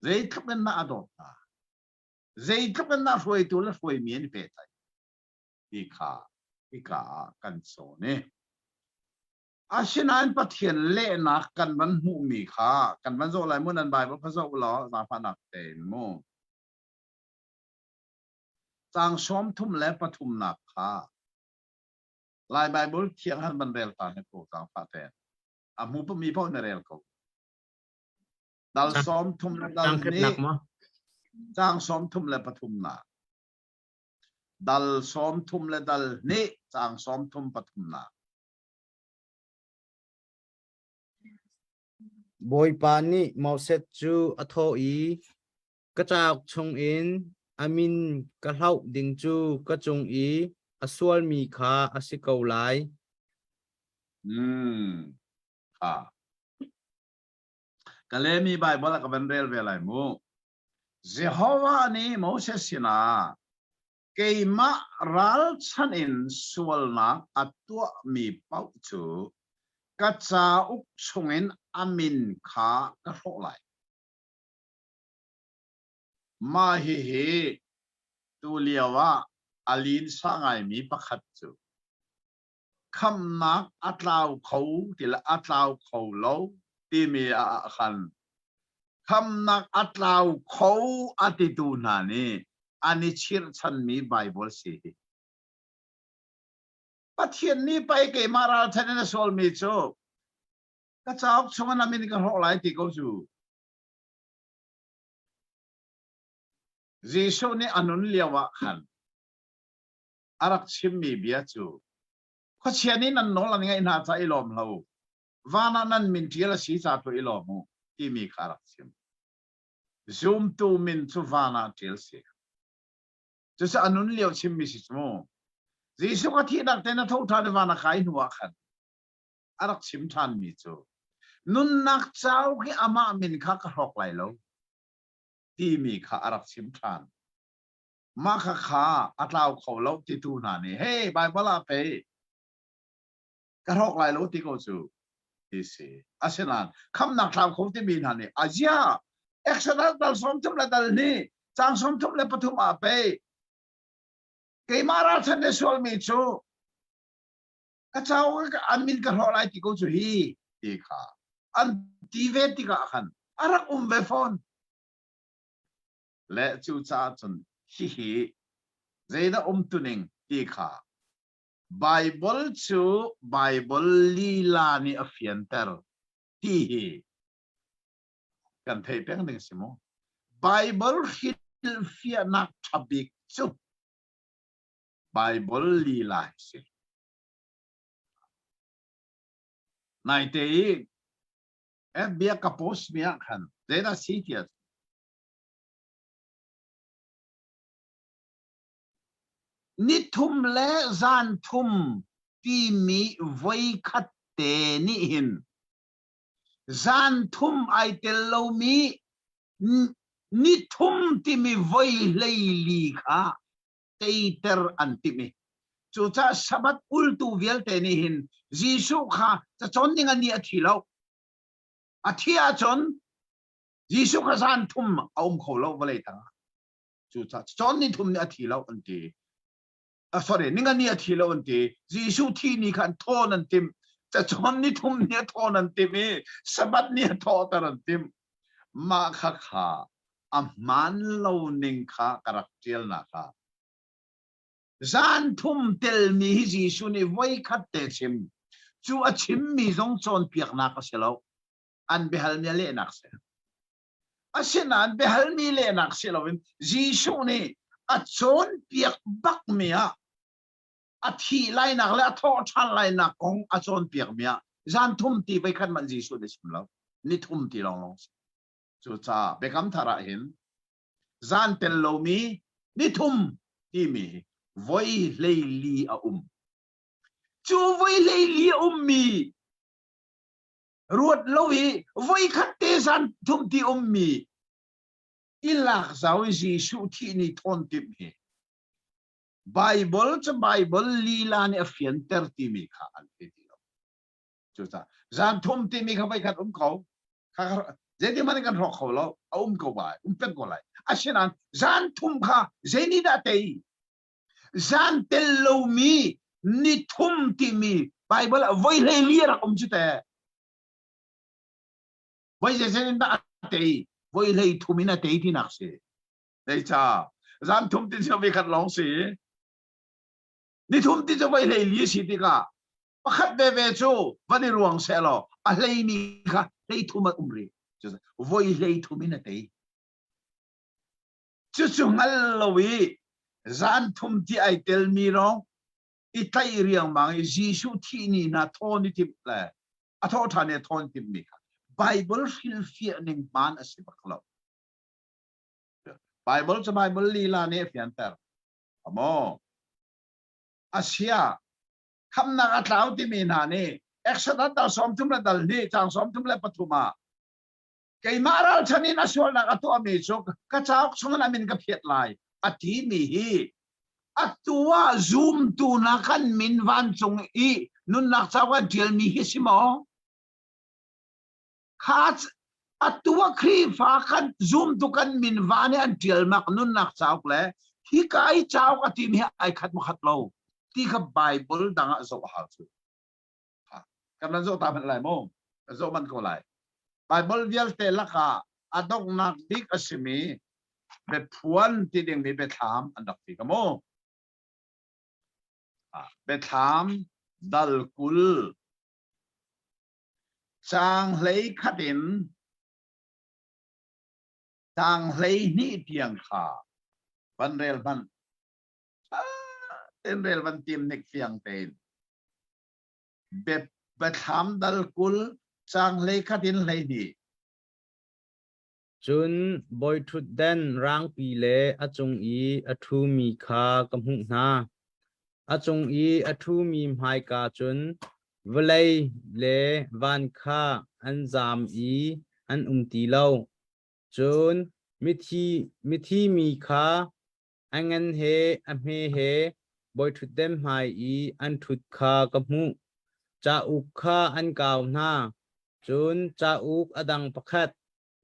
Zeitluk in dah a dawt hna, zeitluk in dah hruaitu le hruaimi an i pehtlaih ti kha hika ah kan cawn i Asinain Pathian lehnak kan van hmuhmi kha kan van zoh lai mu nan Bible kha zoh law zaangfahnak tein mu. Caang sawm thum le pathumnak kha Lai Bible thiang han van rel ta ne ko zaangfah tein. A hmu mi paoh na rel ko. Dal 30 le dal hnih caang 33nak. Dal 30 le dal hnih caang 33nak. Bawipa nih Moses cu a thawh i, Ka cauk chungin a min ka hloh ding cu ka cung i a sualmi kha a si ko lai. Hmm. Kha. Ka lemi Bible ah ka van rel ve lai mu. Jehovah nih Moses sinah keimah ralchanh in sualnak a tuahmi paoh cu ka cauk chungin a min kha ka hrawh lai. Mah hihi tulio ah a linsa ngaimi pakhat cu khamnak a tlau kho ti le a tlau kho lo timi ah khan khamnak a tlau kho a titu hna nih an i chirhchanmi Baibal si hi. Pathian nih pei keimah ralchan in a sualmi cu ka cauk chungah na min ka hrawh lai ti ko cu. Jesuh nih a nun lio ah khan a rak chimmi bia cu khuachia nih nan nawl an ngaih hna ca i lawm hlah u van ah nan min ṭial a si ca tu i lawm u timi kha a rak chim. Zumtu min cu van ah ṭial si. Cucu a nun lio chimmi si cu mu. Jesuh a thihnak te na tho ṭhan i van a kai hnu ah khan a rak chim ṭhanmi cu nunnak cauk i amah min kha ka hrawk lai lo timi kha a rak chim ṭhan. Mah kha kha a tlau kho lo titu hna nih hey Baibal ah pei ka hrawk lai lo ti ko cu ti si. Asinain khamnak thlau kho timi hna nih azia Exodus dal 30 le dal hnih cang 33 ah pei keimah ralchan ne sualmi cu ka cau an min ka hlawh lai ti ko cu hi ti kha an ti ve tikah khan a rak um ve fawn le cu caah cun hihi zeidah umtuning ti kha Bible cu Bible lila nih a fianter ti hi kan theih peng ding si mu Bible hrilhfiahnak ṭha bik cu Bible lila hi si. Naite i FB ah ka post mi ah khan zeidah si tiah Nithum le zan thum timi voikhat te nih hin zan thum ai tel lomi nithum timi voi hleili kha teiter an timh i cucaah Sabbath ultu vialte nih hin Jesuh kha cacawn ding a ni a thi lo. A thi ahcun Jesuh kha zan thum a um kho lo vawlei tangah. Cucaah cacawn ni thum nih a thi lo an ti. Uh, sorry, ninga ni a thi lo an ti. Jesuh thi ni kha an thawn an timh. Cacawn ni thum ni a thawn an timh i Sabbath ni a thawhter an timh. Mah kha kha a hmaan lo ning kha ka rak ṭialnak ah zan thum telmi hi Jesuh nih voikhat te chim cu a chimmi zong cawnpiaknak a si lo an biahalmi a lehnak si asinain biahalmi lehnak si loin Jesuh nih a cawnpiak bakmi ah a thih lainak le a thawh ṭhan lainak kong a cawnpiakmi ah zan thum ti voikhat hmanh Jesuh nih chim lo ni thum ti lawnglawng si Cucaah Biakam Thar ah hin zan tel lomi nithum timi hi voi hleili a um. Cu voi hleili a ummi ruat lo i voi khat te zan thum ti ummi i lak zau i Jesuh thih ni thawn timh hi Bible cu Bible lila nih a fianter timi kha an thei ti lo. Cucaah zan thum timi kha voi khat um ko. Zeiti hmanh kan hrawk kho lo. A um ko bai, um peng ko lai. Asinain zan thum kha zei nih dah tei? Zan tel lomi ni thum timi Bible ah voi hlei li a rak um cu te. Voi zeizei in dah a tei? Voi hlei thum in a tei tinak si. Zeica? Zan thum ti cu voi khat lawng si. Ni thum ti cu voi hlei li si tikah pakhat veve cu van i ruang seh law a hleimi kha hlei thum an um rih voi hlei thum in a tei cucu hngal lo i zan thum ti ai telmi lawng i tlaih riangmang i Jesuh thih ni hna thawn i timh le a thawh ṭhan i a thawn timhmi kha Bible hrilhfiah ning hmaan a si bak lo. Bible cu Bible lila nih a fianter. Amo. Asia khamnak a tlau timi hna nih Exodus dal 30 le dal hnih caang 33 ah keimah ralchan in a sualnak a tuahmi cu ka cauk chungin a min ka phiat lai a timi hi atu ah zumtu hna kan min vancung i nunnak cauk ah ṭialmi hi si maw? Kha. Atu ah Khrihfa kan zumtu kan min va nih an ṭialnak nunnak cauk le hika i cauk a timi hi ai khat maw khat lo ti kha Bible dang ah zoh a hau cu. Kan van zoh ta hmanh lai mu. Kan zoh manh ko lai. Bible vialte lakah a donghnak bik a simi biaphuan ti dingmi biathlam an rak ti ka mu. Biathlam dal 20 caang 11 in caang 12 tiang kha van rel hmanh. Ten rel van tim nik fiang tein. Biathlam dal 20 caang 11 in 12. Cun bawiṭhutdan rangpi le a cung i a ṭhumi kha ka hmuh hna. A cung i a ṭhumi hmaika cun vawlei le van kha an zaam i an um ti lo. Cun mithi, mithi mi kha a ngan he a hme he bawiṭhutdan hmai i an ṭhut kha ka hmuh. Cauk kha an kau hna, cun cauk a dang pakhat,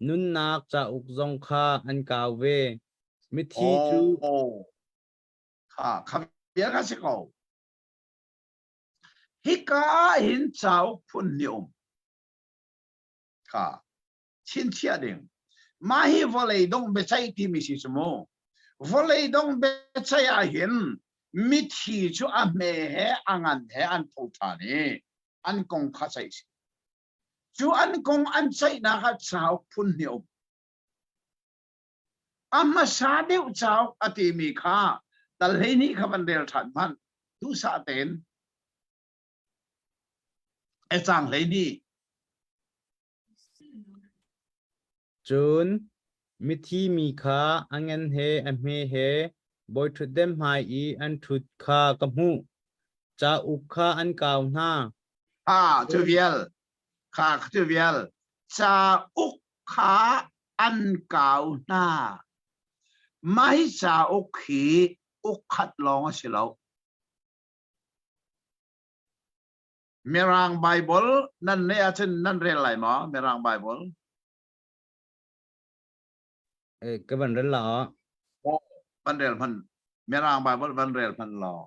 nunnak cauk zong kha an kau ve. Mithi cu Oh, kha kha bia kha si ko. Hika ah hin cauk phun nih um. Kha chinchiah ding. Mah hi vawlei dongh biaceih timi si cu mu. Vawlei dongh biaceih ah hin mithi cu a hme he a ngan he an tho ṭhan i an kong kha ceih si. Cu an kong an ceihnak ah cauk phun hnih um. A hmasa deuh cauk a timi kha dal 12 kha van rel ṭhan hmanh duhsah tein e caang 12. Cun mithi mi kha a ngan he a hme he bawiṭhutdan hmai i an ṭhut kha ka hmuh. Cauk kha an kau hna. Ah, cu vial. Kha cu vial. Cauk kha an kau hna. Mah hi cauk hi uk khat lawng a si lo. Mirang Bible nan neih ahcun nan rel lai maw? Mirang Bible. Eh, ka van rel la. Van rel hman. Mirang Bible van rel hman law.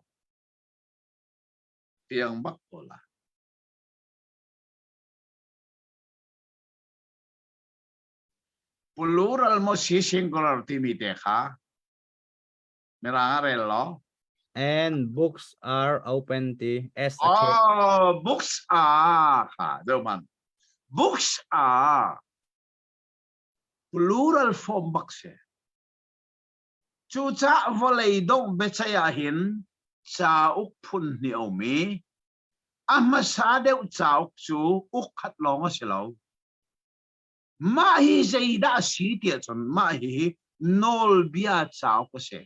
Tiang bak ko la. Plural mo si singular timi te kha. Mirang ah rel law. And books are open ti S a Oh, books are kha deu man. Books are plural form bak si. Cucaah vawlei dongh biaceih ah hin cauk phun hnih a um i a hmasa deuh cauk cu uk khat lawng a si lo. Mah hi zeidah a si tiah cun mah hi nawlbia cauk a si.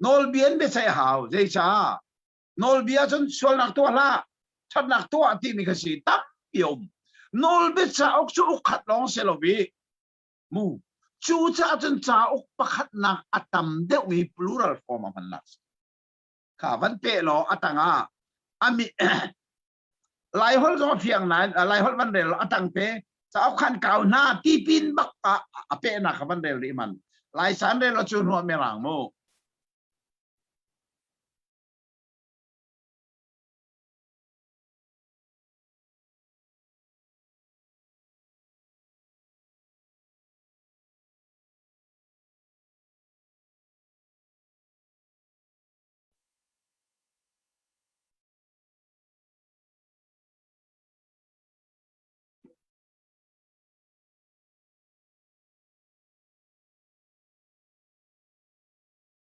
Nawlbia in biaceih a hau. Zeicah? Nawlbia cun sualnak tuah hlah, ṭhatnak tuah timi kha si tampi a um. Nawlbia cauk cu uk khat lawng si lo i mu cucaah cun cauk pakhatnak a tam deuhmi plural form a hmannak kha van peh law a tangah ami Laiholh zong a fiang nain Laiholh van rel a tang te cauk khan kau hna tipin bak ah a pehnak kha van rel rih man Laisan rel lo cu hnuah mirang mu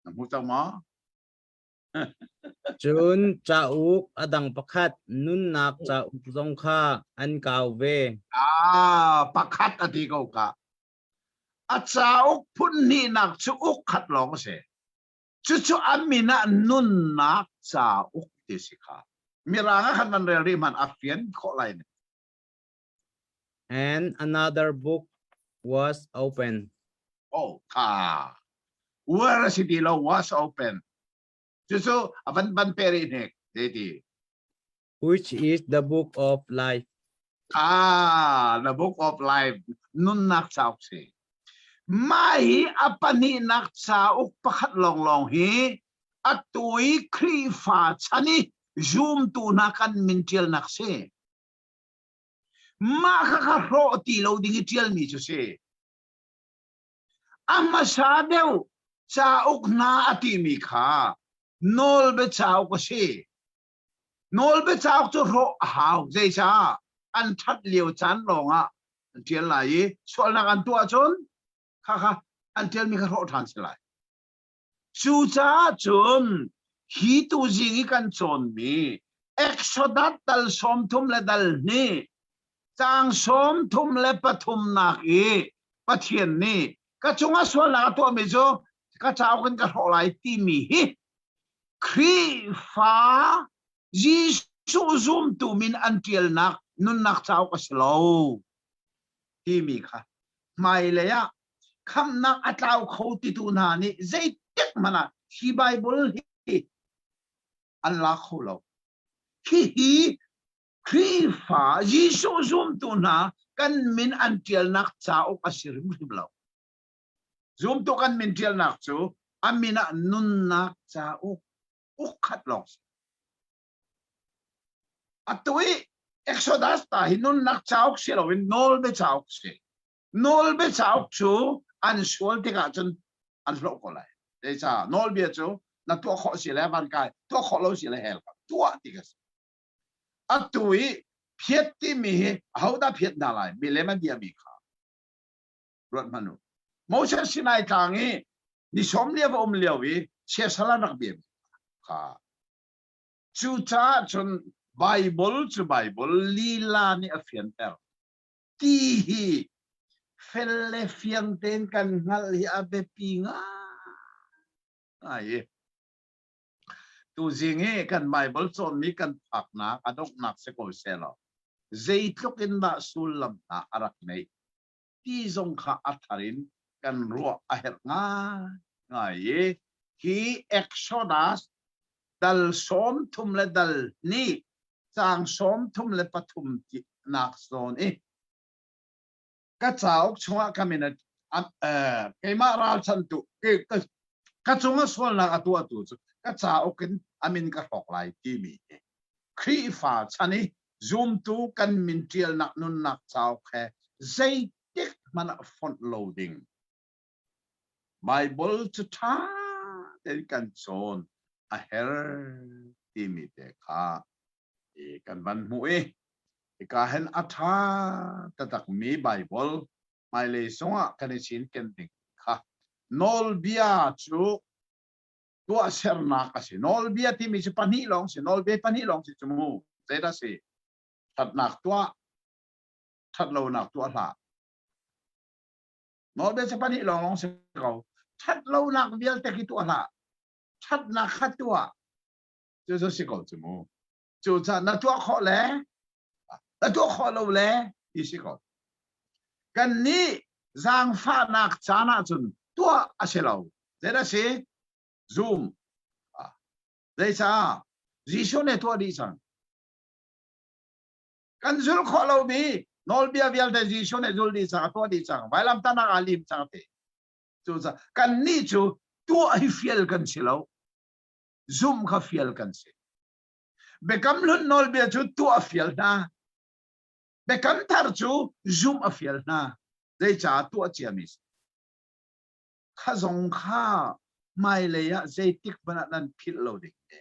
Na hmu cang maw? Cun cauk a dang pakhat nunnak cauk zong kha an kau ve. Ah, pakhat a ti ko ka. A cauk phun hnihnak cu uk khat lawng a si. Cucu a min ah nunnak cauk ti si kha. Mirang ah khan van rel rih hmanh a fian khawh lai ne. And another book was opened. Oh, kha. Where a si ti lo was open. Cucu a van van pe rih hnek te ti. Which is the book of life. Ah, the book of life, nunnak cauk si. Mah hi a pahnihnak cauk pakhat lawnglawng hi atu i Khrihfa chan i zumtu hna kan min ṭialnak si. Mah kha kha hrawh ti lo ding i ṭialmi cu si. A hmasa deuh cauk hna a timi kha nawlbia cauk a si. Nawlbia cauk cu hrawh a hau. Zeicah? An ṭhat lio caan lawngah an ṭial lai i sualnak an tuah cun khakha an ṭialmi kha hrawh ṭhan si lai. Cucaah cun hi tuzing i kan cawnmi Exodus dal 33 le dal hnih caang 33nak i Pathian nih ka cungah sualnak a tuahmi cu ka cauk in ka hrawh lai timi hi Khrihfa Jesuh zumtu min an ṭialnak nunnak cauk a si lo timi kha hmailei ah khamhnak a tlau kho titu hna nih zeitik hmanh ah hi Baibal hi an la kho lo. Hihi Khrihfa Jesuh zumtu hna kan min an ṭialnak cauk a si hrimhrim lo. Zumtu kan min ṭialnak cu a min ah nunnak cauk ukkhat lawng si. Atu i Exodus ta hi nunnak cauk si loin nawlbia cauk si. Nawlbia cauk cu an sual tikah cun an hloh ko lai. Zeicah nawlbia cu na tuah khawh si le van kai, tuah khawh lo si le hell ka tuah ti ka si. Atu i phiat timi hi ahodah phiat hna lai? Milem an biami kha. Ruat hmanh u. Moses Sinai tlang i ni sawm lio va um lio i siasal an rak biami kha. Cucaah cun Baibal cu Baibal lila nih a fianter. Ti hi fel le fiang tein kan hngalh hi a biapi ngai. Tuzing hi kan Baibal cawnmi kan phaknak a donghnak si ko sehlaw zeitluk in dah sullam hna a rak neih ti zong kha a thar in kan ruah a herh ngaingai i hi Exodus dal 30 le dal hnih caang 33 nak zawn i ka cauk chungah ka min keimah ralchantu ka cungah sualnak a tuahtu cu ka cauk in a min ka hrawk lai timi hi Khrihfa chan i zumtu kan min ṭialnak nunnak cauk he zeitik hmanh ah fonh lo ding Baibal cu ṭha tein kan cawn a her timi te kha kan van hmuh i hika hin a ṭha taktakmi Baibal hmailei zongah kan i cinken ding kha nawlbia cu tuahsernak a si. Nawlbia timi cu pahnih lawng si. Nawlbia pahnih lawng si cu mu. Zeidah si? Ṭhatnak tuah, ṭhatlonak tuah hlah. Nawlbia cu pahnih lawng lawng si ko. Ṭhatlonak vialte khi tuah hlah. Ṭhatnak kha tuah. Cu cu si ko cu mu. Cucaah na tuah khawh le na tuah khawh lo le ti si ko. Kan nih zaangfahnak caan ahcun tuah a si lo. Zeidah si? Zum. Zeicah? Jesuh nih tuah dih cang. Kan zul khawh lomi nawlbia vialte Jesuh nih zul dih cang, a tuah dih cang. Vailamtahnak aa lim cang ti. Cucaah kan nih cu tuah hi fial kan si lo. Zumh kha fial kan si. Biakam hlun nawlbia cu tuah a fial hna. Biakam thar cu zumh a fial hna. Zeicah tuah ciami si. Kha zong kha hmailei ah zeitik hmanh ah nan philh lo ding te.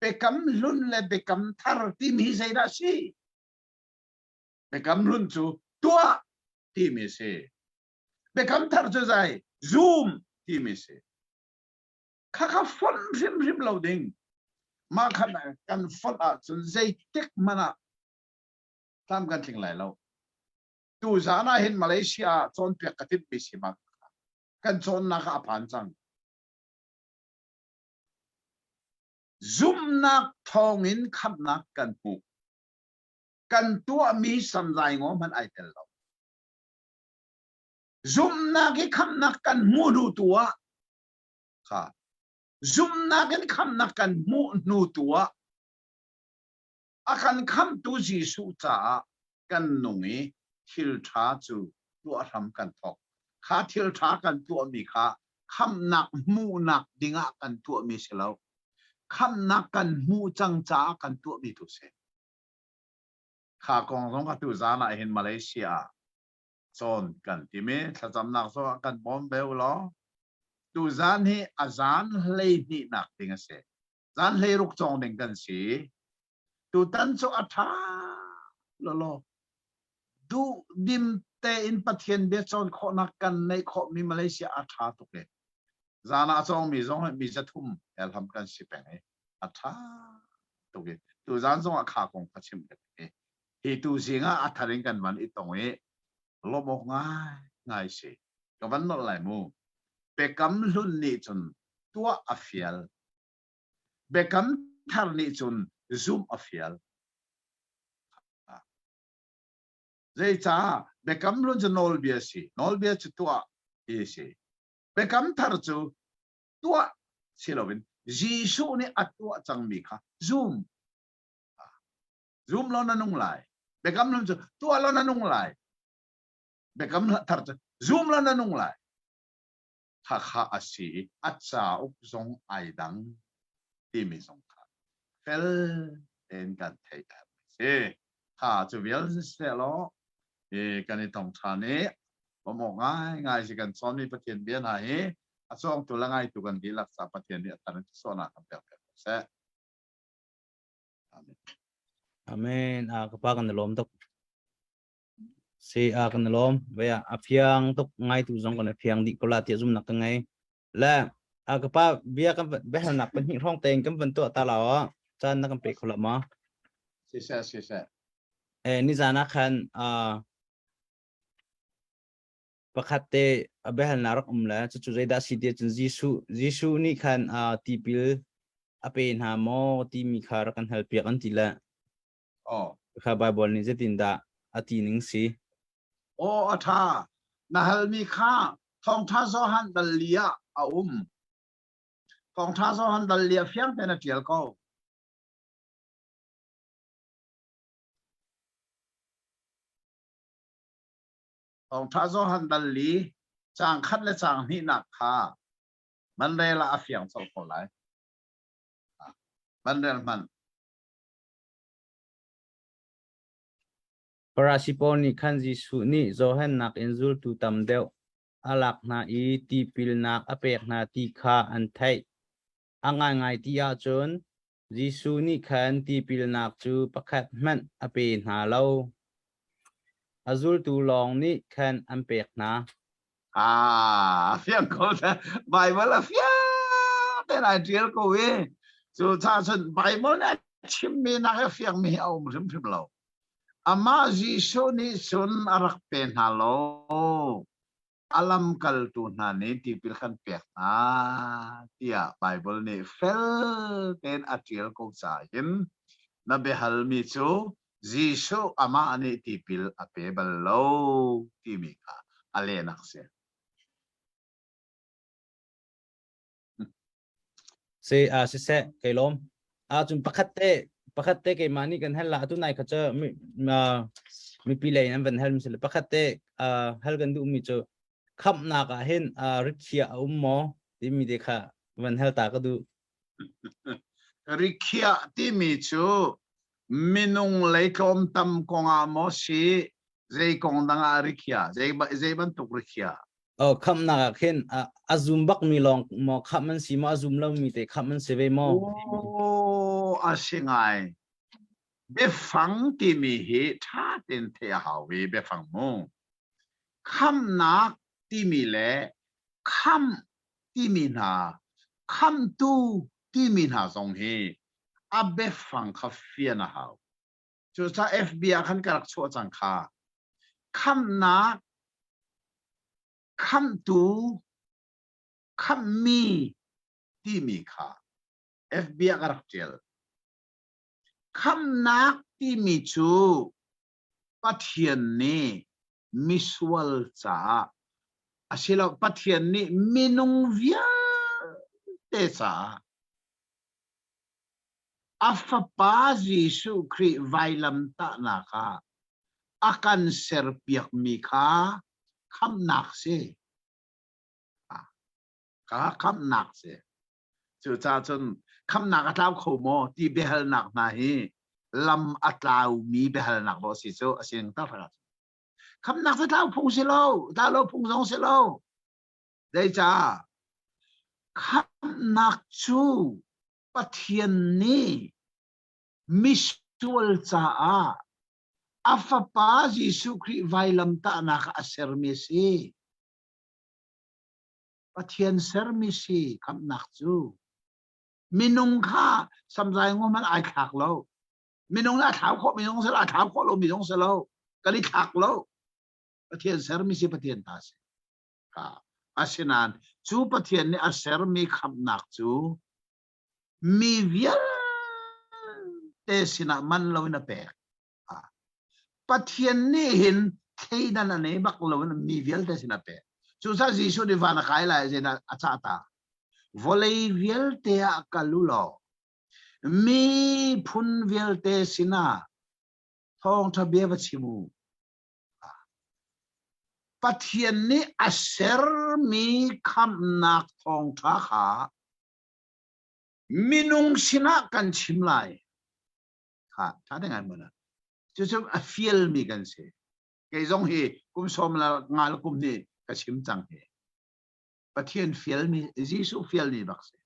Biakam hlun le biakam thar timi zeidah si? Biakam hlun cu tuah timi si. Biakam thar cu zei? Zum timi si. Khakha fonh hrimhrim lo ding. Mah khan kan fonh ahcun zeitik hmanh ah tlam kan tling lai lo. Tu zan ah hin Malaysia ah cawnpiak ka timhmi si bak. Kan cawnnak ah a phan cang. Zumhnak thawngin khamhnak kan hmuh. Kan tuahmi samzai ngaw hmanh ai tel lo. Zumhnak i khamhnak kan hmuh hnu tu ah kha zumhnak in khamhnak kan hmuh hnu tu ah a kan khamhtu Jesuh caah. kan nung i thil ṭha cu tuah hram kan thawk. Kha thil ṭha kan tuahmi kha khamhnak hmuhnak dingah kan tuahmi si lo. Khamhnak kan hmuh cang caah kan tuahmi tu si. Kha kong zong atu zan ah hin Malaysia ah cawn kan tim i thlacamnak zong ah kan bawm ve u law tuzan hi a zan hleihnihnak ding a si. Zan hleiruk cawng ding kan si. Tutan cu a ṭha lawlaw. Duhdim tein Pathian bia cawn khawhnak kan neih khawhmi Malaysia a ṭha tuk i zan ah cawngmi zong hi mi 300 helham kan si peng i a ṭha tuk i tuzan zong ah kha kong kha chim ka i hi tu zing ah a thar in kan van i tong i lawmh awk ngai ngai si ka van nolh lai mu Biakam hlun nih cun tuah a fial Biakam thar nih cun zumh a fial. Zeicah biakam hlun cu nawlbia si, nawlbia cu tuah ti si. Biakam thar cu tuah si loin Jesuh nih a tuah cangmi kha zum. Zum law na nung lai. Biakam hlun cu tuah law na nung lai. Biakam thar cu zum law na nung lai. Khakha a si i a cauk zong ai dang timi zong kha fel tein kan theih a si. Kha cu vial siseh law kan i tong ṭhan i bawmh awk ngaingai si kan cawnmi Pathian bia hna hi a cawngtu le ngaitu kan dihlak ca Pathian nih a thar in sawhnak kan pek piak ko seh. Amen. Amen. Ah, ka pa kan i lawm tuk. Si a kan i lawm. Ve a fiang tuk ngai tu zong kan i fiang dih ko la tiah zumnak ka ngei. Le a ka pa bia kan biahalnak pahnih hrawng tein kan van tuah ta la aw. Caan na kan pe kho la ma? Siseh siseh. Eh nizan ah khan uh, pakhat te a biahalnak rak um le cucu zeidah si ti cun Jesuh Jesuh nih khan uh, tipil a pe hna maw timi kha rak kan hal piak an ti le Oh. Kha Bible nih zeitindah a ti ning si? Aw a ṭha. Na halmi kha Thawngṭha Johan dal li ah a um. Thawngṭha Johan dal li ah fiang tein a ṭial ko. Thawngṭha Johan dal li caang khat le caang hnihnak kha man rel ah a fiang colh ko lai. Man rel hmanh. Farasi pawl nih khan Jesuh nih Johan nakin zultu tam deuh a lak hna i tipilnak a pek hna ti kha an theih. A ngaingai ti ahcun Jesuh nih khan tipilnak cu pakhat hmanh a pe hna lo. A zultu lawng nih khan an pek hna. Ah, fiang ko te. Bible a fiang te lai tial ko i. Cu cha cun Bible nih a chimmi nak a fiangmi a um hrimhrim lo. Amah Jesuh nih cun a rak pe hna lo. A lamkaltu hna nih tipil kan pek hna tiah Bible nih fel tein a tial ko caah hin na biahalmi cu Jesuh amah nih tipil a pe bal lo timi kha a lehnak si. Si a siseh kei lawm. A cun pakhat te pakhat te keimah nih kan hal la atu nai kha cu mi mipi lei in an van hal mi si le pakhat te hal kan duh mi cu khamhnak ah hin rikhiah a um maw timi te kha van hal ta ka duh. Rikhiah timi cu minung lei tlawmtam kongah maw si zei kong dang ah rikhiah zei zei bantuk rikhiah Oh khamnak ah khin a zum bak mi lawng maw khamh an si maw a zum lo mi te khamh an si ve maw Oh a si ngai biafang timi hi ṭha tein theih a hau i biafang mu khamnak timi le khamh timi hna khamtu timi hna zong hi a biafang kha fian a hau. Cucaah FB ah khan ka rak chuah cang kha. Khamhnak, khamhtu, khamhmi timi kha FB ah ka rak ṭial. Khamhnak timi cu Pathian nih misual caah asilo Pathian nih minung vialte caah a fapa Jesuh Khrih vailamtahnak ah. a kan serpiakmi kha khamhnak si. Kha khamhnak si. Cucaah cun khamhnak a tlau kho maw ti biahalnak hna hi lam a tlaumi biahalnak dawh si cu a sining taktak. Khamhnak cu tlau phung si lo, tlau lo phung zong si lo. Zeicah? Khamhnak cu Pathian nih misual caah a fapa Jesuh Khrih vailamtahnak ah a sermi a si. Pathian sermi si khamhnak cu. Minung kha samzai ngom hmanh ai thlak lo. Minung a thlau khawh mi zong si lo, a thlau khawh lo mi zong si lo. Kan i thlak lo. Pathian sermi si Pathian ta si. Kha. Asinain cu Pathian nih a sermi khamhnak cu mi vialte sinah man loin a pek. Pathian nih hin thleidan a nei bak loin mi vialte sin a pek. Cucaah Jesuh nih van a kai lai zeidah a cah ta. Vawlei vialte ah kal u law miphun vialte sinah thawngṭha bia va chim u. Pathian nih a sermi khamhnak thawngṭha kha minung sinah kan chim lai. Kha ṭha te ngai mun. Cucu a fialmi kan si. Kei zong hi kum sawm le nga le kum hnih ka chim cang hi. Pathian fialmi, Jesuh fialmi bak si.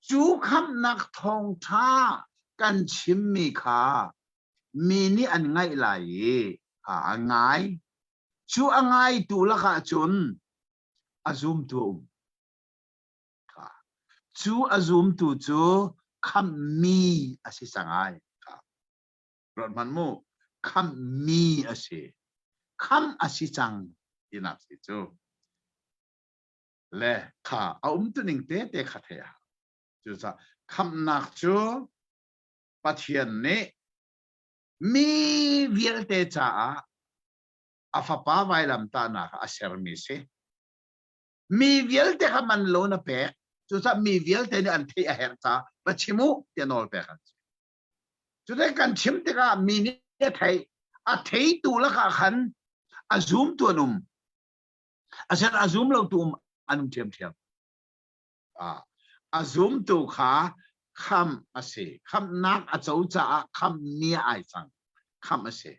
Cu khamhnak thawngṭha kan chimmi kha mi nih an ngaih lai i a ngai. Cu a ngaitu lakah cun a zumtu a um. Cu a zumtu cu khamhmi a si cang ai. Ruat hmanh mu, khamhmi a si. Khamh a si cang tinak si cu. Le kha a umtuning tete kha theih a hau. Cucaah khamhnak cu Pathian nih mi vialte caah a fapa vailamtahnak ah a sermi si. Mi vialte kha man lo na pek. Cucaah mi vialte nih an theih a herh caah va chim u tiah nawl pek an si. Cutin kan chim tikah mi nih a theih. A theitu lakah khan a zumtu an um. Asinain a zum lotu um an um ṭhiamṭhiam. A zumtu kha khamh a si. Khamhnak a co caah khamhmi ah ai cang. Khamh a si.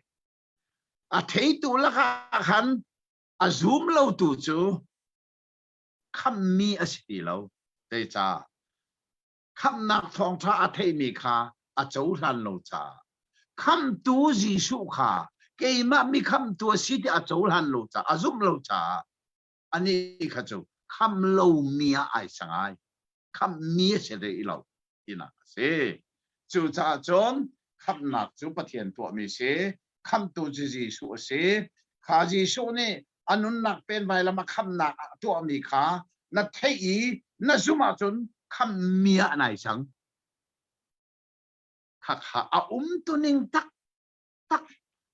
A theitu lakah khan a zum lotu cu khamhmi a si ti lo. Zeicah? Khamhnak thawngṭha a theihmi kha a cohlan lo caah. Khamhtu Jesuh kha keimah mi khamhtu a si ti a cohlan lo caah, a zumh lo caah anih kha cu khamh lomi ah ai cang ai. Khamhmi a si rih lo tinak a si. Cucaah cun khamhnak cu Pathian tuahmi si, khamhtu cu Jesuh a si. Kha Jesuh nih a nunnak pen vailam a khamhnak a tuahmi kha na theih i na zumh ahcun khamhmi ah nai cang. Khakha a umtuning taktak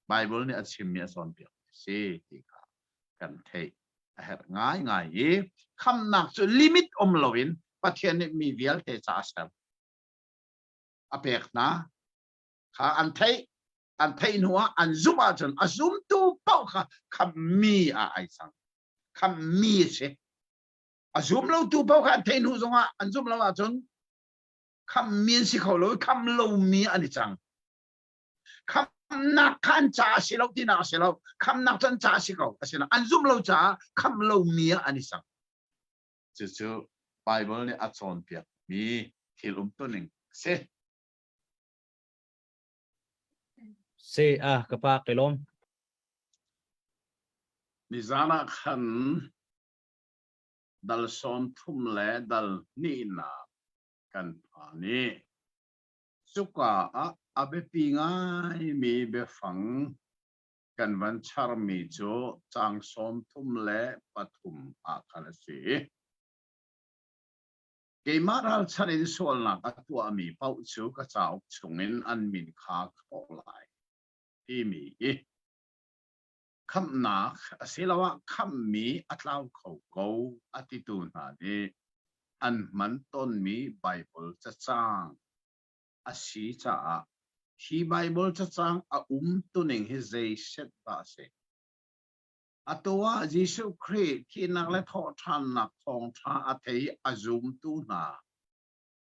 Bible nih a chimmi a cawnpiak si ti kha kan theih a herh ngaingai i khamhnak cu limit um loin Pathian nih mi vialte ca a ser a pek hna kha an theih an theih hnu ah an zumh ahcun a zumtu paoh kha khamhmi ah ai cang khamhmi a si a zum lotu paoh kha an theih hnu zongah an zumh lo ahcun khamhmi an si kho lo i khamh lomi an i cang khamhnak kha an ca a si lo tinak a si lo khamhnak cu an ca a si ko asinain an zumh lo caah khamh lomi ah an i cang cucu Bible nih a cawnpiakmi thil umtuning a si Si ah ka pa ka lawm. Nizan ah khan dal 30 le dal hnihnak kan phan i cuka ah a biapi ngaimi biafang kan van charmi cu caang 33 ah khan a si. Keimah ralchanh in sualnak a tuahmi paoh cu ka cauk chungin an min kha ka hrawh lai timi hi khamhnak asiloah khamhmi a tlau kho ko a titu hna nih an hman tawnmi Baibal cacang a si caah. Hi Baibal cacang a um tuning hi zei set dah a si? Atu ah Jesuh Khrih thihnak le thawhṭhannak thawngṭha a thei a zumtu hna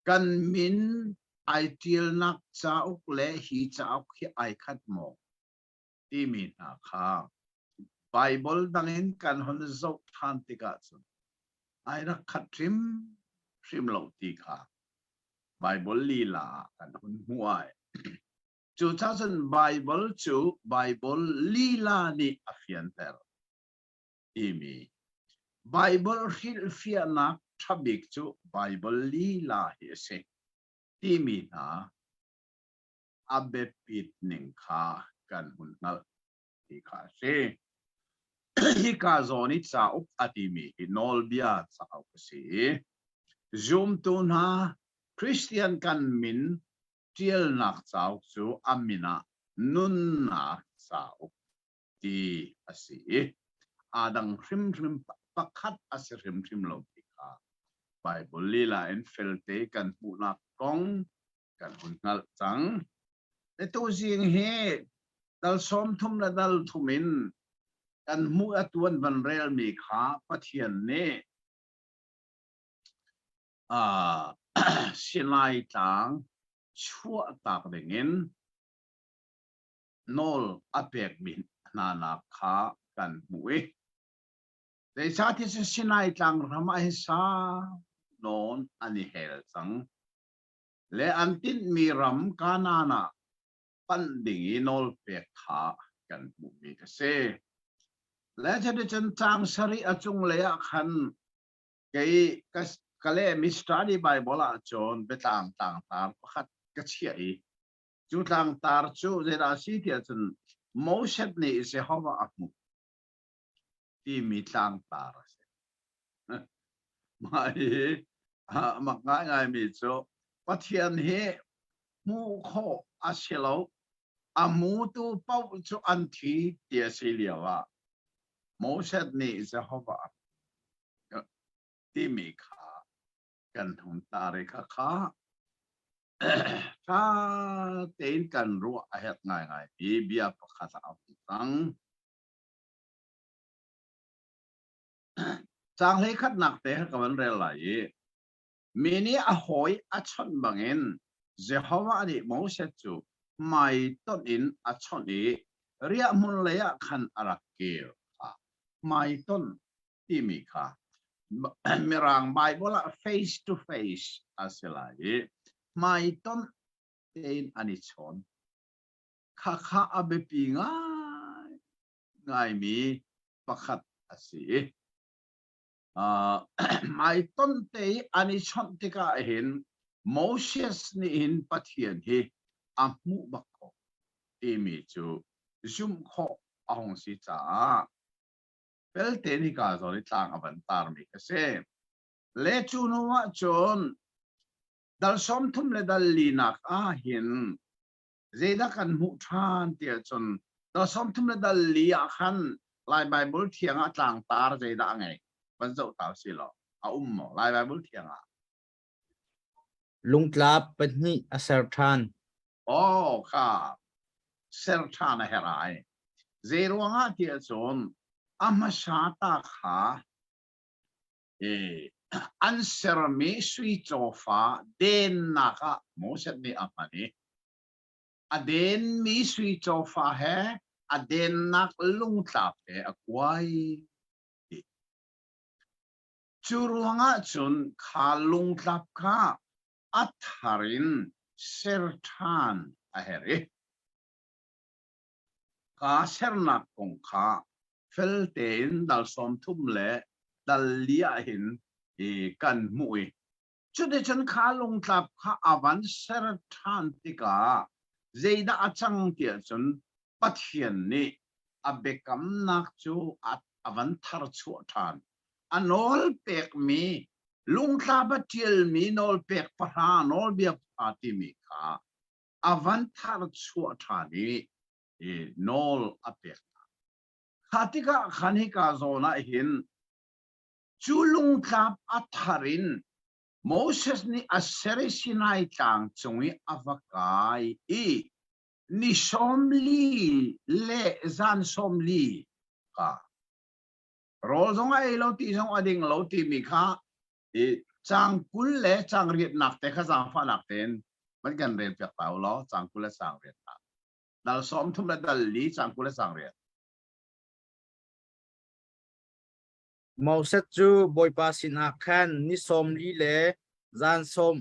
kan min ai ṭialnak cauk le hi cauk hi ai khat maw timi hna kha Baibal dang in kan hun zoh ṭhan tikah cun ai rak khat hrimhrim lo ti kha Baibal lila ah kan hun hmuh ai. Cucaah cun Baibal cu Baibal lila nih a fianter timi Baibal hrilhfiahnak ṭha bik cu Baibal lila hi a si timi hna a biapit ning kha kan hun hngalh ti kha a si. Hika zawn i cauk a timi hi nawlbia cauk a si i zumtu hna Christian kan min ṭialnak cauk cu a min ah nunnak cauk ti a si i aa dang hrimhrim pakhat a si hrimhrim lo ti kha Baibal lila in felte kan hmuhnak kong kan hun hngalh cang. Atu zing hi dal 30 le dal thum in kan hmuh atu an van relmi kha Pathian nih uh, Sinai tlang chuahtak dingin nawl a pekmi hna nak kha kan hmuh i zeicahtiah Sinai tlang ram ah hin sau nawn an i hel cang le an tinhmi ram Kanaan ah panh ding i nawl pek kha kan hmuhmi a si. Le cuticun caang sarih a cunglei ah khan kei ka, ka lehmi study Bible ah cun biatlang tlangtar pakhat ka chiah i cu tlangtar cu zeidah a si tiah cun Moses nih Jehovah a hmuh timi tlangtar a si. Mah hi mak ngaingaimi cu Pathian hi hmuh khawh a si lo. A hmutu paoh cu an thi ti a si lio ah Moses nih Jehovah timi kha kan hung tar i kha kha ṭha tein kan ruah a herh ngaingai mi bia pakhat ah a hung cang. Caang hleikhatnak te ka van rel lai i mi nih a hawi a chawnh bangin Jehovah nih Moses cu hmaitonh in a chawnh i riahhmun lei ah khan a rak kir kha hmaitonh timi kha Mirang Bible ah face to face a si lai i hmaitonh tein an i chawn. Khakha a biapi ngai ngaimi pakhat a si. Uh, hmaitonh te i an i chawnh tikah hin Moses nih hin Pathian hi a hmuh bak ko timi cu zumh khawh a hung si caah felte hika zawn i tlang a van tarmi ka si. Le cu hnu ah cun dal 30 le dal linak ah hin zeidah kan hmuh ṭhan tiah cun dal 30 le dal li ah khan Lai Baibal thiang ah tlangtar zeidah a ngei van zoh ta si law a um maw Lai Baibal thiang ah? Lungtlap pahnih a ser ṭhan. Oh kha ser ṭhan a herh ai. Zei ruangah tiah cun a hmasa ta kha an sermi sui cawfa dennak ah Moses nih a hman i a denmi sui cawfa he a dennak lungtlap he a kuai. Cu ruangah cun kha lungtlap kha a thar in ser ṭhan a herh i Kaa sernak kong kha fel tein dal 30 le dal li ah hin kan hmuh i cuticun kha lungtlap kha a van ser ṭhan tikah zeidah a cang tiah cun Pathian nih a biakamnak cu a van tharchuah ṭhan. A nawl pekmi lungtlap a ṭialmi nawlpek pahra nawlbia pahra timi kha a van tharchuah ṭhan i nawl a pek hna. Kha tikah khan hika zawn ah hin cu lungtlap a thar in Moses nih a ser i Sinai tlang cung i a va kai i. Ni 40 le zan 40 kha rawl zong a ei lo ti zong a ding lo timi kha i cang 20 le cang riatnak te kha zaangfahnak tein van kan rel piak ta u law cang 20 le cang riatnak dal 30 le dal li cang 20 le cang riat. Moses cu Bawipa sinah khan ni 40 le zan sawm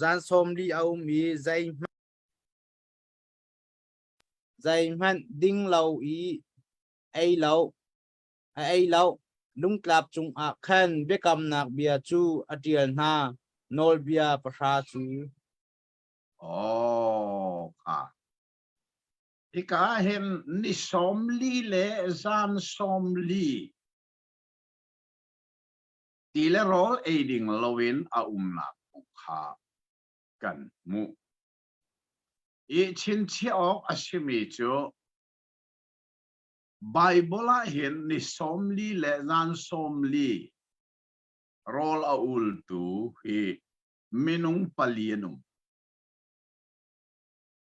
zan 40 a um i zeihmanh ding lo i ei lo a ei lo. Lungtlap cungah khan biakamnak bia cu a ṭial hna, nawlbia pahra cu. Oh, kha. Hika ah hin ni 40 le zan 40 ti le rawl ei ding loin a umnak kong kha kan hmuh. I chinchiah awk a simi cu Baibal ah hin ni 40 le zan 40 rawl a ultu hi minung pali an um.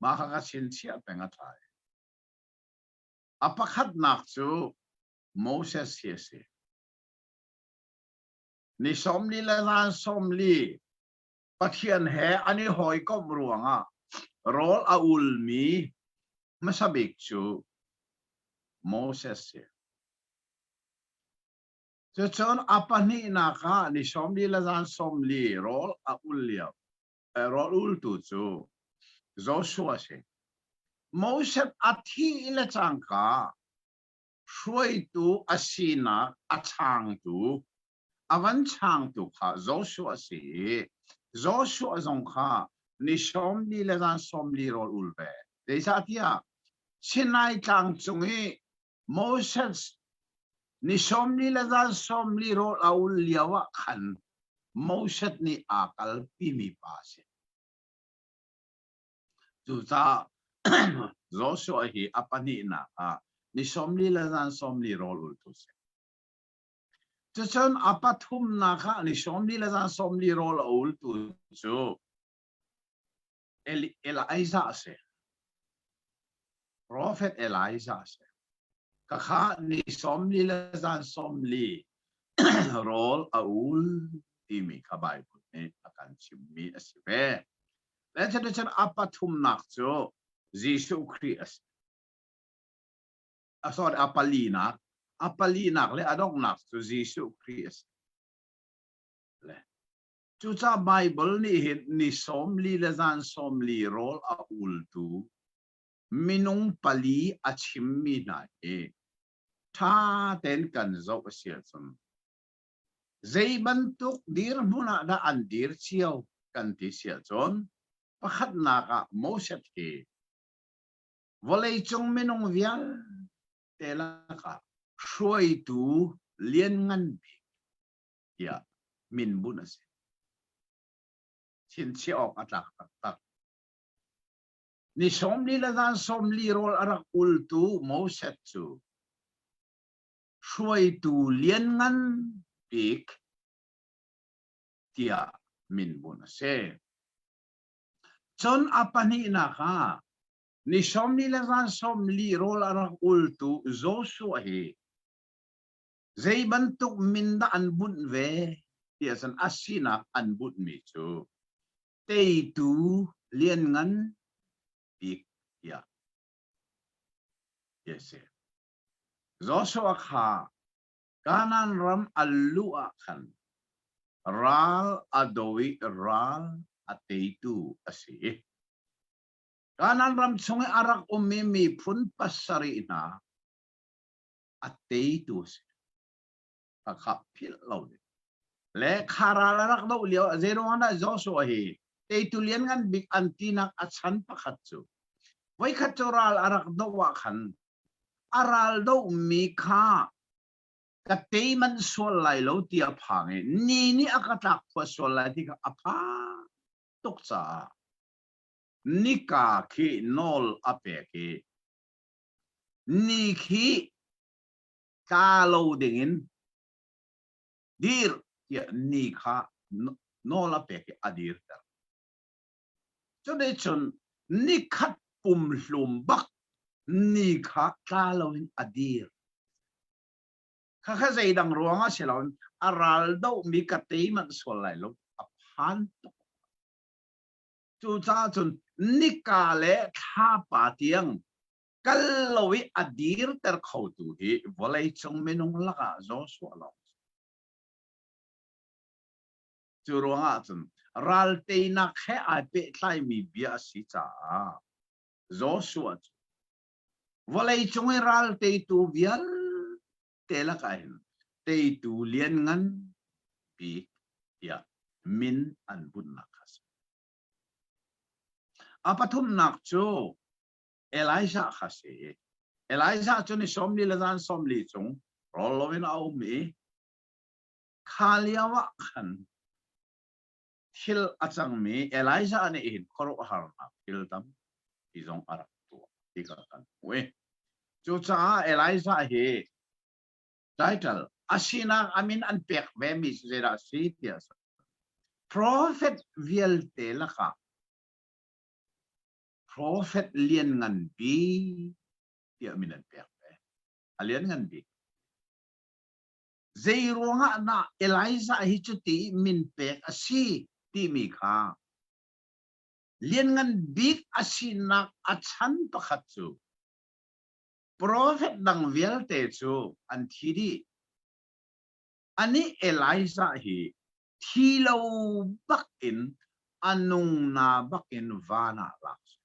Mah kha ka chinchiah peng a ṭha. A pakhatnak cu Moses hi a si. Ni 40 le zan 40 Pathian he an i hawikomh ruangah rawl a ulmi hmasa bik cu Moses si. Cucun a pahnihnak ah ni 40 le zan 40 rawl a ul lio rawl ultu cu Joshua a si. Moses a thih le cangka hruaitu a sinak a changtu a van changtu kha Joshua a si i Joshua zong kha ni 40 le zan 40 rawl ul ve. Zeicahtiah Sinai tlang cung i Moses ni 40 le zan 40 rawl a ul lio ah khan Moses nih aa kalpimi pa a si. Cucaah Joshua hi a pahnihnak ah ni 40 le zan 40 rawl ultu a si. Cucun a pathumnak ah ni 40 le zan 40 rawl a ultu cu Elijah a si. Prophet Elijah a si. Kakha ni 40 le zan 40 rawl a ul timi kha Bible nih a kan chimmi a si ve. Le cuticun a pathumnak cu Jesuh Khrih a si. A sorry, a palinak, a palinak le a donghnak cu Jesuh Khrih a si. Le cucaah Bible nih hin ni 40 le zan 40 rawl a ultu minung pali a chimmi hna hi ṭha tein kan zoh a si ahcun zei bantuk dirhmun ah dah an dir cio kan ti si ahcun pakhatnak ah Moses hi vawleicung minung vialte lakah hruaitu lianngan bik tiah min bunh a si. Chinchiah awk a tlak taktak. Ni 40 le zan 40 rawl a rak ultu Moses cu hruaitu lianngan bik tiah min bunh a si. Cun a pahnihnak ah ni 40 le zan 40 rawl a rak ultu Joshua hi zei bantuk min dah an bunh ve ti ahcun a sinak an bunhmi cu teitu lianngan bik tiah ti a si. Joshua kha Kanaan ram a luh ah khan ral a do i ral a teitu a si. Kanaan ram chung i a rak ummi miphun pasarih hna a teitu a si. Khakha philh lo ding. Le kha ral a rak doh lio zeiruang dah Joshua hi teitu lianngan bik an tinak a chan pakhat cu voikhat cu ral a rak doh ah khan a ral dohmi kha ka tei manh sual lai lo ti a phang i ni nih a ka tlak khua sual lai ti kha a phang tuk caah nika khi nawl a pek i ni khi tla lo dingin dir tiah ni kha nawl a pek i a dirter. Cuticun nikhat. pumhlum bak ni kha tla loin a dir. Khakha zeidang ruangah si loin a ral dohmi ka tei manh sual lai lo a phan tuk. Cucaah cun nika le thlapa tiang kal lo i a dirter khotu hi vawleicung minung lakah Joshua lawng Cu ruangah cun ral teinak he ai pehtlaimi bia a si caah Joshua cu vawleicung i ral teitu vialte lakah hin teitu lianngan bik tiah min an bunhnak kha a si. A pathumnak cu Elijah kha si. Elijah cu ni 40 le zan 40 cung rawl loin a um i kha lio ah khan thil a cangmi Elijah nih hin khuaruahharnak thil tampi zong a rak tuah ti kha kan hmuh i cucaah Elijah hi title a sinak a min an pek ve mi cu zeidah a si tiah prophet vialte lakah prophet lianngan bik tiah min an pek ve a lianngan bik Zei ruangah dah Elijah hi cuti min pek a si timi kha lianngan bik a sinak a chan pakhat cu profet dang vialte cu an thi dih. Anih Elijah hi thi lo bakin a nung na bakin van ah lak si.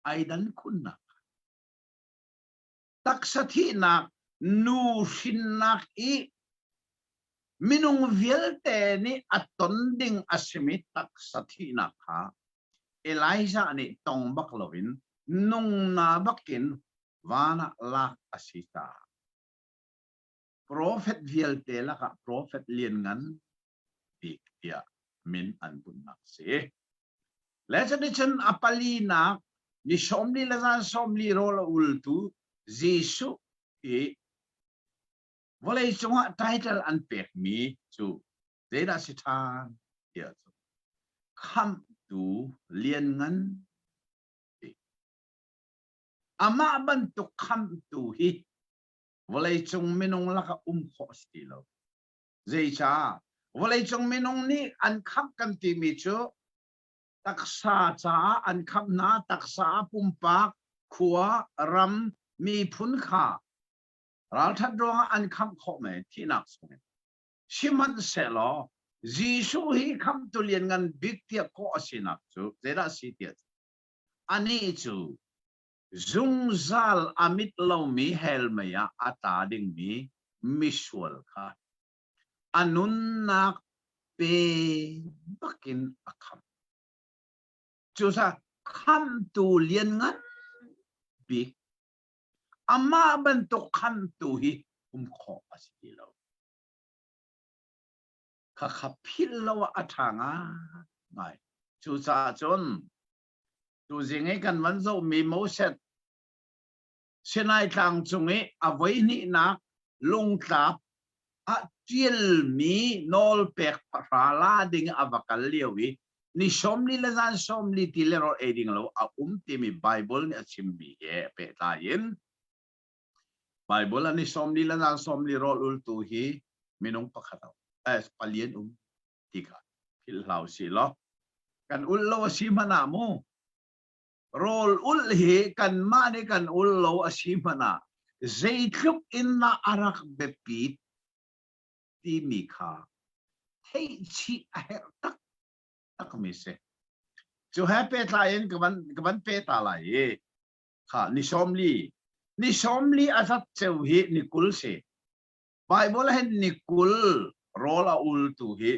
Ai dan khunnak. Taksa thihnak nu hrinnak i minung vialte nih a ton ding a simi taksa thihnak kha Elijah nih tong bak loin nungna bakin van ah lak a si caah profet vialte lakah profet lianngan bik tiah min an bunhnak a si. Le cuticun a palinak ni 40 le zan 40 rawl a ultu Jesuh hi vawlei cungah title an pekmi cu zeidah si ṭhan tiah cu khamhtu lianngan ti. Amah bantuk khamhtu hi vawleicung minung lakah um khawh a si ti lo. Zeicah? Vawleicung minung nih an khamh kan timi cu taksa caah an khamh hna, taksa pumpak, khua, ram, miphun kha ralṭhat ruangah an khamh khawh men thihnak chungin. Sihmanhsehlaw Jesuh hi khamhtu lianngan bik tiah kawh a sinak cu zeidah a si tiah anih cu zungzal a mit lomi hell mei ah a tla dingmi misual kha a nunnak pe bakin a khamh. Cucaah khamhtu lianngan bik amah bantuk khamhtu hi um khawh a si ti lo. Khakha philh lo ah a ṭha ngai. Cucaah cun Tuzing i kan van zohmi Moses Sinai tlang cung i a voihnihnak lungtlap ah ṭialmi nawlpek pahra la ding a va kal lio i ni 40 le zan 40 ti le rawl ei ding lo a um timi Bible nih a chimmi he pehtlai in Bible ah ni 40 le zan 40 rawl ultu hi minung pakhat eh, palian um ti kha philh hlah usih law kan ulh lo a si hmanh ah mu rawl ulh hi kanmah nih kan ul lo a si hmanh ah zeitluk in dah a rak biapit timi kha theihchih a herh taktakmi si. Cu he pehtlai in ka van, ka van pe ta lai i kha ni 40 ni 40 a zat ceu hi ni 20 si. Baibal hin ni 20 rawl a ultu hi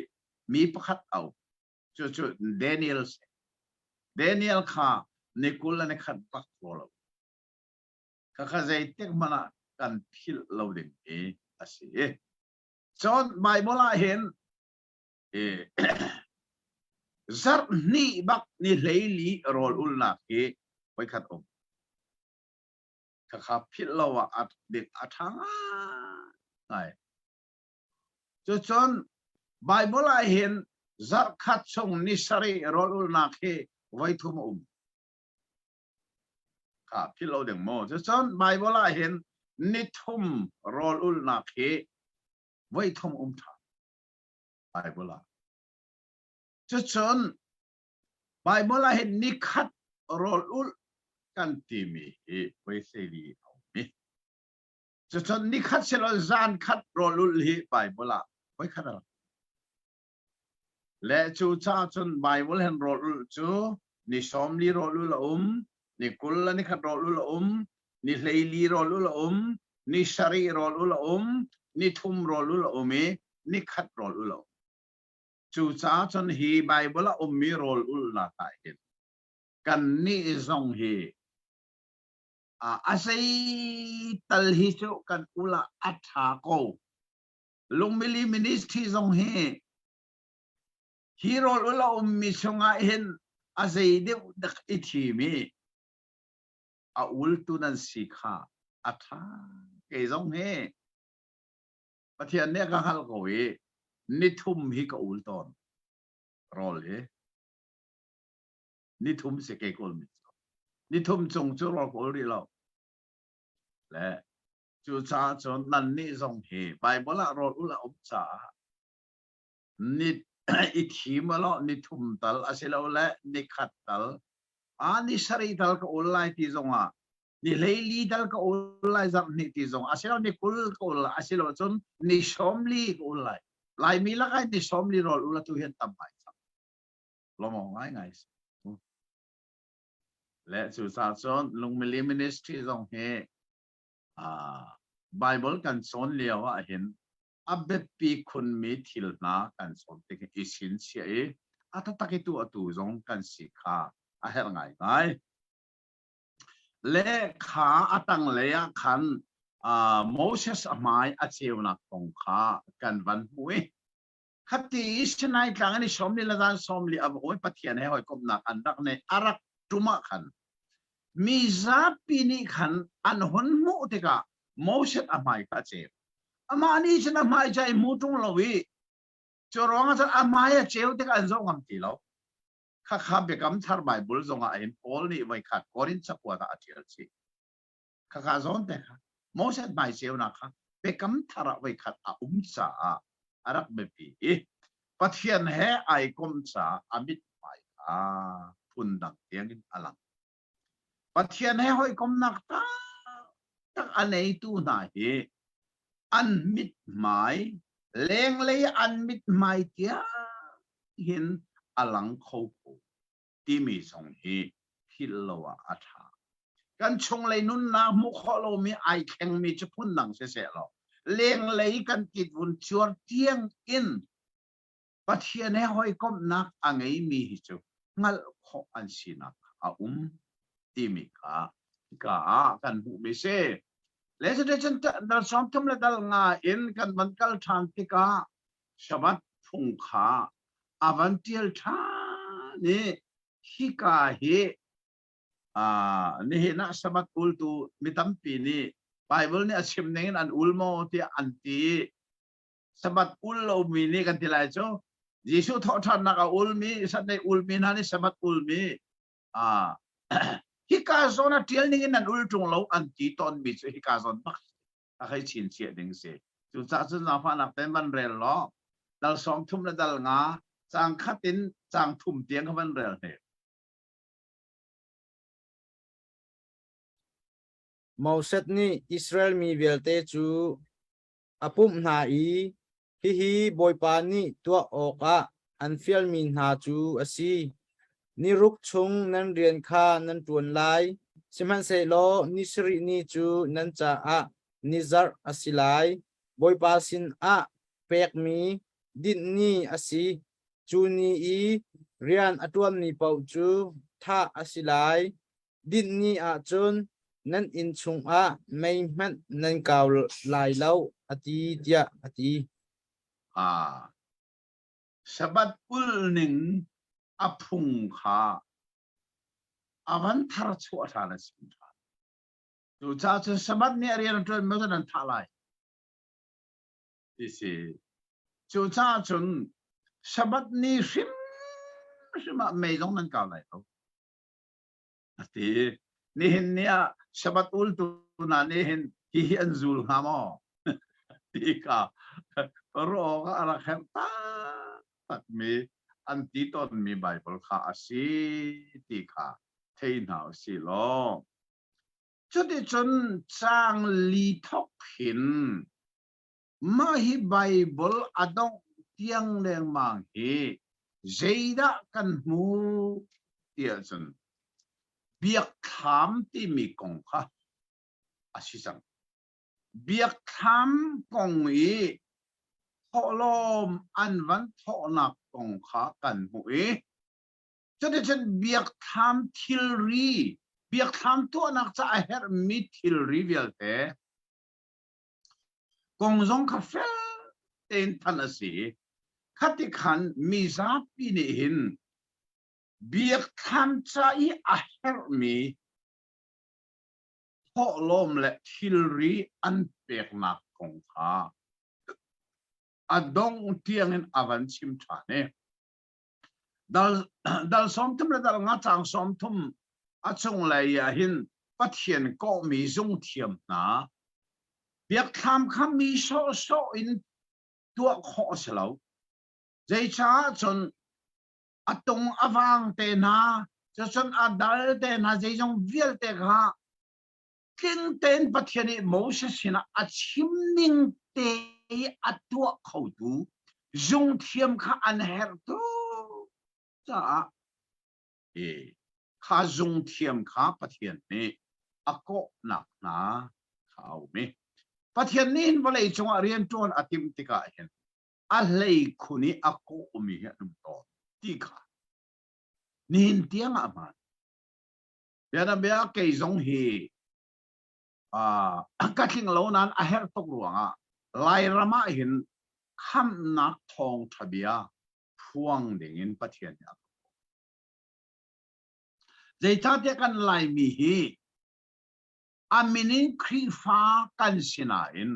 mi pakhat au cu cu Daniel si. Daniel kha ni 20 le ni khat bak rawl a ul. Khakha zeitik hmanh ah kan philh lo ding hi a si. Cun Baibal ah hin zarh hnih bak ni 14 rawl ulnak hi voikhat um. Khakha philh lo ah a dik a ṭha ngai. Cucun Bible ah hin zarhkhat chung ni sarih rawl ulnak hi Voi thum a um. Kha philh lo ding mu. Cucun Bible ah hin nithum rawl ulhnak hi voi thum um ṭhan. Bible ah. Cucun Bible ah hin nikhat rawl ulh kan timi hi voi hleili a um i cucun nikhat silo zan khat rawl ulh hi Bible ah voi khat a rak Le cu caah cun Bible hen rawl ulh cu ni 40 rawl ulh a um, ni 20 le ni khat rawl ulh a um, ni 14 rawl ulh a um, ni sarih rawl ulh a um, ni thum rawl ulh a um i ni khat rawl ulh a um. Cucaah cun hi Bible a ummi rawl ulhnak ah hin kannih zong hi a zei tal hi cu kan ul ah a ṭha ko. Lungmili ministry zong hi hi rawl ul a ummi chungah hin a zei deuh dak i thim i a ultu nan si kha a ṭha. Kei zong hi Pathian nih a ka hngalh ko i nithum hi ka ul tawn rawl hi nithum si kei kawl mi cu nithum cung cu rawl ka ul rih lo le cucaah cun nannih zong hi Baibal ah rawl ul a um caah ni i thim alaw ni thum tal asilole ni khat tal a ni sarih tal ka ul lai ti zongah ni 14 tal ka ul lai zarh hnih ti zong asilo ni 20 ka ul lai asilo cun ni 40 ka ul lai Laimi lakah ni 40 rawl ul atu hian tam ngai cang lawmawm ngai ngai le cu ca cun lungmili ministry zong hi Bible kan cawn lio ah hin a biapi khunmi thil hna kan cawn tik i chinchiah i a taktak i tu atu zong kan si kha a herh ngaingai. Le kha a tanglei ah khan Moses a hmai a ceunak kong kha kan van hmu i Khati i Sinai tlang in i 40 le zan 40 a va um i Pathian he hawikomhnak an rak neih a rak ṭum ah khan mi zapi nih khan an hun hmuh tikah Moses a hmai kha a ceu. Amah nih cun a hmai cu ai hmu ṭung lo i cu ruangah cun a hmai a ceu tikah an zoh ngam ti lo. Khakha Biakam Thar Baibal zongah hin Paul nih voikhat Korinth cakuat ah a ṭial chih. Khakha zawn te kha Moses hmai ceunak kha Biakam Thar ah voikhat a um caah a rak biapi i Pathian he ai kom caah a mithmai kha phundang tiangin a lang. Pathian he hawikomnak taktak a neitu hna hi an mithmai lenglei an mithmai tiang hin a lang kho ko timi zong hi philh lo ah a ṭha. Kan chunglei nunnak hmuh khawh lomi ai thlengmi cu phundang siseh law lenglei kan titvun cuar tiang in Pathian he hawikomhnak a ngeimi hi cu hngalh khawh an sinak a um timi kha hika ah kan hmuhmi si. Le cuticun dal 30 le dal nga in kan van kal ṭhan tikah Shabbat phung kha a van ṭial ṭhan i hika hi nihin ah Sabbath ultu mi tampi nih Bible nih a chim ning in an ul maw tiah an ti Sabbath ul lomi nih kan ti lai cu Jesuh thawhṭhannak a ulmi Sunday ulmi hna nih Sabbath ulmi hika zawn a ṭial ning in an ul ṭung lo an ti tawnmi cu hika zawn bak a hei chinchiah ding si. Cucaah cun zaangfahnak tein van rel law dal 30 le dal nga caang khat in caang thum tiang kha van rel hne. Moses nih Israel mi vialte cu a pumh hna i hihi Bawipa nih tuah awkah an fialmi hna cu a si. Ni ruk chung nan rian kha nan ṭuan lai, sihmanhsehlaw ni sarih ni cu nan caah ni zarh a si lai. Bawipa sinah pekmi dinh ni a si. Cu ni i rian a ṭuanmi paoh cu thah a si lai. Dinh ni ah cun nan inn chungah mei hmanh nan kau lai lo, a ti, tiah a ti. Ah, Sabbath ulning a phung kha a van thar chuah ṭhan a sim ṭhan. Cucaah cun Sabbath ni a rian a ṭuan maw nan thah lai? Ti si. Cucaah cun Sabbath ni hrimhrim ah mei zong nan kau lai lo. A ti. Nihin ni ah Sabbath ultu hna nih hin hihi an zul hnga maw? Ti kha ruah awk ah a rak herh taktakmi an ti tawnmi Baibal kha a si ti kha thei hna u sih law cuticun caang li thawk hin mah hi Baibal a dongh tiang lengmang hi zeidah kan hmu tiah cun biakthlam timi kong kha a si cang. Biakthlam kong i thawhlawm an van thawhnak kong kha kan hmuh i cuticun biakthlam thilri biakthlam tuahnak ca a herhmi thilri vialte kong zong kha fel tein thanh a si. Khati khan mi zapi nih hin biakthlam ca i a herhmi thawhlawm le thilri an peknak kong kha a dongh tiangin a van chim ṭhan i dal, dal 30 le dal nga caang 30 a cunglei ah hin Pathian kawhmi zungthiam hna biakthlam kha mi sawhsawh in tuah khawh a si lo. Zeicaah cun a tung a vang te hna, cucun a dal te hna zeizong vialte kha tling tein Pathian nih Moses sinah a chim ning te i a tuah khotu zungthiam kha an herh tuk caah i kha zungthiam kha Pathian nih a kawhnak hna kha a um i Pathian nih hin vawlei cungah rianṭuan a timh tikah hin a hlei khun i a kawhmi hi an um tawn ti kha nihin tiang ah hmaan. Bianabia kei zong hi ka tling lo nain a herh tuk ruangah Lairam ah hin khamhnak thawngṭha bia phuang dingin Pathian nih a ka kawh. Zeicahtiah kan Laimi hi a min in Khrihfa kan si nain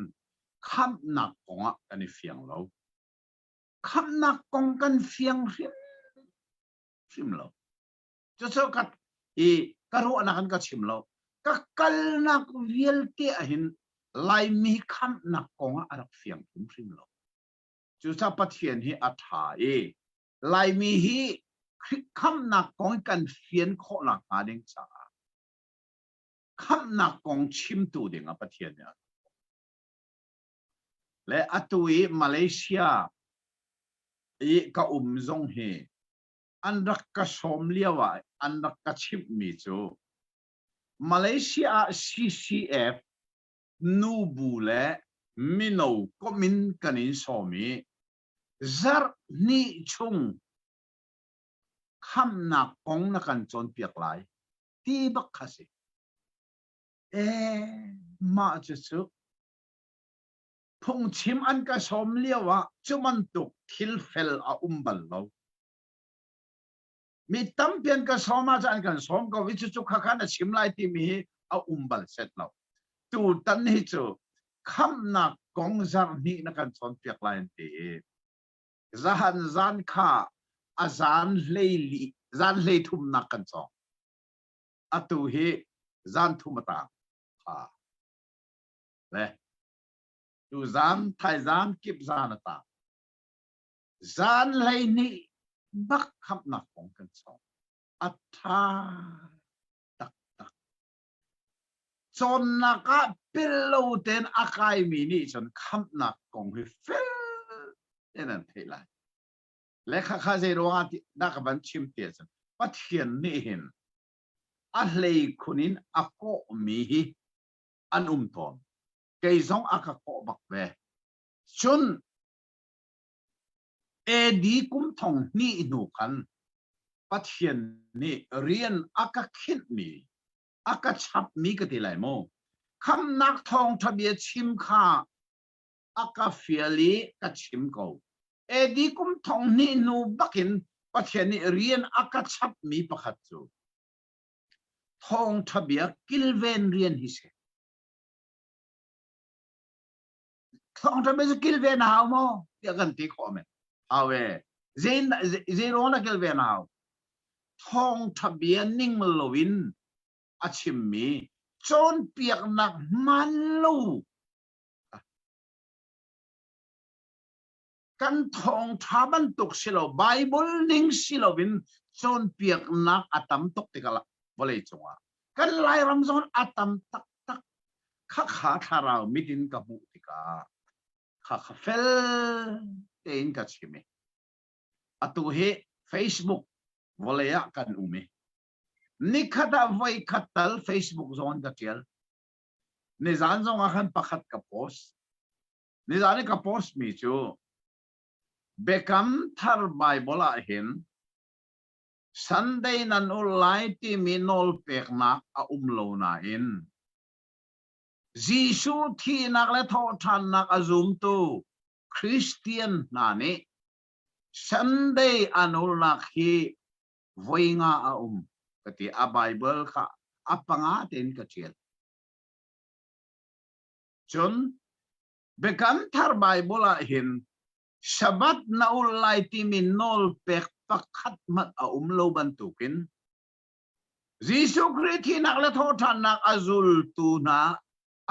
khamhnak kongah kan i fiang lo. Khamhnak kong kan fiang hrimhrim lo. Cucu ka i ka ruahnak in ka chim lo. Ka kalnak vialte ahhin Laimi khamhnak kongah a rak fiang hrimhrim lo. Cucaah Pathian hi a ṭha i Laimi hi khamhnak kong kan fian khawhnak hnga ding caah khamhnak kong chimtu ding ah Pathian nih a le atu i Malaysia i ka um zong hi an rak ka sawm lio ah an rak ka chimhmi cu Malaysia ah CCF nubu le mino komh in kan in sawm i zarh hnih chung khamhnak kong na kan cawnpiak lai ti bak kha si. Ee, mah cucu phungchim an ka sawm lio ah cu bantuk thil fel a um bal lo. Mi tampi an ka sawm ahcun an kan sawm ko i cucu kha kha na chim lai timi hi a um bal set lo. Tutan hi cu khamhnak kong zarh hnih na kan cawnpiak lai an ti i zahan zan kha a zan hlei li zan hlei thumnak kan cawng. Atu hi zan thum a tang. Ha. Le tu zan thaizan kip zan a tang. Zan hlei hnih bak khamhnak kong kan cawng. A tha taktak. Cawnnak ah pel lo tein a kaimi nih cun khamhnak kong hi fel tein an theih lai. Le khakha zei ruangah dah ka van chim ti ahcun Pathian nih hin a hlei khun in a kawhmi hi an um tawn. Kei zong a ka kawh bak ve. Cun AD kum thong hnih hnu khan Pathian nih rian a ka khinhmi, a ka chapmi ka ti lai mu. Khamnak thawngṭha bia chim kha a ka fial i ka chim ko. AD kum thong hnih hnu bakin Pathian nih rian a ka chapmi pakhat cu thawngṭha bia kilven rian hi si. Thawngṭha bia cu kilven a hau maw tiah kan ti khawh men. Hau e. Zei zei ruang na kilven a hau? Thawngṭha bia ning loin. a chimmi cawnpiaknak hmaan lo kan thawngṭha bantuk si lo Bible ning si loin cawnpiaknak a tam tuk tikah vawlei cungah kan Lairam zong a tam taktak khakha thlarau mit in ka hmuh tikah khakha fel tein ka chim i atu hi Facebook vawlei ah kan um i nikhat ah voi khat tal Facebook zong ka ṭial nizan zong ah khan pakhat ka post nizan i ka post mi cu Biakam Thar Bible ah hin Sunday nan ul lai timi nawl peknak a um lo nain Jesuh thihnak le thawhṭhannak a zumtu Christian hna nih Sunday an ulnak hi voi nga a um ka ti a Bible kha a panga tein ka ṭial. Cun Biakam Thar Bible ah hin Sabbath na ul lai timi nawl pek pakhat hmanh a um lo bantukin Jesuh Khrih thihnak le thawhṭhannak a zultu hna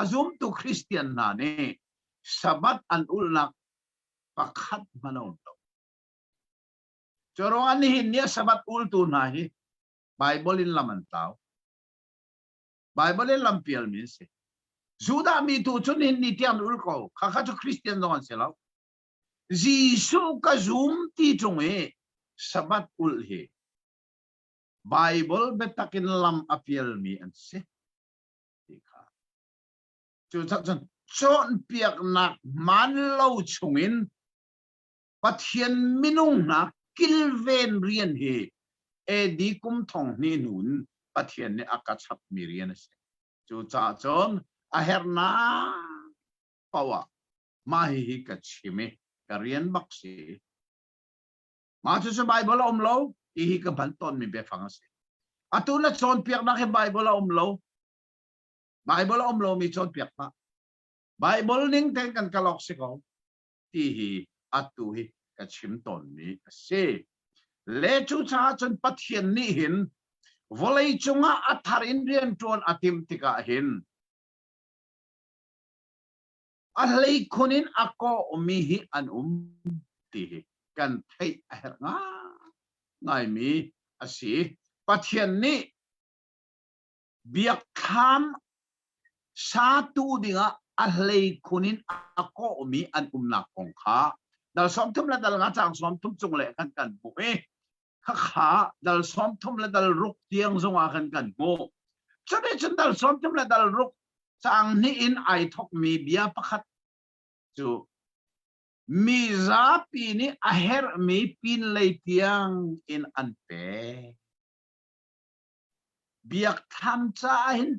a zumtu Christian hna nih Sabbath an ulhnak pakhat hmanh a um lo. Cu ruangah nihin ni a Sabbath ultu hna hi Bible in lam an tlau. Bible in lam pialmi an si. Judah mi tu cu nihin ni tiang ul ko. Khakha cu Christian zong an si lo. Jesuh ka zum ti ṭung i Sabbath ulh hi Bible biatak in lam a pialmi an si. Ti kha. Cu cun cawnpiaknak hmaan lo chungin Pathian minung hna kilven rian hi AD kum thong hnih hnu in Pathian nih a ka chapmi rian a si. Cucaah cun a herhnak paoh ah mah hihi ka chim i ka rian bak si. Mah cucu Baibal a um lo ti hi ka hman tawnmi biafang a si. Atu na cawnpiaknak hi Baibal a um lo. Baibal a um lomi cawnpiak hlah. Baibal ning tein kan kal awk si ko. ti hi atu hi ka chim tawnmi a si. Le cucaah cun Pathian nih hin vawlei cungah a thar in rianṭuan a timh tikah hin a hleikhun in a kawhmi hi an um ti hi kan theih a herh ngaimi a si. Pathian nih biakthlam satu dingah a hleikhun in a kawhmi an umnak kong kha dal 30 le dal nga caang 30 cung le khan kan hmuh i khakha dal 30 le dal ruk tiang zongah khan kan hmuh. Cuticun dal 30 le dal ruk caang hnih in ai thokmi bia pakhat cu mi zapi nih a herhmi pinlei tiang in an pek. Biakthlam caah hin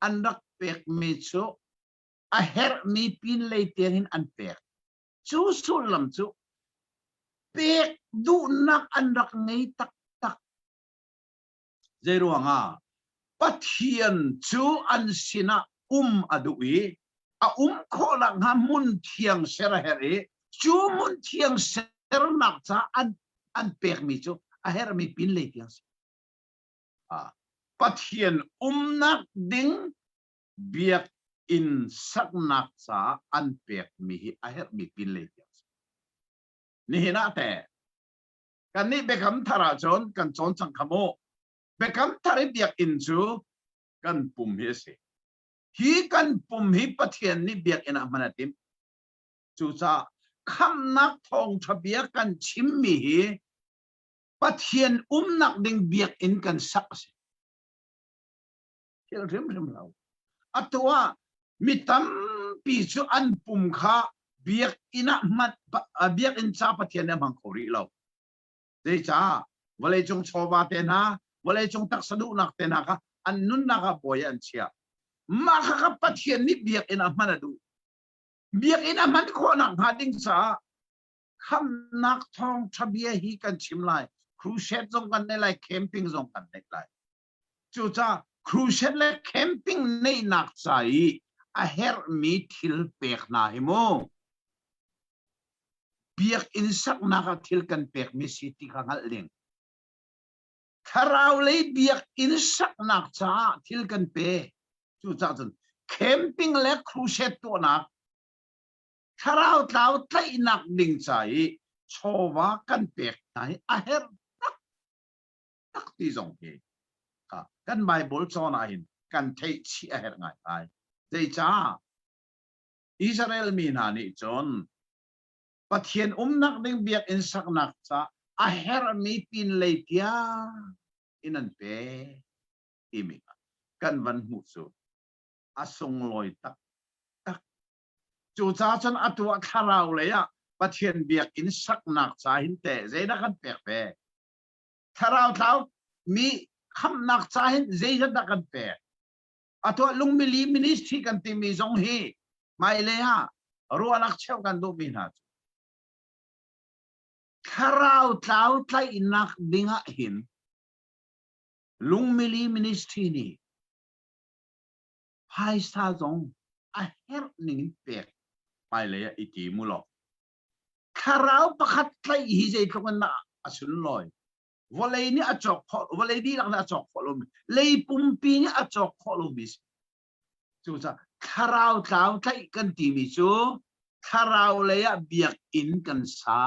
an rak pekmi cu a herhmi pinlei tiangin an pek. Cu sullam cu pek duhnak an rak ngei taktak. Zeiruangah Pathian cu an sinah um a duh i a um khawh nakhnga hmun thiang ser a herh i cu hmun thiang sernak caah an an pekmi cu a herhmi pinlei tiang si. Pathian umnak ding biakinn saknak caah an pekmi hi a herhmi pinlei tiang si. Nihin ah teh kannih Biakam Thar ahcun kan cawn cang kha mu. Biakam Thar i biakinn cu kan pum hi a si. Hi kan pum hi Pathian nih biakinn ah hman a timh. Cucaah khamhnak thawngṭha bia kan chimmi hi Pathian umnak ding biakinn kan sak a si. Thil hrimhrim lo. Atu ah mi tampi cu an pum kha biakinn ah hman biakinn ca Pathian nih a hmang kho rih lo. Zeicah vawleicung chawva te hna, vawleicung taksa duhnak te hna kha an nunnak ah bawi an chiah. Mah kha kha Pathian nih biakinn ah hman a duh. Biakinn a hman khawhnak hnga ding caah khamnak thawngṭha bia hi kan chim lai crusade zong kan nei lai camping zong kan nei lai cucaah crusade le camping neihnak ca i a herhmi thil pek hna hi mu biakinn saknak ah thil kan pekmi si ti kha hngalh ding. Thlarau lei biakinn saknak caah thil kan pe. Cucaah cun camping le crusade tuahnak thlarau tlau tlaihnak ding ca i chawva kan pek hna hi a herh taktak ti zong hi kan Bible cawn ah hin kan theih chih a herh ngaingai. Zeicah? Israel mi hna nih cun Pathian umnak ding biakinn saknak ca a herhmi pinlei tiang in an pe timi kan van hmuh cu a sunglawi taktak. Cucaah cun atu ah thlarau lei ah Pathian biakinn saknak ca hin teh zeidah kan pek ve? Thlarau tlau mi khamhnak ca hin zeizat dah kan pek? Atu ah lungmili ministry kan timi zong hi hmailei ah ruahnak cheuh kan duhmi hna cu thlarau tlau tlaihnak ding ah hin lungmili ministry nih phaisa zong a herh ning in pek hmailei ah i ti mu law thlarau pakhat tlaih hi zeitluk in dah a sunlawi vawlei nih a cawk khawh vawlei dihlak nih a cawk khawh lomi lei pumpi nih a cawk khawh lomi si cucaah thlarau tlau tlaih kan timi cu thlarau lei ah biakinn kan sa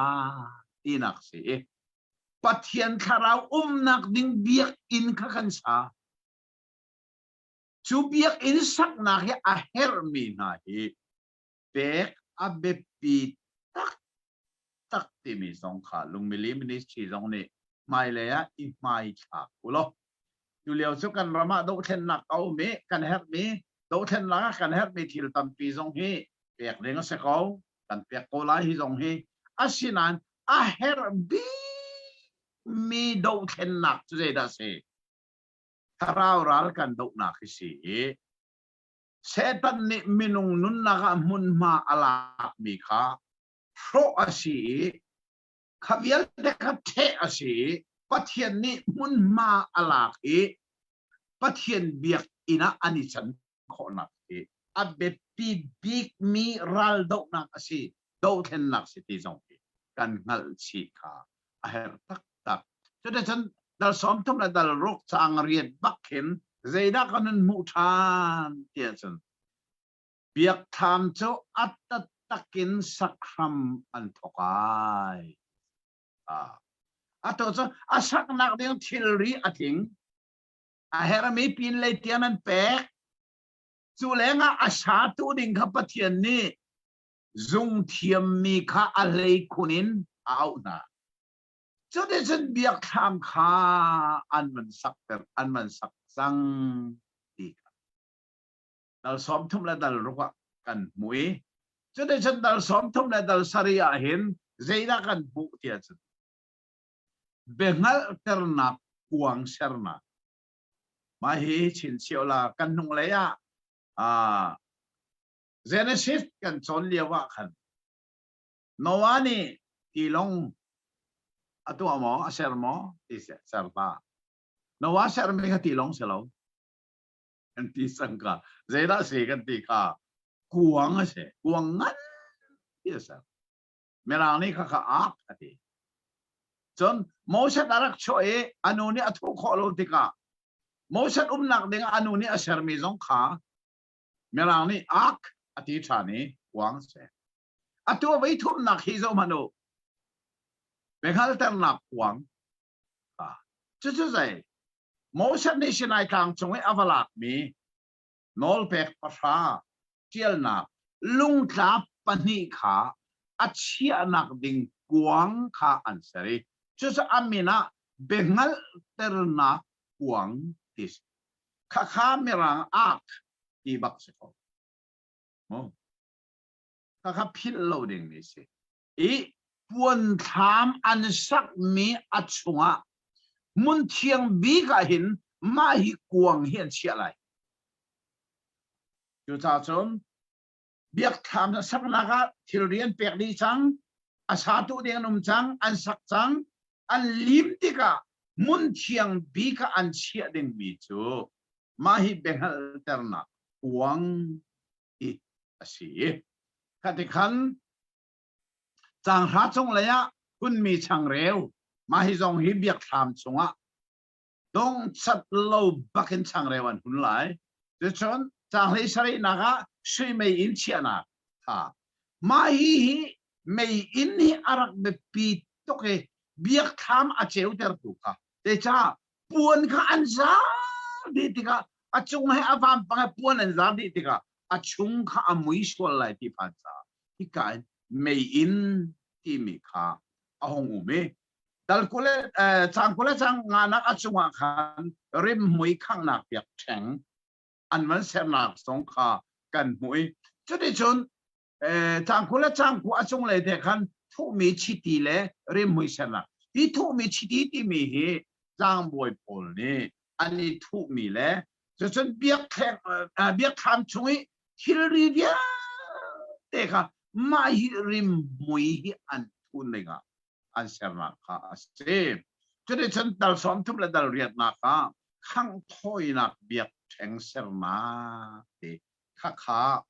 tinak si i Pathian thlarau umnak ding biakinn kha kan sa cu biakinn saknak hi a herhmi hna hi pek a biapi taktak timi zong kha lungmili ministry zong nih hmailei ah i hmaithlak u law tulio cu kan ram ah dohthlennak a um i kan herhmi dohthlennak ah kan herhmi thil tampi zong hi pek ding a si ko kan pek ko lai hi zong hi asinain a herh bikmi dohthlennak cu zeidah a si thlarau ral kan dohnak hi si i Satan nih minung nunnak ah hmunhma a lakmi kha hrawh a si i kha vialte kha ṭheh a si i Pathian nih hmunhma a lak i Pathian biakinn ah an i can khawhnak hi a biapi bikmi raldohnak a si, dohthlennak si ti zong hi kan hngalh chih kha a herh taktak. Cuticun dal 30 le dal ruk caang riat bak khin zeidah kan hun hmuh ṭhan tiah cun biakthlam cu a taktak in sakhram an thawk ai. Atu cu a saknak ding thilri a tling. A hermi pinlei tiang an pek. Cu lengah a satu ding kha Pathian nih zungthiammi kha a hleikhun in a auh hna. Cuticun biakthlam kha an van sakter, an van sak cang ti kha dal 30 le dal ruk ah kan hmu i cuticun dal 30 le dal sarih ah hin zeidah kan hmuh tiah cun biahngalhternak kuang sernak mah hi chinchiah la kan hnunglei ah ah Genesis kan cawn lio ah khan Noah nih tilawng a tuah maw, a ser maw? Ti ser ta. Noah sermi kha tilawng si lo. Kan ti sang ka. Zeidah si kan ti kha kuang a si. Kuang ngan ti a ser. Mirang nih kha kha ark a ti. Cun Moses a rak chuah i a nu nih a thuh khawh lo tikah Moses umnak ding a nu nih a sermi zong kha Mirang nih ark a ti ṭhan i kuang a si. Atu a voi thumnak hi zoh hmanh u. Biahngalternak kuang. Cucu zei? Moses nih Sinai tlang cung i a va lakmi nawlpek pahra ṭialnak lungtla pahnih kha a chiahnak ding kuang kha an ser i cucu a min ah biahngalhternak kuang ti si. Khakha mirang ark ti bak si ko. Khakha philh lo ding mi si. I puanthlam an sakmi a chungah hmun thiang bik ah hin mah hi kuang hi an chiah lai. Cucaah cun biakthlam saknak ah thilri an pek dih cang, a satu ding an um cang, an sak cang, an lim tikah hmun thiang bik ah an chiah dingmi cu mah hi biahngalhternak kuang hi a si. Khati khan caanghra cunglei ah hunmi changreu mah hi zong hi biakthlam chungah. Dongcat lo bakin changreu an hun lai. Cucun caang hlei sarihnak ah sui meiinn chiahnak kha mah hi hi meiinn hi a rak biapi tuk i biakthlam a ceutertu kha Zeicah puan kha an zar dih tikah a cung he a vampang he puan an zar dih tikah a chung kha a mui sual lai ti phan caah hika in meiinn timi kha a hung um i dal kule cang kule cang nganak a cungah khan rimhmui khanghnak biakṭheng an van sernak zong kha kan hmuh i cuticun Cangku le cangku a cunglei te khan thuhmi chiti le rimhmui sernak. Hi thuhmi chiti timi hi tlangbawi pawl nih an i thuhmi le cucun biakthlam chung i thilri vialte kha mah hi rimhmui hi an thun dingah an sernak kha a si. Cuticun dal 30 le dal riatnak ah khangh thawinak biakṭheng sernak ti khakha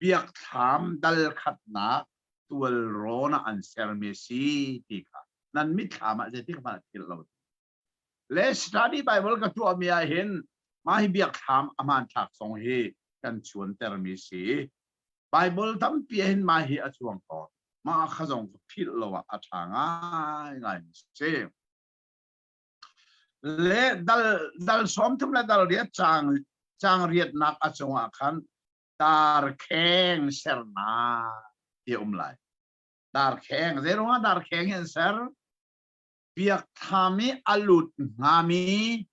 biakthlam dal khatnak tualrawn ah an sermi a si ti kha nan mitthlam ah zeitik hmanh ah philh lo. Le study Bible ka tuahmi ah hin mah hi biakthlam a hmanthlak zong hi kan chuantermi si. Bible tampi ah hin mah hi a cuang tawn. Mah kha zong ka philh lo ah a ṭha ngaingai mi si. Le dal dal 30 le dal riat caang caang riatnak a cungah khan darkheng sernak ti um lai. Darkheng, zeiruangah darkheng hi an ser? Biakthlam i a lut hngami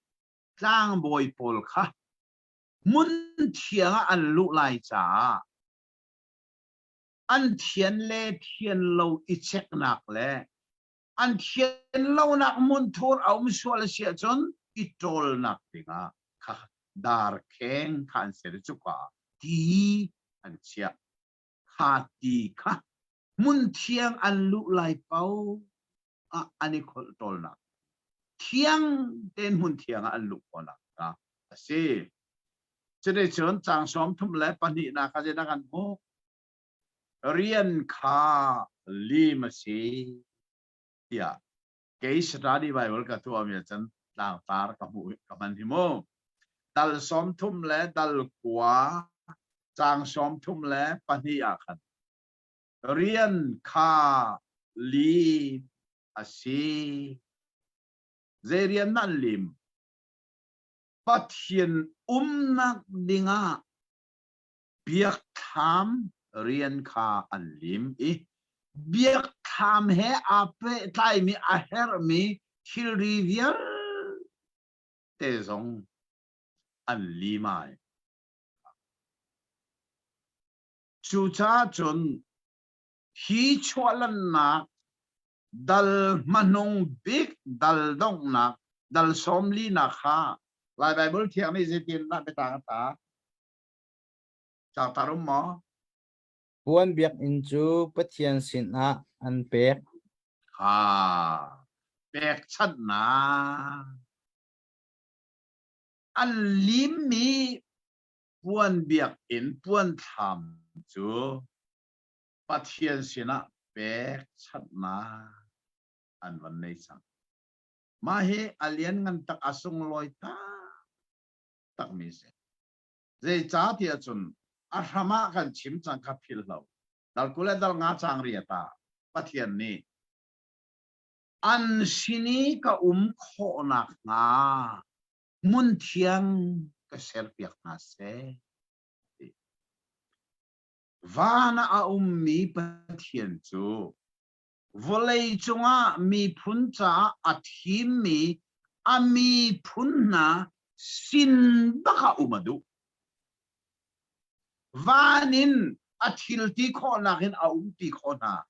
tlangbawi pawl kha hmun thiang ah an luh lai caah an thian le thian lo i cheknak le an thian lonak hmunthur a um sual a si ahcun i ṭawlnak dingah kha darkheng kha an ser i cuka ti an chiah. Kha ti kha hmun thiang an luh lai paoh ah an i kholh ṭawlnak thiang tein hmun thiang ah an luh khawhnak kha a si. Cuticun caang 32 kha zeidah kan hmuh? Rian kha lim a si tiah kei study Bible ka tuahmi ahcun tlangtar ka hmuh ka hman hi mu. Dal 30 le dal kua caang 32 ah khan rian kha lim a si. Zei rian nan lim? Pathian umnak dingah biakthlam rian kha an lim i biakthlam he aa pehtlaimi a herhmi thilri vialte zong an lim ai. Cucaah cun hi chuahlannak dal hmanung bik dal donghnak dal 40nak kha Lai Baibal Thiang nih zeitindah biatang a ta? Tlangtar um maw? Puan biakinn cu Pathian sinah an pek. Ha, pekchanhnak. An limmi puan biakinn puan thlam cu Pathian sinah pekchanhnak an van nei cang. Mah hi a lianngan tak a sunglawi takmi si. Zeicah tiah cun a hram ah kan chim cang kha philh lo. Dal 20 le dal nga caang riat ah Pathian nih an sin i ka um khawh nakhnga hmun thiang ka serpiak hna seh. Van ah a ummi Pathian cu vawlei cungah miphun caah a thimmi a miphun hna sin bak ah um a duh. Van in a thil ti khawhnak in a umpi khawh hna.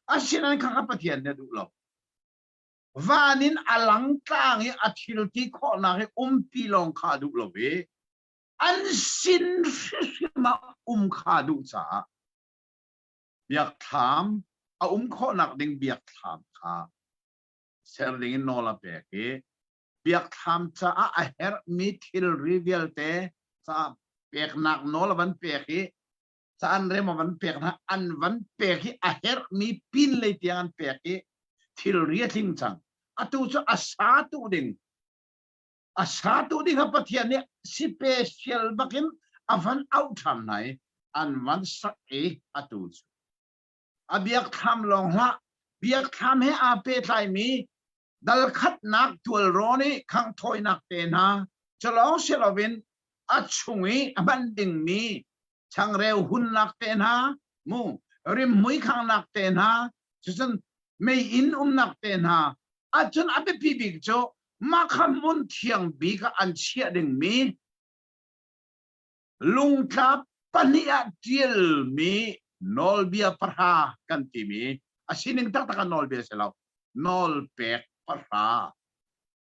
Asinain khakha Pathian nih a duh lo. Van in a lang tlang i a thil ti khawhnak i umpi lawng kha a duh lo i an sin hrimhrim ah um kha a duh caah biakthlam a um khawhnak ding biakthlam kha ser ding in nawl a pek i biakthlam caah a herhmi thilri vialte caah peknak nawl a van pek i caan rem a van pek hna an van pek i a herhmi pin lei tiang an pek i thilri a tling cang atu cu a sa tu ding. A satu ding kha Pathian nih special bakin a van auh ṭhan hna i an van sak i atu cu a biakthlam lawng hlah biakthlam he aa pehtlaimi dal khatnak tualrawn i khanghthawinak te hna culawng si loin a chung i a hman dingmi changreu hunnak te hna mu rimhmui khangnak te hna cucun meiinn umnak te hna ahcun a biapi bik cu mah kha hmun thiang bik ah an chiah dingmi lungtlap pahnih ah ṭialmi nawlbia pahra kan timi a sining taktak ah nawlbia si lo nawlpek pahra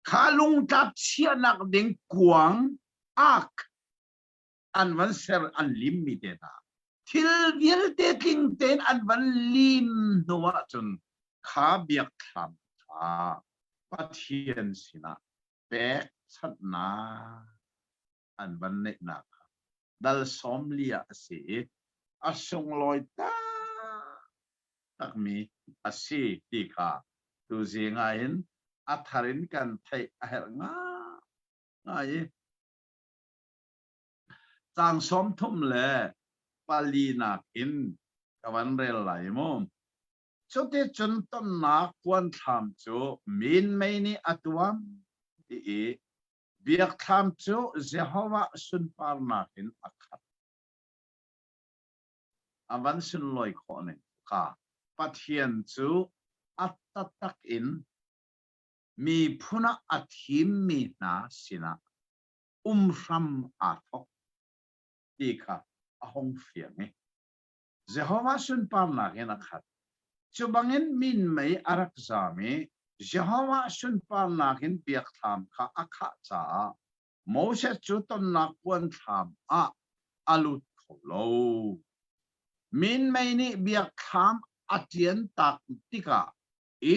kha lungtlap chiahnak ding kuang ak an van ser an limmi te hna thil vialte tling tein an van lim hnu ahcun kha biakthlam kha Pathian sinah pekchanhnak an van neihnak kha dal 40 ah a si i a sunglawi taktakmi a si ti kha tuzing ah hin a thar in kan theih a herh ngai i Caang 34 in ka van rel lai mu. Cuticun tonnak puanthlam cu minmei nih a tuam ti i biakthlam cu Jehovah sunparnak in a khat. A van sunlawi khawh ning kha Pathian cu a taktak in miphun ah a thimmi hna sinah um hram aa thawk ti kha a hung fiang i Jehovah sunparnak in a khat. Cu bangin minmei a rak zam i Jehovah sunparnak in biakthlam kha a khah caah Moses cu tonnak puanthlam ah a lut kho lo. Minmei nih biakthlam a ṭian tak tikah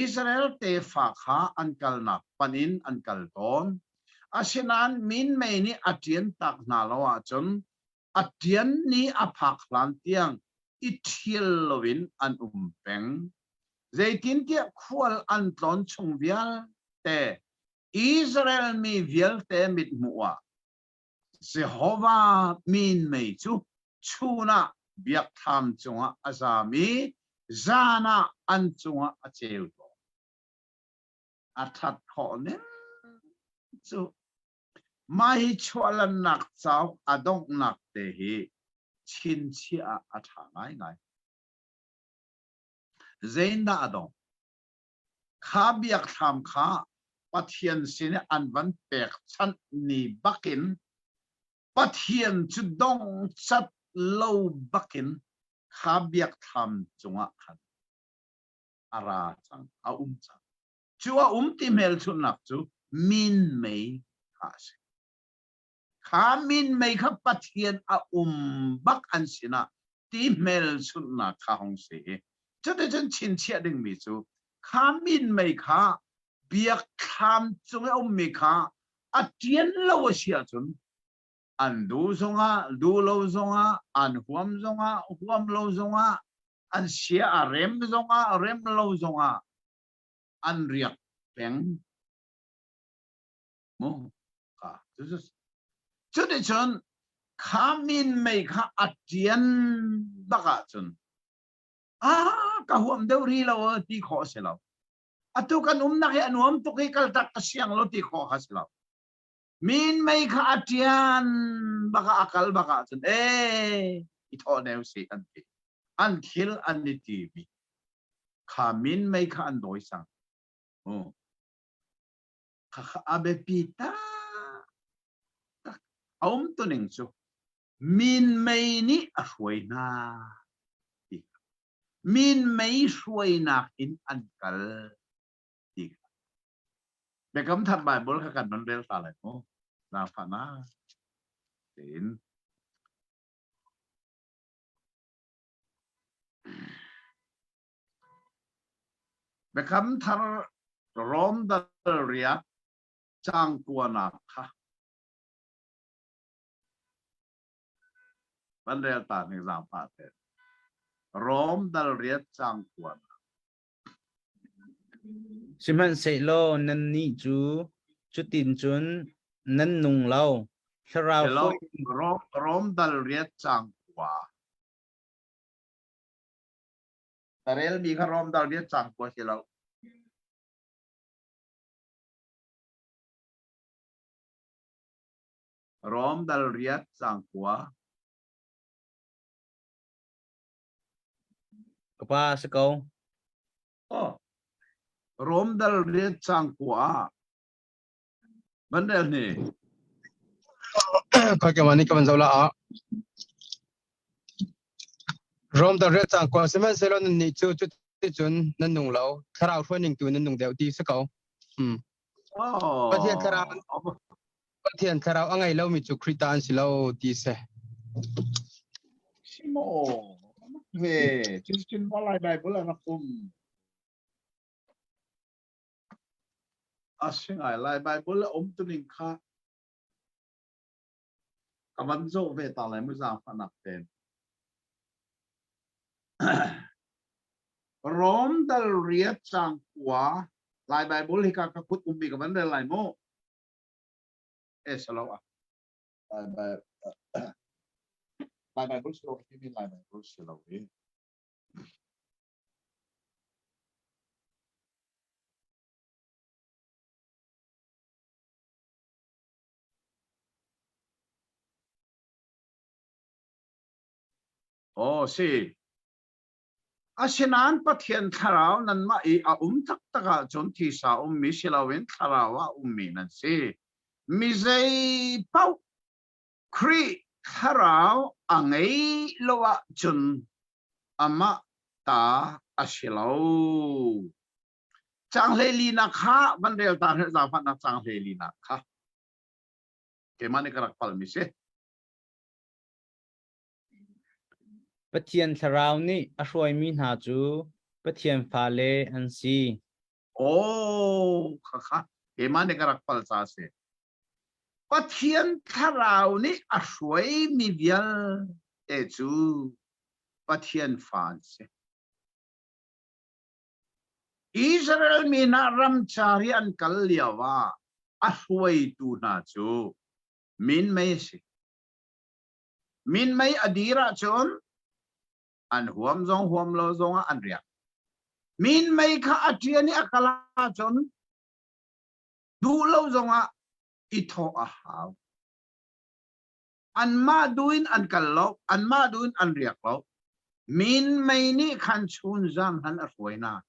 Israel tefa kha an kalnak panh in an kal tawn. Asinain minmei nih a ṭian tak hna lo ahcun a ṭian ni a phak hlan tiang i ṭhial loin an um peng. Zeitintiah khual an tlawn chung vialte Israel mi vialte mithmuh ah Jehovah minmei cu chun ah biakthlam cungah a zam i zan ah an cungah a ceu tawn. A ṭhat khawh ning cu mah hi chuahlannak cauk a donghnak te hi chinchiah ah a ṭha ngaingai. Zeindah a dong? Kha biakthlam kha Pathian sin i an van pekchanh ni bakin Pathian cu dongcat lo bakin kha biakthlam cungah khan a ra cang, a um cang. Cu a um ti hmelchunhnak cu minmei kha a si. Kha minmei kha Pathian a um bak an sinah ti hmelchunhnak kha hung si i cuticun chinchiah dingmi cu kha minmei kha biakthlam cung i a ummi kha a ṭian lo a si ahcun an duh zongah duh lo zongah an huam zongah huam lo zongah an sia a rem zongah rem lo zongah an riak peng mu kha cuticun kha minmei kha a ṭian bak ahcun a ka huam deuh ri lo ti khawh a si lo atu kan umnak hi a nuam tuk hi kaltak ka siang lo ti khawh kha si lo minmei kha a ṭian bak ah a kal bak ahcun ee i thawh neu si an ti an thil an i ti mi kha minmei kha an dawi sang Khakha a biapi taktak. A umtuning cu minmei nih a hruai hna ti kha. Minmei hruainak in an kal ti kha. Biakam Thar Bible kha kan non rel ta lai mu. Zaangfahnak tein. Biakam Thar Rom dal riak caang kuanak kha van rel ta ning zaangfah te. Rom dal riat caang kuanak. Sihmanhsehlaw nannih cu cutin cun nan nung lo. Thlarau Hello, hruai Rom, Rom dal riat cang kua. Ka relmi kha Rom dal riat cang kua si lo. Rom dal riat cang kua. Ka pa si ko. Oh. Rom dal riat cang kua. Ban rel ni. Khoi ke mani ka ban zola a. Rom dal riat cang kua sihmanhsehlaw nan nih cu cuticun nan nung lo thlarau hruaining tu nan nung deuh ti si ko. Hmm. Oh. Pathian thlarau Pathian thlarau a ngei lomi cu Khrih ta an si lo ti si. Si maw? Ve, cun Lai Bible a rak um. A si ngai Lai Bible a um tuning kha ka van zoh ve ta lai mu zaangfahnak ten. Rom dal riat cang kua Lai Bible hi ka ka kut ummi ka van rel lai mu. E salo a. Lai Bible Lai Bible silo hi mi Lai Bible silo hi. Aw si. Asinain Pathian thlarau nanmah i a um taktak ahcun thisa ummi si loin thlarau ah ummi nan si. Mi zei paoh Khrih thlarau a ngei lo ahcun amah ta a si lo. Caang hleilinak kha van rel ta hna zaangfahnak caang hleilinak kha. Keimah nih ka rak palmi si. Pathian thlarau nih a hruaimi hna cu Pathian fale an si. Oh, khakha keimah nih ka rak pal ca si. Pathian thlarau nih a hruaimi vialte cu Pathian fa an si. Israel mi hna ramcar i an kal lio ah a hruaitu hna cu minmei a si. Minmei a dir ahcun an huam zong huam lo zongah an riak. Minmei kha a ṭian i a kal ahcun duh lo zongah i thawh a hau. Anmah duh in an kal lo, anmah duh in an riak lo. Minmei nih khan chun zan han a hruai hna.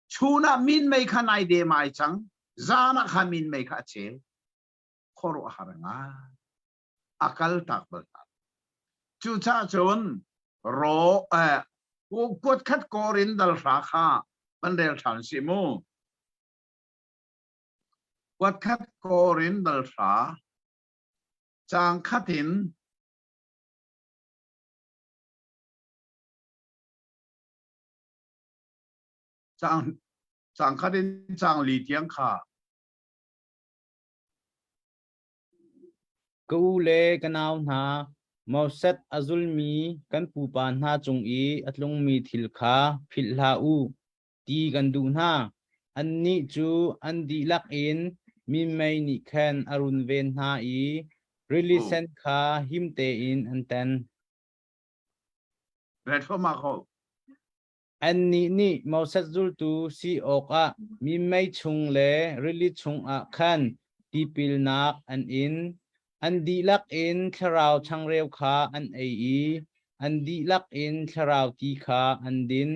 Chun ah minmei kha nai dem ai cang, zan ah kha minmei kha a ceu. Khuaruahhar ngai. A kal tak bal hna. Cucaah cun ro eh, kuat khat kawr in dal hra kha van rel ṭhan si mu. Kuat khat kawr in dal hra Caang khat in caang caang khat in caang li tiang kha Ka u le ka nau hna, Moses a zulmi kan pupa hna cung i a tlungmi thil kha philh hlah u. ti kan duh hna. Annih cu an dihlak in minmei nih khan a runven hna i rili sen kha him tein an tan. Annih nih Moses zultu si awkah minmei chung le rili chungah khan tipilnak an in. An dihlak in thlarau changreu kha an ei i an dihlak in thlarau ti kha an din.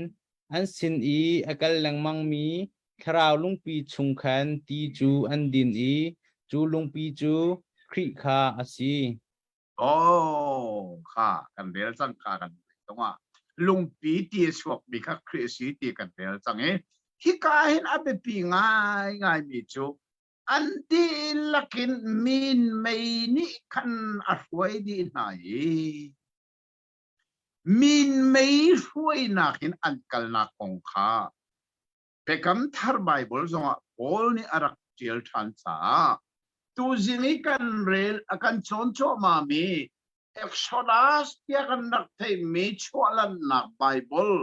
An sin i a kal lengmangmi thlarau lungpi chung khan ti cu an din i cu lungpi cu Khrih kha a si. Oh, kha kan rel cang kha kan tongah lungpi ti a chuakmi kha Khrih a si ti kan rel cang i hika hin a biapi ngaingaimi cu an dihlak in minmei nih khan a hruai dih hna i Minmei hruainak in an kalnak kong kha Biakam Thar Baibal zongah Paul nih a rak ṭial ṭhan caah tuzing i kan rel a kan cawn cuahmahmi Exodus tiah kan rak theihmi chuahlannak Baibal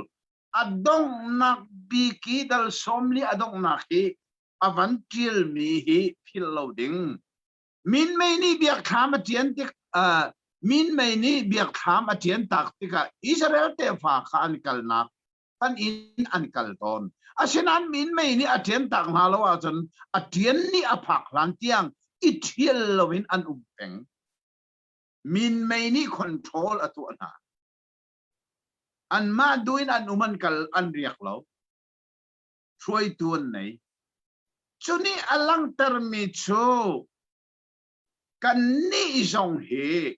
a donghnak bik i dal sawmli a donghnak hi a van ṭialmi hi philh lo ding. Minmei nih biakthlam a ṭian tik uh, minmei nih biakthlam a ṭian tak tikah Israel tefa kha an kalnak an inn an kal tawn. Asinain minmei nih a ṭian tak hna lo ahcun a ṭian nih a phak hlan tiang i ṭhial loin an um peng. Minmei nih control a tuah hna. Anmah duin an um an kal an riak lo. Hruaitu an nei. Cu nih a langhtermi cu kannih zong hi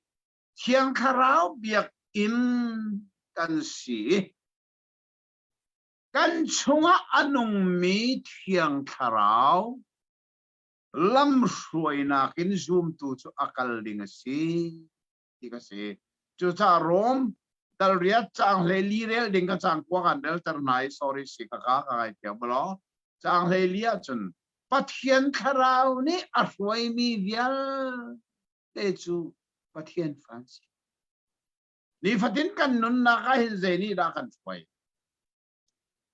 Thiang Thlarau biakinn kan si. Kan chungah a nungmi Thiang Thlarau lamhruainak in zumtu cu a kal ding a si ti ka si. Cucaah Rom dal riat caang 14 rel ding ka caang kua kan relter hna i sorry si ka ka ka ngaithiam law. Caang 14 ahcun Pathian Thlarau nih a hruaimi vialte cu Pathian fa an si. Nifatin kan nunnak ah hin zei nih dah kan hruai?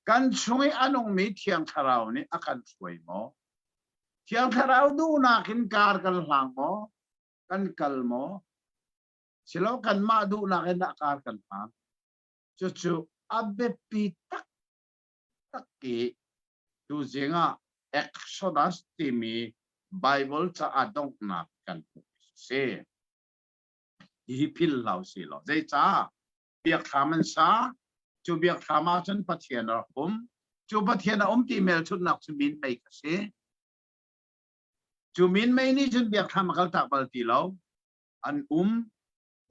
Kan chung i a nungmi Thiang Thlarau nih a kan hruai maw? Thiang Thlarau duhnak in kar kan hlang maw? Kan kal maw? Silo kanmah duhnak in dah kar kan hlang? Cucu a biapi taktak i tuzing ah Exodus timi Bible ca donghnak kan hmuh si. Hi phil hlau si law. Zeicah? Biakthlam an sa. Cu biakthlam ahcun Pathian a rak um. Cu Pathian a um ti hmelchunhnak cu minmei kha si. Cu minmei nih cun biakthlam a kaltak bal ti lo. An um.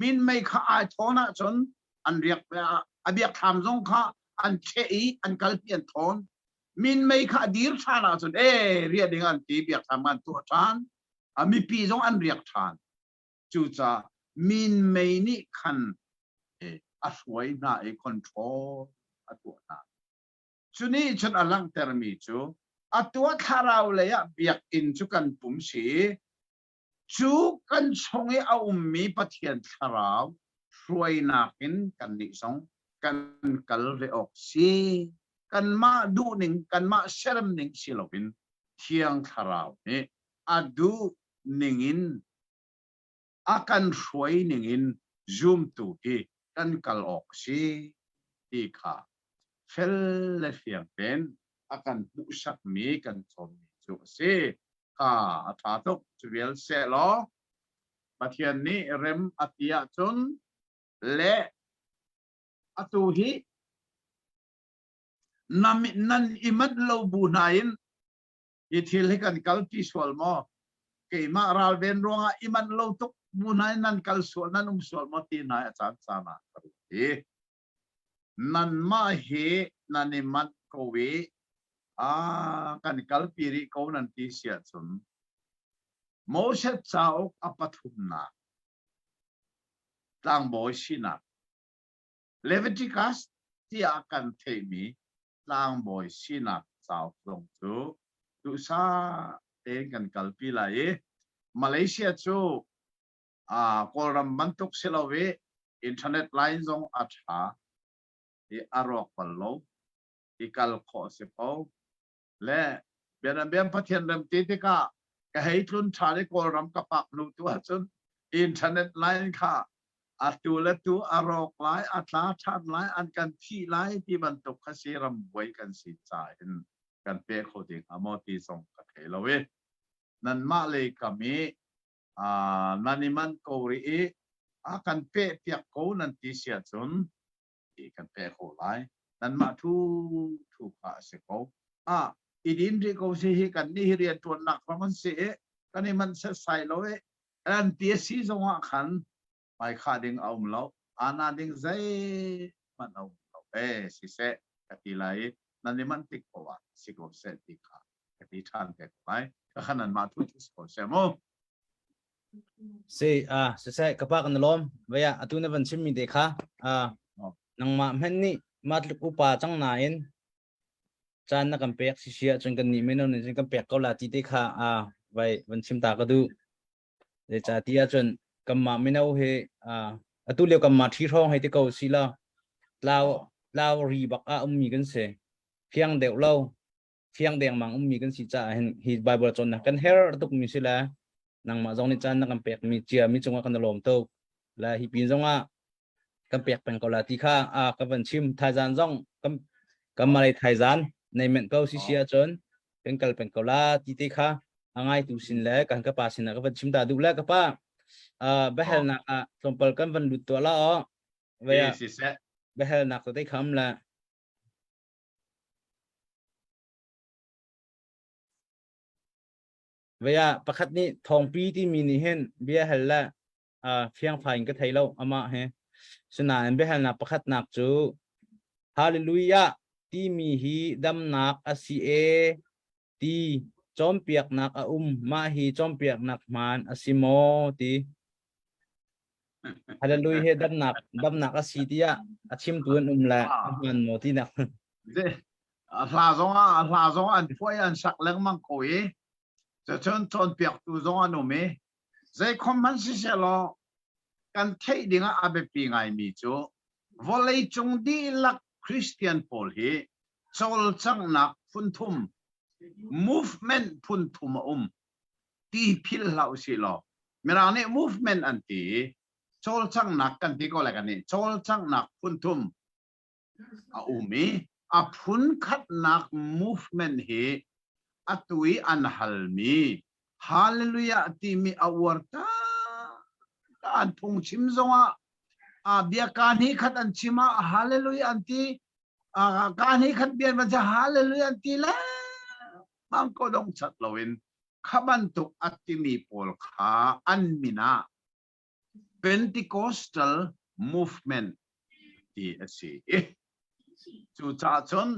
Minmei kha ai thawn ahcun an riak a biakthlam zong kha an cheh i an kalpi an thawn. Minmei kha a dir ṭhan ahcun ee riah ding an ti biakthlam an tuah ṭhan. A mipi zong an riak ṭhan. Cucaah minmei nih khan a hruai hna i control a tuah hna. Cu nih cun a langhtermi cu atu ah thlarau lei ah biakinn cu kan pum si cu kan chung i a ummi Pathian thlarau hruainak in kannih zong kan kal ve awk si. Kanmah duhning, kanmah seremning si loin Thiang Thlarau nih a duh ningin a kan hruai ningin zumtu hi kan kal awk si ti kha fel le fiang tein a kan hmuhsakmi kan cawnmi cu a si. Kha a ṭha tuk. Cu vial sehlaw Pathian nih rem a ti ahcun le atu hi nan i manh lo bu hna in hi thil hi kan kalpi sual maw? Keimah ralven ruangah i manh lo tuk bu hna in nan kal sual nan um sual maw ti hna a caan caan ah ka ruat i nanmah hi nan i manh ko i a kan kalpi rih ko nan ti si ahcun Moses cauk a pathumnak tlangbawi sinak Leviticus tiah kan theihmi tlangbawi sinak cauk zong cu duhsah tein kan kalpi lai i Malaysia cu Kawlram bantuk si lo i internet line zong a ṭha i a rawk bal lo i kal khawh si ko le bianabia Pathian rem ti tikah ka hei tlun ṭhan i Kawlram ka pak hnu tu ahcun internet line kha a tu le tu a rawk lai a tla ṭhan lai an kan phih lai ti bantuk kha si ram buai kan si ca in kan pe kho ding hnga maw ti zong ka thei lo i nanmah lei kam i nan i manh ko rih i a kan pehpiak ko nan ti si ahcun ti kan peh ko lai. Nanmah thu thu kha a si ko. A i din rih ko si hi kan nih hi rianṭuannak ram an si i kan i manh setsai lo i an ti a si zongah khan hmaikhah ding a um lo. Ana ding zeihmanh a um lo. E siseh ka ti lai i nan i manh tik poah si ko seh ti kha ka ti ṭhan te ko lai. Ka kha nanmah tu cu si ko seh mu. Si, ah, siseh, ka pa kan lawm. Vaya, atu na van chimmi te kha, ah, nangmah hmanh nih mah tluk upa cang nain caan na kan pek si si ahcun kan nih mino nih cun kan pek ko la ti te kha ah vai van chim ta ka duh. Zeicahtiah cun kanmah mino hi atu lio kanmah ṭhi hrawng hei ti ko si law tlau tlau ri bak ah ummi kan si. Fiang deuh lo, fiang dengmang ummi kan si caah hin hi Bible cawnnak kan herh tukmi si le. Nangmah zong nih caan na kan pekmi cia mi cungah kan i lawm tuk. Le hi pin zongah kan pek peng ko la ti kha a ka van chim thaizan zong kan kan malay thaizan nei men ko si si ahcun kan kal peng ko la ti te kha a ngaitu sin le kan ka pa sin ah ka van chim ta duh le ka pa biahalnak ah tlawmpal kan van lut tuah la o Ve siseh biahalnak te kham la Vaya pakhat nih thawngpi timi nih hin bia hal le fiangfai in ka thei lo amah he. Sinain biahalnak pakhatnak cu Hallelujah timi hi damnak a si e ti cawnpiaknak a um mah hi cawnpiaknak hmaan a si maw ti. Hallelujah he damnak damnak a si tiah a chimtu an um le a hmaan maw tinak. Hla zong ah hla zong an phuai an sak lengmang ko i cucun cawnpiaktu zong an um i Zeikhom hmanh siseh-law kan theih dingah a biapi ngaimi cu vawleicung dihlak Christian pawl hi cawlcanghnak phunthum, movement phunthum a um ti philh hlah usih law Mirang nih movement an ti i cawlcanghnak kan ti ko lai kan nih cawlcanghnak phunthum a um i a phunkhatnak movement hi atu i an halmi hallelujah timi a uar ta an phungchim zongah a bia ka hnih khat an chim ah hallelujah an ti ka hnih khat bia an hallelujah an ti le mang ko dong chat loin kha bantuk a timi pawl kha an min ah Pentecostal movement ti a si i cucaah cun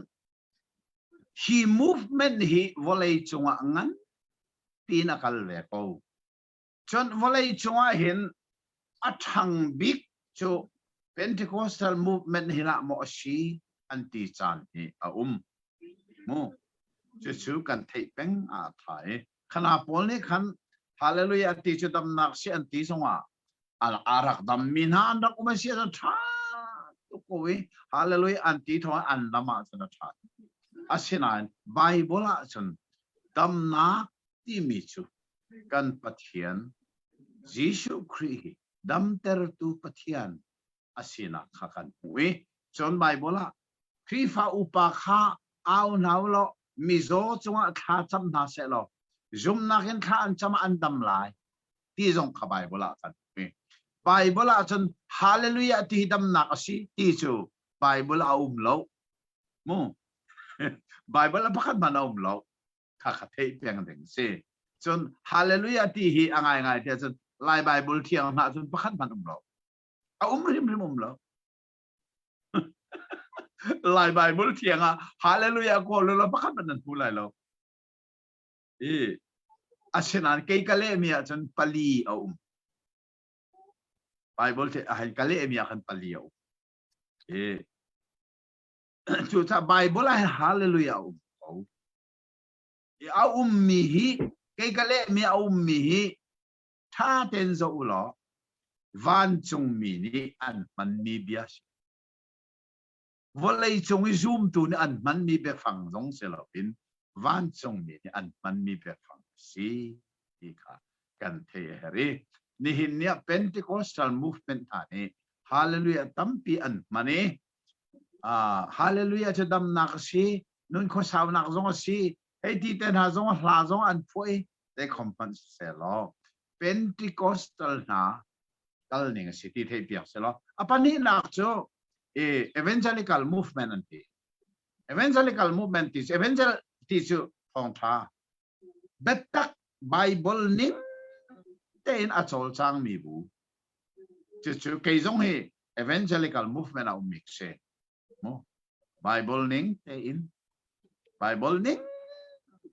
hi movement hi vawlei cungah ngan piin a kal ve ko. Cun vawlei cungah hin a ṭhang bik cu Pentecostal movement hi lah maw a si an ti caan hi a um. Mu cucu kan theih peng ah a ṭha i khana pawl nih khan hallelujah ti cu damnak si an ti zongah a rak dammi hna an rak um a si ahcun ṭha tuk ko i hallelujah an ti thawng an dam ahcun a ṭha asinain Bible ahcun damnak timi cu kan Pathian Jesuh Khrih hi damtertu Pathian a sinak kha kan hmuh i cun Baibal ah Khrihfa upa kha au hna u law mizaw cungah thla cam hna seh law zumnak in thla an cam ah an dam lai ti zong kha Baibal ah kan hmuh i Baibal ah cun hallelujah ti hi damnak a si ti cu Baibal a um lo mu Baibal a pakhat hmanh a um lo kha kha theih peng ding si cun hallelujah ti hi a ngaingai tiah cun Lai Baibal thiang hna cun pakhat hmanh um lo a um hrimhrim um lo Lai Bible thiang ah hallelujah kawl lo pakhat hmanh nan hmu lai lo i asinain kei ka lehmi ah cun pali a um Bible the a ka lehmi ah khan pali a um i cucaah Bible ah hallelujah a um ko i a ummi hi kei ka lehmi a ummi hi ṭha tein zoh u law vancungmi nih an hmanmi bia si. Vawleicung i zumtu nih an hmanmi biafang zong si loin vancungmi nih an hmanmi biafang si ti kha kan theih a herh i nihin ni ah Pentecostal movement hna nih hallelujah tampi an hman i uh, hallelujah cu damnak a si nun khuasaunak zong a si hei ti te hna zong hla zong an phuah i zeikhom hmanh siselaw Pentecostal hna kal ning a si ti theih piak selaw a pahnihnak cu evangelical movement an ti evangelical movement ti cu evangel ti cu thawngtha biatak Bible ning tein a cawlcangmi bu cucu kei zong hi evangelical movement a ummi si mu Bible ning tein Bible ning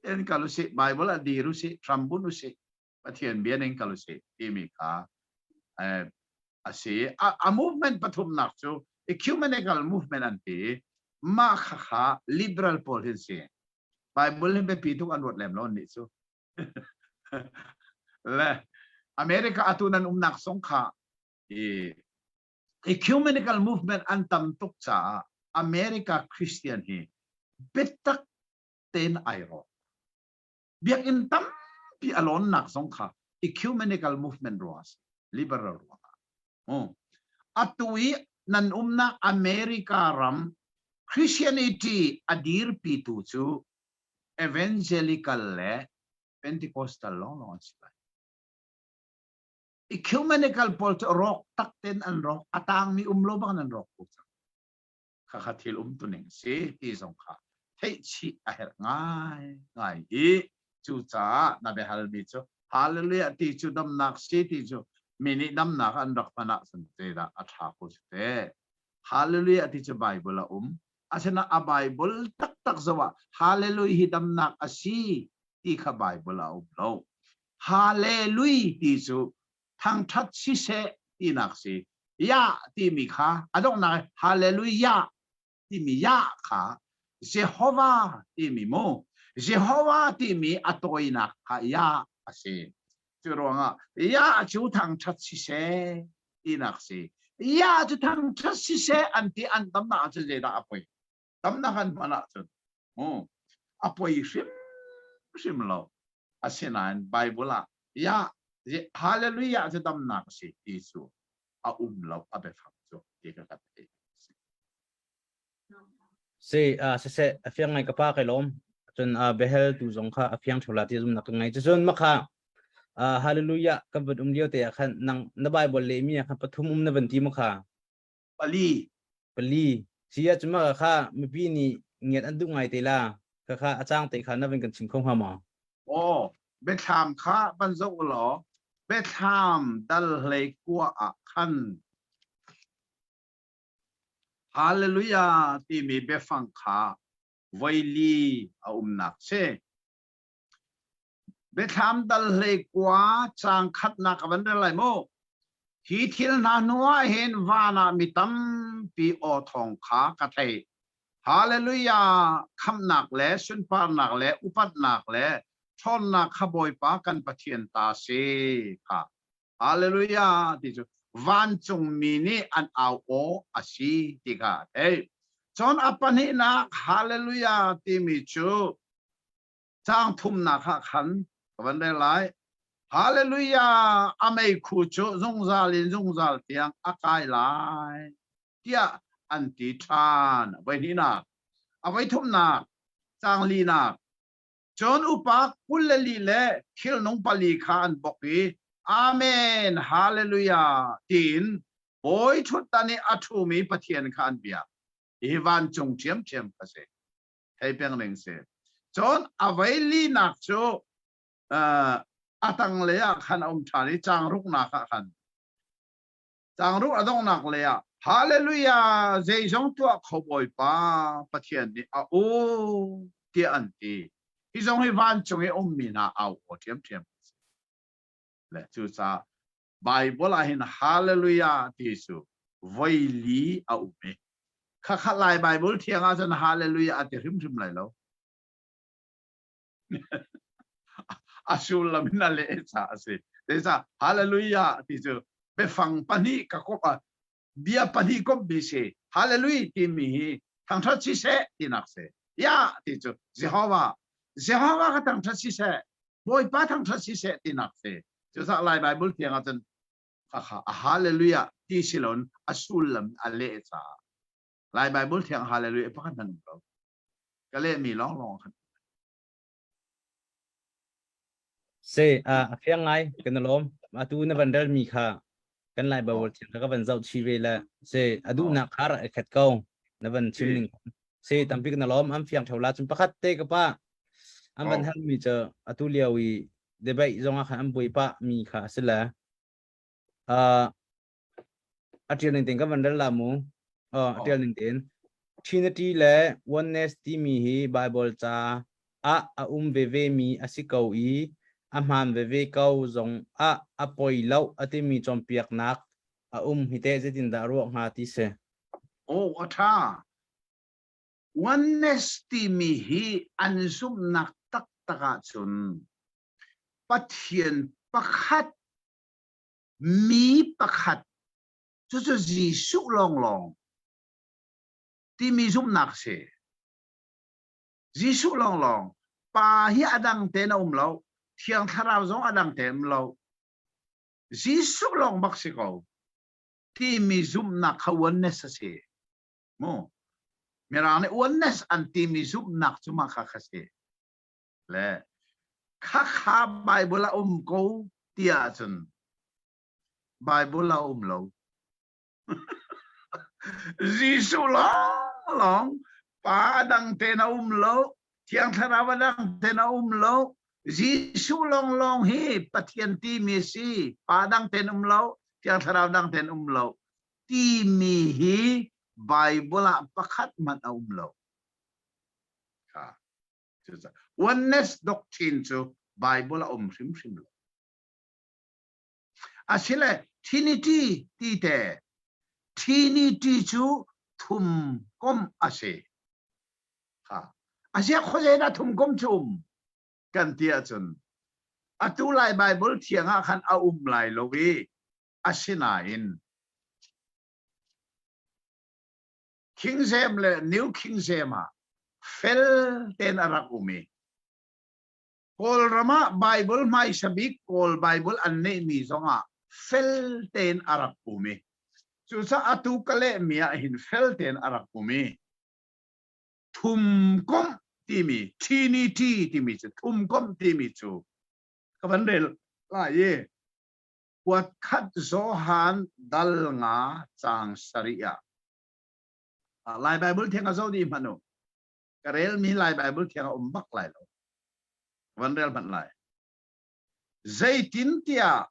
tein kal usih Bible a dir usih hram bunh usih Pathian bia ning kal usih timi kha eh, a si a, a movement pathumnak cu ecumenical movement an ti mah kha kha liberal pawl hin si Bible hin biapi tuk an ruat lem lo nih cu le America atu nan umnak song kha i ecumenical movement an tam tuk caah America Christian hi biatak tein ai rawk. Biakinn tampi a lawnnak zong kha. Ecumenical movement ruang liberal ruang ah. Atu i nan umnak America ram Christianity a dirpitu cu evangelical le Pentecostal lawnglawng an si lai. Ecumenical pawl cu rawk tak ten an rawk, a tangmi um lo bang an rawk ko cang. Khakha thil um tuning si ti zong kha theih chih a herh ngai ngai i cucaah na biahalmi cu hallelujah ti cu damnak si ti cu mi nih damnak an rak hman ahcun zeidah a ṭha ko si te. Hallelujah ti cu Bible a um. Asinain a Bible taktak zoh ah Hallelujah hi damnak a si ti kha Bible a um lo. Hallelujah ti cu thangṭhat siseh tinak si. Yah timi kha a donghnak Hallelujah timi Yah kha Jehovah timi mu Jehovah timi a tawinak kha Yah a si. Cu ruangah Yah cu thangṭhat siseh tinak si. Yah cu thangṭhat siseh an ti an tamnak ahcun zeidah a poi? Tamnak an hman ahcun mu a poi hrimhrim lo. Asinain Bible ah Yah Hallelujah cu damnak a si ti cu a um lo a biafang cu ti ka kan theih. Si uh, siseh a fiang ngai ka pa kai lawm cun uh, behel tu zong kha a fiang thola ti zum nak ka ngai cun makha uh, hallelujah kan van um lio te ah khan nang na bible le mi ah khan pathum um na van ti makha Pali pali si ah cun maka kha mipi nih ngiat an duh ngai te la kha kha a cang te kha na van kan chim kho hnga maw Aw, biathlam kha van zoh u law biathlam dal hlei kua ah khan Hallelujah timi biafang kha voili a umnak si. Biathlam dal hlei kua caang khatnak a van rel lai mu. Hi thil hna hnu ah hin van ah mi tampi aw thawng kha ka theih. Hallelujah! Khamhnak le sunparnak le upatnak le ṭhawnnak kha Bawipa kan Pathian ta si kha. Hallelujah ti cu vancungmi nih an au aw a si ti kha a theih. Cun a pahnihnak Hallelujah timi cu caang thumnak ah khan ka van rel lai. Hallelujah! A meikhu cu zungzal in zungzal tiang a kai lai. tiah an ti ṭhan. A voihnihnak, a voithumnak, caang linak. Cun upa 24 le thilnung pali kha an bok i Amen, Hallelujah tiin bawi ṭhutdan i a ṭhumi Pathian kha an biak. Hi vancung ṭhiamṭhiam kha si. Thei peng ning si. Cun a voi linak cu a tanglei ah khan a um ṭhan i caang ruknak ah khan Tlangruh a donghnak lei ah Hallelujah zeizong tuah kho Bawipa Pathian nih a u tiah an ti. Hi zong hi vancung i ummi hna au aw ṭhiamṭhiam. Le cucaah Bible ah hin Hallelujah ti cu voili a um i khakha Lai Bible thiang ah cun Hallelujah a ti hrimhrim lai lo. a sullam in a leh ca a si. Zeicah hallelujah ti cu biafang pahnih ka kop ah bia pahnih komh mi si. Hallelujah timi hi thangṭhat siseh tinak si. Ya ti cu Jehovah. Jehovah ka thangṭhat siseh. Bawipa thangṭhat siseh tinak si. Cucaah Lai Bible thiang ah cun khakha a hallelujah ti si loin a sullam a leh caah Lai Bible thiang hallelujah pakhat hmanh um lo. Ka lehmi lawnglawng khan. Si, a fiang ngai, kan i lawm. Atu na van relmi kha kan Lai Bible thiang kha ka van zoh chih ve le si, a duhnak kha rak i khat ko. Na van chim ning. Si, tampi kan i lawm. An fiang ṭheo la. Cun pakhat te ka pa, an van halmi cu atu lio i debate zong ah khan an buai pah mi kha a si le. Uh, A ṭial ning tein kan van rel la mu. Oh, a ṭial ning tein. Trinity le Oneness timi hi Bible ca ah a um veve mi a si ko i a hmaan veve ko zong ah a poi lo a timi cawnpiaknak a um hi teh zeitindah ruah hnga ti si. Oh, a ṭha. Oneness timi hi an zumhnak taktak ahcun Pathian pakhat mi pakhat cucu Jesuh lawnglawng timi zumhnak a si. Jesuh lawnglawng pa hi a dang tein a um lo, Thiang Thlarau zong a dang tein um lo. Jesuh lawng bak si ko timi zumhnak kha oneness a si. Mu. Mirang nih oneness an timi zumhnak cu mah kha kha si. Le khakha Bible a um ko ti ahcun Bible a um lo. Jesuh lawng Pa a dang tein a um lo, Thiang Thlarau a dang tein a um lo. Jesuh lawnglawng hi Pathian timi a si. Pa dang tein um lo, Thiang Thlarau dang tein um lo. Timi hi Bible ah pakhat hmanh a um lo. Kha. Oneness doctrine cu Bible a um hrimhrim lo. Asile Trinity ti te Trinity cu thum kom a si. Ha. Asia khuazei dah thum kom cu um kan ti ahcun atu lai Bible thiang ah khan a um lai lo i asinain King James le New King James ah fel tein a rak um i Kawlram ah Bible hmaisa bik Kawl Bible an neihmi zongah fel tein a rak um i cucaah atu ka lehmi ah hin fel tein a rak um i thumkomh timi Trinity timi cu thumkomh timi cu ka van rel lai i kuat khat Johan dal nga caang sarih ah Lai Bible thiang a zoh dih hmanh u ka relmi Lai Bible thiang a um bak lai lo. Van rel hmanh lai. Zeitintiah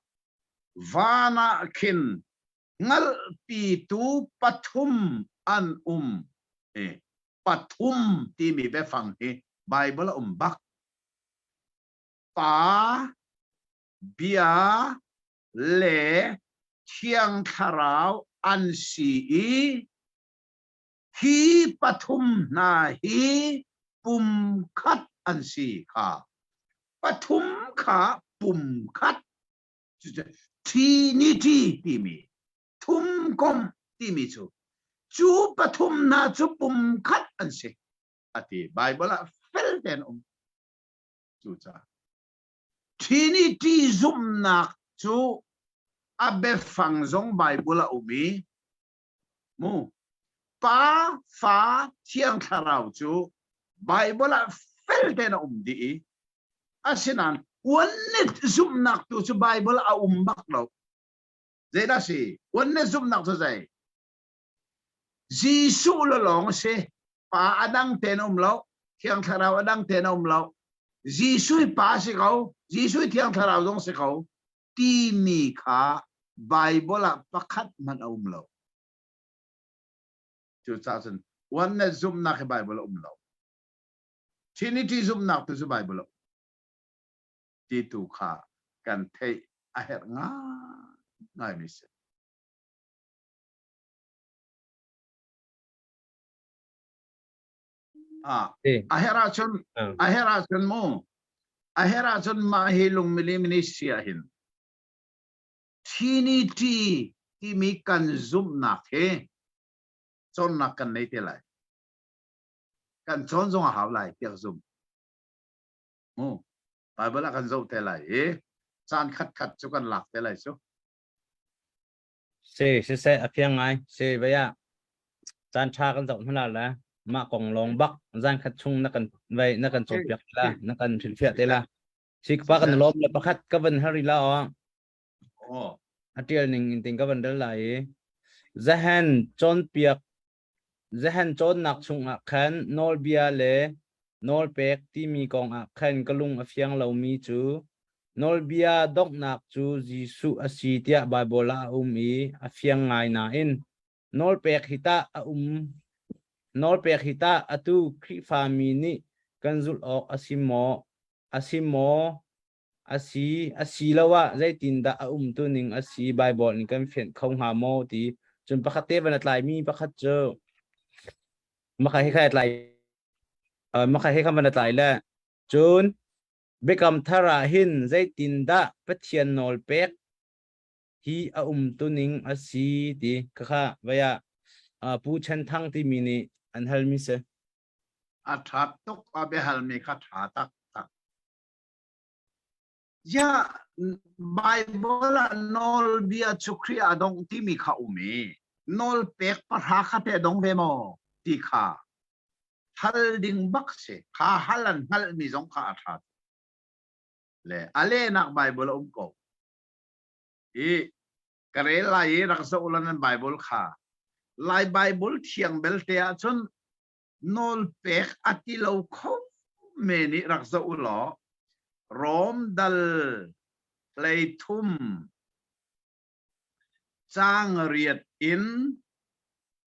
van ah khin hngalhpitu pathum an um. E, pathum timi biafang hi Bible a um bak. Pa, bia, le Thiang Thlarau an si i Hi pathum hna hi pumkhat an si kha. Pathum kha pumkhat. Trinity timi thumkomh timi cu cu pathum hna cu pumkhat an si a ti. Bible ah fel tein um. Cucaah Trinity zumhnak cu a biafang zong Bible a um i Mu. Pa, Fa, Thiang Thlarau cu Bible ah fel tein a um dih i asinain oneness zumhnak tu cu Bible ah a um bak lo. Zeidah si? Oneness zumhnak cu zei? Jesuh le lawng a si. Pa a dang tein a um lo. Thiang Thlarau a dang tein a um lo. Jesuh i Pa si ko. Jesuh i Thiang Thlarau zong si ko. Timi kha Bible ah pakhat hmanh a um lo. Cucaah cun oneness zumhnak hi Bible a um lo. Trinity zumhnak tu cu Bible a um. Ti tu kha kan theih a herh ngaingai mi si. Ah, a herh ahcun a herh ahcun mu a herh ahcun mah hi lungmili ministry ah hin Trinity timi kan zumhnak hi cawnnak kan nei te lai. Kan cawn zong a hau lai tiah zum. Mu Bible ah kan zoh te lai i caan khat khat cu kan lak te lai cu. Si, siseh, a fiang ngai. Si, vei ah caan ṭha kan zoh hna la. Mah kong lawng bak zan khat chung na kan vei na kan cawnpiak te la, na kan hrilhfiah te la. Si pa kan lawm le pakhat ka van hari la aw. Oh. A ṭial ning in ting ka van rel lai i Zahan cawnpiak Zahan cawnnak chungah khan nawlbia le nawlpek timi kongah khan ka lung a fiang lomi cu nawlbia donghnak cu Jesuh a si tiah Baibal ah a um i a fiang ngai nain nawlpek hi tah a um nawlpek hi tah atu Khrihfami nih kan zulh awk a si maw a si maw a si asiloah zeitindah a umtuning a si Baibal nih kan fianh kho hnga maw ti cun pakhat te van a tlaimi pakhat cu maka hi kha tlai maka hi kha van a tlai le cun Biakam Thar ah hin zeitindah Pathian nawl pek hi a umtuning a si ti khakha vaya Pu Chen Thang timi nih an halmi si. A ṭha tuk a biahalmi kha ṭha taktak. Ya. Bible ah nawlbia cu Khrih ah dong timi kha um i nawl pek pahra kha teh dong ve maw ti kha hal ding bak si. Kha hal an hngalhmi zong kha a ṭha. Le a lehnak Bible a um ko. I ka rel lai i rak zoh lan nan Bible kha. Lai Bible thiang belte ahcun nawl pek a ti lo kho me nih rak zoh u law Rom dal 13 caang riat in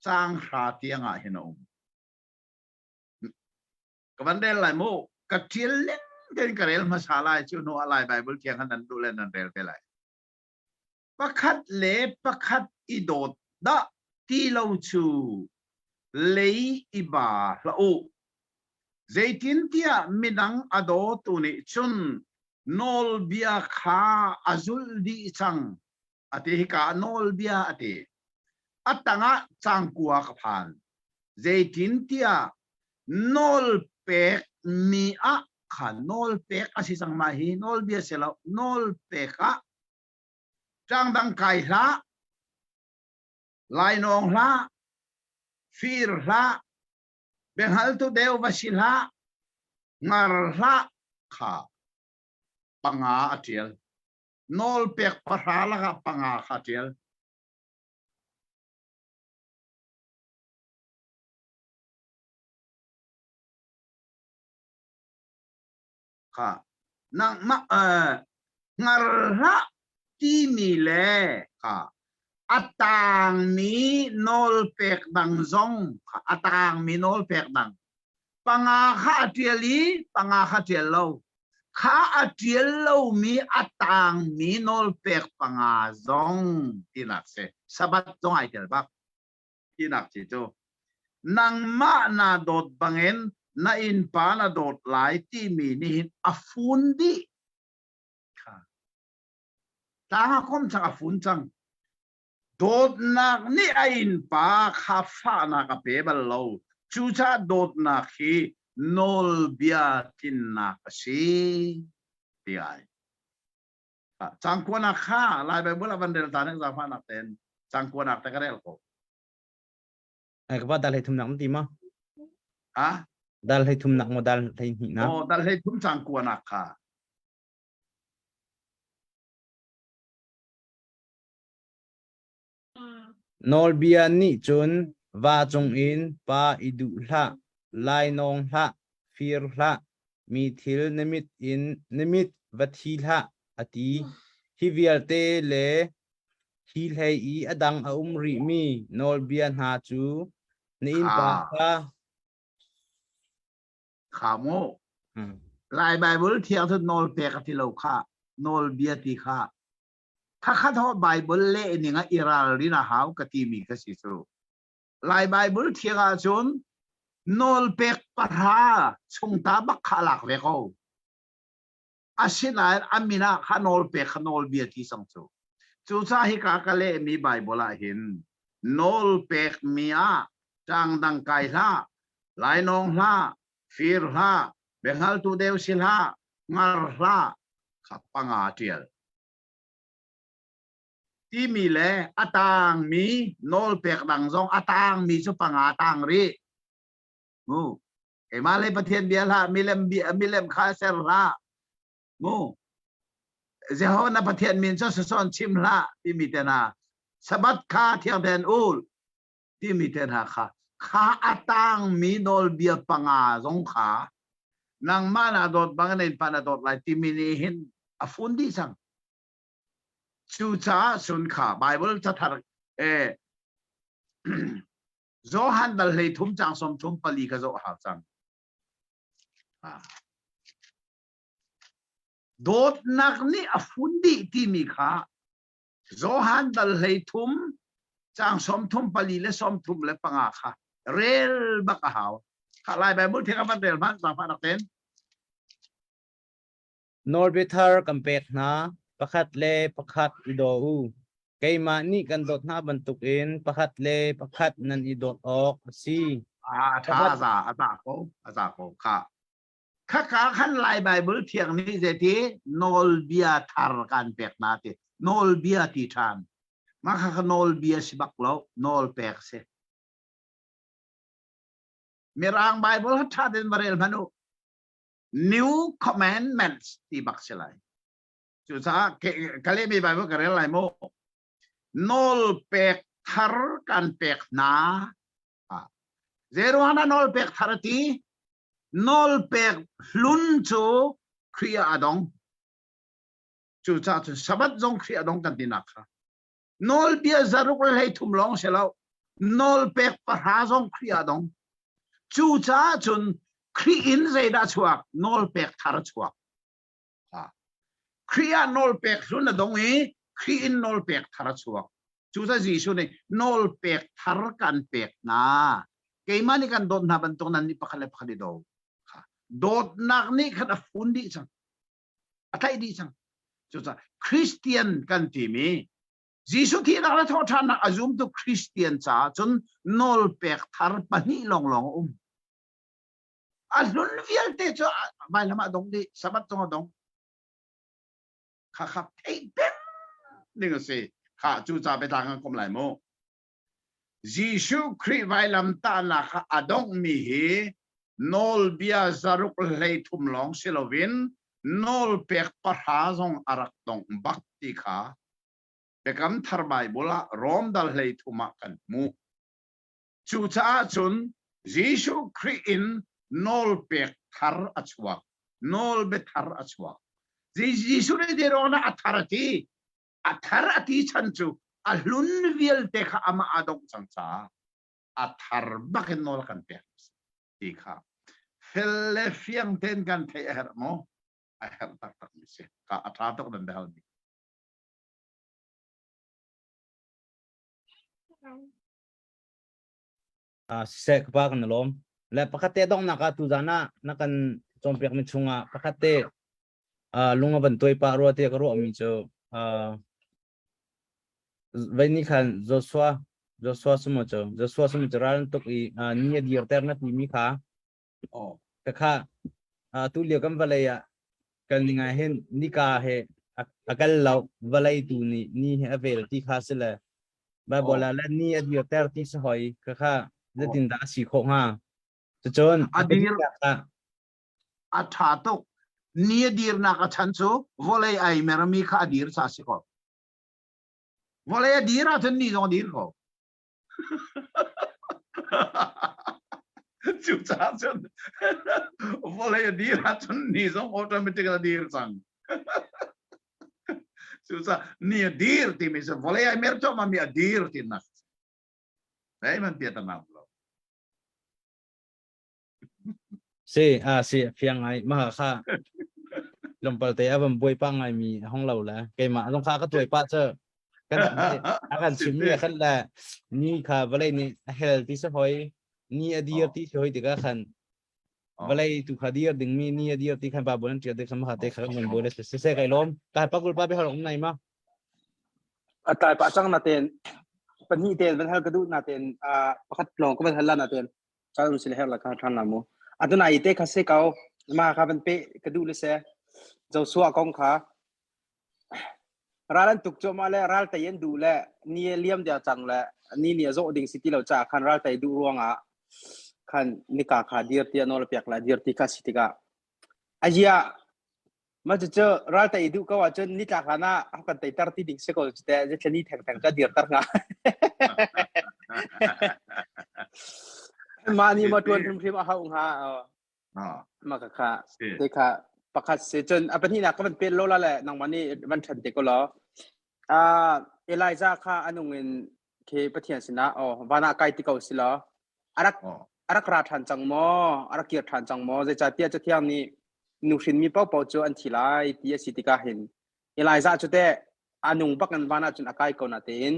caang hra tiang ah hin a um. Ka van rel lai mu. Ka ṭial ning tein ka rel hmasa lai cu hnu ah Lai Bible thiang khan nan duh le nan rel te lai. Pakhat le pakhat i dawt dah ti lo cu lei i ba hlah u. Zeitintiah midang a dawtu nih cun nawlbia kha a zulh dih cang. A ti hika ah nawlbia a ti. A tangah cangkua ka phan. Zeitintiah nawl pekmi ah kha nawl pek a si cang mah hi nawlbia si lo nawl pek ah ṭangdang kai hlah, lainawng hlah, fir hlah, biahngaltu deu va si hlah, ngar hlah kha panga a ṭial. Nawlpek pahra lakah panga kha a ṭial. Kha nangmah hngar hlah timi le kha a tangmi nawlpek dang zong kha a tangmi nawlpek dang panga kha a ṭial i panga kha ṭial lo kha a ṭial lomi a tangmi nawlpek panga zong tinak si Sabbath zong ai tel bak tinak ci cu nangmah na dawt bangin na innpa na dawt lai timi nih hin a fun dih kha tlang a kom cang a fun cang dawtnak nih a innpa kha fahnak a pe bal lo cucaah dawtnak hi nawlbia tlinnak a si ti ai Cangkuanak kha Lai Bible ah van rel ta nek zaangfahnak tein cangkuanak te ka rel ko. Ai ka pa dal hlei thumnak na ti ma? Ha? Dal hlei thumnak maw dal hlei hnihnak? Oh, dal hlei thum cangkuanak kha. Nawlbia nih cun va cungin pa i duh hlah, lainawng hlah, fir hlah, mi thil na mit in na mit va thi hlah, a ti. Hi vialte le hi hlei i a dang a um rihmi nawlbia hna cu na innpa kha Kha mu. Lai Bible thiang cu nawl pek a ti lo kha, nawlbia ti kha. Khakhat ho Bible leh ning ah i ralrin a hau ka timi ka si cu. Lai Bible thiang ahcun nawlpek pahra chungta bak kha a lak ve ko. Asinain a min ah kha nawlpek kha nawlbia ti cang cu. Cucaah hika ka lehmi Bible ah hin nawlpek mi ah ṭangdang kai hlah, lainawng hlah, fir hlah, biahngaltu deu si hlah, ngar hlah kha panga ṭial. Timi le a tangmi nawlpek dang zong a tangmi cu panga tang rih. Mu. Keimah le Pathian bia hlah, milem bia milem kha ser hlah. Mu. Jehovah na Pathian min cu sasawn chim hlah timi te hna. Sabbath kha thiang tein ul timi te hna kha kha a tangmi nawlbia panga zong kha nangmah na dawt bang na innpa na dawt lai timi nih hin a fun dih cang. Cucaah cun kha Bible cathar eh Johan dal hlei thum cang som thum pali ka zoh hau cang. Dawtnak nih a fun dih timi kha Johan dal hlei thum cang 34 le 35 kha rel bak a hau. Kha Lai Bible theng a van rel hmanh zaangfah rak ten. Nawlbia thar kan pek hna, pakhat le pakhat i daw u. Keimah nih kan dawt hna bantukin pakhat le pakhat nan i dawt awk a si. A tha a za a za ko a za ko kha. Khaka khan Lai Bible thiang nih zeiti nawlbia thar kan pek hna ti. Nawlbia ti ṭhan. Mah kha kha nawlbia si bak lo, nawl pek si. Mirang Bible ha ṭha tein va rel hmanh u. New Commandments ti bak si lai. Cucaah ka lehmi Bible ka rel lai mu. Nawl pek thar kan pek hna. Zeiruang dah nawl pek thar a ti? Nawl pek hlun cu Khrih ah a dong. Cucaah cun Sabbath zong Khrih a dong kan tinak kha. Nawlbia zaruk le 13 lawng si lo. Nawlpek pahra zong Khrih ah dong. Cucaah cun Khrih in zeidah chuak? Nawlpek thar a chuak. Khrih ah nawlpek hlun a dong i Khrih in nawlpek thar a chuak. Cucaah Jesuh nih nawlpek thar kan pek hna. Keimah nih kan dawt hna bantuk nan nih pakhat le pakhat i daw. Dawtnak nih khan a fun dih cang. A tlaih dih cang. Cucaah Christian kan timi Jesuh thihnak le thawhṭhannak a zumtu Christian caah cun nawlpek thar pahnih lawnglawng a um. A hlun vialte cu vailam ah dong dih, Sabbath zong a dong. Kha kha theih peng ding a si. Kha cu ca biatlang kan kom lai mu. Jesuh Khrih vailam tahnak kha a donghmi hi nawlbia zaruk 13 lawng si loin nawlpek pahra zong a rak dongh bak ti kha Biakam Thar Baibal ah Rom dal 13 ah kan hmuh. Cucaah cun Jesuh Khrih in nawlpek thar a chuak, nawlbia thar a chuak. Jesuh nih zeiruangah a thar a ti? A thar a ti chan cu a hlun vialte kha amah a dongh cang caah a thar bak in nawl kan pek ti kha fel le fiang tein kan theih a herh maw? A herh taktak mi si. Ka a ṭha tuk nan biahal mi. Siseh ka pa kan lawm. Le pakhat te donghnak ah tuzan ah na kan cawnpiak mi chungah pakhat te lung a van tuai pah rua te ka ruah mi cu vei ni khan Joshua Joshua sumo cu Joshua sumo cu ral tuk i ni a dir ter na ti mi kha Ka kha tu lio kan vawlei ah kal ning ah hin nika he a kal lo vawlei tu nih ni he a vel ti kha si le Bible ah le ni a dirter ti si hoi ka kha zeitin dah a si khawh hnga cucun a dir a tha tuk ni a dirnak a chan cu vawlei ai mermi kha a dir ca si ko vawlei a dir ahcun ni zong a dir ko Cucaah cun vawlei a dir ahcun ni zong automatic a dir cang. Cucaah ni a dir timi cu vawlei ai mer cuahmah mi a dir tinak. Hei man pia tanam lo. Si, a si fiang ngai ma kha lompal te a van buai pa ngai mi hong lo le keimah zong kha ka tuai pa che kan a kan chim mi khan le ni kha vawlei nih a hel ti si hoi ni a dir ti si hoi tikah khan vawlei tu kha dir ding mi ni a dir ti khan Bible an tial te khan ma te kha kan buai le se se kai lom kai pakul pa be har um nai ma A tlai pa cang na ten pahnih ten van hal ka duh na ten pakhat lawng ka van hal la na ten Caan um sile her la kha ṭhan la mu. Adonai te kha se ko ma kha van pe ka duh le se Joshua kong kha ral an tuk cuahmah le ral tei an duh le ni a liam dia cang le ni ni a zawh ding si ti lo caah khan ral tei duh ruangah khan nika kha dir ti a nawl a pek la dir ti kha si tikah azia Mah cucu ral tei duh ko ahcun nitlak hlan ah a kan teiter ti ding si ko cu teh zeithla ni thengtheng ka dirter hnga. Mah nih maw ṭuan hrimhrim a hauh hnga. Mah ka kha te kha pakhat si cun a pahnihnak ka van pet lo la le nangmah nih van ṭhen te ko law. Uh, Elijah kha a nung in khi Pathian sinah oh van ah kai ti ko si law arak arak ra ṭhan cang maw arak kir ṭhan cang maw zeicahtiah Cathiang nih nuhrin mi paohpaoh cu an thi lai ti a si tikah hin Elijah cu teh a nung bak in van ah cun a kai ko na tein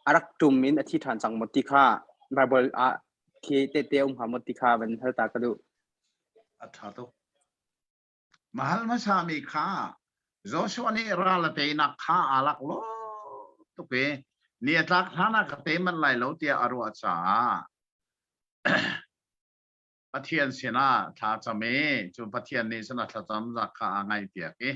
a rak ṭum in a thi ṭhan cang maw ti kha Bible ah khi tehte um hnga maw ti kha van hal ta ka duh. A ṭha tuk. Mahal hmasa mi kha Joshua nih ral a teinak kha aa lak lo tuk i ni a tlak hlan ah ka tei manh lai lo tiah a ruah caah. Pathian sinah thla cam i cu Pathian nih cun a thlacam zak kha a ngaihpiak i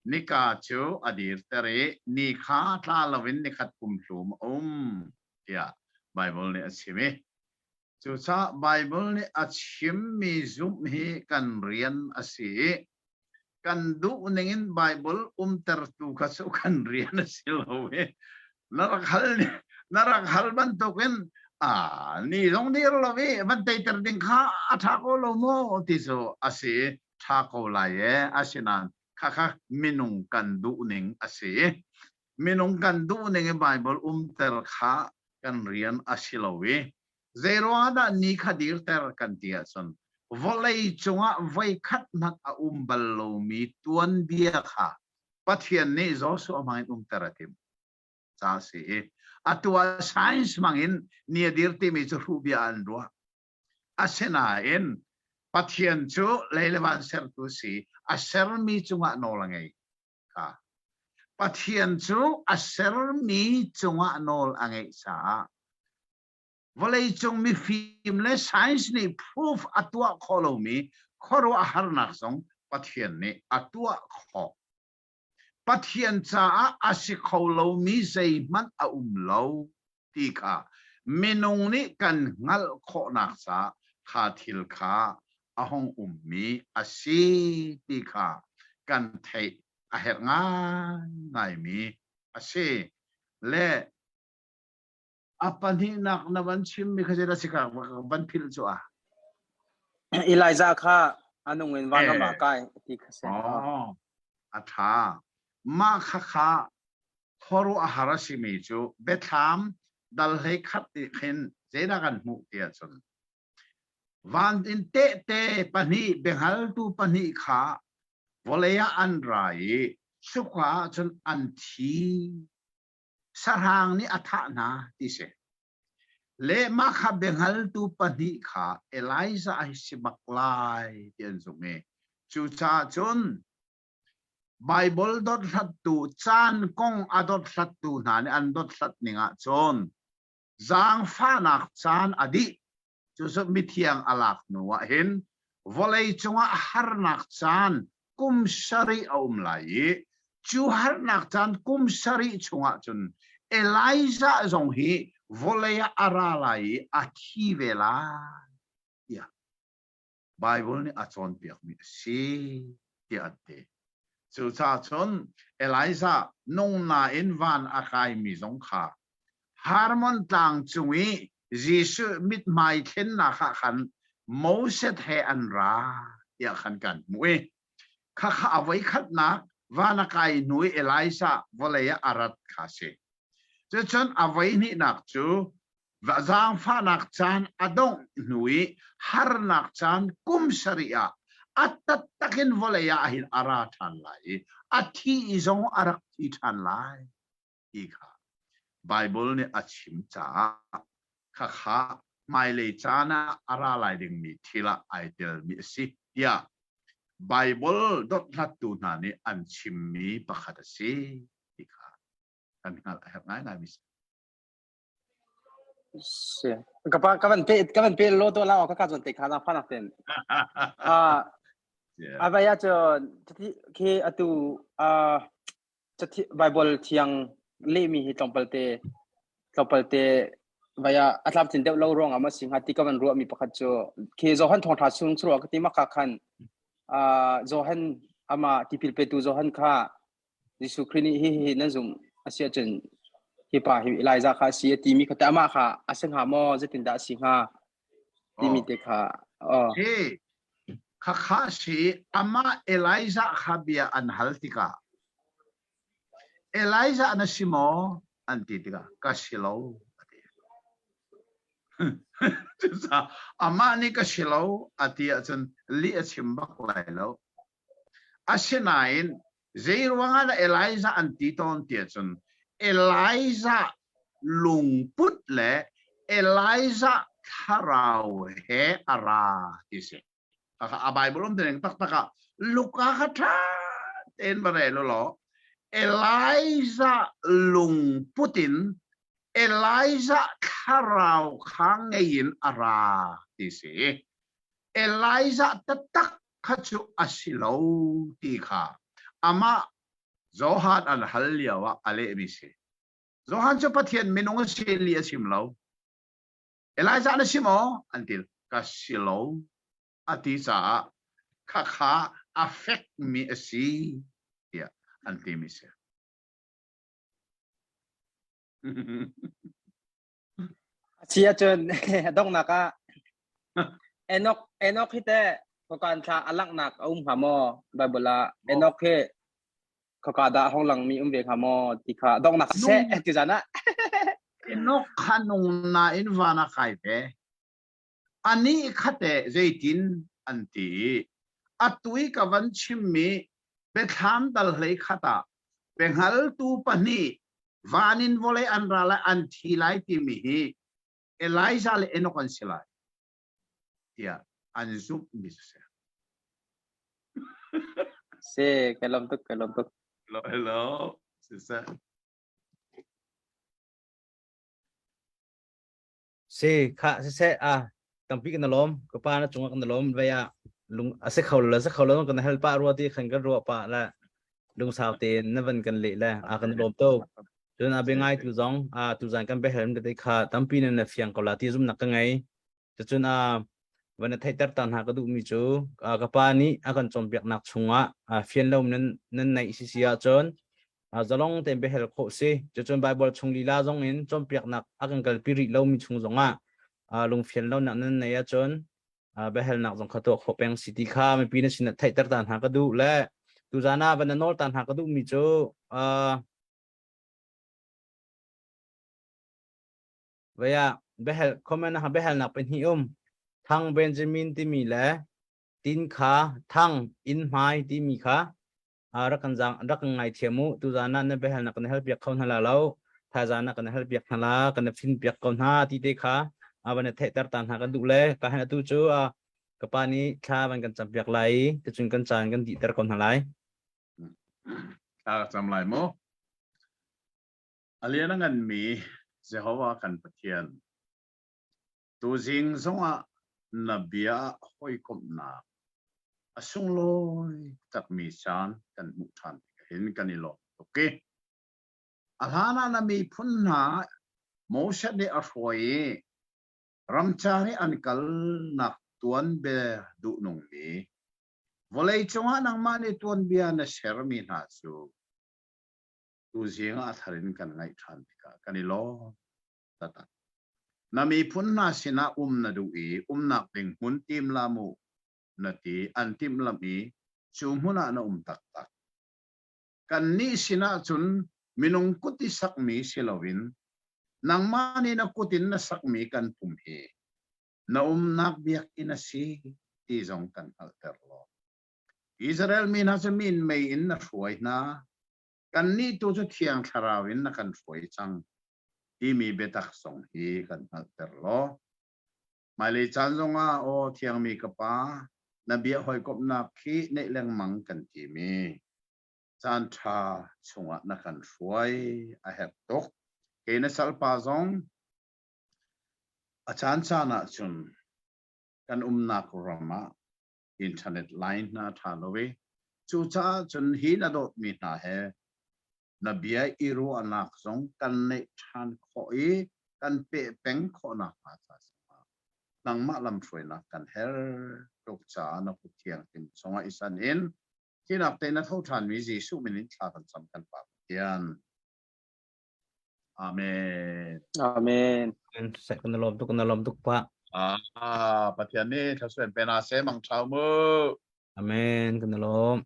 nika cu a dirter i ni kha tla loin nikhat kumhlum a um tiah Baibal nih a chim i cucaah Baibal nih a chimmi zumh hi kan rian a si i kan duh ningin Bible umtertu kha cu kan rian a si lo i na rak hal na rak hal bantukin a ni zong dir lo i van teiter ding kha a tha ko lo maw ti cu a si tha ko lai e asinain khakha minung kan duh ning a si minung kan duh ning i Bible umter kha kan rian a si lo i Zeiruangah dah ni kha dirter kan ti ahcun vawlei cungah voikhat hmanh a um bal lomi tuanbia kha Pathian nih Joshua hmangin umter a timh ca a si i atu ah science hmangin ni a dir timi cu hruh bia an ruah. Asinain Pathian cu lei le van sertu si a sermi cungah nawl a ngei kha. Pathian cu a sermi cungah nawl a ngeih caah Vawleicung mifim le science nih proof a tuah khawh lomi khuaruahharnak zong Pathian nih a tuah khawh. Pathian caah a si kho lomi zeihmanh a um lo ti kha minung nih kan hngalh khawhnak caah kha thil kha a hung ummi a si ti kha kan theih a herh ngaingaimi a si. Le A pahnihnak na van chimmi kha zeidah si ka van philh cu a. Elijah kha a nung in vanram ah kai ti kha si. Oh, a tha. Mah kha kha khuaruahhar a simi cu Biathlam dal hlei khat nih khin zeidah kan hmuh ti ahcun van in tehte pahnih biahngaltu pahnih kha vawlei ah an ra i cuka ahcun an thi sahrang nih a thah hna ti si. Le mah kha biahngaltu pahnih kha Elijah a si bak lai ti an zumh i cucaah cun Baibal dothlattu caan kong a dothlattu hna nih an dothlat ning ah cun zaangfahnak caan a dih Cucu mithiang a lak hnu ah hin vawlei cungah harnak caan kum sarih a um lai i cu harnak caan kum sarih chungah cun Elijah zong hi vawlei ah a ra lai i a thi ve lai tiah Baibal nih a cawnpiakmi a si tiah an ti. Cucaah cun Elijah nung nain van a kaimi zong kha Hermon tlang cung i Jesuh mithmai thlennak ah khan Moses he an ra tiah khan kan hmuh i khakha a voikhatnak van a kai hnu i Elijah vawlei ah a rat kha a si. Cucun a voihnihnak cu zaangfahnak caan a dongh hnu i harnak caan kum sarih ah a taktak in vawlei ah hin a ra ṭhan lai i a thi zong a rak thi ṭhan lai ti kha Baibal nih a chim caah khakha hmailei caan ah a ra lai dingmi thil ah ai telmi a si tiah Baibal dothlattu hna nih an chimmi pakhat a si ti kha kan hngalh a herh ngaingaimi si. Si. Ka pa ka van pe ka van pe lo to la ka ka zon te kha na fa nak ten. Ah avaya chon khi atu ah Bible thiang lehmi hi tlawmpal te tlawmpal te vaya a tlamtlin deuh lo ruang ah ma si hnga ti ka van ruahmi pakhat cu khi Johan thawngtha chung chuah ka ti maka khan Johan ama tipil petu Johan kha Jesuh Khrih nih hi hi nan zumh a si ahcun hi pa hi Elijah kha a si a timi kha te amah kha a si hnga maw zeitindah a si hnga timi te kha oh hi khakha si amah Elijah kha bia an hal tikah Elijah na si maw an ti tikah ka si lo a ti cucaah amah nih ka si lo a ti ahcun lih a chim bak lai lo Asinain zeiruangah dah Elijah an ti tawn ti ahcun Elijah lungput le Elijah thlarau he a ra ti si. A Bible um tining taktak ah Luka kha ṭha tein va rel u law Elijah lungput in Elijah thlarau kha ngei in a ra ti si. Elijah taktak kha cu a si lo ti kha amah Johan an hal lio ah a lehmi si. Johan cu Pathian minung a si li a chim lo. Elijah na si maw? An ti. Ka si lo a ti caah khakha a fekmi a si tiah an timi si. Si ahcun donghnak ah Enoch Enoch hi teh khokan thla a langhnak a um hnga maw Bible ah Enoch hi khoka dah hong langmi um ve hnga maw ti kha donghnak seh ti zan ah Enoch kha nung nain van a kai ve. Anih kha teh zeitin an ti i atu i ka van chimmi biathlam dal hlei khat ah biahngaltu pahnih van in vawlei an ra lai an thi lai timi hi Elijah le Enoch an si lai tiah an zumhmi cu si. Si, ka lawm tuk, ka lawm tuk. Hello, hello. Siseh. Si kha siseh a tampi kan lawm ka pa na cungah kan lawm vei ah lung a si kho lo si kho lo kan hal pah rua ti khan kan ruah pah la lungsau tein na van kan leh le a kan lawm to cun a bia ngai tu zong a tu zan kan biahal te kha tampi na na fiang ko la ti zum nak ka ngei Cucun a van i theihter ta hna ka duhmi cu ka pa nih a kan cawnpiaknak chungah fian lo nan nan neih si si ahcun zalong tein biahal khawh si. Cucun Baibal chung lila zong in cawnpiaknak a kan kalpi rih lomi chung zongah lungfian lonak nan neih ahcun biahalnak zong kha tuah khawh peng si ti kha mipi na sinah theihter ta hna ka duh le tuzan ah van na nawl ta hna ka duhmi cu Vei ah biahal comment ah biahalnak pahnih um. Thang Benjamin timi le Tin kha Thang Inn Hmai timi kha rak kan zang rak kan ngaithiam u. Tuzan ah na biahalnak kan hal piak kho hna la lo. Thaizan ah kan hal piak hna la, kan fin piak ko hna ti te kha van i theihter ta hna kan duh le ka han atu cu ka pa nih thla van kan cam piak lai i ticun kan caan kan dihter ko hna lai. Thla ka cam lai mu. A lian a nganmi Jehovah kan Pathian, tuzing zongah na bia ah hawikomhnak a sunglawi takmi caan kan hmuh ṭhan tikah hin kan i lawm tuk i a hlanah na miphun hna Moses nih a hruai i ramcar i an kalnak tuanbia duhnungmi vawleicung ah nangmah nih tuanbia na sermi hna cu Tuzing ah a thar in kan ngaih ṭhan tikah kan i lawm taktak. Na miphun hna sinah um na duh i umnak ding hmun timlam u na ti an timhlamh i cu hmun ah na um taktak. Kannih sinah cun minung kut i sakmi si loin nangmah nih na kut in na sakmi kan pum hi na umnak biakinn a si ti zong kan hngalhter law. Israel mi hna cu minmei in na hruai hna. Kannih tu cu Thiang Thlarau in na kan hruai cang timi biatak zong hi kan hngalhter law. Hmailei caan zongah aw thiangmi ka pa, na bia hawikomhnak khi neih lengmang kan timi caan ṭha chungah na kan hruai a herh tuk. Kei na salpa zong a caan caan ah cun kan umnak ram ah internet line hna ṭha lo i cucaah cun hi na dawtmi hna he na bia i ruahnak zong kan neih ṭhan khawh i kan peh peng khawhnak hnga ca nangmah lamhruainak kan her tuk caah na kut thianghlim chungah i san in thinak te na tho ṭhanmi Jesuh min in thla kan cam kan Pa Pathian. Amen. Amen. Kan lawm tuk kan lawm tuk pa. Ah, Pathian nih thlasuen pena se mang thau mu. Amen. Kan lawm.